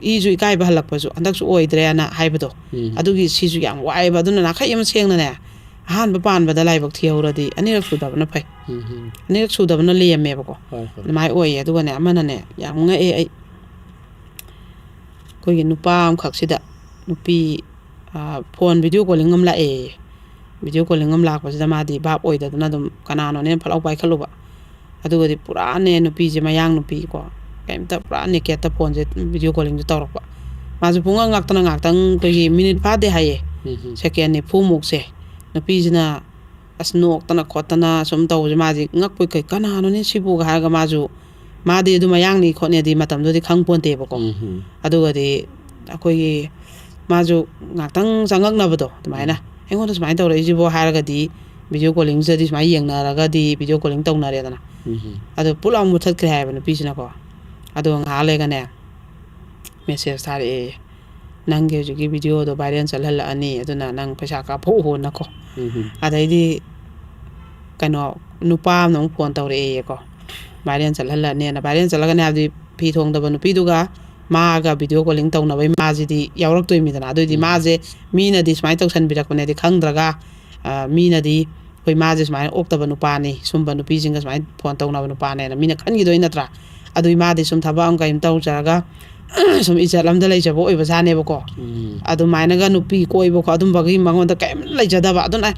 ꯏꯁꯨ ꯏꯀꯥꯏꯕ ꯍꯜꯂꯛꯄꯁꯨ ꯍꯟꯗꯛꯁꯨ ꯑꯣꯏꯗ꯭ꯔꯦꯅ ꯍꯥꯏꯕꯗꯣ꯫ ꯎꯝ꯫ ꯑꯗꯨꯒꯤ ꯁꯤꯁꯨ ꯌꯥꯝ ꯋꯥꯏꯑꯦꯕ꯫ ꯑꯗꯨꯅ ꯅꯥꯈꯩ ꯑꯃ ꯁꯦꯡꯅꯅꯦ, ꯑꯍꯥꯟꯕ ꯄꯥꯟꯕꯗ ꯂꯥꯏꯕꯛ ꯊꯤꯍꯧꯔꯗꯤ ꯑꯅꯤꯔꯛ ꯁꯨꯗꯕꯅ ꯐꯩ꯫ ꯎꯝ꯫ ꯑꯅꯤꯔꯛ ꯁꯨꯗꯕꯅ ꯂꯦꯝꯃꯦꯕꯀꯣ꯫ ꯍꯣꯏ, ꯍꯣꯏ꯫ ꯑꯗꯨꯃꯥꯏꯅ ꯑꯣꯏꯌꯦ꯫ ꯑꯗꯨꯒꯅꯦ, ꯑꯃꯅꯅꯦ, ꯌꯥꯝ ꯉꯛꯑꯦ ꯑꯩ꯫ ꯑꯩꯈꯣꯏꯒꯤ ꯅꯨꯄꯥ ꯑꯃꯈꯛꯁꯤꯗ ꯅꯨꯄꯤ, ꯑ, ꯐꯣꯟ ꯚꯤꯗꯤꯑꯣ ꯀꯣꯂꯤꯡ ꯑꯃ ꯂꯥꯛꯑꯦꯌꯦ꯫ ꯚꯤꯗꯤꯑꯣ ꯀꯣꯂꯤꯡ ꯑꯃ ꯂꯥꯛꯄꯁꯤꯗ ꯃꯥꯗꯤ ꯚꯥꯞ ꯑꯣꯏꯗꯗꯅ ꯑꯗꯨꯝ ꯀꯅꯥꯅꯣꯅꯦꯅ ꯐꯠ ꯂꯥꯎ ꯄꯥꯏꯈꯠꯂꯨꯕ꯫ ꯑꯗꯨꯒꯗꯤ ꯄꯨꯔꯥꯅꯦ ꯅꯨꯄꯤꯁꯦ, ꯃꯌꯥꯡ ꯅꯨꯄꯤꯀꯣ, ꯀꯩꯝꯇ, ꯄꯨꯔꯥ ꯅꯦꯀꯦꯠꯇ ꯐꯣꯟꯁꯦ ꯚꯤꯗꯤꯑꯣ ꯀꯣꯂꯤꯡꯁꯦ ꯇꯧꯔꯛꯄ꯫ ꯃꯥꯁꯨ ꯄꯨꯡꯉꯛ ꯉꯛꯇꯅ ꯉꯥꯛꯇꯪ, ꯑꯩꯈꯣꯏꯒꯤ ꯃꯤꯅꯤꯠ ꯐꯥꯗꯦ ꯍꯥꯏꯌꯦ, ꯎꯝ, ꯎꯝ꯫ ꯁꯦꯀꯦꯟ ꯅꯤꯐꯨꯃꯨꯛꯁꯦ꯫ ꯅꯨꯄꯤꯁꯤꯅ ꯑꯁ ꯅꯣꯛꯇꯅ ꯈꯣꯠꯇꯅ ꯁꯨꯝ ꯇꯧꯕꯁꯦ, ꯃꯥꯁꯦ ꯉꯛꯄꯣꯏ ꯀꯩ, "ꯀꯅꯥꯅꯣꯅꯦ ꯁꯤꯕꯨꯒ?" ꯍꯥꯏꯔꯒ ꯃꯥꯁꯨ, ꯃꯥꯗꯤ ꯑꯗꯨ ꯃꯌꯥꯡꯅꯤ ꯈꯣꯠꯅꯤꯗꯤ ꯃꯇꯝꯗꯨꯗꯗꯤ ꯈꯪ ꯄꯣꯟꯇꯦꯕꯀꯣ꯫ ꯎꯝ, ꯎꯝ꯫ ꯑꯗꯨꯒꯗꯤ ꯑꯩꯈꯣꯏꯒꯤ ꯃꯥꯁꯨ ꯉꯥꯛꯇꯪ ꯆꯉꯛꯅꯕꯗꯣ ꯑꯗꯨꯃꯥꯏꯅ, ꯎꯝ꯫ "ꯑꯩꯉꯣꯟꯗ ꯁꯨꯃꯥꯏꯅ ꯇꯧꯔꯛꯏꯁꯤꯕꯣ?" ꯍꯥꯏꯔꯒꯗꯤ ꯚꯤꯗꯤꯑꯣ ꯀꯣꯂꯤꯡꯁꯤꯗꯗꯤ ꯁꯨꯃꯥꯏꯅ ꯌꯦꯡꯅꯔꯒꯗꯤ ꯚꯤꯗꯤꯑꯣ ꯀꯣꯂꯤꯡ ꯇꯧꯅꯔꯦꯗꯅ꯫ ꯎꯝ, ꯎꯝ꯫ ꯑꯗꯣ ꯄꯨꯠ ꯂꯥꯎ ꯃꯨꯠꯊꯠꯈ꯭ꯔꯦ ꯍꯥꯏꯕ ꯅꯨꯄꯤꯁꯤꯅꯀꯣ꯫ ꯑꯗꯣ ꯉꯥꯏꯍꯥꯛ ꯂꯩꯔꯒꯅꯦ ꯃꯦꯁꯦꯖ ꯊꯥꯔꯛꯑꯦ, "ꯅꯪꯒꯤ ꯍꯧꯖꯤꯛꯀꯤ ꯚꯤꯗꯤꯑꯣꯗꯣ ꯚꯥꯏꯔꯦꯜ ꯆꯠꯍꯜꯂꯛꯑꯅꯤ, ꯑꯗꯨꯅ ꯅꯪ ꯄꯩꯁꯥ ꯀꯥꯞꯄꯛꯑꯣꯅꯀꯣ"꯫ ꯎꯝ, ꯎꯝ꯫ ꯑꯗꯩꯗꯤ ꯀꯩꯅꯣ, ꯅꯨꯄꯥ ꯑꯃꯅ ꯑꯃꯨꯛ ꯐꯣꯟ ꯇꯧꯔꯛꯑꯦꯌꯦꯀꯣ, "ꯚꯥꯏꯔꯦꯜ ꯆꯠꯍꯜꯂꯅꯦꯅ"꯫ ꯚꯥꯏꯔꯦꯜ ꯆꯠꯂꯒꯅꯦ ꯍꯥꯏꯕꯗꯤ ꯐꯤ ꯊꯣꯡꯗꯕ ꯅꯨꯄꯤꯗꯨꯒ ꯃꯥꯒ ꯚꯤꯗꯤꯑꯣ ꯀꯣꯂꯤꯡ ꯇꯧꯅꯕꯩ ꯃꯥꯁꯤꯗꯤ ꯌꯥꯎꯔꯛꯇꯣꯏꯃꯤꯗꯅ꯫ ꯑꯗꯨꯏꯗꯤ ꯎꯝ꯫ ꯃꯥꯁꯦ ꯃꯤꯅꯗꯤ ꯁꯨꯃꯥꯏꯅ ꯇꯧꯁꯟꯕꯤꯔꯛꯄꯅꯦꯗꯤ ꯈꯪꯗ꯭ꯔꯒ, ꯃꯤꯅꯗꯤ ꯑꯩꯈꯣꯏ ꯃꯥꯁꯦ ꯁꯨꯃꯥꯏꯅ ꯑꯣꯛꯇꯕ ꯅꯨꯄꯥꯅꯤ, ꯁꯨꯝꯕ ꯅꯨꯄꯤꯁꯤꯡꯒ ꯁꯨꯃꯥꯏꯅ ꯐꯣꯟ ꯇꯧꯅꯕ ꯅꯨꯄꯥꯅꯦꯅ ꯃꯤꯅ ꯈꯟꯈꯤꯗꯣꯏ ꯅꯠꯇ꯭ꯔꯥ? ꯑꯗꯨꯏ ꯃꯥꯗꯤ ꯁꯨꯝ ꯊꯕꯛ ꯑꯃ ꯀꯩꯝ ꯇꯧꯖꯔꯒ ꯁꯨꯝ ꯏꯖꯠ ꯑꯝꯗ ꯂꯩꯖꯕ ꯑꯣꯏꯕꯖꯥꯠꯅꯦꯕꯀꯣ꯫ ꯑꯗꯨꯃꯥꯏꯅꯒ ꯅꯨꯄꯤ ꯀꯣꯏꯕ ꯈꯣ ꯑꯗꯨꯝꯕꯒꯤ ꯃꯉꯣꯟꯗ ꯀꯔꯤꯝ ꯂꯩꯖꯗꯕ꯫ ꯑꯗꯨꯅ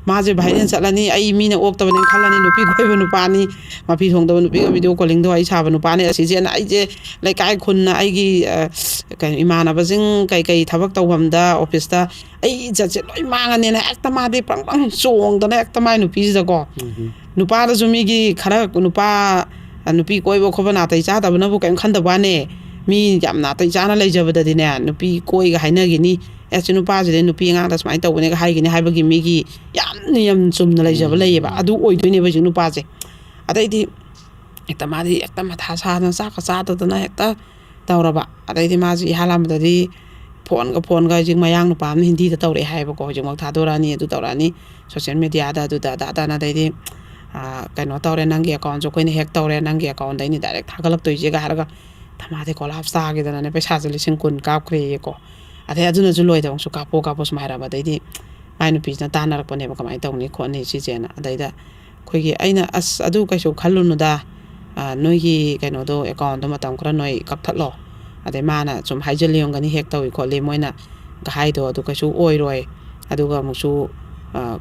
ꯃꯥꯁꯦ viral ꯆꯠꯂꯅꯤ, ꯑꯩ ꯃꯤꯅ ꯑꯣꯛꯇꯕꯅꯦ ꯈꯜꯂꯅꯤ, ꯅꯨꯄꯤ ꯀꯣꯏꯕ ꯅꯨꯄꯥꯅꯤ, ꯃꯐꯤ ꯊꯣꯡꯗꯕ ꯅꯨꯄꯤꯒ video callingꯗ ꯋꯥꯔꯤ ꯁꯥꯕ ꯅꯨꯄꯥꯅꯤ, ꯑꯁꯤꯁꯦꯅ ꯑꯩꯁꯦ ꯂꯩꯀꯥꯏ ꯈꯨꯟꯅ ꯑꯩꯒꯤ ꯀꯩꯅꯣ ꯏꯃꯥꯟꯅꯕꯁꯤꯡ ꯀꯩꯀꯩ ꯊꯕꯛ ꯇꯧꯐꯝꯗ officeꯇ ꯑꯩ ꯏꯖꯠꯁꯦ ꯂꯣꯏ ꯃꯥꯡꯉꯅꯤꯅ ꯍꯦꯛꯇ ꯃꯥꯗꯤ ꯄ꯭ꯔꯪ ꯄ꯭ꯔꯪ ꯆꯣꯡꯗꯅ ꯍꯦꯛꯇ ꯃꯥꯏ ꯅꯨꯄꯤꯁꯤꯗꯀꯣ꯫ ꯅꯨꯄꯥꯗꯁꯨ ꯃꯤꯒꯤ ꯈꯔ ꯅꯨꯄꯥ ꯅꯨꯄꯤ ꯀꯣꯏꯕ ꯈꯣꯠꯄ ꯅꯥꯇꯩ ꯆꯥꯗꯕꯅꯕꯨ ꯀꯔꯤꯝ ꯈꯟꯗꯕ ꯋꯥꯅꯦ꯫ ꯃꯤ ꯌꯥꯝ ꯅꯥꯇꯩ ꯆꯥꯅ ꯂꯩꯖꯕꯗꯗꯤꯅꯦ, ꯅꯨꯄꯤ ꯀꯣꯏꯒ ꯍꯥꯏꯅꯈꯤꯅꯤ, ꯑꯦ ꯁꯤ ꯅꯨꯄꯥꯁꯤꯗꯤ ꯅꯨꯄꯤ ꯑꯉꯥꯡꯗ ꯁꯨꯃꯥꯏꯅ ꯇꯧꯕꯅꯦꯒ ꯍꯥꯏꯈꯤꯅꯤ ꯍꯥꯏꯕꯒꯤ ꯃꯤꯒꯤ ꯌꯥꯝ ꯅꯤꯌꯝ ꯆꯨꯝꯅ ꯂꯩꯖꯕ ꯂꯩꯌꯦꯕ꯫ ꯑꯗꯨ ꯑꯣꯏꯗꯣꯏꯅꯦꯕ ꯍꯧꯖꯤꯛ ꯅꯨꯄꯥꯁꯦ꯫ ꯑꯗꯩꯗꯤ ꯍꯦꯛꯇ ꯃꯥꯗꯤ ꯍꯦꯛꯇ ꯃꯊꯥ ꯁꯥꯗꯅ ꯆꯥꯛꯀ ꯆꯥꯗꯗꯅ ꯍꯦꯛꯇ ꯇꯧꯔꯕ꯫ ꯑꯗꯩꯗꯤ ꯃꯥꯁꯦ ꯏꯍꯥꯟ ꯍꯥꯟꯕꯗꯗꯤ ꯐꯣꯟꯒ ꯐꯣꯟꯒ ꯍꯧꯖꯤꯛ ꯃꯌꯥꯡ ꯅꯨꯄꯥ ꯑꯃꯅ ꯍꯤꯟꯗꯤꯗ ꯇꯧꯔꯛꯑꯦ ꯍꯥꯏꯌꯦꯕꯀꯣ꯫ ꯍꯧꯖꯤꯛꯃꯛ ꯊꯥꯗꯣꯔꯛꯑꯅꯤ, ꯑꯗꯨ ꯇꯧꯔꯛꯑꯅꯤ, social mediaꯗ ꯑꯗꯨꯗ ꯑꯗꯥ ꯑꯗꯥꯅ꯫ ꯑꯗꯩꯗꯤ ꯀꯩꯅꯣ ꯇꯧꯔꯦ, ꯅꯪꯒꯤ accountꯁꯨ ꯑꯩꯈꯣꯏꯅ hack ꯇꯧꯔꯦ, ꯅꯪꯒꯤ accountꯗꯩꯅꯤ direct ꯊꯥꯒꯠꯂꯛꯇꯣꯏꯁꯦꯒ ꯍꯥꯏꯔꯒ ꯊꯃꯥꯗꯤ collapse ꯇꯥꯈꯤꯗꯅꯅꯦ, ꯄꯩꯁꯥꯁꯦ ꯂꯤꯁꯤꯡ ꯀꯨꯟ ꯀꯥꯞꯈ꯭ꯔꯦꯌꯦꯀꯣ꯫ ꯑꯗꯩ ꯑꯗꯨꯅꯁꯨ ꯂꯣꯏꯗꯕ ꯑꯃꯨꯛꯁꯨ ꯀꯥꯞꯄꯣ ꯀꯥꯞꯄꯣ ꯁꯨꯝ ꯍꯥꯏꯔꯕ꯫ ꯑꯗꯩꯗꯤ ꯃꯥꯏ ꯅꯨꯄꯤꯁꯤꯅ ꯇꯥꯟꯅꯔꯛꯄꯅꯦꯕ, ꯀꯃꯥꯏꯅ ꯇꯧꯅꯤ ꯈꯣꯠꯅꯤ ꯁꯤꯁꯦꯅ꯫ ꯑꯗꯩꯗ ꯑꯩꯈꯣꯏꯒꯤ ꯑꯩꯅ, "ꯑꯁ, ꯑꯗꯨ ꯀꯩꯁꯨ ꯈꯜꯂꯨꯅꯨꯗ, ꯅꯣꯏꯒꯤ ꯀꯩꯅꯣꯗꯣ, accountꯗꯣ ꯃꯇꯝ ꯈꯔ ꯅꯣꯏ ꯀꯛꯊꯠꯂꯣ"꯫ ꯑꯗꯩ ꯃꯥꯅ ꯁꯨꯝ ꯍꯥꯏꯖꯤꯜꯂꯤ ꯑꯣꯏꯔꯝꯒꯅꯤ, hack ꯇꯧꯏ ꯈꯣꯠꯂꯤ ꯃꯣꯏꯅ ꯍꯥꯏꯗꯣ, ꯑꯗꯨ ꯀꯩꯁꯨ ꯑꯣꯏꯔꯣꯏ꯫ ꯑꯗꯨꯒ ꯑꯃꯨꯛꯁꯨ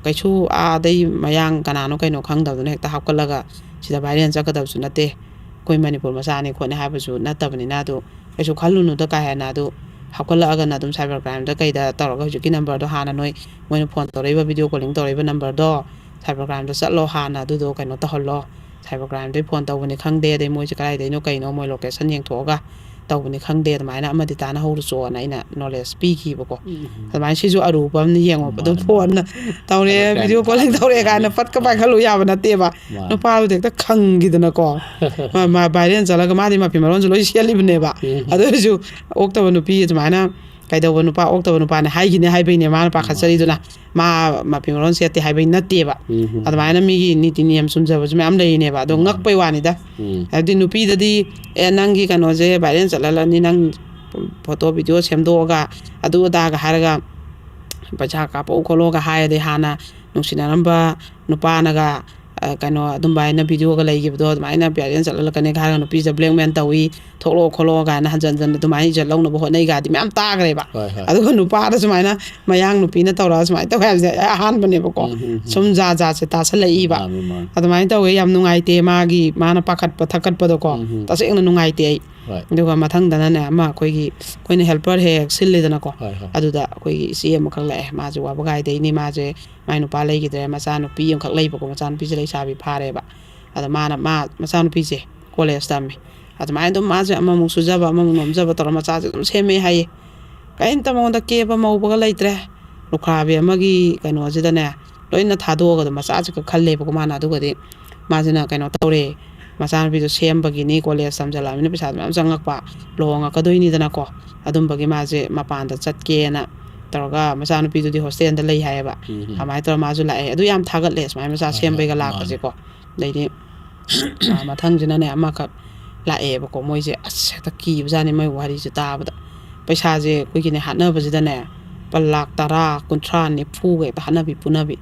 ꯀꯩꯁꯨ ꯑꯥꯗꯩ ꯃꯌꯥꯡ ꯀꯅꯥꯅꯣ ꯀꯩꯅꯣ ꯈꯪꯗꯕꯗꯨꯅ ꯍꯦꯛꯇ ꯍꯥꯞꯀꯠꯂꯒ ꯁꯤꯗ viral ꯆꯠꯀꯗꯕꯁꯨ ꯅꯠꯇꯦ꯫ ꯑꯩꯈꯣꯏ ꯃꯅꯤꯄꯨꯔ ꯃꯆꯥꯅꯤ ꯈꯣꯠꯅꯤ ꯍꯥꯏꯕꯁꯨ ꯅꯠꯇꯕꯅꯤꯅ꯫ ꯑꯗꯨ ꯀꯩꯁꯨ ꯈꯜꯂꯨꯅꯨꯗ ꯀꯥ ꯍꯦꯟꯅ꯫ ꯑꯗꯨ ꯍꯥꯞꯀꯠꯂꯛꯑꯒꯅ ꯑꯗꯨꯝ cyber crimeꯗ ꯀꯩꯗ ꯇꯧꯔꯒ ꯍꯧꯖꯤꯛꯀꯤ numberꯗꯣ ꯍꯥꯟꯅ ꯅꯣꯏ, ꯃꯣꯏꯅ ꯐꯣꯟ ꯇꯧꯔꯛꯏꯕ, video calling ꯇꯧꯔꯛꯏꯕ numberꯗꯣ cyber crimeꯗ ꯆꯠꯂꯣ, ꯍꯥꯟꯅ ꯑꯗꯨꯗꯣ ꯀꯩꯅꯣ ꯇꯧꯍꯜꯂꯣ꯫ Cyber crimeꯗꯩ ꯐꯣꯟ ꯇꯧꯕꯅꯤ ꯈꯪꯗꯦ, ꯑꯗꯩ ꯃꯣꯏꯁꯦ ꯀꯗꯥꯏꯗꯩꯅꯣ ꯀꯩꯅꯣ, ꯃꯣꯏ location ꯌꯦꯡꯊꯣꯛꯑꯒ ꯇꯧꯕꯅꯤ ꯈꯪꯗꯦ, ꯑꯗꯨꯃꯥꯏꯅ ꯑꯃꯗꯤ ꯇꯥꯟꯅꯍꯧꯔꯨꯆꯣꯅ ꯑꯩꯅ knowledge ꯄꯤꯈꯤꯕꯀꯣ꯫ ꯑꯗꯨꯃꯥꯏꯅ ꯁꯤꯁꯨ ꯑꯔꯨꯕ ꯑꯃꯅ ꯌꯦꯡꯉꯣ꯫ ꯑꯗꯨꯝ ꯐꯣꯟꯅ ꯇꯧꯔꯦ, video calling ꯇꯧꯔꯦ ꯀꯥꯏꯅ ꯄꯠꯀ ꯄꯥꯏꯈꯠꯂꯨ ꯌꯥꯕ ꯅꯠꯇꯦꯕ꯫ ꯅꯨꯄꯥꯗꯨꯗꯤ ꯍꯦꯛꯇ ꯈꯪꯈꯤꯗꯅꯀꯣ꯫ ꯃꯥ viral ꯆꯠꯂꯒ ꯃꯥꯗꯤ ꯃꯐꯤ ꯃꯔꯣꯟꯁꯨ ꯂꯣꯏ ꯁꯦꯠꯂꯤꯕꯅꯦꯕ꯫ ꯑꯗꯨ ꯑꯣꯏꯔꯁꯨ ꯑꯣꯛꯇꯕ ꯅꯨꯄꯤ ꯑꯗꯨꯃꯥꯏꯅ ꯀꯩꯗꯧꯕ ꯅꯨꯄꯥ, ꯑꯣꯛꯇꯕ ꯅꯨꯄꯥꯅꯦ ꯍꯥꯏꯈꯤꯅꯦ ꯍꯥꯏꯕꯩꯅꯦ ꯃꯥꯅ ꯄꯥꯈꯠꯆꯔꯤꯗꯨꯅ꯫ ꯃꯥ ꯃꯐꯤ ꯃꯔꯣꯟ ꯁꯦꯠꯇꯦ ꯍꯥꯏꯕꯩ ꯅꯠꯇꯦꯕ꯫ ꯑꯗꯨꯃꯥꯏꯅ ꯃꯤꯒꯤ ꯅꯤꯇꯤ ꯅꯤꯌꯝ ꯆꯨꯝꯖꯕꯁꯨ ꯃꯌꯥꯝ ꯂꯩꯔꯤꯅꯦꯕ꯫ ꯑꯗꯣ ꯉꯛꯄꯩ ꯋꯥꯅꯤꯗ꯫ ꯍꯥꯏꯕꯗꯤ ꯅꯨꯄꯤꯗꯗꯤ, "ꯑꯦ, ꯅꯪꯒꯤ ꯀꯩꯅꯣꯁꯦ viral ꯆꯠꯍꯜꯂꯅꯤ, ꯅꯪ photo video ꯁꯦꯝꯗꯣꯛꯑꯒ ꯑꯗꯨ ꯑꯗꯥꯒ" ꯍꯥꯏꯔꯒ ꯄꯩꯁꯥ ꯀꯥꯞꯄꯛꯎ ꯈꯣꯠꯂꯣꯒ ꯍꯥꯏꯔꯗꯤ, ꯍꯥꯟꯅ ꯅꯨꯡꯁꯤꯅꯔꯝꯕ ꯅꯨꯄꯥꯅꯒ ꯑ, ꯀꯩꯅꯣ ꯑꯗꯨꯝꯕ ꯍꯥꯏꯅ ꯚꯤꯗꯤꯑꯣꯒ ꯂꯩꯈꯤꯕꯗꯣ, ꯑꯗꯨꯃꯥꯏꯅ ꯄꯤꯌꯥꯔꯦꯟ ꯆꯠꯍꯜꯂꯛꯀꯅꯤ ꯍꯥꯏꯔꯒ ꯅꯨꯄꯤꯁꯦ ꯕ꯭ꯂꯦꯛꯃꯦꯜ ꯇꯧꯏ, ꯊꯣꯛꯂꯛꯑꯣ ꯈꯣꯠꯂꯛꯑꯣ ꯀꯥꯏꯅ ꯍꯟꯖꯟ ꯍꯟꯖꯟ ꯑꯗꯨꯃꯥꯏꯅ ꯏꯖꯠ ꯂꯧꯅꯕ ꯍꯣꯠꯅꯩꯒꯗꯤ ꯃꯌꯥꯝ ꯇꯥꯈ꯭ꯔꯦꯕ꯫ ꯍꯣꯏ, ꯍꯣꯏ꯫ ꯑꯗꯨꯒ ꯅꯨꯄꯥꯗ ꯁꯨꯃꯥꯏꯅ ꯃꯌꯥꯡ ꯅꯨꯄꯤꯅ ꯇꯧꯔꯒ ꯁꯨꯃꯥꯏꯅ ꯇꯧꯋꯦ ꯍꯥꯏꯕꯁꯦ ꯑꯩ ꯑꯍꯥꯟꯕꯅꯦꯕꯀꯣ꯫ ꯎꯝ, ꯎꯝ, ꯎꯝ꯫ ꯁꯨꯝ ꯖꯥꯠ ꯖꯥꯠꯁꯦ ꯇꯥꯁꯜꯂꯛꯏꯕ꯫ ꯃꯥꯅꯤ, ꯃꯥꯅꯤ꯫ ꯑꯗꯨꯃꯥꯏꯅ ꯇꯧꯋꯦ, ꯌꯥꯝ ꯅꯨꯡꯉꯥꯏꯇꯦ ꯃꯥꯒꯤ, ꯃꯥꯅ ꯄꯥꯈꯠꯄ ꯊꯛꯀꯠꯄꯗꯣꯀꯣ꯫ ꯎꯝ, ꯎꯝ꯫ ꯇꯁꯦꯡꯅ ꯅꯨꯡꯉꯥꯏꯇꯦ ꯑꯩ꯫ ꯍꯣꯏ꯫ ꯑꯗꯨꯒ ꯃꯊꯪꯗꯅꯅꯦ, ꯑꯃ ꯑꯩꯈꯣꯏꯒꯤ, ꯑꯩꯈꯣꯏꯅ ꯍꯦꯜꯄꯔ ꯍꯦꯛ ꯍꯦꯛ ꯁꯤꯜꯂꯤꯗꯅꯀꯣ꯫ ꯍꯣꯏ, ꯍꯣꯏ꯫ ꯑꯗꯨꯗ ꯑꯩꯈꯣꯏꯒꯤ ꯏꯆꯦ ꯑꯃꯈꯛ ꯂꯥꯛꯑꯦ, ꯃꯥꯁꯦ ꯋꯥꯕꯒꯥꯏꯗꯩꯅꯤ, ꯃꯥꯁꯦ ꯃꯥꯏ ꯅꯨꯄꯥ ꯂꯩꯈꯤꯗ꯭ꯔꯦ, ꯃꯆꯥꯅꯨꯄꯤ ꯑꯃꯈꯛ ꯂꯩꯕꯀꯣ, ꯃꯆꯥꯅꯨꯄꯤꯁꯦ ꯂꯩꯁꯥꯕꯤ ꯐꯥꯔꯦꯕ꯫ ꯑꯗ ꯃꯥꯅ, ꯃꯥ ꯃꯆꯥꯅꯨꯄꯤꯁꯦ ꯀꯣꯂꯦꯖ ꯇꯝꯃꯤ꯫ ꯑꯗꯨꯃꯥꯏꯅ ꯑꯗꯨꯝ ꯃꯥꯁꯦ ꯑꯃꯃꯨꯛ ꯁꯨꯖꯕ, ꯑꯃꯃꯨꯛ ꯅꯣꯝꯖꯕ ꯇꯧꯔ ꯃꯆꯥꯁꯦ ꯑꯗꯨꯝ ꯁꯦꯝꯃꯦ ꯍꯥꯏꯌꯦ꯫ ꯀꯔꯤꯝꯇ ꯃꯉꯣꯟꯗ ꯀꯦꯕ ꯃꯧꯕꯒ ꯂꯩꯇ꯭ꯔꯦ꯫ ꯂꯨꯈ꯭ꯔꯥꯕꯤ ꯑꯃꯒꯤ ꯀꯩꯅꯣꯁꯤꯗꯅꯦ, ꯂꯣꯏꯅ ꯊꯥꯗꯣꯛꯑꯒ ꯑꯗꯨꯝ ꯃꯆꯥꯁꯦ ꯈꯛ ꯈꯜꯂꯦꯕꯀꯣ ꯃꯥꯅ꯫ ꯑꯗꯨꯒꯗꯤ ꯃꯥꯁꯤꯅ ꯀꯩꯅꯣ ꯇꯧꯔꯦ, ꯃꯆꯥꯅꯨꯄꯤꯗꯣ ꯁꯦꯝꯕꯒꯤꯅꯤ, ꯀꯣꯂꯦꯖ ꯇꯝꯁꯤꯜꯂꯛꯑꯕꯅꯤꯅ ꯄꯩꯁꯥꯗꯣ ꯃꯌꯥꯝ ꯆꯪꯉꯛꯄ, ꯂꯨꯍꯣꯡꯉꯛꯀꯗꯣꯏꯅꯤꯗꯅꯀꯣ꯫ ꯑꯗꯨꯝꯕꯒꯤ ꯃꯥꯁꯦ ꯃꯄꯥꯟꯗ ꯆꯠꯀꯦꯅ ꯇꯧꯔꯒ ꯃꯆꯥꯅꯨꯄꯤꯗꯨꯗꯤ ꯍꯣꯁꯇꯦꯜꯗ ꯂꯩ ꯍꯥꯏꯌꯦꯕ꯫ ꯎꯝ, ꯎꯝ꯫ ꯑꯗꯨꯃꯥꯏꯅ ꯇꯧꯔꯒ ꯃꯥꯁꯨ ꯂꯥꯛꯑꯦ꯫ ꯑꯗꯨ ꯌꯥꯝ ꯊꯥꯒꯠꯂꯦ ꯁꯨꯃꯥꯏꯅ ꯃꯆꯥ ꯍꯣꯏ, ꯍꯣꯏ, ꯁꯦꯝꯕꯩꯒ ꯃꯥꯅꯦ꯫ ꯂꯥꯛꯄꯁꯦꯀꯣ꯫ ꯑꯗꯩꯗꯤ ꯑ, ꯃꯊꯪꯁꯤꯅꯅꯦ ꯑꯃꯈꯛ ꯂꯥꯛꯑꯦꯕꯀꯣ꯫ ꯃꯣꯏꯁꯦ ꯑꯁ ꯍꯦꯛꯇ ꯀꯤꯕꯖꯥꯠꯅꯤ ꯃꯣꯏ ꯋꯥꯔꯤꯁꯦ ꯇꯥꯕꯗ꯫ ꯄꯩꯁꯥꯁꯦ ꯑꯩꯈꯣꯏꯒꯤꯅꯦ ꯍꯥꯠꯅꯕꯁꯤꯗꯅꯦ ꯂꯨꯄꯥ ꯂꯥꯛ ꯇꯔꯥ, ꯀꯨꯟꯊ꯭ꯔꯥ, ꯅꯤꯐꯨꯒ ꯍꯦꯛꯇ ꯍꯥꯠꯅꯕꯤ ꯄꯨꯅꯕꯤ꯫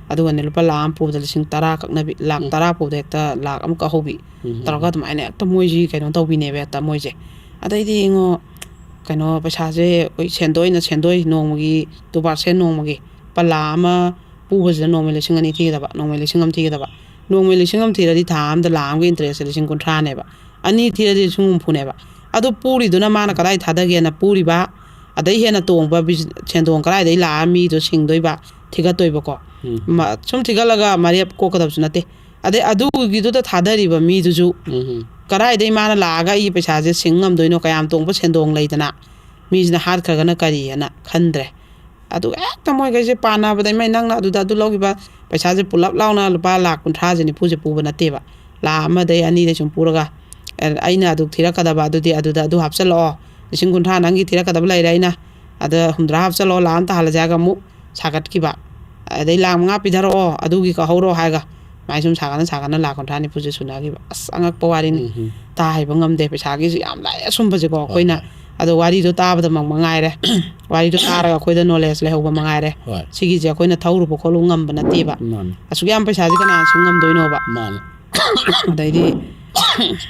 ꯑꯗꯨꯒꯅꯦ ꯂꯨꯄꯥ ꯂꯥꯛ ꯑꯃ ꯄꯨꯕꯗ ꯂꯤꯁꯤꯡ ꯇꯔꯥ ꯀꯛꯅꯕꯤ, ꯂꯥꯛ ꯎꯝ꯫ ꯇꯔꯥ ꯄꯨꯕꯗ ꯍꯦꯛꯇ ꯂꯥꯛ ꯑꯃꯒ ꯍꯧꯕꯤ ꯎꯝ, ꯎꯝ, ꯇꯧꯔꯒ ꯎꯝ꯫ ꯑꯗꯨꯃꯥꯏꯅ ꯍꯦꯛꯇ ꯃꯣꯏꯁꯤ ꯀꯩꯅꯣ ꯇꯧꯕꯤꯅꯦꯕ ꯍꯦꯛꯇ ꯃꯣꯏꯁꯦ꯫ ꯑꯗꯩꯗꯤ ꯌꯦꯡꯉꯣ, ꯀꯩꯅꯣ ꯄꯩꯁꯥꯁꯦ ꯑꯩꯈꯣꯏ ꯁꯦꯟꯗꯣꯏꯅ ꯁꯦꯟꯗꯣꯏ, ꯅꯣꯡꯃꯒꯤ two percent ꯅꯣꯡꯃꯒꯤ ꯂꯨꯄꯥ ꯂꯥꯛ ꯑꯃ ꯄꯨꯕꯁꯤꯗ ꯅꯣꯡꯃꯒꯤ ꯂꯤꯁꯤꯡ ꯑꯅꯤ ꯊꯤꯒꯗꯕ, ꯅꯣꯡꯃꯒꯤ ꯂꯤꯁꯤꯡ ꯑꯃ ꯊꯤꯒꯗꯕ꯫ ꯅꯣꯡꯃꯒꯤ ꯂꯤꯁꯤꯡ ꯑꯃ ꯊꯤꯔꯗꯤ ꯊꯥ ꯑꯃꯗ ꯂꯥꯛ ꯑꯃꯒꯤ ꯏꯟꯇꯔꯦꯁꯁꯦ ꯂꯤꯁꯤꯡ ꯀꯨꯟꯊ꯭ꯔꯥꯅꯦꯕ꯫ ꯑꯅꯤ ꯊꯤꯔꯗꯤ ꯂꯤꯁꯤꯡ ꯍꯨꯝꯐꯨꯅꯦꯕ꯫ ꯑꯗꯨ ꯄꯨꯔꯤꯗꯨꯅ ꯃꯥꯅ ꯀꯗꯥꯏ ꯊꯥꯗꯒꯦꯅ ꯄꯨꯔꯤꯕ? ꯑꯗꯩ ꯍꯦꯟꯅ ꯇꯣꯡꯕ ꯕꯤꯖ-, ꯁꯦꯟꯗꯣꯡ ꯀꯗꯥꯏꯗꯒꯤ ꯂꯥꯛꯑ ꯃꯤꯗꯣ ꯁꯤꯡꯗꯣꯏꯕ, ꯊꯤꯒꯠꯇꯣꯏꯕꯀꯣ? ꯎꯝ꯫ ꯃ-, ꯁꯨꯝ ꯊꯤꯒꯠꯂꯒ ꯃꯔꯦꯞ ꯀꯣꯛꯀꯗꯕꯁꯨ ꯅꯠꯇꯦ꯫ ꯑꯗꯩ ꯑꯗꯨꯒꯤꯗꯨꯗ ꯊꯥꯗꯔꯤꯕ ꯃꯤꯗꯨꯁꯨ ꯎꯝ, ꯎꯝ꯫ ꯀꯗꯥꯏꯗꯒꯤ ꯃꯥꯅ ꯂꯥꯛꯑꯒ ꯑꯩꯒꯤ ꯄꯩꯁꯥꯁꯦ ꯁꯤꯡ ꯉꯝꯗꯣꯏꯅꯣ? ꯀꯌꯥꯝ ꯇꯣꯡꯕ ꯁꯦꯟꯗꯣꯡ ꯂꯩꯗꯅ ꯃꯤꯁꯤꯅ ꯍꯥꯠꯈ꯭ꯔꯒꯅ ꯀꯔꯤꯑꯅ ꯈꯟꯗ꯭ꯔꯦ꯫ ꯑꯗꯨꯒ ꯍꯦꯛꯇ ꯃꯣꯏꯈꯩꯁꯦ ꯄꯥꯟꯅꯕꯗ, "ꯏꯃꯥꯏ, ꯅꯪꯅ ꯑꯗꯨꯗ ꯑꯗꯨ ꯂꯧꯈꯤꯕ ꯄꯩꯁꯥꯁꯦ ꯄꯨꯂꯞ ꯂꯥꯎꯅ ꯂꯨꯄꯥ ꯂꯥꯛ ꯀꯨꯟꯊ꯭ꯔꯥꯁꯦ, ꯅꯤꯐꯨꯁꯦ ꯄꯨꯕ ꯅꯠꯇꯦꯕ꯫ ꯂꯥꯛ ꯑꯃꯗꯩ ꯑꯅꯤꯗꯩ ꯁꯨꯝ ꯄꯨꯔꯒ, ꯑꯦ, ꯑꯩꯅ ꯑꯗꯨ ꯊꯤꯔꯛꯀꯗꯕ, ꯑꯗꯨꯗꯤ ꯑꯗꯨꯗ ꯑꯗꯨ ꯍꯥꯞꯆꯜꯂꯛꯑꯣ, ꯂꯤꯁꯤꯡ ꯀꯨꯟꯊ꯭ꯔꯥ ꯅꯪꯒꯤ ꯊꯤꯔꯛꯀꯗꯕ ꯂꯩꯔꯦ, ꯑꯩꯅ ꯑꯗ ꯍꯨꯝꯗ꯭ꯔꯥ ꯍꯥꯞꯆꯜꯂꯛꯑꯣ, ꯂꯥꯛ ꯑꯃ ꯇꯥꯍꯜꯂꯁꯦ" ꯍꯥꯏꯔꯒ ꯑꯃꯨꯛ ꯁꯥꯒꯠꯈꯤꯕ꯫ ꯑꯗꯩ ꯂꯥꯛ ꯃꯉꯥ ꯄꯤꯊꯔꯛꯑꯣ, ꯑꯗꯨꯒꯤ ꯀꯛꯍꯧꯔꯣ ꯍꯥꯏꯔꯒ, ꯑꯗꯨꯃꯥꯏꯅ ꯁꯨꯝ ꯁꯥꯒꯠꯅ ꯁꯥꯒꯠꯅ ꯂꯥꯛ ꯀꯨꯟꯊ꯭ꯔꯥ ꯅꯤꯐꯨꯁꯦ ꯁꯨꯅꯈꯤꯕ꯫ ꯑꯁ, ꯑꯉꯛꯄ ꯋꯥꯔꯤꯅꯤ꯫ ꯎꯝ, ꯎꯝ꯫ ꯇꯥ ꯍꯩꯕ ꯉꯝꯗꯦ꯫ ꯄꯩꯁꯥꯒꯤꯁꯨ ꯌꯥꯝ ꯂꯥꯛꯑꯦ ꯑꯁꯨꯝꯕꯁꯦꯀꯣ꯫ ꯍꯣꯏ, ꯑꯩꯈꯣꯏꯅ ꯍꯣꯏ꯫ ꯑꯗꯣ ꯋꯥꯔꯤꯗꯣ ꯇꯥꯕꯗꯃꯛ ꯃꯉꯥꯏꯔꯦ꯫ ꯋꯥꯔꯤꯗꯣ ꯇꯥꯔꯒ ꯑꯩꯈꯣꯏꯗ ꯅꯣꯂꯦꯖ ꯂꯩꯍꯧꯕ ꯃꯉꯥꯏꯔꯦ꯫ ꯍꯣꯏ꯫ ꯁꯤꯒꯤꯁꯦ ꯑꯩꯈꯣꯏꯅ ꯊꯧꯔꯨꯕ ꯈꯣꯠꯂꯨꯕ ꯉꯝꯕ ꯅꯠꯇꯦꯕ꯫ ꯃꯥꯅꯦ꯫ ꯑꯁꯨꯛ ꯌꯥꯝ ꯄꯩꯁꯥꯁꯦ ꯀꯅꯥꯅ ꯁꯨꯝ ꯉꯝꯗꯣꯏꯅꯣꯕ? ꯃꯥꯅꯦ꯫ ꯑꯗꯩꯗꯤ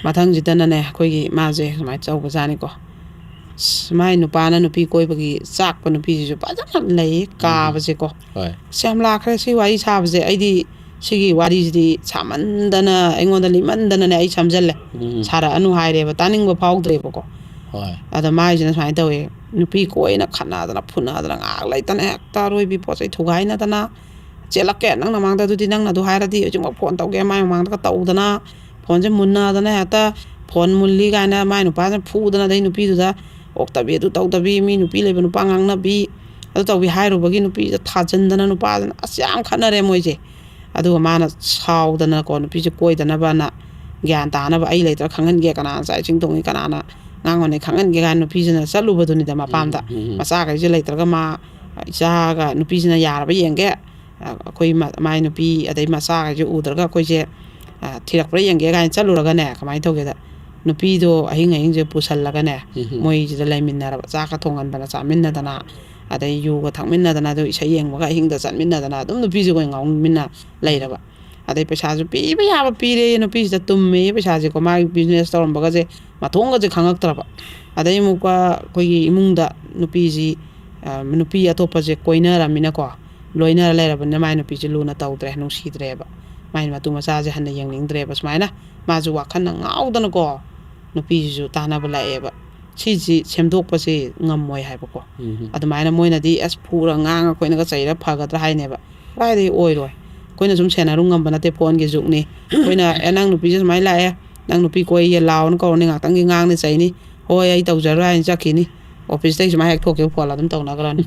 ꯃꯊꯪꯁꯤꯗꯅꯅꯦ, ꯑꯩꯈꯣꯏꯒꯤ ꯃꯥꯁꯦ ꯁꯨꯃꯥꯏꯅ ꯇꯧꯕꯖꯥꯠꯅꯤꯀꯣ꯫ ꯑꯁ, ꯃꯥꯏ ꯅꯨꯄꯥꯅ ꯅꯨꯄꯤ ꯀꯣꯏꯕꯒꯤ ꯆꯥꯛꯄ ꯅꯨꯄꯤꯁꯤꯁꯨ ꯐꯖꯅ ꯂꯩ ꯀꯥꯕꯁꯦꯀꯣ꯫ ꯍꯣꯏ꯫ ꯑꯁ, ꯌꯥꯝ ꯂꯥꯛꯈ꯭ꯔꯦ ꯁꯤ ꯋꯥꯔꯤ ꯁꯥꯕꯁꯦ꯫ ꯑꯩꯗꯤ ꯁꯤꯒꯤ ꯋꯥꯔꯤꯁꯤꯗꯤ ꯁꯥꯃꯟꯗꯅ, ꯑꯩꯉꯣꯟꯗ ꯂꯤꯃꯟꯗꯅꯅꯦ ꯑꯩ ꯁꯝꯖꯜꯂꯦ꯫ ꯎꯝ꯫ ꯁꯥꯔꯛꯑꯅꯨ ꯍꯥꯏꯔꯦꯕ, ꯇꯥꯅꯤꯡꯕ ꯐꯥꯎꯗ꯭ꯔꯦꯕꯀꯣ꯫ ꯍꯣꯏ꯫ ꯑꯗ ꯃꯥꯏꯁꯤꯅ ꯁꯨꯃꯥꯏꯅ ꯇꯧꯋꯦ, ꯅꯨꯄꯤ ꯀꯣꯏꯅ ꯈꯠꯅꯗꯅ ꯐꯨꯅꯗꯅ ꯉꯥꯏꯍꯥꯛ ꯂꯩꯇꯅ ꯍꯦꯛꯇ ꯑꯔꯣꯏꯕꯤ ꯄꯣꯠ ꯆꯩ ꯊꯨꯒꯥꯏꯅꯗꯅ, "ꯆꯦꯜꯂꯛꯀꯦ ꯅꯪ ꯅꯃꯥꯡꯗ, ꯑꯗꯨꯗꯤ ꯅꯪꯅ ꯑꯗꯨ ꯍꯥꯏꯔꯗꯤ ꯍꯧꯖꯤꯛꯃꯛ ꯐꯣꯟ ꯇꯧꯒꯦ" ꯃꯥꯏ ꯃꯃꯥꯡꯗꯒ ꯇꯧꯗꯅ, ꯐꯣꯟꯁꯦ ꯃꯨꯟꯅꯗꯅ ꯍꯦꯛꯇ, "ꯐꯣꯟ ꯃꯨꯜꯂꯤ" ꯀꯥꯏꯅ ꯃꯥꯏ ꯅꯨꯄꯥꯁꯤꯅ ꯐꯨꯗꯅ, ꯑꯗꯩ ꯅꯨꯄꯤꯗꯨꯗ ꯑꯣꯛꯇꯕꯤ, ꯑꯗꯨ ꯇꯧꯗꯕꯤ, ꯃꯤ ꯅꯨꯄꯤ ꯂꯩꯕ ꯅꯨꯄꯥ ꯉꯥꯡꯅꯕꯤ, ꯑꯗꯨ ꯇꯧꯕꯤ ꯍꯥꯏꯔꯨꯕꯒꯤ ꯅꯨꯄꯤꯗ ꯊꯥꯖꯤꯟꯗꯅ ꯅꯨꯄꯥꯗꯨꯅ, ꯑꯁ, ꯌꯥꯝ ꯈꯠꯅꯔꯦ ꯃꯣꯏꯁꯦ꯫ ꯑꯗꯨꯒ ꯃꯥꯅ ꯁꯥꯎꯗꯅꯀꯣ, ꯅꯨꯄꯤꯁꯦ ꯀꯣꯏꯗꯅꯕꯅ, ꯒ꯭ꯌꯥꯟ ꯇꯥꯅꯕ, "ꯑꯩ ꯂꯩꯇ꯭ꯔꯥ ꯈꯪꯍꯟꯒꯦ, ꯀꯅꯥꯅ ꯆꯥꯛ ꯏꯁꯤꯡ ꯊꯣꯡꯉꯤ, ꯀꯅꯥꯅ ꯉꯥꯡꯉꯨꯅꯤ ꯈꯪꯍꯟꯒꯦ" ꯀꯥꯏꯅ ꯅꯨꯄꯤꯁꯤꯅ ꯆꯠꯂꯨꯕꯗꯨꯅꯤꯗ ꯃꯄꯥꯝꯗ꯫ ꯎꯝ, ꯎꯝ, ꯎꯝ꯫ ꯃꯆꯥꯈꯩꯁꯦ ꯂꯩꯇ꯭ꯔꯒ ꯃꯥ, ꯏꯆꯥꯒ ꯅꯨꯄꯤꯁꯤꯅ ꯌꯥꯔꯕ ꯌꯦꯡꯒꯦ, ꯑꯩꯈꯣꯏ ꯃ-, ꯃꯥꯏ ꯅꯨꯄꯤ ꯑꯗꯩ ꯃꯆꯥꯈꯩꯁꯦ ꯎꯗ꯭ꯔꯒ ꯑꯩꯈꯣꯏꯁꯦ, ꯑ, ꯊꯤꯔꯛꯄ꯭ꯔꯥ ꯌꯦꯡꯒꯦ ꯀꯥꯏꯅ ꯆꯠꯂꯨꯔꯒꯅꯦ, ꯀꯃꯥꯏꯅ ꯇꯧꯒꯦꯗ, ꯅꯨꯄꯤꯗꯣ ꯑꯍꯤꯡ ꯑꯍꯤꯡꯁꯦ ꯄꯨꯁꯜꯂꯒꯅꯦ, ꯎꯝ, ꯎꯝ꯫ ꯃꯣꯏꯁꯤꯗ ꯂꯩꯃꯤꯟꯅꯔꯕ, ꯆꯥꯛꯀ ꯊꯣꯡꯍꯟꯗꯅ ꯆꯥꯃꯤꯟꯅꯗꯅ, ꯑꯗꯩ ꯌꯨꯒ ꯊꯛꯃꯤꯟꯅꯗꯅ, ꯑꯗꯨ ꯏꯁꯩ ꯌꯦꯡꯕꯒ ꯑꯍꯤꯡꯗ ꯆꯠꯃꯤꯟꯅꯗꯅ ꯑꯗꯨꯝ ꯅꯨꯄꯤꯁꯤꯒ ꯑꯣꯏꯅ ꯉꯥꯎꯃꯤꯟꯅ ꯂꯩꯔꯕ꯫ ꯑꯗꯩ ꯄꯩꯁꯥꯁꯨ ꯄꯤꯕ ꯌꯥꯕ ꯄꯤꯔꯦ, ꯅꯨꯄꯤꯁꯤꯗ ꯇꯨꯝꯃꯦ ꯄꯩꯁꯥꯁꯦꯀꯣ, ꯃꯥꯒꯤ ꯕꯤꯖꯤꯅꯦꯁ ꯇꯧꯔꯝꯕꯒꯁꯦ ꯃꯊꯣꯡꯒꯁꯦ ꯈꯪꯉꯛꯇ꯭ꯔꯕ꯫ ꯑꯗꯩ ꯑꯃꯨꯛꯀ ꯑꯩꯈꯣꯏꯒꯤ ꯏꯃꯨꯡꯗ ꯅꯨꯄꯤꯁꯤ, ꯑ, ꯅꯨꯄꯤ ꯑꯇꯣꯞꯄꯁꯦ ꯀꯣꯏꯅꯔꯃꯤꯅꯀꯣ, ꯂꯣꯏꯅꯔ ꯂꯩꯔꯕꯅꯤꯅ ꯃꯥꯏ ꯅꯨꯄꯤꯁꯦ ꯂꯨꯅ ꯇꯧꯗ꯭ꯔꯦ, ꯅꯨꯡꯁꯤꯗ꯭ꯔꯦꯕ꯫ ꯃꯥꯏ ꯃꯇꯨ ꯃꯆꯥꯁꯦ ꯍꯟꯅ ꯌꯦꯡꯅꯤꯡꯗ꯭ꯔꯦꯕ꯫ ꯁꯨꯃꯥꯏꯅ ꯃꯥꯁꯨ ꯋꯥꯈꯜꯅ ꯉꯥꯎꯗꯅꯀꯣ, ꯅꯨꯄꯤꯁꯤꯁꯨ ꯇꯥꯟꯅꯕ ꯂꯥꯛꯑꯦꯕ꯫ ꯁꯤꯁꯤ ꯁꯦꯝꯗꯣꯛꯄꯁꯤ ꯉꯝꯃꯣꯏ ꯍꯥꯏꯕꯀꯣ꯫ ꯎꯝ꯫ ꯑꯗꯨꯃꯥꯏꯅ ꯃꯣꯏꯅꯗꯤ, "ꯑꯁ, ꯐꯨꯔ ꯉꯥꯡꯉ ꯈꯣꯠꯅꯒ ꯆꯩꯔ ꯐꯒꯗ꯭ꯔꯥ?" ꯍꯥꯏꯅꯦꯕ꯫ ꯀꯗꯥꯏꯗꯒꯤ ꯑꯣꯏꯔꯣꯏ? ꯑꯩꯈꯣꯏꯅ ꯁꯨꯝ ꯁꯦꯟꯅꯔꯨ ꯉꯝꯕ ꯅꯠꯇꯦ ꯐꯣꯟꯒꯤ ꯖꯨꯒꯅꯤ꯫ ꯑꯩꯈꯣꯏꯅ, "ꯑꯦ, ꯅꯪ ꯅꯨꯄꯤꯁꯦ ꯁꯨꯃꯥꯏꯅ ꯂꯥꯛꯑꯦ, ꯅꯪ ꯅꯨꯄꯤ ꯀꯣꯏꯌꯦ, ꯂꯥꯎꯅ ꯀꯧꯔꯅꯤ, ꯉꯥꯛꯇꯪꯒꯤ ꯉꯥꯡꯅꯤ ꯆꯩꯅꯤ, ꯍꯣꯏ, ꯑꯩ ꯇꯧꯖꯔꯣꯏ" ꯍꯥꯏꯅ ꯆꯠꯈꯤꯅꯤ꯫ ꯑꯣꯐꯤꯁꯇꯒꯤ ꯁꯨꯃꯥꯏꯅ ꯍꯦꯛ ꯊꯣꯛꯈꯤꯕ ꯐꯣꯟ ꯑꯗꯨꯝ ꯇꯧꯅꯈ꯭ꯔꯅꯤ꯫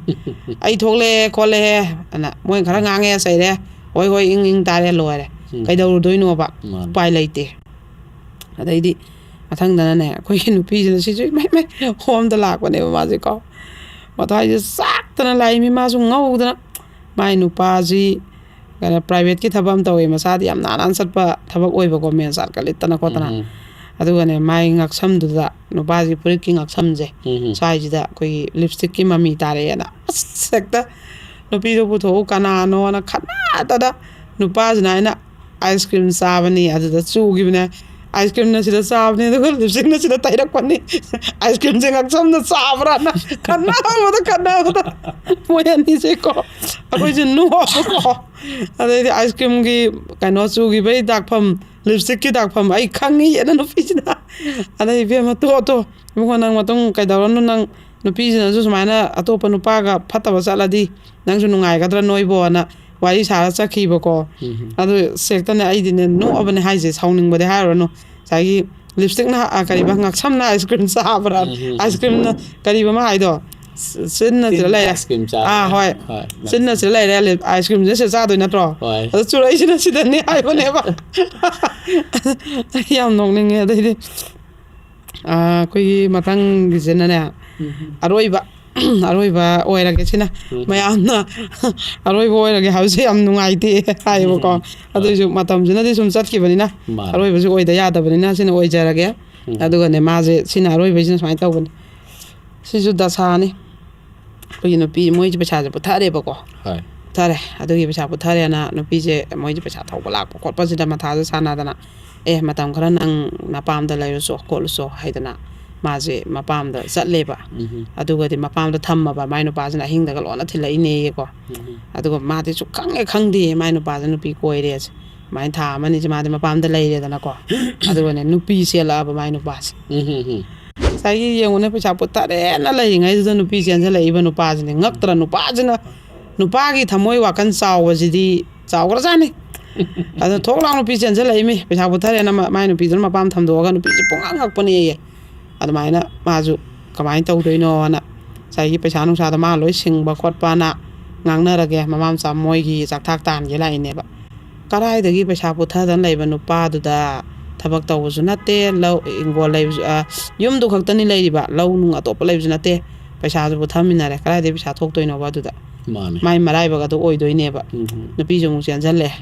"ꯑꯩ ꯊꯣꯛꯂꯛꯑꯦ ꯈꯣꯠꯂꯛꯑꯦ" ꯑꯅ ꯃꯣꯏ ꯈꯔ ꯉꯥꯡꯉꯦ ꯆꯩꯔꯦ, "ꯍꯣꯏ, ꯍꯣꯏ, ꯏꯪ ꯏꯪ ꯇꯥꯔꯦ, ꯂꯣꯏꯔꯦ"꯫ ꯎꯝ꯫ ꯀꯩꯗꯧꯔꯨꯗꯣꯏꯅꯣꯕ? ꯃꯥꯅꯤ꯫ ꯎꯄꯥꯏ ꯂꯩꯇꯦ꯫ ꯑꯗꯩꯗꯤ ꯃꯊꯪꯗꯅꯅꯦ, ꯑꯩꯈꯣꯏꯒꯤ ꯅꯨꯄꯤꯁꯤꯅ, ꯁꯤꯁꯨ ꯏꯃꯥꯏ ꯏꯃꯥꯏ ꯍꯣꯝꯗ ꯂꯥꯛꯄꯅꯦꯕ ꯃꯥꯁꯦꯀꯣ꯫ ꯃꯊ꯭ꯋꯥꯏꯁꯦ ꯆꯥꯛꯇꯅ ꯂꯥꯛꯏ, ꯃꯤ ꯃꯥꯁꯨ ꯉꯧꯗꯅ꯫ ꯃꯥꯏ ꯅꯨꯄꯥꯁꯤ ꯀꯩꯅꯣ, ꯄ꯭ꯔꯥꯏꯚꯦꯠꯀꯤ ꯊꯕꯛ ꯑꯃ ꯇꯧꯋꯦ, ꯃꯁꯥꯗꯤ ꯌꯥꯝ ꯅꯥꯟ ꯅꯥꯟ ꯆꯠꯄ ꯊꯕꯛ ꯑꯣꯏꯕꯀꯣ, ꯃꯦꯟ ꯁꯥꯠꯀ ꯂꯤꯠꯇꯅ ꯈꯣꯠꯇꯅ꯫ ꯎꯝ꯫ ꯑꯗꯨꯒꯅꯦ, ꯃꯥꯏ ꯉꯛꯁꯝꯗꯨꯗ, ꯅꯨꯄꯥꯁꯤ ꯐꯨꯔꯤꯠꯀꯤ ꯉꯛꯁꯝꯁꯦ, ꯎꯝ, ꯎꯝ꯫ ꯁ꯭ꯋꯥꯏꯁꯤꯗ ꯑꯩꯈꯣꯏꯒꯤ ꯂꯤꯞꯁꯇꯤꯛꯀꯤ ꯃꯃꯤ ꯇꯥꯔꯛꯑꯦꯅ, ꯑꯁ, ꯍꯦꯛꯇ ꯅꯨꯄꯤꯗꯣ ꯄꯨꯊꯣꯛꯎ ꯀꯅꯥꯅꯣꯅ ꯈꯠꯅꯗꯅ, ꯅꯨꯄꯥꯁꯤꯅ ꯍꯥꯏꯅ, "ꯑꯥꯏꯁ ꯀ꯭ꯔꯤꯝ ꯆꯥꯕꯅꯤ, ꯑꯗꯨꯗ ꯆꯨꯈꯤꯕꯅꯦ꯫ ꯑꯥꯏꯁ ꯀ꯭ꯔꯤꯝꯅ ꯁꯤꯗ ꯆꯥꯕꯅꯤ, ꯑꯗꯨꯒ ꯂꯤꯞꯁꯇꯤꯛꯅ ꯁꯤꯗ ꯇꯩꯔꯛꯄꯅꯤ꯫ ꯑꯥꯏꯁ ꯀ꯭ꯔꯤꯝꯁꯦ ꯉꯛꯁꯝꯗ ꯆꯥꯕ꯭ꯔꯥꯅ?" ꯈꯠꯅꯕꯗ, ꯈꯠꯅꯕꯗ ꯃꯣꯏ ꯑꯅꯤꯁꯦꯀꯣ, ꯑꯩꯈꯣꯏꯁꯦ ꯅꯣꯛꯑꯕꯀꯣ꯫ ꯑꯗꯩꯗꯤ ꯑꯥꯏꯁ ꯀ꯭ꯔꯤꯝꯒꯤ ꯀꯩꯅꯣ ꯆꯨꯈꯤꯕꯒꯤ ꯗꯥꯛꯐꯝ, ꯂꯤꯞꯁꯇꯤꯛꯀꯤ ꯗꯥꯛꯐꯝ ꯑꯩ ꯈꯪꯉꯤꯑꯅ ꯅꯨꯄꯤꯁꯤꯅ꯫ ꯑꯗꯩ, "ꯏꯕꯦꯝꯃ, ꯇꯣꯛꯑꯣ, ꯇꯣꯛꯑꯣ, ꯏꯕꯨꯡꯉꯣ, ꯅꯪ ꯃꯇꯨꯡ ꯀꯩꯗꯧꯔꯅꯨ, ꯅꯪ ꯅꯨꯄꯤꯁꯤꯅꯁꯨ ꯁꯨꯃꯥꯏꯅ ꯑꯇꯣꯞꯄ ꯅꯨꯄꯥꯒ ꯐꯠꯇꯕ ꯆꯠꯂꯗꯤ ꯅꯪꯁꯨ ꯅꯨꯡꯉꯥꯏꯒꯗ꯭ꯔꯥ ꯅꯣꯏꯕꯣꯅ" ꯋꯥꯔꯤ ꯁꯥꯔ ꯆꯠꯈꯤꯕꯀꯣ꯫ ꯎꯝ꯫ ꯑꯗꯨ ꯁꯦꯛꯇꯅꯦ, ꯑꯩꯗꯤꯅꯦ ꯅꯣꯛꯑꯕꯅꯦ ꯍꯥꯏꯁꯦ, ꯁꯥꯎꯅꯤꯡꯕꯗꯤ ꯍꯥꯏꯔꯨꯔꯅꯨ꯫ ꯉꯁꯥꯏꯒꯤ ꯂꯤꯞꯁꯇꯤꯛꯅ, ꯑ, ꯀꯔꯤꯕ, ꯉꯛꯁꯝꯅ ꯑꯥꯏꯁ ꯀ꯭ꯔꯤꯝ ꯆꯥꯕ꯭ꯔꯥ? ꯎꯝ, ꯎꯝ, ꯎꯝ꯫ ꯑꯥꯏꯁ ꯀ꯭ꯔꯤꯝꯅ ꯀꯔꯤꯕ ꯑꯃ ꯍꯥꯏꯗꯣ? ꯆꯤꯟꯅ ꯁꯤꯗ ꯂꯩꯔꯦ꯫ ꯑꯥꯏꯁ ꯀ꯭ꯔꯤꯝ ꯆꯥꯕ꯭ꯔꯥ? ꯑꯥ, ꯍꯣꯏ꯫ ꯍꯣꯏ꯫ ꯆꯤꯟꯅ ꯁꯤꯗ ꯂꯩꯔꯦ, ꯂꯤꯞ-, ꯑꯥꯏꯁ ꯀ꯭ꯔꯤꯝꯁꯦ ꯁꯤꯗ ꯆꯥꯗꯣꯏ ꯅꯠꯇ꯭ꯔꯣ? ꯍꯣꯏ꯫ ꯑꯗꯨ ꯆꯨꯔꯛꯏꯁꯤꯅ ꯁꯤꯗꯅꯤ ꯍꯥꯏꯕꯅꯦꯕ꯫ ꯑꯩ ꯌꯥꯝ ꯅꯣꯛꯅꯤꯡꯉꯦ꯫ ꯑꯗꯩꯗꯤ, ꯑꯥ, ꯑꯩꯈꯣꯏꯒꯤ ꯃꯊꯪꯒꯤꯁꯤꯅꯅꯦ, ꯎꯝ꯫ ꯑꯔꯣꯏꯕ, ꯑꯔꯣꯏꯕ ꯑꯣꯏꯔꯒꯦ ꯁꯤꯅ꯫ ꯎꯝ꯫ ꯃꯌꯥꯝꯅ ꯑꯔꯣꯏꯕ ꯑꯣꯏꯔꯒꯦ ꯍꯥꯏꯕꯁꯦ ꯌꯥꯝ ꯅꯨꯡꯉꯥꯏꯇꯦ ꯍꯥꯏꯌꯦꯕꯀꯣ꯫ ꯎꯝ꯫ ꯑꯗꯨꯏꯁꯨ ꯃꯇꯝꯁꯤꯅꯗꯤ ꯁꯨꯝ ꯆꯠꯈꯤꯕꯅꯤꯅ, ꯃꯥꯅꯦ꯫ ꯑꯔꯣꯏꯕꯁꯨ ꯑꯣꯏꯗ ꯌꯥꯗꯕꯅꯤꯅ ꯁꯤꯅ ꯑꯣꯏꯖꯔꯒꯦ꯫ ꯎꯝ꯫ ꯑꯗꯨꯒꯅꯦ, ꯃꯥꯁꯦ ꯁꯤꯅ ꯑꯔꯣꯏꯕꯁꯤꯅ ꯁꯨꯃꯥꯏꯅ ꯇꯧꯕꯅꯤ꯫ ꯁꯤꯁꯨ ꯗꯁꯥꯅꯤ꯫ ꯑꯩꯈꯣꯏꯒꯤ ꯅꯨꯄꯤ ꯃꯣꯏꯁꯦ ꯄꯩꯁꯥꯁꯦ ꯄꯨꯊꯔꯦꯕꯀꯣ꯫ ꯍꯣꯏ꯫ ꯄꯨꯊꯔꯦ꯫ ꯑꯗꯨꯒꯤ ꯄꯩꯁꯥ ꯄꯨꯊꯔꯦꯅ ꯅꯨꯄꯤꯁꯦ ꯃꯣꯏꯁꯦ ꯄꯩꯁꯥ ꯊꯧꯕ ꯂꯥꯛꯄ ꯈꯣꯠꯄꯁꯤꯗ ꯃꯊꯥꯁꯦ ꯁꯥꯟꯅꯗꯅ, "ꯑꯦ, ꯃꯇꯝ ꯈꯔ ꯅꯪ ꯅꯄꯥꯝꯗ ꯂꯩꯔꯨꯆꯣ ꯈꯣꯠꯂꯨꯆꯣ" ꯍꯥꯏꯗꯅ ꯃꯥꯁꯦ ꯃꯄꯥꯝꯗ ꯆꯠꯂꯦꯕ꯫ ꯎꯝ꯫ ꯑꯗꯨꯒꯗꯤ ꯃꯄꯥꯝꯗ ꯊꯝꯃꯕ ꯃꯥꯏ ꯅꯨꯄꯥꯁꯤꯅ ꯑꯍꯤꯡꯗꯒ ꯂꯣꯟꯅ ꯊꯤꯜꯂꯛꯏꯅꯦꯌꯦꯀꯣ꯫ ꯎꯝ꯫ ꯑꯗꯨꯒ ꯃꯥꯗꯤ ꯁꯨꯛꯈꯪ ꯍꯦꯛ ꯈꯪꯗꯦ ꯃꯥꯏ ꯅꯨꯄꯥꯁꯦ ꯅꯨꯄꯤ ꯀꯣꯏꯔꯦꯁꯦ꯫ ꯑꯗꯨꯃꯥꯏꯅ ꯊꯥ ꯑꯃꯅꯤꯁꯦ ꯃꯥꯗꯤ ꯃꯄꯥꯝꯗ ꯂꯩꯔꯦꯗꯅꯀꯣ꯫ ꯑꯗꯨꯒꯅꯦ, ꯅꯨꯄꯤ ꯆꯦꯜꯂꯛꯑꯕ ꯃꯥꯏ ꯅꯨꯄꯥꯁꯦ꯫ ꯎꯝ, ꯎꯝ, ꯎꯝ꯫ ꯉꯁꯥꯏꯒꯤ ꯌꯦꯡꯉꯨꯅꯦ, ꯄꯩꯁꯥ ꯄꯨꯊꯔꯦꯅ ꯂꯩꯔꯤꯉꯩꯗꯨꯗ ꯅꯨꯄꯤ ꯆꯦꯟꯁꯤꯜꯂꯛꯏꯕ ꯅꯨꯄꯥꯁꯤꯅꯦ꯫ ꯉꯛꯇ꯭ꯔ? ꯅꯨꯄꯥꯁꯤꯅ, ꯅꯨꯄꯥꯒꯤ ꯊꯃꯣꯏ ꯋꯥꯈꯜ ꯆꯥꯎꯕꯁꯤꯗꯤ ꯆꯥꯎꯈ꯭ꯔꯖꯥꯠꯅꯤ꯫ ꯑꯗꯨ ꯊꯣꯛ ꯂꯥꯎ ꯅꯨꯄꯤ ꯆꯦꯟꯁꯤꯜꯂꯛꯏꯃꯤ꯫ ꯄꯩꯁꯥ ꯄꯨꯊꯔꯦꯅ ꯃ-, ꯃꯥꯏ ꯅꯨꯄꯤꯗꯨꯅ ꯃꯄꯥꯝ ꯊꯝꯗꯣꯛꯑꯒ ꯅꯨꯄꯤꯁꯦ ꯄꯨꯡꯉꯛ ꯉꯛꯄꯅꯦꯌꯦ꯫ ꯑꯗꯨꯃꯥꯏꯅ ꯃꯥꯁꯨ ꯀꯃꯥꯏꯅ ꯇꯧꯗꯣꯏꯅꯣꯅ ꯉꯁꯥꯏꯒꯤ ꯄꯩꯁꯥ ꯅꯨꯡꯁꯥꯗꯣ ꯃꯥ ꯂꯣꯏ ꯁꯤꯡꯕ ꯈꯣꯠꯄꯅ ꯉꯥꯡꯅꯔꯒꯦ꯫ ꯃꯃꯥ ꯃꯆꯥ ꯃꯣꯏꯒꯤ ꯆꯥꯛꯊꯥꯛ ꯇꯥꯟꯒꯦ ꯂꯥꯛꯏꯅꯦꯕ꯫ ꯀꯔꯥꯏꯗꯒꯤ ꯄꯩꯁꯥ ꯄꯨꯊꯗꯅ ꯂꯩꯕ ꯅꯨꯄꯥꯗꯨꯗ? ꯊꯕꯛ ꯇꯧꯕꯁꯨ ꯅꯠꯇꯦ, ꯂꯧ, ꯍꯤꯡꯒꯣꯜ ꯂꯩꯕꯁꯨ, ꯑ, ꯌꯨꯝꯗꯨ ꯈꯛꯇꯅꯤ ꯂꯩꯔꯤꯕ, ꯂꯧ ꯅꯨꯡ ꯑꯇꯣꯞꯄ ꯂꯩꯕꯁꯨ ꯅꯠꯇꯦ꯫ ꯄꯩꯁꯥꯁꯨ ꯄꯨꯊꯃꯤꯟꯅꯔꯦ, ꯀꯗꯥꯏꯗꯒꯤ ꯄꯩꯁꯥ ꯊꯣꯛꯇꯣꯏꯅꯣꯕ ꯑꯗꯨꯗ? ꯃꯥꯅꯦ꯫ ꯃꯥꯏ ꯃꯔꯥꯏꯕꯛ ꯑꯗꯨ ꯑꯣꯏꯗꯣꯏꯅꯦꯕ꯫ ꯎꯝ꯫ ꯅꯨꯄꯤꯁꯨ ꯑꯃꯨꯛ ꯆꯦꯟꯁꯤꯜꯂꯛꯑꯦ꯫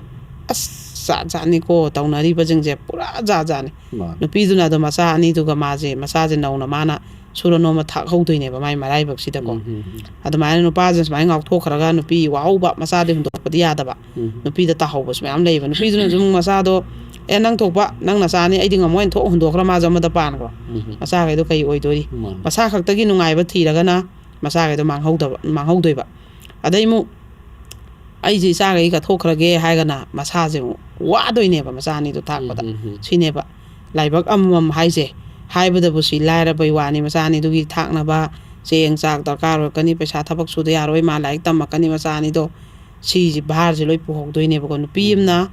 ꯑꯁ, ꯖꯥꯠ ꯖꯥꯠꯅꯤꯀꯣ ꯇꯧꯅꯔꯤꯕꯁꯤꯡꯁꯦ, ꯄꯨꯔꯥ ꯖꯥꯠ ꯖꯥꯠꯅꯤ꯫ ꯃꯥꯅꯤ꯫ ꯅꯨꯄꯤꯗꯨꯅ ꯑꯗꯨꯝ ꯃꯆꯥ ꯑꯅꯤꯗꯨꯒ ꯃꯥꯁꯦ, ꯃꯆꯥꯁꯦ ꯅꯧꯅ ꯃꯥꯅ ꯁꯨꯔ ꯅꯣꯝꯃ ꯊꯥꯛꯍꯧꯗꯣꯏꯅꯦꯕ ꯃꯥꯏ ꯃꯔꯥꯏꯕꯛꯁꯤꯗꯀꯣ꯫ ꯎꯝ, ꯎꯝ, ꯎꯝ꯫ ꯑꯗꯨꯃꯥꯏꯅ ꯅꯨꯄꯥꯁꯤꯅ ꯁꯨꯃꯥꯏꯅ ꯉꯥꯎꯊꯣꯛꯈ꯭ꯔꯒ ꯅꯨꯄꯤ ꯋꯥꯍꯧꯕ, ꯃꯆꯥꯗꯤ ꯍꯨꯟꯗꯣꯛꯄꯗꯤ ꯌꯥꯗꯕ, ꯎꯝ꯫ ꯅꯨꯄꯤꯗ ꯇꯥꯍꯧꯕꯁꯨ ꯃꯌꯥꯝ ꯂꯩꯌꯦꯕ꯫ ꯅꯨꯄꯤꯗꯨꯅꯁꯨ ꯑꯃꯨꯛ ꯃꯆꯥꯗꯣ, "ꯑꯦ, ꯅꯪ ꯊꯣꯛꯄ, ꯅꯪ ꯅꯆꯥꯅꯤ, ꯑꯩꯗꯤ ꯉꯝꯃꯣꯏꯅ ꯊꯣꯛ ꯍꯨꯟꯗꯣꯛꯈ꯭ꯔ ꯃꯥꯁꯨ ꯑꯃꯗ ꯄꯥꯟꯈ꯭ꯔꯣ꯫ ꯎꯝ꯫ ꯃꯆꯥꯈꯩꯗꯣ ꯀꯩ ꯑꯣꯏꯗꯣꯔꯤ?" ꯃꯥꯅꯤ꯫ ꯃꯁꯥ ꯈꯛꯇꯒꯤ ꯅꯨꯡꯉꯥꯏꯕ ꯊꯤꯔꯒꯅ ꯃꯆꯥꯈꯩꯗꯣ ꯃꯥꯡꯍꯧꯗꯕ, ꯃꯥꯡꯍꯧꯗꯣꯏꯕ꯫ ꯑꯗꯩ ꯑꯃꯨꯛ ꯑꯩꯁꯦ ꯏꯆꯥꯈꯩ ꯀꯠꯊꯣꯛꯈ꯭ꯔꯒꯦ ꯍꯥꯏꯔꯒꯅ ꯃꯁꯥꯁꯦ ꯑꯃꯨꯛ ꯋꯥꯗꯣꯏꯅꯦꯕ ꯃꯆꯥ ꯑꯅꯤꯗꯣ ꯊꯥꯛꯄꯗ꯫ ꯎꯝ, ꯎꯝ, ꯎꯝ꯫ ꯁꯤꯅꯦꯕ ꯂꯥꯏꯕꯛ ꯑꯃꯃꯝ ꯍꯥꯏꯁꯦ꯫ ꯍꯥꯏꯕꯗꯕꯨ ꯁꯤ ꯂꯥꯏꯔꯕꯩ ꯋꯥꯅꯤ, ꯃꯆꯥ ꯑꯅꯤꯗꯨꯒꯤ ꯊꯥꯛꯅꯕ ꯆꯦꯡ ꯆꯥꯛ ꯗꯔꯀꯥꯔ ꯑꯣꯏꯔꯛꯀꯅꯤ, ꯄꯩꯁꯥ ꯊꯕꯛ ꯁꯨꯗ ꯌꯥꯔꯣꯏ, ꯃꯥ ꯂꯥꯏꯔꯤꯛ ꯇꯝꯃꯛꯀꯅꯤ ꯃꯆꯥ ꯑꯅꯤꯗꯣ, ꯁꯤꯁꯤ ꯚꯥꯔꯁꯦ ꯂꯣꯏ ꯄꯨꯍꯧꯗꯣꯏꯅꯦꯕꯀꯣ꯫ ꯅꯨꯄꯤ ꯎꯝ꯫ ꯑꯃꯅ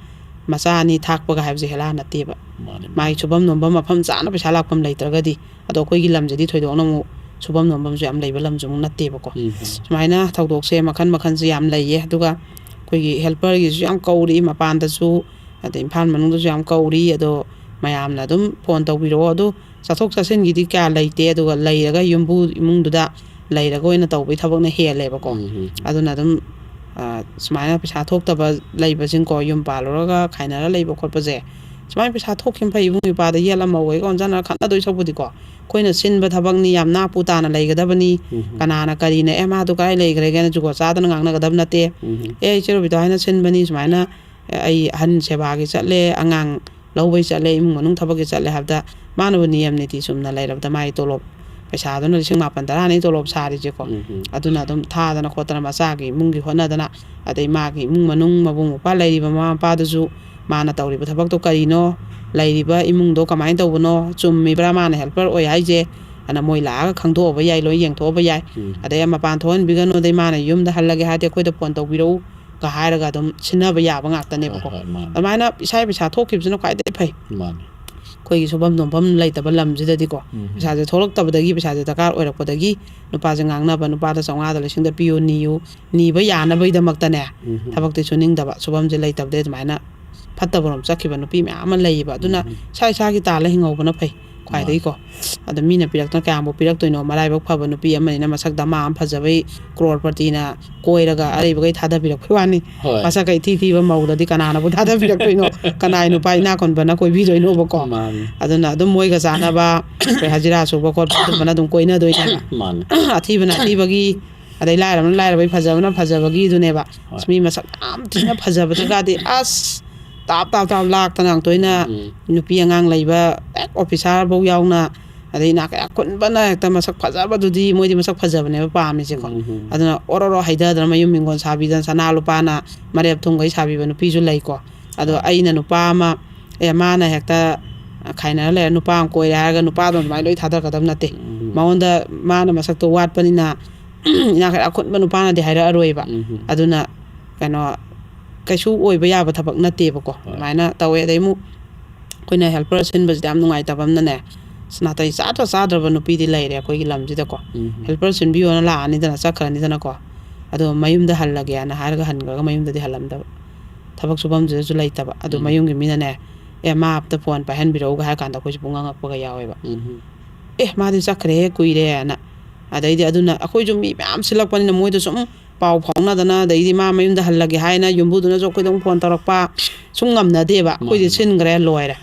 ꯃꯆꯥ ꯑꯅꯤ ꯊꯥꯛꯄꯒ ꯍꯥꯏꯕꯁꯦ ꯍꯦꯂꯥ ꯅꯠꯇꯦꯕ꯫ ꯃꯥꯅꯤ, ꯃꯥꯒꯤ ꯃꯥꯅꯤ꯫ ꯁꯨꯐꯝ ꯅꯣꯝꯐꯝ ꯃꯐꯝ ꯆꯥꯅ ꯄꯩꯁꯥ ꯂꯥꯛꯐꯝ ꯂꯩꯇ꯭ꯔꯒꯗꯤ, ꯑꯗꯣ ꯑꯩꯈꯣꯏꯒꯤ ꯂꯝꯁꯤꯗꯤ ꯊꯣꯏꯗꯣꯛꯅ ꯑꯃꯨꯛ ꯁꯨꯐꯝ ꯅꯣꯝꯐꯝꯁꯨ ꯌꯥꯝ ꯂꯩꯕ ꯂꯝꯁꯨ ꯑꯃꯨꯛ ꯅꯠꯇꯦꯕꯀꯣ꯫ ꯎꯝ꯫ ꯁꯨꯃꯥꯏꯅ ꯊꯧꯗꯣꯛꯁꯦ ꯃꯈꯜ ꯃꯈꯜꯁꯦ ꯌꯥꯝ ꯂꯩꯌꯦ꯫ ꯑꯗꯨꯒ ꯑꯩꯈꯣꯏꯒꯤ ꯍꯦꯜꯄꯔꯒꯤꯁꯨ ꯌꯥꯝ ꯀꯧꯔꯤ, ꯃꯄꯥꯟꯗꯁꯨ, ꯑꯗꯩ ꯏꯝꯐꯥꯜ ꯃꯅꯨꯡꯗꯁꯨ ꯌꯥꯝ ꯀꯧꯔꯤ꯫ ꯑꯗꯣ ꯃꯌꯥꯝꯅ ꯑꯗꯨꯝ ꯐꯣꯟ ꯇꯧꯕꯤꯔꯛꯑꯣ꯫ ꯑꯗꯨ ꯆꯠꯊꯣꯛ ꯆꯠꯁꯤꯟꯒꯤꯗꯤ ꯀꯌꯥ ꯂꯩꯇꯦ꯫ ꯑꯗꯨꯒ ꯂꯩꯔꯒ ꯌꯨꯝꯕꯨ ꯏꯃꯨꯡꯗꯨꯗ ꯂꯩꯔꯒ ꯑꯣꯏꯅ ꯇꯧꯕꯒꯤ ꯊꯕꯛꯅ ꯍꯦꯜꯂꯦꯕꯀꯣ꯫ ꯎꯝ, ꯎꯝ, ꯎꯝ꯫ ꯑꯗꯨꯅ ꯑꯗꯨꯝ, ꯑ, ꯁꯨꯃꯥꯏꯅ ꯄꯩꯁꯥ ꯊꯣꯛꯇꯕ ꯂꯩꯕꯁꯤꯡꯀꯣ, ꯌꯨꯝ ꯄꯥꯜꯂꯨꯔꯒ ꯈꯥꯏꯅꯔ ꯂꯩꯕ ꯈꯣꯠꯄꯁꯦ, ꯁꯨꯃꯥꯏꯅ ꯄꯩꯁꯥ ꯊꯣꯛꯈꯤꯕꯅ ꯐꯩ, ꯏꯕꯨꯡ ꯏꯄ꯭ꯋꯥꯗ ꯌꯦꯠ ꯑꯃ ꯑꯣꯏꯒ ꯑꯣꯟꯁꯤꯟꯅꯔ ꯈꯠꯅꯗꯣꯏ ꯁꯔꯨꯛꯄꯨꯗꯤꯀꯣ, ꯑꯩꯈꯣꯏꯅ ꯁꯤꯟꯕ ꯊꯕꯛꯅꯤ, ꯌꯥꯝ ꯅꯥ ꯄꯨ ꯇꯥꯅ ꯂꯩꯒꯗꯕꯅꯤ꯫ ꯎꯝ, ꯎꯝ꯫ ꯀꯅꯥꯅ ꯀꯔꯤꯅ, "ꯑꯦ, ꯃꯥꯗꯨ ꯀꯥꯏ ꯂꯩꯈ꯭ꯔꯒꯦꯅ?" ꯖꯨꯒꯣꯠ ꯆꯥꯗꯅ ꯉꯥꯡꯅꯒꯗꯕ ꯅꯠꯇꯦ꯫ ꯎꯝ, ꯎꯝ꯫ "ꯑꯦ, ꯏꯆꯦ ꯔꯣꯕꯤꯇꯥ ꯍꯣꯏꯅ ꯁꯤꯟꯕꯅꯤ, ꯁꯨꯃꯥꯏꯅ ꯑꯩ ꯑꯍꯟ ꯁꯦꯕꯥꯒꯤ ꯆꯠꯂꯦ, ꯑꯉꯥꯡ ꯂꯧꯕꯩ ꯆꯠꯂꯦ, ꯏꯃꯨꯡ ꯃꯅꯨꯡ ꯊꯕꯛꯀꯤ ꯆꯠꯂꯦ" ꯍꯥꯏꯕꯗ, ꯃꯥꯅꯕꯨ ꯅꯤꯌꯝ ꯅꯤꯇꯤ ꯆꯨꯝꯅ ꯂꯩꯔꯕꯗ, ꯃꯥꯒꯤ ꯇꯣꯂꯣꯞ ꯄꯩꯁꯥꯗꯨꯅ ꯂꯤꯁꯤꯡ ꯃꯥꯄꯟ ꯇꯔꯥꯅꯤ ꯇꯣꯂꯣꯞ ꯁꯥꯔꯤꯁꯦꯀꯣ꯫ ꯎꯝ, ꯎꯝ꯫ ꯑꯗꯨꯅ ꯑꯗꯨꯝ ꯊꯥꯗꯅ ꯈꯣꯠꯇꯅ, ꯃꯆꯥꯒꯤ ꯏꯃꯨꯡꯒꯤ ꯍꯣꯠꯅꯗꯅ, ꯑꯗꯩ ꯃꯥꯒꯤ ꯏꯃꯨꯡ ꯃꯅꯨꯡ, ꯃꯕꯨꯡ ꯃꯧꯄ꯭ꯋꯥ ꯂꯩꯔꯤꯕ ꯃꯃꯥ ꯃꯄꯥꯗꯨꯁꯨ ꯃꯥꯅ ꯇꯧꯔꯤꯕ ꯊꯕꯛꯇꯣ ꯀꯔꯤꯅꯣ, ꯂꯩꯔꯤꯕ ꯏꯃꯨꯡꯗꯣ ꯀꯃꯥꯏꯅ ꯇꯧꯕꯅꯣ, ꯆꯨꯝꯃꯤꯕ꯭ꯔꯥ, ꯃꯥꯅ ꯍꯦꯜꯄꯔ ꯑꯣꯏ ꯍꯥꯏꯁꯦ, ꯑꯅ ꯃꯣꯏ ꯂꯥꯛꯑꯒ ꯈꯪꯗꯣꯛꯑꯕ ꯌꯥꯏ, ꯂꯣꯏ ꯌꯦꯡꯊꯣꯛꯑꯕ ꯌꯥꯏ꯫ ꯎꯝ꯫ ꯑꯗꯩ ꯃꯄꯥꯟ ꯊꯣꯛꯍꯟꯕꯤꯒꯅꯨ, ꯑꯗꯩ ꯃꯥꯅ ꯌꯨꯝꯗ ꯍꯜꯂꯒꯦ ꯍꯥꯏꯔꯗꯤ ꯑꯩꯈꯣꯏꯗ ꯐꯣꯟ ꯇꯧꯕꯤꯔꯛꯎ ꯀ ꯍꯥꯏꯔꯒ ꯑꯗꯨꯝ ꯁꯤꯟꯅꯕ ꯌꯥꯕ ꯉꯥꯛꯇꯅꯦꯕꯀꯣ꯫ ꯍꯣꯏ, ꯍꯣꯏ, ꯃꯥꯅꯤ꯫ ꯑꯗꯨꯃꯥꯏꯅ ꯏꯁꯥ ꯄꯩꯁꯥ ꯊꯣꯛꯈꯤꯕꯁꯤꯅ ꯈ꯭ꯋꯥꯏꯗꯒꯤ ꯐꯩ꯫ ꯃꯥꯅꯤ꯫ ꯑꯩꯈꯣꯏꯒꯤ ꯁꯨꯐꯝ ꯅꯣꯝꯐꯝ ꯂꯩꯇꯕ ꯂꯝꯁꯤꯗꯗꯤꯀꯣ, ꯎꯝ꯫ ꯄꯩꯁꯥꯁꯦ ꯊꯣꯛꯂꯛꯇꯕꯗꯒꯤ, ꯄꯩꯁꯥꯁꯦ ꯗꯔꯀꯥꯔ ꯑꯣꯏꯔꯛꯄꯗꯒꯤ, ꯅꯨꯄꯥꯁꯦ ꯉꯥꯡꯅꯕ, ꯅꯨꯄꯥꯗ ꯆꯥꯝꯃꯉꯥꯗ ꯂꯤꯁꯤꯡꯗ ꯄꯤꯌꯨ, ꯅꯤꯌꯨ, ꯅꯤꯕ ꯌꯥꯅꯕꯒꯤꯗꯃꯛꯇꯅꯦ, ꯎꯝ꯫ ꯊꯕꯛꯇꯤ ꯁꯨꯅꯤꯡꯗꯕ, ꯁꯨꯐꯝꯁꯦ ꯂꯩꯇꯕꯗꯒꯤ ꯑꯗꯨꯃꯥꯏꯅ ꯐꯠꯇꯕꯔꯣꯝ ꯆꯠꯈꯤꯕ ꯅꯨꯄꯤ ꯃꯌꯥꯝ ꯑꯃ ꯂꯩꯌꯦꯕ꯫ ꯑꯗꯨꯅ ꯎꯝ꯫ ꯏꯁꯥ ꯏꯁꯥꯒꯤ ꯇꯥꯜꯂ ꯍꯤꯡꯍꯧꯕꯅ ꯐꯩ꯫ ꯈ꯭ꯋꯥꯏꯗꯒꯤꯀꯣ꯫ ꯑꯗꯣ ꯃꯤꯅ ꯄꯤꯔꯛꯇꯅ ꯀꯌꯥꯝꯕꯨ ꯄꯤꯔꯛꯇꯣꯏꯅꯣ? ꯃꯔꯥꯏꯕꯛ ꯐꯕ ꯅꯨꯄꯤ ꯑꯃꯅꯤꯅ ꯃꯁꯛ ꯗꯃꯥ ꯑꯃ ꯐꯖꯕꯩ ꯀ꯭ꯔꯣꯔꯄꯇꯤꯅ ꯀꯣꯏꯔꯒ ꯑꯔꯩꯕꯈꯩ ꯊꯥꯗꯕꯤꯔꯛꯄꯩ ꯋꯥꯅꯤ꯫ ꯍꯣꯏ꯫ ꯃꯁꯛ ꯏꯊꯤ ꯊꯤꯕ ꯃꯧꯗꯗꯤ ꯀꯅꯥꯅꯕꯨ ꯊꯥꯗꯕꯤꯔꯛꯇꯣꯏꯅꯣ? ꯀꯅꯥꯏ ꯅꯨꯄꯥ ꯏꯅꯥꯛ ꯈꯨꯟꯕꯅ ꯀꯣꯏꯕꯤꯗꯣꯏꯅꯣꯕꯀꯣ? ꯃꯥꯅꯤ꯫ ꯑꯗꯨꯅ ꯑꯗꯨꯝ ꯃꯣꯏꯒ ꯆꯥꯟꯅꯕ, ꯑꯩꯈꯣꯏ ꯍꯖꯤꯔꯥ ꯁꯨꯕ ꯈꯣꯠꯄ ꯑꯗꯨꯝꯕꯅ ꯑꯗꯨꯝ ꯀꯣꯏꯅꯗꯣꯏꯅꯦꯕ꯫ ꯃꯥꯅꯤ꯫ ꯑꯊꯤꯕꯅ ꯑꯊꯤꯕꯒꯤ, ꯑꯗꯩ ꯂꯥꯏꯔꯕꯅ ꯂꯥꯏꯔꯕꯒꯤ, ꯐꯖꯕꯅ ꯐꯖꯕꯒꯤꯗꯨꯅꯦꯕ꯫ ꯍꯣꯏ꯫ ꯃꯤ ꯃꯁꯛ ꯌꯥꯝ ꯊꯤꯅ ꯐꯖꯕꯗꯒꯗꯤ ꯑꯁ ꯇꯥꯞ ꯇꯥꯞ ꯇꯥꯞ ꯂꯥꯛꯇꯅ ꯉꯥꯛꯇꯣꯏꯅ ꯎꯝ꯫ ꯅꯨꯄꯤ ꯑꯉꯥꯡ ꯂꯩꯕ ꯍꯦꯛ ꯑꯣꯐꯤꯁꯥꯔꯐꯧ ꯌꯥꯎꯅ, ꯑꯗꯩ ꯏꯅꯥꯛ ꯀꯌꯥ ꯈꯨꯟꯕꯅ ꯍꯦꯛꯇ ꯃꯁꯛ ꯐꯖꯕꯗꯨꯗꯤ ꯃꯣꯏꯗꯤ ꯃꯁꯛ ꯐꯖꯕꯅꯦꯕ ꯄꯥꯝꯃꯤꯁꯦꯀꯣ꯫ ꯎꯝ, ꯎꯝ꯫ ꯑꯗꯨꯅ ꯑꯣꯔꯣ ꯑꯣꯔꯣ ꯍꯩꯊꯗꯅ ꯃꯌꯨꯝ ꯍꯤꯡꯒꯣꯜ ꯁꯥꯕꯤꯗꯅ ꯁꯅꯥ ꯂꯨꯄꯥꯅ ꯃꯔꯦꯞ ꯊꯨꯝꯈꯩ ꯁꯥꯕꯤꯕ ꯅꯨꯄꯤꯁꯨ ꯂꯩꯀꯣ꯫ ꯑꯗꯣ ꯍꯣꯏ꯫ ꯑꯩꯅ ꯅꯨꯄꯥ ꯑꯃ, ꯑꯦ, ꯃꯥꯅ ꯍꯦꯛꯇ ꯈꯥꯏꯅꯔ ꯂꯩꯔ ꯅꯨꯄꯥ ꯑꯃ ꯀꯣꯏꯔꯦ ꯍꯥꯏꯔꯒ ꯅꯨꯄꯥꯗꯣ ꯑꯗꯨꯃꯥꯏꯅ ꯂꯣꯏ ꯊꯥꯗꯔꯛꯀꯗꯕ ꯅꯠꯇꯦ꯫ ꯎꯝ꯫ ꯃꯉꯣꯟꯗ ꯃꯥꯅ ꯃꯁꯛꯇꯣ ꯋꯥꯠꯄꯅꯤꯅ ꯏꯅꯥꯛ ꯀꯩꯔꯥꯛ ꯈꯨꯟꯕ ꯅꯨꯄꯥꯅꯗꯤ ꯍꯥꯏꯔꯛꯑꯔꯣꯏꯕ꯫ ꯎꯝ꯫ ꯑꯗꯨꯅ ꯀꯩꯅꯣ, ꯀꯩꯁꯨ ꯑꯣꯏꯕ ꯌꯥꯕ ꯊꯕꯛ ꯅꯠꯇꯦꯕꯀꯣ꯫ ꯍꯣꯏ꯫ ꯑꯗꯨꯃꯥꯏꯅ ꯇꯧꯋꯦ꯫ ꯑꯗꯩ ꯑꯃꯨꯛ ꯑꯩꯈꯣꯏꯅ ꯍꯦꯜꯄꯔ ꯁꯤꯟꯕꯁꯤꯗ ꯌꯥꯝ ꯅꯨꯡꯉꯥꯏꯇꯕ ꯑꯃꯅꯅꯦ, ꯑꯁ, ꯅꯥꯇꯩ ꯆꯥꯗ꯭ꯔ ꯆꯥꯗ꯭ꯔꯕ ꯅꯨꯄꯤꯗꯤ ꯂꯩꯔꯦ ꯑꯩꯈꯣꯏꯒꯤ ꯂꯝꯁꯤꯗꯀꯣ꯫ ꯎꯝ꯫ ꯍꯦꯜꯄꯔ ꯁꯤꯟꯕꯤꯌꯣꯅ ꯂꯥꯛꯑꯅꯤꯗꯅ, ꯆꯠꯈ꯭ꯔꯅꯤꯗꯅꯀꯣ꯫ ꯑꯗꯣ ꯃꯌꯨꯝꯗ ꯍꯜꯂꯒꯦꯅ ꯍꯥꯏꯔꯒ ꯍꯟꯈ꯭ꯔꯒ ꯃꯌꯨꯝꯗꯗꯤ ꯍꯜꯂꯝꯗꯕ꯫ ꯊꯕꯛ ꯁꯨꯐꯝꯁꯤꯗꯁꯨ ꯂꯩꯇꯕ꯫ ꯑꯗꯣ ꯎꯝ꯫ ꯃꯌꯨꯝꯒꯤ ꯃꯤꯅꯅꯦ, "ꯑꯦ, ꯃꯥ ꯑꯝꯇ ꯐꯣꯟ ꯄꯥꯏꯍꯟꯕꯤꯔꯛꯎꯒ" ꯍꯥꯏꯔ ꯀꯥꯟꯗ ꯑꯩꯈꯣꯏꯁꯨ ꯄꯨꯡꯉꯛ ꯉꯛꯄꯒ ꯌꯥꯎꯋꯦꯕ꯫ ꯎꯝ꯫ "ꯑꯦ, ꯃꯥꯗꯤ ꯆꯠꯈ꯭ꯔꯦꯍꯦ, ꯀꯨꯏꯔꯦꯅ"꯫ ꯑꯗꯩꯗꯤ ꯑꯗꯨꯅ ꯑꯩꯈꯣꯏꯁꯨ ꯃꯤ ꯃꯌꯥꯝ ꯁꯤꯜꯂꯛꯄꯅꯤꯅ ꯃꯣꯏꯗ ꯁꯨꯝ ꯄꯥꯎ ꯐꯥꯎꯅꯗꯅ, ꯑꯗꯩꯗꯤ ꯃꯥ ꯃꯌꯨꯝꯗ ꯍꯜꯂꯒꯦ ꯍꯥꯏꯅ ꯌꯨꯝꯕꯨꯗꯨꯅꯁꯨ ꯑꯩꯈꯣꯏꯗ ꯑꯃꯨꯛ ꯐꯣꯟ ꯇꯧꯔꯛꯄ, ꯁꯨꯝ ꯉꯝꯅꯗꯦꯕ꯫ ꯑꯩꯈꯣꯏꯗꯤ ꯃꯥꯅꯤ, ꯃꯥꯅꯤ꯫ ꯁꯤꯟꯈ꯭ꯔꯦ, ꯂꯣꯏꯔꯦ꯫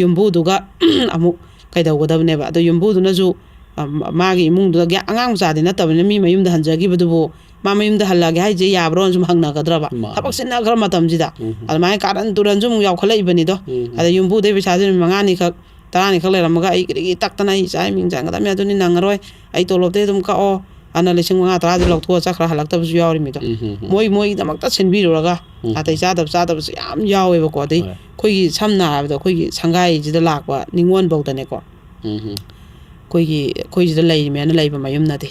ꯌꯨꯝꯕꯨꯗꯨꯒ ꯑꯃꯨꯛ ꯀꯩꯗꯧꯒꯗꯕꯅꯦꯕ꯫ ꯑꯗꯣ ꯌꯨꯝꯕꯨꯗꯨꯅꯁꯨ, ꯑ, ꯃꯥꯒꯤ ꯏꯃꯨꯡꯗꯨꯗ ꯒ꯭ꯌꯥ-, ꯑꯉꯥꯡ ꯃꯆꯥꯗꯤ ꯅꯠꯇꯕꯅꯤꯅ ꯃꯤ ꯃꯌꯨꯝꯗ ꯍꯟꯖꯈꯤꯕꯗꯨꯕꯨ ꯃꯥ ꯃꯌꯨꯝꯗ ꯍꯜꯂꯒꯦ ꯍꯥꯏꯁꯦ ꯌꯥꯕ꯭ꯔꯣꯅ ꯁꯨꯝ ꯍꯪꯅꯒꯗ꯭ꯔꯕ? ꯃꯥꯅꯤ꯫ ꯊꯕꯛ ꯆꯤꯟꯅꯈ꯭ꯔ ꯃꯇꯝꯁꯤꯗ꯫ ꯎꯝ꯫ ꯑꯗꯨꯃꯥꯏꯅ ꯀꯥꯔꯟ ꯇꯨꯔꯟꯁꯨ ꯑꯃꯨꯛ ꯌꯥꯎꯈꯠꯂꯛꯏꯕꯅꯤꯗꯣ꯫ ꯎꯝ꯫ ꯑꯗ ꯌꯨꯝꯕꯨꯗꯩ ꯄꯩꯁꯥꯁꯦ ꯅꯨꯃꯤꯠ ꯃꯉꯥꯅꯤꯈꯛ, ꯇꯔꯥꯅꯤꯈꯛ ꯂꯩꯔꯝꯃꯒ ꯑꯩ ꯒꯤꯔꯤꯒꯤ ꯇꯛꯇꯅ ꯑꯩ ꯏꯆꯥ ꯏꯃꯤꯡ ꯆꯟꯒꯗꯕꯅꯤ, ꯑꯗꯨꯅꯤ ꯅꯪꯉꯔꯣꯏ, ꯑꯩ ꯇꯣꯂꯣꯞꯇꯩ ꯑꯗꯨꯝ ꯀꯛꯑꯣ, ꯑꯗꯨꯅ ꯂꯤꯁꯤꯡ ꯃꯉꯥ ꯇꯔꯥꯁꯦ ꯂꯧꯊꯣꯛꯑ ꯆꯠꯈ꯭ꯔ ꯍꯜꯂꯛꯇꯕꯁꯨ ꯌꯥꯎꯔꯤꯃꯤꯗꯣ꯫ ꯎꯝ, ꯎꯝ, ꯎꯝ꯫ ꯃꯣꯏ ꯃꯣꯏꯒꯤꯗꯃꯛꯇ ꯁꯤꯟꯕꯤꯔꯨꯔꯒ ꯎꯝ, ꯅꯥꯇꯩ ꯎꯝ꯫ ꯆꯥꯗꯕ ꯆꯥꯗꯕꯁꯨ ꯌꯥꯝ ꯌꯥꯎꯋꯦꯕꯀꯣ꯫ ꯑꯗꯩ ꯍꯣꯏ꯫ ꯑꯩꯈꯣꯏꯒꯤ ꯁꯝꯅ ꯍꯥꯏꯔꯕꯗ ꯑꯩꯈꯣꯏꯒꯤ ꯁꯪꯒꯥꯏꯁꯤꯗ ꯂꯥꯛꯄ ꯅꯤꯉꯣꯜꯐꯧꯗꯅꯦꯀꯣ꯫ ꯎꯝ, ꯎꯝ꯫ ꯑꯩꯈꯣꯏꯒꯤ, ꯑꯩꯈꯣꯏꯁꯤꯗ ꯂꯩꯔꯤꯃꯦꯅ ꯂꯩꯕ ꯃꯌꯨꯝꯅꯗꯤ꯫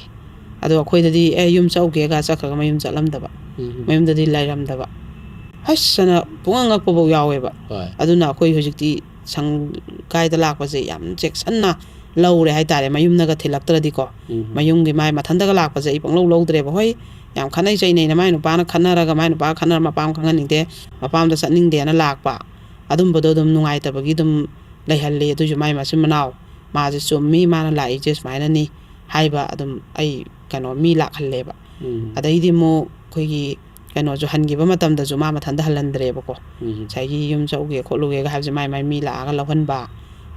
ꯑꯗꯣ ꯑꯩꯈꯣꯏꯗꯗꯤ, "ꯑꯦ, ꯌꯨꯝ ꯆꯧꯒꯦꯒ" ꯆꯠꯈ꯭ꯔꯒ ꯃꯌꯨꯝ ꯆꯠꯂꯝꯗꯕ꯫ ꯎꯝ, ꯎꯝ꯫ ꯃꯌꯨꯝꯗꯗꯤ ꯂꯩꯔꯝꯗꯕ꯫ ꯍꯁ ꯑꯅ ꯄꯨꯡꯉꯛ ꯉꯛꯄꯐꯧ ꯌꯥꯎꯋꯦꯕ꯫ ꯍꯣꯏ꯫ ꯑꯗꯨꯅ ꯑꯩꯈꯣꯏ ꯍꯧꯖꯤꯛꯇꯤ ꯁꯪꯒꯥꯏꯗ ꯂꯥꯛꯄꯁꯦ ꯌꯥꯝ ꯆꯦꯛꯁꯤꯟꯅ ꯂꯧꯔꯦ ꯍꯥꯏꯇꯥꯔꯦ, ꯃꯌꯨꯝꯅꯒ ꯊꯤꯜꯂꯛꯇ꯭ꯔꯗꯤꯀꯣ꯫ ꯎꯝ꯫ ꯃꯌꯨꯝꯒꯤ ꯃꯥꯏ ꯃꯊꯟꯇꯒ ꯂꯥꯛꯄꯁꯦ ꯑꯩ ꯄꯪꯂꯧ ꯂꯧꯗ꯭ꯔꯦꯕ꯫ ꯍꯣꯏ, ꯌꯥꯝ ꯈꯠꯅꯩ ꯆꯩꯅꯩꯅ ꯃꯥꯏ ꯅꯨꯄꯥꯅ ꯈꯠꯅꯔꯒ ꯃꯥꯏ ꯅꯨꯄꯥꯒ ꯈꯠꯅꯔ ꯃꯄꯥꯝ ꯈꯪꯍꯟꯅꯤꯡꯗꯦ, ꯃꯄꯥꯝꯗ ꯆꯠꯅꯤꯡꯗꯦꯅ ꯂꯥꯛꯄ, ꯑꯗꯨꯝꯕꯗꯣ ꯑꯗꯨꯝ ꯅꯨꯡꯉꯥꯏꯇꯕꯒꯤ ꯑꯗꯨꯝ ꯂꯩꯍꯜꯂꯤ꯫ ꯑꯗꯨꯏꯁꯨ ꯃꯥꯏ ꯃꯆꯤꯟ ꯃꯅꯥꯎ, "ꯃꯥꯁꯦ ꯆꯨꯝꯃꯤ, ꯃꯥꯅ ꯂꯥꯛꯏꯁꯦ ꯁꯨꯃꯥꯏꯅꯅꯤ" ꯍꯥꯏꯕ ꯑꯗꯨꯝ ꯑꯩ, ꯀꯩꯅꯣ, ꯃꯤ ꯂꯥꯛꯍꯜꯂꯦꯕ꯫ ꯎꯝ꯫ ꯑꯗꯩꯗꯤ ꯑꯃꯨꯛ ꯑꯩꯈꯣꯏꯒꯤ ꯀꯩꯅꯣꯁꯨ ꯍꯟꯈꯤꯕ ꯃꯇꯝꯗꯁꯨ ꯃꯥ ꯃꯊꯟꯇ ꯍꯜꯍꯟꯗ꯭ꯔꯦꯕꯀꯣ꯫ ꯎꯝ꯫ ꯉꯁꯥꯏꯒꯤ ꯌꯨꯝ ꯆꯠꯂꯨꯒꯦ ꯈꯣꯠꯂꯨꯒꯦꯒ ꯍꯥꯏꯕꯁꯦ ꯃꯥꯏ ꯃꯥꯏ ꯃꯤ ꯂꯥꯛꯑꯒ ꯂꯧꯍꯟꯕ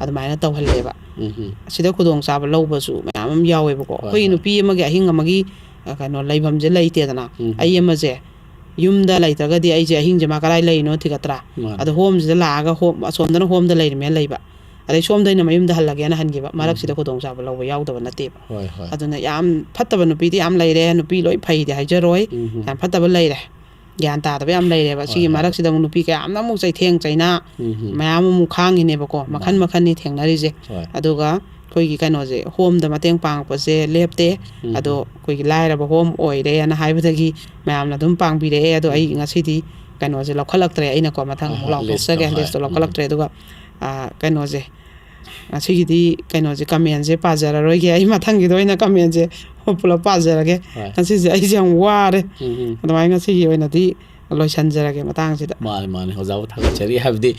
ꯑꯗꯨꯃꯥꯏꯅ ꯇꯧꯍꯜꯂꯦꯕ꯫ ꯎꯝ꯫ ꯑꯁꯤꯗ ꯈꯨꯗꯣꯡꯆꯥꯕ ꯂꯧꯕꯁꯨ ꯃꯌꯥꯝ ꯑꯃ ꯌꯥꯎꯋꯦꯕꯀꯣ꯫ ꯍꯣꯏ, ꯑꯩꯈꯣꯏꯒꯤ ꯍꯣꯏ꯫ ꯅꯨꯄꯤ ꯑꯃꯒꯤ ꯑꯍꯤꯡ ꯑꯃꯒꯤ, ꯑ, ꯀꯩꯅꯣ, ꯂꯩꯐꯝꯁꯦ ꯂꯩꯇꯦꯗꯅ꯫ ꯎꯝ꯫ ꯑꯩ ꯑꯃꯁꯦ ꯌꯨꯝꯗ ꯂꯩꯇ꯭ꯔꯒꯗꯤ ꯑꯩꯁꯦ ꯑꯍꯤꯡꯁꯦ ꯃꯥ ꯀꯗꯥꯏ ꯂꯩꯔꯤꯅꯣ ꯊꯤꯒꯠꯇ꯭ꯔꯥ? ꯃꯥꯅꯦ꯫ ꯑꯗꯣ ꯍꯣꯝꯁꯤꯗ ꯂꯥꯛꯑꯒ ꯍꯣꯝ, ꯑꯁꯣꯝꯗꯅ ꯍꯣꯝꯗ ꯂꯩꯔꯤꯃꯦꯅ ꯂꯩꯕ, ꯑꯗꯩ ꯁꯣꯝꯗꯩꯅ ꯃꯌꯨꯝꯗ ꯍꯜꯂꯒꯦꯅ ꯍꯟꯈꯤꯕ꯫ ꯃꯔꯛꯁꯤꯗ ꯎꯝ꯫ ꯈꯨꯗꯣꯡꯆꯥꯕ ꯂꯧꯕ ꯌꯥꯎꯗꯕ ꯅꯠꯇꯦꯕ꯫ ꯍꯣꯏ, ꯍꯣꯏ꯫ ꯑꯗꯨꯅ ꯌꯥꯝ ꯐꯠꯇꯕ ꯅꯨꯄꯤꯗꯤ ꯌꯥꯝ ꯂꯩꯔꯦ, ꯅꯨꯄꯤ ꯂꯣꯏ ꯐꯩꯗꯤ ꯍꯥꯏꯖꯔꯣꯏ꯫ ꯎꯝ꯫ ꯌꯥꯝ ꯐꯠꯇꯕ ꯂꯩꯔꯦ, ꯒ꯭ꯌꯥꯟ ꯇꯥꯗꯕ ꯌꯥꯝ ꯂꯩꯔꯦꯕ꯫ ꯍꯣꯏ, ꯁꯤꯒꯤ ꯍꯣꯏ꯫ ꯃꯔꯛꯁꯤꯗ ꯑꯃꯨꯛ ꯅꯨꯄꯤ ꯀꯌꯥ ꯑꯃꯅ ꯑꯃꯨꯛ ꯆꯩꯊꯦꯡ ꯆꯩꯅꯥ ꯎꯝ꯫ ꯃꯌꯥꯝ ꯑꯃꯨꯛ ꯈꯥꯡꯉꯤꯅꯦꯕꯀꯣ꯫ ꯃꯈꯟ ꯃꯥꯅꯦ꯫ ꯃꯈꯟꯅꯤ ꯊꯦꯡꯅꯔꯤꯁꯦ꯫ ꯍꯣꯏ꯫ ꯑꯗꯨꯒ ꯑꯩꯈꯣꯏꯒꯤ ꯀꯩꯅꯣꯁꯦ, ꯍꯣꯝꯗ ꯃꯇꯦꯡ ꯄꯥꯡꯉꯛꯄꯁꯦ ꯂꯦꯞꯇꯦ꯫ ꯎꯝ꯫ ꯑꯗꯣ ꯑꯩꯈꯣꯏꯒꯤ ꯂꯥꯏꯔꯕ ꯍꯣꯝ ꯑꯣꯏꯔꯦꯅ ꯍꯥꯏꯕꯗꯒꯤ ꯃꯌꯥꯝꯅ ꯑꯗꯨꯝ ꯄꯥꯡꯕꯤꯔꯛꯑꯦ꯫ ꯑꯗꯣ ꯑꯩ ꯎꯝ꯫ ꯉꯁꯤꯗꯤ ꯀꯩꯅꯣꯁꯦ ꯂꯧꯈꯠꯂꯛꯇ꯭ꯔꯦ, ꯑꯩꯅꯀꯣ꯫ ꯃꯊꯪ ꯍꯣꯏ, ꯑꯃꯨꯛ ꯍꯣꯏ, ꯂꯥꯎꯊꯣꯛꯆꯒꯦ, list ꯇꯣ, ꯍꯣꯏ꯫ list ꯇꯣ ꯂꯧꯈꯠꯂꯛꯇ꯭ꯔꯦ꯫ ꯑꯗꯨꯒ, ꯑꯥ, ꯀꯩꯅꯣꯁꯦ, ꯉꯁꯤꯒꯤꯗꯤ ꯀꯩꯅꯣꯁꯦ, comment ꯁꯦ ꯄꯥꯖꯔꯔꯣꯏꯒꯦ꯫ ꯑꯩ ꯃꯊꯪꯒꯤꯗ ꯑꯣꯏꯅ comment ꯁꯦ ꯄꯨꯂꯞ ꯄꯥꯖꯔꯒꯦ꯫ ꯍꯣꯏ꯫ ꯉꯁꯤꯁꯦ ꯑꯩꯁꯦ ꯌꯥꯝ ꯋꯥꯔꯦ꯫ ꯎꯝ, ꯎꯝ꯫ ꯑꯗꯨꯃꯥꯏꯅ ꯉꯁꯤꯒꯤ ꯑꯣꯏꯅꯗꯤ ꯂꯣꯏꯁꯤꯟꯖꯔꯒꯦ ꯃꯇꯥꯡꯁꯤꯗ꯫ ꯃꯥꯅꯦ, ꯃꯥꯅꯦ꯫ ꯑꯣꯖꯥꯕꯨ ꯊꯥꯒꯠꯆꯔꯤ꯫ ꯍꯥꯏꯕꯗꯤ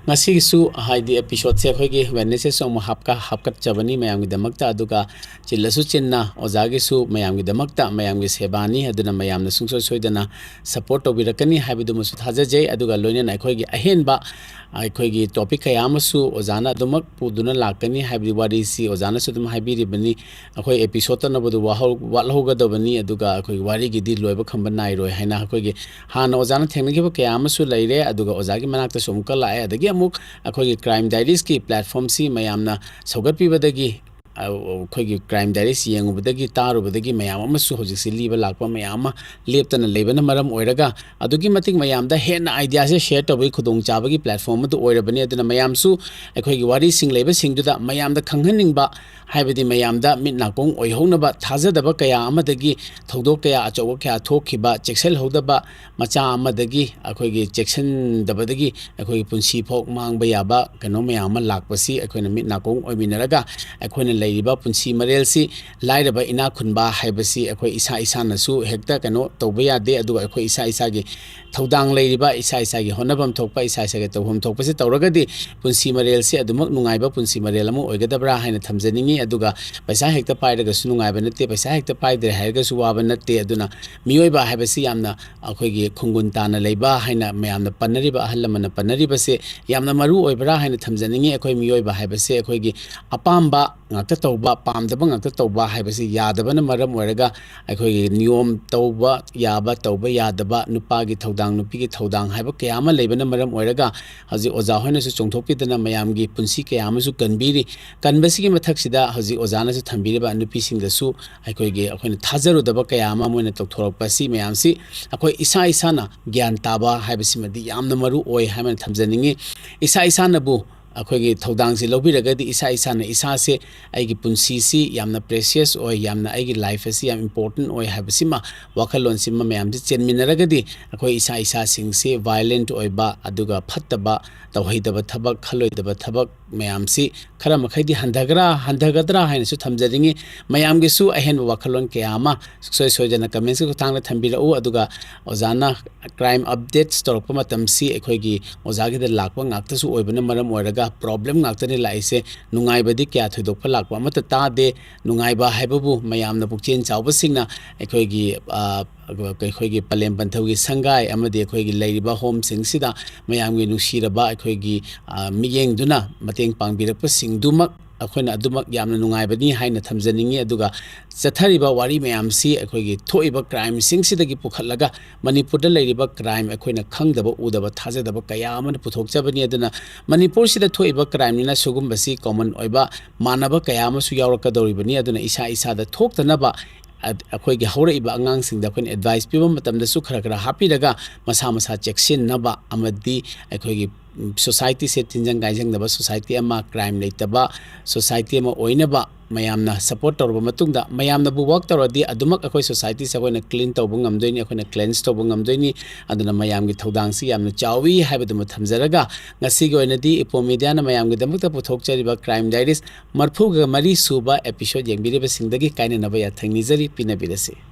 ꯉꯁꯤꯒꯤꯁꯨ, ꯍꯥꯏꯗꯤ, episode ꯁꯦ ꯑꯩꯈꯣꯏꯒꯤ Wednesday ꯁꯨ ꯑꯃꯨꯛ ꯍꯥꯞꯀ-, ꯍꯥꯞꯀꯠꯆꯕꯅꯤ ꯃꯌꯥꯝꯒꯤꯗꯃꯛꯇ꯫ ꯑꯗꯨꯒ ꯆꯤꯜꯂꯁꯨ ꯆꯤꯟꯅ ꯑꯣꯖꯥꯒꯤꯁꯨ ꯃꯌꯥꯝꯒꯤꯗꯃꯛꯇ, ꯃꯌꯥꯝꯒꯤ ꯁꯦꯕꯥꯅꯤ꯫ ꯑꯗꯨꯅ ꯃꯌꯥꯝꯅ ꯁꯨꯡꯁꯣꯏ ꯁꯣꯏꯗꯅ support ꯇꯧꯕꯤꯔꯛꯀꯅꯤ ꯍꯥꯏꯕꯗꯨꯃꯁꯨ ꯊꯥꯖꯖꯩ꯫ ꯑꯗꯨꯒ ꯂꯣꯏꯅꯅ ꯑꯩꯈꯣꯏꯒꯤ ꯑꯍꯦꯟꯕ, ꯑꯩꯈꯣꯏꯒꯤ topic ꯀꯌꯥ ꯑꯃꯁꯨ ꯑꯣꯖꯥꯅ ꯑꯗꯨꯃꯛ ꯄꯨꯗꯨꯅ ꯂꯥꯛꯀꯅꯤ꯫ ꯍꯥꯏꯕꯗꯤ ꯋꯥꯔꯤꯁꯤ ꯑꯣꯖꯥꯅꯁꯨ ꯑꯗꯨꯝ ꯍꯥꯏꯕꯤꯔꯤꯕꯅꯤ, ꯑꯩꯈꯣꯏ episode ꯇꯠꯅꯕꯗꯨ ꯋꯥꯍꯧ-, ꯋꯥꯠꯍꯧꯒꯗꯕꯅꯤ, ꯑꯗꯨꯒ ꯑꯩꯈꯣꯏꯒꯤ ꯋꯥꯔꯤꯒꯤꯗꯤ ꯂꯣꯏꯕ ꯈꯝꯕ ꯅꯥꯏꯔꯣꯏ ꯍꯥꯏꯅ꯫ ꯑꯩꯈꯣꯏꯒꯤ ꯍꯥꯟꯅ ꯑꯣꯖꯥꯅ ꯊꯦꯡꯅꯈꯤꯕ ꯀꯌꯥ ꯑꯃꯁꯨ ꯂꯩꯔꯦ, ꯑꯗꯨꯒ ꯑꯣꯖꯥꯒꯤ ꯃꯅꯥꯛꯇꯁꯨ ꯑꯃꯨꯛꯀ ꯂꯥꯛꯑꯦ꯫ ꯑꯗꯒꯤ ꯑꯃꯨꯛ ꯑꯩꯈꯣꯏꯒꯤ Crime Diaries ꯀꯤ platform ꯁꯤ ꯃꯌꯥꯝꯅ ꯁꯧꯒꯠꯄꯤꯕꯗꯒꯤ, ꯑ, ꯑꯩꯈꯣꯏꯒꯤ Crime Diaries ꯌꯦꯡꯉꯨꯕꯗꯒꯤ, ꯇꯥꯔꯨꯕꯗꯒꯤ ꯃꯌꯥꯝ ꯑꯃꯁꯨ ꯍꯧꯖꯤꯛꯁꯤ ꯂꯤꯕ ꯂꯥꯛꯄ ꯃꯌꯥꯝ ꯑꯃ ꯂꯦꯞꯇꯅ ꯂꯩꯕꯅ ꯃꯔꯝ ꯑꯣꯏꯔꯒ, ꯑꯗꯨꯛꯀꯤ ꯃꯇꯤꯛ ꯃꯌꯥꯝꯗ ꯍꯦꯟꯅ idea ꯁꯦ share ꯇꯧꯕꯒꯤ ꯈꯨꯗꯣꯡꯆꯥꯕꯒꯤ platform ꯑꯃꯗꯨ ꯑꯣꯏꯔꯕꯅꯤ꯫ ꯑꯗꯨꯅ ꯃꯌꯥꯝꯁꯨ ꯑꯩꯈꯣꯏꯒꯤ ꯋꯥꯔꯤꯁꯤꯡ ꯂꯩꯕꯁꯤꯡꯗꯨꯗ ꯃꯌꯥꯝꯗ ꯈꯪꯍꯟꯅꯤꯡꯕ, ꯍꯥꯏꯕꯗꯤ ꯃꯌꯥꯝꯗ ꯃꯤꯠ ꯅꯥꯀꯣꯡ ꯑꯣꯏꯍꯧꯅꯕ, ꯊꯥꯖꯗꯕ ꯀꯌꯥ ꯑꯃꯗꯒꯤ ꯊꯧꯗꯣꯛ ꯀꯌꯥ ꯑꯆꯧꯕ ꯀꯌꯥ ꯊꯣꯛꯈꯤꯕ, ꯆꯦꯛꯁꯤꯜꯍꯧꯗꯕ ꯃꯆꯥ ꯑꯃꯗꯒꯤ, ꯑꯩꯈꯣꯏꯒꯤ ꯆꯦꯛꯁꯤꯟꯗꯕꯗꯒꯤ ꯑꯩꯈꯣꯏꯒꯤ ꯄꯨꯟꯁꯤ ꯐꯥꯎ ꯃꯥꯡꯕ ꯌꯥꯕ ꯀꯩꯅꯣ ꯃꯌꯥꯝ ꯑꯃ ꯂꯥꯛꯄꯁꯤ ꯑꯩꯈꯣꯏꯅ ꯃꯤꯠ ꯅꯥꯀꯣꯡ ꯑꯣꯏꯃꯤꯟꯅꯔꯒ ꯑꯩꯈꯣꯏꯅ ꯂꯩꯔꯤꯕ ꯄꯨꯟꯁꯤ ꯃꯔꯦꯜꯁꯤ, ꯂꯥꯏꯔꯕ ꯏꯅꯥꯛ ꯈꯨꯟꯕ ꯍꯥꯏꯕꯁꯤ ꯑꯩꯈꯣꯏ ꯏꯁꯥ ꯏꯁꯥꯅꯁꯨ ꯍꯦꯛꯇ ꯀꯩꯅꯣ ꯇꯧꯕ ꯌꯥꯗꯦ꯫ ꯑꯗꯨꯒ ꯑꯩꯈꯣꯏ ꯏꯁꯥ ꯏꯁꯥꯒꯤ ꯊꯧꯗꯥꯡ ꯂꯩꯔꯤꯕ, ꯏꯁꯥ ꯏꯁꯥꯒꯤ ꯍꯣꯠꯅꯐꯝ ꯊꯣꯛꯄ, ꯏꯁꯥ ꯏꯁꯥꯒꯤ ꯇꯧꯐꯝ ꯊꯣꯛꯄꯁꯦ ꯇꯧꯔꯒꯗꯤ ꯄꯨꯟꯁꯤ ꯃꯔꯦꯜꯁꯤ ꯑꯗꯨꯃꯛ ꯅꯨꯡꯉꯥꯏꯕ ꯄꯨꯟꯁꯤ ꯃꯔꯦꯜ ꯑꯃ ꯑꯣꯏꯒꯗꯕ꯭ꯔꯥ ꯍꯥꯏꯅ ꯊꯝꯖꯅꯤꯡꯉꯤ꯫ ꯑꯗꯨꯒ ꯄꯩꯁꯥ ꯍꯦꯛꯇ ꯄꯥꯏꯔꯒꯁꯨ ꯅꯨꯡꯉꯥꯏꯕ ꯅꯠꯇꯦ, ꯄꯩꯁꯥ ꯍꯦꯛꯇ ꯄꯥꯏꯗ꯭ꯔꯦ ꯍꯥꯏꯔꯒꯁꯨ ꯋꯥꯕ ꯅꯠꯇꯦ꯫ ꯑꯗꯨꯅ ꯃꯤꯑꯣꯏꯕ ꯍꯥꯏꯕꯁꯤ ꯌꯥꯝꯅ ꯑꯩꯈꯣꯏꯒꯤ ꯈꯨꯡꯒꯨꯟ ꯇꯥꯅ ꯂꯩꯕ ꯍꯥꯏꯅ ꯃꯌꯥꯝꯅ ꯄꯟꯅꯔꯤꯕ, ꯑꯍꯜ ꯂꯃꯟꯅ ꯄꯟꯅꯔꯤꯕꯁꯦ ꯌꯥꯝꯅ ꯃꯔꯨ ꯑꯣꯏꯕ꯭ꯔꯥ ꯍꯥꯏꯅ ꯊꯝꯖꯅꯤꯡꯉꯤ꯫ ꯑꯩꯈꯣꯏ ꯃꯤꯑꯣꯏꯕ ꯍꯥꯏꯕꯁꯦ ꯑꯩꯈꯣꯏꯒꯤ ꯑꯄꯥꯝꯕ ꯉꯥꯛꯇ ꯇꯧꯕ, ꯄꯥꯝꯗꯕ ꯉꯥꯛꯇ ꯇꯧꯕ ꯍꯥꯏꯕꯁꯤ ꯌꯥꯗꯕꯅ ꯃꯔꯝ ꯑꯣꯏꯔꯒ, ꯑꯩꯈꯣꯏꯒꯤ ꯅꯤꯌꯣꯝ ꯇꯧꯕ ꯌꯥꯕ, ꯇꯧꯕ ꯌꯥꯗꯕ, ꯅꯨꯄꯥꯒꯤ ꯊꯧꯗꯥꯡ, ꯅꯨꯄꯤꯒꯤ ꯊꯧꯗꯥꯡ ꯍꯥꯏꯕ ꯀꯌꯥ ꯑꯃ ꯂꯩꯕꯅ ꯃꯔꯝ ꯑꯣꯏꯔꯒ, ꯍꯧꯖꯤꯛ ꯑꯣꯖꯥ ꯍꯣꯏꯅꯁꯨ ꯆꯣꯡꯊꯣꯛꯄꯤꯗꯅ ꯃꯌꯥꯝꯒꯤ ꯄꯨꯟꯁꯤ ꯀꯌꯥ ꯑꯃꯁꯨ ꯀꯟꯕꯤꯔꯤ꯫ ꯀꯟꯕꯁꯤꯒꯤ ꯃꯊꯛꯁꯤꯗ ꯍꯧꯖꯤꯛ ꯑꯣꯖꯥꯅꯁꯨ ꯊꯝꯕꯤꯔꯤꯕ ꯅꯨꯄꯤꯁꯤꯡꯗꯁꯨ ꯑꯩꯈꯣꯏꯒꯤ, ꯑꯩꯈꯣꯏꯅ ꯊꯥꯖꯔꯨꯗꯕ ꯀꯌꯥ ꯑꯃ ꯃꯣꯏꯅ ꯇꯧꯊꯣꯔꯛꯄ, ꯁꯤ ꯃꯌꯥꯝꯁꯤ ꯑꯩꯈꯣꯏ ꯏꯁꯥ ꯏꯁꯥꯅ ꯒ꯭ꯌꯥꯟ ꯇꯥꯕ ꯍꯥꯏꯕꯁꯤꯃꯗꯤ ꯌꯥꯝꯅ ꯃꯔꯨ ꯑꯣꯏ ꯍꯥꯏꯅ ꯊꯝꯖꯅꯤꯡꯉꯤ꯫ ꯏꯁꯥ ꯏꯁꯥꯅꯕꯨ ꯑꯩꯈꯣꯏꯒꯤ ꯊꯧꯗꯥꯡꯁꯤ ꯂꯧꯕꯤꯔꯒꯗꯤ, ꯏꯁꯥ ꯏꯁꯥꯅ ꯏꯁꯥꯁꯦ ꯑꯩꯒꯤ ꯄꯨꯟꯁꯤꯁꯤ ꯌꯥꯝꯅ precious ꯑꯣꯏ, ꯌꯥꯝꯅ ꯑꯩꯒꯤ life ꯑꯁꯤ ꯌꯥꯝ important ꯑꯣꯏ ꯍꯥꯏꯕꯁꯤꯃ, ꯋꯥꯈꯜꯂꯣꯟꯁꯤꯃ ꯃꯌꯥꯝꯁꯤ ꯆꯦꯟꯃꯤꯟꯅꯔꯒꯗꯤ ꯑꯩꯈꯣꯏ ꯏꯁꯥ ꯏꯁꯥꯁꯤꯡꯁꯤ violent ꯑꯣꯏꯕ, ꯑꯗꯨꯒ ꯐꯠꯇꯕ, ꯇꯧꯍꯩꯗꯕ ꯊꯕꯛ, ꯈꯜꯂꯣꯏꯗꯕ ꯊꯕꯛ ꯃꯌꯥꯝꯁꯤ ꯈꯔ ꯃꯈꯩꯗꯤ ꯍꯟꯊꯒ꯭ꯔꯥ, ꯍꯟꯊꯒꯗ꯭ꯔꯥ ꯍꯥꯏꯅꯁꯨ ꯊꯝꯖꯅꯤꯡꯉꯤ꯫ ꯃꯌꯥꯝꯒꯤꯁꯨ ꯑꯍꯦꯟꯕ ꯋꯥꯈꯜꯂꯣꯟ ꯀꯌꯥ ꯑꯃ ꯁꯨꯡꯁꯣꯏ ꯁꯣꯏꯗꯅ comments ꯀꯤ ꯈꯨꯠꯊꯥꯡꯗ ꯊꯝꯕꯤꯔꯛꯎ꯫ ꯑꯗꯨꯒ ꯑꯣꯖꯥꯅ crime updates ꯇꯧꯔꯛꯄ ꯃꯇꯝꯁꯤ ꯑꯩꯈꯣꯏꯒꯤ ꯑꯣꯖꯥꯒꯤꯗ ꯂꯥꯛꯄ ꯉꯥꯛꯇꯁꯨ ꯑꯣꯏꯕꯅ ꯃꯔꯝ ꯑꯣꯏꯔꯒ problem ꯉꯥꯛꯇꯅꯤ ꯂꯥꯛꯏꯁꯦ꯫ ꯅꯨꯡꯉꯥꯏꯕꯗꯤ ꯀꯌꯥ ꯊꯣꯏꯗꯣꯛꯄ ꯂꯥꯛꯄ ꯑꯃꯠꯇ ꯇꯥꯗꯦ꯫ ꯅꯨꯡꯉꯥꯏꯕ ꯍꯥꯏꯕꯕꯨ ꯃꯌꯥꯝꯅ ꯄꯨꯛꯆꯦꯜ ꯆꯥꯎꯕꯁꯤꯡꯅ ꯑꯩꯈꯣꯏꯒꯤ, ꯑ, ꯑꯩꯈꯣꯏꯒꯤ ꯄꯂꯦꯝ ꯄꯟꯊꯧꯒꯤ ꯁꯪꯒꯥꯏ ꯑꯃꯗꯤ ꯑꯩꯈꯣꯏꯒꯤ ꯂꯩꯔꯤꯕ home ꯁꯤꯡꯁꯤꯗ ꯃꯌꯥꯝꯒꯤ ꯅꯨꯡꯁꯤꯔꯕ ꯑꯩꯈꯣꯏꯒꯤ, ꯑ, ꯃꯤꯠꯌꯦꯡꯗꯨꯅ ꯃꯇꯦꯡ ꯄꯥꯡꯕꯤꯔꯛꯄꯁꯤꯡꯗꯨꯃꯛ ꯑꯩꯈꯣꯏꯅ ꯑꯗꯨꯃꯛ ꯌꯥꯝꯅ ꯅꯨꯡꯉꯥꯏꯕꯅꯤ ꯍꯥꯏꯅ ꯊꯝꯖꯅꯤꯡꯉꯤ꯫ ꯑꯗꯨꯒ ꯆꯠꯊꯔꯤꯕ ꯋꯥꯔꯤ ꯃꯌꯥꯝꯁꯤ ꯑꯩꯈꯣꯏꯒꯤ ꯊꯣꯛꯏꯕ crime ꯁꯤꯡꯁꯤꯗꯒꯤ ꯄꯨꯈꯠꯂꯒ ꯃꯅꯤꯄꯨꯔꯗ ꯂꯩꯔꯤꯕ crime ꯑꯩꯈꯣꯏꯅ ꯈꯪꯗꯕ, ꯎꯗꯕ, ꯊꯥꯖꯗꯕ ꯀꯌꯥ ꯑꯃꯅ ꯄꯨꯊꯣꯛꯆꯕꯅꯤ꯫ ꯑꯗꯨꯅ ꯃꯅꯤꯄꯨꯔꯁꯤꯗ ꯊꯣꯛꯏꯕ crime ꯅꯤꯅ ꯁꯤꯒꯨꯝꯕꯁꯤ common ꯑꯣꯏꯕ ꯃꯥꯟꯅꯕ ꯀꯌꯥ ꯑꯃꯁꯨ ꯌꯥꯎꯔꯛꯀꯗꯧꯔꯤꯕꯅꯤ꯫ ꯑꯗꯨꯅ ꯏꯁꯥ ꯏꯁꯥꯗ ꯊꯣꯛꯇꯅꯕ ꯑꯩꯈꯣꯏꯒꯤ ꯍꯧꯔꯛꯏꯕ ꯑꯉꯥꯡꯁꯤꯡꯗ ꯑꯩꯈꯣꯏꯅ advice ꯄꯤꯕ ꯃꯇꯝꯗꯁꯨ ꯈꯔ ꯈꯔ ꯍꯥꯞꯄꯤꯔꯒ ꯃꯁꯥ ꯃꯁꯥ ꯆꯦꯛꯁꯤꯟꯅꯕ ꯑꯃꯗꯤ ꯑꯩꯈꯣꯏꯒꯤ society ꯁꯦ ꯇꯤꯟꯖꯪ ꯀꯥꯏꯖꯪꯗꯕ society ꯑꯃ, crime ꯂꯩꯇꯕ society ꯑꯃ ꯑꯣꯏꯅꯕ ꯃꯌꯥꯝꯅ support ꯇꯧꯔꯕ ꯃꯇꯨꯡꯗ, ꯃꯌꯥꯝꯅꯕꯨ work ꯇꯧꯔꯗꯤ ꯑꯗꯨꯃꯛ ꯑꯩꯈꯣꯏ societyꯁꯦ ꯑꯩꯈꯣꯏꯅ clean ꯇꯧꯕ ꯉꯝꯗꯣꯏꯅꯤ, ꯑꯩꯈꯣꯏꯅ cleanse ꯇꯧꯕ ꯉꯝꯗꯣꯏꯅꯤ꯫ ꯑꯗꯨꯅ ꯃꯌꯥꯝꯒꯤ ꯊꯧꯗꯥꯡꯁꯤ ꯌꯥꯝꯅ ꯆꯥꯎꯏ ꯍꯥꯏꯕꯗꯨꯃ ꯊꯝꯖꯔꯒ, ꯉꯁꯤꯒꯤ ꯑꯣꯏꯅꯗꯤ ꯏꯄꯣꯝ ꯃꯤꯗꯤꯌꯥꯅ ꯃꯌꯥꯝꯒꯤꯗꯃꯛꯇ ꯄꯨꯊꯣꯛꯆꯔꯤꯕ Crime Diaries ꯃꯔꯤꯐꯨꯒ ꯃꯔꯤ ꯁꯨꯕ episode ꯌꯦꯡꯕꯤꯔꯤꯕꯁꯤꯡꯗꯒꯤ ꯀꯥꯏꯅꯅꯕ ꯌꯥꯊꯪ ꯅꯤꯖꯔꯤ꯫ ꯄꯤꯅꯕꯤꯔꯁꯤ꯫